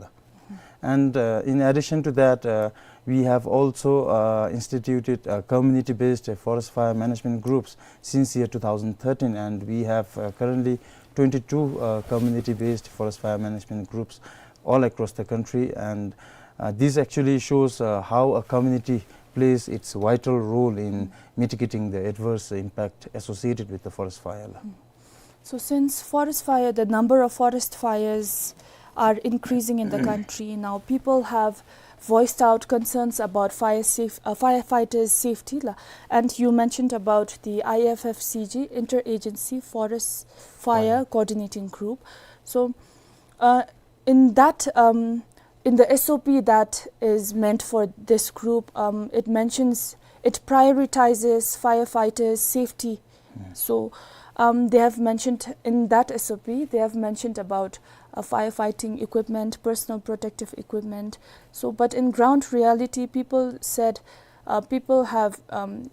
And, uh, in addition to that, uh, we have also, uh, instituted, uh, community-based, uh, forest fire management groups since year two thousand thirteen, and we have, uh, currently twenty-two, uh, community-based forest fire management groups all across the country. And, uh, this actually shows, uh, how a community plays its vital role in mitigating the adverse impact associated with the forest fire. So since forest fire, the number of forest fires are increasing in the country now, people have voiced out concerns about fire safe, uh, firefighters' safety, la. And you mentioned about the I F F C G, Interagency Forest Fire Coordinating Group. So, uh, in that, um, in the S O P that is meant for this group, um, it mentions, it prioritizes firefighters' safety. So, um, they have mentioned in that S O P, they have mentioned about, uh, firefighting equipment, personal protective equipment. So, but in ground reality, people said, uh, people have, um,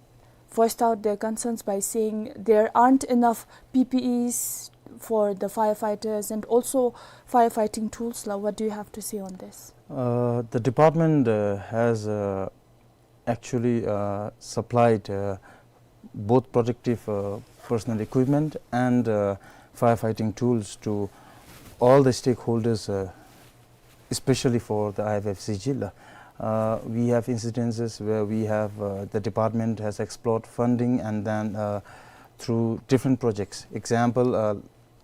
voiced out their concerns by saying there aren't enough P P Es for the firefighters and also firefighting tools, la. What do you have to say on this? Uh, the department, uh, has, uh, actually, uh, supplied, uh, both protective, uh, personal equipment and, uh, firefighting tools to all the stakeholders, uh, especially for the I F F C G, la. Uh, we have incidences where we have, uh, the department has explored funding and then, uh, through different projects. Example, uh,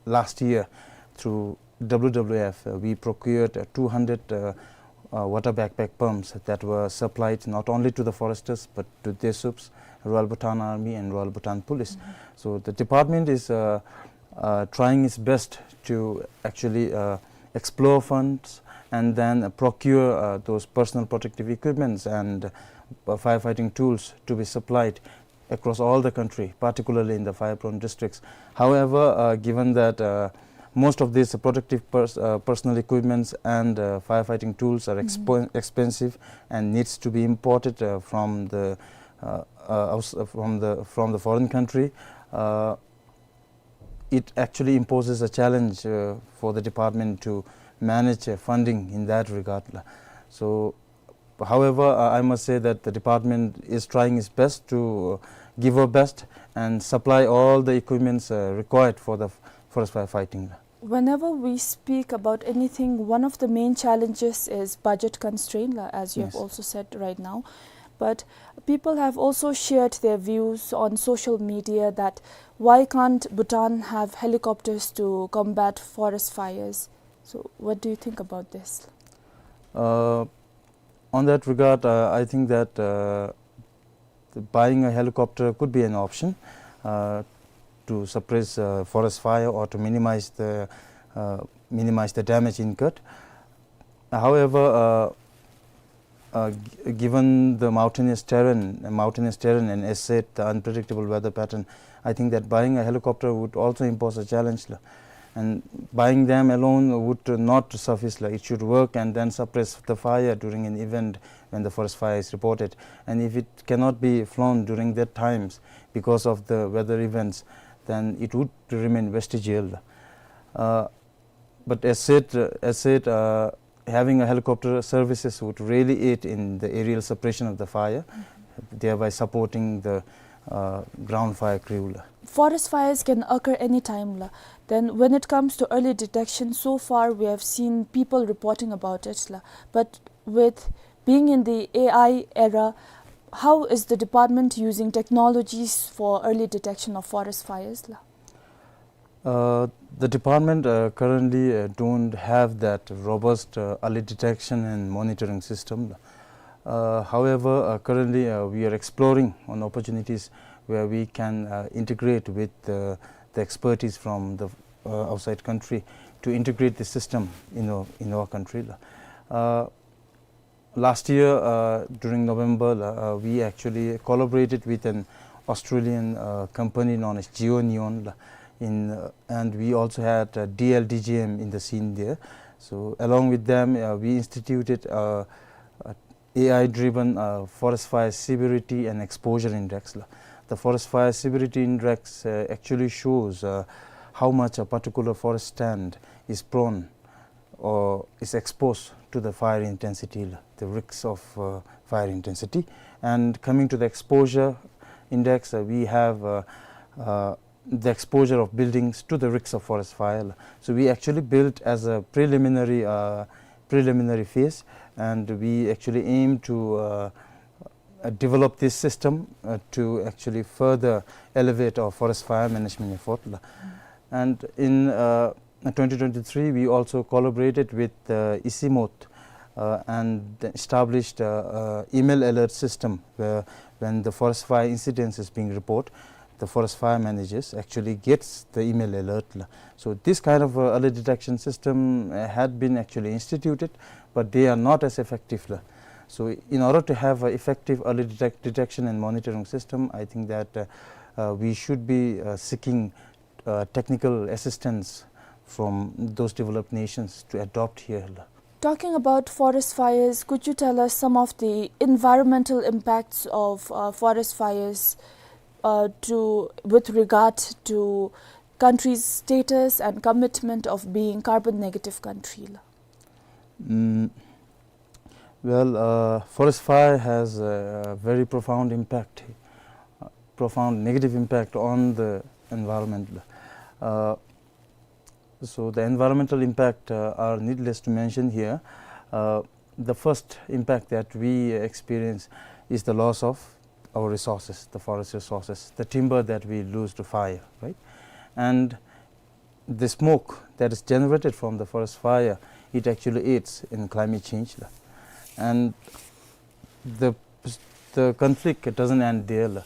last year through W W F, uh, we procured, uh, two hundred, uh, uh, water backpack pumps that were supplied not only to the foresters but to DESUPS, Royal Bhutan Army and Royal Bhutan Police. So the department is, uh, uh, trying its best to actually, uh, explore funds and then procure, uh, those personal protective equipments and, uh, firefighting tools to be supplied across all the country, particularly in the fire-prone districts. However, uh, given that, uh, most of these protective pers-, uh, personal equipments and, uh, firefighting tools are expo-, expensive and needs to be imported, uh, from the, uh, uh, outs-, uh, from the, from the foreign country, uh, it actually imposes a challenge, uh, for the department to manage, uh, funding in that regard, la. So, however, uh, I must say that the department is trying its best to, uh, give her best and supply all the equipments, uh, required for the f-, forest fire fighting. Whenever we speak about anything, one of the main challenges is budget constraint, la, as you have also said right now. But people have also shared their views on social media that why can't Bhutan have helicopters to combat forest fires? So, what do you think about this? Uh, on that regard, uh, I think that, uh, the buying a helicopter could be an option, uh, to suppress, uh, forest fire or to minimize the, uh, minimize the damage incurred. However, uh, uh, g-, given the mountainous terrain, uh, mountainous terrain and, as said, the unpredictable weather pattern, I think that buying a helicopter would also impose a challenge, la. And buying them alone would not suffice, la. It should work and then suppress the fire during an event when the forest fire is reported. And if it cannot be flown during that times because of the weather events, then it would remain vestigial, la. Uh, but as said, uh, as said, uh, having a helicopter services would really aid in the aerial suppression of the fire, thereby supporting the, uh, ground fire crew, la. Forest fires can occur anytime, la. Then when it comes to early detection, so far we have seen people reporting about it, la. But with being in the A I era, how is the department using technologies for early detection of forest fires, la? Uh, the department, uh, currently, uh, don't have that robust, uh, early detection and monitoring system. Uh, however, uh, currently, uh, we are exploring on opportunities where we can, uh, integrate with, uh, the expertise from the, uh, outside country to integrate the system in our, in our country. Uh, Last year, uh, during November, uh, we actually collaborated with an Australian, uh, company known as GeoNeon, uh, in, uh, and we also had, uh, D L D G M in the scene there. So along with them, uh, we instituted, uh, a AI-driven, uh, forest fire severity and exposure index. The forest fire severity index, uh, actually shows, uh, how much a particular forest stand is prone or is exposed to the fire intensity, the risks of, uh, fire intensity. And coming to the exposure index, uh, we have, uh, uh, the exposure of buildings to the risks of forest fire. So we actually built as a preliminary, uh, preliminary phase, and we actually aim to, uh, uh, develop this system, uh, to actually further elevate our forest fire management effort. And in, uh, twenty twenty-three, we also collaborated with, uh, ICIMOT, uh, and established, uh, uh, email alert system where when the forest fire incidents is being reported, the forest fire managers actually gets the email alert. So this kind of, uh, early detection system, uh, had been actually instituted, but they are not as effective. So in order to have, uh, effective early detect-, detection and monitoring system, I think that, uh, uh, we should be, uh, seeking, uh, technical assistance from those developed nations to adopt here. Talking about forest fires, could you tell us some of the environmental impacts of, uh, forest fires, uh, to, with regard to country's status and commitment of being carbon negative country? Mm, well, uh, forest fire has a very profound impact, uh, profound negative impact on the environment. Uh, so the environmental impact, uh, are needless to mention here. Uh, the first impact that we experience is the loss of our resources, the forest resources, the timber that we lose to fire, right? And the smoke that is generated from the forest fire, it actually aids in climate change. And the, the conflict doesn't end there.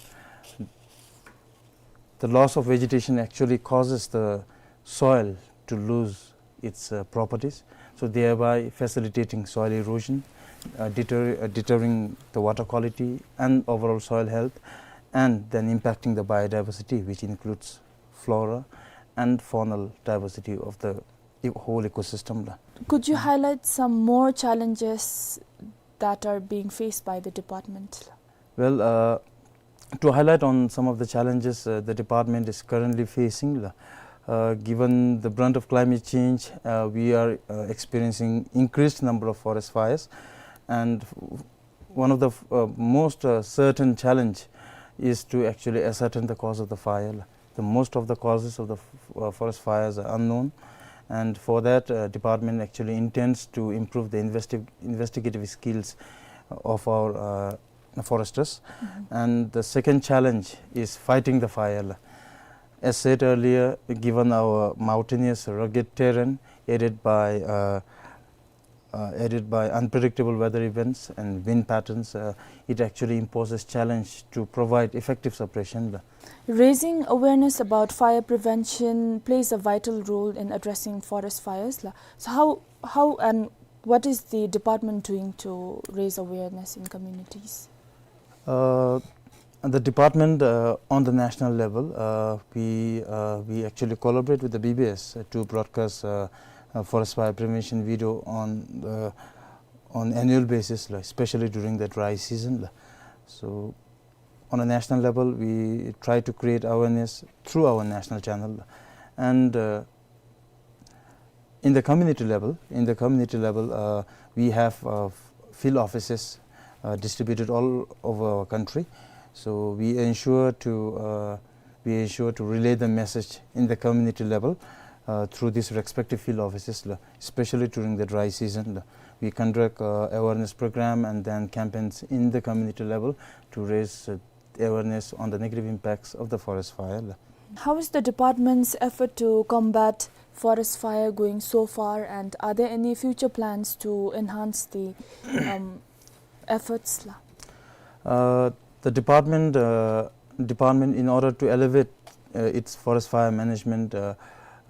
The loss of vegetation actually causes the soil to lose its, uh, properties, so thereby facilitating soil erosion, uh, deter-, uh, deterring the water quality and overall soil health, and then impacting the biodiversity, which includes flora and faunal diversity of the e-, whole ecosystem. Could you highlight some more challenges that are being faced by the department? Well, uh, to highlight on some of the challenges, uh, the department is currently facing, uh, given the brunt of climate change, uh, we are, uh, experiencing increased number of forest fires, and one of the, uh, most, uh, certain challenge is to actually ascertain the cause of the fire. The most of the causes of the f-, uh, forest fires are unknown, and for that, uh, department actually intends to improve the investi-, investigative skills of our, uh, foresters. And the second challenge is fighting the fire. As said earlier, given our mountainous, rugged terrain, aided by, uh, uh, aided by unpredictable weather events and wind patterns, uh, it actually imposes challenge to provide effective suppression. Raising awareness about fire prevention plays a vital role in addressing forest fires. So how, how and what is the department doing to raise awareness in communities? Uh, the department, uh, on the national level, uh, we, uh, we actually collaborate with the B B S, uh, to broadcast, uh, uh, forest fire prevention video on the, on annual basis, like, especially during the dry season. So on a national level, we try to create awareness through our national channel. And, uh, in the community level, in the community level, uh, we have, uh, f-, field offices, uh, distributed all over our country. So we ensure to, uh, we ensure to relay the message in the community level, uh, through these respective field offices, la, especially during the dry season, la. We conduct, uh, awareness program and then campaigns in the community level to raise, uh, awareness on the negative impacts of the forest fire, la. How is the department's effort to combat forest fire going so far, and are there any future plans to enhance the, um, efforts la? Uh, the department, uh, department, in order to elevate, uh, its forest fire management, uh,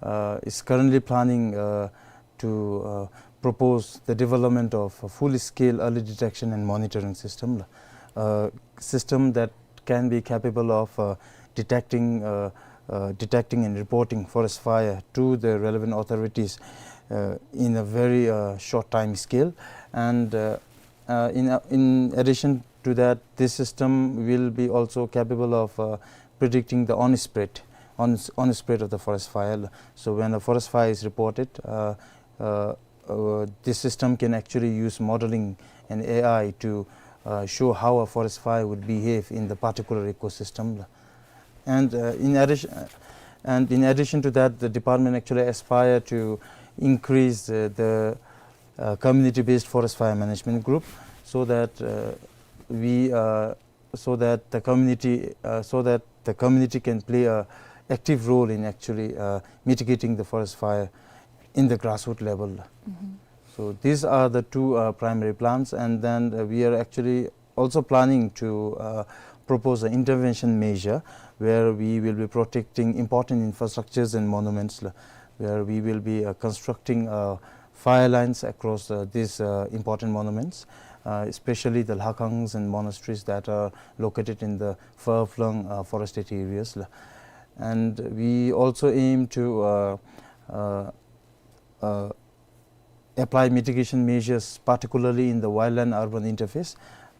uh, is currently planning, uh, to, uh, propose the development of a full-scale early detection and monitoring system, uh, system that can be capable of, uh, detecting, uh, uh, detecting and reporting forest fire to the relevant authorities, uh, in a very, uh, short time scale. And, uh, uh, in, uh, in addition to that, this system will be also capable of, uh, predicting the on-spread, on, on-spread of the forest fire. So when a forest fire is reported, uh, uh, uh, this system can actually use modeling and A I to, uh, show how a forest fire would behave in the particular ecosystem. And, uh, in addition, and in addition to that, the department actually aspire to increase, uh, the, uh, community-based forest fire management group, so that, uh, we, uh, so that the community, uh, so that the community can play a active role in actually, uh, mitigating the forest fire in the grassroots level. So these are the two, uh, primary plans, and then, uh, we are actually also planning to, uh, propose an intervention measure where we will be protecting important infrastructures and monuments, la, where we will be, uh, constructing, uh, fire lines across, uh, these, uh, important monuments, uh, especially the lakangs and monasteries that are located in the far-flung, uh, forested areas, la. And we also aim to, uh, uh, uh, apply mitigation measures, particularly in the wildland-urban interface,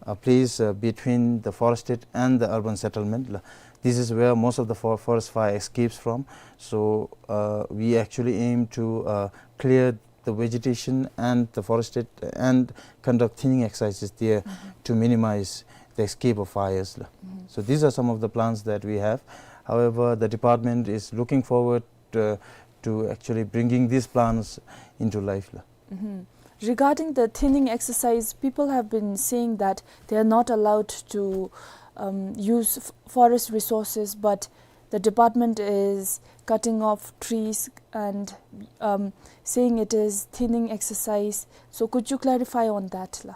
a place, uh, between the forested and the urban settlement. La-, this is where most of the for-, forest fire escapes from. So, uh, we actually aim to, uh, clear the vegetation and the forested and conduct thinning exercises there to minimize the escape of fires. La. So these are some of the plans that we have. However, the department is looking forward, uh, to actually bringing these plans into life. La. Regarding the thinning exercise, people have been saying that they are not allowed to, um, use f-, forest resources, but the department is cutting off trees and, um, saying it is thinning exercise. So could you clarify on that, la?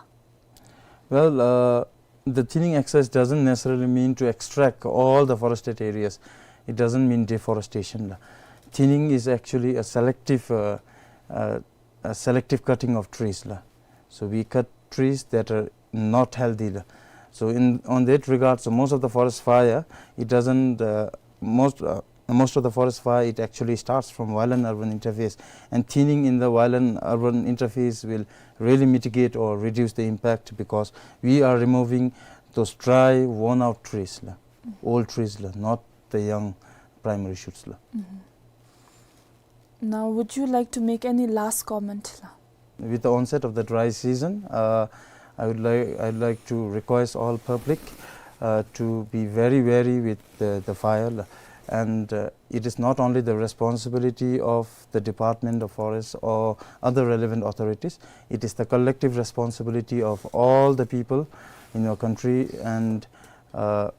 Well, uh, the thinning exercise doesn't necessarily mean to extract all the forested areas. It doesn't mean deforestation, la. Thinning is actually a selective, uh, uh, a selective cutting of trees, la. So we cut trees that are not healthy, la. So in, on that regard, so most of the forest fire, it doesn't, uh, most, uh, most of the forest fire, it actually starts from wildland-urban interface, and thinning in the wildland-urban interface will really mitigate or reduce the impact, because we are removing those dry, worn-out trees, la, old trees, la, not the young primary shoots, la. Now, would you like to make any last comment, la? With the onset of the dry season, uh, I would like, I'd like to request all public, uh, to be very wary with the, the fire, la. And, uh, it is not only the responsibility of the Department of Forest or other relevant authorities, it is the collective responsibility of all the people in your country. And, uh,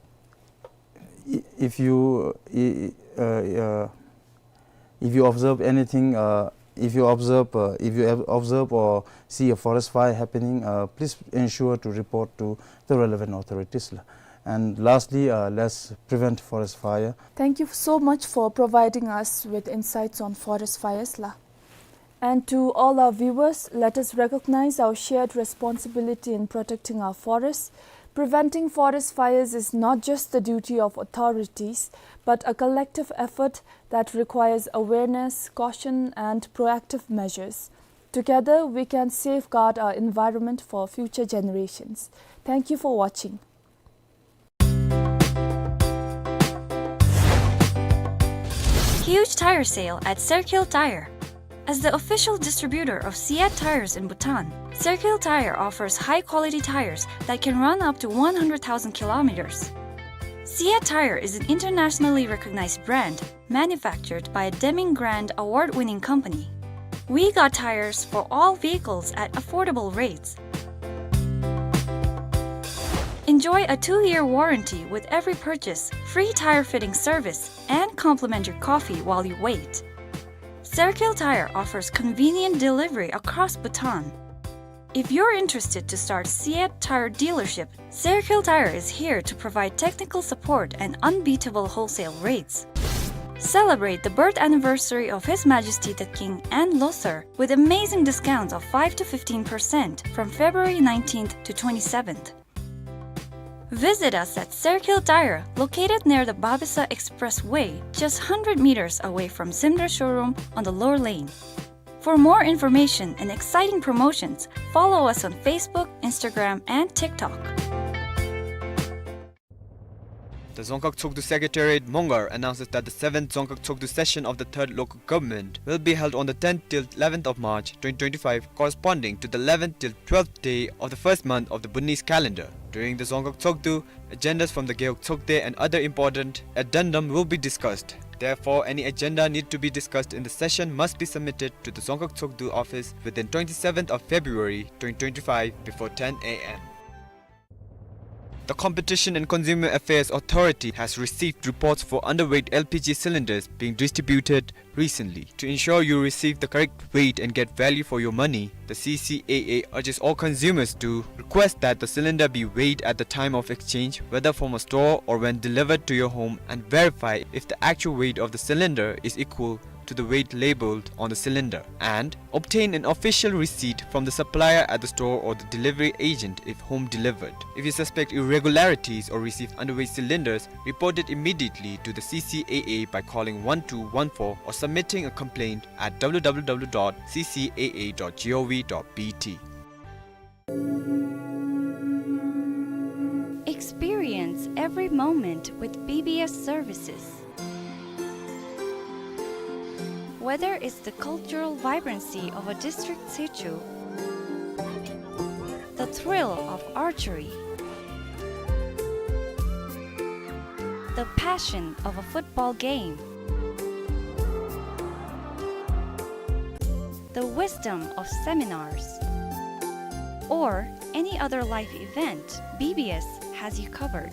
i-, if you, i-, i-, uh, uh, if you observe anything, uh, if you observe, uh, if you ob-, observe or see a forest fire happening, uh, please ensure to report to the relevant authorities, la. And lastly, uh, let's prevent forest fire. Thank you so much for providing us with insights on forest fires, la. And to all our viewers, let us recognize our shared responsibility in protecting our forests. Preventing forest fires is not just the duty of authorities, but a collective effort that requires awareness, caution, and proactive measures. Together, we can safeguard our environment for future generations. Thank you for watching. Huge tire sale at Serkil Tire. As the official distributor of Seat tires in Bhutan, Serkil Tire offers high-quality tires that can run up to one hundred thousand kilometers. Seat Tire is an internationally recognized brand manufactured by a Deming Grant award-winning company. We got tires for all vehicles at affordable rates. Enjoy a two-year warranty with every purchase, free tire fitting service, and complimentary coffee while you wait. Serkil Tire offers convenient delivery across Bhutan. If you're interested to start Seat Tire dealership, Serkil Tire is here to provide technical support and unbeatable wholesale rates. Celebrate the birth anniversary of His Majesty the King and Losar with amazing discounts of five to fifteen percent from February nineteenth to twenty-seventh. Visit us at Serkil Tire, located near the Babesa Expressway, just hundred meters away from Simdra showroom on the Lower Lane. For more information and exciting promotions, follow us on Facebook, Instagram, and TikTok. The Dzongkhag Tshogdu Secretariat, Mongar, announces that the seventh Dzongkhag Tshogdu session of the third local government will be held on the tenth till eleventh of March twenty twenty-five, corresponding to the eleventh till twelfth day of the first month of the Bhutanese calendar. During the Dzongkhag Tshogdu, agendas from the Gewog Tshogde and other important addendum will be discussed. Therefore, any agenda need to be discussed in the session must be submitted to the Dzongkhag Tshogdu office within twenty-seventh of February twenty twenty-five before ten A M. The Competition and Consumer Affairs Authority has received reports for underweight L P G cylinders being distributed recently. To ensure you receive the correct weight and get value for your money, the C C A A urges all consumers to request that the cylinder be weighed at the time of exchange, whether from a store or when delivered to your home, and verify if the actual weight of the cylinder is equal to the weight labeled on the cylinder, and obtain an official receipt from the supplier at the store or the delivery agent if home delivered. If you suspect irregularities or receive underweight cylinders, report it immediately to the C C A A by calling one two one four or submitting a complaint at W W W dot C C A A dot gov dot B T. Experience every moment with B B S services. Whether it's the cultural vibrancy of a district tsechu, the thrill of archery, the passion of a football game, the wisdom of seminars, or any other life event, B B S has you covered.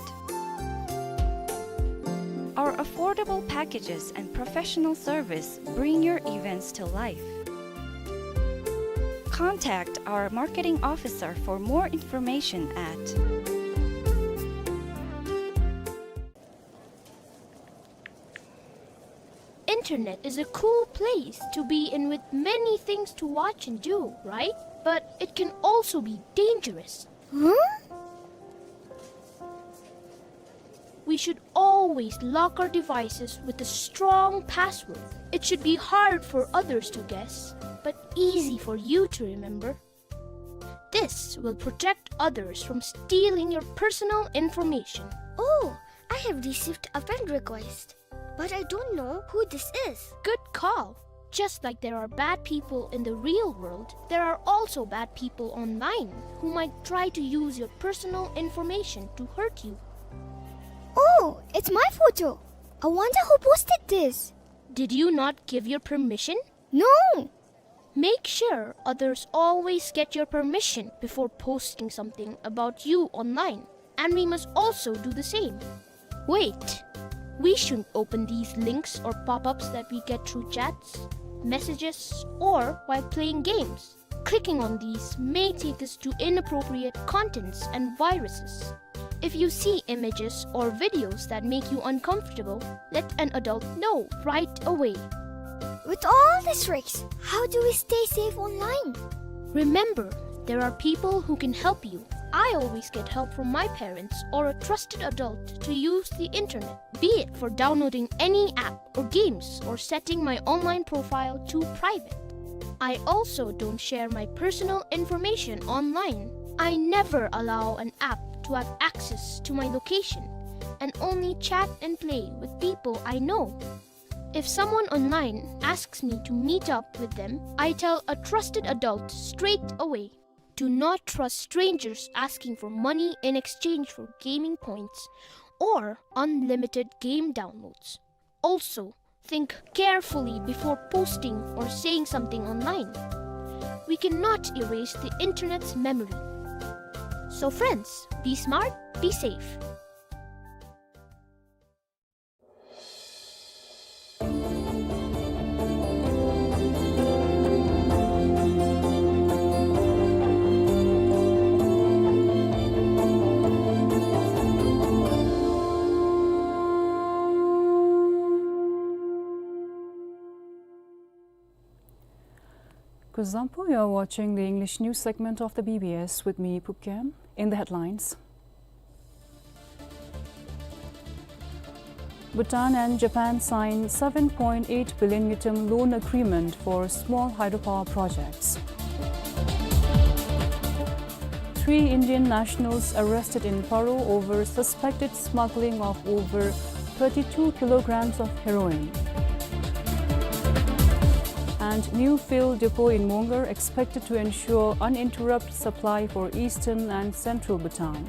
Our affordable packages and professional service bring your events to life. Contact our marketing officer for more information at Internet is a cool place to be in with many things to watch and do, right? But it can also be dangerous. Huh? We should always lock our devices with a strong password. It should be hard for others to guess, but easy for you to remember. This will protect others from stealing your personal information. Oh, I have received a friend request, but I don't know who this is. Good call. Just like there are bad people in the real world, there are also bad people online who might try to use your personal information to hurt you. Oh, it's my photo. I wonder who posted this. Did you not give your permission? No. Make sure others always get your permission before posting something about you online, and we must also do the same. Wait, we shouldn't open these links or pop-ups that we get through chats, messages, or while playing games. Clicking on these may take us to inappropriate contents and viruses. If you see images or videos that make you uncomfortable, let an adult know right away. With all these risks, how do we stay safe online? Remember, there are people who can help you. I always get help from my parents or a trusted adult to use the internet, be it for downloading any app or games or setting my online profile to private. I also don't share my personal information online. I never allow an app to have access to my location and only chat and play with people I know. If someone online asks me to meet up with them, I tell a trusted adult straight away. Do not trust strangers asking for money in exchange for gaming points or unlimited game downloads. Also, think carefully before posting or saying something online. We cannot erase the internet's memory. So friends, be smart, be safe. Kuzuzangpo, you are watching the English news segment of the B B S with me, Pupkem. In the headlines, Bhutan and Japan sign seven point eight billion ngultrum loan agreement for small hydropower projects. Three Indian nationals arrested in Paro over suspected smuggling of over thirty-two kilograms of heroin. And new fuel depot in Mongar expected to ensure uninterrupted supply for eastern and central Bhutan.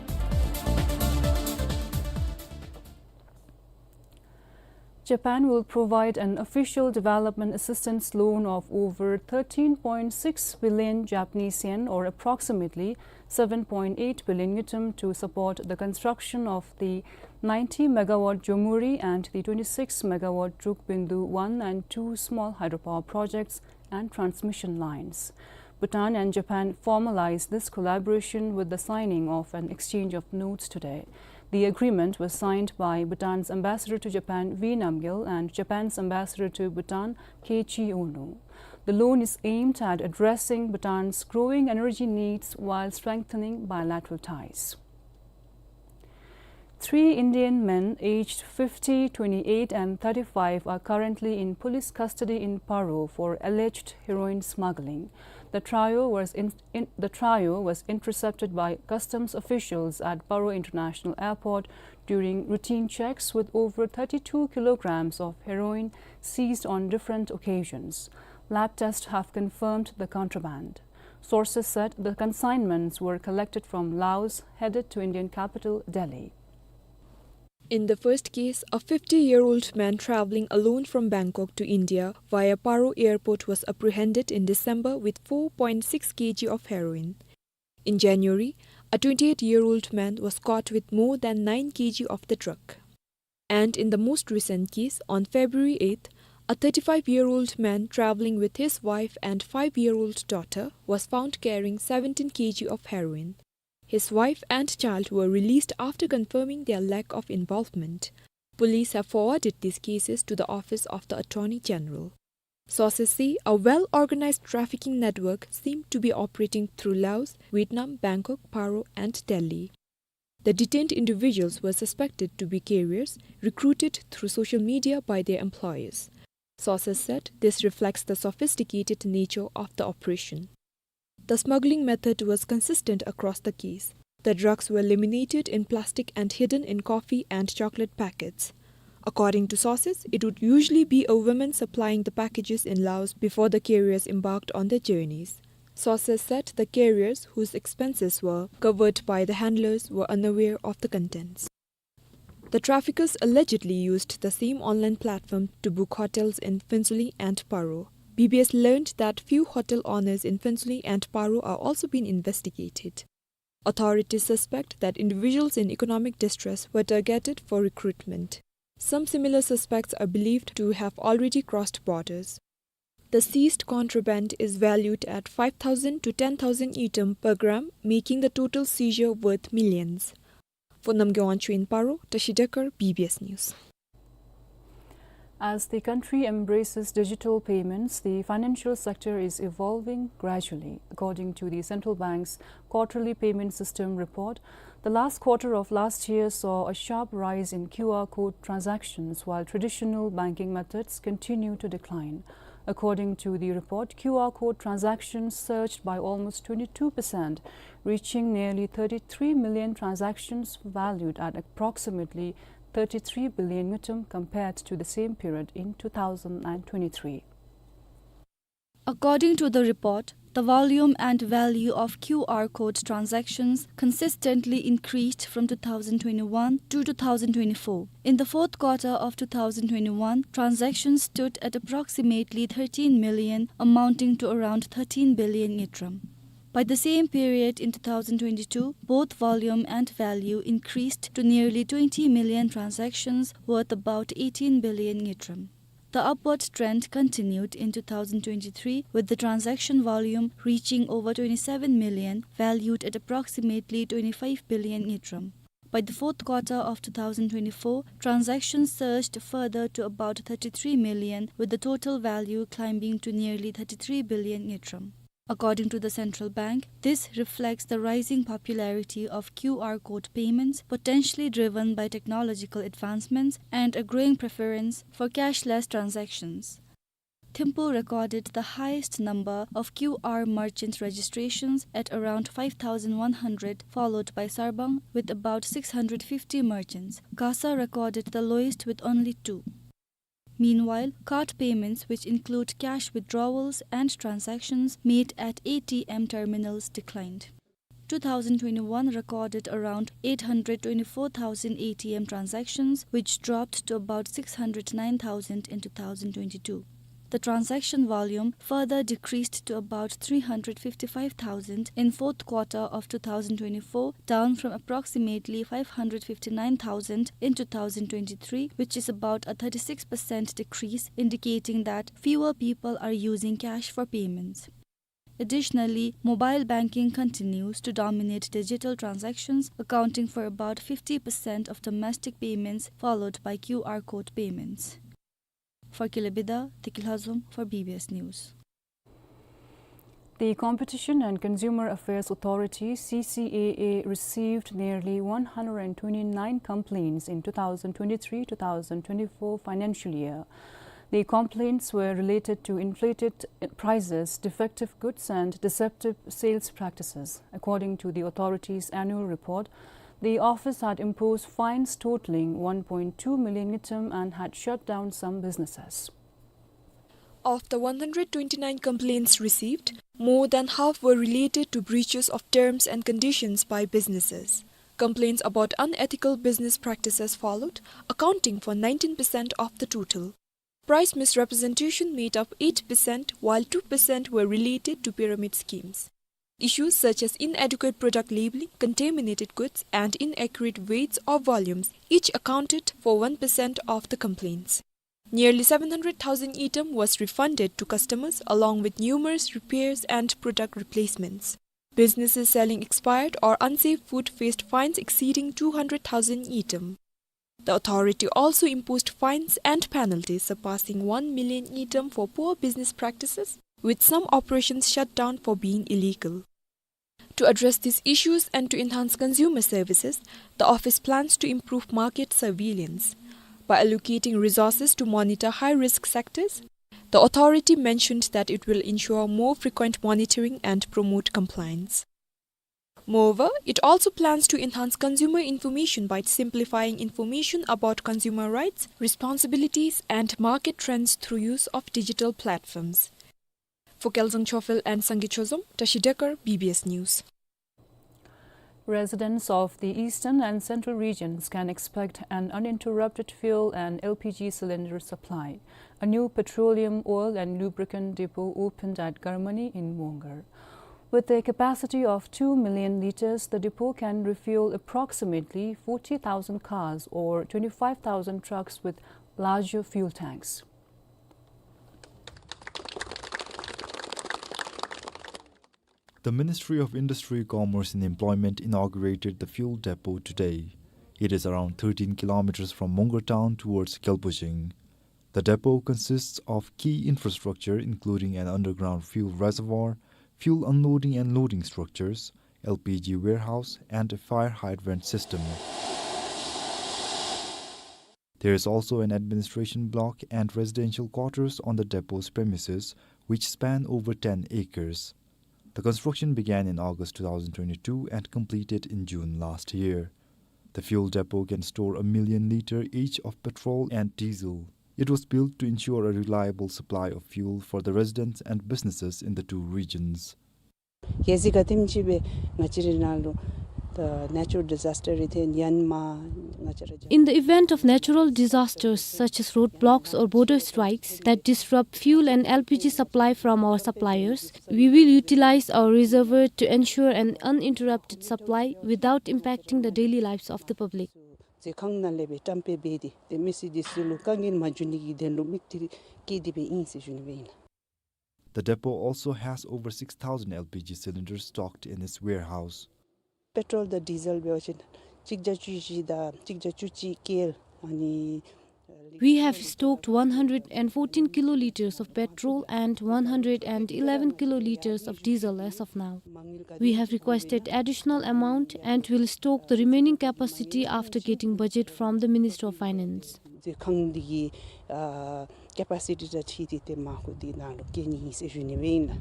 Japan will provide an official development assistance loan of over thirteen point six billion Japanese yen, or approximately seven point eight billion ngultrum, to support the construction of the ninety megawatt Jomuri and the twenty-six megawatt Drukbindu one and two small hydropower projects and transmission lines. Bhutan and Japan formalized this collaboration with the signing of an exchange of notes today. The agreement was signed by Bhutan's ambassador to Japan, V Namgyel, and Japan's ambassador to Bhutan, Keiichi Ono. The loan is aimed at addressing Bhutan's growing energy needs while strengthening bilateral ties. Three Indian men aged fifty, twenty-eight and thirty-five are currently in police custody in Paro for alleged heroin smuggling. The trio was in, in, the trio was intercepted by customs officials at Paro International Airport during routine checks, with over thirty-two kilograms of heroin seized on different occasions. Lab tests have confirmed the contraband. Sources said the consignments were collected from Laos, headed to Indian capital Delhi. In the first case, a fifty-year-old man traveling alone from Bangkok to India via Paro airport was apprehended in December with four point six kilograms of heroin. In January, a twenty-eight-year-old man was caught with more than nine kilograms of the drug. And in the most recent case, on February eighth, a thirty-five-year-old man traveling with his wife and five-year-old daughter was found carrying seventeen kilograms of heroin. His wife and child were released after confirming their lack of involvement. Police have forwarded these cases to the Office of the Attorney General. Sources say a well-organized trafficking network seemed to be operating through Laos, Vietnam, Bangkok, Paro, and Delhi. The detained individuals were suspected to be carriers recruited through social media by their employers. Sources said this reflects the sophisticated nature of the operation. The smuggling method was consistent across the case. The drugs were laminated in plastic and hidden in coffee and chocolate packets. According to sources, it would usually be a woman supplying the packages in Laos before the carriers embarked on their journeys. Sources said the carriers, whose expenses were covered by the handlers, were unaware of the contents. The traffickers allegedly used the same online platform to book hotels in Phuentsholing and Paro. B B S learned that few hotel owners in Phuentsholing and Paro are also being investigated. Authorities suspect that individuals in economic distress were targeted for recruitment. Some similar suspects are believed to have already crossed borders. The seized contraband is valued at five thousand to ten thousand ngultrum per gram, making the total seizure worth millions. For Namgay Wangchuk in Paro, Tashi Dekar, B B S News. As the country embraces digital payments, the financial sector is evolving gradually. According to the central bank's quarterly payment system report, the last quarter of last year saw a sharp rise in Q R code transactions, while traditional banking methods continue to decline. According to the report, Q R code transactions surged by almost twenty-two percent, reaching nearly thirty-three million transactions valued at approximately thirty-three billion ngultrum compared to the same period in two thousand and twenty-three. According to the report, the volume and value of Q R code transactions consistently increased from two thousand twenty-one to two thousand twenty-four. In the fourth quarter of two thousand twenty-one, transactions stood at approximately thirteen million, amounting to around thirteen billion ngultrum. By the same period in two thousand twenty-two, both volume and value increased to nearly twenty million transactions worth about eighteen billion ngultrum. The upward trend continued in two thousand twenty-three, with the transaction volume reaching over twenty-seven million, valued at approximately twenty-five billion ngultrum. By the fourth quarter of two thousand twenty-four, transactions surged further to about thirty-three million, with the total value climbing to nearly thirty-three billion ngultrum. According to the central bank, this reflects the rising popularity of Q R code payments, potentially driven by technological advancements and a growing preference for cashless transactions. Thimphu recorded the highest number of Q R merchant registrations at around five thousand one hundred, followed by Sarbank with about six hundred fifty merchants. Gasa recorded the lowest with only two. Meanwhile, card payments, which include cash withdrawals and transactions made at A T M terminals, declined. Two thousand twenty-one recorded around eight hundred twenty-four thousand A T M transactions, which dropped to about six hundred nine thousand in two thousand twenty-two. The transaction volume further decreased to about three hundred fifty-five thousand in fourth quarter of two thousand twenty-four, down from approximately five hundred fifty-nine thousand in two thousand twenty-three, which is about a thirty-six percent decrease, indicating that fewer people are using cash for payments. Additionally, mobile banking continues to dominate digital transactions, accounting for about fifty percent of domestic payments, followed by Q R code payments. Fakile Bida, Tekile Hazum for B B S News. The Competition and Consumer Affairs Authority, C C A A, received nearly one hundred twenty-nine complaints in two thousand twenty-three two thousand twenty-four financial year. The complaints were related to inflated prices, defective goods, and deceptive sales practices. According to the authority's annual report, the office had imposed fines totaling one point two million ngultrum and had shut down some businesses. Of the one hundred twenty-nine complaints received, more than half were related to breaches of terms and conditions by businesses. Complaints about unethical business practices followed, accounting for nineteen percent of the total. Price misrepresentation made up eight percent, while two percent were related to pyramid schemes. Issues such as inadequate product labeling, contaminated goods, and inaccurate weights or volumes each accounted for one percent of the complaints. Nearly seven hundred thousand ngultrum was refunded to customers, along with numerous repairs and product replacements. Businesses selling expired or unsafe food faced fines exceeding two hundred thousand ngultrum. The authority also imposed fines and penalties surpassing one million ngultrum for poor business practices, with some operations shut down for being illegal. To address these issues and to enhance consumer services, the office plans to improve market surveillance. By allocating resources to monitor high-risk sectors, the authority mentioned that it will ensure more frequent monitoring and promote compliance. Moreover, it also plans to enhance consumer information by simplifying information about consumer rights, responsibilities, and market trends through use of digital platforms. For Kelzang Chofel and Sangay Chozom, Tashi Dekar, B B S News. Residents of the eastern and central regions can expect an uninterrupted fuel and L P G cylinder supply. A new petroleum oil and lubricant depot opened at Garmani in Mongar. With a capacity of two million liters, the depot can refuel approximately forty thousand cars or twenty-five thousand trucks with larger fuel tanks. The Ministry of Industry, Commerce and Employment inaugurated the fuel depot today. It is around thirteen kilometers from Mongar town towards Gyalbojeng. The depot consists of key infrastructure including an underground fuel reservoir, fuel unloading and loading structures, L P G warehouse, and a fire hydrant system. There is also an administration block and residential quarters on the depot's premises, which span over ten acres. The construction began in August two thousand twenty-two and completed in June last year. The fuel depot can store a million litre each of petrol and diesel. It was built to ensure a reliable supply of fuel for the residents and businesses in the two regions. གལ་སྲིད་ག་དེམ་ཅིག་སྦེ་ང་བཅས་རའི་ནང་ལུ་ The natural disaster རེ་ཐོན་ཡན་མ་ང་བཅས་ར་རྒྱ། In the event of natural disasters such as roadblocks or border strikes that disrupt fuel and L P G supply from our suppliers, we will utilize our reservoir to ensure an uninterrupted supply without impacting the daily lives of the public. རྫས་ཁང་ནང་ལས་སྦེ་བཀྲམ་སྤེལ་འབད་དེ་ཏེ་མི་སེར་འདི་ཚུ་ལུ་དཀའ་ངལ་མ་འབྱུང་ནི་གི་དོན་ལུ་དམིགས་ཏེ་བསྐྱེད་དེ་སྦེ་ཨིན་ཟེར་ཞུ་ནི་སྦེ་ཨིན་ལགས། The depot also has over six thousand L P G cylinders stocked in its warehouse. པེ་ཊོལ་དང་ཌི་ཟེལ་འབད་བ་ཅིན་གཅིག་བརྒྱ་བཅུ་བཞི་དང་གཅིག་བརྒྱ་བཅུ་གཅིག་ཀེལ་ཨ་ནི། We have stocked one hundred and fourteen kiloliters of petrol and one hundred and eleven kiloliters of diesel as of now. We have requested additional amount and will stock the remaining capacity after getting budget from the Ministry of Finance. རྫས་ཁང་འདི་གི་ཨ་ཀེ་པ་སི་ཊི་དང་འཁྲིལ་ཏེ་ཏེ་མར་ཁུ་འདི་ནང་ལུ་བསྐྱལ་ནི་ཨིན་ཟེར་ཞུ་ནི་སྦེ་ཨིན་ལགས།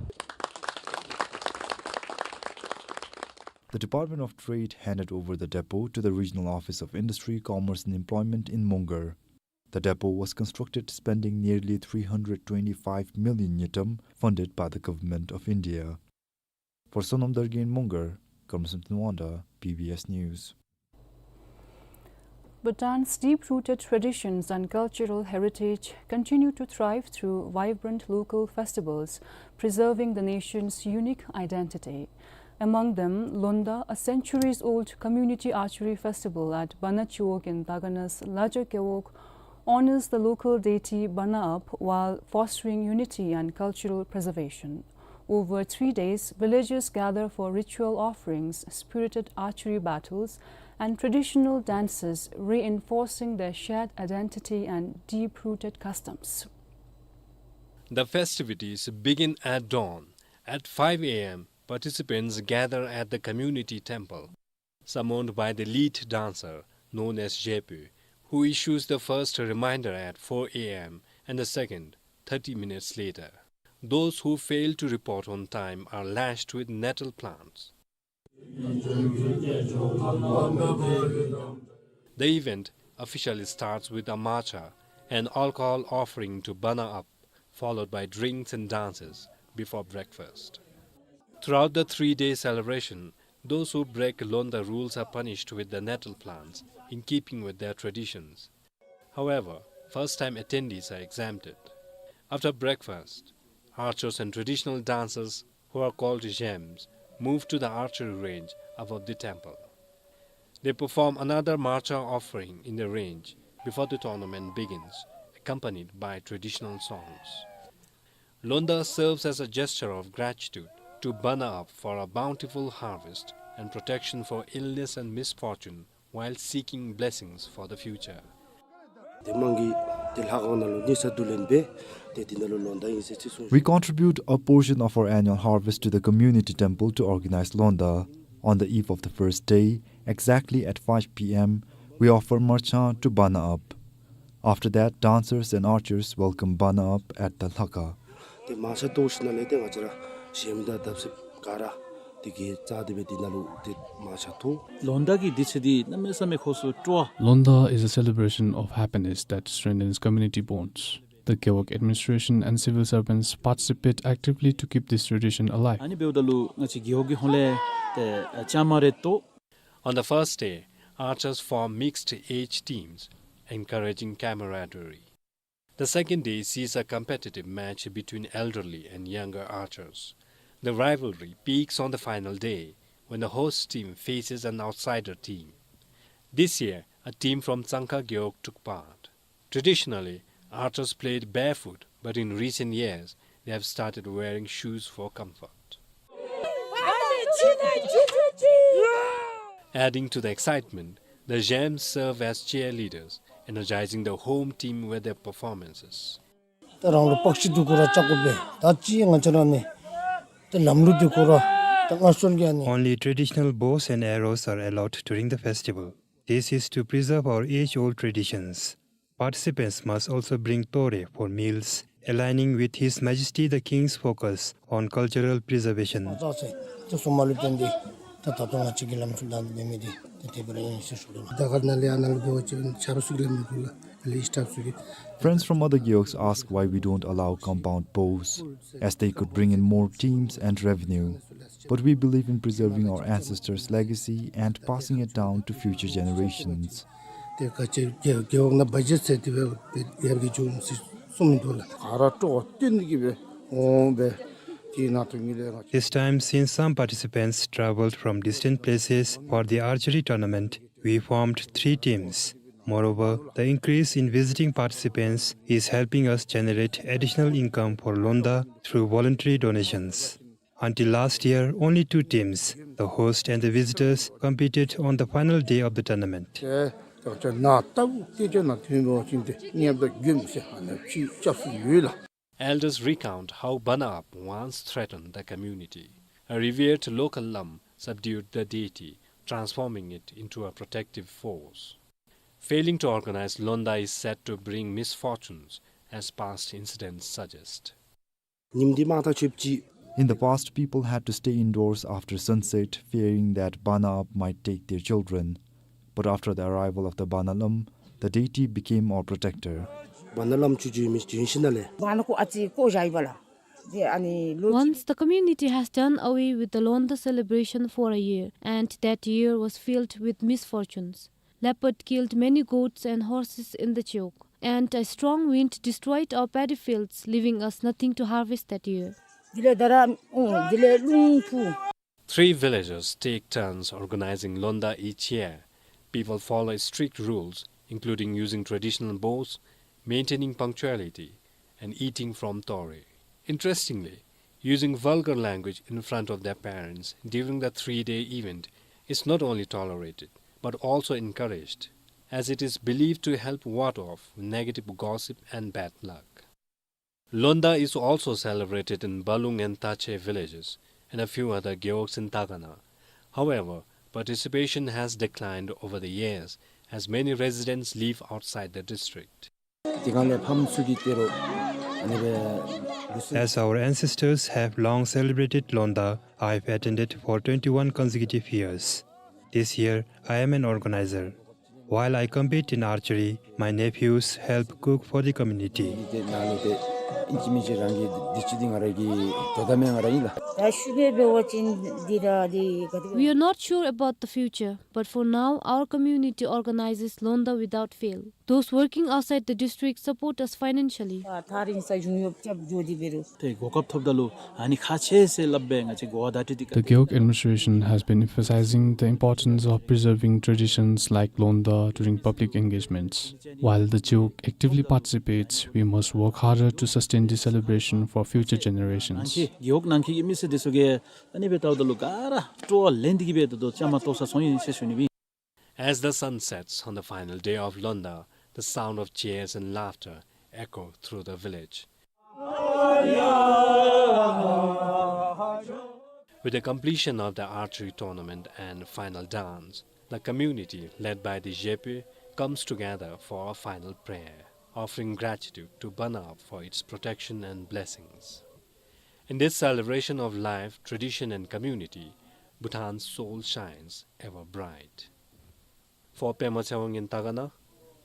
The Department of Trade handed over the depot to the Regional Office of Industry, Commerce and Employment in Mongar. The depot was constructed spending nearly three hundred twenty-five million ngultrum, funded by the Government of India. For Sonam Dargin in Mongar, Karma Samten Wangda, B B S News. Bhutan's deep-rooted traditions and cultural heritage continue to thrive through vibrant local festivals, preserving the nation's unique identity. Among them, Londa, a centuries-old community archery festival at Bana Chiwog in Dagana's Laja Gewog, honors the local deity Bana Ap while fostering unity and cultural preservation. Over three days, villagers gather for ritual offerings, spirited archery battles, and traditional dances, reinforcing their shared identity and deep-rooted customs. The festivities begin at dawn. At five A M, participants gather at the community temple, summoned by the lead dancer, known as Jepu, who issues the first reminder at four A M and the second thirty minutes later. Those who fail to report on time are lashed with nettle plants. The event officially starts with a marcha, an alcohol offering to Bana Ap, followed by drinks and dances before breakfast. Throughout the three-day celebration, those who break Londa rules are punished with the nettle plants, in keeping with their traditions. However, first-time attendees are exempted. After breakfast, archers and traditional dancers, who are called Zhems, move to the archery range above the temple. They perform another marcha offering in the range before the tournament begins, accompanied by traditional songs. Londa serves as a gesture of gratitude to Bana Ap for a bountiful harvest and protection for illness and misfortune while seeking blessings for the future. དེ་མང་གི་དེ་ལྷ་ཁང་ནང་ལུ་ནི་ས་དུ་ལེན་པས། དེ་དེ་ནང་ལུ་ལོན་ད་ཨིན་ཟེར་ཅིག་གསུངས། We contribute a portion of our annual harvest to the community temple to organize Londa. On the eve of the first day, exactly at five P M, we offer marcha to Bana Ap. After that, dancers and archers welcome Bana Ap at the Lhakha. དེ་མར་ཆ་བཏོག་ཞིནམ་ལས་ཏེ་ང་བཅས་ར་ཞལམ་དང་བརྡབ་གསིག་ག་ར་དེ་གི་རྩ་དེ་སྦེ་དེ་ནང་ལུ་ཏེ་མར་ཆ་བཏོག། ལོན་ད་གི་དུས་ཚོད་འདི་གནམ་མེད་ས་མེད་ཁོ་ཚུ་སྤྲོ་བ། Londa is a celebration of happiness that strengthens community bonds. The Gewog administration and civil servants participate actively to keep this tradition alive. ཨ་ནི་འབདཝ་ད་ལུ་ང་བཅས་རྒེད་འོག་གི་ཧོངས་ལས་ཏེ་ཨ་ལྕང་མ་རེ་བཏོག། On the first day, archers form mixed age teams, encouraging camaraderie. The second day sees a competitive match between elderly and younger archers. The rivalry peaks on the final day when the host team faces an outsider team. This year, a team from Tsangkha Gewog took part. Traditionally, archers played barefoot, but in recent years, they have started wearing shoes for comfort. Adding to the excitement, the Zhems serve as cheerleaders, energizing the home team with their performances. ད་རང་ལུ་པགས་ཅིག་འདི་ཁོ་ར་ལྕགས་སྒོ་སྦེ་ད་ཅི་ང་བཅས་ར་ནི་ད་ལམ་ལུགས་འདི་ཁོ་ར་ད་སྔར་སྲོལ་གྱི་ཨ་ནི། Only traditional bows and arrows are allowed during the festival. This is to preserve our age-old traditions. Participants must also bring tore for meals, aligning with His Majesty the King's focus on cultural preservation. ད་ཚེ་ད་སོ་མ་ལུ་བརྟེན་ཏེ་ད་ད་ལྟོ་ང་བཅས་ཀྱི་ལམ་སྲོལ་དང་འདི་མེད་མི་འདི་ད་དེ་སྦེ་ར་ཨིན་ཟེར་ཞུ་དོ། ད་ག་ནང་ལས་ཨ་ནཱ་ལུ་འབད་བ་ཅིན་ཆ་རོགས་ཚུ་གི་ལམ་ནི་གུ་ལུ་ Friends from other gewog ask why we don't allow compound bows, as they could bring in more teams and revenue. But we believe in preserving our ancestors' legacy and passing it down to future generations. ཏེ་ག་ཅི་རྒེད་རྒེད་འོག་ནང་བ་ཇེཊ་ཟེར་དེ་སྦེ་ཡར་གྱི་འགྱོ་མི་སྲིད་གསུངམ་འདུག་ལགས། ག་ར་སྤྲོ་བ་བཏོན་ཏེ་གི་སྦེ་འོང་སྦེ་དེ་ནང་དུ་ངེ་ལས་ང་། This time, since some participants traveled from distant places for the archery tournament, we formed three teams. Moreover, the increase in visiting participants is helping us generate additional income for Londa through voluntary donations. Until last year, only two teams, the host and the visitors, competed on the final day of the tournament. ཏེ་ད་ཅི་ནཱ་ལྟ་བུ་སྐད་ཆ་ནང་ཐོན་པ་ཅིན་ཏེ་ངེ་ད་རྒྱུན་མི་ཤེས། ཨ་ནི་ཅིག་སྐྱབས་སུ་ཡོད་ལགས། Elders recount how Banab once threatened the community. A revered local lama subdued the deity, transforming it into a protective force. Failing to organize Londa is said to bring misfortunes, as past incidents suggest. ཉིནམ་འདི་མང་ཐག་ཆོད་ཅིག In the past, people had to stay indoors after sunset, fearing that Banab might take their children. But after the arrival of the Bana Lama, the deity became our protector. བ་ན་ལམ་ཆུ་བཅུ་མི་ཅུན་ཤི་ན་ལེ། བ་ན་ཀོ་ཨ་ཙི་ཀོ་ཞའི་བ་ལ། ཏེ་ཨ་ནི་ལོ། Once the community has done away with the Londa celebration for a year, and that year was filled with misfortunes. Leopard killed many goats and horses in the Cheyok, and a strong wind destroyed our paddy fields, leaving us nothing to harvest that year. དེ་ལས་ད་ར་ཨོ་དེ་ལས་རླུང་འཕུ། Three villagers take turns organizing Londa each year. People follow strict rules, including using traditional bows, maintaining punctuality, and eating from tori. Interestingly, using vulgar language in front of their parents during the three-day event is not only tolerated, but also encouraged, as it is believed to help ward off negative gossip and bad luck. Londa is also celebrated in Balung and Tache villages and a few other gewogs in Tagana. However, participation has declined over the years as many residents live outside the district. དེ་གང་ལས་ཕམ་ཚུ་གི་ཏེ་རོ། ཨ་ནི་སྦེ་ལུས་སེམས། As our ancestors have long celebrated Londa, I've attended for twenty-one consecutive years. This year, I am an organizer. While I compete in archery, my nephews help cook for the community. ཏེ་ནཱ་ལུ་ཏེ་ཨིན་ཅི་མིན་ཅི་རང་གི་འདི་ཅིག་འདི་ང་ར་གི་དོ་ད་མེན་ང་ར་ཨིན་ལགས། ད་ཤུལ་ལས་འབད་བ་ཅིན་འདི་ར་འདི་ག་དེ། We are not sure about the future, but for now, our community organizes Londa without fail. Those working outside the district support us financially. ཨ་ཐག་རིང་ས་བྱུང་ཡོདཔ་རྐྱབ་འགྱོ་སྟེ་འབད་རུང་། ཏེ་གོ་སྐབས་ཐོབ་ད་ལུ་ཨ་ནི་ཁག་ཆེ་ཟེར་སླབ་སྦེ་ང་བཅས་གོ་བ་བརྡ་སྤྲོད་འདི་ག། The Gewog administration has been emphasizing the importance of preserving traditions like Londa during public engagements. While the Gewog actively participates, we must work harder to sustain this celebration for future generations. ནང་འཁོད་རྒེད་འོག་ནང་འཁོད་ཀྱི་མི་སེར་འདི་ཚུ་གིས་ཨ་ནི་སྦེ་ལྟཝ་ད་ལུ་ག་ར་སྤྲོ་བ་ལེན་ཏེ་གི་སྦེ་ད་ལྟོ་བཅའ་མར་གཏོགས་ས་སོང་ཡི་ཟེར་ཞུ་ནི་ཨིན། As the sun sets on the final day of Londa, the sound of cheers and laughter echo through the village. With the completion of the archery tournament and final dance, the community, led by the Jepe, comes together for a final prayer, offering gratitude to Banab for its protection and blessings. In this celebration of life, tradition and community, Bhutan's soul shines ever bright. For Pema Tshewang in Tagana,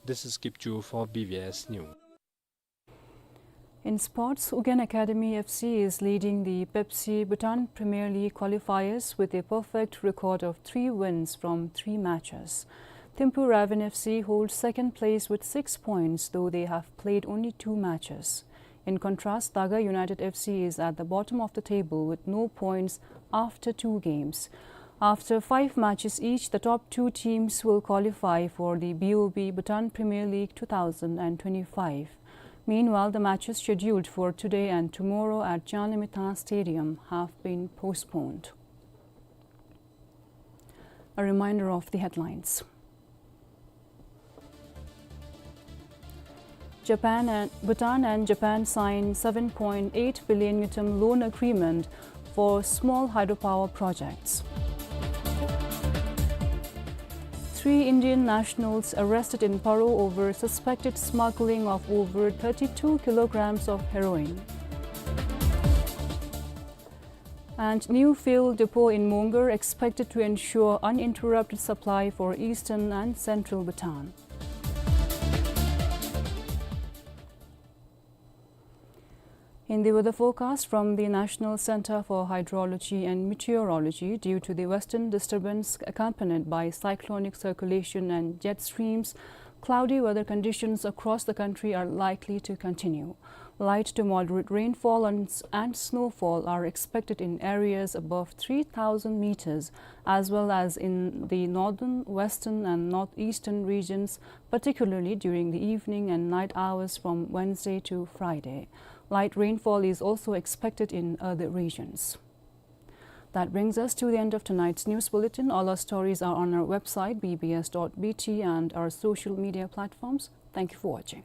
this is Kipchu for B B S News. In sports, Ugyen Academy F C is leading the Pepsi Bhutan Premier League qualifiers with a perfect record of three wins from three matches. Thimphu Raven F C holds second place with six points, though they have played only two matches. In contrast, Daga United F C is at the bottom of the table with no points after two games. After five matches each, the top two teams will qualify for the B O B Bhutan Premier League two thousand and twenty-five. Meanwhile, the matches scheduled for today and tomorrow at Janlimi Than Stadium have been postponed. A reminder of the headlines. Japan and, Bhutan and Japan sign seven point eight billion ngultrum loan agreement for small hydropower projects. Three Indian nationals arrested in Paro over suspected smuggling of over thirty-two kilograms of heroin. And new fuel depot in Mongar expected to ensure uninterrupted supply for eastern and central Bhutan. In the weather forecast from the National Center for Hydrology and Meteorology, due to the western disturbance accompanied by cyclonic circulation and jet streams, cloudy weather conditions across the country are likely to continue. Light to moderate rainfall and, and snowfall are expected in areas above three thousand meters, as well as in the northern, western, and northeastern regions, particularly during the evening and night hours from Wednesday to Friday. Light rainfall is also expected in other regions. That brings us to the end of tonight's news bulletin. All our stories are on our website, B B S dot B T, and our social media platforms. Thank you for watching.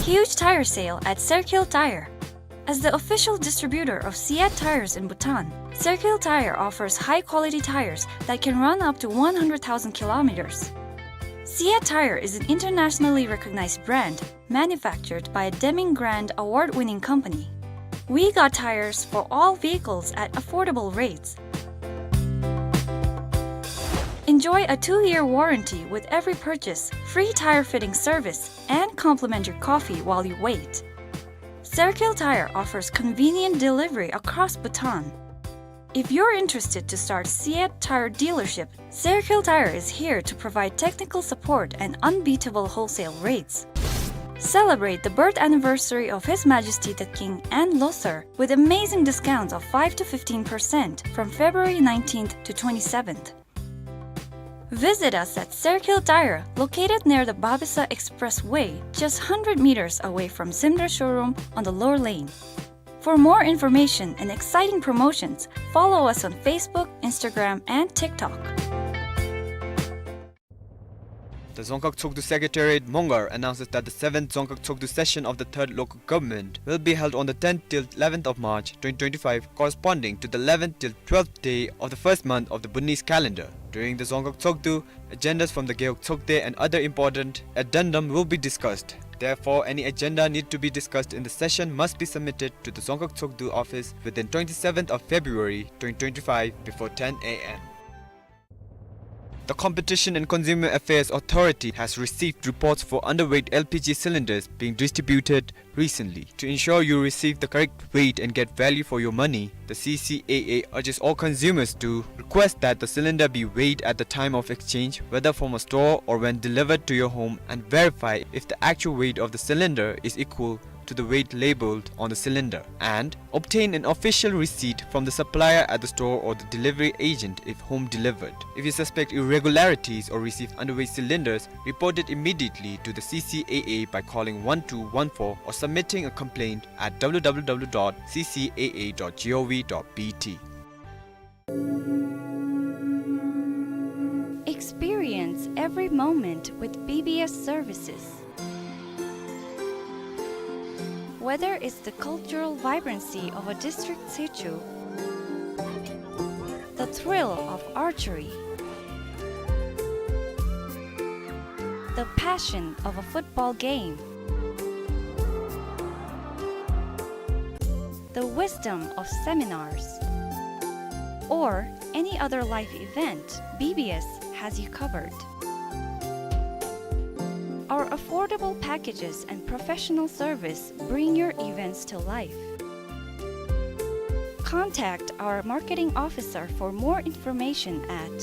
Huge tire sale at Serkil Tire. As the official distributor of Seat tires in Bhutan, Serkil Tire offers high-quality tires that can run up to one hundred thousand kilometers. Seat Tire is an internationally recognized brand manufactured by a Deming Grand award-winning company. We got tires for all vehicles at affordable rates. Enjoy a two-year warranty with every purchase, free tire fitting service, and complimentary coffee while you wait. Serkil Tire offers convenient delivery across Bhutan. If you're interested to start Seat Tire dealership, Serkil Tire is here to provide technical support and unbeatable wholesale rates. Celebrate the birth anniversary of His Majesty the King and Losar with amazing discounts of five to fifteen percent from February nineteenth to twenty-seventh. Visit us at Serkil Tire, located near the Babesa Expressway, just hundred meters away from Simdra showroom on the Lower Lane. For more information and exciting promotions, follow us on Facebook, Instagram, and TikTok. The Dzongkhag Tshogdu Secretariat, Mongar, announces that the seventh Dzongkhag Tshogdu session of the third local government will be held on the tenth till eleventh of March twenty twenty-five, corresponding to the eleventh till twelfth day of the first month of the Bhutanese calendar. During the Dzongkhag Tshogdu, agendas from the Gewog Tshogde and other important addendum will be discussed. Therefore, any agenda need to be discussed in the session must be submitted to the Dzongkhag Tshogdu office within twenty-seventh of February twenty twenty-five before ten A M. The Competition and Consumer Affairs Authority has received reports for underweight L P G cylinders being distributed recently. To ensure you receive the correct weight and get value for your money, the C C A A urges all consumers to request that the cylinder be weighed at the time of exchange, whether from a store or when delivered to your home, and verify if the actual weight of the cylinder is equal to the weight labeled on the cylinder, and obtain an official receipt from the supplier at the store or the delivery agent if home delivered. If you suspect irregularities or receive underweight cylinders, report it immediately to the C C A A by calling one two one four or submitting a complaint at W W W dot C C A A dot gov dot B T. Experience every moment with B B S services. Whether it's the cultural vibrancy of a district sichu, the thrill of archery, the passion of a football game, the wisdom of seminars, or any other life event, B B S has you covered. Our affordable packages and professional service bring your events to life. Contact our marketing officer for more information at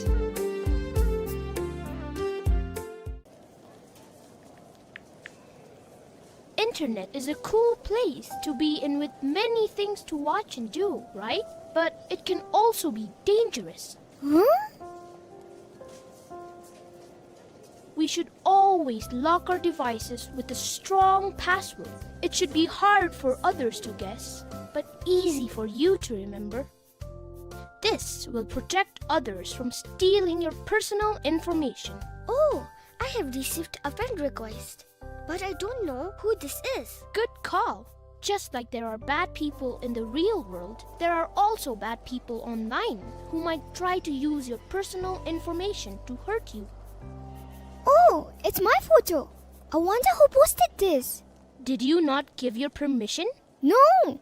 Internet is a cool place to be in with many things to watch and do, right? But it can also be dangerous. Huh? We should always lock our devices with a strong password. It should be hard for others to guess, but easy for you to remember. This will protect others from stealing your personal information. Oh, I have received a friend request, but I don't know who this is. Good call. Just like there are bad people in the real world, there are also bad people online who might try to use your personal information to hurt you. Oh, it's my photo. I wonder who posted this. Did you not give your permission? No.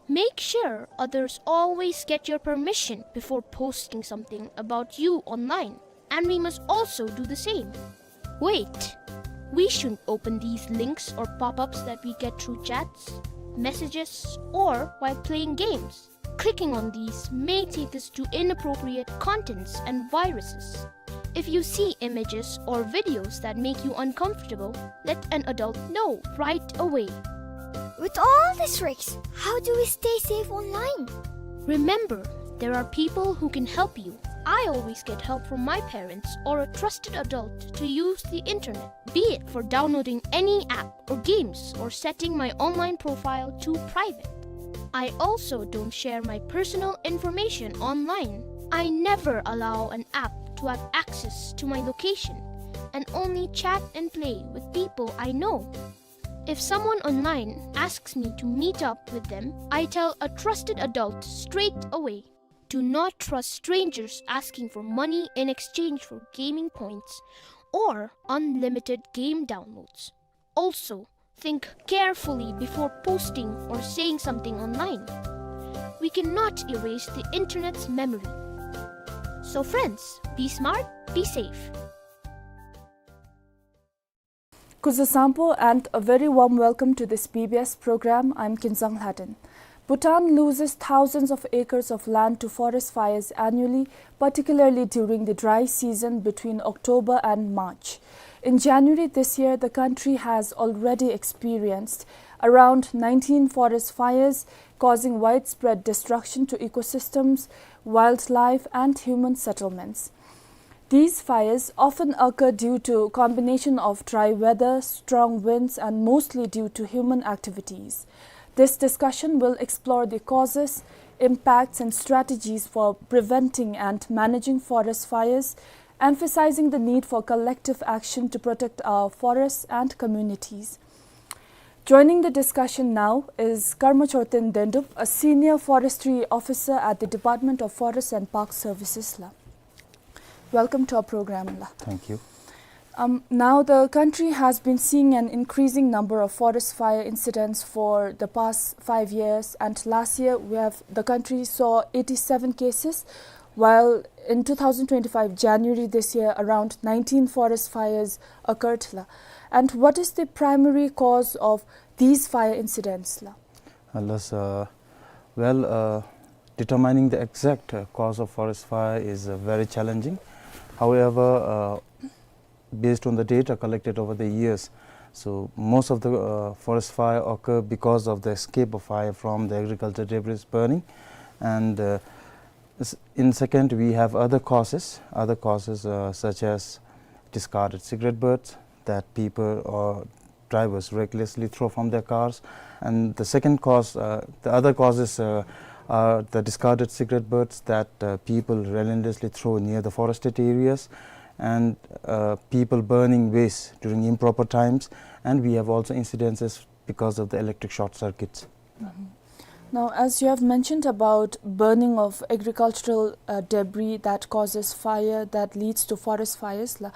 Make sure others always get your permission before posting something about you online, and we must also do the same. Wait, we shouldn't open these links or pop-ups that we get through chats, messages, or while playing games. Clicking on these may take us to inappropriate contents and viruses. If you see images or videos that make you uncomfortable, let an adult know right away. With all these risks, how do we stay safe online? Remember, there are people who can help you. I always get help from my parents or a trusted adult to use the internet, be it for downloading any app or games or setting my online profile to private. I also don't share my personal information online. I never allow an app to have access to my location and only chat and play with people I know. If someone online asks me to meet up with them, I tell a trusted adult straight away. Do not trust strangers asking for money in exchange for gaming points or unlimited game downloads. Also, think carefully before posting or saying something online. We cannot erase the internet's memory. So friends, be smart, be safe. Kuzuzangpo and a very warm welcome to this B B S program. I'm Kinzang Lhaden. Bhutan loses thousands of acres of land to forest fires annually, particularly during the dry season between October and March. In January this year, the country has already experienced around nineteen forest fires, causing widespread destruction to ecosystems, wildlife, and human settlements. These fires often occur due to combination of dry weather, strong winds, and mostly due to human activities. This discussion will explore the causes, impacts, and strategies for preventing and managing forest fires, emphasizing the need for collective action to protect our forests and communities. Joining the discussion now is Karma Chorten Dendup, a senior forestry officer at the Department of Forest and Park Services la. Welcome to our program la. Thank you. Um, now, the country has been seeing an increasing number of forest fire incidents for the past five years, and last year we have, the country saw eighty-seven cases, while in two thousand twenty-five January this year, around nineteen forest fires occurred la. And what is the primary cause of these fire incidents la? Alas, uh, well, uh, determining the exact, uh, cause of forest fire is, uh, very challenging. However, uh, based on the data collected over the years, so most of the, uh, forest fire occur because of the escape of fire from the agriculture debris burning. And, uh, s-, in second, we have other causes, other causes, uh, such as discarded cigarette butts that people or drivers recklessly throw from their cars. And the second cause, uh, the other causes, uh, are the discarded cigarette butts that, uh, people relentlessly throw near the forested areas, and, uh, people burning waste during improper times. And we have also incidences because of the electric short circuits. Mm-hmm. Now, as you have mentioned about burning of agricultural, uh, debris that causes fire, that leads to forest fires la,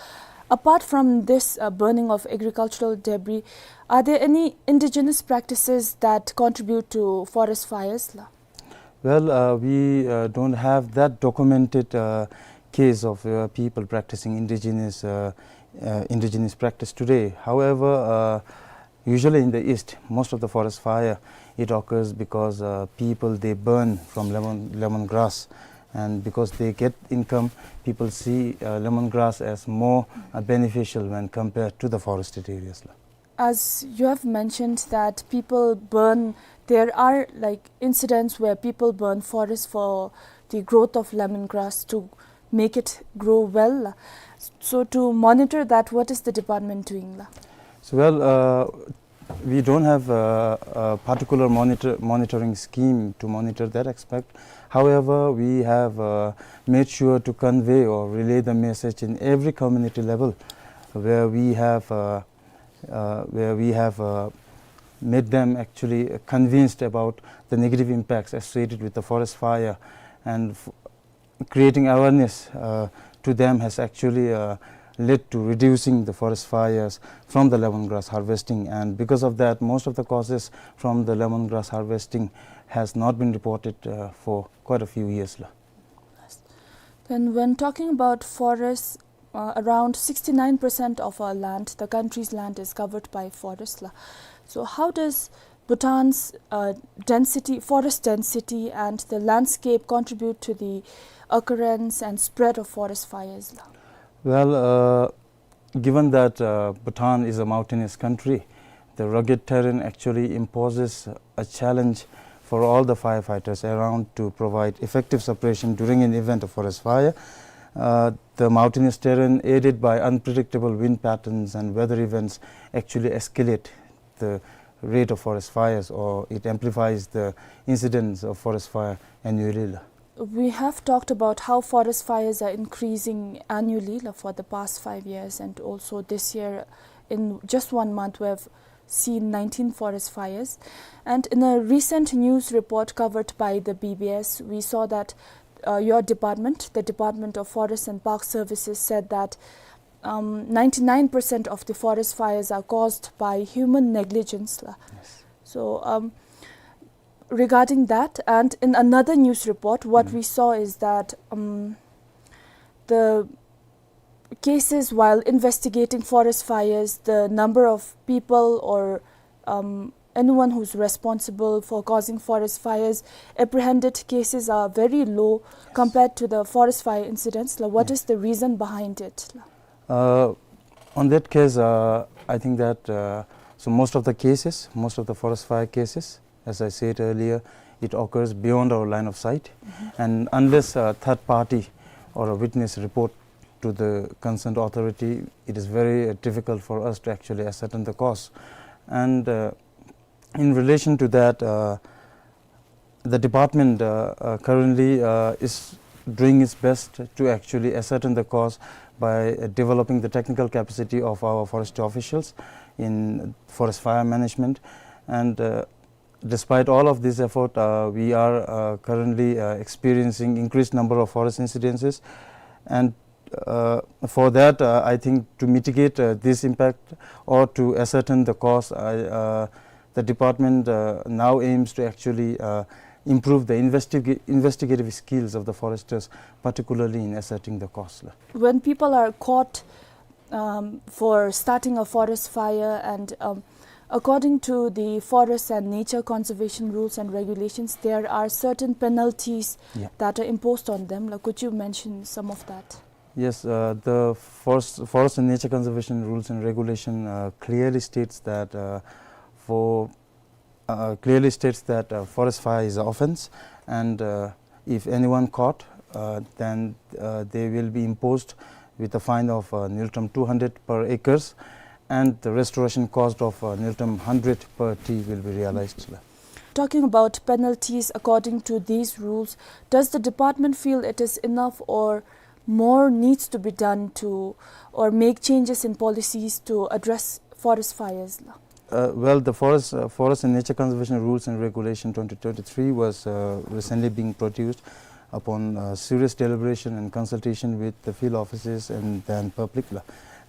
apart from this, uh, burning of agricultural debris, are there any indigenous practices that contribute to forest fires la? Well, uh, we, uh, don't have that documented, uh, case of, uh, people practicing indigenous, uh, uh, indigenous practice today. However, uh, usually in the East, most of the forest fire, it occurs because, uh, people, they burn from lemon, lemongrass. And because they get income, people see, uh, lemongrass as more, uh, beneficial when compared to the forested areas la. as you have mentioned that people burn, there are, like, incidents where people burn forests for the growth of lemongrass to make it grow well. So to monitor that, what is the department doing, la? So, well, uh, we don't have a, a particular monitor, monitoring scheme to monitor that aspect. However, we have, uh, made sure to convey or relay the message in every community level where we have, uh, uh, where we have, uh, made them actually convinced about the negative impacts associated with the forest fire, and f-, creating awareness, uh, to them has actually, uh, led to reducing the forest fires from the lemongrass harvesting, and because of that, most of the causes from the lemongrass harvesting has not been reported, uh, for quite a few years, la. Then, when talking about forests, uh, around sixty-nine percent of our land, the country's land, is covered by forest, la. So how does Bhutan's, uh, density, forest density, and the landscape contribute to the occurrence and spread of forest fires, la? Well, uh, given that, uh, Bhutan is a mountainous country, the rugged terrain actually imposes a challenge for all the firefighters around to provide effective suppression during an event of forest fire. Uh, the mountainous terrain, aided by unpredictable wind patterns and weather events, actually escalate the rate of forest fires, or it amplifies the incidence of forest fire annually, la. We have talked about how forest fires are increasing annually, la, for the past five years, and also this year, in just one month, we have seen nineteen forest fires. And in a recent news report covered by the B B S, we saw that, uh, your department, the Department of Forest and Park Services, said that, um, ninety-nine percent of the forest fires are caused by human negligence, la. Yes. So, um, regarding that, and in another news report, what Mm. we saw is that, um, the cases while investigating forest fires, the number of people or, um, anyone who's responsible for causing forest fires, apprehended cases are very low Yes. compared to the forest fire incidents. Like, what Yes. is the reason behind it? Uh, on that case, uh, I think that, uh, so most of the cases, most of the forest fire cases, as I said earlier, it occurs beyond our line of sight. Mm-hmm. And unless a third party or a witness report to the concerned authority, it is very, uh, difficult for us to actually ascertain the cause. And, uh, in relation to that, uh, the department, uh, uh, currently, uh, is doing its best to actually ascertain the cause by, uh, developing the technical capacity of our forestry officials in forest fire management. And, uh, despite all of this effort, uh, we are, uh, currently, uh, experiencing increased number of forest incidences. And, uh, for that, uh, I think to mitigate, uh, this impact or to ascertain the cause, I, uh, the department, uh, now aims to actually, uh, improve the investiga-, investigative skills of the foresters, particularly in ascertaining the cause. When people are caught, um, for starting a forest fire, and, um, according to the Forest and Nature Conservation Rules and Regulations, there are certain penalties Yeah. that are imposed on them. Like, could you mention some of that? Yes, uh, the Forest, Forest and Nature Conservation Rules and Regulation, uh, clearly states that, uh, for, uh, clearly states that, uh, forest fire is an offense, and, uh, if anyone caught, uh, then, uh, they will be imposed with a fine of, uh, न्यूनतम two hundred per acres, and the restoration cost of, uh, न्यूनतम hundred per tree will be realized. Talking about penalties according to these rules, does the department feel it is enough, or more needs to be done to, or make changes in policies to address forest fires? Uh, well, the Forest, uh, Forest and Nature Conservation Rules and Regulation twenty twenty-three was, uh, recently being produced upon, uh, serious deliberation and consultation with the field offices and then public.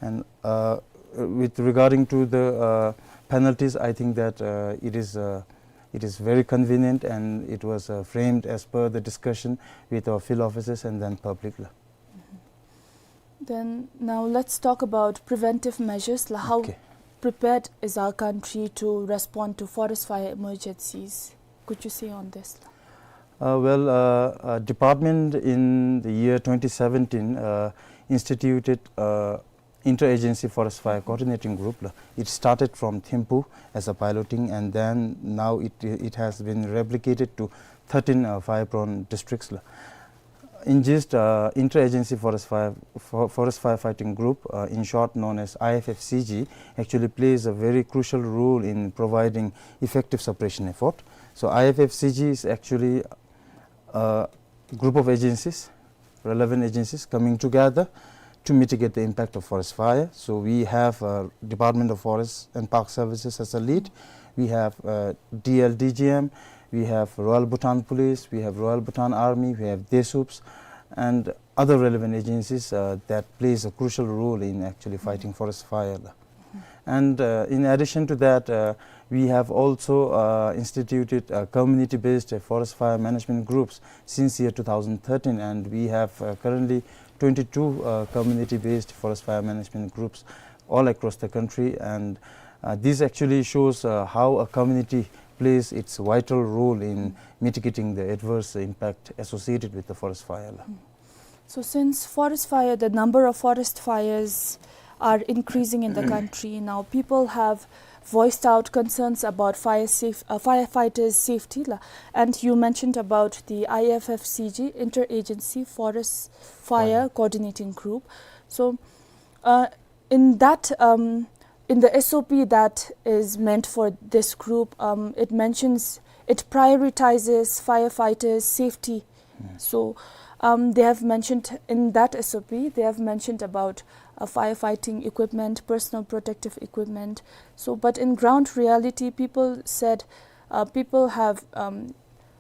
And, uh, with regarding to the, uh, penalties, I think that, uh, it is, uh, it is very convenient, and it was, uh, framed as per the discussion with our field offices and then public. Then now let's talk about preventive measures. La, how Okay. prepared is our country to respond to forest fire emergencies? Could you say on this? Uh, well, uh, uh, department in the year twenty seventeen, uh, instituted, uh, Interagency Forest Fire Coordinating Group la. It started from Thimphu as a piloting, and then now it, it has been replicated to thirteen, uh, fire-prone districts la. In gist, uh, Interagency Forest Fire, For-, Forest Firefighting Group, uh, in short known as I F F C G, actually plays a very crucial role in providing effective suppression effort. So I F F C G is actually a group of agencies, relevant agencies coming together to mitigate the impact of forest fire. So we have, uh, Department of Forest and Park Services as a lead. We have, uh, D L D G M. We have Royal Bhutan Police. We have Royal Bhutan Army. We have DESUPS and other relevant agencies, uh, that plays a crucial role in actually fighting forest fire. And, uh, in addition to that, uh, we have also, uh, instituted, uh, community-based, uh, forest fire management groups since year two thousand thirteen, and we have, uh, currently twenty-two, uh, community-based forest fire management groups all across the country. And, uh, this actually shows, uh, how a community plays its vital role in mitigating the adverse impact associated with the forest fire. So since forest fire, the number of forest fires are increasing in the country now, people have voiced out concerns about fire safe, uh, firefighters' safety la. And you mentioned about the I F F C G, Interagency Forest Fire Coordinating Group. So, uh, in that, um, in the S O P that is meant for this group, um, it mentions, it prioritizes firefighters' safety. So, um, they have mentioned in that S O P, they have mentioned about, uh, firefighting equipment, personal protective equipment. So, but in ground reality, people said, uh, people have, um,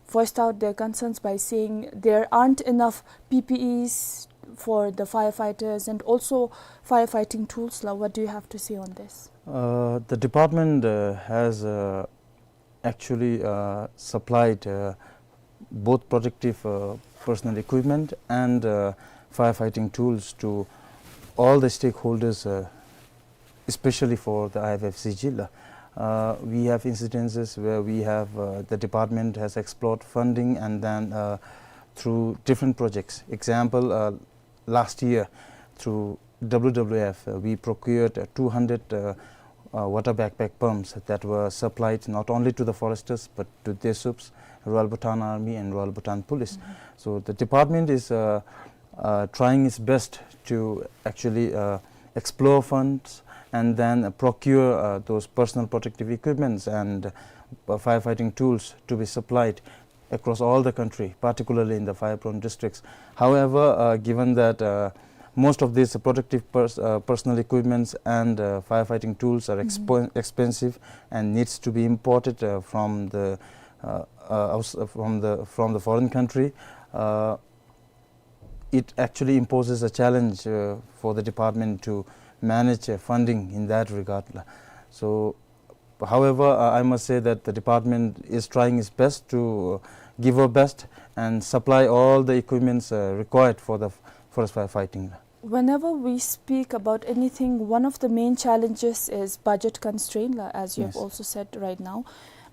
voiced out their concerns by saying there aren't enough P P Es for the firefighters and also firefighting tools la. What do you have to say on this? Uh, the department, uh, has, uh, actually, uh, supplied, uh, both protective, uh, personal equipment and, uh, firefighting tools to all the stakeholders, uh, especially for the I F F C G la. Uh, we have incidences where we have, uh, the department has explored funding and then, uh, through different projects. Example, uh, last year through W W F, uh, we procured, uh, two hundred, uh, uh, water backpack pumps that were supplied not only to the foresters but to DESUPS, Royal Bhutan Army and Royal Bhutan Police. So the department is, uh, uh, trying its best to actually, uh, explore funds and then, uh, procure, uh, those personal protective equipments and, uh, firefighting tools to be supplied across all the country, particularly in the fire-prone districts. However, uh, given that, uh, most of these protective pers-, uh, personal equipments and, uh, firefighting tools are expo-, expensive and needs to be imported, uh, from the, uh, uh, outs-, uh, from the, from the foreign country, uh, it actually imposes a challenge, uh, for the department to manage, uh, funding in that regard la. So, however, uh, I must say that the department is trying its best to, uh, give our best and supply all the equipments, uh, required for the f-, forest fire fighting la. Whenever we speak about anything, one of the main challenges is budget constraint la, as you have also said right now.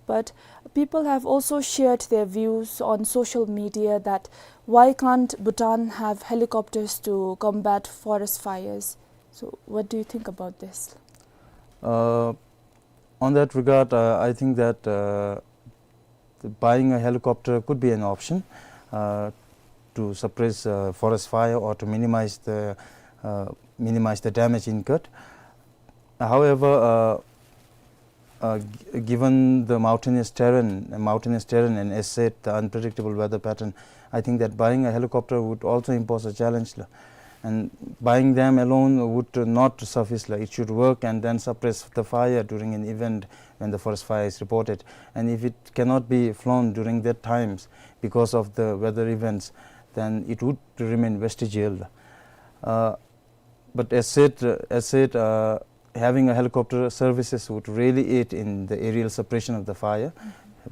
But people have also shared their views on social media that why can't Bhutan have helicopters to combat forest fires? So what do you think about this? Uh, on that regard, uh, I think that, uh, the buying a helicopter could be an option, uh, to suppress, uh, forest fire or to minimize the, uh, minimize the damage incurred. However, uh, uh, g-, given the mountainous terrain, mountainous terrain and as said, the unpredictable weather pattern, I think that buying a helicopter would also impose a challenge la. And buying them alone would not suffice la. It should work and then suppress the fire during an event when the forest fire is reported. And if it cannot be flown during that times because of the weather events, then it would remain vestigial la. Uh, but as said, uh, as said, uh, having a helicopter services would really aid in the aerial suppression of the fire,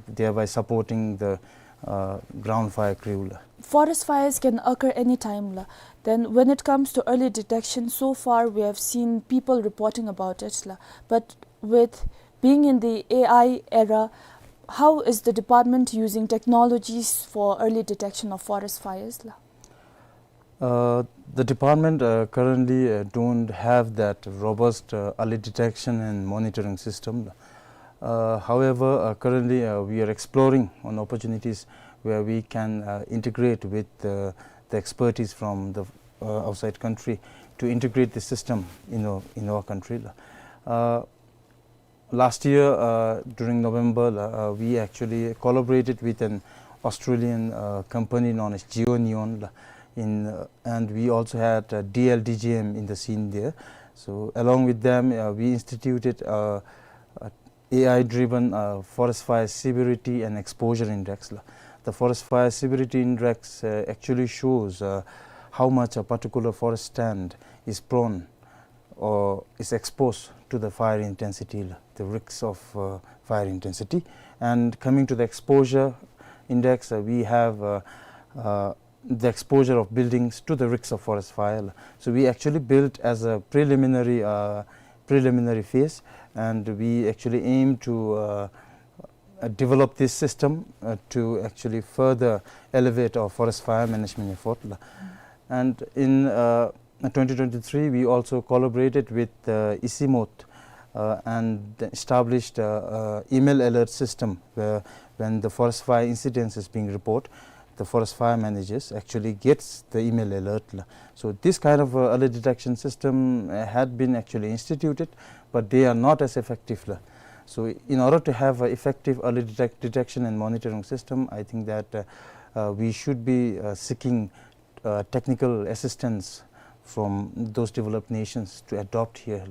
thereby supporting the, uh, ground fire crew la. Forest fires can occur any time la. Then when it comes to early detection, so far we have seen people reporting about it la. But with being in the A I era, how is the department using technologies for early detection of forest fires la? Uh, the department, uh, currently, uh, don't have that robust, uh, early detection and monitoring system. Uh, however, uh, currently, uh, we are exploring on opportunities where we can, uh, integrate with, uh, the expertise from the, uh, outside country to integrate the system in our, in our country. Uh, Last year, uh, during November, uh, we actually collaborated with an Australian, uh, company known as GeoNeon, uh, in, uh, and we also had, uh, D L D G M in the scene there. So along with them, uh, we instituted, uh, a AI-driven, uh, forest fire severity and exposure index. The forest fire severity index, uh, actually shows, uh, how much a particular forest stand is prone or is exposed to the fire intensity, the risks of, uh, fire intensity. And coming to the exposure index, uh, we have, uh, uh, the exposure of buildings to the risks of forest fire. So we actually built as a preliminary, uh, preliminary phase, and we actually aim to, uh, uh, develop this system, uh, to actually further elevate our forest fire management effort. And in, uh, twenty twenty-three, we also collaborated with, uh, ICIMOT, uh, and established, uh, uh, email alert system where when the forest fire incidents is being reported, the forest fire managers actually gets the email alert. So this kind of, uh, early detection system, uh, had been actually instituted, but they are not as effective. So in order to have, uh, effective early detect-, detection and monitoring system, I think that, uh, uh, we should be, uh, seeking, uh, technical assistance from those developed nations to adopt here.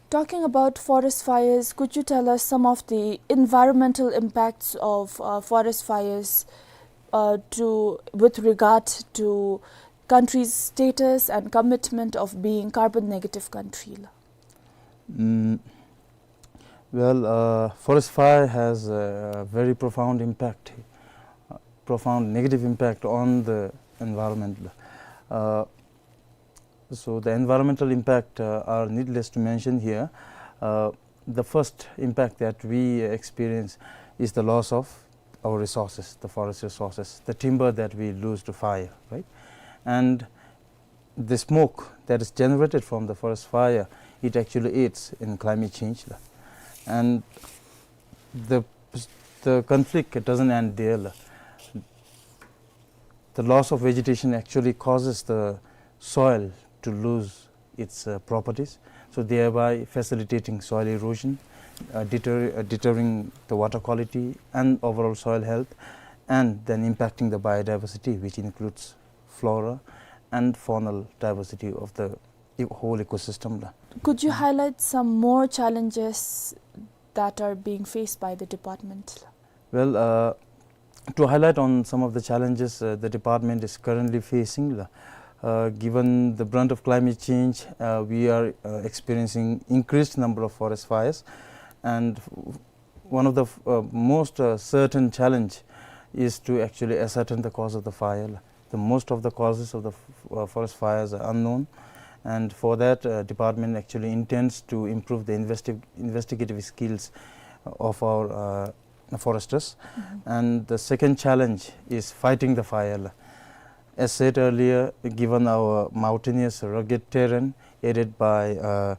Talking about forest fires, could you tell us some of the environmental impacts of, uh, forest fires, uh, to, with regard to country's status and commitment of being carbon negative country? Mm, well, uh, forest fire has a very profound impact, uh, profound negative impact on the environment. Uh, so the environmental impact, uh, are needless to mention here. Uh, the first impact that we experience is the loss of our resources, the forest resources, the timber that we lose to fire, right? And the smoke that is generated from the forest fire, it actually aids in climate change. And the, the conflict doesn't end there. The loss of vegetation actually causes the soil to lose its, uh, properties, so thereby facilitating soil erosion, uh, deter-, uh, deterring the water quality and overall soil health, and then impacting the biodiversity, which includes flora and faunal diversity of the e-, whole ecosystem. Could you highlight some more challenges that are being faced by the department? Well, uh, to highlight on some of the challenges, uh, the department is currently facing, uh, given the brunt of climate change, uh, we are, uh, experiencing increased number of forest fires, and one of the, uh, most, uh, certain challenge is to actually ascertain the cause of the fire. The most of the causes of the f-, uh, forest fires are unknown, and for that, uh, department actually intends to improve the investi-, investigative skills of our, uh, foresters. And the second challenge is fighting the fire. As said earlier, given our mountainous rugged terrain, aided by, uh,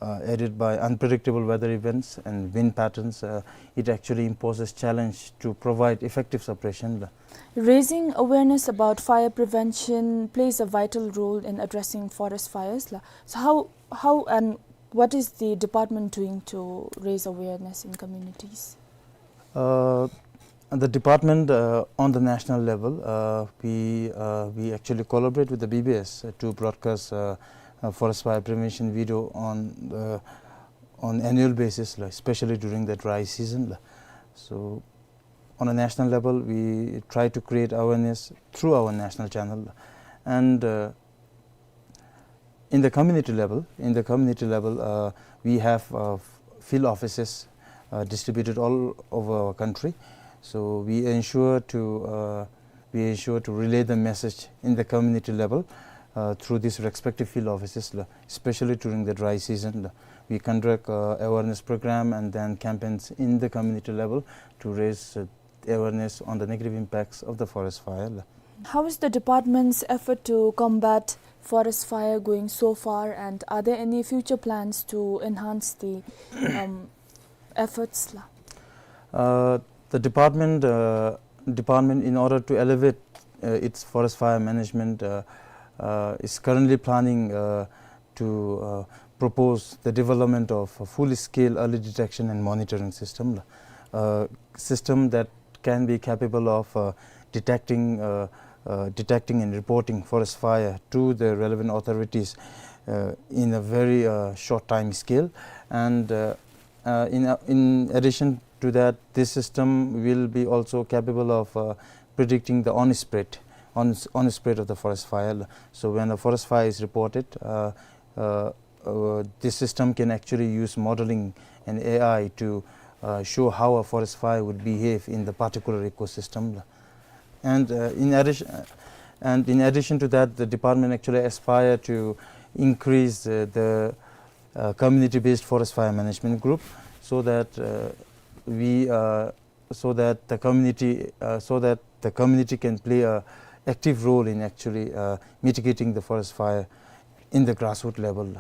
uh, aided by unpredictable weather events and wind patterns, uh, it actually imposes challenge to provide effective suppression. Raising awareness about fire prevention plays a vital role in addressing forest fires. So how, how and what is the department doing to raise awareness in communities? Uh, the department, uh, on the national level, uh, we, uh, we actually collaborate with the B B S, uh, to broadcast, uh, uh, forest fire prevention video on the, on annual basis, like, especially during the dry season. So on a national level, we try to create awareness through our national channel. And, uh, in the community level, in the community level, uh, we have, uh, f-, field offices, uh, distributed all over our country. So we ensure to, uh, we ensure to relay the message in the community level, uh, through these respective field offices, la, especially during the dry season, la. We conduct, uh, awareness program and then campaigns in the community level to raise, uh, awareness on the negative impacts of the forest fire, la. How is the department's effort to combat forest fire going so far, and are there any future plans to enhance the, um, efforts la? Uh, the department, uh, department, in order to elevate, uh, its forest fire management, uh, uh, is currently planning, uh, to, uh, propose the development of a full-scale early detection and monitoring system, uh, system that can be capable of, uh, detecting, uh, uh, detecting and reporting forest fire to the relevant authorities, uh, in a very, uh, short time scale. And, uh, uh, in, uh, in addition to that, this system will be also capable of, uh, predicting the on-spread, on, on-spread of the forest fire. So when a forest fire is reported, uh, uh, uh, this system can actually use modeling and A I to, uh, show how a forest fire would behave in the particular ecosystem. And, uh, in addition, and in addition to that, the department actually aspire to increase, uh, the, uh, community-based forest fire management group, so that, uh, we, uh, so that the community, uh, so that the community can play a active role in actually, uh, mitigating the forest fire in the grassroots level.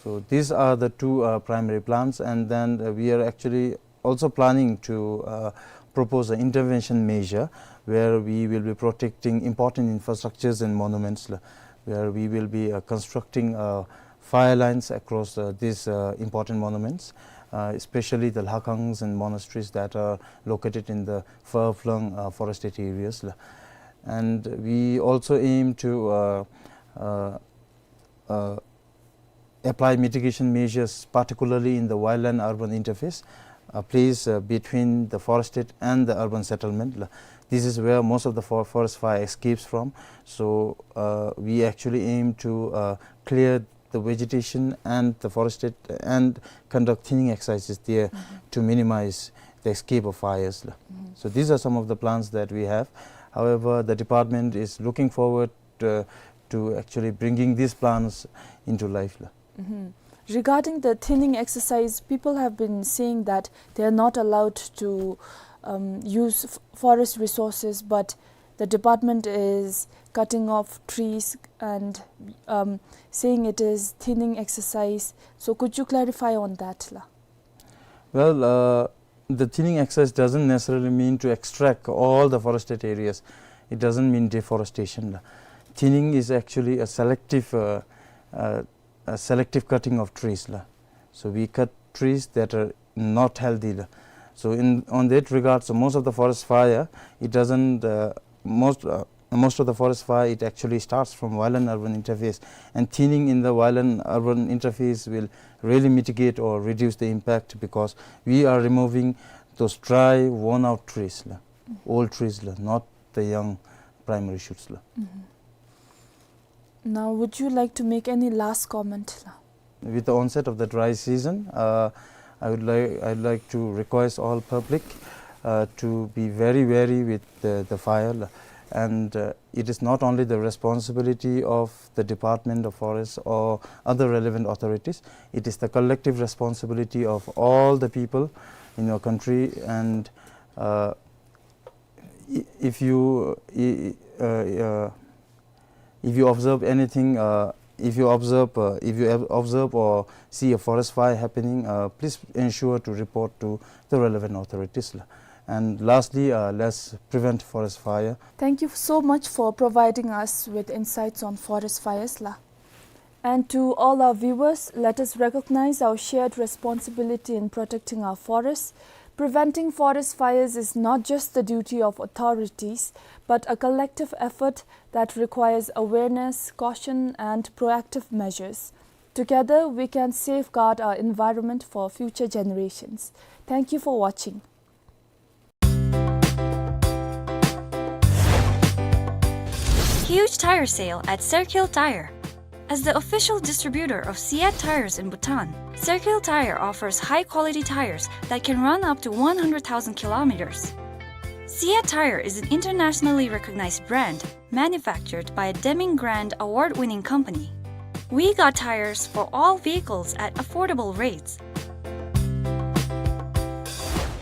So these are the two, uh, primary plans, and then, uh, we are actually also planning to, uh, propose an intervention measure where we will be protecting important infrastructures and monuments, la, where we will be, uh, constructing, uh, fire lines across, uh, these, uh, important monuments, uh, especially the lhakangs and monasteries that are located in the far-flung, uh, forested areas, la. And we also aim to, uh, uh, uh, apply mitigation measures, particularly in the wildland-urban interface, a place, uh, between the forested and the urban settlement. La-, this is where most of the for-, forest fire escapes from. So, uh, we actually aim to, uh, clear the vegetation and the forested and conduct thinning exercises there to minimize the escape of fires. La. So these are some of the plans that we have. However, the department is looking forward, uh, to actually bringing these plans into life, la. Regarding the thinning exercise, people have been saying that they are not allowed to, um, use f-, forest resources, but the department is cutting off trees and, um, saying it is thinning exercise. So could you clarify on that, la? Well, uh, the thinning exercise doesn't necessarily mean to extract all the forested areas. It doesn't mean deforestation, la. Thinning is actually a selective, uh, uh, a selective cutting of trees, la. So we cut trees that are not healthy, la. So in, on that regard, so most of the forest fire, it doesn't, uh, most, uh, most of the forest fire, it actually starts from wildland-urban interface, and thinning in the wildland-urban interface will really mitigate or reduce the impact, because we are removing those dry, worn-out trees, la, old trees, la, not the young primary shoots, la. Now, would you like to make any last comment, la? With the onset of the dry season, uh, I would like, I'd like to request all public, uh, to be very wary with the, the fire, la. And, uh, it is not only the responsibility of the Department of Forest or other relevant authorities, it is the collective responsibility of all the people in your country. And, uh, i-, if you, i-, i-, uh, uh, if you observe anything, uh, if you observe, uh, if you ob-, observe or see a forest fire happening, uh, please ensure to report to the relevant authorities, la. And lastly, uh, let's prevent forest fire. Thank you so much for providing us with insights on forest fires, la. And to all our viewers, let us recognize our shared responsibility in protecting our forests. Preventing forest fires is not just the duty of authorities, but a collective effort that requires awareness, caution, and proactive measures. Together, we can safeguard our environment for future generations. Thank you for watching. Huge tire sale at Serkil Tire. As the official distributor of Seat tires in Bhutan, Serkil Tire offers high-quality tires that can run up to one hundred thousand kilometers. Seat Tire is an internationally recognized brand manufactured by a Deming Grant award-winning company. We got tires for all vehicles at affordable rates.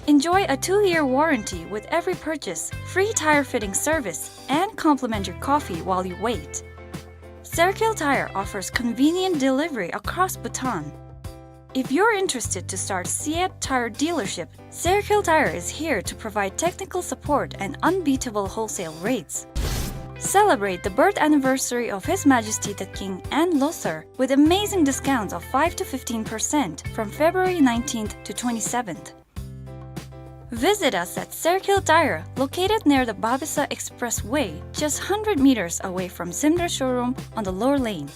Enjoy a two-year warranty with every purchase, free tire fitting service, and complimentary coffee while you wait. Serkil Tire offers convenient delivery across Bhutan. If you're interested to start Seat Tire dealership, Serkil Tire is here to provide technical support and unbeatable wholesale rates. Celebrate the birth anniversary of His Majesty the King and Losar with amazing discounts of five to fifteen percent from February nineteenth to twenty-seventh. Visit us at Serkil Tire, located near the Babesa Expressway, just hundred meters away from Simdra showroom on the Lower Lane.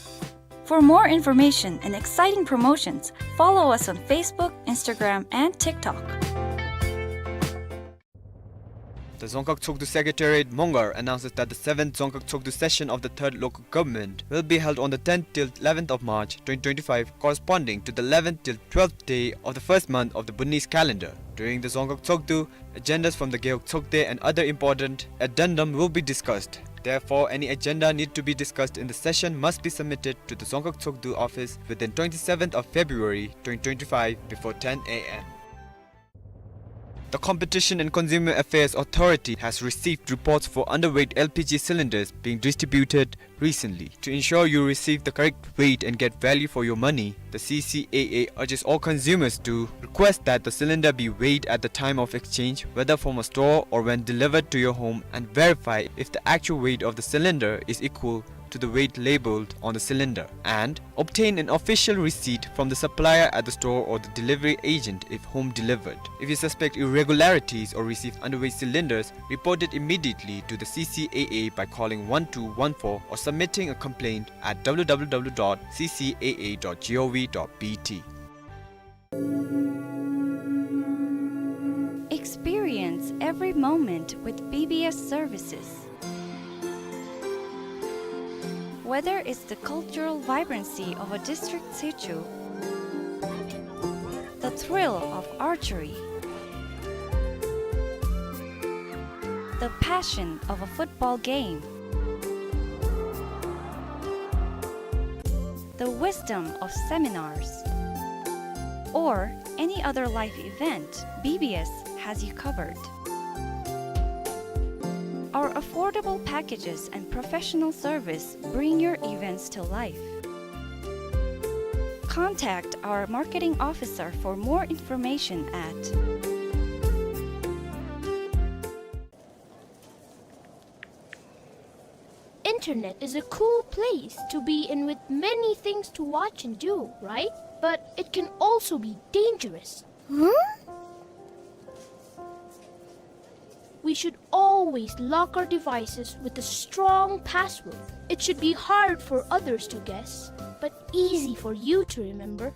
For more information and exciting promotions, follow us on Facebook, Instagram, and TikTok. The Dzongkhag Tshogdu Secretariat, Mongar, announces that the seventh Dzongkhag Tshogdu session of the third local government will be held on the tenth till eleventh of March twenty twenty-five, corresponding to the eleventh till twelfth day of the first month of the Bhutanese calendar. During the Dzongkhag Tshogdu, agendas from the Gewog Tshogde and other important addendum will be discussed. Therefore, any agenda need to be discussed in the session must be submitted to the Dzongkhag Tshogdu office within twenty-seventh of February twenty twenty-five before ten A M. The Competition and Consumer Affairs Authority has received reports for underweight L P G cylinders being distributed recently. To ensure you receive the correct weight and get value for your money, the C C A A urges all consumers to request that the cylinder be weighed at the time of exchange, whether from a store or when delivered to your home, and verify if the actual weight of the cylinder is equal to the weight labeled on the cylinder, and obtain an official receipt from the supplier at the store or the delivery agent if home delivered. If you suspect irregularities or receive underweight cylinders, report it immediately to the C C A A by calling one two one four or submitting a complaint at W W W dot C C A A dot gov dot B T. Experience every moment with B B S services. Whether it's the cultural vibrancy of a district tsechu, the thrill of archery, the passion of a football game, the wisdom of seminars, or any other life event, B B S has you covered. Our affordable packages and professional service bring your events to life. Contact our marketing officer for more information at Internet is a cool place to be in with many things to watch and do, right? But it can also be dangerous. Huh? We should always lock our devices with a strong password. It should be hard for others to guess, but easy for you to remember.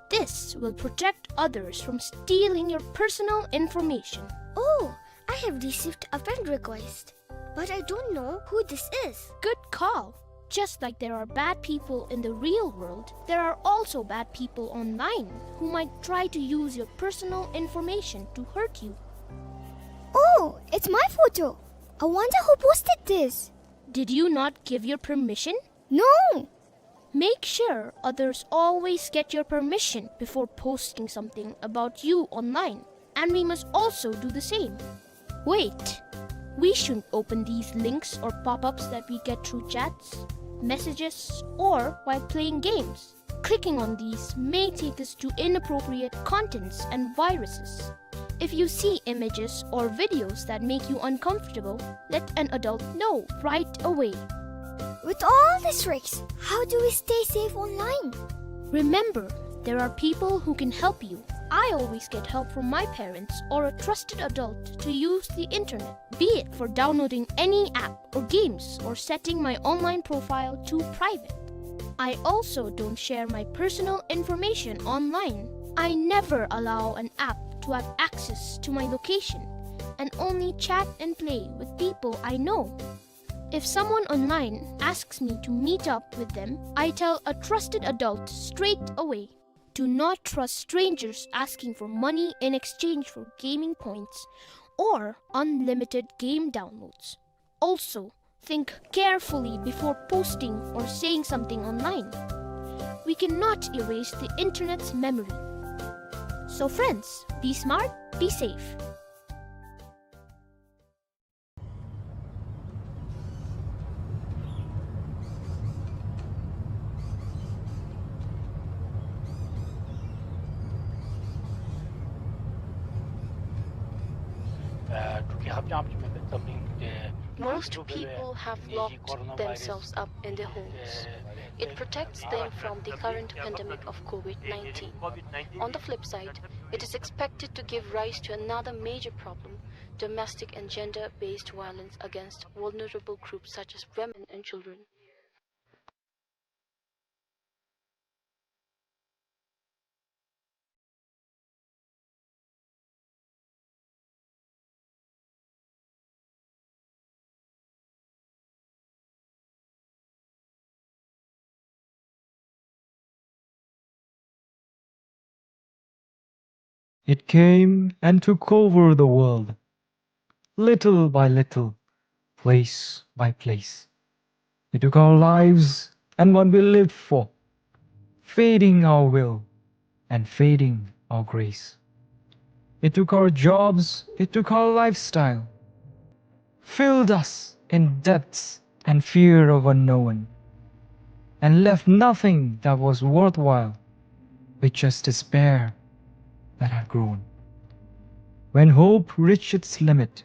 This will protect others from stealing your personal information. Oh, I have received a friend request, but I don't know who this is. Good call. Just like there are bad people in the real world, there are also bad people online who might try to use your personal information to hurt you. Oh, it's my photo. I wonder who posted this. Did you not give your permission? No. Make sure others always get your permission before posting something about you online, and we must also do the same. Wait, we shouldn't open these links or pop-ups that we get through chats, messages, or while playing games. Clicking on these may take us to inappropriate contents and viruses. If you see images or videos that make you uncomfortable, let an adult know right away. With all these risks, how do we stay safe online? Remember, there are people who can help you. I always get help from my parents or a trusted adult to use the internet, be it for downloading any app or games or setting my online profile to private. I also don't share my personal information online. I never allow an app to have access to my location and only chat and play with people I know. If someone online asks me to meet up with them, I tell a trusted adult straight away. Do not trust strangers asking for money in exchange for gaming points or unlimited game downloads. Also, think carefully before posting or saying something online. We cannot erase the internet's memory. So friends, be smart, be safe. Most people have locked themselves up in their homes. It protects them from the current pandemic of COVID nineteen. On the flip side, it is expected to give rise to another major problem: domestic and gender-based violence against vulnerable groups such as women and children. It came and took over the world, little by little, place by place. It took our lives and what we lived for, fading our will and fading our grace. It took our jobs, it took our lifestyle, filled us in debts and fear of unknown, and left nothing that was worthwhile, with just despair that had grown. When hope reached its limit,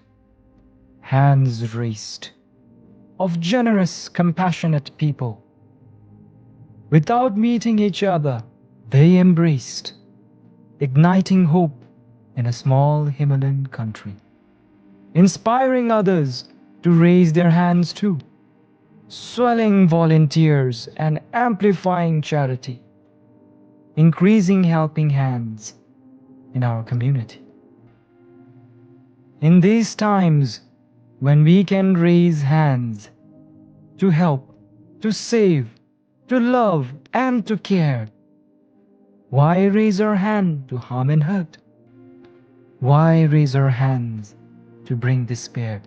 hands raised of generous, compassionate people. Without meeting each other, they embraced, igniting hope in a small Himalayan country, inspiring others to raise their hands too, swelling volunteers and amplifying charity, increasing helping hands in our community. In these times, when we can raise hands to help, to save, to love, and to care, why raise our hand to harm and hurt? Why raise our hands to bring despair?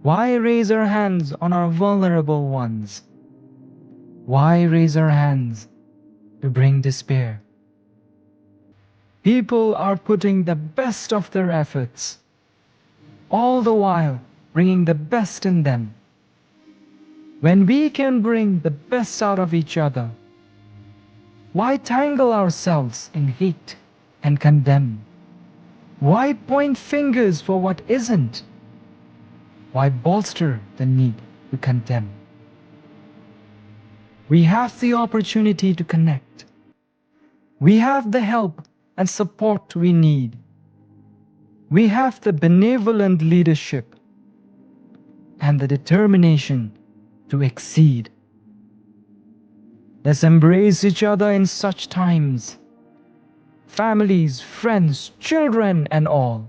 Why raise our hands on our vulnerable ones? Why raise our hands to bring despair? People are putting the best of their efforts, all the while bringing the best in them. When we can bring the best out of each other, why tangle ourselves in hate and condemn? Why point fingers for what isn't? Why bolster the need to condemn? We have the opportunity to connect. We have the help and support we need. We have the benevolent leadership and the determination to exceed. Let's embrace each other in such times. Families, friends, children, and all.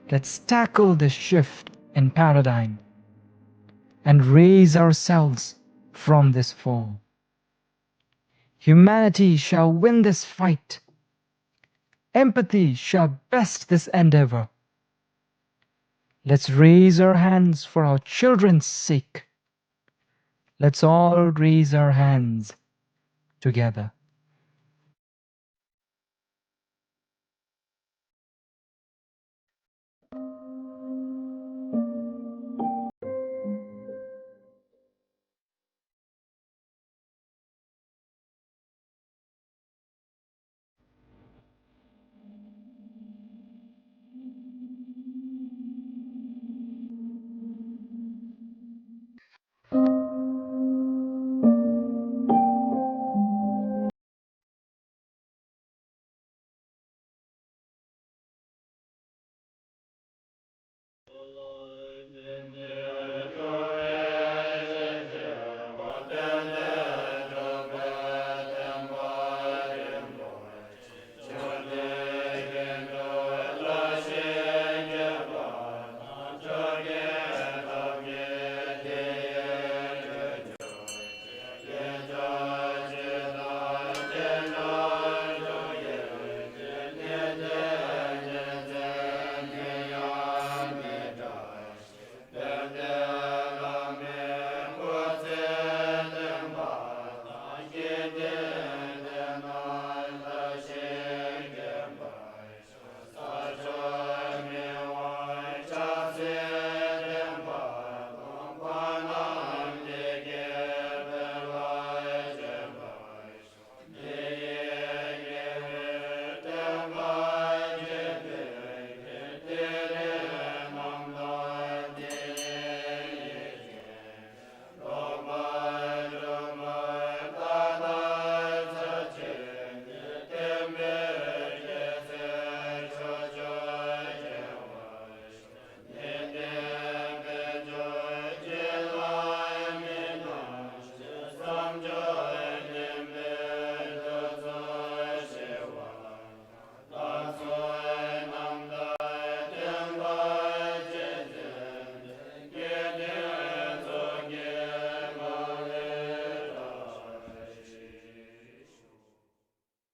Let's tackle this shift in paradigm and raise ourselves from this fall. Humanity shall win this fight. Empathy shall best this endeavor. Let's raise our hands for our children's sake. Let's all raise our hands together.